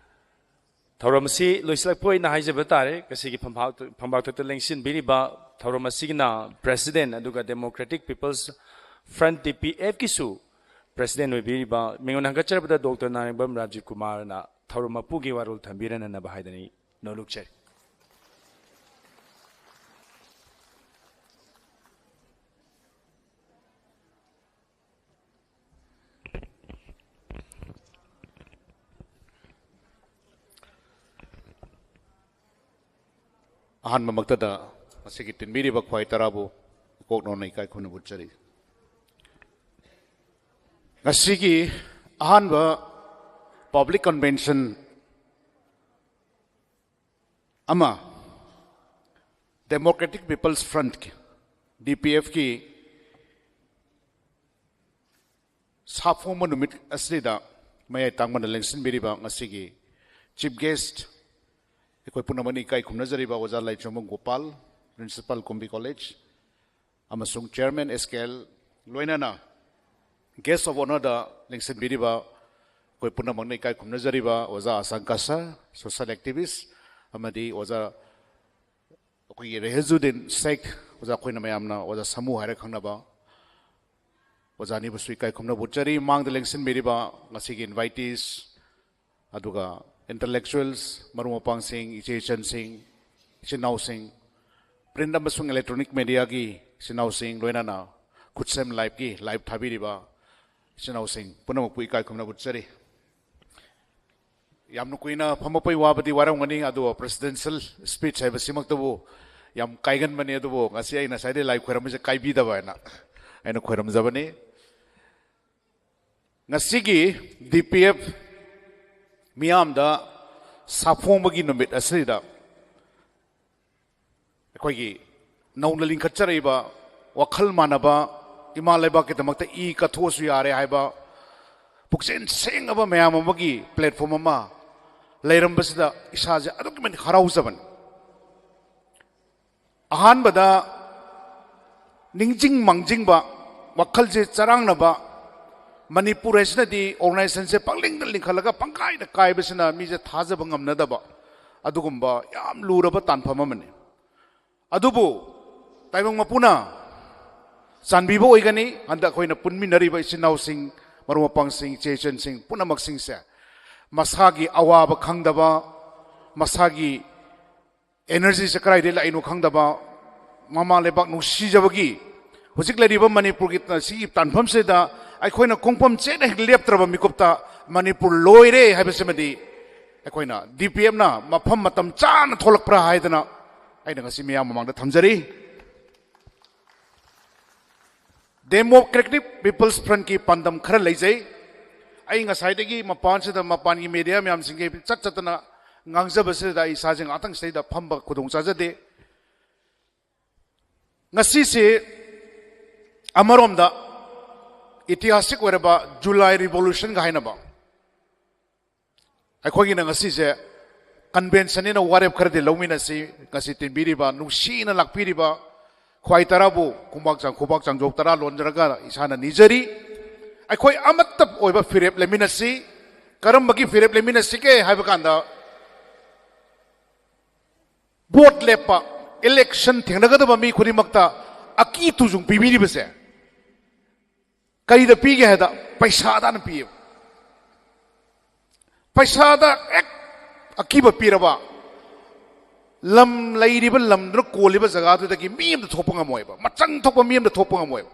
ꯊꯧꯔꯝ ꯑꯁꯤ ꯂꯣꯏꯁꯤꯜꯂꯛꯄ ꯑꯣꯏꯅ ꯍꯥꯏꯖꯕ ꯇꯥꯔꯦ꯫ ꯉꯁꯤꯒꯤ ꯐꯝꯕꯥꯛ-, ꯐꯝꯕꯥꯛꯊꯛꯇ ꯂꯦꯡꯁꯤꯟꯕꯤꯔꯤꯕ ꯊꯧꯔꯝ ꯑꯁꯤꯒꯤꯅ president ꯑꯗꯨꯒ Democratic People's Front, D P F ꯀꯤꯁꯨ president ꯑꯣꯏꯕꯤꯔꯤꯕ ꯃꯤꯉꯣꯟꯗ ꯍꯪꯒꯠꯆꯔꯕꯗ ꯗꯣꯛꯇꯔ ꯅꯥꯔꯦꯡꯕꯝ ꯔꯥꯖꯤꯕ ꯀꯨꯃꯥꯔꯅ ꯊꯧꯔꯝ ꯃꯄꯨꯒꯤ ꯋꯥꯔꯣꯜ ꯊꯝꯕꯤꯔꯅꯅꯕ ꯍꯥꯏꯗꯅ ꯑꯩ ꯅꯣꯂꯨꯛꯆꯔꯤ꯫ ꯑꯍꯥꯟꯕꯃꯛꯇꯗ ꯃꯁꯤꯒꯤ ꯇꯤꯟꯕꯤꯔꯤꯕ ꯈ꯭ꯋꯥꯏ ꯇꯔꯥꯕꯨ ꯏꯀꯣꯛ ꯅꯧꯅ ꯏꯀꯥꯏ ꯈꯨꯝꯅꯕ ꯎꯠꯆꯔꯤ꯫ ꯉꯁꯤꯒꯤ ꯑꯍꯥꯟꯕ public convention ꯑꯃ, Democratic People's Front, D P ꯑꯦꯐꯀꯤ ꯁꯥꯐꯣꯡꯕ ꯅꯨꯃꯤꯠ ꯑꯁꯤꯗ ꯃꯌꯥꯏ ꯇꯥꯡꯕꯅ ꯂꯦꯡꯁꯤꯟꯕꯤꯔꯤꯕ ꯉꯁꯤꯒꯤ ꯆꯤꯐ ꯒꯦꯁ꯭ꯠ, ꯑꯩꯈꯣꯏ ꯄꯨꯝꯅꯃꯛꯅ ꯏꯀꯥꯏ ꯈꯨꯝꯅꯖꯔꯤꯕ ꯑꯣꯖꯥ ꯂꯥꯏꯆꯣꯝꯕꯝ ꯒꯣꯄꯥꯜ, ꯄ꯭ꯔꯤꯟꯁꯤꯄꯥꯜ ꯀꯨꯝꯕꯤ ꯀꯣꯂꯦꯖ, ꯑꯃꯁꯨꯡ ꯆꯤꯌꯔꯃꯦꯟ ꯑꯦꯁ ꯀꯦ ꯑꯦꯜ, ꯂꯣꯏꯅꯅ ꯒꯦꯁ꯭ꯠ ꯑꯣꯐ ꯑꯣꯅꯔꯗ ꯂꯦꯡꯁꯤꯟꯕꯤꯔꯤꯕ ꯑꯩꯈꯣꯏ ꯄꯨꯝꯅꯃꯛꯅ ꯏꯀꯥꯏ ꯈꯨꯝꯅꯖꯔꯤꯕ ꯑꯣꯖꯥ ꯑꯁꯥꯡꯀ ꯁꯔ, ꯁꯣꯁꯤꯌꯦꯜ ꯑꯦꯛꯇꯤꯚꯤꯁ꯭ꯠ, ꯑꯃꯗꯤ ꯑꯣꯖꯥ ꯑꯩꯈꯣꯏꯒꯤ ꯔꯦꯍꯖꯨꯗꯤꯟ ꯁꯦꯈ, ꯑꯣꯖꯥ ꯑꯩꯈꯣꯏꯅ ꯃꯌꯥꯝꯅ ꯑꯣꯖꯥ ꯁꯥꯃꯨ ꯍꯥꯏꯔ ꯈꯪꯅꯕ, ꯑꯣꯖꯥ ꯑꯅꯤꯕꯨꯁꯨ ꯏꯀꯥꯏ ꯈꯨꯝꯅꯕ ꯎꯠꯆꯔꯤ꯫ ꯃꯥꯡꯗ ꯂꯦꯡꯁꯤꯟꯕꯤꯔꯤꯕ ꯉꯁꯤꯒꯤ ꯏꯟꯚꯥꯏꯇꯤꯁ, ꯑꯗꯨꯒ ꯏꯟꯇꯦꯂꯦꯛꯆꯨꯋꯦꯜꯁ, ꯃꯔꯨꯞ ꯃꯄꯥꯡꯁꯤꯡ, ꯏꯆꯦ ꯏꯆꯟꯁꯤꯡ, ꯏꯆꯤꯟ ꯏꯅꯥꯎꯁꯤꯡ, ꯄ꯭ꯔꯤꯟꯠ ꯑꯃꯁꯨꯡ ꯏꯂꯦꯛꯇ꯭ꯔꯣꯅꯤꯛ ꯃꯦꯗꯤꯌꯥꯒꯤ ꯏꯆꯤꯟ ꯏꯅꯥꯎꯁꯤꯡ, ꯂꯣꯏꯅꯅ ꯈꯨꯠꯁꯦꯝ ꯂꯥꯏꯚꯀꯤ ꯂꯥꯏꯚ ꯊꯥꯕꯤꯔꯤꯕ ꯏꯆꯤꯟ ꯏꯅꯥꯎꯁꯤꯡ ꯄꯨꯝꯅꯃꯛꯄꯨ ꯏꯀꯥꯏ ꯈꯨꯝꯅꯕ ꯎꯠꯆꯔꯤ꯫ ꯌꯥꯝꯅ ꯀꯨꯏꯅ ꯐꯝꯃꯛꯄꯩ ꯋꯥꯕꯗꯤ ꯋꯥꯔꯝꯒꯅꯤ, ꯑꯗꯨꯕꯨ ꯄ꯭ꯔꯦꯁꯤꯗꯦꯟꯁꯤꯌꯦꯜ ꯁ꯭ꯄꯤꯆ ꯍꯥꯏꯕꯁꯤꯃꯛꯇꯕꯨ ꯌꯥꯝ ꯀꯥꯏꯒꯟꯕꯅꯤ꯫ ꯑꯗꯨꯕꯨ ꯉꯁꯤ ꯑꯩꯅ ꯉꯁꯥꯏꯗꯩ ꯂꯥꯏ ꯈꯣꯏꯔꯝꯕꯁꯦ ꯀꯥꯏꯕꯤꯗꯕ ꯍꯥꯏꯅ ꯑꯩꯅ ꯈꯣꯏꯔꯝꯖꯕꯅꯤ꯫ ꯉꯁꯤꯒꯤ ꯗꯤ ꯄꯤ ꯑꯦꯐ ꯃꯤꯌꯥꯝꯗ ꯁꯥꯐꯣꯡꯕꯒꯤ ꯅꯨꯃꯤꯠ ꯑꯁꯤꯗ ꯑꯩꯈꯣꯏꯒꯤ ꯅꯧꯅ ꯂꯤꯡꯈꯠꯆꯔꯛꯏꯕ ꯋꯥꯈꯜ ꯃꯥꯟꯅꯕ, ꯏꯃꯥ ꯂꯩꯕꯥꯛꯀꯤꯗꯃꯛꯇ ꯏ ꯀꯠꯊꯣꯛꯑꯁꯨ ꯌꯥꯔꯦ ꯍꯥꯏꯕ ꯄꯨꯛꯆꯦꯜ ꯁꯦꯡꯉꯕ ꯃꯌꯥꯝ ꯑꯃꯒꯤ ꯄ꯭ꯂꯦꯠꯐꯣꯝ ꯑꯃ ꯂꯩꯔꯝꯕꯁꯤꯗ ꯏꯁꯥꯁꯦ ꯑꯗꯨꯛꯀꯤ ꯃꯇꯤꯛ ꯍꯔꯥꯎꯖꯕꯅꯤ꯫ ꯑꯍꯥꯟꯕꯗ ꯅꯤꯡꯁꯤꯡ ꯃꯥꯡꯖꯤꯡꯕ, ꯋꯥꯈꯜꯁꯦ ꯆꯔꯥꯡꯅꯕ, ꯃꯅꯤꯄꯨꯔ ꯍꯥꯏꯁꯤꯅꯗꯤ ꯑꯣꯔꯒꯅꯥꯏꯖꯦꯁꯟꯁꯦ ꯄꯪꯂꯤꯡꯗ ꯂꯤꯡꯈꯠꯂꯒ ꯄꯪꯀꯥꯏꯗ ꯀꯥꯏꯕꯁꯤꯅ ꯃꯤꯁꯦ ꯊꯥꯖꯕ ꯉꯝꯅꯗꯕ, ꯑꯗꯨꯒꯨꯝꯕ ꯌꯥꯝ ꯂꯨꯔꯕ ꯇꯥꯟꯐꯝ ꯑꯃꯅꯤ꯫ ꯑꯗꯨꯕꯨ ꯇꯥꯏꯕꯪ ꯃꯄꯨꯅ ꯆꯥꯟꯕꯤꯕ ꯑꯣꯏꯒꯅꯤ꯫ ꯍꯟꯗꯛ ꯑꯩꯈꯣꯏꯅ ꯄꯨꯟꯃꯤꯟꯅꯔꯤꯕ ꯏꯆꯤꯟ ꯏꯅꯥꯎꯁꯤꯡ, ꯃꯔꯨꯞ ꯃꯄꯥꯡꯁꯤꯡ, ꯏꯆꯦ ꯏꯆꯟꯁꯤꯡ ꯄꯨꯝꯅꯃꯛꯁꯤꯡꯁꯦ ꯃꯁꯥꯒꯤ ꯑꯋꯥꯕ ꯈꯪꯗꯕ, ꯃꯁꯥꯒꯤ ꯑꯦꯅꯔꯖꯤꯁꯦ ꯀꯗꯥꯏꯗꯒꯤ ꯂꯥꯛꯏꯅꯣ ꯈꯪꯗꯕ, ꯃꯃꯥ ꯂꯩꯕꯥꯛ ꯅꯨꯡꯁꯤꯖꯕꯒꯤ ꯍꯧꯖꯤꯛ ꯂꯩꯔꯤꯕ ꯃꯅꯤꯄꯨꯔꯒꯤ ꯁꯤꯒꯤ ꯇꯥꯟꯐꯝꯁꯤꯗ ꯑꯩꯈꯣꯏꯅ ꯈꯣꯡꯐꯝ ꯆꯦꯠꯅ ꯍꯦꯛ ꯂꯦꯞꯇ꯭ꯔꯕ ꯃꯤꯀꯨꯞꯇ ꯃꯅꯤꯄꯨꯔ ꯂꯣꯏꯔꯦ ꯍꯥꯏꯕꯁꯤꯃꯗꯤ ꯑꯩꯈꯣꯏꯅ ꯗꯤ ꯄꯤ ꯑꯦꯐꯅ ꯃꯐꯝ ꯃꯇꯝ ꯆꯥꯅ ꯊꯣꯛꯂꯛꯄ꯭ꯔꯥ ꯍꯥꯏꯗꯅ ꯑꯩꯅ ꯉꯁꯤ ꯃꯤꯌꯥꯝ ꯃꯃꯥꯡꯗ ꯊꯝꯖꯔꯤ꯫ ꯗꯦꯃꯣꯀ꯭ꯔꯦꯇꯤꯛ ꯄꯤꯄꯜꯁ ꯐ꯭ꯔꯟꯠꯀꯤ ꯄꯥꯟꯗꯝ ꯈꯔ ꯂꯩꯖꯩ꯫ ꯑꯩ ꯉꯁꯥꯏꯗꯒꯤ ꯃꯄꯥꯟꯁꯤꯗ ꯃꯄꯥꯟꯒꯤ ꯃꯦꯗꯤꯌꯥ ꯃꯌꯥꯝꯁꯤꯡꯒꯤ ꯆꯠ ꯆꯠꯇꯅ ꯉꯥꯡꯖꯕꯁꯤꯗ ꯑꯩ ꯏꯁꯥꯁꯦ ꯉꯥꯛꯇꯪ ꯁꯤꯗꯩꯗ ꯐꯝꯕ ꯈꯨꯗꯣꯡ ꯆꯥꯖꯗꯦ꯫ ꯉꯁꯤꯁꯤ ꯑꯃꯔꯣꯝꯗ ꯏꯇꯤꯍꯥꯁꯤꯛ ꯑꯣꯏꯔꯕ ꯖꯨꯂꯥꯏ ꯔꯤꯚꯣꯂꯨꯁꯟꯒ ꯍꯥꯏꯅꯕ, ꯑꯩꯈꯣꯏꯒꯤꯅ ꯉꯁꯤꯁꯦ ꯀꯟꯚꯦꯟꯁꯟꯅꯤꯅ ꯋꯥꯔꯦꯞ ꯈꯔꯗꯤ ꯂꯧꯃꯤꯟꯅꯁꯤ꯫ ꯉꯁꯤ ꯇꯤꯟꯕꯤꯔꯤꯕ, ꯅꯨꯡꯁꯤꯅ ꯂꯥꯛꯄꯤꯔꯤꯕ ꯈ꯭ꯋꯥꯏ ꯇꯔꯥꯕꯨ ꯈꯨꯕꯥꯛ ꯆꯥꯡ-, ꯈꯨꯕꯥꯛ ꯆꯥꯡꯖꯣꯞ ꯇꯔꯥ ꯂꯣꯟꯖꯔꯒ ꯏꯁꯥꯅ ꯅꯤꯖꯔꯤ꯫ ꯑꯩꯈꯣꯏ ꯑꯃꯠꯇ ꯑꯣꯏꯕ ꯐꯤꯔꯦꯞ ꯂꯩꯃꯤꯟꯅꯁꯤ꯫ ꯀꯔꯝꯕꯒꯤ ꯐꯤꯔꯦꯞ ꯂꯩꯃꯤꯟꯅꯁꯤꯒꯦ ꯍꯥꯏꯕ ꯀꯥꯟꯗ, ꯚꯣꯠ ꯂꯦꯞꯄ, ꯏꯂꯦꯛꯁꯟ ꯊꯦꯡꯅꯒꯗꯕ ꯃꯤ ꯈꯨꯗꯤꯡꯃꯛꯇ ꯑꯀꯤ ꯇꯨꯖꯨꯡ ꯄꯤꯕꯤꯔꯤꯕꯁꯦ ꯀꯔꯤꯗ ꯄꯤꯒꯦ ꯍꯥꯏꯗ, ꯄꯩꯁꯥꯗ ꯍꯥꯟꯅ ꯄꯤꯌꯦꯕ꯫ ꯄꯩꯁꯥꯗ ꯍꯦꯛ ꯑꯀꯤꯕ ꯄꯤꯔꯕ, ꯂꯝ ꯂꯩꯔꯤꯕ ꯂꯝꯗꯨꯅ ꯀꯣꯜꯂꯤꯕ ꯖꯒꯥꯗꯨꯗꯒꯤ ꯃꯤ ꯑꯃꯇ ꯊꯣꯛꯄ ꯉꯝꯃꯣꯏꯕ, ꯃꯆꯪ ꯊꯣꯛꯄ ꯃꯤ ꯑꯃꯇ ꯊꯣꯛꯄ ꯉꯝꯃꯣꯏꯕ꯫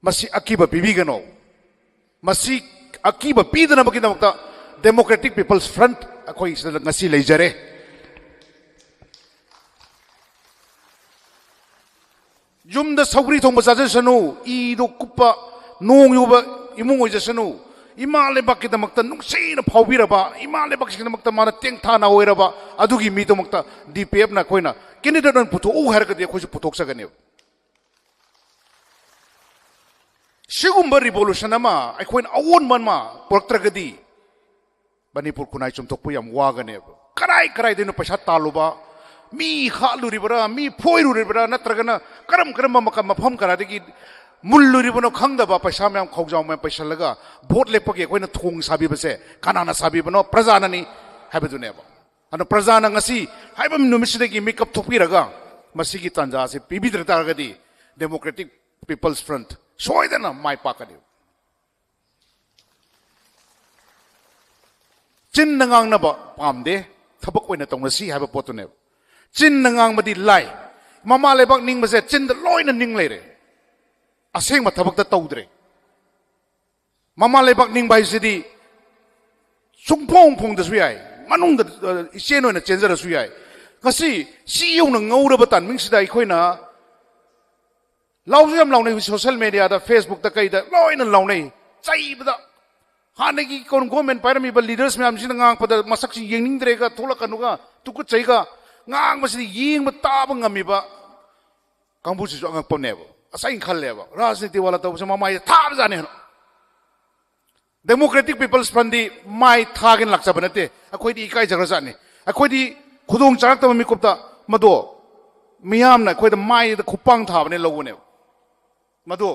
ꯃꯁꯤ ꯑꯀꯤꯕ ꯄꯤꯕꯤꯒꯅꯣ꯫ ꯃꯁꯤ ꯑꯀꯤꯕ ꯄꯤꯗꯅꯕꯒꯤꯗꯃꯛꯇ Democratic People's Front ꯑꯩꯈꯣꯏ ꯁꯤꯗ ꯉꯁꯤ ꯂꯩꯖꯔꯦ꯫ ꯌꯨꯝꯗ ꯁꯧꯒ꯭ꯔꯤ ꯊꯣꯡꯕ ꯆꯥꯖꯁꯅꯨ, ꯏꯗꯣ ꯀꯨꯞꯄ, ꯅꯣꯡ ꯌꯨꯕ ꯏꯃꯨꯡ ꯑꯣꯏꯖꯁꯅꯨ, ꯏꯃꯥ ꯂꯩꯕꯥꯛꯀꯤꯗꯃꯛꯇ ꯅꯨꯡꯁꯤꯅ ꯐꯥꯎꯕꯤꯔꯕ, ꯏꯃꯥ ꯂꯩꯕꯥꯛꯀꯤꯗꯃꯛꯇ ꯃꯥꯅ ꯇꯦꯡꯊꯥꯅ ꯑꯣꯏꯔꯕ ꯑꯗꯨꯒꯤ ꯃꯤꯗꯃꯛꯇ ꯗꯤ ꯄꯤ ꯑꯦꯐꯅ ꯑꯩꯈꯣꯏꯅ ꯀꯦꯟꯗꯤꯗꯦꯠ ꯑꯣꯏꯅ ꯄꯨꯊꯣꯛꯎ ꯍꯥꯏꯔꯒꯗꯤ ꯑꯩꯈꯣꯏꯁꯨ ꯄꯨꯊꯣꯛꯆꯒꯅꯦꯕ꯫ ꯁꯤꯒꯨꯝꯕ ꯔꯤꯚꯣꯂꯨꯁꯟ ꯑꯃ, ꯑꯩꯈꯣꯏꯅ ꯑꯑꯣꯟꯕ ꯑꯃ ꯄꯨꯔꯛꯇ꯭ꯔꯒꯗꯤ ꯃꯅꯤꯄꯨꯔ ꯈꯨꯟꯅꯥꯏ ꯆꯨꯝꯊꯣꯛꯄ ꯌꯥꯝ ꯋꯥꯒꯅꯦꯕ꯫ ꯀꯔꯥꯏ ꯀꯔꯥꯏꯗꯩꯅꯣ ꯄꯩꯁꯥ ꯇꯥꯜꯂꯨꯕ, ꯃꯤ ꯍꯥꯠꯂꯨꯔꯤꯕ꯭ꯔꯥ, ꯃꯤ ꯐꯣꯏꯔꯨꯔꯤꯕ꯭ꯔꯥ, ꯅꯠꯇ꯭ꯔꯒꯅ ꯀꯔꯝ ꯀꯔꯝꯕ ꯃꯀ-, ꯃꯐꯝ ꯀꯔꯥꯏꯗꯒꯤ ꯃꯨꯜꯂꯨꯔꯤꯕꯅꯣ ꯈꯪꯗꯕ ꯄꯩꯁꯥ ꯃꯌꯥꯝ, ꯈꯧꯖꯥꯎ ꯃꯌꯥꯝ ꯄꯩꯁꯜꯂꯒ ꯚꯣꯠ ꯂꯦꯞꯄꯒꯤ ꯑꯩꯈꯣꯏꯅ ꯊꯣꯡ ꯁꯥꯕꯤꯕꯁꯦ ꯀꯅꯥꯅ ꯁꯥꯕꯤꯕꯅꯣ? ꯄ꯭ꯔꯖꯥꯅꯅꯤ ꯍꯥꯏꯕꯗꯨꯅꯦꯕ꯫ ꯑꯗꯣ ꯄ꯭ꯔꯖꯥꯅ ꯉꯁꯤ ꯍꯥꯏꯕ ꯅꯨꯃꯤꯠꯁꯤꯗꯒꯤ ꯃꯤꯀꯞ ꯊꯣꯛꯄꯤꯔꯒ ꯃꯁꯤꯒꯤ ꯇꯥꯟꯖꯥꯁꯦ ꯄꯤꯕꯤꯗ꯭ꯔ ꯇꯥꯔꯒꯗꯤ Democratic People's Front ꯁꯣꯏꯗꯅ ꯃꯥꯏ ꯄꯥꯛꯀꯅꯤ꯫ ꯆꯤꯟꯅ ꯉꯥꯡꯅꯕ ꯄꯥꯝꯗꯦ, ꯊꯕꯛ ꯑꯣꯏꯅ ꯇꯧꯅꯁꯤ ꯍꯥꯏꯕ ꯄꯣꯠꯇꯨꯅꯦꯕ꯫ ꯆꯤꯟꯅ ꯉꯥꯡꯕꯗꯤ ꯂꯥꯏ, ꯃꯃꯥ ꯂꯩꯕꯥꯛ ꯅꯤꯡꯕꯁꯦ ꯆꯤꯟꯗ ꯂꯣꯏꯅ ꯅꯤꯡ ꯂꯩꯔꯦ, ꯑꯁꯦꯡꯕ ꯊꯕꯛꯇ ꯇꯧꯗ꯭ꯔꯦ꯫ ꯃꯃꯥ ꯂꯩꯕꯥꯛ ꯅꯤꯡꯕ ꯍꯥꯏꯁꯤꯗꯤ ꯁꯨꯡꯐꯣꯡ ꯐꯣꯡꯗꯁꯨ ꯌꯥꯏ, ꯃꯅꯨꯡꯗ, ꯑ, ꯏꯆꯦꯟ ꯑꯣꯏꯅ ꯆꯦꯟꯖꯔꯁꯨ ꯌꯥꯏ꯫ ꯉꯁꯤ ꯁꯤ ꯌꯧꯅ ꯉꯧꯔꯕ ꯇꯥꯏꯃꯤꯡꯁꯤꯗ ꯑꯩꯈꯣꯏꯅ ꯂꯥꯎꯁꯨ ꯌꯥꯝ ꯂꯥꯎꯅꯩ, ꯁꯣꯁꯦꯜ ꯃꯦꯗꯤꯌꯥꯗ, ꯐꯦꯁꯕꯨꯛꯇ ꯀꯩꯗ ꯂꯣꯏꯅ ꯂꯥꯎꯅꯩ, ꯆꯩꯕꯗ꯫ ꯍꯥꯟꯅꯒꯤ ꯀꯣꯟ ꯒꯣꯔꯃꯦꯟ ꯄꯥꯏꯔꯝꯃꯤꯕ ꯂꯤꯗꯔꯁ ꯃꯌꯥꯝꯁꯤꯅ ꯉꯥꯡꯉꯛꯄꯗ ꯃꯁꯛꯁꯤ ꯌꯦꯡꯅꯤꯡꯗ꯭ꯔꯦꯒ, ꯊꯣꯛꯂꯛꯀꯅꯨꯒ, ꯇꯨꯀꯠꯆꯩꯒ ꯉꯥꯡꯕꯁꯤꯗꯤ ꯌꯦꯡꯕ ꯇꯥꯕ ꯉꯝꯃꯤꯕ ꯀꯥꯡꯕꯨꯁꯤꯁꯨ ꯑꯉꯛꯄꯅꯦꯕ꯫ ꯑꯁ, ꯑꯩꯅ ꯈꯜꯂꯦꯕ, ꯔꯥꯖꯅꯤꯇꯤ ꯋꯥꯂꯥ ꯇꯧꯕꯁꯦ ꯃꯃꯥꯏꯗ ꯊꯥꯕꯖꯥꯠꯅꯦ꯫ ꯗꯦꯃꯣꯀ꯭ꯔꯦꯇꯤꯛ ꯄꯤꯄꯜꯁ ꯐ꯭ꯔꯟꯗꯤ ꯃꯥꯏ ꯊꯥꯒꯦꯅ ꯂꯥꯛꯆꯕ ꯅꯠꯇꯦ꯫ ꯑꯩꯈꯣꯏꯗꯤ ꯏꯀꯥꯏꯖꯈ꯭ꯔꯖꯥꯠꯅꯤ꯫ ꯑꯩꯈꯣꯏꯗꯤ ꯈꯨꯗꯣꯡ ꯆꯥꯔꯛꯇꯕ ꯃꯤꯀꯨꯞꯇ ꯃꯗꯣ ꯃꯤꯌꯥꯝꯅ ꯑꯩꯈꯣꯏꯗ ꯃꯥꯏꯗ ꯈꯨꯄꯥꯡ ꯊꯥꯕꯅꯦ ꯂꯧꯕꯅꯦꯕ꯫ ꯃꯗꯣ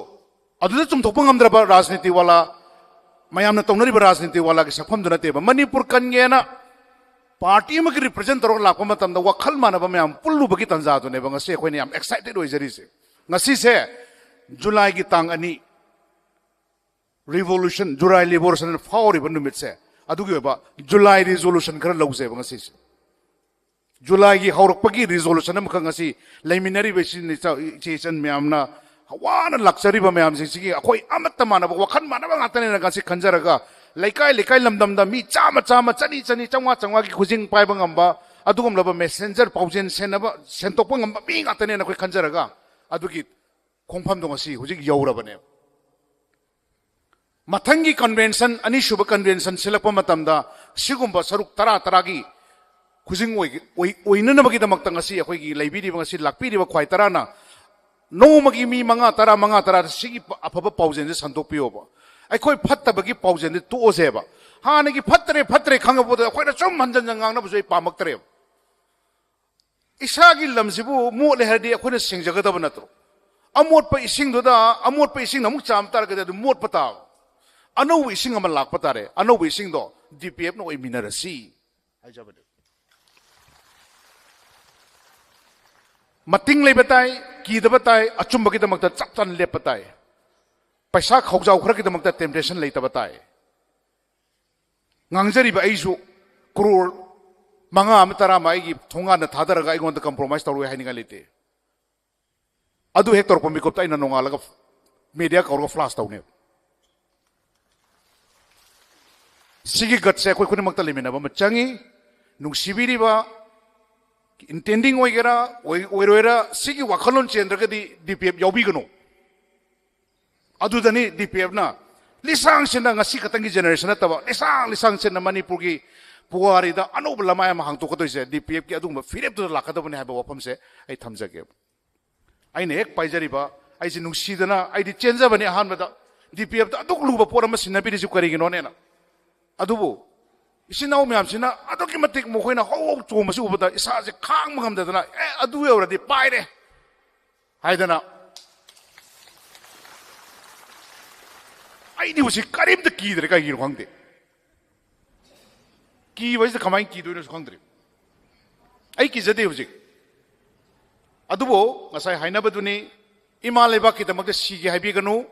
ꯑꯗꯨꯗ ꯆꯨꯝꯊꯣꯛꯄ ꯉꯝꯗ꯭ꯔꯕ ꯔꯥꯖꯅꯤꯇꯤ ꯋꯥꯂꯥ, ꯃꯌꯥꯝꯅ ꯇꯧꯅꯔꯤꯕ ꯔꯥꯖꯅꯤꯇꯤ ꯋꯥꯂꯥꯒꯤ ꯁꯛꯐꯝꯗꯨ ꯅꯠꯇꯦꯕ꯫ ꯃꯅꯤꯄꯨꯔ ꯀꯟꯒꯦꯅ ꯄꯥꯔꯇꯤ ꯑꯃꯒꯤ ꯔꯤꯄ꯭ꯔꯖꯦꯟ ꯇꯧꯔꯒ ꯂꯥꯛꯄ ꯃꯇꯝꯗ ꯋꯥꯈꯜ ꯃꯥꯟꯅꯕ ꯃꯌꯥꯝ ꯄꯨꯜꯂꯨꯕꯒꯤ ꯇꯥꯟꯖꯥꯗꯨꯅꯦꯕ ꯉꯁꯤ ꯑꯩꯈꯣꯏꯅ ꯌꯥꯝ ꯑꯦꯛꯁꯥꯏꯇꯦꯠ ꯑꯣꯏꯖꯔꯤꯁꯦ꯫ ꯉꯁꯤꯁꯦ ꯖꯨꯂꯥꯏꯒꯤ ꯇꯥꯡ ꯑꯅꯤ, ꯔꯤꯚꯣꯂꯨꯁꯟ, ꯖꯨꯂꯥꯏ ꯔꯤꯚꯣꯂꯨꯁꯟ ꯐꯥꯎꯔꯤꯕ ꯅꯨꯃꯤꯠꯁꯦ, ꯑꯗꯨꯒꯤ ꯑꯣꯏꯕ ꯖꯨꯂꯥꯏ ꯔꯤꯖꯣꯂꯨꯁꯟ ꯈꯔ ꯂꯧꯖꯩꯕ ꯉꯁꯤꯁꯦ꯫ ꯖꯨꯂꯥꯏꯒꯤ ꯍꯧꯔꯛꯄꯒꯤ ꯔꯤꯖꯣꯂꯨꯁꯟ ꯑꯃꯈꯛ ꯉꯁꯤ ꯂꯩꯃꯤꯟꯅꯔꯤꯕ ꯏꯆꯤꯟ ꯏꯆꯥ, ꯏꯆꯦ ꯏꯆꯟ ꯃꯌꯥꯝꯅ, ꯋꯥꯅ ꯂꯥꯛꯆꯔꯤꯕ ꯃꯌꯥꯝꯁꯤꯡꯁꯤꯒꯤ ꯑꯩꯈꯣꯏ ꯑꯃꯠꯇ ꯃꯥꯟꯅꯕ, ꯋꯥꯈꯜ ꯃꯥꯟꯅꯕ ꯉꯥꯛꯇꯅꯦꯅ ꯉꯁꯤ ꯈꯟꯖꯔꯒ, ꯂꯩꯀꯥꯏ ꯂꯩꯀꯥꯏ, ꯂꯝꯗꯝꯗ ꯃꯤ ꯆꯥꯝꯃ ꯆꯥꯝꯃ, ꯆꯅꯤ ꯆꯅꯤ, ꯆꯥꯝꯃꯉꯥ ꯆꯥꯝꯃꯉꯥꯒꯤ ꯈꯨꯖꯤꯡ ꯄꯥꯏꯕ ꯉꯝꯕ, ꯑꯗꯨꯒꯨꯝꯂꯕ ꯃꯦꯁꯦꯟꯖꯔ, ꯄꯥꯎꯖꯦꯜ ꯁꯦꯟꯅꯕ, ꯁꯦꯟꯗꯣꯛꯄ ꯉꯝꯕ ꯃꯤ ꯉꯥꯛꯇꯅꯦꯅ ꯑꯩꯈꯣꯏ ꯈꯟꯖꯔꯒ, ꯑꯗꯨꯒꯤ ꯈꯣꯡꯐꯝꯗꯣ ꯉꯁꯤ ꯍꯧꯖꯤꯛ ꯌꯧꯔꯕꯅꯦꯕ꯫ ꯃꯊꯪꯒꯤ ꯀꯟꯚꯦꯟꯁꯟ, ꯑꯅꯤꯁꯨꯕ ꯀꯟꯚꯦꯟꯁꯟ ꯁꯤꯜꯂꯛꯄ ꯃꯇꯝꯗ ꯁꯤꯒꯨꯝꯕ ꯁꯔꯨꯛ ꯇꯔꯥ ꯇꯔꯥꯒꯤ ꯈꯨꯖꯤꯡ ꯑꯣꯏ-, ꯑꯣꯏ-, ꯑꯣꯏꯅꯅꯕꯒꯤꯗꯃꯛꯇ ꯉꯁꯤ ꯑꯩꯈꯣꯏꯒꯤ ꯂꯩꯕꯤꯔꯤꯕ, ꯉꯁꯤ ꯂꯥꯛꯄꯤꯔꯤꯕ ꯈ꯭ꯋꯥꯏ ꯇꯔꯥꯅ ꯅꯣꯡꯃꯒꯤ ꯃꯤ ꯃꯉꯥ, ꯇꯔꯥ, ꯃꯉꯥ, ꯇꯔꯥꯗ ꯁꯤꯒꯤ ꯄ-, ꯑꯐꯕ ꯄꯥꯎꯖꯦꯜꯁꯦ ꯁꯟꯗꯣꯛꯄꯤꯌꯣꯕ꯫ ꯑꯩꯈꯣꯏ ꯐꯠꯇꯕꯒꯤ ꯄꯥꯎꯖꯦꯜꯗꯤ ꯇꯣꯛꯑꯁꯦꯕ꯫ ꯍꯥꯟꯅꯒꯤ ꯐꯠꯇ꯭ꯔꯦ, ꯐꯠꯇ꯭ꯔꯦ ꯈꯪꯉꯛꯄꯗ ꯑꯩꯈꯣꯏꯅ ꯁꯨꯝ ꯍꯟꯖꯟ ꯍꯟꯖꯟ ꯉꯥꯡꯅꯕꯁꯨ ꯑꯩ ꯄꯥꯝꯃꯛꯇ꯭ꯔꯦꯕ꯫ ꯏꯁꯥꯒꯤ ꯂꯝꯁꯤꯕꯨ ꯃꯣꯠꯂꯦ ꯍꯥꯏꯔꯗꯤ ꯑꯩꯈꯣꯏꯅ ꯁꯦꯡꯖꯒꯗꯕ ꯅꯠꯇ꯭ꯔꯣ? ꯑꯃꯣꯠꯄ ꯏꯁꯤꯡꯗꯨꯗ ꯑꯃꯣꯠꯄ ꯏꯁꯤꯡꯅ ꯑꯃꯨꯛ ꯆꯥꯝ ꯇꯥꯔꯒꯗꯤ ꯑꯗꯨ ꯃꯣꯠꯄ ꯇꯥꯕ꯫ ꯑꯅꯧꯕ ꯏꯁꯤꯡ ꯑꯃ ꯂꯥꯛꯄ ꯇꯥꯔꯦ꯫ ꯑꯅꯧꯕ ꯏꯁꯤꯡꯗꯣ ꯗꯤ ꯄꯤ ꯑꯦꯐꯅ ꯑꯣꯏꯃꯤꯟꯅꯔꯁꯤ ꯍꯥꯏꯖꯕꯅꯦ꯫ ꯃꯇꯤꯡ ꯂꯩꯕ ꯇꯥꯏ, ꯀꯤꯗꯕ ꯇꯥꯏ, ꯑꯆꯨꯝꯕꯒꯤꯗꯃꯛꯇ ꯆꯞ ꯆꯥꯅ ꯂꯦꯞꯄ ꯇꯥꯏ꯫ ꯄꯩꯁꯥ ꯈꯧꯖꯥꯎ ꯈꯔꯒꯤꯗꯃꯛꯇ ꯇꯦꯝꯞꯇꯦꯁꯟ ꯂꯩꯇꯕ ꯇꯥꯏ꯫ ꯉꯥꯡꯖꯔꯤꯕ ꯑꯩꯁꯨ ꯀ꯭ꯔꯣꯔ ꯃꯉꯥ ꯑꯃ, ꯇꯔꯥ ꯑꯃ ꯑꯩꯒꯤ ꯊꯣꯡꯒꯥꯟꯗ ꯊꯥꯗꯔꯒ ꯑꯩꯉꯣꯟꯗ ꯀꯝꯄ꯭ꯔꯣꯃꯥꯏꯁ ꯇꯧꯔꯣꯏ ꯍꯥꯏꯅꯤꯡꯉꯥꯏ ꯂꯩꯇꯦ꯫ ꯑꯗꯨ ꯍꯦꯛ ꯇꯧꯔꯛꯄ ꯃꯤꯀꯨꯞꯇ ꯑꯩꯅ ꯅꯣꯡꯉꯥꯜꯂꯒ ꯃꯦꯗꯤꯌꯥ ꯀꯧꯔꯒ ꯐ꯭ꯂꯥꯁ ꯇꯧꯅꯦꯕ꯫ ꯁꯤꯒꯤ ꯒꯠꯁꯦ ꯑꯩꯈꯣꯏ ꯈꯨꯗꯤꯡꯃꯛꯇ ꯂꯩꯃꯤꯟꯅꯕ ꯑꯃ ꯆꯪꯉꯤ꯫ ꯅꯨꯡꯁꯤꯕꯤꯔꯤꯕ, ꯏꯟꯇꯦꯟꯗꯤꯡ ꯑꯣꯏꯒꯦꯔꯥ, ꯑꯣꯏ-, ꯑꯣꯏꯔꯣꯏꯔꯥ, ꯁꯤꯒꯤ ꯋꯥꯈꯜꯂꯣꯟ ꯆꯦꯟꯗ꯭ꯔꯒꯗꯤ ꯗꯤ ꯄꯤ ꯑꯦꯐ ꯌꯥꯎꯕꯤꯒꯅꯨ꯫ ꯑꯗꯨꯗꯅꯤ ꯗꯤ ꯄꯤ ꯑꯦꯐꯅ ꯂꯤꯁꯥꯡꯁꯤꯟꯅ ꯉꯁꯤ ꯈꯛꯇꯪꯒꯤ generation ꯅꯠꯇꯕ, ꯂꯤꯁꯥꯡ ꯂꯤꯁꯥꯡꯁꯤꯟꯅ ꯃꯅꯤꯄꯨꯔꯒꯤ ꯄꯨꯋꯥꯔꯤꯗ ꯑꯅꯧꯕ ꯂꯃꯥꯏ ꯑꯃ ꯍꯥꯡꯗꯣꯛꯀꯗꯣꯏꯁꯦ ꯗꯤ ꯄꯤ ꯑꯦꯐꯀꯤ ꯑꯗꯨꯒꯨꯝꯕ ꯐꯤꯔꯦꯞꯇꯨꯗ ꯂꯥꯛꯀꯗꯕꯅꯤ ꯍꯥꯏꯕ ꯋꯥꯐꯝꯁꯦ ꯑꯩ ꯊꯝꯖꯒꯦꯕ꯫ ꯑꯩꯅ ꯍꯦꯛ ꯄꯥꯏꯖꯔꯤꯕ, ꯑꯩꯁꯦ ꯅꯨꯡꯁꯤꯗꯅ, ꯑꯩꯗꯤ ꯆꯦꯟꯖꯕꯅꯤ ꯑꯍꯥꯟꯕꯗ, ꯗꯤ ꯄꯤ ꯑꯦꯐꯇ ꯑꯗꯨꯛ ꯂꯨꯕ ꯄꯣꯠ ꯑꯃ ꯁꯤꯟꯅꯕꯤꯔꯤꯁꯤ ꯀꯔꯤꯒꯤꯅꯣꯅꯦꯅ꯫ ꯑꯗꯨꯕꯨ ꯏꯆꯤꯟ ꯏꯅꯥꯎ ꯃꯌꯥꯝꯁꯤꯅ ꯑꯗꯨꯛꯀꯤ ꯃꯇꯤꯛ ꯃꯈꯣꯏꯅ ꯍꯧ ꯍꯧ ꯆꯣꯡꯕꯁꯤ ꯎꯕꯗ ꯏꯁꯥꯁꯦ ꯈꯥꯡꯕ ꯉꯝꯗꯗꯅ, "ꯑꯦ, ꯑꯗꯨ ꯌꯧꯔꯗꯤ ꯄꯥꯏꯔꯦ" ꯍꯥꯏꯗꯅ, ꯑꯩꯗꯤ ꯍꯧꯖꯤꯛ ꯀꯔꯤꯝꯇ ꯀꯤꯗ꯭ꯔꯦ, ꯀꯩꯒꯤꯅꯣ ꯈꯪꯗꯦ꯫ ꯀꯤꯕꯁꯤꯗ ꯀꯃꯥꯏꯅ ꯀꯤꯗꯣꯏꯅꯣꯁꯨ ꯈꯪꯗ꯭ꯔꯦ꯫ ꯑꯩ ꯀꯤꯖꯗꯦ ꯍꯧꯖꯤꯛ꯫ ꯑꯗꯨꯕꯨ ꯉꯁꯥꯏ ꯍꯥꯏꯅꯕꯗꯨꯅꯤ, ꯏꯃꯥ ꯂꯩꯕꯥꯛꯀꯤꯗꯃꯛꯇ ꯁꯤꯒꯦ ꯍꯥꯏꯕꯤꯒꯅꯨ꯫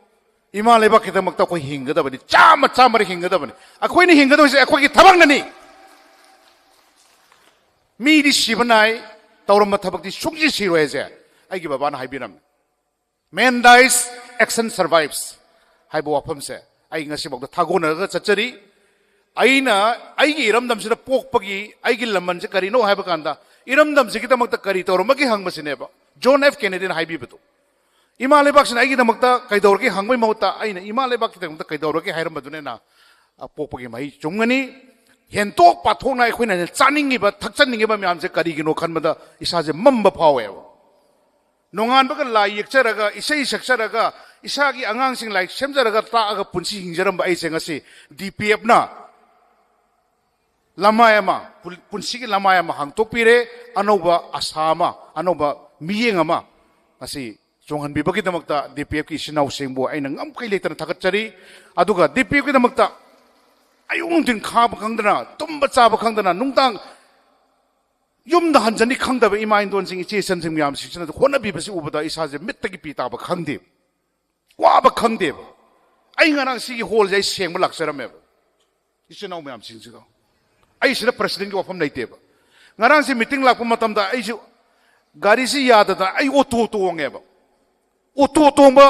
ꯏꯃꯥ ꯂꯩꯕꯥꯛꯀꯤꯗꯃꯛꯇ ꯑꯩꯈꯣꯏ ꯍꯤꯡꯒꯗꯕꯅꯤ, ꯆꯥꯝꯃ ꯆꯥꯝꯃꯔ ꯍꯤꯡꯒꯗꯕꯅꯤ꯫ ꯑꯩꯈꯣꯏꯅ ꯍꯤꯡꯒꯗꯕꯁꯦ ꯑꯩꯈꯣꯏꯒꯤ ꯊꯕꯛꯅꯅꯤ꯫ ꯃꯤꯗꯤ ꯁꯤꯕ ꯅꯥꯏ, ꯇꯧꯔꯝꯕ ꯊꯕꯛꯇꯤ ꯁꯨꯡꯁꯤ ꯁꯤꯔꯣꯏ ꯍꯥꯏꯁꯦ ꯑꯩꯒꯤ ꯕꯕꯥꯅ ꯍꯥꯏꯕꯤꯔꯝꯃꯤ꯫ "Man dies, action survives" ꯍꯥꯏꯕ ꯋꯥꯐꯝꯁꯦ ꯑꯩ ꯉꯁꯤꯐꯥꯎꯗ ꯊꯥꯒꯣꯟꯅꯔꯒ ꯆꯠꯆꯔꯤ꯫ ꯑꯩꯅ ꯑꯩꯒꯤ ꯏꯔꯝꯗꯝꯁꯤꯗ ꯄꯣꯛꯄꯒꯤ ꯑꯩꯒꯤ ꯂꯃꯟꯁꯦ ꯀꯔꯤꯅꯣ ꯍꯥꯏꯕ ꯀꯥꯟꯗ, ꯏꯔꯝꯗꯝꯁꯤꯒꯤꯗꯃꯛꯇ ꯀꯔꯤ ꯇꯧꯔꯝꯕꯒꯦ ꯍꯪꯕꯁꯤꯅꯦꯕ꯫ ꯖꯣꯟ ꯑꯦꯐ ꯀꯦꯅꯦꯗꯤꯅ ꯍꯥꯏꯕꯤꯕꯗꯣ, "ꯏꯃꯥ ꯂꯩꯕꯥꯛꯁꯤꯅ ꯑꯩꯒꯤꯗꯃꯛꯇ ꯀꯩꯗꯧꯔꯒꯦ" ꯍꯪꯕꯒꯤ ꯃꯍꯨꯠꯇ ꯑꯩꯅ "ꯏꯃꯥ ꯂꯩꯕꯥꯛꯀꯤꯗꯃꯛꯇ ꯀꯩꯗꯧꯔꯒꯦ" ꯍꯥꯏꯔꯝꯕꯗꯨꯅ ꯍꯦꯟꯅ, ꯑ, ꯄꯣꯛꯄꯒꯤ ꯃꯍꯩ ꯆꯨꯝꯒꯅꯤ꯫ ꯍꯦꯟꯇꯣꯛ ꯄꯥꯊꯣꯛꯅ ꯑꯩꯈꯣꯏꯅ ꯆꯥꯅꯤꯡꯉꯤꯕ, ꯊꯛꯆꯅꯤꯡꯉꯤꯕ ꯃꯌꯥꯝꯁꯦ ꯀꯔꯤꯒꯤꯅꯣ ꯈꯟꯕꯗ ꯏꯁꯥꯁꯦ ꯃꯝꯕ ꯐꯥꯎꯋꯦꯕ꯫ ꯅꯣꯡꯉꯥꯟꯕꯒ ꯂꯥꯏ ꯌꯦꯛꯆꯔꯒ, ꯏꯁꯩ ꯁꯛꯆꯔꯒ, ꯏꯁꯥꯒꯤ ꯑꯉꯥꯡꯁꯤꯡ ꯂꯥꯏꯔꯤꯛ ꯁꯦꯝꯖꯔꯒ ꯇꯥꯛꯑꯒ ꯄꯨꯟꯁꯤ ꯍꯤꯡꯖꯔꯝꯕ ꯑꯩꯁꯦ ꯉꯁꯤ ꯗꯤ ꯄꯤ ꯑꯦꯐꯅ ꯂꯃꯥꯏ ꯑꯃ, ꯄꯨꯟ-, ꯄꯨꯟꯁꯤꯒꯤ ꯂꯃꯥꯏ ꯑꯃ ꯍꯥꯡꯇꯣꯛꯄꯤꯔꯦ꯫ ꯑꯅꯧꯕ ꯑꯁꯥ ꯑꯃ, ꯑꯅꯧꯕ ꯃꯤꯠꯌꯦꯡ ꯑꯃ ꯉꯁꯤ ꯆꯣꯡꯍꯟꯕꯤꯕꯒꯤꯗꯃꯛꯇ ꯗꯤ ꯄꯤ ꯑꯦꯐꯀꯤ ꯏꯆꯤꯟ ꯏꯅꯥꯎꯁꯤꯡꯕꯨ ꯑꯩꯅ ꯉꯝꯈꯩ ꯂꯩꯇꯅ ꯊꯥꯒꯠꯆꯔꯤ꯫ ꯑꯗꯨꯒ ꯗꯤ ꯄꯤ ꯑꯦꯐꯀꯤꯗꯃꯛꯇ ꯑꯌꯨꯛ ꯅꯨꯡꯊꯤꯟ ꯈꯥꯕ ꯈꯪꯗꯅ, ꯇꯨꯝꯕ ꯆꯥꯕ ꯈꯪꯗꯅ, ꯅꯨꯡꯗꯥꯡ ꯌꯨꯝꯗ ꯍꯟꯖꯅꯤ ꯈꯪꯗꯕ ꯏꯃꯥ ꯏꯟꯗꯣꯟꯁꯤꯡ, ꯏꯆꯦ ꯏꯆꯟꯁꯤꯡ ꯃꯌꯥꯝꯁꯤꯡꯁꯤꯅ ꯍꯣꯠꯅꯕꯤꯕꯁꯤ ꯎꯕꯗ ꯏꯁꯥꯁꯦ ꯃꯤꯠꯇꯒꯤ ꯄꯤ ꯇꯥꯕ ꯈꯪꯗꯦ, ꯋꯥꯕ ꯈꯪꯗꯦꯕ꯫ ꯑꯩ ꯉꯔꯥꯡ ꯁꯤꯒꯤ ꯍꯣꯜꯁꯦ ꯑꯩ ꯁꯦꯡꯕ ꯂꯥꯛꯆꯔꯝꯃꯦꯕ, ꯏꯆꯤꯟ ꯏꯅꯥꯎ ꯃꯌꯥꯝꯁꯤꯡꯁꯤꯒ꯫ ꯑꯩ ꯁꯤꯗ ꯄ꯭ꯔꯁꯤꯗꯦꯟꯒꯤ ꯋꯥꯐꯝ ꯂꯩꯇꯦꯕ꯫ ꯉꯔꯥꯡꯁꯦ ꯃꯤꯇꯤꯡ ꯂꯥꯛꯄ ꯃꯇꯝꯗ ꯑꯩꯁꯨ ꯒꯥꯔꯤꯁꯤ ꯌꯥꯗꯗꯅ ꯑꯩ ꯑꯣꯇꯣ ꯇꯣꯡꯉꯦꯕ꯫ ꯑꯣꯇꯣ ꯇꯣꯡꯕ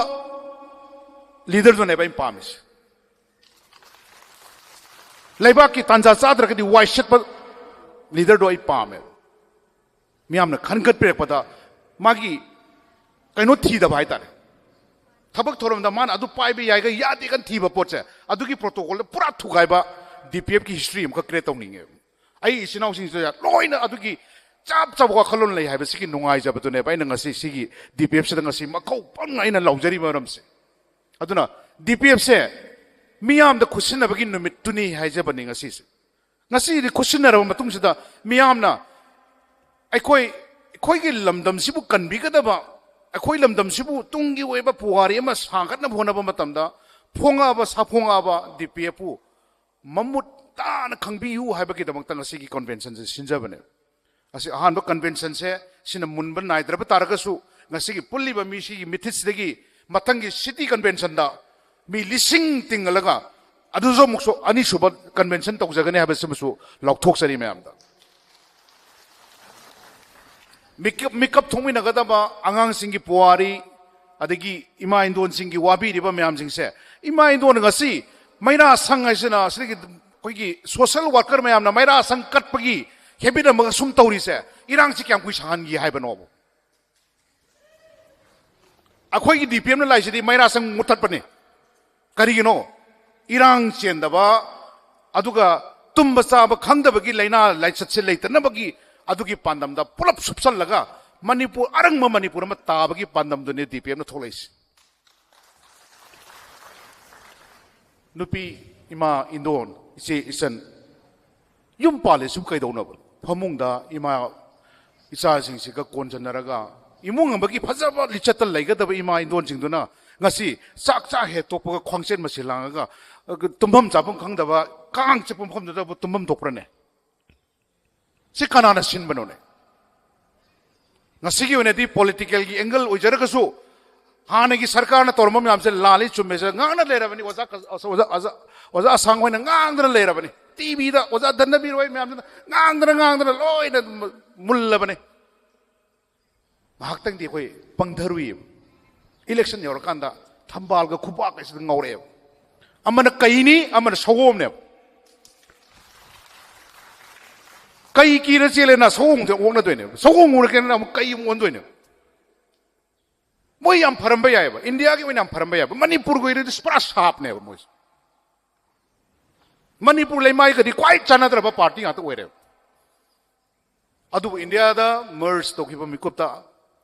ꯂꯤꯗꯔꯗꯨꯅꯦꯕ ꯑꯩꯅ ꯄꯥꯝꯃꯤꯁꯦ꯫ ꯂꯩꯕꯥꯛꯀꯤ ꯇꯥꯟꯖꯥ ꯆꯥꯗ꯭ꯔꯒꯗꯤ ꯋꯥꯏ ꯁꯤꯠꯄ ꯂꯤꯗꯔꯗꯣ ꯑꯩ ꯄꯥꯝꯃꯦꯕ꯫ ꯃꯤꯌꯥꯝꯅ ꯈꯟꯒꯠꯄꯤꯔꯛꯄꯗ ꯃꯥꯒꯤ ꯀꯩꯅꯣ ꯊꯤꯗꯕ ꯍꯥꯏꯇꯥꯔꯦ, ꯊꯕꯛ ꯊꯧꯔꯝꯗ ꯃꯥꯅ ꯑꯗꯨ ꯄꯥꯏꯕ ꯌꯥꯏꯒ ꯌꯥꯗꯦꯒ ꯊꯤꯕ ꯄꯣꯠꯁꯦ, ꯑꯗꯨꯒꯤ protocol ꯗ ꯄꯨꯔꯥ ꯊꯨꯒꯥꯏꯕ ꯗꯤ ꯄꯤ ꯑꯦꯐ ꯀꯤ history ꯑꯃꯈꯛ create ꯇꯧꯅꯤꯡꯉꯦ꯫ ꯑꯩ ꯏꯆꯤꯟ ꯏꯅꯥꯎꯁꯤꯡꯁꯤꯗ ꯂꯣꯏꯅ ꯑꯗꯨꯒꯤ ꯆꯞ ꯆꯥꯕ ꯋꯥꯈꯜꯂꯣꯟ ꯂꯩ ꯍꯥꯏꯕꯁꯤꯒꯤ ꯅꯨꯡꯉꯥꯏꯖꯕꯗꯨꯅꯦꯕ ꯑꯩꯅ ꯉꯁꯤ ꯁꯤꯒꯤ ꯗꯤ ꯄꯤ ꯑꯦꯐ ꯁꯤꯗ ꯉꯁꯤ ꯃꯀꯧ ꯄꯪꯅ ꯑꯩꯅ ꯂꯥꯎꯖꯔꯤꯕ ꯃꯔꯝꯁꯦ꯫ ꯑꯗꯨꯅ ꯗꯤ ꯄꯤ ꯑꯦꯐ ꯁꯦ ꯃꯤꯌꯥꯝꯗ ꯈꯨꯠꯁꯤꯟꯅꯕꯒꯤ ꯅꯨꯃꯤꯠꯇꯨꯅꯤ ꯍꯥꯏꯖꯕꯅꯤ ꯉꯁꯤꯁꯦ꯫ ꯉꯁꯤꯗꯤ ꯈꯨꯠꯁꯤꯟꯅꯔꯕ ꯃꯇꯨꯡꯁꯤꯗ ꯃꯤꯌꯥꯝꯅ ꯑꯩꯈꯣꯏ, ꯑꯩꯈꯣꯏꯒꯤ ꯂꯝꯗꯝꯁꯤꯕꯨ ꯀꯟꯕꯤꯒꯗꯕ, ꯑꯩꯈꯣꯏ ꯂꯝꯗꯝꯁꯤꯕꯨ ꯇꯨꯡꯒꯤ ꯑꯣꯏꯕ ꯄꯨꯋꯥꯔꯤ ꯑꯃ ꯁꯥꯒꯠꯅꯕ ꯍꯣꯠꯅꯕ ꯃꯇꯝꯗ ꯐꯣꯡꯉꯛꯑꯕ, ꯁꯥꯐꯣꯡꯉꯛꯑꯕ ꯗꯤ ꯄꯤ ꯑꯦꯐ ꯄꯨ ꯃꯃꯨꯠ ꯇꯥꯅ ꯈꯪꯕꯤꯌꯨ ꯍꯥꯏꯕꯒꯤꯗꯃꯛꯇ ꯉꯁꯤꯒꯤ convention ꯁꯦ ꯁꯤꯟꯖꯕꯅꯦ꯫ ꯑꯁꯤ ꯑꯍꯥꯟꯕ convention ꯁꯦ ꯁꯤꯅ ꯃꯨꯟꯕ ꯅꯥꯏꯗ꯭ꯔꯕ ꯇꯥꯔꯒꯁꯨ, ꯉꯁꯤꯒꯤ ꯄꯨꯜꯂꯤꯕ ꯃꯤꯁꯤꯒꯤ ꯃꯤꯊꯤꯠꯁꯤꯗꯒꯤ ꯃꯊꯪꯒꯤ city convention ꯗ ꯃꯤ ꯂꯤꯁꯤꯡ ꯇꯤꯡꯍꯜꯂꯒ ꯑꯗꯨꯁꯨ ꯑꯃꯨꯛꯁꯨ ꯑꯅꯤꯁꯨꯕ convention ꯇꯧꯖꯒꯅꯤ ꯍꯥꯏꯕꯁꯤꯃꯁꯨ ꯂꯥꯎꯊꯣꯛꯆꯔꯤ ꯃꯌꯥꯝꯗ꯫ ꯃꯤꯀꯞ, ꯃꯤꯀꯞ ꯊꯣꯛꯃꯤꯟꯅꯒꯗꯕ ꯑꯉꯥꯡꯁꯤꯡꯒꯤ ꯄꯨꯋꯥꯔꯤ, ꯑꯗꯒꯤ ꯏꯃꯥ ꯏꯟꯗꯣꯟꯁꯤꯡꯒꯤ ꯋꯥꯕꯤꯔꯤꯕ ꯃꯌꯥꯝꯁꯤꯡꯁꯦ, ꯏꯃꯥ ꯏꯟꯗꯣꯟ ꯉꯁꯤ ꯃꯩꯔꯥ ꯁꯪ ꯍꯥꯏꯁꯤꯅ ꯁꯤꯗꯒꯤ ꯑꯩꯈꯣꯏꯒꯤ social worker ꯃꯌꯥꯝꯅ ꯃꯩꯔꯥ ꯁꯪ ꯀꯠꯄꯒꯤ habit ꯑꯃꯒ ꯁꯨꯝ ꯇꯧꯔꯤꯁꯦ, ꯏꯔꯥꯡꯁꯤ ꯀꯌꯥꯝ ꯀꯨꯏ ꯁꯥꯡꯍꯟꯒꯦ ꯍꯥꯏꯕꯅꯣꯕ? ꯑꯩꯈꯣꯏꯒꯤ ꯗꯤ ꯄꯤ ꯑꯦꯝꯅ ꯂꯥꯛꯏꯁꯤꯗꯤ ꯃꯩꯔꯥ ꯁꯪ ꯃꯨꯠꯊꯠꯄꯅꯤ꯫ ꯀꯔꯤꯒꯤꯅꯣ? ꯏꯔꯥꯡ ꯆꯦꯟꯗꯕ, ꯑꯗꯨꯒ ꯇꯨꯝꯕ ꯆꯥꯕ ꯈꯪꯗꯕꯒꯤ ꯂꯥꯏꯅꯥ ꯂꯥꯏꯆꯠꯁꯦ ꯂꯩꯇꯅꯕꯒꯤ ꯑꯗꯨꯒꯤ ꯄꯥꯟꯗꯝꯗ ꯄꯨꯂꯞ ꯁꯨꯞꯆꯜꯂꯒ ꯃꯅꯤꯄꯨꯔ, ꯑꯔꯪꯕ ꯃꯅꯤꯄꯨꯔ ꯑꯃ ꯇꯥꯕꯒꯤ ꯄꯥꯟꯗꯝꯗꯨꯅꯤ ꯗꯤ ꯄꯤ ꯑꯦꯝꯅ ꯊꯣꯛꯂꯛꯏꯁꯦ꯫ ꯅꯨꯄꯤ, ꯏꯃꯥ, ꯏꯟꯗꯣꯟ, ꯏꯆꯦ, ꯏꯆꯟ, ꯌꯨꯝ ꯄꯥꯜꯂꯤꯁꯤꯕꯨ ꯀꯩꯗꯧꯅꯕꯅꯣ? ꯐꯃꯨꯡꯗ ꯏꯃꯥ ꯏꯆꯥꯁꯤꯡꯁꯤꯒ ꯀꯣꯟꯖꯟꯅꯔꯒ, ꯏꯃꯨꯡ ꯑꯃꯒꯤ ꯐꯖꯕ ꯂꯤꯆꯠꯇ ꯂꯩꯒꯗꯕ ꯏꯃꯥ ꯏꯟꯗꯣꯟꯁꯤꯡꯗꯨꯅ ꯉꯁꯤ ꯆꯥꯛ ꯆꯥ ꯍꯦꯛ ꯇꯣꯛꯄꯒ ꯈ꯭ꯋꯥꯡꯆꯦꯟ ꯃꯁꯤ ꯂꯥꯡꯉꯒ, ꯇꯨꯝꯐꯝ ꯆꯥꯐꯝ ꯈꯪꯗꯕ, ꯀꯥꯡ ꯆꯤꯛꯄ ꯃꯐꯝꯗꯨꯗꯕꯨ ꯇꯨꯝꯐꯝ ꯊꯣꯛꯄ꯭ꯔꯅꯦ? ꯁꯤ ꯀꯅꯥꯅ ꯁꯤꯟꯕꯅꯣꯅꯦ? ꯉꯁꯤꯒꯤ ꯑꯣꯏꯅꯗꯤ political ꯒꯤ angle ꯑꯣꯏꯖꯔꯒꯁꯨ, ꯍꯥꯟꯅꯒꯤ ꯁꯔꯀꯥꯔꯅ ꯇꯧꯔꯝꯕ ꯃꯌꯥꯝꯁꯦ ꯂꯥꯜꯂꯤ ꯆꯨꯝꯃꯦꯁꯦ ꯉꯥꯡꯅ ꯂꯩꯔꯕꯅꯤ꯫ ꯑꯣꯖꯥ ꯀ-, ꯑꯣꯖꯥ, ꯑꯣꯖꯥ, ꯑꯣꯖꯥ ꯑꯁꯥꯡ ꯍꯣꯏꯅ ꯉꯥꯡꯗꯅ ꯂꯩꯔꯕꯅꯤ꯫ ꯇꯤ ꯚꯤꯗ ꯑꯣꯖꯥ ꯙꯅꯕꯤꯔ ꯍꯣꯏ ꯃꯌꯥꯝꯗꯨꯅ ꯉꯥꯡꯗꯅ ꯉꯥꯡꯗꯅ ꯂꯣꯏꯅ ꯃꯨꯜꯂꯕꯅꯤ꯫ ꯉꯥꯏꯍꯥꯛꯇꯪꯗꯤ ꯑꯩꯈꯣꯏ ꯄꯪꯊꯔꯨꯏꯕ꯫ Election ꯌꯧꯔꯀꯥꯟꯗ ꯊꯝꯕꯥꯜꯒ ꯈꯨꯕꯥꯛꯀꯁꯤꯗ ꯉꯧꯔꯛꯑꯦꯕ꯫ ꯑꯃꯅ ꯀꯩꯅꯤ, ꯑꯃꯅ ꯁꯑꯣꯝꯅꯦꯕ꯫ ꯀꯩ ꯀꯤꯔ ꯆꯦꯜꯂꯦꯅ ꯁꯑꯣꯝꯗ ꯑꯣꯛꯅꯗꯣꯏꯅꯦꯕ꯫ ꯁꯑꯣꯝ ꯎꯔꯀꯦꯅ ꯑꯃꯨꯛ ꯀꯩ ꯑꯃꯨꯛ ꯑꯣꯟꯗꯣꯏꯅꯦꯕ꯫ ꯃꯣꯏ ꯌꯥꯝ ꯐꯔꯝꯕ ꯌꯥꯏꯑꯕ, ꯏꯟꯗꯤꯌꯥꯒꯤ ꯑꯣꯏꯅ ꯌꯥꯝ ꯐꯔꯝꯕ ꯌꯥꯏꯕ꯫ ꯃꯅꯤꯄꯨꯔꯒꯤ ꯑꯣꯏꯅꯗꯤ ꯄꯨꯔꯥ ꯁꯥꯞꯅꯦꯕ ꯃꯣꯏꯁꯦ꯫ ꯃꯅꯤꯄꯨꯔ ꯂꯩꯃꯥꯏꯒꯗꯤ ꯈ꯭ꯋꯥꯏ ꯆꯥꯟꯅꯗ꯭ꯔꯕ ꯄꯥꯔꯇꯤ ꯉꯥꯛꯇ ꯑꯣꯏꯔꯦꯕ꯫ ꯑꯗꯨꯕꯨ ꯏꯟꯗꯤꯌꯥꯗ ꯃꯔꯖ ꯇꯧꯈꯤꯕ ꯃꯤꯀꯨꯞꯇ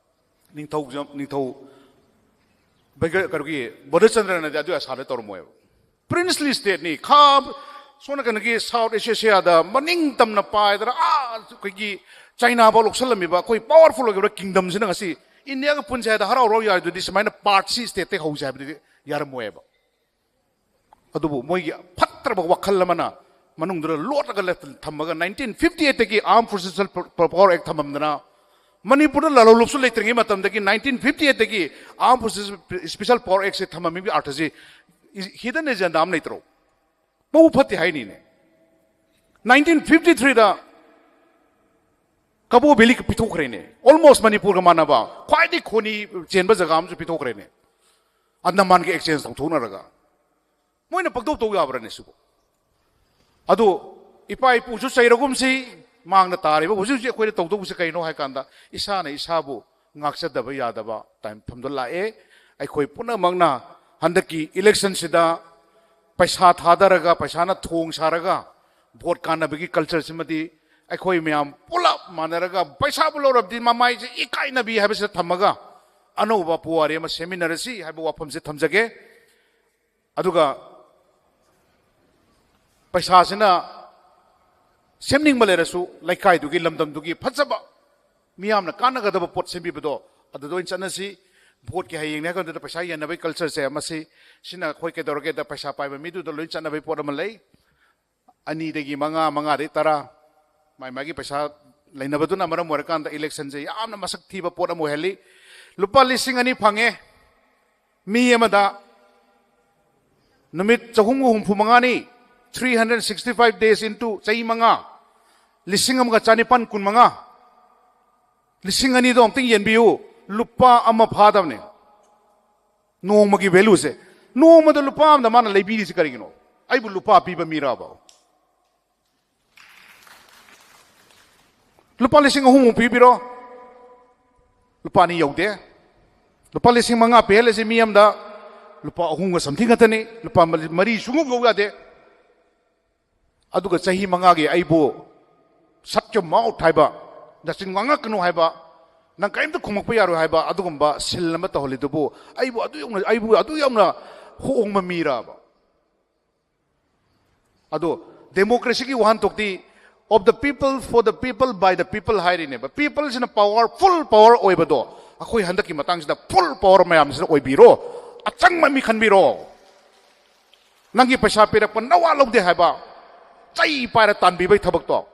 ꯅꯤꯡꯊꯧ ꯅꯤꯡꯊꯧ ꯕꯩꯒ- ꯀꯩꯅꯣꯒꯤ ꯕꯣꯙꯆꯟꯗ꯭ꯔꯅꯗꯤ ꯑꯗꯨ ꯑꯁꯥꯗ ꯇꯧꯔꯝꯃꯣꯏꯕ꯫ ꯄ꯭ꯔꯤꯟꯁꯂꯤ ꯁ꯭ꯇꯦꯠꯅꯤ꯫ ꯈꯥ ꯁꯣꯝꯅ ꯀꯩꯅꯣꯒꯤ ꯁꯥꯎꯠ ꯏꯁ ꯑꯦꯁꯤꯌꯥꯗ ꯃꯅꯤꯡ ꯇꯝꯅ ꯄꯥꯏꯗꯅ ꯑꯥ ꯑꯩꯈꯣꯏꯒꯤ ꯆꯥꯏꯅꯥꯐꯥꯎ ꯂꯧꯁꯜꯂꯝꯃꯤꯕ ꯑꯩꯈꯣꯏ ꯄꯥꯋꯔꯐꯨꯜ ꯑꯣꯏꯈꯤꯕ ꯀꯤꯡꯗꯝꯁꯤꯅ ꯉꯁꯤ ꯏꯟꯗꯤꯌꯥꯒ ꯄꯨꯟꯁꯦ ꯍꯥꯏꯗ ꯍꯔꯥꯎ ꯍꯔꯥꯎ ꯌꯥꯏꯗꯨꯗꯤ ꯁꯨꯃꯥꯏꯅ ꯄꯥꯔꯠ ꯁꯤ ꯁ꯭ꯇꯦꯠꯇꯩ ꯍꯧꯁꯦ ꯍꯥꯏꯕꯗꯨꯗꯤ ꯌꯥꯔꯝꯃꯣꯏꯕ꯫ ꯑꯗꯨꯕꯨ ꯃꯣꯏꯒꯤ ꯐꯠꯇ꯭ꯔꯕ ꯋꯥꯈꯜ ꯑꯃꯅ ꯃꯅꯨꯡꯗꯨꯗ ꯂꯣꯠꯂꯒ ꯂꯦꯞ- ꯊꯝꯃꯒ ꯅꯥꯏꯟꯇꯤꯟ ꯐꯤꯐꯇꯤ ꯑꯩꯠꯇꯒꯤ ꯑꯥꯔꯝ ꯐꯣꯔꯁꯦꯁ ꯄꯋꯥꯔ ꯑꯦꯛ ꯊꯝꯃꯝꯗꯅ ꯃꯅꯤꯄꯨꯔꯗ ꯂꯥꯜꯍꯧꯂꯨꯞꯁꯨ ꯂꯩꯇ꯭ꯔꯤꯉꯩ ꯃꯇꯝꯗꯒꯤ ꯅꯥꯏꯟꯇꯤꯟ ꯐꯤꯐꯇꯤ ꯑꯩꯠꯇꯒꯤ ꯑꯥꯔꯝ ꯐꯣꯔꯁꯦꯁ ꯁ꯭ꯄꯦꯁꯦꯜ ꯄꯋꯥꯔ ꯑꯦꯛꯁꯦ ꯊꯝꯃꯝꯃꯤꯕꯒꯤ ꯑꯥꯔꯊꯁꯤ ꯍꯤꯗꯟ ꯑꯦꯖꯦꯟꯗꯥ ꯑꯃ ꯂꯩꯇ꯭ꯔꯣ? ꯃꯕꯨ ꯐꯠꯇꯦ ꯍꯥꯏꯅꯤꯅꯦ꯫ ꯅꯥꯏꯟꯇꯤꯟ ꯐꯤꯐꯇꯤ ꯊ꯭ꯔꯤꯗ ꯀꯕꯣ ꯚꯦꯂꯤ ꯄꯤꯊꯣꯛꯈ꯭ꯔꯦꯅꯦ꯫ ꯑꯣꯜꯃꯣꯁ ꯃꯅꯤꯄꯨꯔꯒ ꯃꯥꯟꯅꯕ ꯈ꯭ꯋꯥꯏꯗꯒꯤ ꯈꯣꯅꯤ ꯆꯦꯟꯕ ꯖꯒꯥ ꯑꯃꯁꯨ ꯄꯤꯊꯣꯛꯈ꯭ꯔꯦꯅꯦ꯫ ꯑꯟꯗꯃꯥꯟꯒ ꯑꯦꯛꯆꯦꯟꯖ ꯇꯧꯊꯣꯛꯅꯔꯒ ꯃꯣꯏꯅ ꯄꯪꯇꯧ ꯇꯧ ꯌꯥꯕ꯭ꯔꯅꯦ ꯁꯤꯕꯨ? ꯑꯗꯨ ꯏꯄꯥ ꯏꯄꯨꯁꯨ ꯆꯩꯔꯒꯨꯝꯁꯤ, ꯃꯥꯡꯗ ꯇꯥꯔꯤꯕ ꯍꯧꯖꯤꯛ ꯍꯧꯖꯤꯛ ꯑꯩꯈꯣꯏꯅ ꯇꯧꯗꯧꯕꯁꯤ ꯀꯩꯅꯣ ꯍꯥꯏ ꯀꯥꯟꯗ ꯏꯁꯥꯅ ꯏꯁꯥꯕꯨ ꯉꯥꯛꯆꯗꯕ ꯌꯥꯗꯕ ꯇꯥꯏꯝꯐꯝꯗꯣ ꯂꯥꯛꯑꯦ꯫ ꯑꯩꯈꯣꯏ ꯄꯨꯝꯅꯃꯛꯅ ꯍꯟꯗꯛꯀꯤ ꯏꯂꯦꯛꯁꯟꯁꯤꯗ ꯄꯩꯁꯥ ꯊꯥꯗꯔꯒ ꯄꯩꯁꯥꯅ ꯊꯣꯡ ꯁꯥꯔꯒ ꯚꯣꯠ ꯀꯥꯟꯅꯕꯒꯤ ꯀꯜꯆꯔꯁꯤꯃꯗꯤ ꯑꯩꯈꯣꯏ ꯃꯌꯥꯝ ꯄꯨꯂꯞ ꯃꯥꯟꯅꯔꯒ ꯄꯩꯁꯥꯕꯨ ꯂꯧꯔꯕꯗꯤ ꯃꯃꯥꯏꯁꯦ ꯏꯀꯥꯏꯅꯕꯤ ꯍꯥꯏꯕꯁꯤꯗ ꯊꯝꯃꯒ ꯑꯅꯧꯕ ꯄꯨꯋꯥꯔꯤ ꯑꯃ ꯁꯦꯝꯃꯤꯟꯅꯔꯁꯤ ꯍꯥꯏꯕ ꯋꯥꯐꯝꯁꯦ ꯊꯝꯖꯒꯦ꯫ ꯑꯗꯨꯒ ꯄꯩꯁꯥꯁꯤꯅ ꯁꯦꯝꯅꯤꯡꯕ ꯂꯩꯔꯁꯨ ꯂꯩꯀꯥꯏꯗꯨꯒꯤ ꯂꯝꯗꯝꯗꯨꯒꯤ ꯐꯖꯕ ꯃꯤꯌꯥꯝꯅ ꯀꯥꯟꯅꯒꯗꯕ ꯄꯣꯠ ꯁꯦꯝꯕꯤꯕꯗꯣ ꯑꯗꯨꯗ ꯑꯣꯏꯅ ꯆꯠꯅꯁꯤ꯫ ꯚꯣꯠꯀꯤ ꯍꯌꯦꯡꯅꯦ ꯍꯥꯏ ꯀꯥꯟꯗꯨꯗ ꯄꯩꯁꯥ ꯌꯦꯟꯅꯕꯒꯤ ꯀꯜꯆꯔꯁꯦ ꯃꯁꯤ ꯁꯤꯅ ꯑꯩꯈꯣꯏ ꯀꯩꯗꯧꯔꯒꯦꯗ ꯄꯩꯁꯥ ꯄꯥꯏꯕ ꯃꯤꯗꯨꯗ ꯂꯣꯏ ꯆꯠꯅꯕꯒꯤ ꯄꯣꯠ ꯑꯃ ꯂꯩ꯫ ꯑꯅꯤꯗꯒꯤ ꯃꯉꯥ, ꯃꯉꯥꯗꯒꯤ ꯇꯔꯥ, ꯃꯥꯏ ꯃꯥꯒꯤ ꯄꯩꯁꯥ ꯂꯩꯅꯕꯗꯨꯅ ꯃꯔꯝ ꯑꯣꯏꯔꯀꯥꯟꯗ ꯏꯂꯦꯛꯁꯟꯁꯦ ꯌꯥꯝꯅ ꯃꯁꯛ ꯊꯤꯕ ꯄꯣꯠ ꯑꯃ ꯑꯣꯏꯍꯜꯂꯤ꯫ ꯂꯨꯄꯥ ꯂꯤꯁꯤꯡ ꯑꯅꯤ ꯐꯪꯉꯦ ꯃꯤ ꯑꯃꯗ, ꯅꯨꯃꯤꯠ ꯆꯍꯨꯝꯒ ꯍꯨꯝꯐꯨ ꯃꯉꯥꯅꯤ, three hundred sixty five days into ꯆꯍꯤ ꯃꯉꯥ, ꯂꯤꯁꯤꯡ ꯑꯃꯒ ꯆꯅꯤꯄꯥꯟ ꯀꯨꯟ ꯃꯉꯥ, ꯂꯤꯁꯤꯡ ꯑꯅꯤꯗꯣ ꯑꯝꯇꯪ ꯌꯦꯟꯕꯤꯌꯨ, ꯂꯨꯄꯥ ꯑꯃ ꯐꯥꯗꯕꯅꯦ꯫ ꯅꯣꯡꯃꯒꯤ ꯚꯦꯂꯨꯁꯦ, ꯅꯣꯡꯃꯗ ꯂꯨꯄꯥ ꯑꯃꯗ ꯃꯥꯅ ꯂꯩꯕꯤꯔꯤꯁꯤ ꯀꯔꯤꯒꯤꯅꯣ? ꯑꯩꯕꯨ ꯂꯨꯄꯥ ꯄꯤꯕ ꯃꯤꯔꯕ? ꯂꯨꯄꯥ ꯂꯤꯁꯤꯡ ꯑꯍꯨꯝꯃꯨꯛ ꯄꯤꯕꯤꯔꯣ, ꯂꯨꯄꯥ ꯑꯅꯤ ꯌꯧꯗꯦ꯫ ꯂꯨꯄꯥ ꯂꯤꯁꯤꯡ ꯃꯉꯥ ꯄꯤꯍꯜꯂꯁꯤ ꯃꯤ ꯑꯃꯗ, ꯂꯨꯄꯥ ꯑꯍꯨꯝꯒ something ꯈꯛꯇꯅꯤ, ꯂꯨꯄꯥ ꯃꯔꯤ ꯁꯨꯡꯌꯧ ꯌꯧ ꯌꯥꯗꯦ꯫ ꯑꯗꯨꯒ ꯆꯍꯤ ꯃꯉꯥꯒꯤ ꯑꯩꯕꯨ shut your mouth ꯍꯥꯏꯕ, ꯅꯆꯤꯟ ꯉꯥꯡꯉꯛꯀꯅꯨ ꯍꯥꯏꯕ, ꯅꯪ ꯀꯔꯤꯝꯇ ꯈꯨꯝꯃꯛꯄ ꯌꯥꯔꯣꯏ ꯍꯥꯏꯕ, ꯑꯗꯨꯒꯨꯝꯕ ꯁꯤꯜ ꯑꯃ ꯇꯧꯍꯜꯂꯤꯗꯨꯕꯨ ꯑꯩꯕꯨ ꯑꯗꯨ ꯌꯧꯅ, ꯑꯩꯕꯨ ꯑꯗꯨ ꯌꯧꯅ ꯍꯣꯡꯕ ꯃꯤꯔꯕ? ꯑꯗꯣ democracyꯒꯤ ꯋꯥꯍꯟꯊꯣꯛꯇꯤ of the people, for the people, by the people ꯍꯥꯏꯔꯤꯅꯦꯕ꯫ Peopleꯁꯤꯅ power, full power ꯑꯣꯏꯕꯗꯣ ꯑꯩꯈꯣꯏ ꯍꯟꯗꯛꯀꯤ ꯃꯇꯥꯡꯁꯤꯗ full power ꯃꯌꯥꯝꯁꯤꯅ ꯑꯣꯏꯕꯤꯔꯣ, ꯑꯆꯪꯕ ꯃꯤ ꯈꯟꯕꯤꯔꯣ꯫ ꯅꯪꯒꯤ ꯄꯩꯁꯥ ꯄꯤꯔꯛꯄ ꯅꯋꯥ ꯂꯧꯗꯦ ꯍꯥꯏꯕ, ꯆꯩ ꯄꯥꯏꯔ ꯇꯥꯟꯕꯤꯕꯒꯤ ꯊꯕꯛꯇꯣ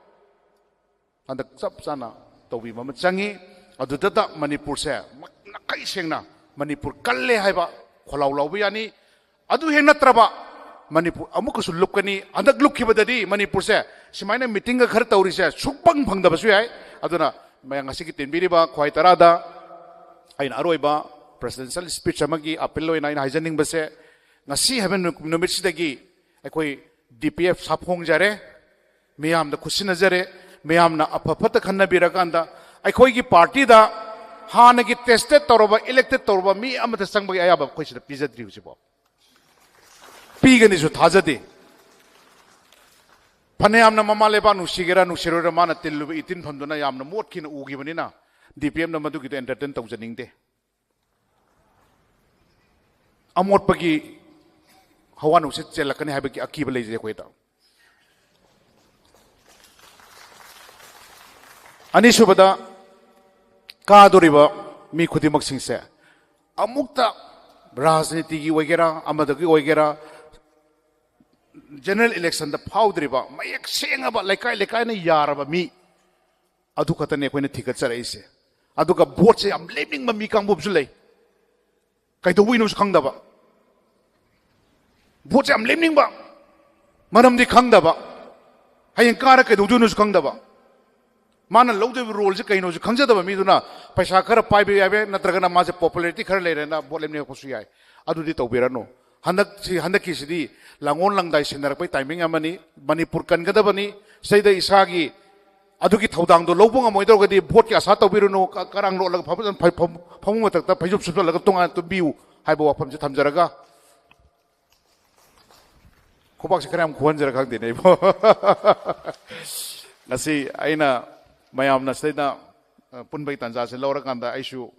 ꯍꯟꯗꯛ ꯆꯞ ꯆꯥꯅ ꯇꯧꯕꯤꯕ ꯑꯃ ꯆꯪꯉꯤ꯫ ꯑꯗꯨꯗꯇ ꯃꯅꯤꯄꯨꯔꯁꯦ ꯃ-, ꯅꯥꯈꯩ ꯁꯦꯡꯅ ꯃꯅꯤꯄꯨꯔ ꯀꯜꯂꯦ ꯍꯥꯏꯕ ꯈꯣꯜꯂꯥꯎ ꯂꯥꯎꯕ ꯌꯥꯅꯤ꯫ ꯑꯗꯨ ꯍꯦꯛ ꯅꯠꯇ꯭ꯔꯕ ꯃꯅꯤꯄꯨꯔ ꯑꯃꯨꯛꯀꯁꯨ ꯂꯨꯞꯀꯅꯤ꯫ ꯍꯟꯗꯛ ꯂꯨꯞꯈꯤꯕꯗꯗꯤ ꯃꯅꯤꯄꯨꯔꯁꯦ ꯁꯨꯃꯥꯏꯅ meetingꯒ ꯈꯔ ꯇꯧꯔꯤꯁꯦ ꯁꯨꯛꯐꯪ ꯐꯪꯗꯕꯁꯨ ꯌꯥꯏ꯫ ꯑꯗꯨꯅ ꯃꯌꯥꯝ ꯉꯁꯤꯒꯤ ꯇꯤꯟꯕꯤꯔꯤꯕ ꯈ꯭ꯋꯥꯏ ꯇꯔꯥꯗ ꯑꯩꯅ ꯑꯔꯣꯏꯕ presidential speech ꯑꯃꯒꯤ appeal ꯑꯣꯏꯅ ꯑꯩꯅ ꯍꯥꯏꯖꯅꯤꯡꯕꯁꯦ, ꯉꯁꯤ ꯍꯥꯏꯕ ꯅꯨ-, ꯅꯨꯃꯤꯠꯁꯤꯗꯒꯤ ꯑꯩꯈꯣꯏ DPF ꯁꯥꯐꯣꯡꯖꯔꯦ, ꯃꯤꯌꯥꯝꯗ ꯈꯨꯠꯁꯤꯟꯅꯖꯔꯦ, ꯃꯤꯌꯥꯝꯅ ꯑꯐ ꯐꯠꯇ ꯈꯟꯅꯕꯤꯔꯀꯥꯟꯗ ꯑꯩꯈꯣꯏꯒꯤ partyꯗ ꯍꯥꯟꯅꯒꯤ tested ꯇꯧꯔꯕ, elected ꯇꯧꯔꯕ ꯃꯤ ꯑꯃꯗ ꯆꯪꯕꯒꯤ ꯑꯌꯥꯕ ꯑꯩꯈꯣꯏ ꯁꯤꯗ ꯄꯤꯖꯗ꯭ꯔꯤ ꯍꯧꯖꯤꯛꯐꯥꯎ꯫ ꯄꯤꯒꯅꯤꯁꯨ ꯊꯥꯖꯗꯦ꯫ ꯐꯅꯌꯥꯝꯅ ꯃꯃꯥ ꯂꯩꯕꯥꯛ ꯅꯨꯡꯁꯤꯒꯦꯔꯥ ꯅꯨꯡꯁꯤꯔꯣꯏꯔꯥ, ꯃꯥꯅ ꯇꯤꯜꯂꯨꯕ ꯏꯇꯤꯟꯐꯝꯗꯨꯅ ꯌꯥꯝꯅ ꯃꯣꯠꯈꯤꯅ ꯎꯈꯤꯕꯅꯤꯅ DPFꯅ ꯃꯗꯨꯒꯤꯗꯣ entertain ꯇꯧꯖꯅꯤꯡꯗꯦ꯫ ꯑꯃꯣꯠꯄꯒꯤ ꯍꯋꯥ ꯅꯨꯡꯁꯤꯠ ꯆꯦꯜꯂꯛꯀꯅꯤ ꯍꯥꯏꯕꯒꯤ ꯑꯀꯤꯕ ꯂꯩꯖꯩ ꯑꯩꯈꯣꯏꯗ꯫ ꯑꯅꯤꯁꯨꯕꯗ, ꯀꯥꯗꯣꯔꯤꯕ ꯃꯤ ꯈꯨꯗꯤꯡꯃꯛꯁꯤꯡꯁꯦ ꯑꯃꯨꯛꯇ ꯔꯥꯖꯅꯤꯇꯤꯒꯤ ꯑꯣꯏꯒꯦꯔꯥ ꯑꯃꯗꯒꯤ ꯑꯣꯏꯒꯦꯔꯥ general electionꯗ ꯐꯥꯎꯗ꯭ꯔꯤꯕ ꯃꯌꯦꯛ ꯁꯦꯡꯉꯕ ꯂꯩꯀꯥꯏ ꯂꯩꯀꯥꯏꯅ ꯌꯥꯔꯕ ꯃꯤ ꯑꯗꯨ ꯈꯛꯇꯅꯤ ꯑꯩꯈꯣꯏꯅ ꯊꯤꯒꯠꯆꯔꯛꯏꯁꯦ꯫ ꯑꯗꯨꯒ voteꯁꯦ ꯌꯥꯝ ꯂꯦꯞꯅꯤꯡꯕ ꯃꯤ ꯀꯥꯡꯕꯨ ꯑꯃꯁꯨ ꯂꯩ꯫ ꯀꯩꯗꯧꯕꯩꯅꯣꯁꯨ ꯈꯪꯗꯕ꯫ Voteꯁꯦ ꯌꯥꯝ ꯂꯦꯞꯅꯤꯡꯕ, ꯃꯔꯝꯗꯤ ꯈꯪꯗꯕ꯫ ꯍꯌꯦꯡ ꯀꯥꯔ ꯀꯩꯗꯧꯗꯣꯏꯅꯣꯁꯨ ꯈꯪꯗꯕ꯫ ꯃꯥꯅ ꯂꯧꯗꯣꯏꯕ roleꯁꯦ ꯀꯩꯅꯣꯁꯨ ꯈꯪꯖꯗꯕ ꯃꯤꯗꯨꯅ ꯄꯩꯁꯥ ꯈꯔ ꯄꯥꯏꯕ ꯌꯥꯏ, ꯅꯠꯇ꯭ꯔꯒꯅ ꯃꯥꯁꯦ popularity ꯈꯔ ꯂꯩꯔꯦꯅ vote ꯂꯦꯞꯅꯤꯡꯉꯛꯄꯁꯨ ꯌꯥꯏ꯫ ꯑꯗꯨꯗꯤ ꯇꯧꯕꯤꯔꯅꯨ꯫ ꯍꯟꯗꯛꯁꯤ, ꯍꯟꯗꯛꯀꯤꯁꯤꯗꯤ ꯂꯥꯡꯑꯣꯟ ꯂꯪꯗꯥꯏ ꯁꯤꯟꯅꯔꯛꯄꯩ timing ꯑꯃꯅꯤ꯫ ꯃꯅꯤꯄꯨꯔ ꯀꯟꯒꯗꯕꯅꯤ꯫ ꯁꯤꯗꯩꯗ ꯏꯁꯥꯒꯤ ꯑꯗꯨꯒꯤ ꯊꯧꯗꯥꯡꯗꯣ ꯂꯧꯕ ꯉꯝꯃꯣꯏꯗꯧꯔꯒꯗꯤ ꯚꯣꯠꯀꯤ ꯑꯁꯥ ꯇꯧꯕꯤꯔꯨꯅꯨ, ꯀ-, ꯀꯔꯥꯡ ꯂꯣꯠꯂꯒ ꯐꯝ-, ꯐꯝ-, ꯐꯃꯨꯡ ꯃꯊꯛꯇ ꯐꯩꯖꯨꯞ ꯁꯨꯞꯆꯜꯂꯒ ꯇꯣꯉꯥꯟꯅ ꯇꯨꯝꯕꯤꯌꯨ ꯍꯥꯏꯕ ꯋꯥꯐꯝꯁꯦ ꯊꯝꯖꯔꯒ, ꯈꯨꯕꯥꯛꯁꯦ ꯈꯔ ꯌꯥꯝ ꯈꯨꯍꯟꯖꯔ ꯈꯪꯗꯦꯅꯦ ꯑꯩꯕꯣ꯫ ꯉꯁꯤ ꯑꯩꯅ ꯃꯌꯥꯝꯅ ꯁꯤꯗꯩꯗ, ꯑ, ꯄꯨꯟꯕꯒꯤ ꯇꯥꯟꯖꯥꯁꯦ ꯂꯧꯔꯀꯥꯟꯗ ꯑꯩꯁꯨ,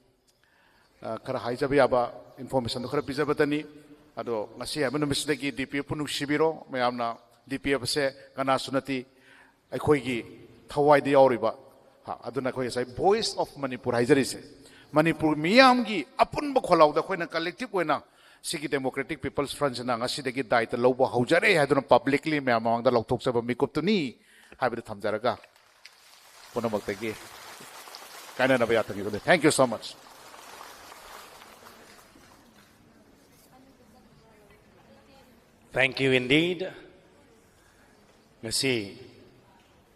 ꯑ, ꯈꯔ ꯍꯥꯏꯖꯕ ꯌꯥꯕ informationꯗꯣ ꯈꯔ ꯄꯤꯖꯕꯇꯅꯤ꯫ ꯑꯗꯣ ꯉꯁꯤ ꯍꯥꯏꯕ ꯅꯨꯃꯤꯠꯁꯤꯗꯒꯤ DPFꯄꯨ ꯅꯨꯡꯁꯤꯕꯤꯔꯣ꯫ ꯃꯌꯥꯝꯅ DPF ꯑꯁꯦ ꯀꯅꯥꯁꯨ ꯅꯠꯇꯦ, ꯑꯩꯈꯣꯏꯒꯤ ꯊꯋꯥꯏꯗ ꯌꯥꯎꯔꯤꯕ, ꯍꯥ, ꯑꯗꯨꯅ ꯑꯩꯈꯣꯏ ꯉꯁꯥꯏ Voice of Manipur ꯍꯥꯏꯖꯔꯤꯁꯦ, ꯃꯅꯤꯄꯨꯔ ꯃꯤꯌꯥꯝꯒꯤ ꯑꯄꯨꯟꯕ ꯈꯣꯜꯂꯥꯎꯗ ꯑꯩꯈꯣꯏꯅ collective ꯑꯣꯏꯅ ꯁꯤꯒꯤ Democratic People's Frontꯁꯤꯅ ꯉꯁꯤꯗꯒꯤ ꯗꯥꯏꯇ ꯂꯧꯕ ꯍꯧꯖꯔꯦ ꯍꯥꯏꯗꯨꯅ publicly ꯃꯌꯥꯝ ꯃꯃꯥꯡꯗ ꯂꯥꯎꯊꯣꯛꯆꯕ ꯃꯤꯀꯨꯞꯇꯨꯅꯤ ꯍꯥꯏꯕꯗꯨ ꯊꯝꯖꯔꯒ, ꯄꯨꯝꯅꯃꯛꯇꯒꯤ ꯀꯥꯏꯅꯅꯕ ꯌꯥꯊꯪ ꯅꯤꯖꯕꯅꯤ꯫ Thank you so much. Thank you indeed. ꯉꯁꯤ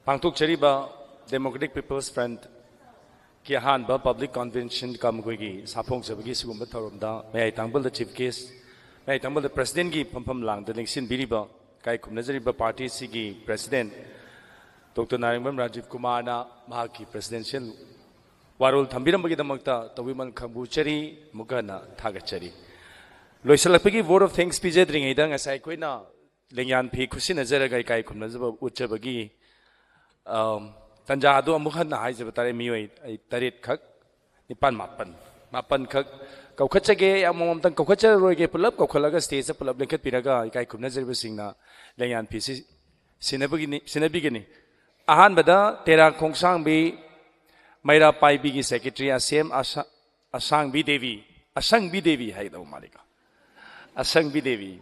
ꯄꯥꯡꯊꯣꯛꯆꯔꯤꯕ Democratic People's Frontꯀꯤ ꯑꯍꯥꯟꯕ public convention ꯀꯝ ꯑꯩꯈꯣꯏꯒꯤ ꯁꯥꯐꯣꯡꯖꯕꯒꯤ ꯁꯤꯒꯨꯝꯕ ꯊꯧꯔꯝꯗ ꯃꯌꯥꯏ ꯊꯪꯕꯗ Chief Guest, ꯃꯌꯥꯏ ꯊꯪꯕꯗ Presidentꯀꯤ ꯐꯝꯐꯝ ꯂꯥꯡꯗ ꯂꯦꯡꯁꯤꯟꯕꯤꯔꯤꯕ, ꯏꯀꯥꯏ ꯈꯨꯝꯅꯖꯔꯤꯕ party ꯑꯁꯤꯒꯤ President Doctor ꯅꯥꯔꯤꯡꯕꯝ ꯔꯥꯖꯤꯕ ꯀꯨꯃꯥꯔꯅ ꯃꯍꯥꯛꯀꯤ presidential ꯋꯥꯔꯣꯜ ꯊꯝꯕꯤꯔꯝꯕꯒꯤꯗꯃꯛꯇ ꯇꯧꯕꯤꯃꯜ ꯈꯪꯕꯨꯖꯔꯤ, ꯑꯃꯨꯛꯀ ꯍꯟꯅ ꯊꯥꯒꯠꯆꯔꯤ꯫ ꯂꯣꯏꯁꯤꯜꯂꯛꯄꯒꯤ vote of thanks ꯄꯤꯖꯗ꯭ꯔꯤꯉꯩꯗ ꯉꯁꯥꯏ ꯑꯩꯈꯣꯏꯅ ꯂꯦꯡꯌꯥꯟ ꯐꯤ ꯈꯨꯠꯁꯤꯟꯅꯖꯔꯒ ꯏꯀꯥꯏ ꯈꯨꯝꯅꯖꯕ ꯎꯠꯆꯕꯒꯤ, ꯑꯝ, ꯇꯥꯟꯖꯥ ꯑꯗꯨ ꯑꯃꯨꯛ ꯍꯟꯅ ꯍꯥꯏꯖꯕ ꯇꯥꯔꯦ, ꯃꯤꯑꯣꯏ ꯑꯩ ꯇꯔꯦꯠꯈꯛ, ꯅꯤꯄꯥꯟ, ꯃꯥꯄꯟ, ꯃꯥꯄꯟꯈꯛ ꯀꯧꯈꯠꯆꯒꯦ꯫ ꯑꯃꯃꯝꯇꯪ ꯀꯧꯈꯠꯆꯔꯔꯣꯏꯒꯦ, ꯄꯨꯂꯞ ꯀꯧꯈꯠꯂꯒ stageꯇ ꯄꯨꯂꯞ ꯂꯦꯡꯈꯠꯄꯤꯔꯒ ꯏꯀꯥꯏ ꯈꯨꯝꯅꯖꯔꯤꯕꯁꯤꯡꯅ ꯂꯦꯡꯌꯥꯟ ꯐꯤꯁꯤ ꯁꯤꯟꯅꯕꯒꯤꯅꯤ, ꯁꯤꯟꯅꯕꯤꯒꯅꯤ꯫ ꯑꯍꯥꯟꯕꯗ ꯇꯦꯔꯥ ꯈꯣꯡꯁꯥꯡꯕꯤ ꯃꯩꯔꯥ ꯄꯥꯏꯕꯤꯒꯤ secretary ꯑꯁꯦꯝ ꯑꯁꯥ-, ꯑꯁꯥꯡꯕꯤ ꯗꯦꯕꯤ, ꯑꯁꯪꯕꯤ ꯗꯦꯕꯤ ꯍꯥꯏꯒꯗꯧꯕ ꯃꯥꯜꯂꯤꯀꯣ, ꯑꯁꯪꯕꯤ ꯗꯦꯕꯤ꯫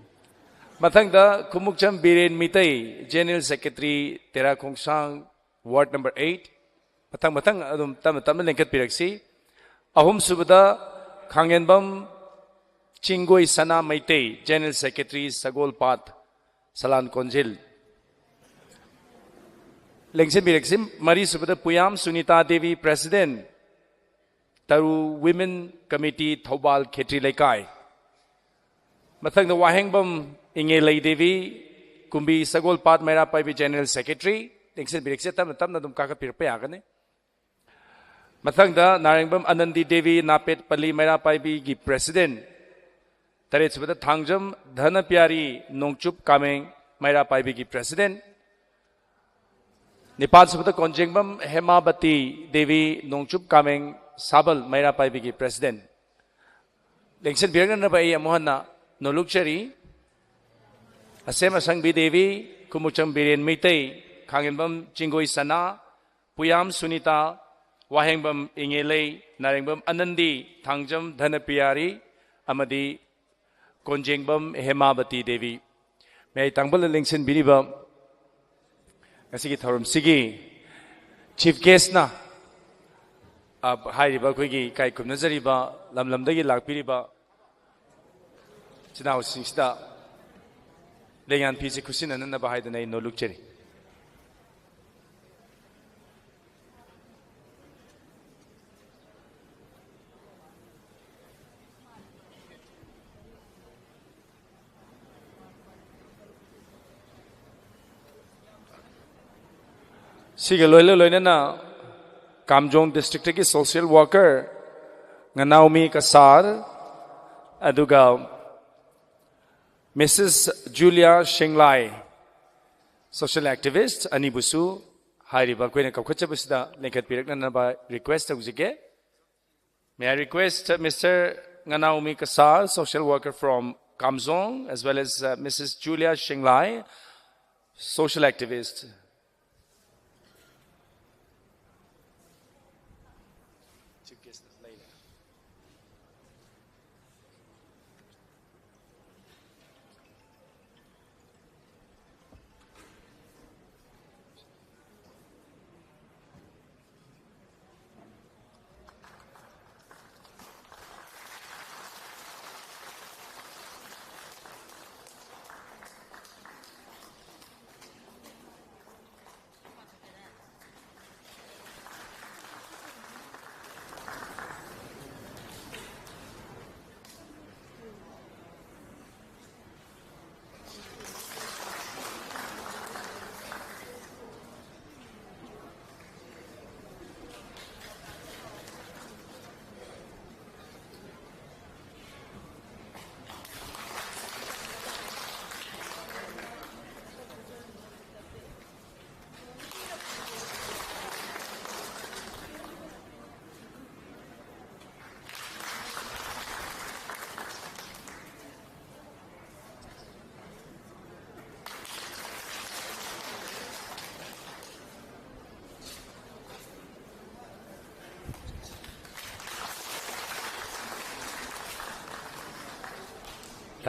ꯃꯊꯪꯗ ꯈꯨꯃꯨꯛꯆꯝ ꯕꯤꯔꯦꯟ ꯃꯤꯇꯩ, general secretary, ꯇꯦꯔꯥ ꯈꯣꯡꯁꯥꯡ, ward number eight꯫ ꯃꯊꯪ ꯃꯊꯪ ꯑꯗꯨꯝ ꯇꯞꯅ ꯇꯞꯅ ꯂꯦꯡꯈꯠꯄꯤꯔꯛꯁꯤ꯫ ꯑꯍꯨꯝꯁꯨꯕꯗ ꯈꯥꯡꯉꯦꯟꯕꯝ ꯆꯤꯡꯒꯣꯏ ꯁꯅꯥ ꯃꯩꯇꯩ, general secretary, ꯁꯒꯣꯜ ꯄꯥꯠ ꯁꯂꯥꯟ ꯀꯣꯟꯖꯤꯜ꯫ ꯂꯦꯡꯁꯤꯟꯕꯤꯔꯛꯁꯤ꯫ ꯃꯔꯤꯁꯨꯕꯗ ꯄꯨꯌꯥꯝ ꯁꯨꯅꯤꯇꯥ ꯗꯦꯕꯤ, president, ꯇꯔꯨ Women Committee, ꯊꯧꯕꯥꯜ ꯈꯦꯇ꯭ꯔꯤ ꯂꯩꯀꯥꯏ꯫ ꯃꯊꯪꯗ ꯋꯥꯍꯦꯡꯕꯝ ꯏꯉꯦꯂꯩ ꯗꯦꯕꯤ, ꯀꯨꯝꯕꯤ ꯁꯒꯣꯜ ꯄꯥꯠ ꯃꯩꯔꯥ ꯄꯥꯏꯕꯤ, general secretary꯫ ꯂꯦꯡꯁꯤꯟꯕꯤꯔꯛꯁꯦ, ꯇꯞꯅ ꯇꯞꯅ ꯑꯗꯨꯝ ꯀꯥꯈꯠꯄꯤꯔꯛꯄ ꯌꯥꯒꯅꯤ꯫ ꯃꯊꯪꯗ ꯅꯥꯔꯦꯡꯕꯝ ꯑꯅꯟꯗꯤ ꯗꯦꯕꯤ, ꯅꯥꯄꯦꯠꯄꯜꯂꯤ ꯃꯩꯔꯥ ꯄꯥꯏꯕꯤꯒꯤ president꯫ ꯇꯔꯦꯠꯁꯨꯕꯗ ꯊꯥꯡꯖꯝ ꯙꯅꯄꯤꯌꯥꯔꯤ, ꯅꯣꯡꯆꯨꯞ ꯀꯥꯃꯦꯡ ꯃꯩꯔꯥ ꯄꯥꯏꯕꯤꯒꯤ president꯫ ꯅꯤꯄꯥꯜꯁꯨꯕꯗ ꯀꯣꯟꯖꯦꯡꯕꯝ ꯍꯦꯃꯥꯕꯇꯤ ꯗꯦꯕꯤ, ꯅꯣꯡꯆꯨꯞ ꯀꯥꯃꯦꯡ ꯁꯥꯕꯜ ꯃꯩꯔꯥ ꯄꯥꯏꯕꯤꯒꯤ president꯫ ꯂꯦꯡꯁꯤꯟꯕꯤꯔꯛꯅꯅꯕ ꯑꯩ ꯑꯃꯨꯛ ꯍꯟꯅ ꯅꯣꯂꯨꯛꯆꯔꯤ꯫ ꯑꯁꯦꯝ ꯑꯁꯪꯕꯤ ꯗꯦꯕꯤ, ꯈꯨꯃꯨꯛꯆꯝ ꯕꯤꯔꯦꯟ ꯃꯩꯇꯩ, ꯈꯥꯡꯉꯦꯟꯕꯝ ꯆꯤꯡꯒꯣꯏ ꯁꯅꯥ, ꯄꯨꯌꯥꯝ ꯁꯨꯅꯤꯇꯥ, ꯋꯥꯍꯦꯡꯕꯝ ꯏꯉꯦꯂꯩ, ꯅꯥꯔꯦꯡꯕꯝ ꯑꯅꯟꯗꯤ, ꯊꯥꯡꯖꯝ ꯙꯅꯄꯤꯌꯥꯔꯤ ꯑꯃꯗꯤ ꯀꯣꯟꯖꯦꯡꯕꯝ ꯍꯦꯃꯥꯕꯇꯤ ꯗꯦꯕꯤ꯫ ꯃꯌꯥꯏ ꯇꯥꯡꯕꯜꯗ ꯂꯦꯡꯁꯤꯟꯕꯤꯔꯤꯕ ꯉꯁꯤꯒꯤ ꯊꯧꯔꯝꯁꯤꯒꯤ chief guestꯅ, ꯑ, ꯍꯥꯏꯔꯤꯕ ꯑꯩꯈꯣꯏꯒꯤ ꯏꯀꯥꯏ ꯈꯨꯝꯅꯖꯔꯤꯕ ꯂꯝ ꯂꯝꯗꯒꯤ ꯂꯥꯛꯄꯤꯔꯤꯕ ꯏꯆꯤꯟ ꯏꯅꯥꯎꯁꯤꯡꯁꯤꯗ ꯂꯦꯡꯌꯥꯟ ꯐꯤꯁꯤ ꯈꯨꯠꯁꯤꯟꯅꯅꯅꯕ ꯍꯥꯏꯗꯨꯅ ꯑꯩ ꯅꯣꯂꯨꯛꯆꯔꯤ꯫ ꯁꯤꯒ ꯂꯣꯏꯅ ꯂꯣꯏꯅꯅ ꯀꯥꯝꯖꯣꯡ districtꯇꯒꯤ social worker ꯉꯅꯥꯎꯃꯤ ꯀꯁꯥꯔ, ꯑꯗꯨꯒ Missus Julia ꯁꯦꯡꯂꯥꯏ, social activist, ꯑꯅꯤꯕꯨꯁꯨ ꯍꯥꯏꯔꯤꯕ ꯑꯩꯈꯣꯏꯅ ꯀꯧꯈꯠꯆꯕꯁꯤꯗ ꯂꯦꯡꯈꯠꯄꯤꯔꯛꯅꯅꯕ request ꯇꯧꯖꯒꯦ꯫ May I request, uh, Mister Nganaomi Kasar, social worker from Kamjong, as well as, uh, Missus Julia Shinglai, social activist.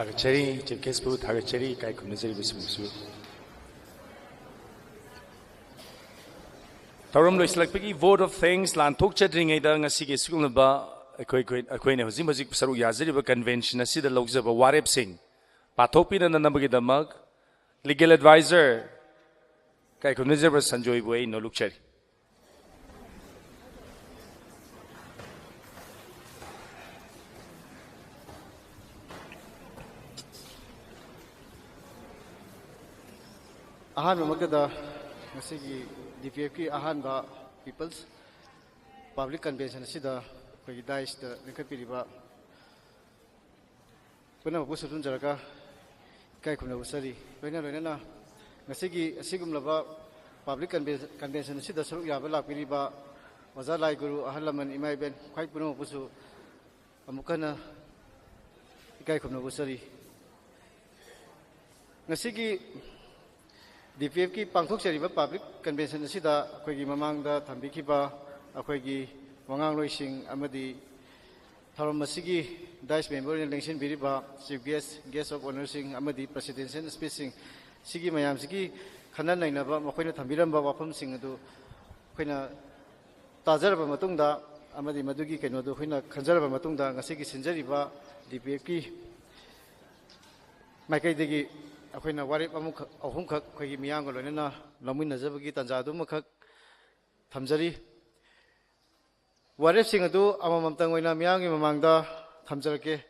ꯊꯥꯒꯠꯆꯔꯤ꯫ ꯆꯤꯐ ꯒꯦꯁꯄꯨ ꯊꯥꯒꯠꯆꯔꯤ꯫ ꯏꯀꯥꯏ ꯈꯨꯝꯅꯖꯔꯤꯕꯁꯤꯡꯕꯨꯁꯨ꯫ ꯊꯧꯔꯝ ꯂꯣꯏꯁꯤꯜꯂꯛꯄꯒꯤ vote of thanks ꯂꯥꯟꯊꯣꯛꯆꯗ꯭ꯔꯤꯉꯩꯗ, ꯉꯁꯤꯒꯤ ꯑꯁꯤꯒꯨꯝꯂꯕ ꯑꯩꯈꯣꯏ, ꯑꯩꯈꯣꯏ, ꯑꯩꯈꯣꯏꯅ ꯍꯧꯖꯤꯛ ꯍꯧꯖꯤꯛ ꯁꯔꯨꯛ ꯌꯥꯖꯔꯤꯕ convention ꯑꯁꯤꯗ ꯂꯧꯖꯕ ꯋꯥꯔꯦꯞꯁꯤꯡ ꯄꯥꯊꯣꯛꯄꯤꯅꯅꯕꯒꯤꯗꯃꯛ legal advisor ꯏꯀꯥꯏ ꯈꯨꯝꯅꯖꯔꯤꯕ ꯁꯟꯖꯣꯏꯕꯨ ꯑꯩ ꯅꯣꯂꯨꯛꯆꯔꯤ꯫ ꯑꯍꯥꯟꯕꯃꯛꯇꯗ ꯉꯁꯤꯒꯤ ꯗꯤ ꯄꯤ ꯑꯦꯐꯀꯤ ꯑꯍꯥꯟꯕ People's Public Convention ꯑꯁꯤꯗ ꯑꯩꯈꯣꯏꯒꯤ ꯗꯥꯏꯁꯇ ꯂꯤꯡꯈꯠꯄꯤꯔꯤꯕ ꯄꯨꯝꯅꯃꯛꯄꯨ ꯁꯨꯞꯆꯟꯖꯔꯒ ꯏꯀꯥꯏ ꯈꯨꯝꯅꯕ ꯎꯠꯆꯔꯤ꯫ ꯂꯣꯏꯅ ꯂꯣꯏꯅꯅ ꯉꯁꯤꯒꯤ ꯑꯁꯤꯒꯨꯝꯂꯕ ꯄꯕ꯭ꯂꯤꯛ ꯀꯟꯚꯦꯟꯁꯟ ꯑꯁꯤꯗ ꯁꯔꯨꯛ ꯌꯥꯕ ꯂꯥꯛꯄꯤꯔꯤꯕ ꯑꯣꯖꯥ, ꯂꯥꯏ ꯒꯨꯔꯨ, ꯑꯍꯜ ꯂꯃꯟ, ꯏꯃꯥ ꯏꯕꯦꯟ, ꯈ꯭ꯋꯥꯏ ꯄꯨꯝꯅꯃꯛꯄꯨꯁꯨ ꯑꯃꯨꯛ ꯍꯟꯅ ꯏꯀꯥꯏ ꯈꯨꯝꯅꯕ ꯎꯠꯆꯔꯤ꯫ ꯉꯁꯤꯒꯤ ꯗꯤ ꯄꯤ ꯑꯦꯐꯀꯤ ꯄꯥꯡꯊꯣꯛꯆꯔꯤꯕ ꯄꯕ꯭ꯂꯤꯛ ꯀꯟꯚꯦꯟꯁꯟ ꯑꯁꯤꯗ ꯑꯩꯈꯣꯏꯒꯤ ꯃꯃꯥꯡꯗ ꯊꯝꯕꯤꯈꯤꯕ ꯑꯩꯈꯣꯏꯒꯤ ꯋꯥꯉꯥꯡꯂꯣꯏꯁꯤꯡ ꯑꯃꯗꯤ ꯊꯧꯔꯝ ꯑꯁꯤꯒꯤ ꯗꯥꯏꯁ ꯃꯦꯝꯕꯔ ꯑꯣꯏꯅ ꯂꯦꯡꯁꯤꯟꯕꯤꯔꯤꯕ ꯆꯤꯐ ꯒꯦꯁ, ꯒꯦꯁ ꯑꯣꯐ ꯑꯣꯅꯔꯁꯤꯡ ꯑꯃꯗꯤ ꯄ꯭ꯔꯦꯁꯤꯗꯦꯟꯁꯤꯌꯦꯜ ꯁ꯭ꯄꯤꯆꯁꯤꯡ, ꯁꯤꯒꯤ ꯃꯌꯥꯝꯁꯤꯒꯤ ꯈꯟꯅ ꯅꯩꯅꯕ, ꯃꯈꯣꯏꯅ ꯊꯝꯕꯤꯔꯝꯕ ꯋꯥꯐꯝꯁꯤꯡ ꯑꯗꯨ ꯑꯩꯈꯣꯏꯅ ꯇꯥꯖꯔꯕ ꯃꯇꯨꯡꯗ ꯑꯃꯗꯤ ꯃꯗꯨꯒꯤ ꯀꯩꯅꯣꯗꯨ ꯑꯩꯈꯣꯏꯅ ꯈꯟꯖꯔꯕ ꯃꯇꯨꯡꯗ, ꯉꯁꯤꯒꯤ ꯁꯤꯟꯖꯔꯤꯕ ꯗꯤ ꯄꯤ ꯑꯦꯐꯀꯤ ꯃꯥꯏꯀꯩꯗꯒꯤ ꯑꯩꯈꯣꯏꯅ ꯋꯥꯔꯦꯞ ꯑꯃꯈꯛ, ꯑꯍꯨꯝꯈꯛ ꯑꯩꯈꯣꯏꯒꯤ ꯃꯤꯌꯥꯝꯒ ꯂꯣꯏꯅꯅ ꯂꯧꯃꯤꯟꯅꯖꯕꯒꯤ ꯇꯥꯟꯖꯥꯗꯨꯃꯈꯛ ꯊꯝꯖꯔꯤ꯫ ꯋꯥꯔꯦꯞꯁꯤꯡ ꯑꯗꯨ ꯑꯃꯃꯝꯇꯪ ꯑꯣꯏꯅ ꯃꯤꯌꯥꯝꯒꯤ ꯃꯃꯥꯡꯗ ꯊꯝꯖꯔꯛꯀꯦ꯫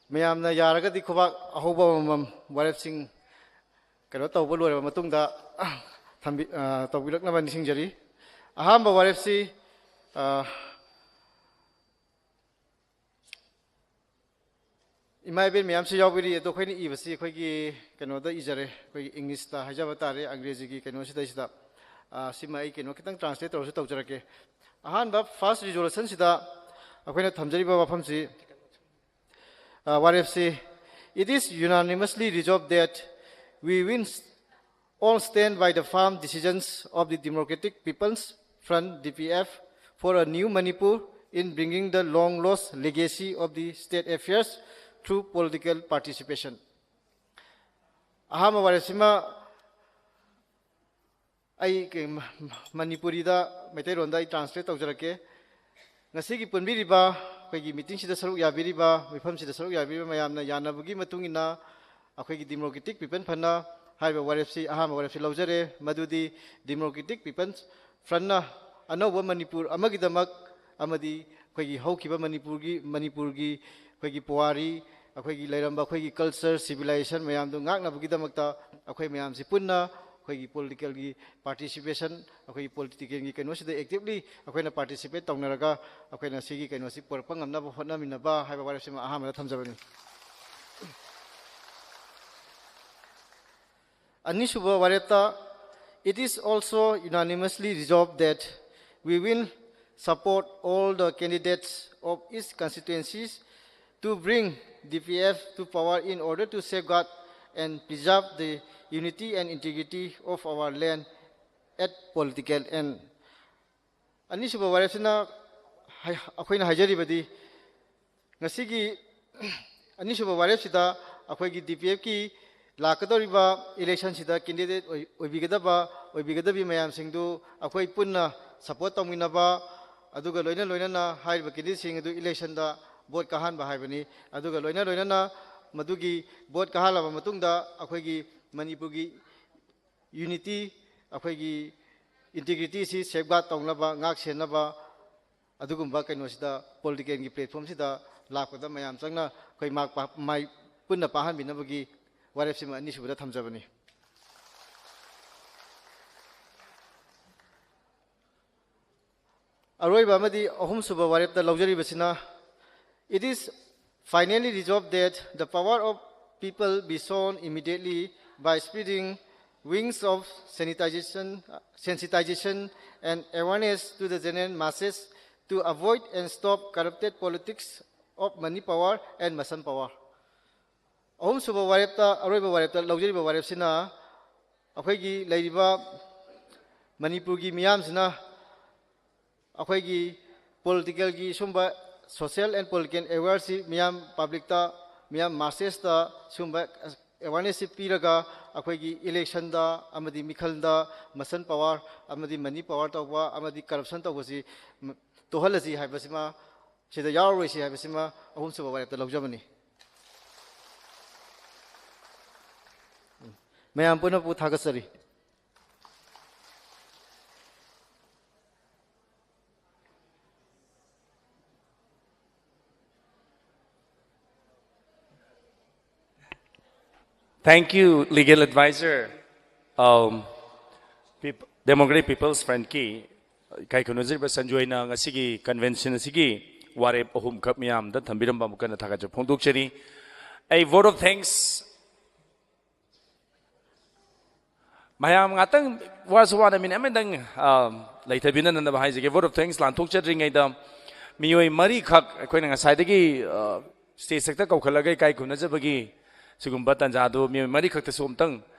ꯃꯌꯥꯝꯅ ꯌꯥꯔꯒꯗꯤ ꯈꯨꯕꯥꯛ ꯑꯍꯧꯕ ꯑꯃꯃꯝ ꯋꯥꯔꯦꯞꯁꯤꯡ ꯀꯩꯅꯣ ꯇꯧꯕ ꯂꯣꯏꯔꯕ ꯃꯇꯨꯡꯗ ꯊꯝꯕꯤ-, ꯑ, ꯇꯧꯕꯤꯔꯛꯅꯕ ꯅꯤꯡꯁꯤꯡꯖꯔꯤ꯫ ꯑꯍꯥꯟꯕ ꯋꯥꯔꯦꯞꯁꯤ, ꯑ, ꯏꯃꯥ ꯏꯕꯦꯟ ꯃꯌꯥꯝꯁꯨ ꯌꯥꯎꯕꯤꯔꯤ꯫ ꯑꯗꯣ ꯑꯩꯈꯣꯏꯅ ꯏꯕꯁꯤ ꯑꯩꯈꯣꯏꯒꯤ ꯀꯩꯅꯣꯗ ꯏꯖꯔꯦ, ꯑꯩꯈꯣꯏꯒꯤ ꯏꯪꯂꯤꯁꯇ ꯍꯥꯏꯖꯕ ꯇꯥꯔꯦ, ꯑꯪꯒ꯭ꯔꯦꯖꯤꯒꯤ ꯀꯩꯅꯣꯁꯤꯗꯩꯁꯤꯗ꯫ ꯑ, ꯁꯤꯃ ꯑꯩ ꯀꯩꯅꯣ ꯈꯤꯇꯪ ꯇ꯭ꯔꯥꯟꯁꯂꯦꯠ ꯇꯧꯔꯁꯨ ꯇꯧꯖꯔꯛꯀꯦ꯫ ꯑꯍꯥꯟꯕ ꯐꯥꯔꯁ ꯔꯤꯖꯣꯂꯨꯁꯟꯁꯤꯗ ꯑꯩꯈꯣꯏꯅ ꯊꯝꯖꯔꯤꯕ ꯋꯥꯐꯝꯁꯤ, ꯑ, ꯋꯥꯔꯦꯞꯁꯤ, "It is unanimously resolved that we will all stand by the firm decisions of the Democratic People's Front, D P F, for a new Manipur in bringing the long lost legacy of the state affairs through political participation. ꯑꯍꯥꯟꯕ ꯋꯥꯔꯦꯞꯁꯤꯃ ꯑꯩ ꯀꯩ-, ꯃ-, ꯃꯅꯤꯄꯨꯔꯤꯗ, ꯃꯩꯇꯩꯂꯣꯟꯗ ꯑꯩ translate ꯇꯧꯖꯔꯛꯀꯦ꯫ ꯉꯁꯤꯒꯤ ꯄꯨꯟꯕꯤꯔꯤꯕ, ꯑꯩꯈꯣꯏꯒꯤ meetingꯁꯤꯗ ꯁꯔꯨꯛ ꯌꯥꯕꯤꯔꯤꯕ, ꯃꯤꯐꯝꯁꯤꯗ ꯁꯔꯨꯛ ꯌꯥꯕꯤꯔꯤꯕ ꯃꯌꯥꯝꯅ ꯌꯥꯅꯕꯒꯤ ꯃꯇꯨꯡ ꯏꯟꯅ ꯑꯩꯈꯣꯏꯒꯤ Democratic People Frontꯅ ꯍꯥꯏꯔꯤꯕ ꯋꯥꯔꯦꯞꯁꯤ, ꯑꯍꯥꯟꯕ ꯋꯥꯔꯦꯞꯁꯤ ꯂꯧꯖꯔꯦ꯫ ꯃꯗꯨꯗꯤ Democratic People Frontꯅ ꯑꯅꯧꯕ ꯃꯅꯤꯄꯨꯔ ꯑꯃꯒꯤꯗꯃꯛ ꯑꯃꯗꯤ ꯑꯩꯈꯣꯏꯒꯤ ꯍꯧꯈꯤꯕ ꯃꯅꯤꯄꯨꯔꯒꯤ, ꯃꯅꯤꯄꯨꯔꯒꯤ ꯑꯩꯈꯣꯏꯒꯤ ꯄꯨꯋꯥꯔꯤ, ꯑꯩꯈꯣꯏꯒꯤ ꯂꯩꯔꯝꯕ ꯑꯩꯈꯣꯏꯒꯤ culture, civilization ꯃꯌꯥꯝꯗꯨ ꯉꯥꯛꯅꯕꯒꯤꯗꯃꯛꯇ ꯑꯩꯈꯣꯏ ꯃꯌꯥꯝꯁꯤ ꯄꯨꯟꯅ ꯑꯩꯈꯣꯏꯒꯤ politicalꯒꯤ participation, ꯑꯩꯈꯣꯏꯒꯤ politicalꯒꯤ ꯀꯩꯅꯣꯁꯤꯗ actively ꯑꯩꯈꯣꯏꯅ participate ꯇꯧꯅꯔꯒ ꯑꯩꯈꯣꯏꯅ ꯁꯤꯒꯤ ꯀꯩꯅꯣꯁꯤ ꯄꯨꯔꯛꯄ ꯉꯝꯅꯕ ꯍꯣꯠꯅꯃꯤꯟꯅꯕ ꯍꯥꯏꯕ ꯋꯥꯔꯦꯞꯁꯤꯃ ꯑꯍꯥꯟꯕꯗ ꯊꯝꯖꯕꯅꯤ꯫ ꯑꯅꯤꯁꯨꯕ ꯋꯥꯔꯦꯞꯇ, it is also unanimously resolved that we will support all the candidates of each constituencies to bring D P F to power in order to safeguard and preserve the unity and integrity of our land at political end. ꯑꯅꯤꯁꯨꯕ ꯋꯥꯔꯦꯞꯁꯤꯅ ꯍꯥꯏ-, ꯑꯩꯈꯣꯏꯅ ꯍꯥꯏꯖꯔꯤꯕꯗꯤ, ꯉꯁꯤꯒꯤ ꯑꯅꯤꯁꯨꯕ ꯋꯥꯔꯦꯞꯁꯤꯗ ꯑꯩꯈꯣꯏꯒꯤ D P Fꯀꯤ ꯂꯥꯛꯀꯗꯧꯔꯤꯕ electionꯁꯤꯗ candidate ꯑꯣꯏ-, ꯑꯣꯏꯕꯤꯒꯗꯕ, ꯑꯣꯏꯕꯤꯒꯗꯕꯤ ꯃꯌꯥꯝꯁꯤꯡꯗꯨ ꯑꯩꯈꯣꯏ ꯄꯨꯟꯅ support ꯇꯧꯃꯤꯟꯅꯕ, ꯑꯗꯨꯒ ꯂꯣꯏꯅ ꯂꯣꯏꯅꯅ ꯍꯥꯏꯔꯤꯕ candidateꯁꯤꯡ ꯑꯗꯨ electionꯗ vote ꯀꯥꯍꯟꯕ ꯍꯥꯏꯕꯅꯤ꯫ ꯑꯗꯨꯒ ꯂꯣꯏꯅ ꯂꯣꯏꯅꯅ ꯃꯗꯨꯒꯤ vote ꯀꯥꯍꯜꯂꯕ ꯃꯇꯨꯡꯗ ꯑꯩꯈꯣꯏꯒꯤ ꯃꯅꯤꯄꯨꯔꯒꯤ unity, ꯑꯩꯈꯣꯏꯒꯤ integrityꯁꯤ safeguard ꯇꯧꯅꯕ, ꯉꯥꯛ ꯁꯦꯟꯅꯕ, ꯑꯗꯨꯒꯨꯝꯕ ꯀꯩꯅꯣꯁꯤꯗ, politicalꯒꯤ platformꯁꯤꯗ ꯂꯥꯛꯄꯗ ꯃꯌꯥꯝ ꯆꯪꯅ ꯑꯩꯈꯣꯏ ꯃꯥꯛ ꯄꯥ-, ꯃꯥꯏ ꯄꯨꯟꯅ ꯄꯥꯛꯍꯟꯕꯤꯅꯕꯒꯤ ꯋꯥꯔꯦꯞꯁꯤꯃ ꯑꯅꯤꯁꯨꯕꯗ ꯊꯝꯖꯕꯅꯤ꯫ ꯑꯔꯣꯏꯕ ꯑꯃꯗꯤ ꯑꯍꯨꯝꯁꯨꯕ ꯋꯥꯔꯦꯞꯇ ꯂꯧꯖꯔꯤꯕꯁꯤꯅ, it is finally resolved that the power of people be shown immediately by spreading wings of sanitization, sensitization and awareness to the general masses to avoid and stop corrupted politics of money power and muscle power. ꯑꯍꯨꯝꯁꯨꯕ ꯋꯥꯔꯦꯞꯇ, ꯑꯔꯣꯏꯕ ꯋꯥꯔꯦꯞꯇ ꯂꯧꯖꯔꯤꯕ ꯋꯥꯔꯦꯞꯁꯤꯅ, ꯑꯩꯈꯣꯏꯒꯤ ꯂꯩꯔꯤꯕ ꯃꯅꯤꯄꯨꯔꯒꯤ ꯃꯤꯌꯥꯝꯁꯤꯅ ꯑꯩꯈꯣꯏꯒꯤ politicalꯒꯤ ꯁꯨꯝꯕ social and political awarenesꯤ ꯃꯤꯌꯥꯝ publicꯇ ꯃꯤꯌꯥꯝ ꯃꯥꯁꯦꯁꯇ ꯁꯤꯒꯨꯝꯕ ꯑꯦꯋꯥꯔꯅꯦꯁꯁꯤ ꯄꯤꯔꯒ ꯑꯩꯈꯣꯏꯒꯤ ꯏꯂꯦꯛꯁꯟꯗ ꯑꯃꯗꯤ ꯃꯤꯈꯜꯗ ꯃꯁꯜ ꯄꯋꯥꯔ ꯑꯃꯗꯤ ꯃꯅꯤ ꯄꯋꯥꯔ ꯇꯧꯕ ꯑꯃꯗꯤ ꯀꯔꯞꯁꯟ ꯇꯧꯕꯁꯤ ꯇꯣꯛꯍꯜꯂꯁꯤ ꯍꯥꯏꯕꯁꯤꯃ, ꯁꯤꯗ ꯌꯥꯎꯔꯔꯣꯏꯁꯤ ꯍꯥꯏꯕꯁꯤꯃ ꯑꯍꯨꯝꯁꯨꯕ ꯋꯥꯔꯦꯞꯇ ꯂꯧꯖꯕꯅꯤ꯫ ꯃꯌꯥꯝ ꯄꯨꯝꯅꯃꯛꯄꯨ ꯊꯥꯒꯠꯆꯔꯤ꯫ Thank you, legal advisor. Um, Peop- Democratic People's Frontꯀꯤ ꯏꯀꯥꯏ ꯈꯨꯝꯅꯖꯔꯤꯕ ꯁꯟꯖꯣꯏꯅ ꯉꯁꯤꯒꯤ convention ꯑꯁꯤꯒꯤ ꯋꯥꯔꯦꯞ ꯑꯍꯨꯝꯈꯛ ꯃꯤꯌꯥꯝꯗ ꯊꯝꯕꯤꯔꯝꯕ ꯑꯃꯨꯛ ꯍꯟꯅ ꯊꯥꯒꯠꯆꯕ ꯐꯣꯡꯗꯣꯛꯆꯔꯤ꯫ ꯑꯩ vote of thanks ꯃꯌꯥꯝ ꯉꯥꯛꯇꯪ ꯋꯥꯁꯨ ꯋꯥꯅ ꯃꯤꯅꯤꯠ ꯑꯃꯗꯪ, ꯑ, ꯂꯩꯊꯕꯤꯅꯅꯕ ꯍꯥꯏꯖꯒꯦ꯫ Vote of thanks ꯂꯥꯟꯊꯣꯛꯆꯗ꯭ꯔꯤꯉꯩꯗ ꯃꯤꯑꯣꯏ ꯃꯔꯤꯈꯛ ꯑꯩꯈꯣꯏꯅ ꯉꯁꯥꯏꯗꯒꯤ, ꯑ, stage ꯁꯛꯇ ꯀꯧꯈꯠꯂꯒ ꯏꯀꯥꯏ ꯈꯨꯝꯅꯖꯕꯒꯤ ꯁꯤꯒꯨꯝꯕ ꯇꯥꯟꯖꯥꯗꯨ ꯃꯤꯑꯣꯏ ꯃꯔꯤꯈꯛꯇꯁꯨ ꯑꯃꯨꯛꯇꯪ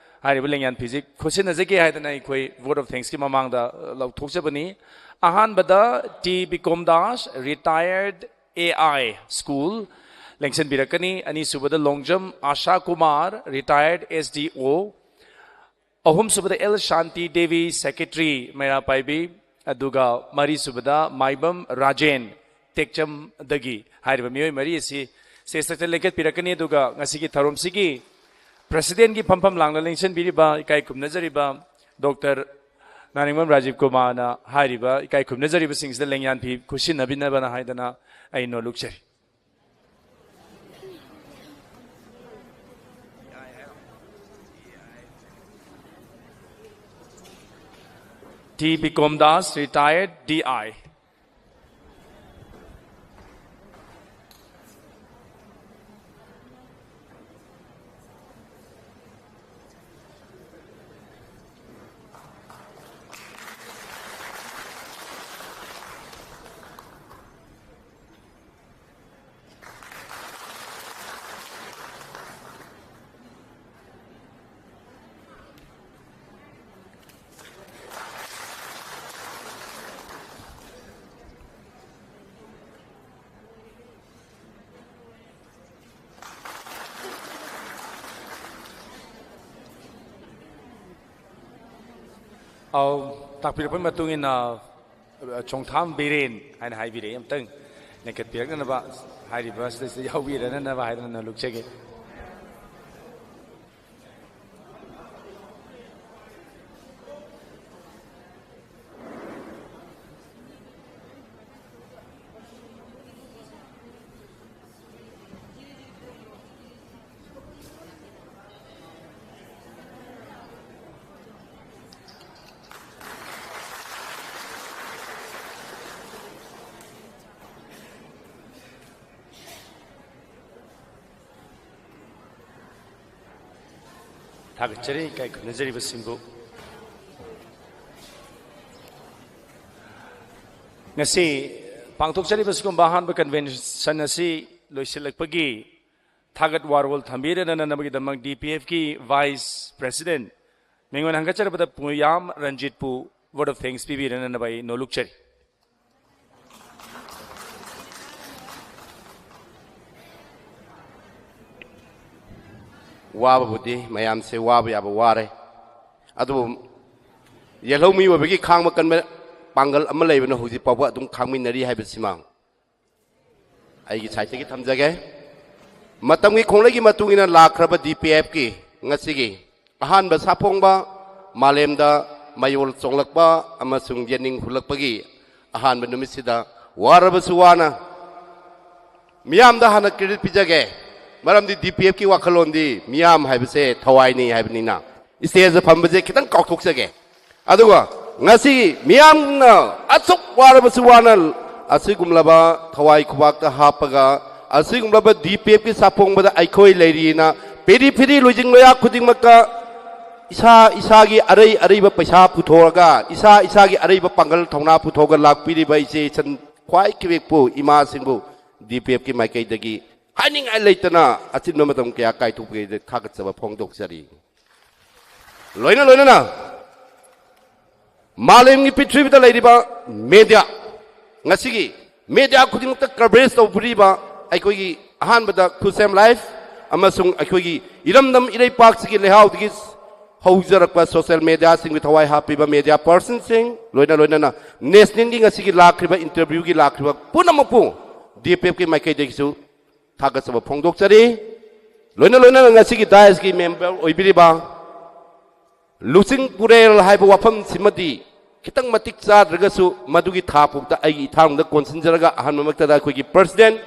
ꯍꯥꯏꯔꯤꯕ ꯂꯦꯡꯌꯥꯟ ꯐꯤꯁꯤ ꯈꯨꯠꯁꯤꯟꯅꯖꯒꯦ ꯍꯥꯏꯗꯅ ꯑꯩꯈꯣꯏ vote of thanksꯀꯤ ꯃꯃꯥꯡꯗ, ꯑ, ꯂꯧꯊꯣꯛꯆꯕꯅꯤ꯫ ꯑꯍꯥꯟꯕꯗ T Bikom Das, retired A I school, ꯂꯦꯡꯁꯤꯟꯕꯤꯔꯛꯀꯅꯤ꯫ ꯑꯅꯤꯁꯨꯕꯗ Longjam Asha Kumar, retired S D O꯫ ꯑꯍꯨꯝꯁꯨꯕꯗ ꯑꯦꯜ ꯁꯥꯟꯇꯤ ꯗꯦꯕꯤ, secretary, ꯃꯩꯔꯥ ꯄꯥꯏꯕꯤ꯫ ꯑꯗꯨꯒ ꯃꯔꯤꯁꯨꯕꯗ ꯃꯥꯏꯕꯝ ꯔꯥꯖꯦꯟ, ꯇꯦꯛꯆꯝꯗꯒꯤ꯫ ꯍꯥꯏꯔꯤꯕ ꯃꯤꯑꯣꯏ ꯃꯔꯤ ꯑꯁꯤ stage ꯁꯛꯇ ꯂꯦꯡꯈꯠꯄꯤꯔꯛꯀꯅꯤ꯫ ꯑꯗꯨꯒ ꯉꯁꯤꯒꯤ ꯊꯧꯔꯝꯁꯤꯒꯤ presidentꯀꯤ ꯐꯝꯐꯝ ꯂꯥꯡꯅ ꯂꯦꯡꯁꯤꯟꯕꯤꯔꯤꯕ ꯏꯀꯥꯏ ꯈꯨꯝꯅꯖꯔꯤꯕ ꯗꯣꯛꯇꯔ ꯅꯥꯔꯤꯡꯕꯝ ꯔꯥꯖꯤꯕ ꯀꯨꯃꯥꯔꯅ ꯍꯥꯏꯔꯤꯕ ꯏꯀꯥꯏ ꯈꯨꯝꯅꯖꯔꯤꯕꯁꯤꯡꯁꯤꯗ ꯂꯦꯡꯌꯥꯟ ꯐꯤ ꯈꯨꯠꯁꯤꯟꯅꯕꯤꯅꯕꯅ ꯍꯥꯏꯗꯅ ꯑꯩ ꯅꯣꯜꯂꯨꯛꯆꯔꯤ꯫ T Bikom Das, retired D I꯫ ꯑꯧ, ꯇꯥꯛꯄꯤꯔꯛꯄꯒꯤ ꯃꯇꯨꯡ ꯏꯟꯅ, ꯑ, ꯆꯣꯡꯊꯥꯝ ꯕꯤꯔꯦꯟ ꯍꯥꯏꯅ ꯍꯥꯏꯕꯤꯔꯛꯏ꯫ ꯑꯝꯇꯪ ꯂꯦꯡꯈꯠꯄꯤꯔꯛꯅꯅꯕ, ꯍꯥꯏꯔꯤꯕ ꯑꯁꯤꯗꯩꯁꯤꯗ ꯌꯥꯎꯕꯤꯔꯅꯅꯕ ꯍꯥꯏꯗꯅ ꯅꯣꯂꯨꯛꯆꯒꯦ꯫ ꯊꯥꯒꯠꯆꯔꯤ ꯏꯀꯥꯏ ꯈꯨꯝꯅꯖꯔꯤꯕꯁꯤꯡꯕꯨ꯫ ꯉꯁꯤ ꯄꯥꯡꯊꯣꯛꯆꯔꯤꯕ ꯁꯤꯒꯨꯝꯕ ꯑꯍꯥꯟꯕ convention ꯑꯁꯤ ꯂꯣꯏꯁꯤꯜꯂꯛꯄꯒꯤ ꯊꯥꯒꯠ ꯋꯥꯔꯣꯜ ꯊꯝꯕꯤꯔꯅꯅꯕꯒꯤꯗꯃꯛ D P F ꯀꯤ Vice President ꯃꯤꯉꯣꯟ ꯍꯪꯒꯠꯆꯔꯕꯗ ꯄꯨꯌꯥꯝ ꯔꯟꯖꯤꯠꯄꯨ vote of thanks ꯄꯤꯕꯤꯔꯅꯅꯕ ꯑꯩ ꯅꯣꯂꯨꯛꯆꯔꯤ꯫ ꯋꯥꯕꯕꯨꯗꯤ ꯃꯌꯥꯝꯁꯦ ꯋꯥꯕ ꯌꯥꯕ ꯋꯥꯔꯦ, ꯑꯗꯨꯕꯨ ꯌꯦꯜꯍꯧꯃꯤ ꯑꯣꯏꯕꯒꯤ ꯈꯥꯡꯕ ꯀꯟꯕ ꯄꯥꯡꯒꯜ ꯑꯃ ꯂꯩꯕꯅ ꯍꯧꯖꯤꯛ ꯐꯥꯎꯕ ꯑꯗꯨꯝ ꯈꯥꯡꯃꯤꯟꯅꯔꯤ ꯍꯥꯏꯕꯁꯤꯃ ꯑꯩꯒꯤ ꯁꯥꯏꯠꯇꯒꯤ ꯊꯝꯖꯒꯦ꯫ ꯃꯇꯝꯒꯤ ꯈꯣꯡꯂꯩꯒꯤ ꯃꯇꯨꯡ ꯏꯟꯅ ꯂꯥꯛꯈ꯭ꯔꯕ D P F ꯀꯤ ꯉꯁꯤꯒꯤ ꯑꯍꯥꯟꯕ ꯁꯥꯐꯣꯡꯕ, ꯃꯥꯂꯦꯝꯗ ꯃꯌꯣꯜ ꯆꯣꯡꯂꯛꯄ ꯑꯃꯁꯨꯡ ꯌꯦꯅꯤꯡ ꯍꯨꯜꯂꯛꯄꯒꯤ ꯑꯍꯥꯟꯕ ꯅꯨꯃꯤꯠꯁꯤꯗ ꯋꯥꯔꯕꯁꯨ ꯋꯥꯅ ꯃꯤꯌꯥꯝꯗ ꯍꯥꯟꯅ credit ꯄꯤꯖꯒꯦ꯫ ꯃꯔꯝꯗꯤ D P F ꯀꯤ ꯋꯥꯈꯜꯂꯣꯟꯗꯤ ꯃꯤꯌꯥꯝ ꯍꯥꯏꯕꯁꯦ ꯊꯋꯥꯏꯅꯤ ꯍꯥꯏꯕꯅꯤꯅ, stageꯇ ꯐꯝꯕꯁꯦ ꯈꯤꯇꯪ ꯀꯥꯎꯊꯣꯛꯆꯒꯦ꯫ ꯑꯗꯨꯒ ꯉꯁꯤ ꯃꯤꯌꯥꯝꯅ ꯑꯁꯨꯛ ꯋꯥꯔꯕꯁꯨ ꯋꯥꯅ ꯑꯁꯤꯒꯨꯝꯂꯕ ꯊꯋꯥꯏ ꯈꯨꯕꯥꯛꯇ ꯍꯥꯞꯄꯒ ꯑꯁꯤꯒꯨꯝꯂꯕ D P F ꯀꯤ ꯁꯥꯐꯣꯡꯕꯗ ꯑꯩꯈꯣꯏ ꯂꯩꯔꯤꯅ ꯄꯦꯔꯤ ꯐꯦꯔꯤ ꯂꯣꯏꯖꯤꯡ ꯂꯣꯌꯥ ꯈꯨꯗꯤꯡꯃꯛꯇ ꯏꯁꯥ ꯏꯁꯥꯒꯤ ꯑꯔꯩ ꯑꯔꯩꯕ ꯄꯩꯁꯥ ꯄꯨꯊꯣꯛꯑꯒ, ꯏꯁꯥ ꯏꯁꯥꯒꯤ ꯑꯔꯩꯕ ꯄꯥꯡꯒꯜ ꯊꯧꯅꯥ ꯄꯨꯊꯣꯛꯑꯒ ꯂꯥꯛꯄꯤꯔꯤꯕ ꯏꯆꯦ ꯏꯆꯟ ꯈ꯭ꯋꯥꯏ ꯈꯤꯕꯦꯛꯄꯨ ꯏꯃꯥꯁꯤꯡꯕꯨ D P F ꯀꯤ ꯃꯥꯏꯀꯩꯗꯒꯤ ꯍꯥꯏꯅꯤꯡꯉꯥꯏ ꯂꯩꯇꯅ ꯑꯆꯤꯟꯕ ꯃꯇꯝ ꯀꯌꯥ ꯀꯥꯏꯊꯣꯛꯄꯒꯤꯗꯃꯛ ꯊꯥꯒꯠꯆꯕ ꯐꯣꯡꯗꯣꯛꯆꯔꯤ꯫ ꯂꯣꯏꯅ ꯂꯣꯏꯅꯅ ꯃꯥꯂꯦꯝꯒꯤ ꯄ꯭ꯔꯤꯊꯤꯕꯤꯗ ꯂꯩꯔꯤꯕ media, ꯉꯁꯤꯒꯤ media ꯈꯨꯗꯤꯡꯃꯛꯇ coverage ꯇꯧꯕꯤꯔꯤꯕ ꯑꯩꯈꯣꯏꯒꯤ ꯑꯍꯥꯟꯕꯗ ꯈꯨꯁꯦꯝ Live ꯑꯃꯁꯨꯡ ꯑꯩꯈꯣꯏꯒꯤ ꯏꯔꯝꯗꯝ ꯏꯔꯩꯄꯥꯛꯁꯤꯒꯤ ꯂꯩꯍꯥꯎꯗꯒꯤ ꯍꯧꯖꯔꯛꯄ social mediaꯁꯤꯡꯒꯤ ꯊꯋꯥꯏ ꯍꯥꯞꯄꯤꯕ media personꯁꯤꯡ, ꯂꯣꯏꯅ ꯂꯣꯏꯅꯅ nationalꯒꯤ ꯉꯁꯤꯒꯤ ꯂꯥꯛꯈ꯭ꯔꯤꯕ interviewꯒꯤ ꯂꯥꯛꯈ꯭ꯔꯤꯕ ꯄꯨꯝꯅꯃꯛꯄꯨ DPFꯀꯤ ꯃꯥꯏꯀꯩꯗꯒꯤꯁꯨ ꯊꯥꯒꯠꯆꯕ ꯐꯣꯡꯗꯣꯛꯆꯔꯤ꯫ ꯂꯣꯏꯅ ꯂꯣꯏꯅꯅ ꯉꯁꯤꯒꯤ daisꯀꯤ member ꯑꯣꯏꯕꯤꯔꯤꯕ ꯂꯨꯆꯤꯡ ꯄꯨꯔꯦꯜ ꯍꯥꯏꯕ ꯋꯥꯐꯝꯁꯤꯃꯗꯤ ꯈꯤꯇꯪ ꯃꯇꯤꯛ ꯆꯥꯗ꯭ꯔꯒꯁꯨ ꯃꯗꯨꯒꯤ ꯊꯥꯛ ꯐꯥꯎꯗ ꯑꯩꯒꯤ ꯏꯊꯥꯡꯗ ꯀꯣꯟꯁꯤꯟꯖꯔꯒ ꯑꯍꯥꯟꯕꯃꯛꯇꯗ ꯑꯩꯈꯣꯏꯒꯤ president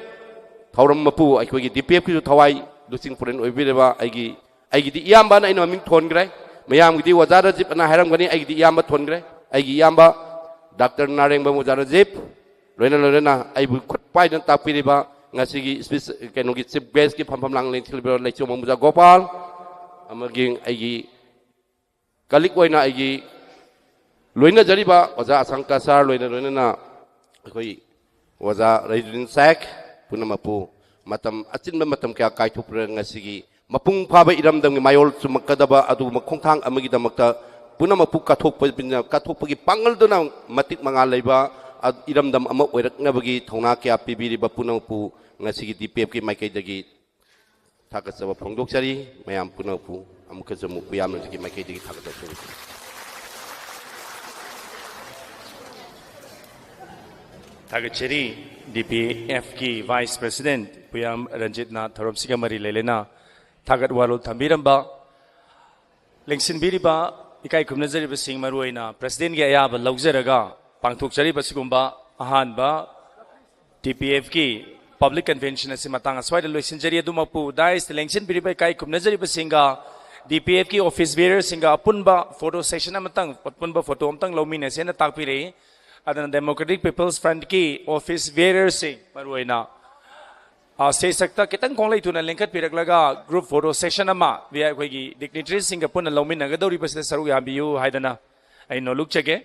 ꯊꯧꯔꯝ ꯃꯄꯨ ꯑꯩꯈꯣꯏꯒꯤ DPFꯀꯤꯁꯨ ꯊꯋꯥꯏ ꯂꯨꯆꯤꯡ ꯄꯨꯔꯦꯜ ꯑꯣꯏꯕꯤꯔꯤꯕ ꯑꯩꯒꯤ, ꯑꯩꯒꯤꯗꯤ ꯏꯌꯥꯝꯕꯅ ꯑꯩꯅ ꯃꯃꯤꯡ ꯊꯣꯟꯈ꯭ꯔꯦ꯫ ꯃꯌꯥꯝꯒꯤꯗꯤ ꯑꯣꯖꯥ ꯔꯥꯖꯤꯞ ꯑꯅ ꯍꯥꯏꯔꯝꯒꯅꯤ, ꯑꯩꯒꯤꯗꯤ ꯏꯌꯥꯝꯕ ꯊꯣꯟꯈ꯭ꯔꯦ꯫ ꯑꯩꯒꯤ ꯏꯌꯥꯝꯕ ꯗꯥꯛꯇꯔ ꯅꯥꯔꯦꯡꯕꯝ ꯑꯣꯖꯥ ꯔꯥꯖꯤꯞ, ꯂꯣꯏꯅ ꯂꯣꯏꯅꯅ ꯑꯩꯕꯨ ꯈꯨꯠ ꯄꯥꯏꯗꯨꯅ ꯇꯥꯛꯄꯤꯔꯤꯕ ꯉꯁꯤꯒꯤ speech, ꯀꯩꯅꯣꯒꯤ chief guestꯀꯤ ꯐꯝꯐꯝ ꯂꯥꯡ ꯂꯦꯡꯁꯤꯜꯂꯤꯕ ꯂꯩꯆꯣꯝꯕꯝ ꯑꯣꯖꯥ ꯒꯣꯄꯥꯜ, ꯑꯃꯗꯤ ꯑꯩꯒꯤ colleague ꯑꯣꯏꯅ ꯑꯩꯒꯤ ꯂꯣꯏꯅꯖꯔꯤꯕ ꯑꯣꯖꯥ ꯑꯁꯪꯀ sir, ꯂꯣꯏꯅ ꯂꯣꯏꯅꯅ ꯑꯩꯈꯣꯏ ꯑꯣꯖꯥ ꯔꯍꯤꯗꯨꯗꯤꯟ ꯁꯦꯈ, ꯄꯨꯝꯅꯃꯛꯄꯨ ꯃꯇꯝ, ꯑꯆꯤꯟꯕ ꯃꯇꯝ ꯀꯌꯥ ꯀꯥꯏꯊꯣꯛꯄꯤꯔꯒ ꯉꯁꯤꯒꯤ ꯃꯄꯨꯡ ꯐꯥꯕ ꯏꯔꯝꯗꯝꯒꯤ ꯃꯥꯌꯣꯜ ꯆꯨꯝꯃꯛꯀꯗꯕ ꯑꯗꯨꯒꯨꯝꯕ ꯈꯣꯡꯊꯥꯡ ꯑꯃꯒꯤꯗꯃꯛꯇ ꯄꯨꯝꯅꯃꯛꯄꯨ ꯀꯠꯊꯣꯛꯄ-, ꯀꯠꯊꯣꯛꯄꯒꯤ ꯄꯥꯡꯒꯜꯗꯨꯅ ꯃꯇꯤꯛ ꯃꯉꯥ ꯂꯩꯕ ꯏꯔꯝꯗꯝ ꯑꯃ ꯑꯣꯏꯔꯛꯅꯕꯒꯤ ꯊꯧꯅꯥ ꯀꯌꯥ ꯄꯤꯕꯤꯔꯤꯕ ꯄꯨꯝꯅꯃꯛꯄꯨ ꯉꯁꯤꯒꯤ DPFꯀꯤ ꯃꯥꯏꯀꯩꯗꯒꯤ ꯊꯥꯒꯠꯆꯕ ꯐꯣꯡꯗꯣꯛꯆꯔꯤ꯫ ꯃꯌꯥꯝ ꯄꯨꯝꯅꯃꯛꯄꯨ ꯑꯃꯨꯛꯀꯁꯨ ꯑꯃꯨꯛ ꯄꯨꯌꯥꯝꯅꯒꯤ ꯃꯥꯏꯀꯩꯗꯒꯤ ꯊꯥꯒꯠꯆꯕ ꯐꯣꯡꯗꯣꯛꯆꯔꯤ꯫ ꯊꯥꯒꯠꯆꯔꯤ꯫ DPFꯀꯤ vice president ꯄꯨꯌꯥꯝ ꯔꯟꯖꯤꯠꯅ ꯊꯧꯔꯝꯁꯤꯒ ꯃꯔꯤ ꯂꯩꯅꯅ ꯊꯥꯒꯠ ꯋꯥꯔꯣꯜ ꯊꯝꯕꯤꯔꯝꯕ ꯂꯦꯡꯁꯤꯟꯕꯤꯔꯤꯕ ꯏꯀꯥꯏ ꯈꯨꯝꯅꯖꯔꯤꯕꯁꯤꯡ, ꯃꯔꯨꯑꯣꯏꯅ presidentꯀꯤ ꯑꯌꯥꯕ ꯂꯧꯖꯔꯒ ꯄꯥꯡꯊꯣꯛꯆꯔꯤꯕ ꯁꯤꯒꯨꯝꯕ ꯑꯍꯥꯟꯕ DPFꯀꯤ public convention ꯑꯁꯤ ꯃꯇꯥꯡ ꯑꯁ꯭ꯋꯥꯏꯗ ꯂꯣꯏꯁꯤꯟꯖꯔꯤ꯫ ꯑꯗꯨꯃꯛꯄꯨ daisꯇ ꯂꯦꯡꯁꯤꯟꯕꯤꯔꯤꯕ ꯏꯀꯥꯏ ꯈꯨꯝꯅꯖꯔꯤꯕꯁꯤꯡꯒ DPFꯀꯤ office bearerꯁꯤꯡꯒ ꯑꯄꯨꯟꯕ photo session ꯑꯃꯇꯪ, ꯑꯄꯨꯟꯕ photo ꯑꯃꯇꯪ ꯂꯧꯃꯤꯟꯅꯁꯦꯅ ꯇꯥꯛꯄꯤꯔꯛꯏ꯫ ꯑꯗꯨꯅ Democratic People's Frontꯀꯤ office bearerꯁꯤꯡ ꯃꯔꯨꯑꯣꯏꯅ ꯁ꯭ꯇꯦꯖꯇ ꯈꯤꯇꯪ ꯈꯣꯡꯂꯩ ꯊꯨꯅ ꯂꯦꯡꯈꯠꯄꯤꯔꯛꯂꯒ group photo session ꯑꯃ ꯑꯩꯈꯣꯏꯒꯤ dignitaryꯁꯤꯡꯒ ꯄꯨꯟꯅ ꯂꯧꯃꯤꯟꯅꯒꯗꯧꯔꯤꯕꯁꯤꯗ ꯁꯔꯨꯛ ꯌꯥꯕꯤꯌꯨ ꯍꯥꯏꯗꯅ ꯑꯩ ꯅꯣꯂꯨꯛꯆꯒꯦ꯫